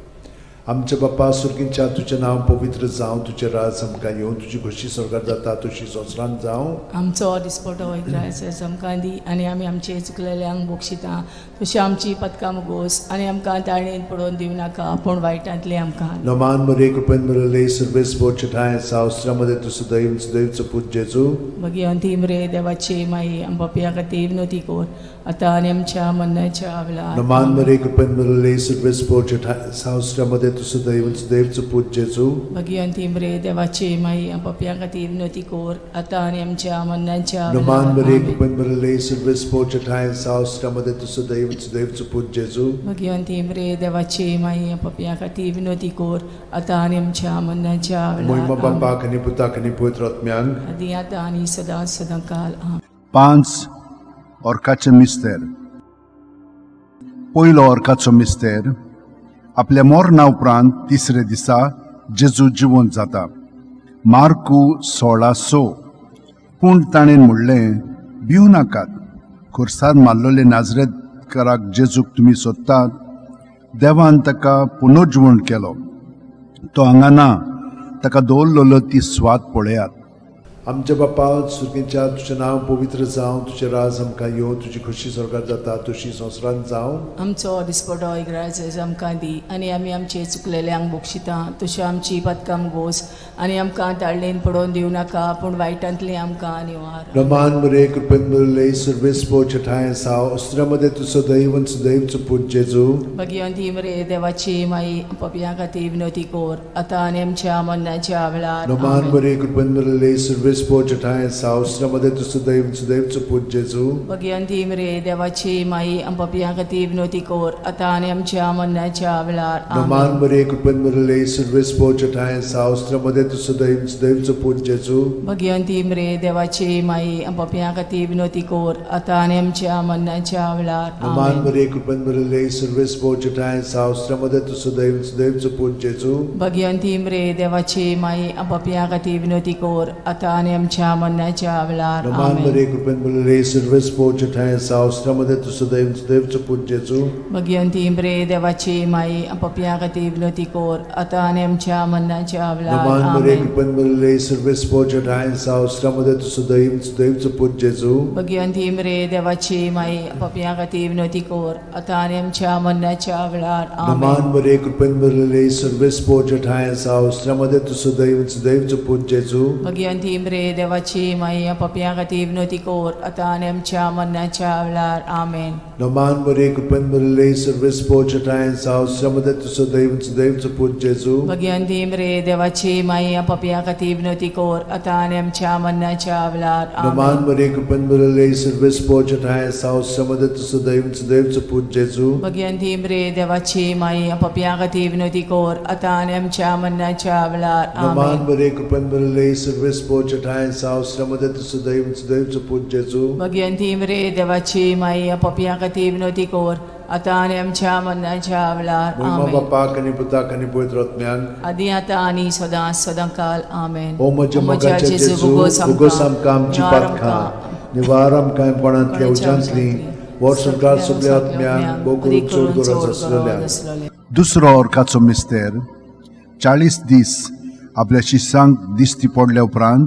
आमच्या बापा सुर्गींच्या, तुजें नांव पवित्र जावं, तुजें राज आमकां येवं, तुजी खोशी स्वर्गार जाता तशी संवसारांत जावं. आमचो दिसपटो इग्रायस आमकां दी आनी आमी आमचे चुकलेल्यांक बक्षिता तशी आमची पदकां मुगोस आनी आमकां ताळणेन पडोवन दिवं नाका पूण वायटांतली आमकां. नमान मरे, कृपेन भरले, सर्वेस्पोर ठांय सावस्त्रामध्ये तूं सदैव सदैवचो पूत जेजू. भगिवंती मरे देवाची माई, आम पापया खातीर विनवती कर आतां आनी आमच्या मरणाच्या वेळार. नमान मरे, कृपेन भरले, सर्वेस्पोर ठांय सावस्त्रामध्ये तूं सदैव सदैवचो पूत जेजू. भगिवंती मरे देवाची माई, आम पापया खातीर विनवती कर आतां आनी आमच्या मरणाच्या नमान वेळार. मरे, आमेन. कृपेन भरले, सर्वेस्पोर ठांय सावस्त्रामध्ये तूं सदैव सदैवचो पूत जेजू. भगिवंती मरे देवाची माई, आम पापया खातीर विनवती कर आतां आनी आमच्या मरणाच्या मोहिमा वेळार. आमेन. बापाक आनी पुताक आनी पवित्र आत्म्यांक. आदी आतां आनी सदां सदां काल. आमेन. पांच ऑर्काचे मिस्तेर. पयलो ऑर्काचो मिस्तेर, आपल्या मरणा उपरांत तिसरे दिसा जेजू जिवंत जाता. मार्कू 16:6. पूण ताणें म्हणलें, भिवू नाकात, खुर्सार मारलेले नाजरेतकाराक जेजूक तुमी सोदतात. देवान ताका पुनर्जिवण केलो. तो हांगा ना. ताका दवरलेलो ती स्वाद पळयात. आमच्या बापा सुर्गीच्या, तुजें नांव पवित्र जावं, तुजें राज आमकां येवं, तुजी खोशी स्वर्गार जाता तशी संवसारांत जावं. आमचो दिसपटो इग्रायस आमकां दी आनी आमी आमचे चुकलेल्यांक बक्षिता तशी आमची पदकां गोस आनी आमकां ताळणेन पडोवन दिवं नाका पूण वायटांतली आमकां निवार. रमान मरे, कृपेन भरले, सर्वेस्पोर ठांय साव अस्त्रामध्ये तूं सदैव सदैवचो पूत जेजू. भगिवंती मरे देवाची माई, पपया खातीर विनवती कर आतां आनी आमच्या मरणाच्या वेळार. नमान आमेन. मरे, कृपेन भरले, सर्वेस्पोर ठांय साव अस्त्रामध्ये तूं सदैव सदैवचो पूत जेजू. भगिवंती मरे देवाची माई, पपया खातीर विनवती कर आतां आनी आमच्या मरणाच्या वेळार. नमान आमेन. मरे, कृपेन भरले, सर्वेस्पोर ठांय साव अस्त्रामध्ये तूं सदैव सदैवचो पूत जेजू. भगिवंती मरे देवाची माई, पपया खातीर विनवती कर आतां आनी आमच्या मरणाच्या वेळार. नमान आमेन. मरे, कृपेन भरले, सर्वेस्पोर ठांय साव अस्त्रामध्ये तूं सदैव सदैवचो पूत जेजू. भगिवंती मरे देवाची माई, पपया खातीर विनवती कर आतां आनी आमच्या मरणाच्या वेळार. नमान आमेन. मरे, कृपेन भरले, सर्वेस्पोर ठांय साव अस्त्रामध्ये तूं सदैव सदैवचो पूत जेजू. भगिवंती मरे देवाची माई, पपया खातीर विनवती कर आतां आनी आमच्या मरणाच्या वेळार. नमान मरे, आमेन. कृपेन भरले, सर्वेस्पोर ठांय साव अस्त्रामध्ये तूं सदैव सदैवचो पूत जेजू. भगिवंती मरे देवाची माई, पपया खातीर विनवती कर आतां आनी आमच्या मरणाच्या वेळार. नमान आमेन. मरे, कृपेन भरले, सर्वेस्पोर ठांय साव अस्त्रामध्ये तूं सदैव सदैवचो पूत जेजू. भगिवंती मरे देवाची माई, पपया खातीर विनवती कर आतां आनी आमच्या मरणाच्या वेळार. आमेन. नमान मरे, कृपेन भरले, सर्वेस्पोर ठांय साव अस्त्रामध्ये तूं सदैव सदैवचो पूत जेजू. भगिवंती मरे देवाची माई, पपया खातीर विनवती कर आतां आनी आमच्या मरणाच्या वेळार. नमान आमेन. मरे, कृपेन भरले, सर्वेस्पोर ठांय साव अस्त्रामध्ये तूं सदैव सदैवचो पूत जेजू. भगिवंती मरे देवाची माई, पपया खातीर विनवती कर आतां आनी आमच्या मरणाच्या वेळार. नमान आमेन. मरे, कृपेन भरले, सर्वेस्पोर ठांय साव अस्त्रामध्ये तूं सदैव सदैवचो पूत जेजू. भगिवंती मरे देवाची माई, पपया खातीर विनवती कर आतां आनी आमच्या मरणाच्या वेळार. मोहिमा आमेन. बापाक आनी पुताक आनी पवित्र आत्म्याक. आदी आतां आनी सदां सदां काल. आमेन. ओ म्हज्या मोगाच्या जेजू, उगोस आमकां आमची पातकां, निवार आमकां कोणांतल्या उज्यांतली, वर्स संवसार सगल्या आत्म्यांक भोव करून चड गरज आसलेल्या. दुसरो ऑर्काचो मिस्तेर, 40 दीस आपल्या शिसांक दिश्टी पडल्या उपरांत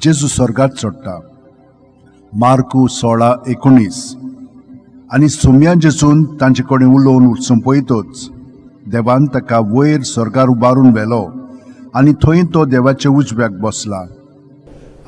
जेजू स्वर्गात चडटा. मार्कू 16:19. आनी सोम्या जेजून तांचे कडेन उलोवन सोंपयतच देवान ताका वयर स्वर्गार उबारून व्हेलो आनी थंय तो देवाच्या उजव्याक बसला.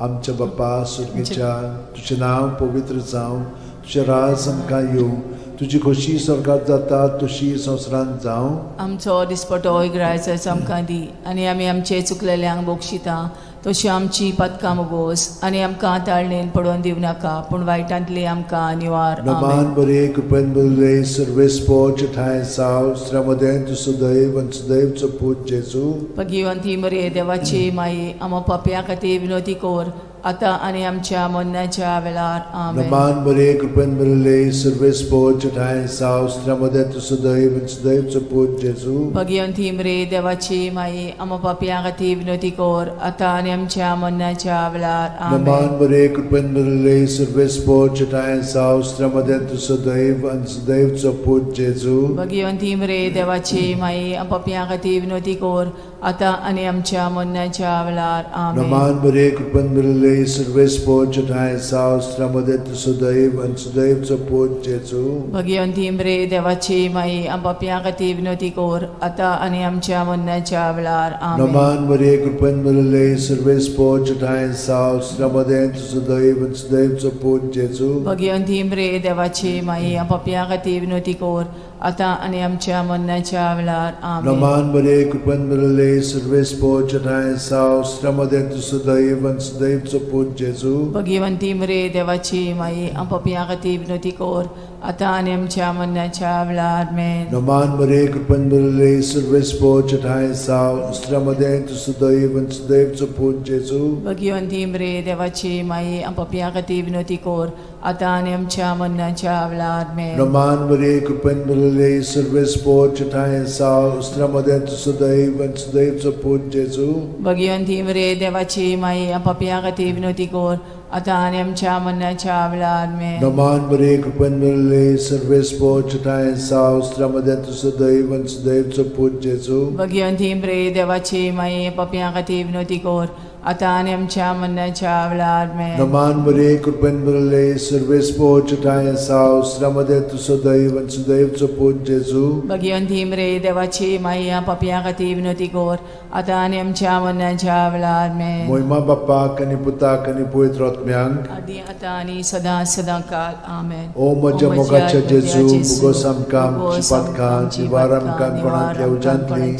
आमच्या बापा सुर्गीच्या, तुजें नांव पवित्र जावं, तुजें राज आमकां येवं, तुजी खोशी स्वर्गात जाता तशी संवसारांत जावं. आमचो दिसपटो इग्रायस आमकां दी आनी आमी आमचे चुकलेल्यांक बक्षिता तशी आमची पदकां मुगोस आनी आमकां ताळणेन पडोवन दिवं नाका पूण वायटांतली आमकां निवार. नमान आमेन. बरे, कृपेन भरले, सर्वेस्पोर ठांय साव स्त्रामध्ये तूं सदैव आनी सदैवचो पूत जेजू. भगिवंती मरे देवाची माई, आमा पापया खातीर विनवती कर आतां आनी आमच्या मरणाच्या वेळार. आमेन. नमान मरिये, कृपेन भरिल्ले, सर्वेस्पोर ठांय साव, स्त्रियां मदें तूं सदैव आनी सदैवचो पूत जेजू. भगिवंती मरिये, देवाची माई, आमकां पापयां खातीर विनवती कर, आतां आनी आमच्या मरणाच्या वेळार. नमान आमेन. मरिये, कृपेन भरिल्ले, सर्वेस्पोर ठांय साव, स्त्रियां मदें तूं सदैव आनी सदैवचो पूत जेजू. भगिवंती मरिये, देवाची माई, आमकां पापयां खातीर विनवती कर, आतां आनी आमच्या मरणाच्या वेळार. आमेन. नमान मरिये, कृपेन भरिल्ले, सर्वेस्पोर ठांय साव, स्त्रियां मदें तूं सदैव आनी सदैवचो पूत जेजू. भगिवंती मरिये, देवाची माई, आमकां पापयां खातीर विनवती कर, आतां आनी आमच्या मरणाच्या वेळार. आमेन. नमान मरिये, कृपेन भरिल्ले, सर्वेस्पोर ठांय साव, स्त्रियां मदें तूं सदैव आनी सदैवचो पूत जेजू. भगिवंती मरिये, देवाची माई, आमकां पापयां खातीर विनवती कर, आतां आनी आमच्या मरणाच्या वेळार. आमेन. नमान मरिये, कृपेन भरिल्ले, सर्वेस्पोर ठांय साव, स्त्रियां मदें तूं सदैव आनी सदैवचो पूत जेजू. भगिवंती मरिये, देवाची माई, आमकां पापयां खातीर विनवती कर, आतां आनी आमच्या मरणाच्या वेळार. आमेन. नमान मरिये, कृपेन भरिल्ले, सर्वेस्पोर ठांय साव, स्त्रियां मदें तूं सदैव आनी सदैवचो पूत जेजू. भगिवंती मरिये, देवाची माई, आमकां पापयां खातीर विनवती कर, आतां आनी आमच्या मरणाच्या वेळार. आमेन. नमान मरिये, कृपेन भरिल्ले, सर्वेस्पोर ठांय साव, स्त्रियां मदें तूं सदैव आनी सदैवचो पूत जेजू. भगिवंती मरिये, देवाची माई, आमकां पापयां खातीर विनवती कर, आतां आनी आमच्या मरणाच्या वेळार. आमेन. नमान मरिये, कृपेन भरिल्ले, सर्वेस्पोर ठांय साव, स्त्रियां मदें तूं सदैव आनी सदैवचो पूत जेजू. भगिवंती मरिये, देवाची माई, पापयां खातीर विनवती कर, आतां आनी आमच्या मरणाच्या वेळार. आमेन. नमान मरिये, कृपेन भरिल्ले, सर्वेस्पोर ठांय साव, स्त्रियां मदें तूं सदैव आनी सदैवचो पूत जेजू. भगिवंती मरिये, देवाची माई, पापयां खातीर विनवती कर, आतां आनी आमच्या मरणाच्या वेळार. आमेन. मोहिमा बाप्पाक आनी पुताक आनी पवित्र आत्म्यांक. आदी आतां आनी सदां सदां काल. आमेन. ओ म्हज्या मोगाच्या जेजू, मुगोस आमकां आमची पातकां निवार आमकां कोणांतल्या उज्यांतली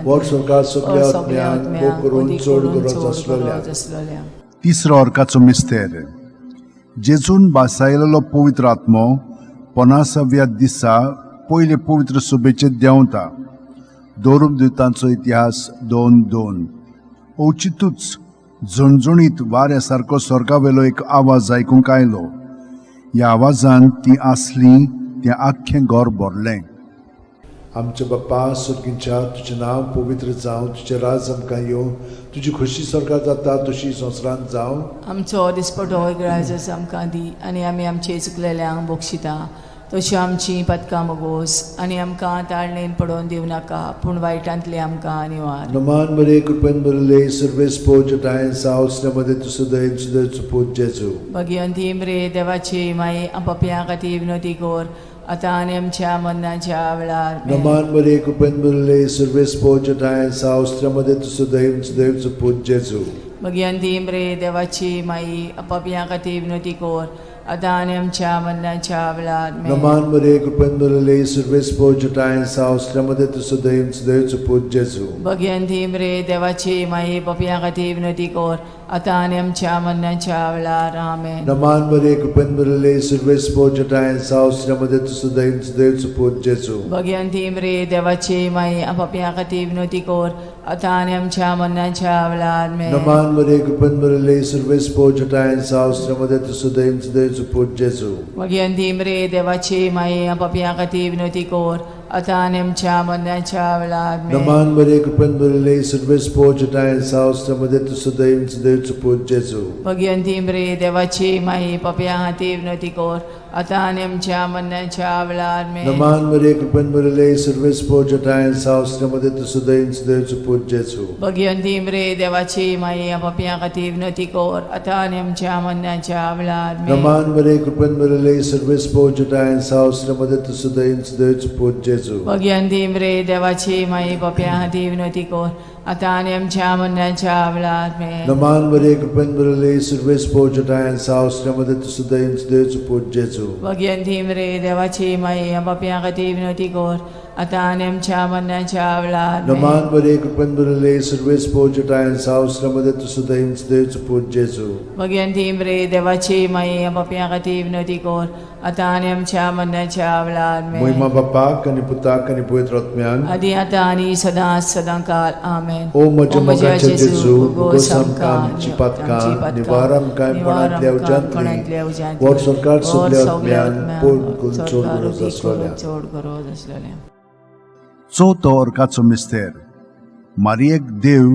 वर स्वर्गात सगल्या आत्म्यांक भोग करून चड गरज आसलेल्या. तिसरो अर्काचो मिस्तेर. जेजून बासायलेलो पवित्र आत्मो पनासाव्या दिसा पयले पवित्र सभेचेर देंवता. दवरूप दुतांचो इतिहास 2:2. अवचितूच झणझणीत वाऱ्या सारको स्वर्गावेलो एक आवाज आयकूंक आयलो. ह्या आवाजान ती आसली तें आख्खें घर भरलें. आमच्या बाप्पा स्वर्गींच्या, तुजें नांव पवित्र जावं, तुजें राज आमकां येवं, तुजी खोशी स्वर्गात जाता तशी संवसारांत जावं. आमचो दिसपटो ग्राजस आमकां दी आनी आमी आमचे चुकलेल्यांक बक्षिता तश्यो आमची पदकां मगोस आनी आमकां ताळणेन पडोवन दिवं नाका, पूण वायटांतले आमकां निवार. नमान मरिये, कृपेन भरिल्ले, सर्वेस्पोर ठांय साव, स्त्रियां मदें तूं सदैव सदैवचो पूत जेजू. भगिवंती मरिये, देवाची माई, पापयां खातीर विनवती कर, आतां आनी आमच्या मरणाच्या वेळार. आमेन. नमान मरिये, कृपेन भरिल्ले, सर्वेस्पोर ठांय साव, स्त्रियां मदें तूं सदैव सदैवचो पूत जेजू. भगिवंती मरिये, देवाची माई, पापयां खातीर विनवती कर, आतां आनी आमच्या मरणाच्या वेळार. आमेन. नमान मरिये, कृपेन भरिल्ले, सर्वेस्पोर ठांय साव, स्त्रियां मदें तूं सदैव सदैवचो पूत जेजू. भगिवंती मरिये, देवाची माई, पापयां खातीर विनवती कर, आतां आनी आमच्या मरणाच्या वेळार. आमेन. नमान मरिये, कृपेन भरिल्ले, सर्वेस्पोर ठांय साव, स्त्रियां मदें तूं सदैव सदैवचो पूत जेजू. भगिवंती मरिये, देवाची माई, पापयां खातीर विनवती कर, आतां आनी आमच्या मरणाच्या वेळार. आमेन. नमान मरिये, कृपेन भरिल्ले, सर्वेस्पोर ठांय साव, स्त्रियां मदें तूं सदैव सदैवचो पूत जेजू. भगिवंती मरिये, देवाची माई, पापयां खातीर विनवती कर, आतां आनी आमच्या मरणाच्या वेळार. आमेन. नमान मरिये, कृपेन भरिल्ले, सर्वेस्पोर ठांय साव, स्त्रियां मदें तूं सदैव सदैवचो पूत जेजू. भगिवंती मरिये, देवाची माई, पापयां खातीर विनवती कर, आतां आनी आमच्या मरणाच्या वेळार. आमेन. नमान मरिये, कृपेन भरिल्ले, सर्वेस्पोर ठांय साव, स्त्रियां मदें तूं सदैव सदैवचो पूत जेजू. भगिवंती मरिये, देवाची माई, पापयां खातीर विनवती कर, आतां आनी आमच्या मरणाच्या वेळार. आमेन. नमान मरिये, कृपेन भरिल्ले, सर्वेस्पोर ठांय साव, स्त्रियां मदें तूं सदैव सदैवचो पूत जेजू. भगिवंती मरिये, देवाची माई, पापयां खातीर विनवती कर, आतां आनी आमच्या मरणाच्या वेळार. आमेन. नमान मरिये, कृपेन भरिल्ले, सर्वेस्पोर ठांय साव, स्त्रियां मदें तूं सदैव सदैवचो पूत जेजू. भगिवंती मरिये, देवाची माई, पापयां खातीर विनवती कर, आतां आनी आमच्या मरणाच्या वेळार. आमेन. नमान मरिये, कृपेन भरिल्ले, सर्वेस्पोर ठांय साव, स्त्रियां मदें तूं सदैव सदैवचो पूत जेजू. भगिवंती मरिये, देवाची माई, पापयां खातीर विनवती कर, आतां आनी आमच्या मरणाच्या वेळार मोहिमा आमेन. बापाक आनी पुताक आनी पवित्र आत्म्याक. आदी आतां आनी सदां सदां काल आमेन. ओ म्हज्या मोगाच्या जेजू, उगोस आमकां आमची पातकां, निवार आमकां कोणांतल्या उज्यांतली, वर सरकार सगल्या आत्म्यान पोड करून चड गरज आसलोल्या. चड गरज आसलेल्या. चवथो अर्काचो मिस्तेर मारियेक देव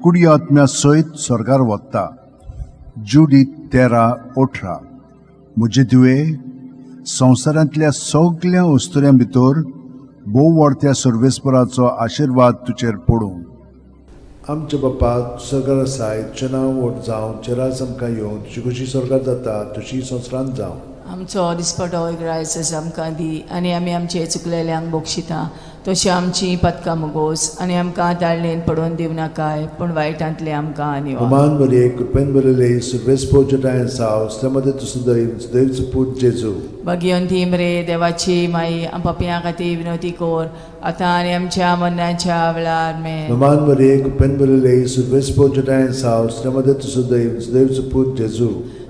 कुडी आत्म्या सयत स्वर्गार वता. जुडी 13:18. म्हजे धुवे, संवसारांतल्या सगल्या अस्तुऱ्यां भितर भोव व्हडत्या सर्वेस्पराचो आशिर्वाद तुजेर पडूं. आमच्या बापा सरकार आसाय, तुजें नांव व्हड जावं, तुजें राज आमकां येवं, तुजी खोशी सरकार जाता तशी संवसारांत जावं. आमचो दिसपटो एक आमकां दी आनी आमी आमचे चुकलेल्यांक बक्षिता तशी आमची पदकां मुगोस आनी आमकां ताळणेन पडोवन दिवं नाकाय पूण वायटांतले आमकां निवार. अमान मरिये, कृपेन भरिल्ले, सुर्वेस पोचटायन साव, स्तमते तुजो दैव दैवचो पूत जेजू. भगिवंती मरे देवाची माई, आम पापयां खातीर विनवती कोर आतां आनी आमच्या मरणाच्या वेळार आमेन. नमान मरिये, कृपेन भरिल्ले, सुर्वेस पोचटायन साव, स्तमते तुजो दैव दैवचो पूत जेजू.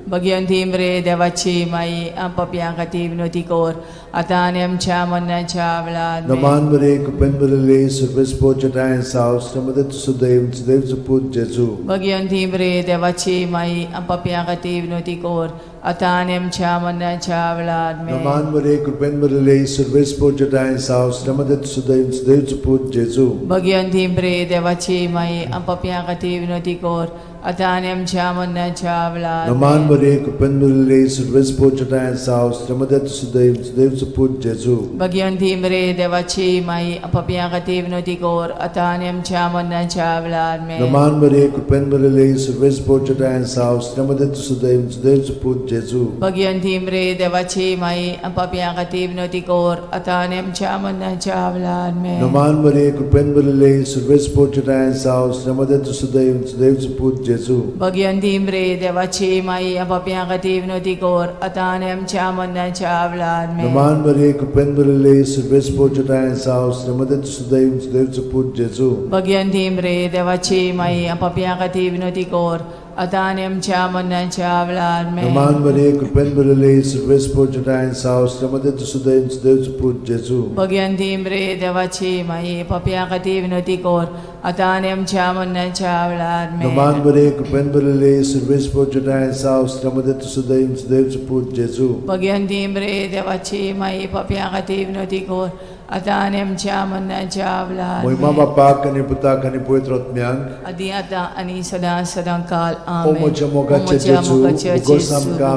भगिवंती मरे देवाची माई, आम पापयां खातीर विनवती कोर आतां आनी आमच्या मरणाच्या वेळार आमेन. नमान मरिये, कृपेन भरिल्ले, सुर्वेस पोचटायन साव, स्तमते तुजो दैव दैवचो पूत जेजू. भगिवंती मरे देवाची माई, आम पापयां खातीर विनवती कोर आतां आनी आमच्या मरणाच्या वेळार आमेन. नमान मरिये, कृपेन भरिल्ले, सुर्वेस पोचटायन साव, स्तमते तुजो दैव दैवचो पूत जेजू. भगिवंती मरे देवाची माई, आम पापयां खातीर विनवती कोर आतां आनी आमच्या मरणाच्या वेळार नमान आमेन. मरिये, कृपेन भरिल्ले, सुर्वेस पोचटायन साव, स्तमते तुजो दैव दैवचो पूत जेजू. भगिवंती मरे देवाची माई, आम पापयां खातीर विनवती कोर आतां आनी आमच्या मरणाच्या वेळार आमेन. नमान मरिये, कृपेन भरिल्ले, सुर्वेस पोचटायन साव, स्तमते तुजो दैव दैवचो पूत जेजू. भगिवंती मरे देवाची माई, आम पापयां खातीर विनवती कोर आतां आनी आमच्या मरणाच्या वेळार आमेन. नमान मरिये, कृपेन भरिल्ले, सुर्वेस पोचटायन साव, स्तमते तुजो दैव दैवचो पूत जेजू. भगिवंती मरे देवाची माई, आम पापयां खातीर विनवती कोर आतां आनी आमच्या मरणाच्या वेळार आमेन. नमान मरिये, कृपेन भरिल्ले, सुर्वेस पोचटायन साव, स्तमते तुजो दैव दैवचो पूत जेजू. भगिवंती मरे देवाची माई, आम पापयां खातीर विनवती कोर आतां आनी आमच्या मरणाच्या वेळार आमेन. नमान मरिये, कृपेन भरिल्ले, सुर्वेस पोचटायन साव, स्तमते तुजो दैव दैवचो पूत जेजू. भगिवंती मरे देवाची माई, पापयां खातीर विनवती कोर आतां आनी आमच्या मरणाच्या वेळार आमेन. नमान मरिये, कृपेन भरिल्ले, सुर्वेस पोचटायन साव, स्तमते तुजो दैव दैवचो पूत जेजू. भगिवंती मरे देवाची माई, पापयां खातीर विनवती कोर आतां आनी आमच्या मरणाच्या वेळार मोहिमा आमेन. बापाक आनी पुताक आनी पवित्र आत्म्याक. आदी आतां आनी सदां सदां काल ओ आमेन. म्हज्या मोगाचे जेजू, उगोस आमकां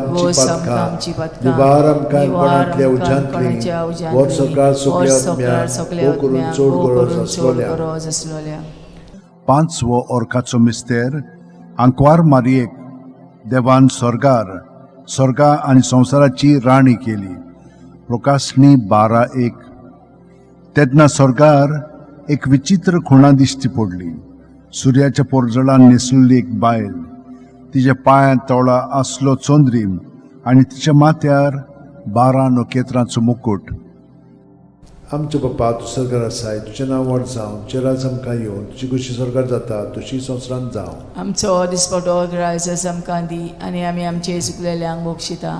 आमची पातकां, निवार आमकां कोणांतल्या उज्यांतली, वर सरकार सगल्या आत्म्याक भोव करून चड गरज आसलोल्या. गरज आसलोल्या. पांचवो अर्काचो मिस्तेर आंकवार मारियेक देवान स्वर्गार स्वर्गा आनी संवसाराची राणी केली. प्रकाशणी 12:1. तेन्ना स्वर्गार एक विचित्र खुणा दिश्टी पडली. सुर्याच्या पोरजळान न्हेसलेली एक बायल, तिच्या पांयां तोळा आसलो चंद्रीम आनी तिच्या माथ्यार 12 नखेत्रांचो मुकूट. आमच्या बापा, तूं सरकार आसाय, तुजें नांव व्हड जावं, तुजें राज आमकां येवं, तुजी खोशी सरकार जाता तशी संवसारांत जावं. आमचो दिसपटो ग्रायस आमकां दी आनी आमी आमचे चुकलेल्यांक बक्षिता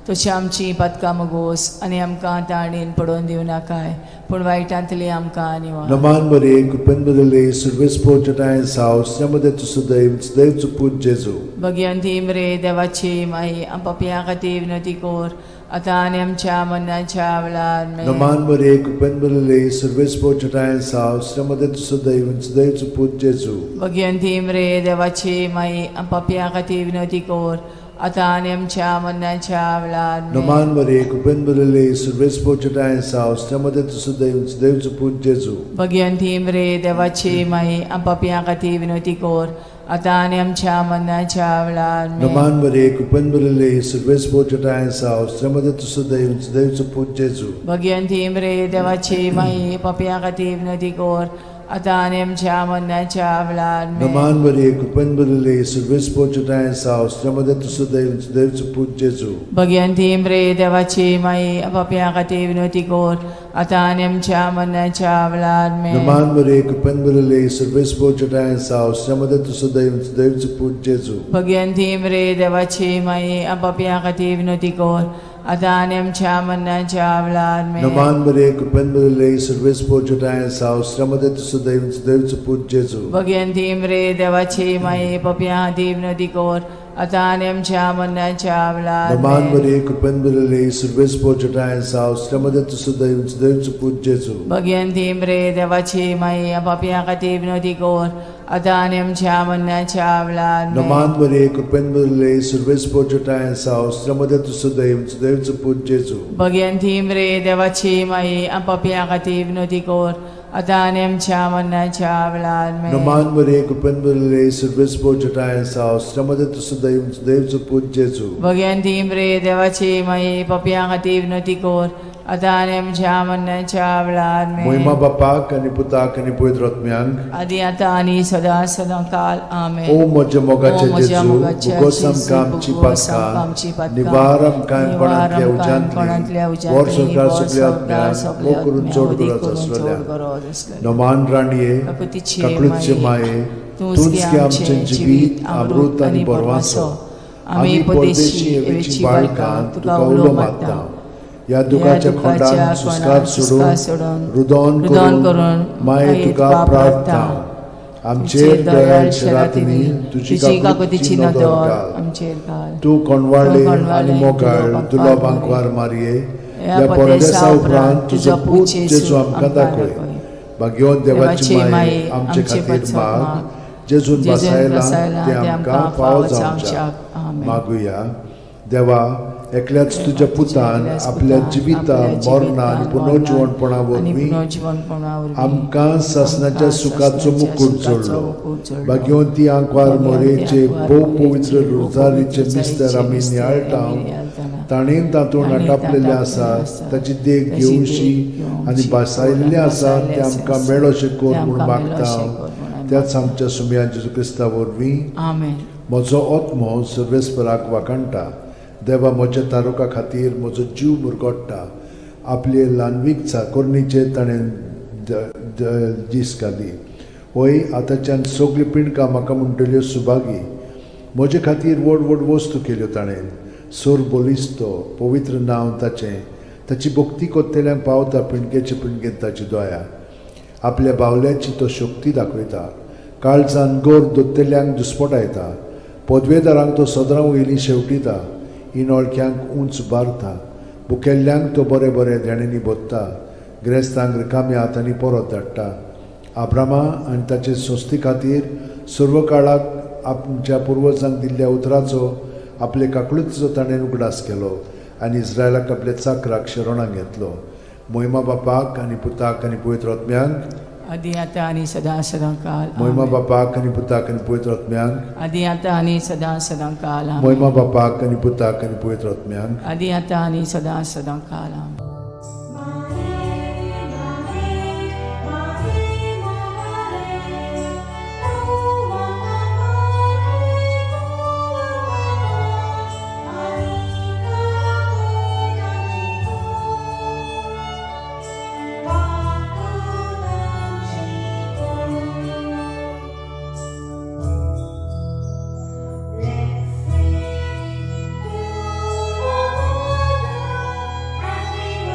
तशी आमची पातकां मुगोस आनी आमकां ताणेन पडोवन दिवं नाकाय पूण वायटांतली आमकां निवार. नमान मरिये, कृपेन भरिल्ले, सुर्वेस पोचटायन साव, स्तमते तुजो दैव दैवचो पूत जेजू. भगिवंती मरे देवाची माई, आम पापयां खातीर विनवती कोर आतां आनी आमच्या मरणाच्या वेळार आमेन. नमान मरिये, कृपेन भरिल्ले, सुर्वेस पोचटायन साव, स्तमते तुजो दैव दैवचो पूत जेजू. भगिवंती मरे देवाची माई, आम पापयां खातीर विनवती कोर आतां आनी आमच्या मरणाच्या वेळार आमेन. नमान मरिये, कृपेन भरिल्ले, सुर्वेस पोचटायन साव, स्तमते तुजो दैव दैवचो पूत जेजू. भगिवंती मरे देवाची माई, आम पापयां खातीर विनवती कोर आतां आनी आमच्या मरणाच्या वेळार आमेन. नमान मरिये, कृपेन भरिल्ले, सुर्वेस पोचटायन साव, स्तमते तुजो दैव दैवचो पूत जेजू. भगिवंती मरे देवाची माई, पापयां खातीर विनवती कोर आतां आनी आमच्या मरणाच्या वेळार आमेन. नमान मरिये, कृपेन भरिल्ले, सुर्वेस पोचटायन साव, स्तमते तुजो दैव दैवचो पूत जेजू. भगिवंती मरे देवाची माई, पापयां खातीर विनवती कोर आतां आनी आमच्या मरणाच्या वेळार आमेन. नमान मरिये, कृपेन भरिल्ले, सुर्वेस पोचटायन साव, स्तमते तुजो दैव दैवचो पूत जेजू. भगिवंती मरे देवाची माई, पापयां खातीर विनवती कोर आतां आनी आमच्या मरणाच्या वेळार आमेन. नमान बरे कृपेन बरले सर्वेस पोर्चटाय साव श्रमदे सुदैव सुदैवचो पूत जेजू. भगयंती मरे देवाची माये पपया दीव नदी कोर आतां आनी आमच्या मरणाच्या वेळार नमान आमेन. बरे कृपेन बरले सर्वेस पोर्चटाय साव श्रमदे सुदैव सुदैवचो पूत जेजू. भगयंती मरे देवाची माये पापया खातीर नदी कोर आतां आनी आमच्या मरणाच्या वेळार आमेन. नमान बरे कृपेन बरले सर्वेस पोर्चटाय साव श्रमदे सुदैव सुदैवचो पूत जेजू. भगयंती मरे देवाची माये पापया खातीर नदी कोर आतां आनी आमच्या मरणाच्या वेळार आमेन. नमान बरे कृपेन बरले सर्वेस पोर्चटाय साव श्रमदे सुदैव सुदैवचो पूत जेजू. भगयंती मरे देवाची माये पापया खातीर नदी कोर आतां आनी आमच्या मरणाच्या वेळार आमेन. मोहिमा बापाक आनी पुताक आनी पवित्र आत्म्यांक आदी आतां आनी सदां सदां काल आमेन. ओ म्हज्या मोगाचे ओ म्हज्या जेजू, मोगाचे भुगोस जेजू, आमकां आमची भुगोस आमकां आमची पातकां पातकां, निवार आमकां निवार कोणांतल्या आमकां कोणांतल्या उज्यांतली उज्यांतली, वर संवसार वर सगल्या संवसार आत्म्यांक सगल्या मोग करून आत्म्यांक, चड मोग गरज करून चड आसलेल्या. गरज आसलेल्या. नमान राणये काकुतीचे काकळूतचे माये तूंच गे आमचें जिवीत अमृत आनी बरवासो. आमी परदेशी एवेची बाळकां तुका उलो मारता. ह्या दुखाच्या खोंडान सुस्कार सोडून रुदोन रुदोन करून करून माये तुका प्रार्थना आमचेर दयाळ शरातींनी तुजी काकुतीची नदर घाल. आमचेर घाल. तूं कोणवाळे तूं कोणवाळे आनी मोगाळ तुलो तुलो बांकवार बांकवार मारये ह्या ह्या परदेसा परदेसा उपरांत तुजो पूत जेजू जेजू आमकां दाखय. भाग्यवंत देवाची माये आमचे खातीर माग जेजून जेजून बसायला बसायला ते आमकां फावो जावच्याक. आमेन. मागुया. देवा एकल्याच तुज्या पुतान एकल्याच आपल्या पुतान जिविता आपल्या मरणा आनी जिवितान, पुनर्जिवणपणा आनी वरवीं पुनर्जिवणपणा वरवीं आमकां सासणाच्या आमकां सुखाचो सासणाच्या मुकूट सुखाचो जोडलो. मुकूट जोडलो. भाग्यवंती आंकवार भाग्यवंती मोरेचे आंकवार भोव मोरेचे पवित्र भोव रोजारीचे पवित्र मिस्तर आमी रोजारीचे नियाळटा मिस्तर आमी नियाळटाना. ताणें तातूंत ताणें आटापलेलें तातूंत आसा आसा. ताची देख ताची देख घेवशी घेवशी आनी भासायल्लें आसा भासायल्लें तें आमकां आसा. मेळोशें कर तें म्हूण आमकां मागता मेळोशें कर म्हूण आमी त्याच आमच्या सुमया जेजू क्रिस्ता वरवीं. आमेन. म्हजो आत्मो सर्वेस्पराक वाखाणटा. देवा म्हज्या तारुका खातीर म्हजो जीव मुरगोट्टा. आपले ल्हानवीक चाकोरणीचेर ताणें दीस घाली. वय आतांच्यान सगळीं पिंडकां म्हाका म्हणटल्यो सुभागी. म्हजे खातीर व्हड व्हड वस्तू केल्यो ताणें. सोर बलिस्तो पवित्र नांव ताचें. ताची भक्ती कोत्तेल्यांक पावता पिंडकेचे पिंडकेन ताची दया. आपल्या बावल्याची तो शक्ती दाखयता. काळजान गोर दोत्तेल्यांक दुस्पटायता. पदवेदारांक तो सदरां वयली शेवटिता. इनोळख्यांक उंच बारता. बुकेल्ल्यांक तो बरें बरें देण्यांनी भोत्ता. ग्रेस्तांक रिकाम्या हातांनी परत धाडटा. आब्रामा आनी ताचे संस्थे खातीर सर्व काळाक आमच्या पुर्वजांक दिल्ल्या उतराचो आपले काकळुतीचो ताणें उगडास केलो आनी इस्रायलाक आपल्या चाकराक शरणाक घेतलो. मोहिमा बापाक आनी पुताक आनी पवित्र आत्म्यांक. आदी आतां आनी सदां सदां काल मोहिमा आमेन. बापाक आनी पुताक आनी पवित्र आत्म्यांक. आदी आतां आनी सदां सदां काल आमेन. मोहिमा बापाक आनी पुताक आनी पवित्र आत्म्यांक. आदी आतां आनी सदां सदां काल आमेन. Let's sing to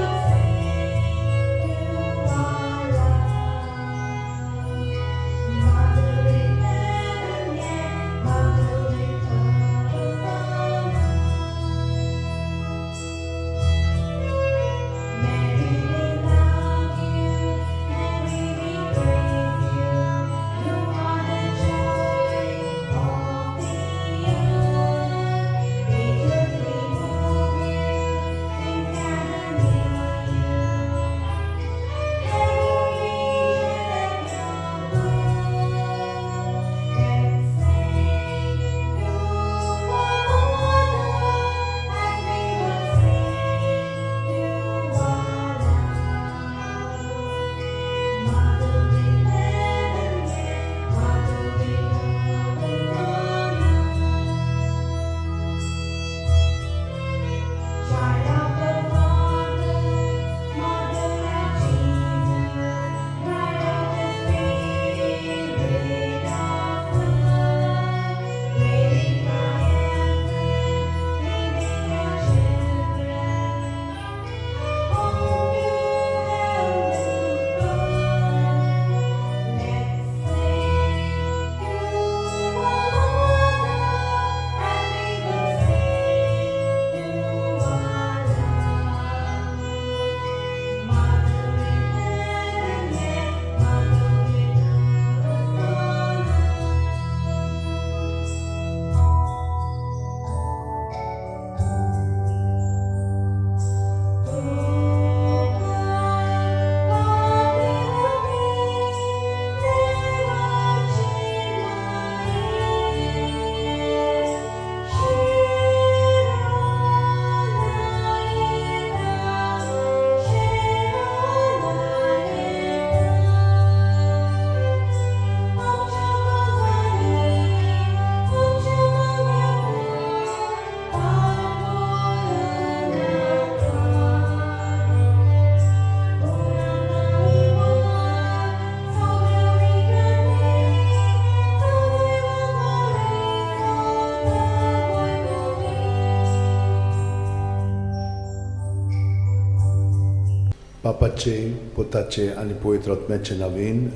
बापाचे, पुताचे आनी पवित्र आत्म्याचे नवीन.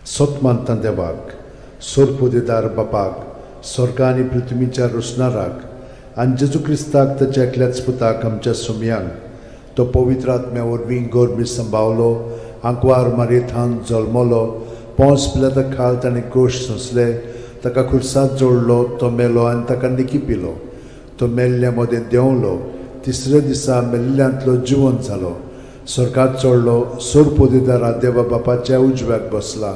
सत मानता देवाक, सोरपोदेदार बापाक, स्वर्गा आनी पृथ्वीच्या रोसणाराक, आनी जेजू क्रिस्ताक ताच्या एकल्याच पुताक, आमच्या सुमयांक, तो पवित्र आत्म्या वरवीं गोरमी संभावलो, आंकवार मारयेथान जल्मलो, पोंस पिलाता खाल ताणें कोश सोंसले, ताका खुर्सात जोडलो, तो मेलो आनी ताका निकी पिलो, तो मेल्ल्या मदें देंवलो, तिसऱ्या दिसा मेल्ल्यांतलो जिवंत जालो, स्वर्गात चडलो, सोरपोदेदारा देवा बापाच्या उजव्याक बसला,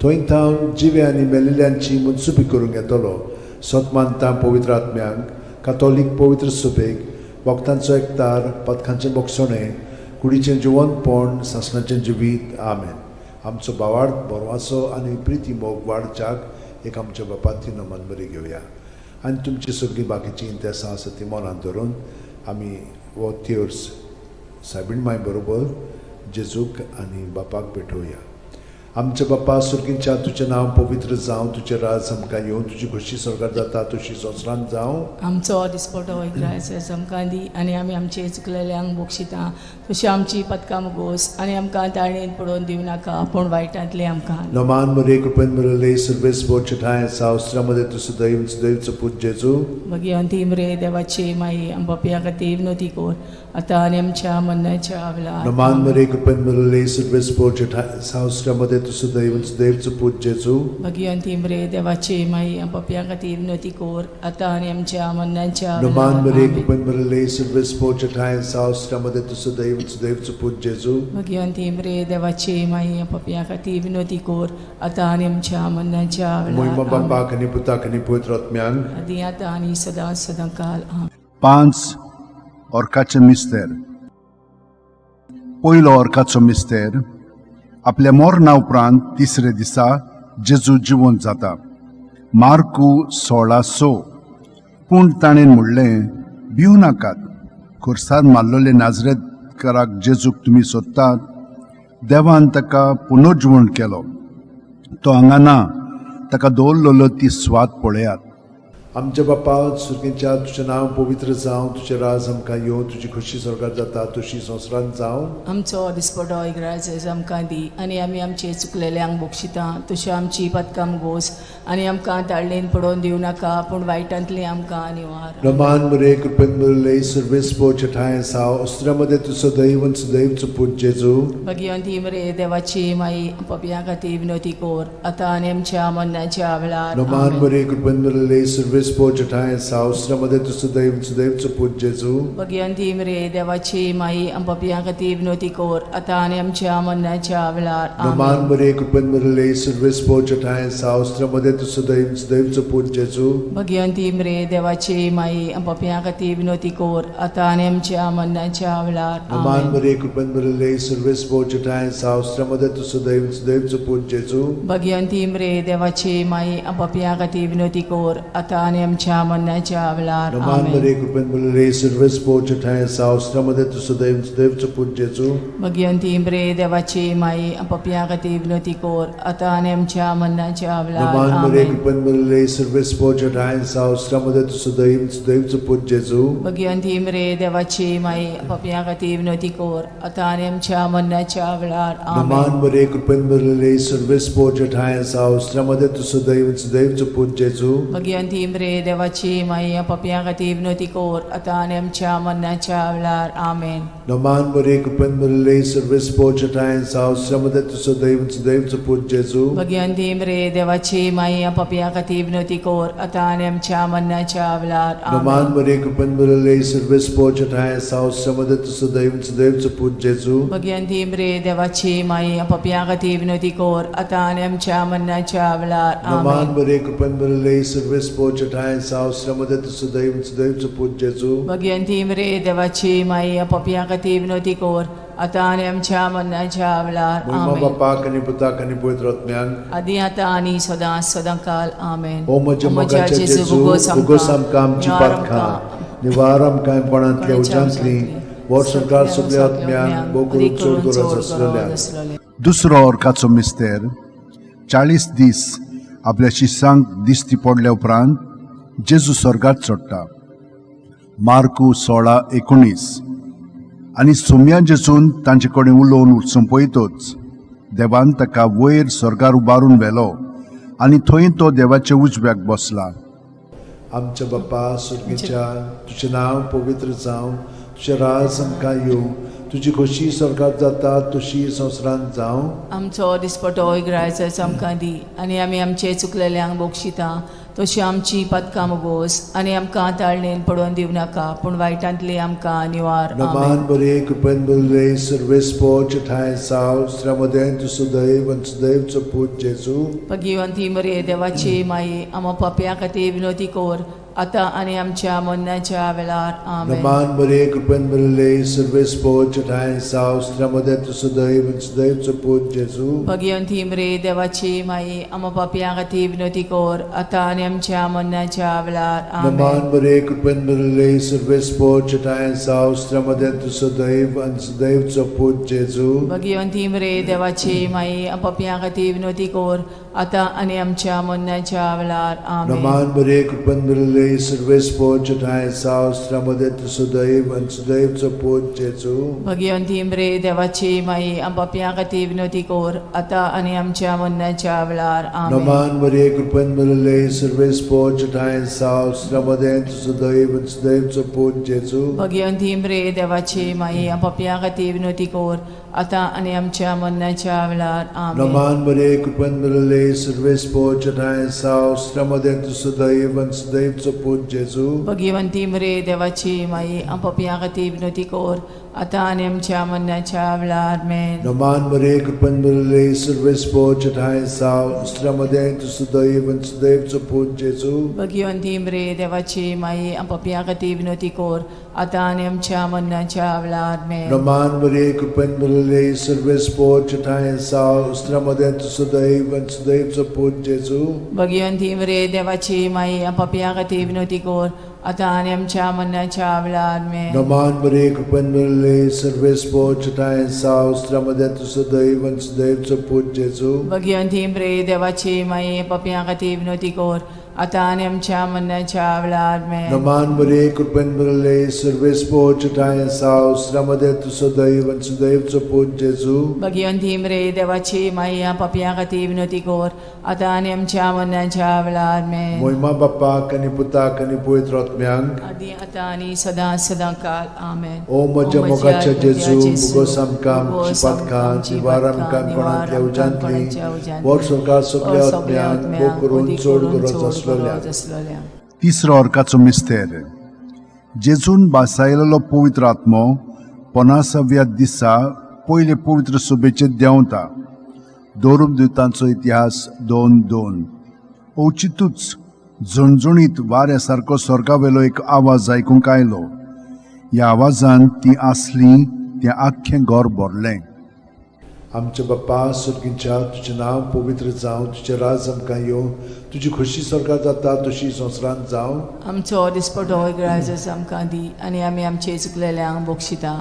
थंय थावन जिवे आनी मेल्ल्यांची मुनसुबी करूंक येतलो. सत मानता पवित्र आत्म्यांक, कातोलीक पवित्र सुबेक, वखदांचो एकतार, पदकांचें बोगसणें, कुडीचें जिवंतपण, सासणाचें जिवीत. आमेन. आमचो भावार्थ, बरवासो आनी प्रिती मोग वाडच्याक एक आमच्या बापाती नमन बरी घेवया आनी तुमची सगळीं बाकीचीं इंतेसां आसा ती मनांत धरून आमी हो तेर्स सायबीण माय बरोबर जेजूक आनी बापाक भेटोवया. आमच्या बापा सुर्गींच्या, तुजें नांव पवित्र जावं, तुजें राज आमकां येवं, तुजी खोशी स्वर्गार जाता तशी संवसारांत जावं. आमचो दिसपटो ग्रास आमकां दी आनी आमी आमचे चुकलेल्यांक बक्षिता तशी आमची पदकां मुगोस आनी आमकां ताळणेन पडोवन दिवं नाका, पूण वायटांतले आमकां. नमान मरे, कृपेन मरले, सर्वेस बोचे ठांय सावस्त्रामध्ये तूं सदैव सदैवचो पूत जेजू. मागीर अंतीम रे देवाची माई, आम पापयां खातीर विनोती कर, आतां आनी आमच्या मरणाच्या वेळार. नमान मरे, कृपेन मरले, सर्वेस बोचे ठांय सावस्त्रामध्ये तूं सदैव सदैवचो पूत जेजू. मागीर अंतीम रे देवाची माई, आम पापयां खातीर विनोती कर, आतां आनी आमच्या मरणाच्या नमान वेळार. मरे, आमेन. कृपेन मरले, सर्वेस बोचे ठांय सावस्त्रामध्ये तूं सदैव सदैवचो पूत जेजू. मागीर अंतीम रे देवाची माई, आम पापयां खातीर विनोती कर, आतां आनी आमच्या मरणाच्या मोहिमा वेळार. आमेन. बापाक आनी पुताक आनी पवित्र आत्म्यांक. आदी आतां आनी सदां सदां काल. आमेन. पांच ऑर्काचे मिस्तेर. पयलो ऑर्काचो मिस्तेर, आपल्या मरणा उपरांत तिसरे दिसा जेजू जिवंत जाता. मार्कू 16:6. पूण ताणें म्हणलें, भिवू नाकात, खुर्सार मारलेले नाजरेतकाराक जेजूक तुमी सोदतात. देवान ताका पुनर्जिवण केलो. तो हांगा ना. ताका दवरलेलो ती सुवात पळयात. आमच्या बापा सुर्गींच्या, तुजें नांव पवित्र जावं, तुजें राज आमकां येवं, तुजी खोशी स्वर्गार जाता तशी संवसारांत जावं. आमचो दिसपटो इग्राज आमकां दी आनी आमी आमचे चुकलेल्यांक बक्षिता तशी आमची पदकां गोस आनी आमकां ताळणेन पडोवन दिवं नाका, पूण वायटांतली आमकां निवार. नमान मरे, कृपेन मरले, सर्वेस पोचे ठांय साव अस्त्रामध्ये तूं सदैव सदैवचो पूत जेजू. भगिवंती मरे देवाची माई, पपया खातीर विनोती कोर, आतां आनी आमच्या मरणाच्या वेळार. नमान आमेन. मरे, कृपेन मरले, सर्वेस पोचे ठांय साव अस्त्रामध्ये तूं सदैव सदैवचो पूत जेजू. भगिवंती मरे देवाची माई, पपया खातीर विनोती कोर, आतां आनी आमच्या मरणाच्या वेळार. नमान आमेन. मरे, कृपेन मरले, सर्वेस पोचे ठांय साव अस्त्रामध्ये तूं सदैव सदैवचो पूत जेजू. भगिवंती मरे देवाची माई, पपया खातीर विनोती कोर, आतां आनी आमच्या मरणाच्या वेळार. नमान आमेन. मरे, कृपेन मरले, सर्वेस पोचे ठांय साव अस्त्रामध्ये तूं सदैव सदैवचो पूत जेजू. भगिवंती मरे देवाची माई, पपया खातीर विनोती कोर, आतां आनी आमच्या मरणाच्या वेळार. नमान आमेन. मरे, कृपेन मरले, सर्वेस पोचे ठांय साव अस्त्रामध्ये तूं सदैव सदैवचो पूत जेजू. भगिवंती मरे देवाची माई, पपया खातीर विनोती कोर, आतां आनी आमच्या मरणाच्या वेळार. नमान मरे, आमेन. कृपेन मरले, सर्वेस पोचे ठांय साव अस्त्रामध्ये तूं सदैव सदैवचो पूत जेजू. भगिवंती मरे देवाची माई, पपया खातीर विनोती कोर, आतां आनी आमच्या मरणाच्या वेळार. नमान आमेन. मरे, कृपेन मरले, सर्वेस पोचे ठांय साव अस्त्रामध्ये तूं सदैव सदैवचो पूत जेजू. भगिवंती मरे देवाची माई, पपया खातीर विनोती कोर, आतां आनी आमच्या मरणाच्या वेळार. आमेन. नमान मरे, कृपेन मरले, सर्वेस पोचे ठांय साव अस्त्रामध्ये तूं सदैव सदैवचो पूत जेजू. भगिवंती मरे देवाची माई, पपया खातीर विनोती कोर, आतां आनी आमच्या मरणाच्या वेळार. नमान आमेन. मरे, कृपेन मरले, सर्वेस पोचे ठांय साव अस्त्रामध्ये तूं सदैव सदैवचो पूत जेजू. भगिवंती मरे देवाची माई, पपया खातीर विनोती कोर, आतां आनी आमच्या मरणाच्या वेळार. नमान आमेन. मरे, कृपेन मरले, सर्वेस पोचे ठांय साव अस्त्रामध्ये तूं सदैव सदैवचो पूत जेजू. भगिवंती मरे देवाची माई, पपया खातीर विनोती कोर, आतां आनी आमच्या मरणाच्या वेळार. मोहिमा आमेन. बापाक आनी पुताक आनी पवित्र आत्म्यांक. आदी आतां आनी सदां सदां काल. आमेन. ओ म्हज्या मोगाच्या जेजू, उगोस आमकां आमची पातकां, निवार आमकां कोणांतल्या उज्यांतली, वर्सभर सगल्या आत्म्यांक बोगरून चड गरज आसलेल्या. दुसरो ऑर्काचो मिस्तेर, 40 दीस आपल्या शिसांक दिश्टी पडल्या उपरांत जेजू स्वर्गात चडटा. मार्कू 16:19. आनी सोम्या जेजून तांचे कडेन उलोवन सोंपयतच देवान ताका वयर स्वर्गार उबारून व्हेलो आनी थंय तो देवाच्या उजव्याक बसला. आमच्या बाप्पा सुर्गीच्या, तुजें नांव पवित्र जावं, तुजें राज आमकां येवं, तुजी खोशी स्वर्गात जाता तशी संवसारांत जावं. आमचो दिसपटो इग्रायच आमकां दी आनी आमी आमचे चुकलेल्यांक बक्षिता तशी आमची पदकां मुगोस आनी आमकां ताळणेन पडोवन दिवं नाका पूण वायटांतली आमकां निवार. आमेन. नमान बरे कृपेन बरले सर्वेस्पोच ठांय साव श्रमदेन तूं सुदैव आनी सुदैवचो पूत जेजू. भगिवंती मरे देवाची माई, आमा पापया खातीर विनोती कर आतां आनी आमच्या मरणाच्या वेळार. आमेन. नमान बरे कृपेन बरले सर्वेस्पोच ठांय साव श्रमदेन तूं सुदैव आनी सुदैवचो पूत जेजू. भगिवंती मरे देवाची माई, आमा पापया खातीर विनोती कर आतां आनी आमच्या मरणाच्या वेळार. आमेन. नमान बरे कृपेन बरले सर्वेस्पोच ठांय साव श्रमदेन तूं सुदैव आनी सुदैवचो पूत जेजू. भगिवंती मरे देवाची माई, पापया खातीर विनोती कर आतां आनी आमच्या मरणाच्या वेळार. आमेन. नमान बरे कृपेन बरले सर्वेस्पोच ठांय साव श्रमदेन तूं सुदैव आनी सुदैवचो पूत जेजू. भगिवंती मरे देवाची माई, पापया खातीर विनोती कर आतां आनी आमच्या मरणाच्या वेळार. आमेन. नमान मरिये कृपेन भरिल्ले सर्वेस्पोच ठांय साव श्रमदेन तूं सुदैव आनी सुदैवचो पूत जेजू. भगिवंती मरे देवाची माई, पापया खातीर विनोती कर आतां आनी आमच्या मरणाच्या वेळार. आमेन. नमान मरिये कृपेन भरिल्ले सर्वेस्पोच ठांय साव श्रमदेन तूं सुदैव आनी सुदैवचो पूत जेजू. भगिवंती मरे देवाची माई, पापया खातीर विनोती कर आतां आनी आमच्या मरणाच्या वेळार. आमेन. नमान मरिये कृपेन भरिल्ले सर्वेस्पोच ठांय साव श्रमदेन तूं सुदैव आनी सुदैवचो पूत जेजू. भगिवंती मरे देवाची माई, पापया खातीर विनोती कर आतां आनी आमच्या मरणाच्या वेळार. आमेन. नमान मरिये कृपेन भरिल्ले सर्वेस्पोच ठांय साव श्रमदेन तूं सुदैव आनी सुदैवचो पूत जेजू. भगिवंती मरे देवाची माई, पापया खातीर विनोती कर आतां आनी आमच्या मरणाच्या वेळार. आमेन. नमान मरिये कृपेन भरिल्ले सर्वेस्पोच ठांय साव श्रमदेन तूं सुदैव आनी सुदैवचो पूत जेजू. भगिवंती मरे देवाची माई, पापया खातीर विनोती कर आतां आनी आमच्या मरणाच्या वेळार. आमेन. नमान मरिये कृपेन भरिल्ले सर्वेस्पोच ठांय साव श्रमदेन तूं सुदैव आनी सुदैवचो पूत जेजू. भगिवंती मरे देवाची माई, पापया खातीर विनोती कर आतां आनी आमच्या मरणाच्या वेळार. आमेन. मोहिमा बाप्पाक आनी पुताक आनी पवित्र आत्म्यांक, आदी आतां आनी सदां सदां काल. आमेन. ओ म्हज्या मोगाच्या जेजू, मुगोस आमकां आमची पातकां निवार आमकां कोणांतल्या उज्यांतली वर सरकार सगल्या आत्म्यांक भोग करून चड गरज आसलेल्या. आसलेल्या. तिसरो अर्काचो मिस्तेर. जेजून बासायलेलो पवित्र आत्मो पनासाव्या दिसा पयले पवित्र सभेचेर देंवता. दोरूप दुतांचो इतिहास 2:2. अवचितूच झणझणीत वाऱ्या सारको स्वर्गावेलो एक आवाज आयकूंक आयलो. ह्या आवाजान ती आसली तें आख्खें घर भरलें. आमच्या बाप्पा सुर्गींच्या, तुजें नांव पवित्र जावं, तुजें राज आमकां येवं, तुजी खोशी स्वर्गात जाता तशी संवसारांत जावं. आमचो दिसपटो ग्रायजस आमकां दी आनी आमी आमचे चुकलेल्यांक बक्षिता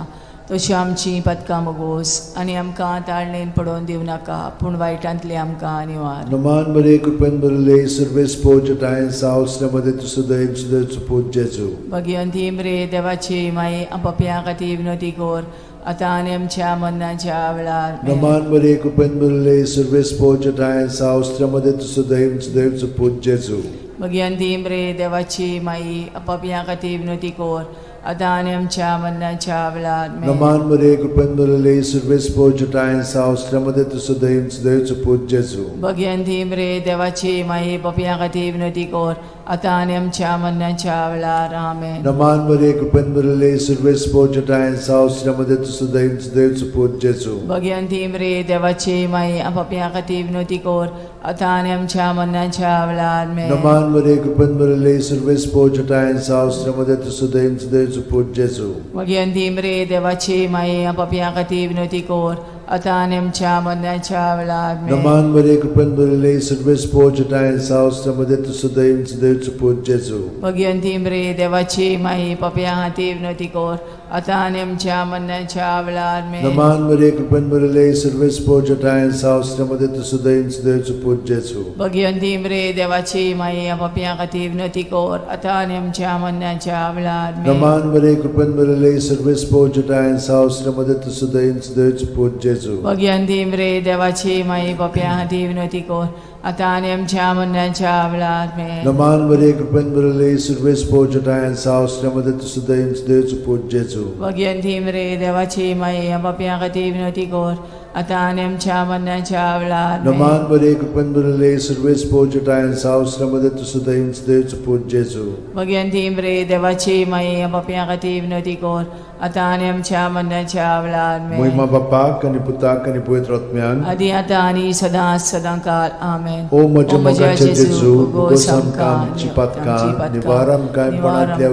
तशी आमची पदकां मगोस आनी आमकां ताळणेन पडोवन दिवं नाका पूण वायटांतली आमकां निवार. नमान मरे कृपेन भरिल्ले सर्वेस्पोच ठांय साव मध्ये तूं सुदैव सुदैवचो पूत जेजू. भगिवंती मरे देवाची माई, पापयां खातीर विनोती कर आतां आनी आमच्या मरणाच्या वेळार. आमेन. नमान मरे कृपेन भरिल्ले सर्वेस्पोच ठांय साव मध्ये तूं सुदैव सुदैवचो पूत जेजू. भगिवंती मरे देवाची माई, पापयां खातीर विनोती कर आतां आनी आमच्या मरणाच्या वेळार. आमेन. नमान मरे कृपेन भरिल्ले सर्वेस्पोच ठांय साव मध्ये तूं सुदैव सुदैवचो पूत जेजू. भगिवंती मरे देवाची माई, पापयां खातीर विनोती कर आतां आनी आमच्या मरणाच्या वेळार. आमेन. नमान मरे कृपेन भरिल्ले सर्वेस्पोच ठांय साव मध्ये तूं सुदैव सुदैवचो पूत जेजू. भगिवंती मरे देवाची माई, पापयां खातीर विनोती कर आतां आनी आमच्या मरणाच्या वेळार. आमेन. नमान मरे कृपेन भरिल्ले सर्वेस्पोच ठांय साव मध्ये तूं सुदैव सुदैवचो पूत जेजू. भगिवंती मरे देवाची माई, पापयां खातीर विनोती कर आतां आनी आमच्या मरणाच्या वेळार आमेन. नमान मरे कृपेन भरिल्ले सर्वेस्पोर जटायेन साव मध्ये तूं सदैव सदैवचो पूत जेजू. भगिवंती मरे देवाची माई पापया खातीर विनवती कर आतां आनी आमच्या मरणाच्या वेळार आमेन. नमान मरे कृपेन भरिल्ले सर्वेस्पोर जटायेन साव मध्ये तूं सदैव सदैवचो पूत जेजू. भगिवंती मरे देवाची माई पापया खातीर विनवती कर आतां आनी आमच्या मरणाच्या वेळार आमेन. नमान मरे कृपेन भरिल्ले सर्वेस्पोर जटायेन साव मध्ये तूं सदैव सदैवचो पूत जेजू. भगिवंती मरे देवाची माई पापया खातीर विनवती कर आतां आनी आमच्या मरणाच्या वेळार आमेन. नमान मरे कृपेन भरिल्ले सर्वेस्पोर जटायेन साव मध्ये तूं सदैव सदैवचो पूत जेजू. भगिवंती मरे देवाची माई पापया खातीर विनवती कर आतां आनी आमच्या मरणाच्या वेळार आमेन. नमान मरे कृपेन भरिल्ले सर्वेस्पोर जटायेन साव मध्ये तूं सदैव सदैवचो पूत जेजू. भगिवंती मरे देवाची माई पापया खातीर विनवती कर आतां आनी आमच्या मरणाच्या वेळार आमेन. मोहिमा बापाक आनी पुताक आनी पवित्र आत्म्याक आदी आतां आनी सदां सदां काल आमेन. ओ म्हज्या मोगाचे जेजू, भोगोस आमकां आमची पातकां, निवार आमकां कोणांतल्या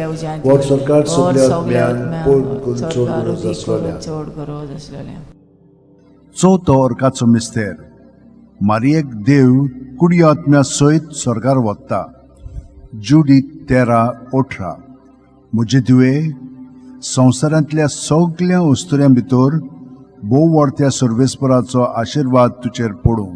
उज्यांतली, व्हड सरकार सगल्या आत्म्यान पोट करून चड गरज आसलोल्या. चड गरज आसलेल्या. चवथो अर्काचो मिस्तेर मारियेक देव कुडी आत्म्या सयत स्वर्गार वता. जुडी 13:18. म्हजे दिवे संवसारांतल्या सगल्या अस्तुऱ्यां भितर भोव व्हड त्या सर्वेस्पराचो आशिर्वाद तुजेर पडूं.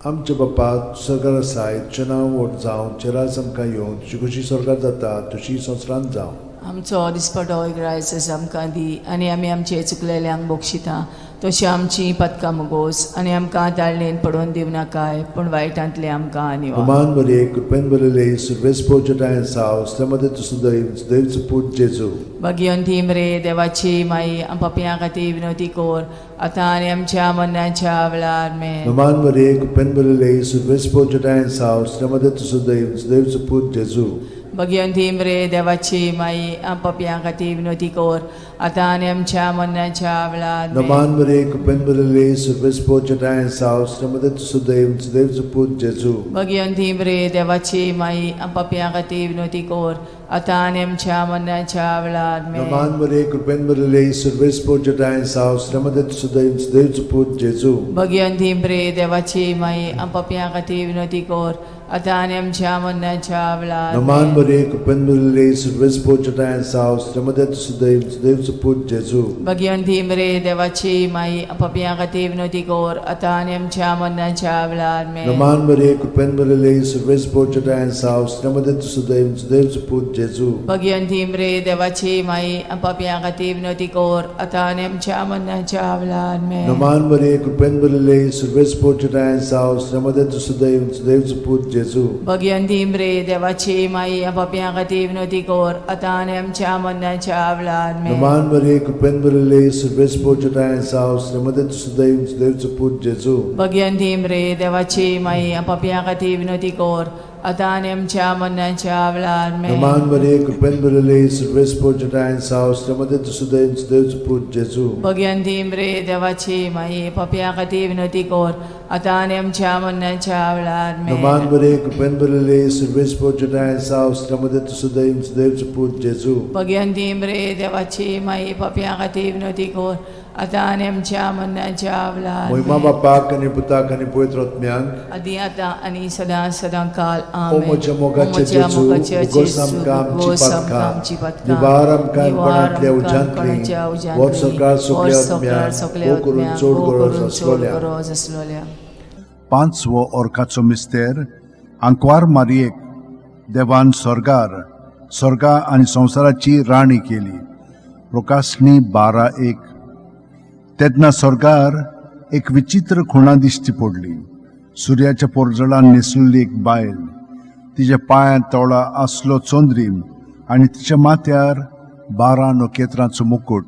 आमच्या बापा सरकार आसाय, तुजें नांव व्हड जावं, तुजें राज आमकां येवं, तुजी खुशी सरकार जाता तुजी संवसारांत जावं. आमचो दिसपटो ग्रायस आमकां दी आनी आमी आमचे चुकलेल्यांक बक्षिता तशी आमची पदकां मुगोस आनी आमकां ताळणेन पडोवन दिवं नाकाय पूण वायटांतले आमकां निवार. नमान मरे कृपेन भरिल्ले सर्वेस्पोर जटायेन साव मध्ये तूं सदैव सदैवचो पूत जेजू. भगिवंती मरे देवाची माई पापयां खातीर विनवती कर आतां आनी आमच्या मरणाच्या वेळार आमेन. नमान मरे कृपेन भरिल्ले सर्वेस्पोर जटायेन साव मध्ये तूं सदैव सदैवचो पूत जेजू. भगिवंती मरे देवाची माई पापयां खातीर विनवती कर आतां आनी आमच्या मरणाच्या वेळार आमेन. नमान मरे कृपेन भरिल्ले सर्वेस्पोर जटायेन साव मध्ये तूं सदैव सदैवचो पूत जेजू. भगिवंती मरे देवाची माई पापयां खातीर विनवती कर आतां आनी आमच्या मरणाच्या वेळार आमेन. नमान मरे कृपेन भरिल्ले सर्वेस्पोर जटायेन साव मध्ये तूं सदैव सदैवचो पूत जेजू. भगिवंती मरे देवाची माई पापयां खातीर विनवती कर आतां आनी आमच्या मरणाच्या वेळार नमान आमेन. मरे कृपेन भरिल्ले सर्वेस्पोर जटायेन साव मध्ये तूं सदैव सदैवचो पूत जेजू. भगिवंती मरे देवाची माई पापयां खातीर विनवती कर आतां आनी आमच्या मरणाच्या वेळार आमेन. नमान मरे कृपेन भरिल्ले सर्वेस्पोर जटायेन साव मध्ये तूं सदैव सदैवचो पूत जेजू. भगिवंती मरे देवाची माई पापयां खातीर विनवती कर आतां आनी आमच्या मरणाच्या वेळार आमेन. नमान मरे कृपेन भरिल्ले सर्वेस्पोर जटायेन साव मध्ये तूं सदैव सदैवचो पूत जेजू. भगिवंती मरे देवाची माई पापयां खातीर विनवती कर आतां आनी आमच्या मरणाच्या वेळार आमेन. नमान मरे कृपेन भरिल्ले सर्वेस्पोर जटायेन साव मध्ये तूं सदैव सदैवचो पूत जेजू. भगिवंती मरे देवाची माई पापयां खातीर विनवती कर आतां आनी आमच्या मरणाच्या वेळार आमेन. नमान मरे कृपेन भरिल्ले सर्वेस्पोर जटायेन साव मध्ये तूं सदैव सदैवचो पूत जेजू. भगिवंती मरे देवाची माई पापयां खातीर विनवती कर आतां आनी आमच्या मरणाच्या वेळार आमेन. नमान मरे कृपेन भरिल्ले सर्वेस्पोर जटायेन साव मध्ये तूं सदैव सदैवचो पूत जेजू. भगिवंती मरे देवाची माई पापयां खातीर विनवती कर आतां आनी आमच्या मरणाच्या वेळार मोहिमा आमेन. बापाक आनी पुताक आनी पवित्र आत्म्याक आदी आतां आनी सदां सदां काल ओ आमेन. म्हज्या मोगाचे ओ म्हज्या जेजू, मोगाचे भोगोस जेजू, आमकां आमची भोगोस आमकां पातकां, आमची पातकां, निवार आमकां निवार कोणांतल्या आमकां उज्यांतली, कोणाच्या उज्यांतली, व्हड सरकार सगल्या व्हड सरकार आत्म्याक, सगल्या भोव करून आत्म्याक, चड भोव गरज करून चड आसलोल्या. गरज आसलोल्या. पांचवो अर्काचो मिस्तेर आंकवार मारियेक देवान स्वर्गार स्वर्गा आनी संवसाराची राणी केली. प्रकाशणी 12:1. तेन्ना स्वर्गार एक विचित्र खुणा दिश्टी पडली. सुर्याच्या पोरजळान न्हेसलेली एक बायल, तिच्या पांयांत तोळा आसलो चंद्रीम आनी तिच्या माथ्यार 12 नखेत्रांचो मुकूट.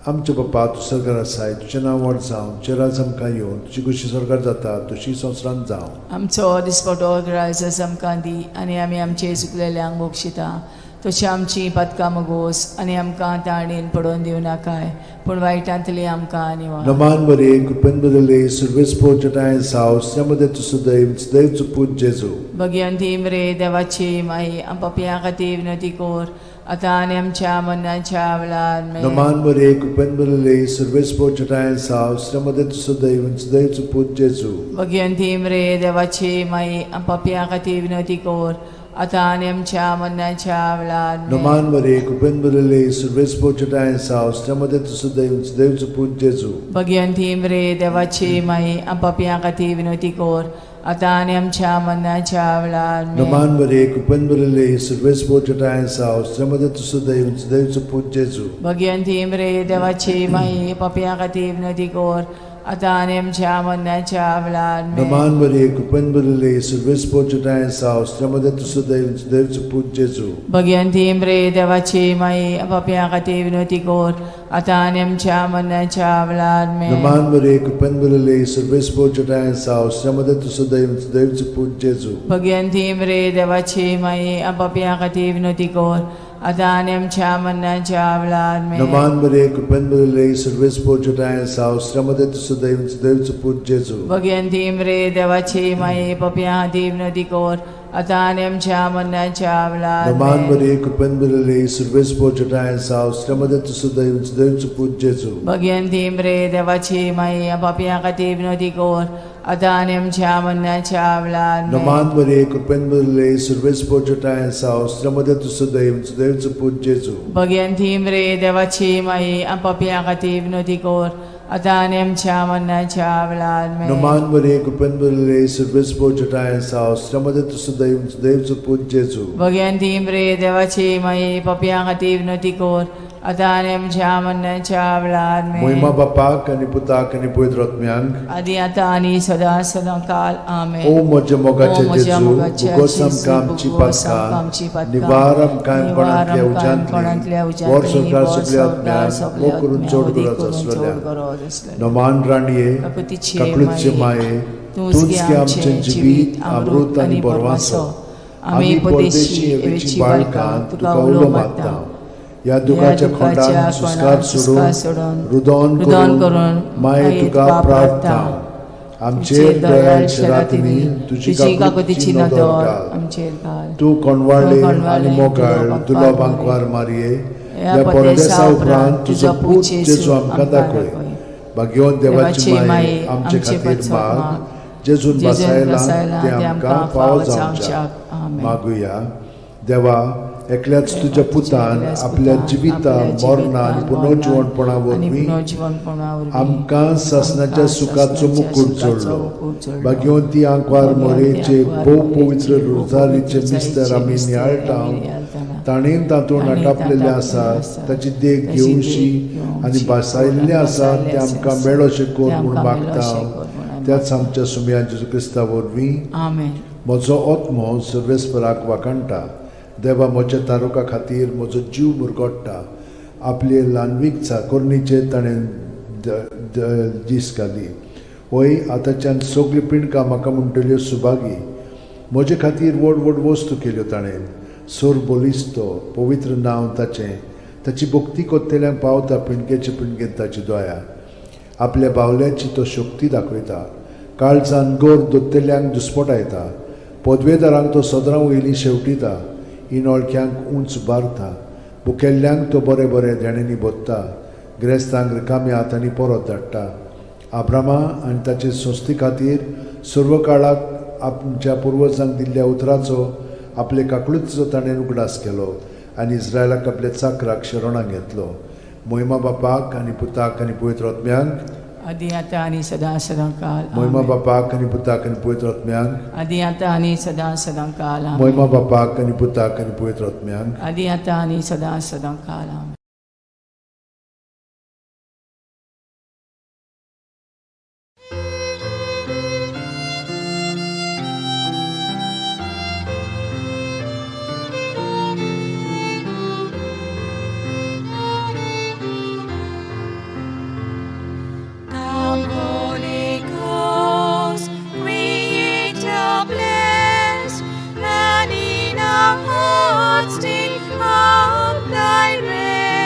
आमच्या बापा तूं सरकार आसाय, तुजें नांव व्हड जावं, तुजें राज आमकां येवं, तुजी खुशी सरकार जाता तुजी संवसारांत जावं. आमचो दिसपटो ग्रायस आमकां दी आनी आमी आमचे चुकलेल्यांक बक्षिता तशी आमची पातकां मुगोस आनी आमकां ताणेन पडोवन दिवं नाकाय पूण वायटांतली आमकां निवार. नमान मरे कृपेन भरिल्ले सर्वेस्पोर जटायेन साव मध्ये तूं सदैव सदैवचो पूत जेजू. भगिवंती मरे देवाची माई पापयां खातीर विनवती कर आतां आनी आमच्या मरणाच्या वेळार आमेन. नमान मरे कृपेन भरिल्ले सर्वेस्पोर चटायन साव श्रमदे सदैव सदैवचो पूत जेजू. भगिनी मरे देवाची माई, पापयां खातीर विनवती कर, आतां आनी आमच्या मरणाच्या वेळार आमेन. नमान मरे कृपेन भरिल्ले सर्वेस्पोर चटायन साव श्रमदे सदैव सदैवचो पूत जेजू. भगिनी मरे देवाची माई, पापयां खातीर विनवती कर, आतां आनी आमच्या मरणाच्या वेळार आमेन. नमान मरे कृपेन भरिल्ले सर्वेस्पोर चटायन साव श्रमदे सदैव सदैवचो पूत जेजू. भगिनी मरे देवाची माई, पापयां खातीर विनवती कर, आतां आनी आमच्या मरणाच्या वेळार आमेन. नमान मरे कृपेन भरिल्ले सर्वेस्पोर चटायन साव श्रमदे सदैव सदैवचो पूत जेजू. भगिनी मरे देवाची माई, पापयां खातीर विनवती कर, आतां आनी आमच्या मरणाच्या वेळार आमेन. नमान मरे कृपेन भरिल्ले सर्वेस्पोर चटायन साव श्रमदे सदैव सदैवचो पूत जेजू. भगिनी मरे देवाची माई, पापयां खातीर विनवती कर, आतां आनी आमच्या मरणाच्या वेळार आमेन. नमान मरे कृपेन भरिल्ले सर्वेस्पोर चटायन साव श्रमदे सदैव सदैवचो पूत जेजू. भगिनी मरे देवाची माई, पापयां खातीर विनवती कर, आतां आनी आमच्या मरणाच्या वेळार नमान आमेन. मरे कृपेन भरिल्ले सर्वेस्पोर चटायन साव श्रमदे सदैव सदैवचो पूत जेजू. भगिनी मरे देवाची माई, पापयां खातीर विनवती कर, आतां आनी आमच्या मरणाच्या वेळार आमेन. नमान मरे कृपेन भरिल्ले सर्वेस्पोर चटायन साव श्रमदे सदैव सदैवचो पूत जेजू. भगिनी मरे देवाची माई, पापयां खातीर विनवती कर, आतां आनी आमच्या मरणाच्या वेळार आमेन. नमान मरे कृपेन भरिल्ले सर्वेस्पोर चटायन साव श्रमदे सदैव सदैवचो पूत जेजू. भगिनी मरे देवाची माई, पापयां खातीर विनवती कर, आतां आनी आमच्या मरणाच्या वेळार आमेन. मोहिमा बापाक आनी पुताक आनी पवित्र आत्म्यांक, आदी आतां आनी सदां सदां काल आमेन. ओ म्हज्या मोगाचे ओ म्हज्या जेजू, मोगाचे भुगोस जेजू, आमकां आमची भुगोस आमकां आमची पातकां, पातकां, निवार आमकां निवार कोणांतल्या आमकां कोणांतल्या उज्यांतली, उज्यांतली, वर संवसार वर सगल्या संवसार आत्म्यांक, सगल्या मोग करून आत्म्यांक, चड मोग गरज करून चड आसलेल्या. गरज आसलेल्या. नमान राणये, काकुतीचे काकळूतचे माये, माये, तूंच तूंच गे गे आमचें आमचें जिवीत, अमृत आनी बरवासो. आमी परदेशी एवेची बाळकां, तुका उलो मारता. ह्या दुखाच्या खोंडान सुस्कार सोडून, रुदोन रुदोन करून करून माये तुका प्रार्थना. आमचेर दयाळ शरातिनी तुजी तुजी काकुतीची काकुतीची नदर नदर घाल. आमचेर घाल. तूं कोणवाळे तूं कोणवाळे आनी मोगाळ दुलो दुलो बांकवार बांकवार मारये, ह्या ह्या परदेसा परदेसा उपरांत उपरांत तुजो तुजो पूत पूत जेजू जेजू आमकां आमकां दाखय. दाखय. भाग्यवंत देवाची माये, आमचे आमचे खातीर पचत माग, माग, जेजून जेजून बसायला बसायला ते आमकां फावो जावच्याक. आमेन. मागुया. देवा, एकल्याच तुज्या पुतान एकल्याच आपल्या पुतान जिविता आपल्या मरणा आनी जिवितान, पुनर्जिवणपणा आनी वरवीं पुनर्जिवणपणा वरवीं आमकां सासणाच्या आमकां सुखाचो सासणाच्या मुकूट सुखाचो जोडलो. मुकूट जोडलो. भाग्यवंती आंकवार भाग्यवंती मोरेचे आंकवार भोव मोरेचे पवित्र भोव रोजारीचे पवित्र मिस्तर आमी मिस्तर नियाळटा, आमी नियाळटाना, ताणें तातूंत ताणें आटापलेलें तातूंत आसा आसा, ताची देख ताची देख घेवशी आनी घेवची भासायल्लें आसा भासायल्लें तें आमकां आसा, मेळोशें कर तें म्हूण आमकां मागता मेळोशें कर म्हूण आमी त्याच आमच्या सुमया जेजू क्रिस्ता वरवीं. आमेन. म्हजो आत्मो सर्वेस्पराक वाखाणटा, देवा म्हज्या तारुका खातीर म्हजो जीव मुरगोट्टा. आपले ल्हानवीक चाकोरणीचेर ताणें दीस घाली. वय आतांच्यान सगळीं पिंडकां म्हाका म्हणटल्यो सुभागी. म्हजे खातीर व्हड व्हड वस्तू केल्यो ताणें. सोर बलिस्तो पवित्र नांव ताचें. ताची भक्ती कोत्तेल्यांक पावता पिंडकेचे पिंडकेन ताची दया. आपल्या बावल्याची तो शक्ती दाखयता, काळजान गोर दोत्तेल्यांक दुस्पटायता. पदवेदारांक तो सदरां वयली शेवटिता, इनोळख्यांक उंच बारता. भुकेल्ल्यांक तो बरें बरें देण्यांनी भोत्ता, ग्रेस्तांक रिकाम्या हातांनी परत धाडटा. आब्रामा आनी ताचे संस्थे खातीर सर्व काळाक आमच्या पुर्वजांक दिल्ल्या उतराचो आपले काकळूचो ताणें उगडास केलो आनी इस्रायलाक आपल्या चाकराक शरणाक घेतलो. मोहिमा बापाक आनी पुताक आनी पवित्र आत्म्यांक, आदी आतां आनी सदां सदां काल मोहिमा आमेन. बापाक आनी पुताक आनी पवित्र आत्म्यांक, आदी आतां आनी सदां सदां काल आमेन. मोहिमा बापाक आनी पुताक आनी पवित्र आत्म्यांक, आदी आतां आनी सदां सदां काल आमेन. Come, Holy Ghost, Creator bless, and in our hearts take up thy rest.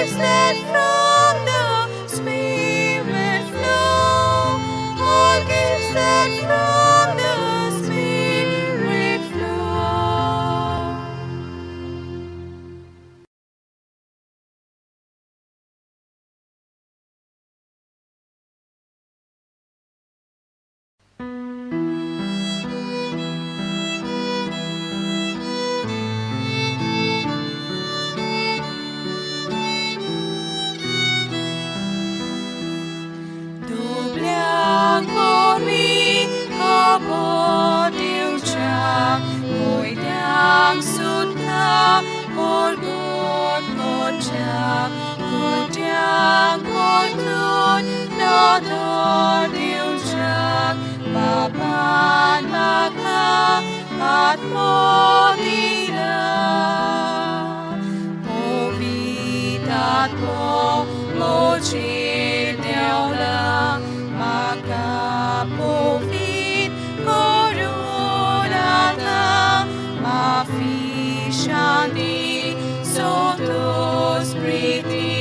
gifts that from the Spirit flow. All gifts that from the Spirit flow. दुबळ्यांक वरवीं खबर दिवच्याक, कोयत्यांक सुद्दां परगट करच्याक, कुड्ड्यांक परतून नदर दिवच्याक, बाबान म्हाका आत्मो दिला. पवित्र आत्मो म्हजेर देंवला, म्हाका पवित्र करून आतां माफी, शांती, संतोष, प्रिती,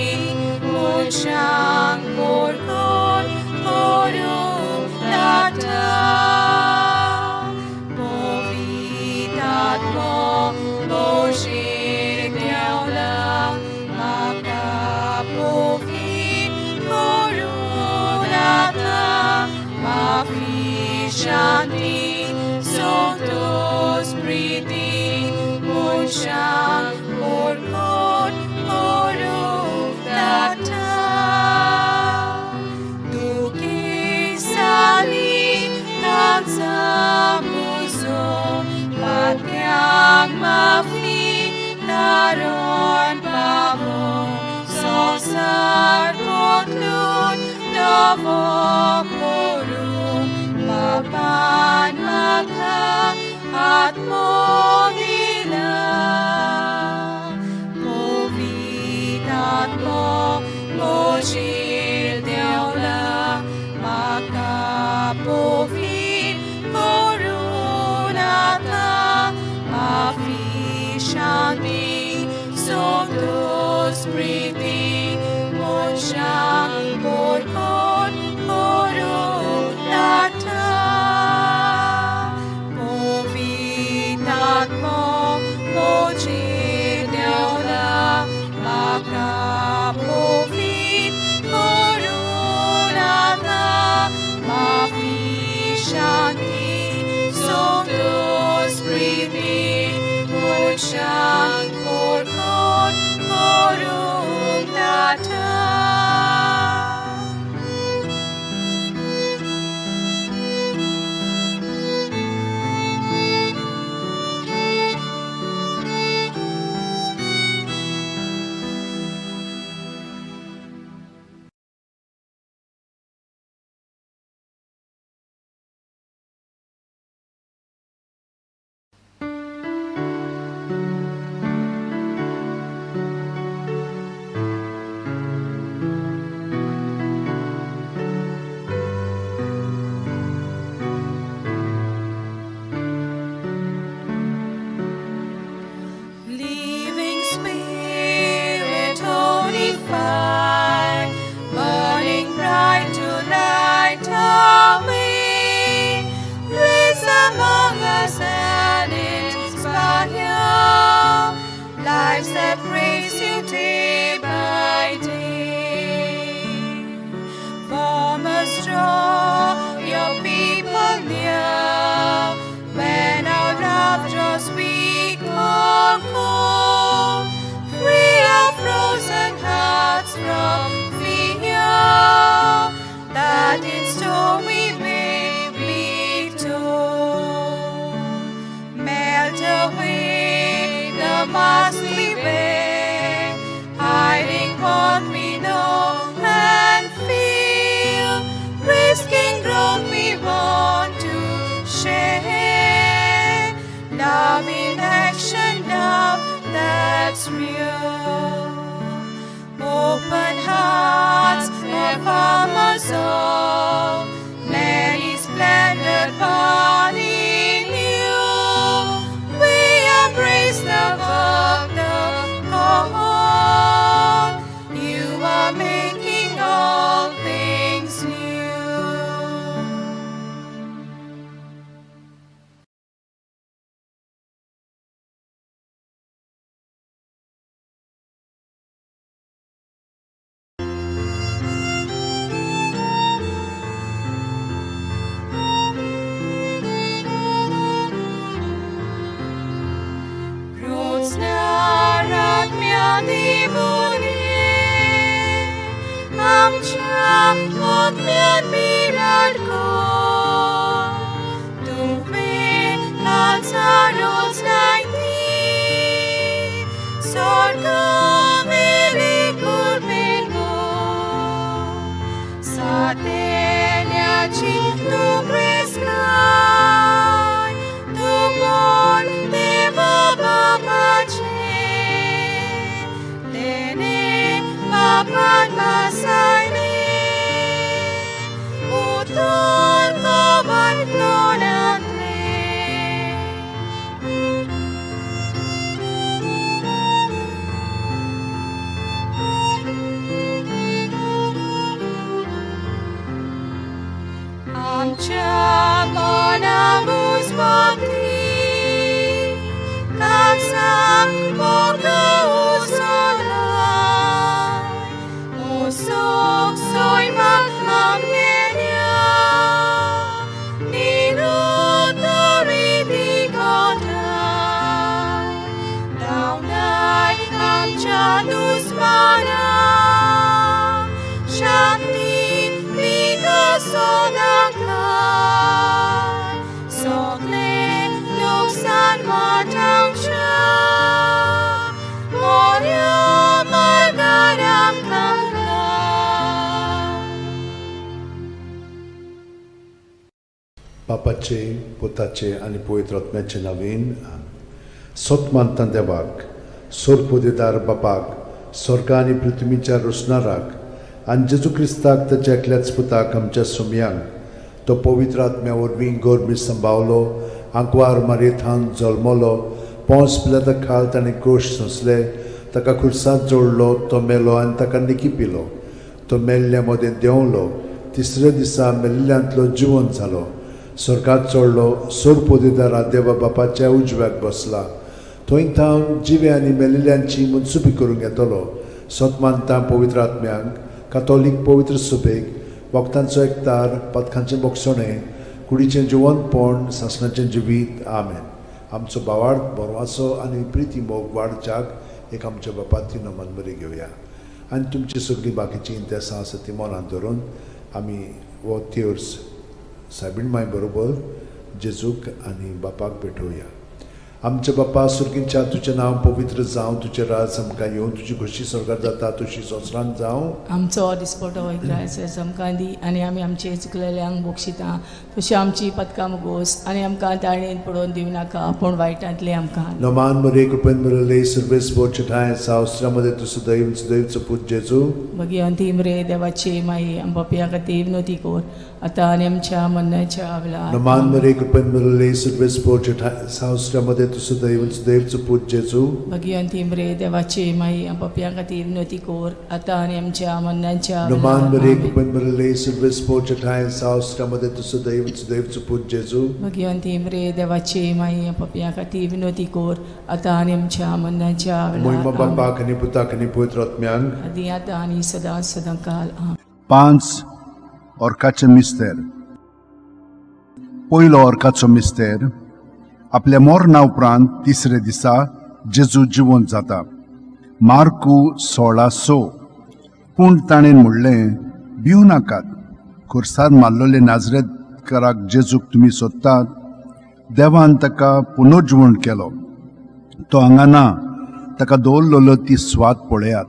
मनशांक परगट करूंक धाडटा. पवित्र आत्मो म्हजेर देंवला, म्हाका पवित्र करून आतां माफी, शांती, संतोष, प्रिती, मनशांक परगट करूंक धाडटा. दुखेसाली काळजां पुजोवन, पात्यांक माफी तारण पावोवन, संवसार बदलून नवो करूंक, बाबान म्हाका आत्मो दिला. पवित्र आत्मो म्हजेर देंवला, म्हाका पवित्र करून आतां माफी, शांती, संतोष, प्रिती, मनशांक परगट करूंक धाडटा. पवित्र आत्मो म्हजेर देंवला, म्हाका पवित्र sorrows like thee, Sorgaveli kurmeno, Sateniaci tu crescai, tu mon deva papace, Tene papan masaile, Utor kovan tonantle. आमच्या मनाक भक्ती काळजाक मोग उसळाय, ओसोक सैमाक आमगेल्या, निरुत्तरी दिगोठाय, धांवडाय आमच्या दुस्मानाक, शांती दिता सदांकाळ, सगळें लुकसाण वाटावच्या, मोऱ्या मार्गार आमकां घाल. बापाचे पुताचे आनी पवित्र आत्म्याचे नवीन सत मानता देवाक सोरपोदेदार बापाक स्वर्गा आनी पृथ्वीच्या रोसणाराक आनी जेजू क्रिस्ताक ताच्या एकल्याच पुताक आमच्या सुमयांक तो पवित्र आत्म्या वरवीं गोरमी संभावलो आंकवार मारयेथान जल्मलो पोंस पिलाता खाल ताणें कोश सोंसले ताका खुर्सांत जोडलो तो मेलो आनी ताका निकी पिलो तो मेल्ल्या मदें देंवलो तिसऱ्या दिसा मेल्ल्यांतलो जिवन जालो स्वर्गात चडलो सोरपोदेदारा देवा बापाच्या उजव्याक बसला थंय थावन जिवे आनी मेलिल्ल्यांची मनसुबी करूंक येतलो सत मानता पवित्र आत्म्यांक कातोलीक पवित्र सुबेक वखदांचो एकतार पदकांचें बोगसणें कुडीचें जिवनपण सासणाचें जिवीत आमेन. आमचो बावाड बरवाचो आनी प्रिती मोग वाडच्याक एक आमच्या बापाती नमन बरी घेवया आनी तुमची सगळीं बाकीचीं इंतेसां आसा ती मनांत धरून आमी हो तेर्स सायबीण माय बरोबर जेजूक आनी बापाक भेटोवया. आमच्या बापा सुर्गींच्या तुजें नांव पवित्र जावं, तुजें राज आमकां येवं, तुजी खोशी स्वर्गात जाता तशी संवसारांत जावं. आमचो दिसपटो ग्रायस आमकां दी आनी आमी आमचे चुकलेल्यांक बक्षिता तशी आमची पदकां मुगोस आनी आमकां ताळणेन पडोवन दिवं नाका पूण वायटांतले आमकां. नमान मरे कृपेन मरले सर्वेस बोचठाय सावस्त्रामध्ये तूं सदैव सदैवचो पूत जेजू. भगिवंती रे देवाची माई आम पापया खातीर विनवती कर आतां आनी आमच्या मरणाच्या वेळार. नमान मरे कृपेन मरले सर्वेस बोचठाय सावस्त्रामध्ये तूं सदैव सदैवचो पूत जेजू. भगिवंती रे देवाची माई आम पापया खातीर विनवती कर आतां आनी आमच्या मरणाच्या नमान वेळार. मरे कृपेन मरले सर्वेस बोचठाय सावस्त्रामध्ये तूं सदैव सदैवचो पूत जेजू. भगिवंती रे देवाची माई आम पापया खातीर विनवती कर आतां आनी आमच्या मरणाच्या मोहिमा वेळार. बापाक आनी पुताक आनी पवित्र आत्म्यांक आदी आतां आनी सदां सदां काल. आमेन. 5 ऑर्काचे मिस्तेर. पयलो ऑर्काचो मिस्तेर आपल्या मरणा उपरांत तिसरे दिसा जेजू जिवंत जाता. मार्कू 16:6. पूण ताणें म्हणलें, भिवू नाकात, खुर्सार मारलेले नाजरेतकाराक जेजूक तुमी सोदतात. देवान ताका पुनर्जिवण केलो, तो हांगा ना, ताका दवरलेलो ती स्वाद पळयात.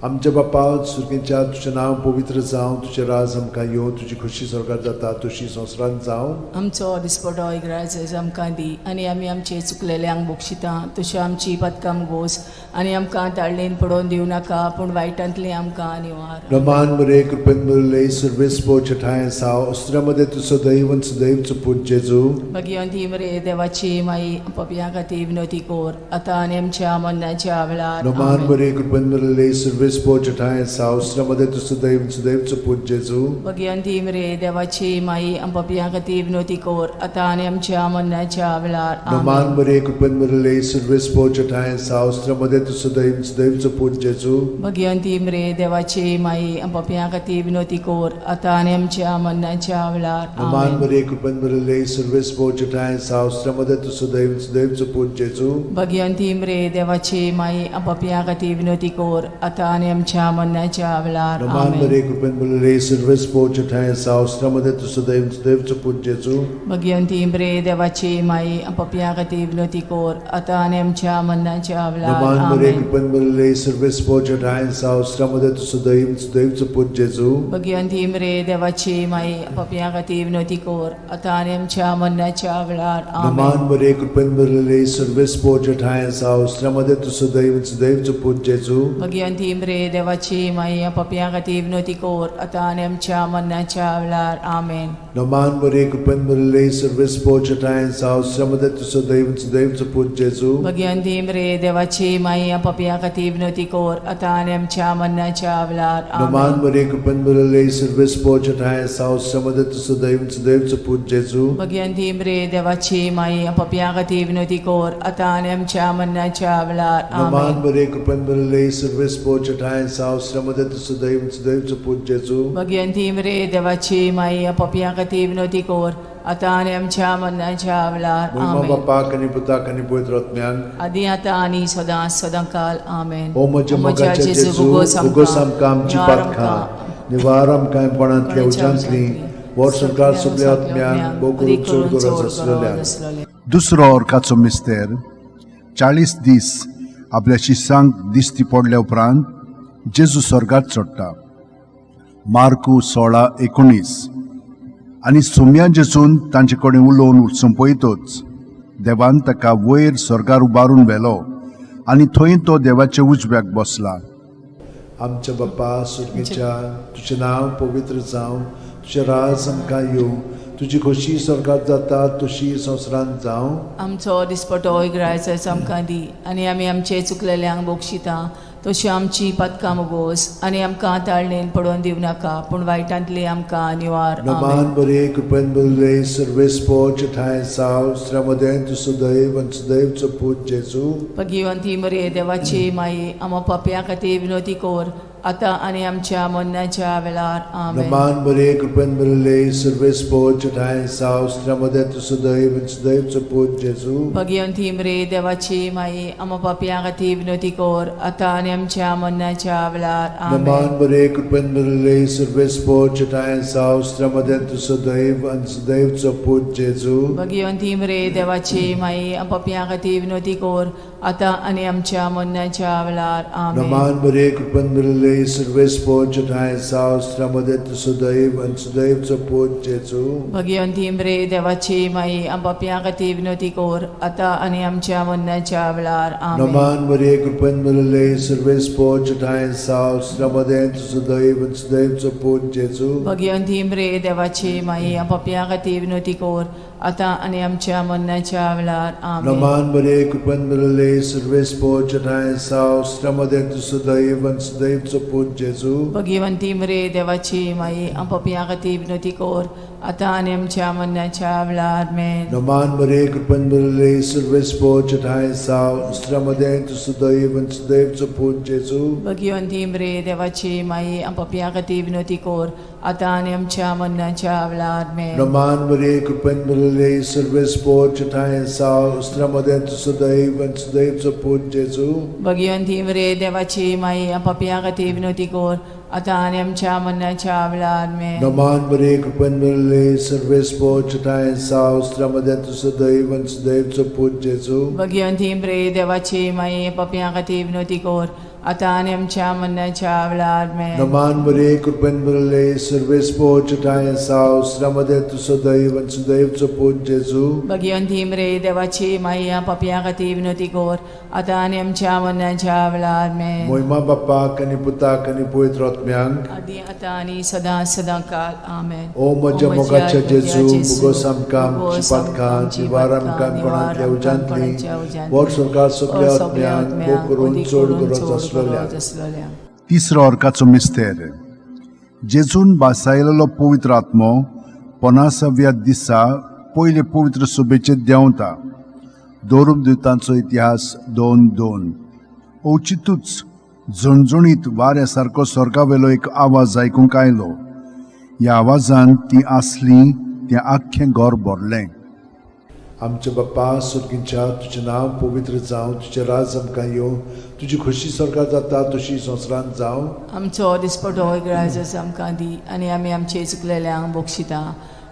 आमच्या बापा सुर्गेच्या तुजें नांव पवित्र जावं, तुजें राज आमकां येवं, तुजी खोशी स्वर्गात जाता तशी संवसारांत जावं. आमचो दिसपटो इग्राज आमकां दी आनी आमी आमचे चुकलेल्यांक बक्षिता तशी आमची पदकां गोस आनी आमकां ताळणेन पडोवन दिवं नाका पूण वायटांतली आमकां निवार. नमान मरे कृपेन मरले सर्वेस बोचठाय साव अस्त्रामध्ये तूं सदैव सदैवचो पूत जेजू. भगिवंती मरे देवाची माई पपया खातीर विनवती कर आतां आनी आमच्या मरणाच्या वेळार. नमान आमेन. मरे कृपेन मरले सर्वेस बोचठाय साव अस्त्रामध्ये तूं सदैव सदैवचो पूत जेजू. भगिवंती मरे देवाची माई पपया खातीर विनवती कर आतां आनी आमच्या मरणाच्या वेळार. नमान आमेन. मरे कृपेन मरले सर्वेस बोचठाय साव अस्त्रामध्ये तूं सदैव सदैवचो पूत जेजू. भगिवंती मरे देवाची माई पपया खातीर विनवती कर आतां आनी आमच्या मरणाच्या वेळार. नमान आमेन. मरे कृपेन मरले सर्वेस बोचठाय साव अस्त्रामध्ये तूं सदैव सदैवचो पूत जेजू. भगिवंती मरे देवाची माई पपया खातीर विनवती कर आतां आनी आमच्या मरणाच्या वेळार. नमान आमेन. मरे कृपेन भरलेले सर्वेस पोच ठांय आसा, उस्त्रा तूं सदैव सदैवचो पूत जेजू. भगिवंती मरे देवाची माई, पपया खातीर विनवती कोर, आतां आनी आमच्या मरणाच्या वेळार. नमान मरे आमेन. कृपेन भरलेले सर्वेस पोच ठांय आसा, उस्त्रा तूं सदैव सदैवचो पूत जेजू. भगिवंती मरे देवाची माई, पपया खातीर विनवती कोर, आतां आनी आमच्या मरणाच्या वेळार. आमेन. नमान मरे कृपेन भरलेले सर्वेस पोच ठांय आसा, उस्त्रा तूं सदैव सदैवचो पूत जेजू. भगिवंती मरे देवाची माई, पपया खातीर विनवती कोर, आतां आनी आमच्या मरणाच्या वेळार. आमेन. नमान मरे कृपेन भरलेले सर्वेस पोच ठांय आसा, उस्त्रा तूं सदैव सदैवचो पूत जेजू. भगिवंती मरे देवाची माई, पपया खातीर विनवती कोर, आतां आनी आमच्या मरणाच्या वेळार. नमान आमेन. मरे कृपेन भरलेले सर्वेस पोच ठांय आसा, उस्त्रा तूं सदैव सदैवचो पूत जेजू. भगिवंती मरे देवाची माई, पपया खातीर विनवती कोर, आतां आनी आमच्या मरणाच्या वेळार. नमान आमेन. मरे कृपेन भरलेले सर्वेस पोच ठांय आसा, उस्त्रा तूं सदैव सदैवचो पूत जेजू. भगिवंती मरे देवाची माई, पपया खातीर विनवती कोर, आतां आनी आमच्या मरणाच्या वेळार. महिमा आमेन. बापाक आनी पुताक आनी पवित्र आत्म्याक. आदी आतां आनी सदां सदां काल. आमेन. ओ म्हज्या मोगाच्या जेजू, उगोस आमकां आमची पातकां, निवार आमकां कोणांतल्या उज्यांतली, वर संवसार सगल्या आत्म्यांक, भोव करून चड गरज आसलेल्या. दुसरो अर्काचो मिस्तेर. 40 दीस आपल्या शिसांक दिश्टी पडल्या उपरांत जेजू स्वर्गात चडटा. मार्कू 16:19. आनी सोम्या जेजून तांचे कडेन उलोवन सोंपयतच देवान ताका वयर स्वर्गार उबारून व्हेलो आनी थंय तो देवाच्या उजव्याक बसला. आमच्या बापा सुर्गीच्या, तुजें नांव पवित्र जावं, तुजें राज आमकां येवं, तुजी खोशी स्वर्गात जाता तशी संवसारांत जावं. आमचो दिसपटो इगरायचो आमकां दी, आनी आमी आमचे चुकलेल्यांक बक्षिता तशी आमची पातकां मुगोस, आनी आमकां ताळणेन पडोवन दिवं नाका, पूण वायटांतली आमकां निवार. आमेन. नमान बरे कृपेन भरले सर्वेस पोच ठांय साव मदें तूं सदैव आनी सदैवचो पूत जेजू. भगिवंती मरे देवाची माई, आमा पापया खातीर विनवती कोर, आतां आनी आमच्या मरणाच्या वेळार. आमेन. नमान बरे कृपेन भरले सर्वेस पोच ठांय साव मदें तूं सदैव आनी सदैवचो पूत जेजू. भगिवंती मरे देवाची माई, आमा पापया खातीर विनवती कोर, आतां आनी आमच्या मरणाच्या वेळार. आमेन. नमान बरे कृपेन भरले सर्वेस पोच ठांय साव मदें तूं सदैव आनी सदैवचो पूत जेजू. भगिवंती मरे देवाची माई, पापया खातीर विनवती कोर, आतां आनी आमच्या मरणाच्या वेळार. आमेन. नमान बरे कृपेन भरले सर्वेस पोच ठांय साव मदें तूं सदैव आनी सदैवचो पूत जेजू. भगिवंती मरे देवाची माई, पापया खातीर विनवती कोर, आतां आनी आमच्या मरणाच्या वेळार. आमेन. नमान मरे कृपेन भरले सर्वेस पोच ठांय साव मदें तूं सदैव आनी सदैवचो पूत जेजू. भगिवंती मरे देवाची माई, पापया खातीर विनवती कोर, आतां आनी आमच्या मरणाच्या वेळार. आमेन. नमान बरे कृपेन भरले सर्वेस पोच ठांय साव मदें तूं सदैव आनी सदैवचो पूत जेजू. भगिवंती मरे देवाची माई, पापया खातीर विनवती कोर, आतां आनी आमच्या मरणाच्या वेळार. आमेन. नमान मरे कृपेन भरले सर्वेस पोच ठांय साव मदें तूं सदैव आनी सदैवचो पूत जेजू. भगिवंती मरे देवाची माई, पापया खातीर विनवती कोर, आतां आनी आमच्या मरणाच्या वेळार. आमेन. नमान मरे कृपेन भरले सर्वेस पोच ठांय साव मदें तूं सदैव आनी सदैवचो पूत जेजू. भगिवंती मरे देवाची माई, पापया खातीर विनवती कोर, आतां आनी आमच्या मरणाच्या वेळार. आमेन. नमान मरे कृपेन भरले सर्वेस पोच ठांय साव मदें तूं सदैव आनी सदैवचो पूत जेजू. भगिवंती मरे देवाची माई, पापया खातीर विनवती कोर, आतां आनी आमच्या मरणाच्या वेळार. आमेन. नमान मरे कृपेन भरले सर्वेस पोच ठांय साव मदें तूं सदैव आनी सदैवचो पूत जेजू. भगिवंती मरे देवाची माई, पापया खातीर विनवती कोर, आतां आनी आमच्या मरणाच्या वेळार. आमेन. मोहिमा बापाक आनी पुताक आनी पवित्र आत्म्यांक. आदी आतां आनी सदां सदां काल. आमेन. ओ म्हज्या मोगाच्या जेजू, मुगोस आमकां आमची पातकां, निवार आमकां कोणांतल्या उज्यांतली, वर सरकार सगल्या आत्म्यांक, भोव करून चड गरज आसलेल्या. तिसरो अर्काचो मिस्तेर. जेजून बासायलेलो पवित्र आत्मो पनासाव्या दिसा पयले पवित्र सभेचेर देंवता. दोरूम दुतांचो इतिहास 2:2. अवचितूच झणझणीत वाऱ्या सारको स्वर्गावेलो एक आवाज आयकूंक आयलो. ह्या आवाजान ती आसली तें आख्खें घर भरलें. आमच्या बाप्पा सुर्गींच्या तुजें नांव पवित्र जावं, तुजें राज आमकां येवं, तुजी खोशी सरकार जाता तशी संवसारांत जावं. आमचो दिसपटो ग्रायजस आमकां दी आनी आमी आमचे चुकलेल्यांक बक्षिता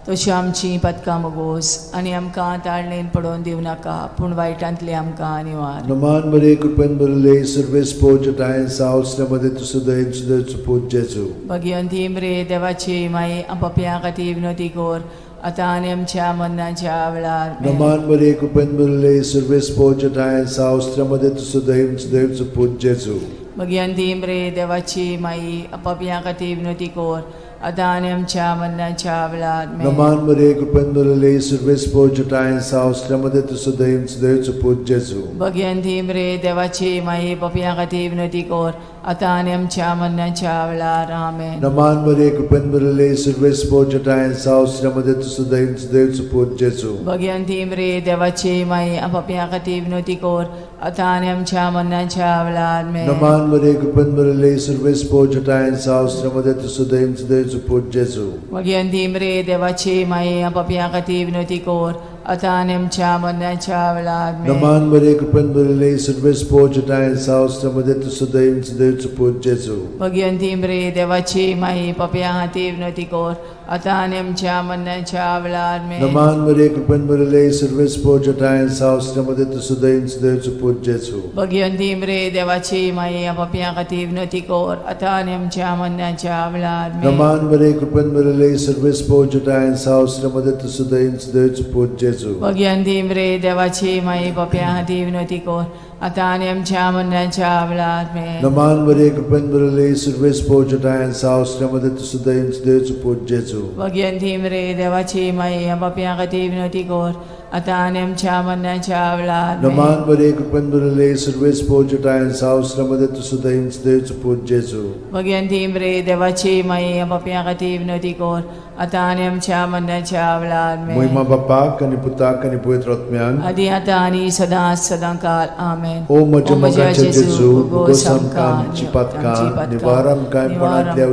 तशी आमची पदकां मोगोस आनी आमकां ताळणेन पडोवन दिवं नाका पूण वायटांतली आमकां निवार. नमान मरे कृपेन भरिल्ले सर्वेस पोज टायन सावसल्या मध्ये तुजो दयेन सुदैचो पूत जेजू. भगिवंती मरे देवाची माई, पपया खातीर विनोती कोर आतां आनी आमच्या मरणाच्या वेळार. नमान मरे कृपेन भरिल्ले सर्वेस पोज टायन सावसल्या मध्ये तुजो दयेन सुदैचो पूत जेजू. भगिवंती मरे देवाची माई, पपया खातीर विनोती कोर आतां आनी आमच्या मरणाच्या वेळार. नमान मरे कृपेन भरिल्ले सर्वेस पोज टायन सावसल्या मध्ये तुजो दयेन सुदैचो पूत जेजू. भगिवंती मरे देवाची माई, पपया खातीर विनोती कोर आतां आनी आमच्या मरणाच्या वेळार. आमेन. नमान मरे कृपेन भरिल्ले सर्वेस पोज टायन सावसल्या मध्ये तुजो दयेन सुदैचो पूत जेजू. भगिवंती मरे देवाची माई, पपया खातीर विनोती कोर आतां आनी आमच्या मरणाच्या वेळार. नमान मरे कृपेन भरिल्ले सर्वेस पोज टायन सावसल्या मध्ये तुजो दयेन सुदैचो पूत जेजू. भगिवंती मरे देवाची माई, पपया खातीर विनोती कोर आतां आनी आमच्या मरणाच्या वेळार. नमान मरे कृपेन भरिल्ले सर्वेस पोज टायन सावसल्या मध्ये तुजो दयेन सुदैचो पूत जेजू. भगिवंती मरे देवाची माई, पपया खातीर विनोती कोर आतां आनी आमच्या मरणाच्या वेळार. नमान मरे कृपेन भरिल्ले सर्वेस पोज टायन सावसल्या मध्ये तुजो दयेन सुदैचो पूत जेजू. भगिवंती मरे देवाची माई, पपया खातीर विनोती कोर आतां आनी आमच्या मरणाच्या वेळार. नमान मरे कृपेन भरिल्ले सर्वेस पोज टायन सावसल्या मध्ये तुजो दयेन सुदैचो पूत जेजू. भगिवंती मरे देवाची माई, पपया खातीर विनोती कोर आतां आनी आमच्या मरणाच्या वेळार. नमान मरे कृपेन भरिल्ले सर्वेस पोज टायन सावसल्या मध्ये तुजो दयेन सुदैचो पूत जेजू. भगिवंती मरे देवाची माई, पपया खातीर विनोती कोर आतां आनी आमच्या मरणाच्या वेळार. नमान मरे कृपेन भरिल्ले सर्वेस पोज टायन सावसल्या मध्ये तुजो दयेन सुदैचो पूत जेजू. भगिवंती मरे देवाची माई, पपया खातीर विनोती कोर आतां आनी आमच्या मरणाच्या वेळार. महिमा बापाक आनी पुताक आनी पवित्र आत्म्याक. आदी आतां आनी सदां सदां काल. आमेन. ओ म्हज्या मोगाच्या जेजू, भोगोस आमकां आमची पातकां, निवार आमकां कोणांतल्या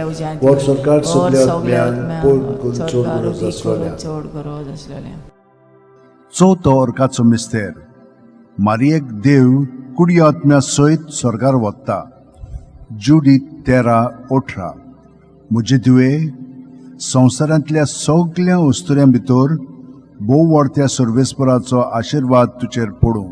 उज्यांतली, वर सरकार सगल्या आत्म्यांक पोड करून चड गरज आसलेल्या. चड गरज आसलेल्या. चवथो अर्काचो मिस्तेर. मारियेक देव कुडी आत्म्या सयत स्वर्गार वता. जुडी 13:18. म्हजे धुवे, संवसारांतल्या सगल्या वस्तुऱ्यां भितर भोव व्हडत्या सर्वेस्पराचो आशिर्वाद तुजेर पडूं.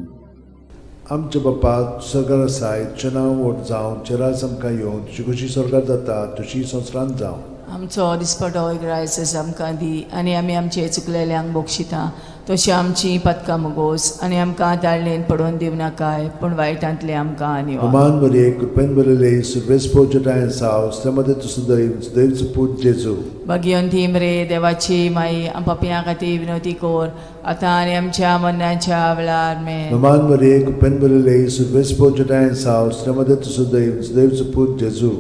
आमच्या बापा सरकार आसाय, तुजें नांव व्हड जावं, तुजें राज आमकां येवं, तुजी खोशी सरकार जाता तुजी संवसारांत जावं. आमचो दिसपटो ग्रायसस आमकां दी आनी आमी आमचे चुकलेल्यांक बक्षिता तशी आमची पदकां मुगोस आनी आमकां ताळणेन पडोवन दिवं नाकाय पूण वायटांतले आमकां निवार. नमान मरे कृपेन भरिल्ले सर्वेस पोज टायन सावसल्या मध्ये तुजो दयेन सुदैचो पूत जेजू. भगिवंती मरे देवाची माई, पपया खातीर विनोती कोर आतां आनी आमच्या मरणाच्या वेळार. मेन. नमान मरे कृपेन भरिल्ले सर्वेस पोज टायन सावसल्या मध्ये तुजो दयेन सुदैचो पूत जेजू.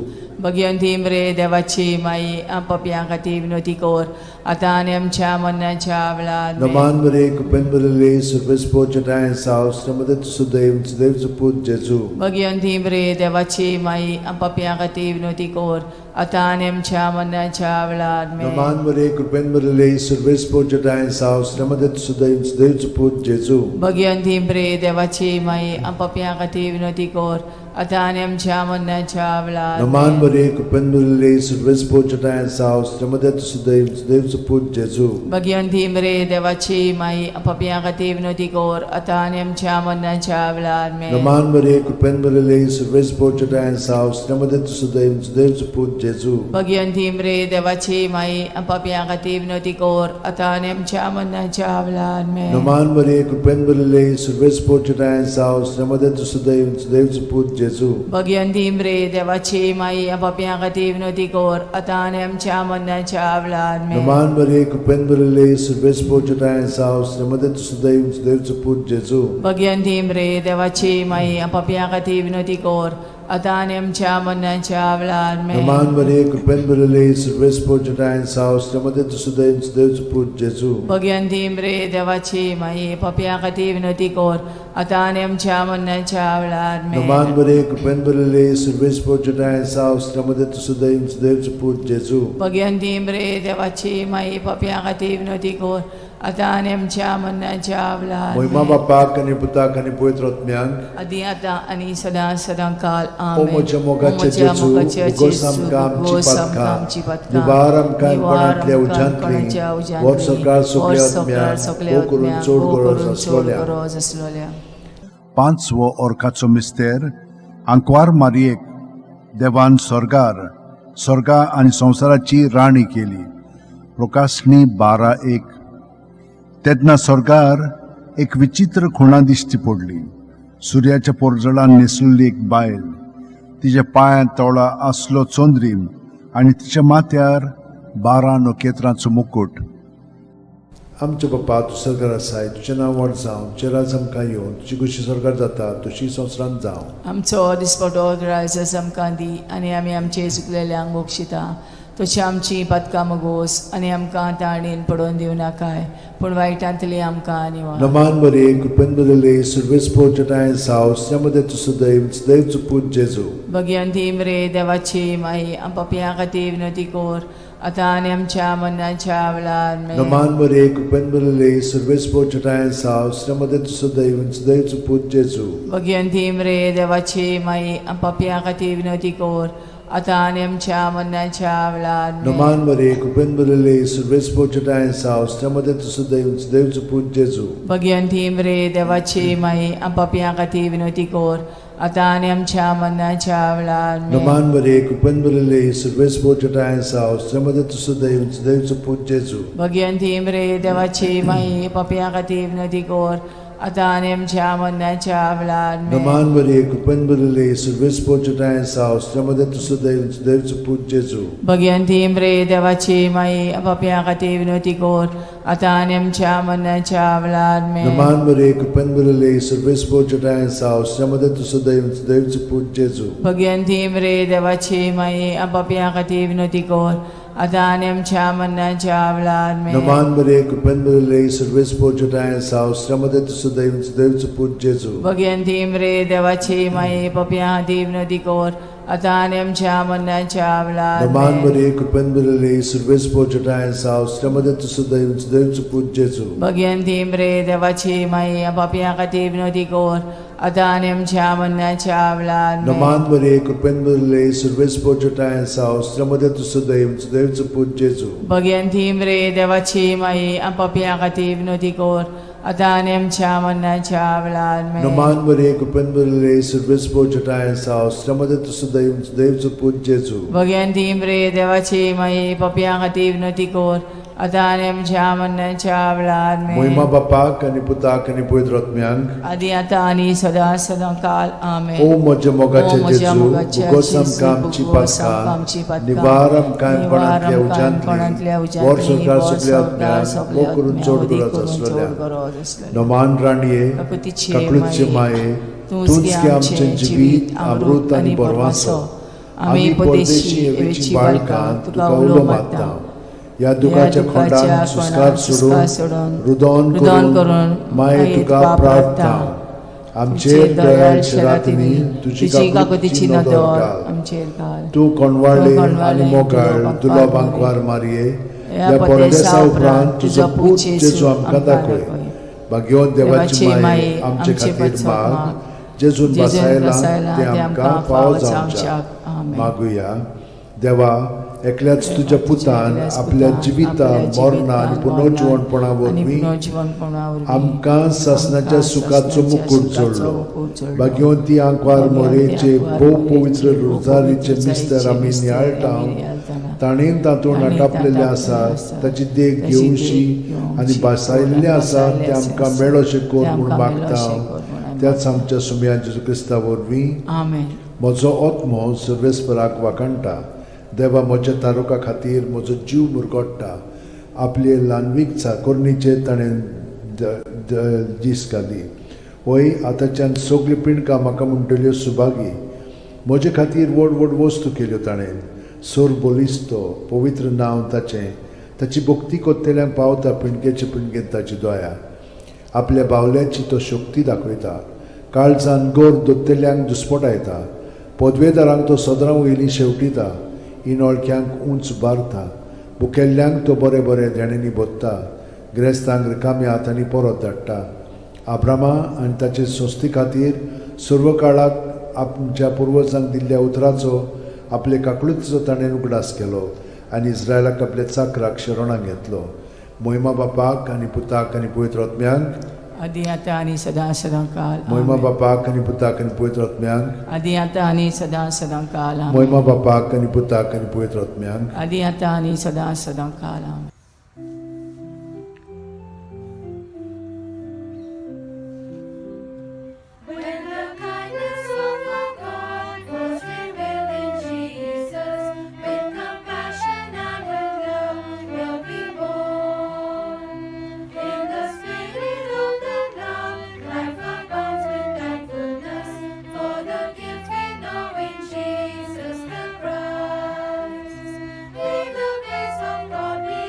भगिवंती मरे देवाची माई, पपया खातीर विनोती कोर आतां आनी आमच्या मरणाच्या वेळार. नमान मरे कृपेन भरिल्ले सर्वेस पोज टायन सावसल्या मध्ये तुजो दयेन सुदैचो पूत जेजू. भगिवंती मरे देवाची माई, पपया खातीर विनोती कोर आतां आनी आमच्या मरणाच्या वेळार. नमान मरे कृपेन भरिल्ले सर्वेस पोज टायन सावसल्या मध्ये तुजो दयेन सुदैचो पूत जेजू. भगिवंती मरे देवाची माई, पपया खातीर विनोती कोर आतां आनी आमच्या मरणाच्या वेळार. नमान मरे कृपेन भरिल्ले सर्वेस पोज टायन सावसल्या मध्ये तुजो दयेन सुदैचो पूत जेजू. भगिवंती मरे देवाची माई, पपया खातीर विनोती कोर आतां आनी आमच्या मरणाच्या वेळार. नमान मरे कृपेन भरिल्ले सर्वेस पोज टायन सावसल्या मध्ये तुजो दयेन सुदैचो पूत जेजू. भगिवंती मरे देवाची माई, पपया खातीर विनोती कोर आतां आनी आमच्या मरणाच्या वेळार. नमान मरे कृपेन भरिल्ले सर्वेस पोज टायन सावसल्या मध्ये तुजो दयेन सुदैचो पूत जेजू. भगिवंती मरे देवाची माई, पपया खातीर विनोती कोर आतां आनी आमच्या मरणाच्या वेळार. नमान मरे कृपेन भरिल्ले सर्वेस पोज टायन सावसल्या मध्ये तुजो दयेन सुदैचो पूत जेजू. भगिवंती मरे देवाची माई, पपया खातीर विनोती कोर आतां आनी आमच्या मरणाच्या वेळार. नमान मरे कृपेन भरिल्ले सर्वेस पोज टायन सावसल्या मध्ये तुजो दयेन सुदैचो पूत जेजू. भगिवंती मरे देवाची माई, पपया खातीर विनोती कोर आतां आनी आमच्या मरणाच्या वेळार. नमान मरे कृपेन भरिल्ले सर्वेस पोज टायन सावसल्या मध्ये तुजो दयेन सुदैचो पूत जेजू. भगिवंती मरे देवाची माई, पपया खातीर विनोती कोर आतां आनी आमच्या मरणाच्या वेळार मोहिमा आमेन. बापाक आनी पुताक आनी पवित्र आत्म्याक. आदी आतां आनी सदां सदां काल. ओ आमेन. म्हज्या मोगाचे ओ म्हज्या जेजू, मोगाचे उगोस जेजू, आमकां आमची उगोस आमकां पातकां, आमची पातकां, निवार आमकां निवार कोणांतल्या आमकां उज्यांतली, कोणाच्या उज्यांतली, व्हर सरकार सगल्या व्हर सरकार आत्म्यांक, सगल्या भोव करून आत्म्यांक, चड भोव गरज करून चड आसलोल्या. गरज आसलोल्या. पांचवो ओरखाचो मिस्तेर. आंकवार मारयेक देवान स्वर्गार स्वर्गा आनी संवसाराची राणी केली. प्रकाशणी 12:1. तेन्ना स्वर्गार एक विचित्र खुणा दिश्टी पडली. सुर्याच्या पोरजळान न्हेसलेली एक बायल, तिच्या पांयांत तोळा आसलो चंद्रीम आनी तिच्या माथ्यार 12 नखेत्रांचो मुकूट. आमच्या बापा, तूं सरकार आसाय, तुजें नांव व्हड जावं, तुजें राज आमकां येवन, तुजी खुशी सरकार जाता तशी संवसारांत जावं. आमचो दिसपटो ग्रायस आमकां दी आनी आमी आमचे चुकलेल्यांक बक्षिता तशी आमची पातकां मगोस आनी आमकां ताणेन पडोवन दिवं नाकाय, पूण वायटांतली आमकां निवार. नमान बरे, कृपेन बदलले, सुरवेस पोचटाय साव मध्ये तूं सदैव सदैव पूत जेजू. भगवंती मरे देवाची माई, आम पापयां खातीर विनवती कर आतां आनी आमच्या मरणाच्या वेळार. आमेन. नमान बरे, कृपेन बदलले, सुरवेस पोचटाय साव मध्ये तूं सदैव सदैव पूत जेजू. भगवंती मरे देवाची माई, आम पापयां खातीर विनवती कर आतां आनी आमच्या मरणाच्या वेळार. आमेन. नमान बरे, कृपेन बदलले, सुरवेस पोचटाय साव मध्ये तूं सदैव सदैव पूत जेजू. भगवंती मरे देवाची माई, आम पापयां खातीर विनवती कर आतां आनी आमच्या मरणाच्या वेळार. आमेन. नमान बरे, कृपेन बदलले, सुरवेस पोचटाय साव मध्ये तूं सदैव सदैव पूत जेजू. भगवंती मरे देवाची माई, पापयां खातीर विनवती कर आतां आनी आमच्या मरणाच्या वेळार. आमेन. नमान बरे, कृपेन बदलले, सुरवेस पोचटाय साव मध्ये तूं सदैव सदैव पूत जेजू. भगवंती मरे देवाची माई, पापयां खातीर विनवती कर आतां आनी आमच्या मरणाच्या वेळार. आमेन. नमान बरे, कृपेन बदलले, सुरवेस पोचटाय साव मध्ये तूं सदैव सदैव पूत जेजू. भगवंती मरे देवाची माई, पापयां खातीर विनवती कर आतां आनी आमच्या मरणाच्या वेळार. आमेन. नमान बरे, कृपेन बदलले, सुरवेस पोचटाय साव मध्ये तूं सदैव सदैव पूत जेजू. भगवंती मरे देवाची माई, पापयां खातीर विनवती कर आतां आनी आमच्या मरणाच्या वेळार. नमान आमेन. बरे, कृपेन बदलले, सुरवेस पोचटाय साव मध्ये तूं सदैव सदैव पूत जेजू. भगवंती मरे देवाची माई, पापयां खातीर विनवती कर आतां आनी आमच्या मरणाच्या वेळार. आमेन. नमान बरे, कृपेन बदलले, सुरवेस पोचटाय साव मध्ये तूं सदैव सदैव पूत जेजू. भगवंती मरे देवाची माई, पापयां खातीर विनवती कर आतां आनी आमच्या मरणाच्या वेळार. आमेन. नमान बरे, कृपेन बदलले, सुरवेस पोचटाय साव मध्ये तूं सदैव सदैव पूत जेजू. भगवंती मरे देवाची माई, पापयां खातीर विनवती कर आतां आनी आमच्या मरणाच्या वेळार. आमेन. मोहिमा बापाक आनी पुताक आनी पवित्र आत्म्यांक. आदी आतां आनी सदां सदां काल. आमेन. ओ म्हज्या मोगाचे ओ म्हज्या जेजू, मोगाचे उगोस जेजू, आमकां आमची उगोस आमकां आमची पातकां, पातकां, निवार आमकां निवार कोणांतल्या आमकां कोणांतल्या उज्यांतली, व्हर उज्यांतली, सरकार व्हर सगल्या सरकार आत्म्यांक, सगल्या भोव करून आत्म्यांक, चड वदी गरज करून चड आसलेल्या. गरज आसलेल्या. नमान राणये, काकुतीचे काकळूतचे माये, माये, तूंच तूंच गे गे आमचें आमचें जिवीत, अमृत आनी बरवासो. आमी परदेशी एवेची बाळकां तुका उलो मारता. ह्या दुखाच्या खोंडान सुस्कार सोडून, रुदोन रुदोन करून करून माये तुका प्रार्थना. आमचेर दयाळ शिरातींनी तुजी काकुतीची काकुतीची नदर नदर घाल. आमचेर घाल. तूं कोणवाळे तूं कोणवाळे आनी मोगाळ तुलो तुलो बांकवार बांकवार मारये, ह्या ह्या परदेसा परदेसा उपरांत उपरांत तुजो तुजो पूत पूत जेजू जेजू आमकां आमकां दाखय. दाखय. भाग्यवंत देवाची देवाची माये, माये, आमचे आमचे खातीर पासत माग, माग, जेजून जेजून बसायला बसायला ते आमकां फावो जावच्याक. आमेन. मागुया. देवा, एकल्याच तुज्या पुतान एकल्याच आपल्या पुतान जिविता आपल्या मरणा आनी जिवितान, पुनर्जिवणपणा आनी वरवीं पुनर्जिवणपणा वरवीं आमकां सासणाच्या आमकां सुखाचो सासणाच्या मुकूट सुखाचो जोडलो. मुकूट जोडलो. भाग्यवंती आंकवार भाग्यवंती मोरेचे आंकवार भोव मोरेचे पवित्र भोव रोजारीचे पवित्र मिस्तर आमी रोजारीचे नियाळटा, मिस्तर आमी नियाळटाना, ताणें तातूंत ताणें आटापलेलें तातूंत आसा, आसा, ताची देख ताची देख घेवशी घेवशी आनी भासायल्लें आसा भासायल्लें तें आसा, आमकां मेळोशें कर तें म्हूण आमकां मागता. मेळोशें कर म्हूण आमी त्याच आमच्या सुमया जेजू क्रिस्ता वरवीं. आमेन. म्हजो आत्मो सर्वेस्पराक वाखाणटा, देवा म्हज्या तारुका खातीर म्हजो जीव मुरगोट्टा. आपले ल्हानवीक चाकोरणीचेर ताणें दीस घाली. वय आतांच्यान सगळीं पिंडकां म्हाका म्हणटल्यो सुभागी. म्हजे खातीर व्हड व्हड वस्तू केल्यो ताणें. सोर बलिस्तो पवित्र नांव ताचें. ताची भक्ती कोत्तेल्यांक पावता पिंडकेचे पिंडकेन ताची दया. आपल्या बावल्याची तो शक्ती दाखयता. काळजान गोर दोत्तेल्यांक दुस्पटायता. पदवेदारांक तो सदरां वयली शेवटिता. इनोळख्यांक उंच बारता. भुकेल्ल्यांक तो बरें बरें देण्यांनी भरता. ग्रेस्तांक रिकाम्या हातांनी परत धाडटा. आब्रामा आनी ताचे संस्थे खातीर सर्व काळाक आमच्या पुर्वजांक दिल्ल्या उतराचो आपले काकळुतीचो ताणें उगडास केलो आनी इस्रायलाक आपल्या चाकराक शरणाक घेतलो. मोहिमा बापाक आनी पुताक आनी पवित्र आत्म्यांक. आदी आतां आनी सदां सदां काल. मोहिमा आमेन. बापाक आनी पुताक आनी पवित्र आत्म्यांक. आदी आतां आनी सदां सदां काल. आमेन. मोहिमा बापाक आनी पुताक आनी पवित्र आत्म्यांक. आदी आतां आनी सदां सदां काल. आमेन. When the kindness of our God was revealed in Jesus, with compassion and with love will be born. In the spirit of that love, life abounds with thankfulness for the gift we know in Jesus the Christ. May the grace of God be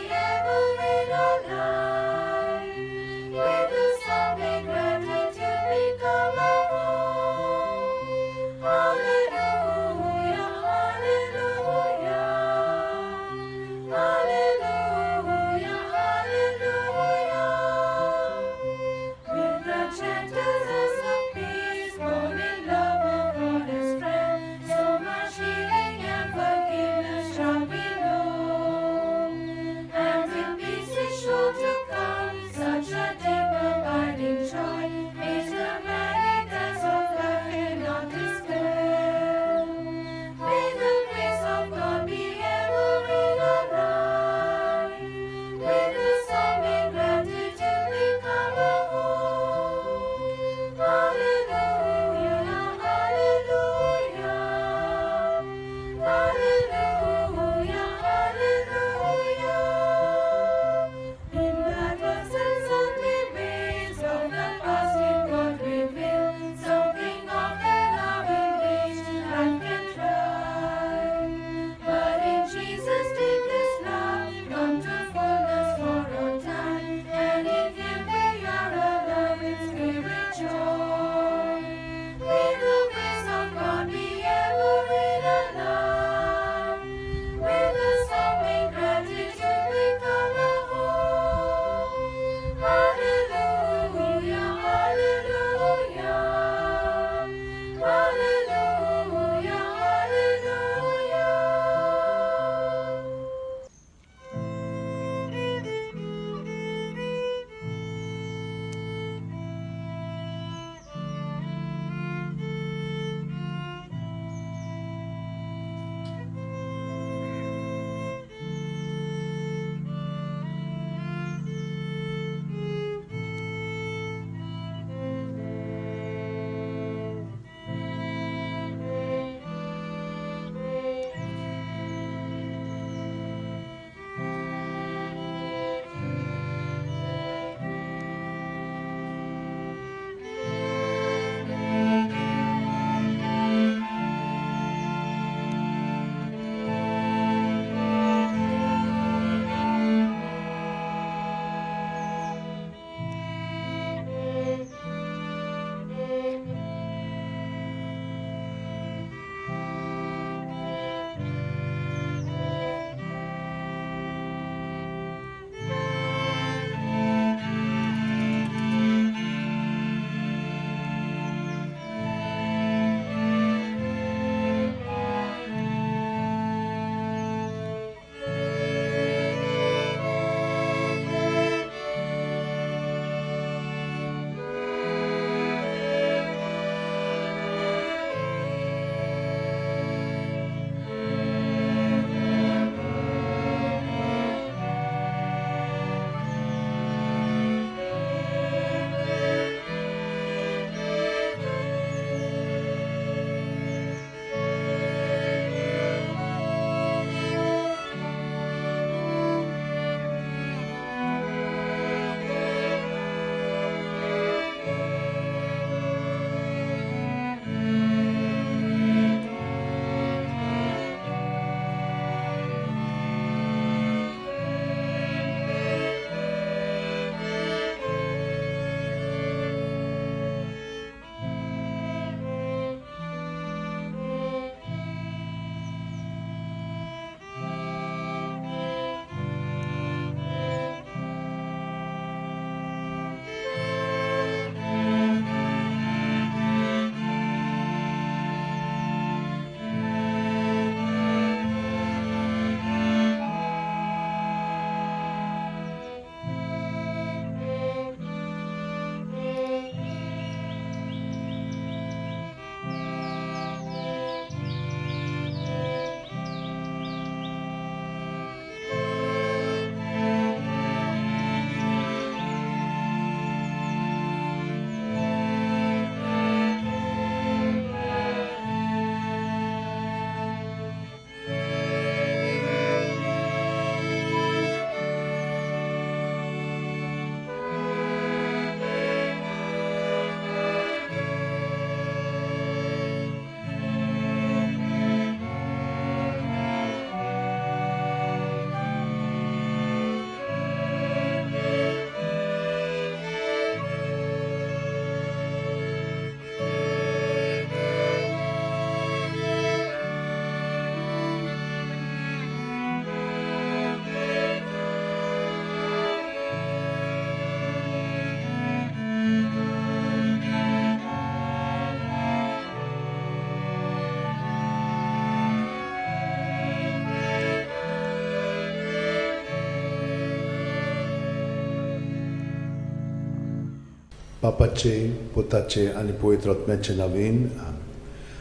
बापाचे पुताचे आनी पवित्र आत्म्याचे नवीन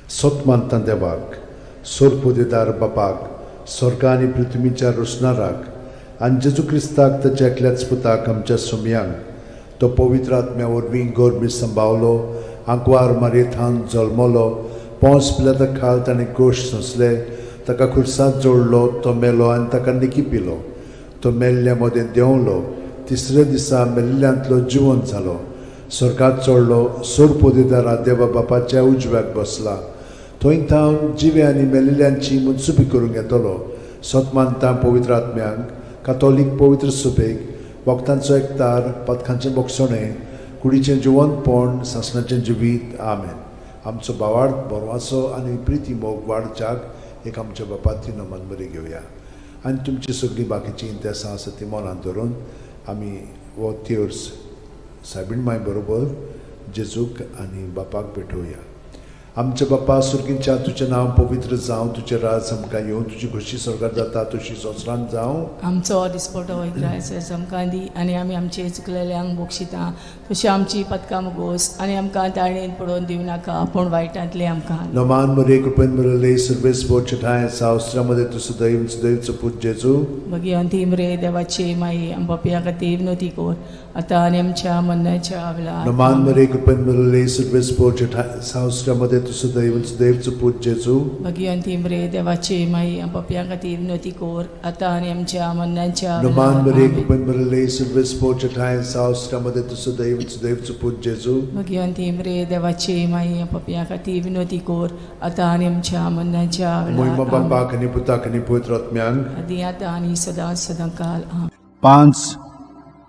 सत मानता देवाक सोरपोदेदार बापाक स्वर्गा आनी पृथ्वीच्या रोसणाराक आनी जेजू क्रिस्ताक ताच्या एकल्याच पुताक आमच्या सुमयांक तो पवित्र आत्म्या वरवीं गोरमी संभावलो आंकवार मारयेथान जल्मलो पोंस पिलाता खाल ताणें गोश सोंसले ताका खुर्सांत जोडलो तो मेलो आनी ताका निकी पिलो तो मेल्ल्या मदें देंवलो तिसऱ्या दिसा मेल्ल्यांतलो जिवंत जालो स्वर्गात चडलो सोरपोदेदारा देवा बापाच्या उजव्याक बसला थंय थावन जिवे आनी मेल्ल्यांची मुनसुबी करूंक येतलो सत मानता पवित्र आत्म्यांक कातोलीक पवित्र सुबेक वखदांचो एकतार पदकांचें बोगसणें कुडीचें जिवंतपण सासणाचें जिवीत. आमेन. आमचो बावाड बरवाचो आनी प्रिती मोग वाडच्याक एक आमच्या बापाती नमन बरी घेवया आनी तुमची सगळीं बाकीचीं इंतेसां आसा ती मनांत धरून आमी हो तेर्स सायबीण माय बरोबर जेजूक आनी बापाक भेटोवया. आमच्या बापा सुर्गींच्या तुजें नांव पवित्र जावं, तुजें राज आमकां येवं, तुजी खोशी स्वर्गार जाता तशी संवसारांत जावं. आमचो दिसपटो इग्रायस आमकां दी आनी आमी आमचे चुकलेल्यांक बक्षिता तशी आमची पदकां मुगोस आनी आमकां ताळणेन पडोवन दिवं नाका पूण वायटांतले आमकां. नमान मरे कृपेन मरले सर्वेस बोचठाय सावस्त्रामध्ये तूं सदैव सदैवचो पूत जेजू. भगिवंती मरे देवाची माई आम पापया खातीर विनवती कर आतां आनी आमच्या मरणाच्या वेळार. नमान मरे कृपेन मरले सर्वेस बोचठाय सावस्त्रामध्ये तूं सदैव सदैवचो पूत जेजू. भगिवंती मरे देवाची माई आम पापया खातीर विनवती कर आतां आनी आमच्या मरणाच्या नमान वेळार. मरे आमेन. कृपेन मरले सर्वेस बोचठाय सावस्त्रामध्ये तूं सदैव सदैवचो पूत जेजू. भगिवंती मरे देवाची माई आम पापया खातीर विनवती कर आतां आनी आमच्या मरणाच्या मोहिमा वेळार. आमेन. बापाक आनी पुताक आनी पवित्र आत्म्यांक. आदी आतां आनी सदां सदां काल. आमेन. 5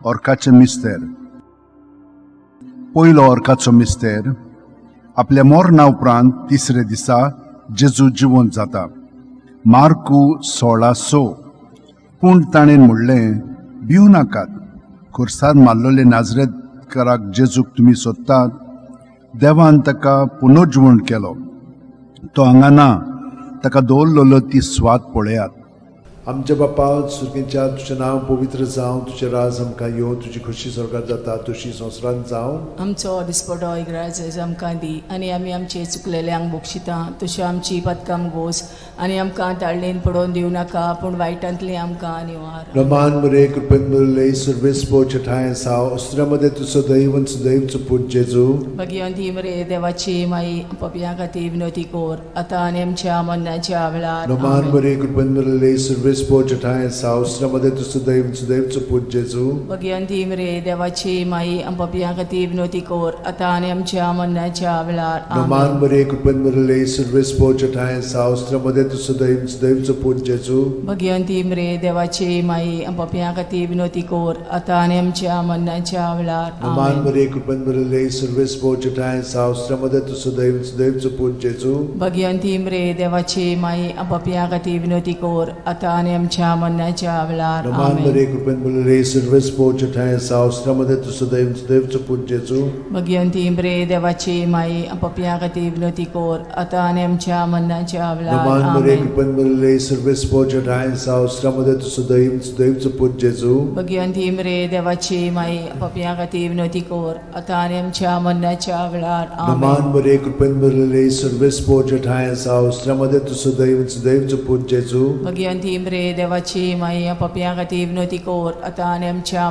ऑर्काचे मिस्तेर. पयलो ऑर्काचो मिस्तेर, आपल्या मरणा उपरांत तिसरे दिसा जेजू जिवंत जाता. मार्कू 16:6. पूण ताणें म्हणलें, भिवू नाकात, खुर्सार मारलेले नाजरेतकाराक जेजूक तुमी सोदतात. देवान ताका पुनर्जिवण केलो. तो हांगा ना, ताका दवरलेलो ती स्वाद पळयात. आमच्या बापा सुर्गींच्या तुजें नांव पवित्र जावं, तुजें राज आमकां येवं, तुजी खोशी स्वर्गार जाता तशी संवसारांत जावं. आमचो दिसपटो इग्राज आमकां दी आनी आमी आमचे चुकलेल्यांक बक्षिता तश्यो आमची पदकां गोस आनी आमकां ताळणेन पडोवन दिवं नाका पूण वायटांतली आमकां निवार. रमान मरे कृपेन मरले सर्वेस पोचठाय साव अस्त्रामध्ये तूं सदैव सदैवचो पूत जेजू. भगिवंती मरे देवाची माई पपया खातीर विनवती कर आतां आनी आमच्या मरणाच्या वेळार. रमान आमेन. मरे कृपेन मरले सर्वेस पोचठाय साव अस्त्रामध्ये तूं सदैव सदैवचो पूत जेजू. भगिवंती मरे देवाची माई पपया खातीर विनवती कर आतां आनी आमच्या मरणाच्या वेळार. रमान आमेन. मरे कृपेन मरले सर्वेस पोचठाय साव अस्त्रामध्ये तूं सदैव सदैवचो पूत जेजू. भगिवंती मरे देवाची माई पपया खातीर विनवती कर आतां आनी आमच्या मरणाच्या वेळार. रमान आमेन. मरे कृपेन मरले सर्वेस पोचठाय साव अस्त्रामध्ये तूं सदैव सदैवचो पूत जेजू. भगिवंती मरे देवाची माई पपया खातीर विनवती कर आतां आनी आमच्या मरणाच्या वेळार. रमान आमेन. मरे कृपेन मरले सर्वेस पोचठाय साव अस्त्रामध्ये तूं सदैव सदैवचो पूत जेजू. भगिवंती मरे देवाची माई पपया खातीर विनवती कर आतां आनी आमच्या मरणाच्या वेळार. रमान मरे आमेन. कृपेन मरले सर्वेस पोचठाय साव अस्त्रामध्ये तूं सदैव सदैवचो पूत जेजू. भगिवंती मरे देवाची माई पपया खातीर विनवती कर आतां आनी आमच्या मरणाच्या वेळार. रमान आमेन. मरे कृपेन मरले सर्वेस पोचठाय साव अस्त्रामध्ये तूं सदैव सदैवचो पूत जेजू. भगिवंती मरे देवाची माई पपया खातीर विनवती कर आतां आनी आमच्या मरणाच्या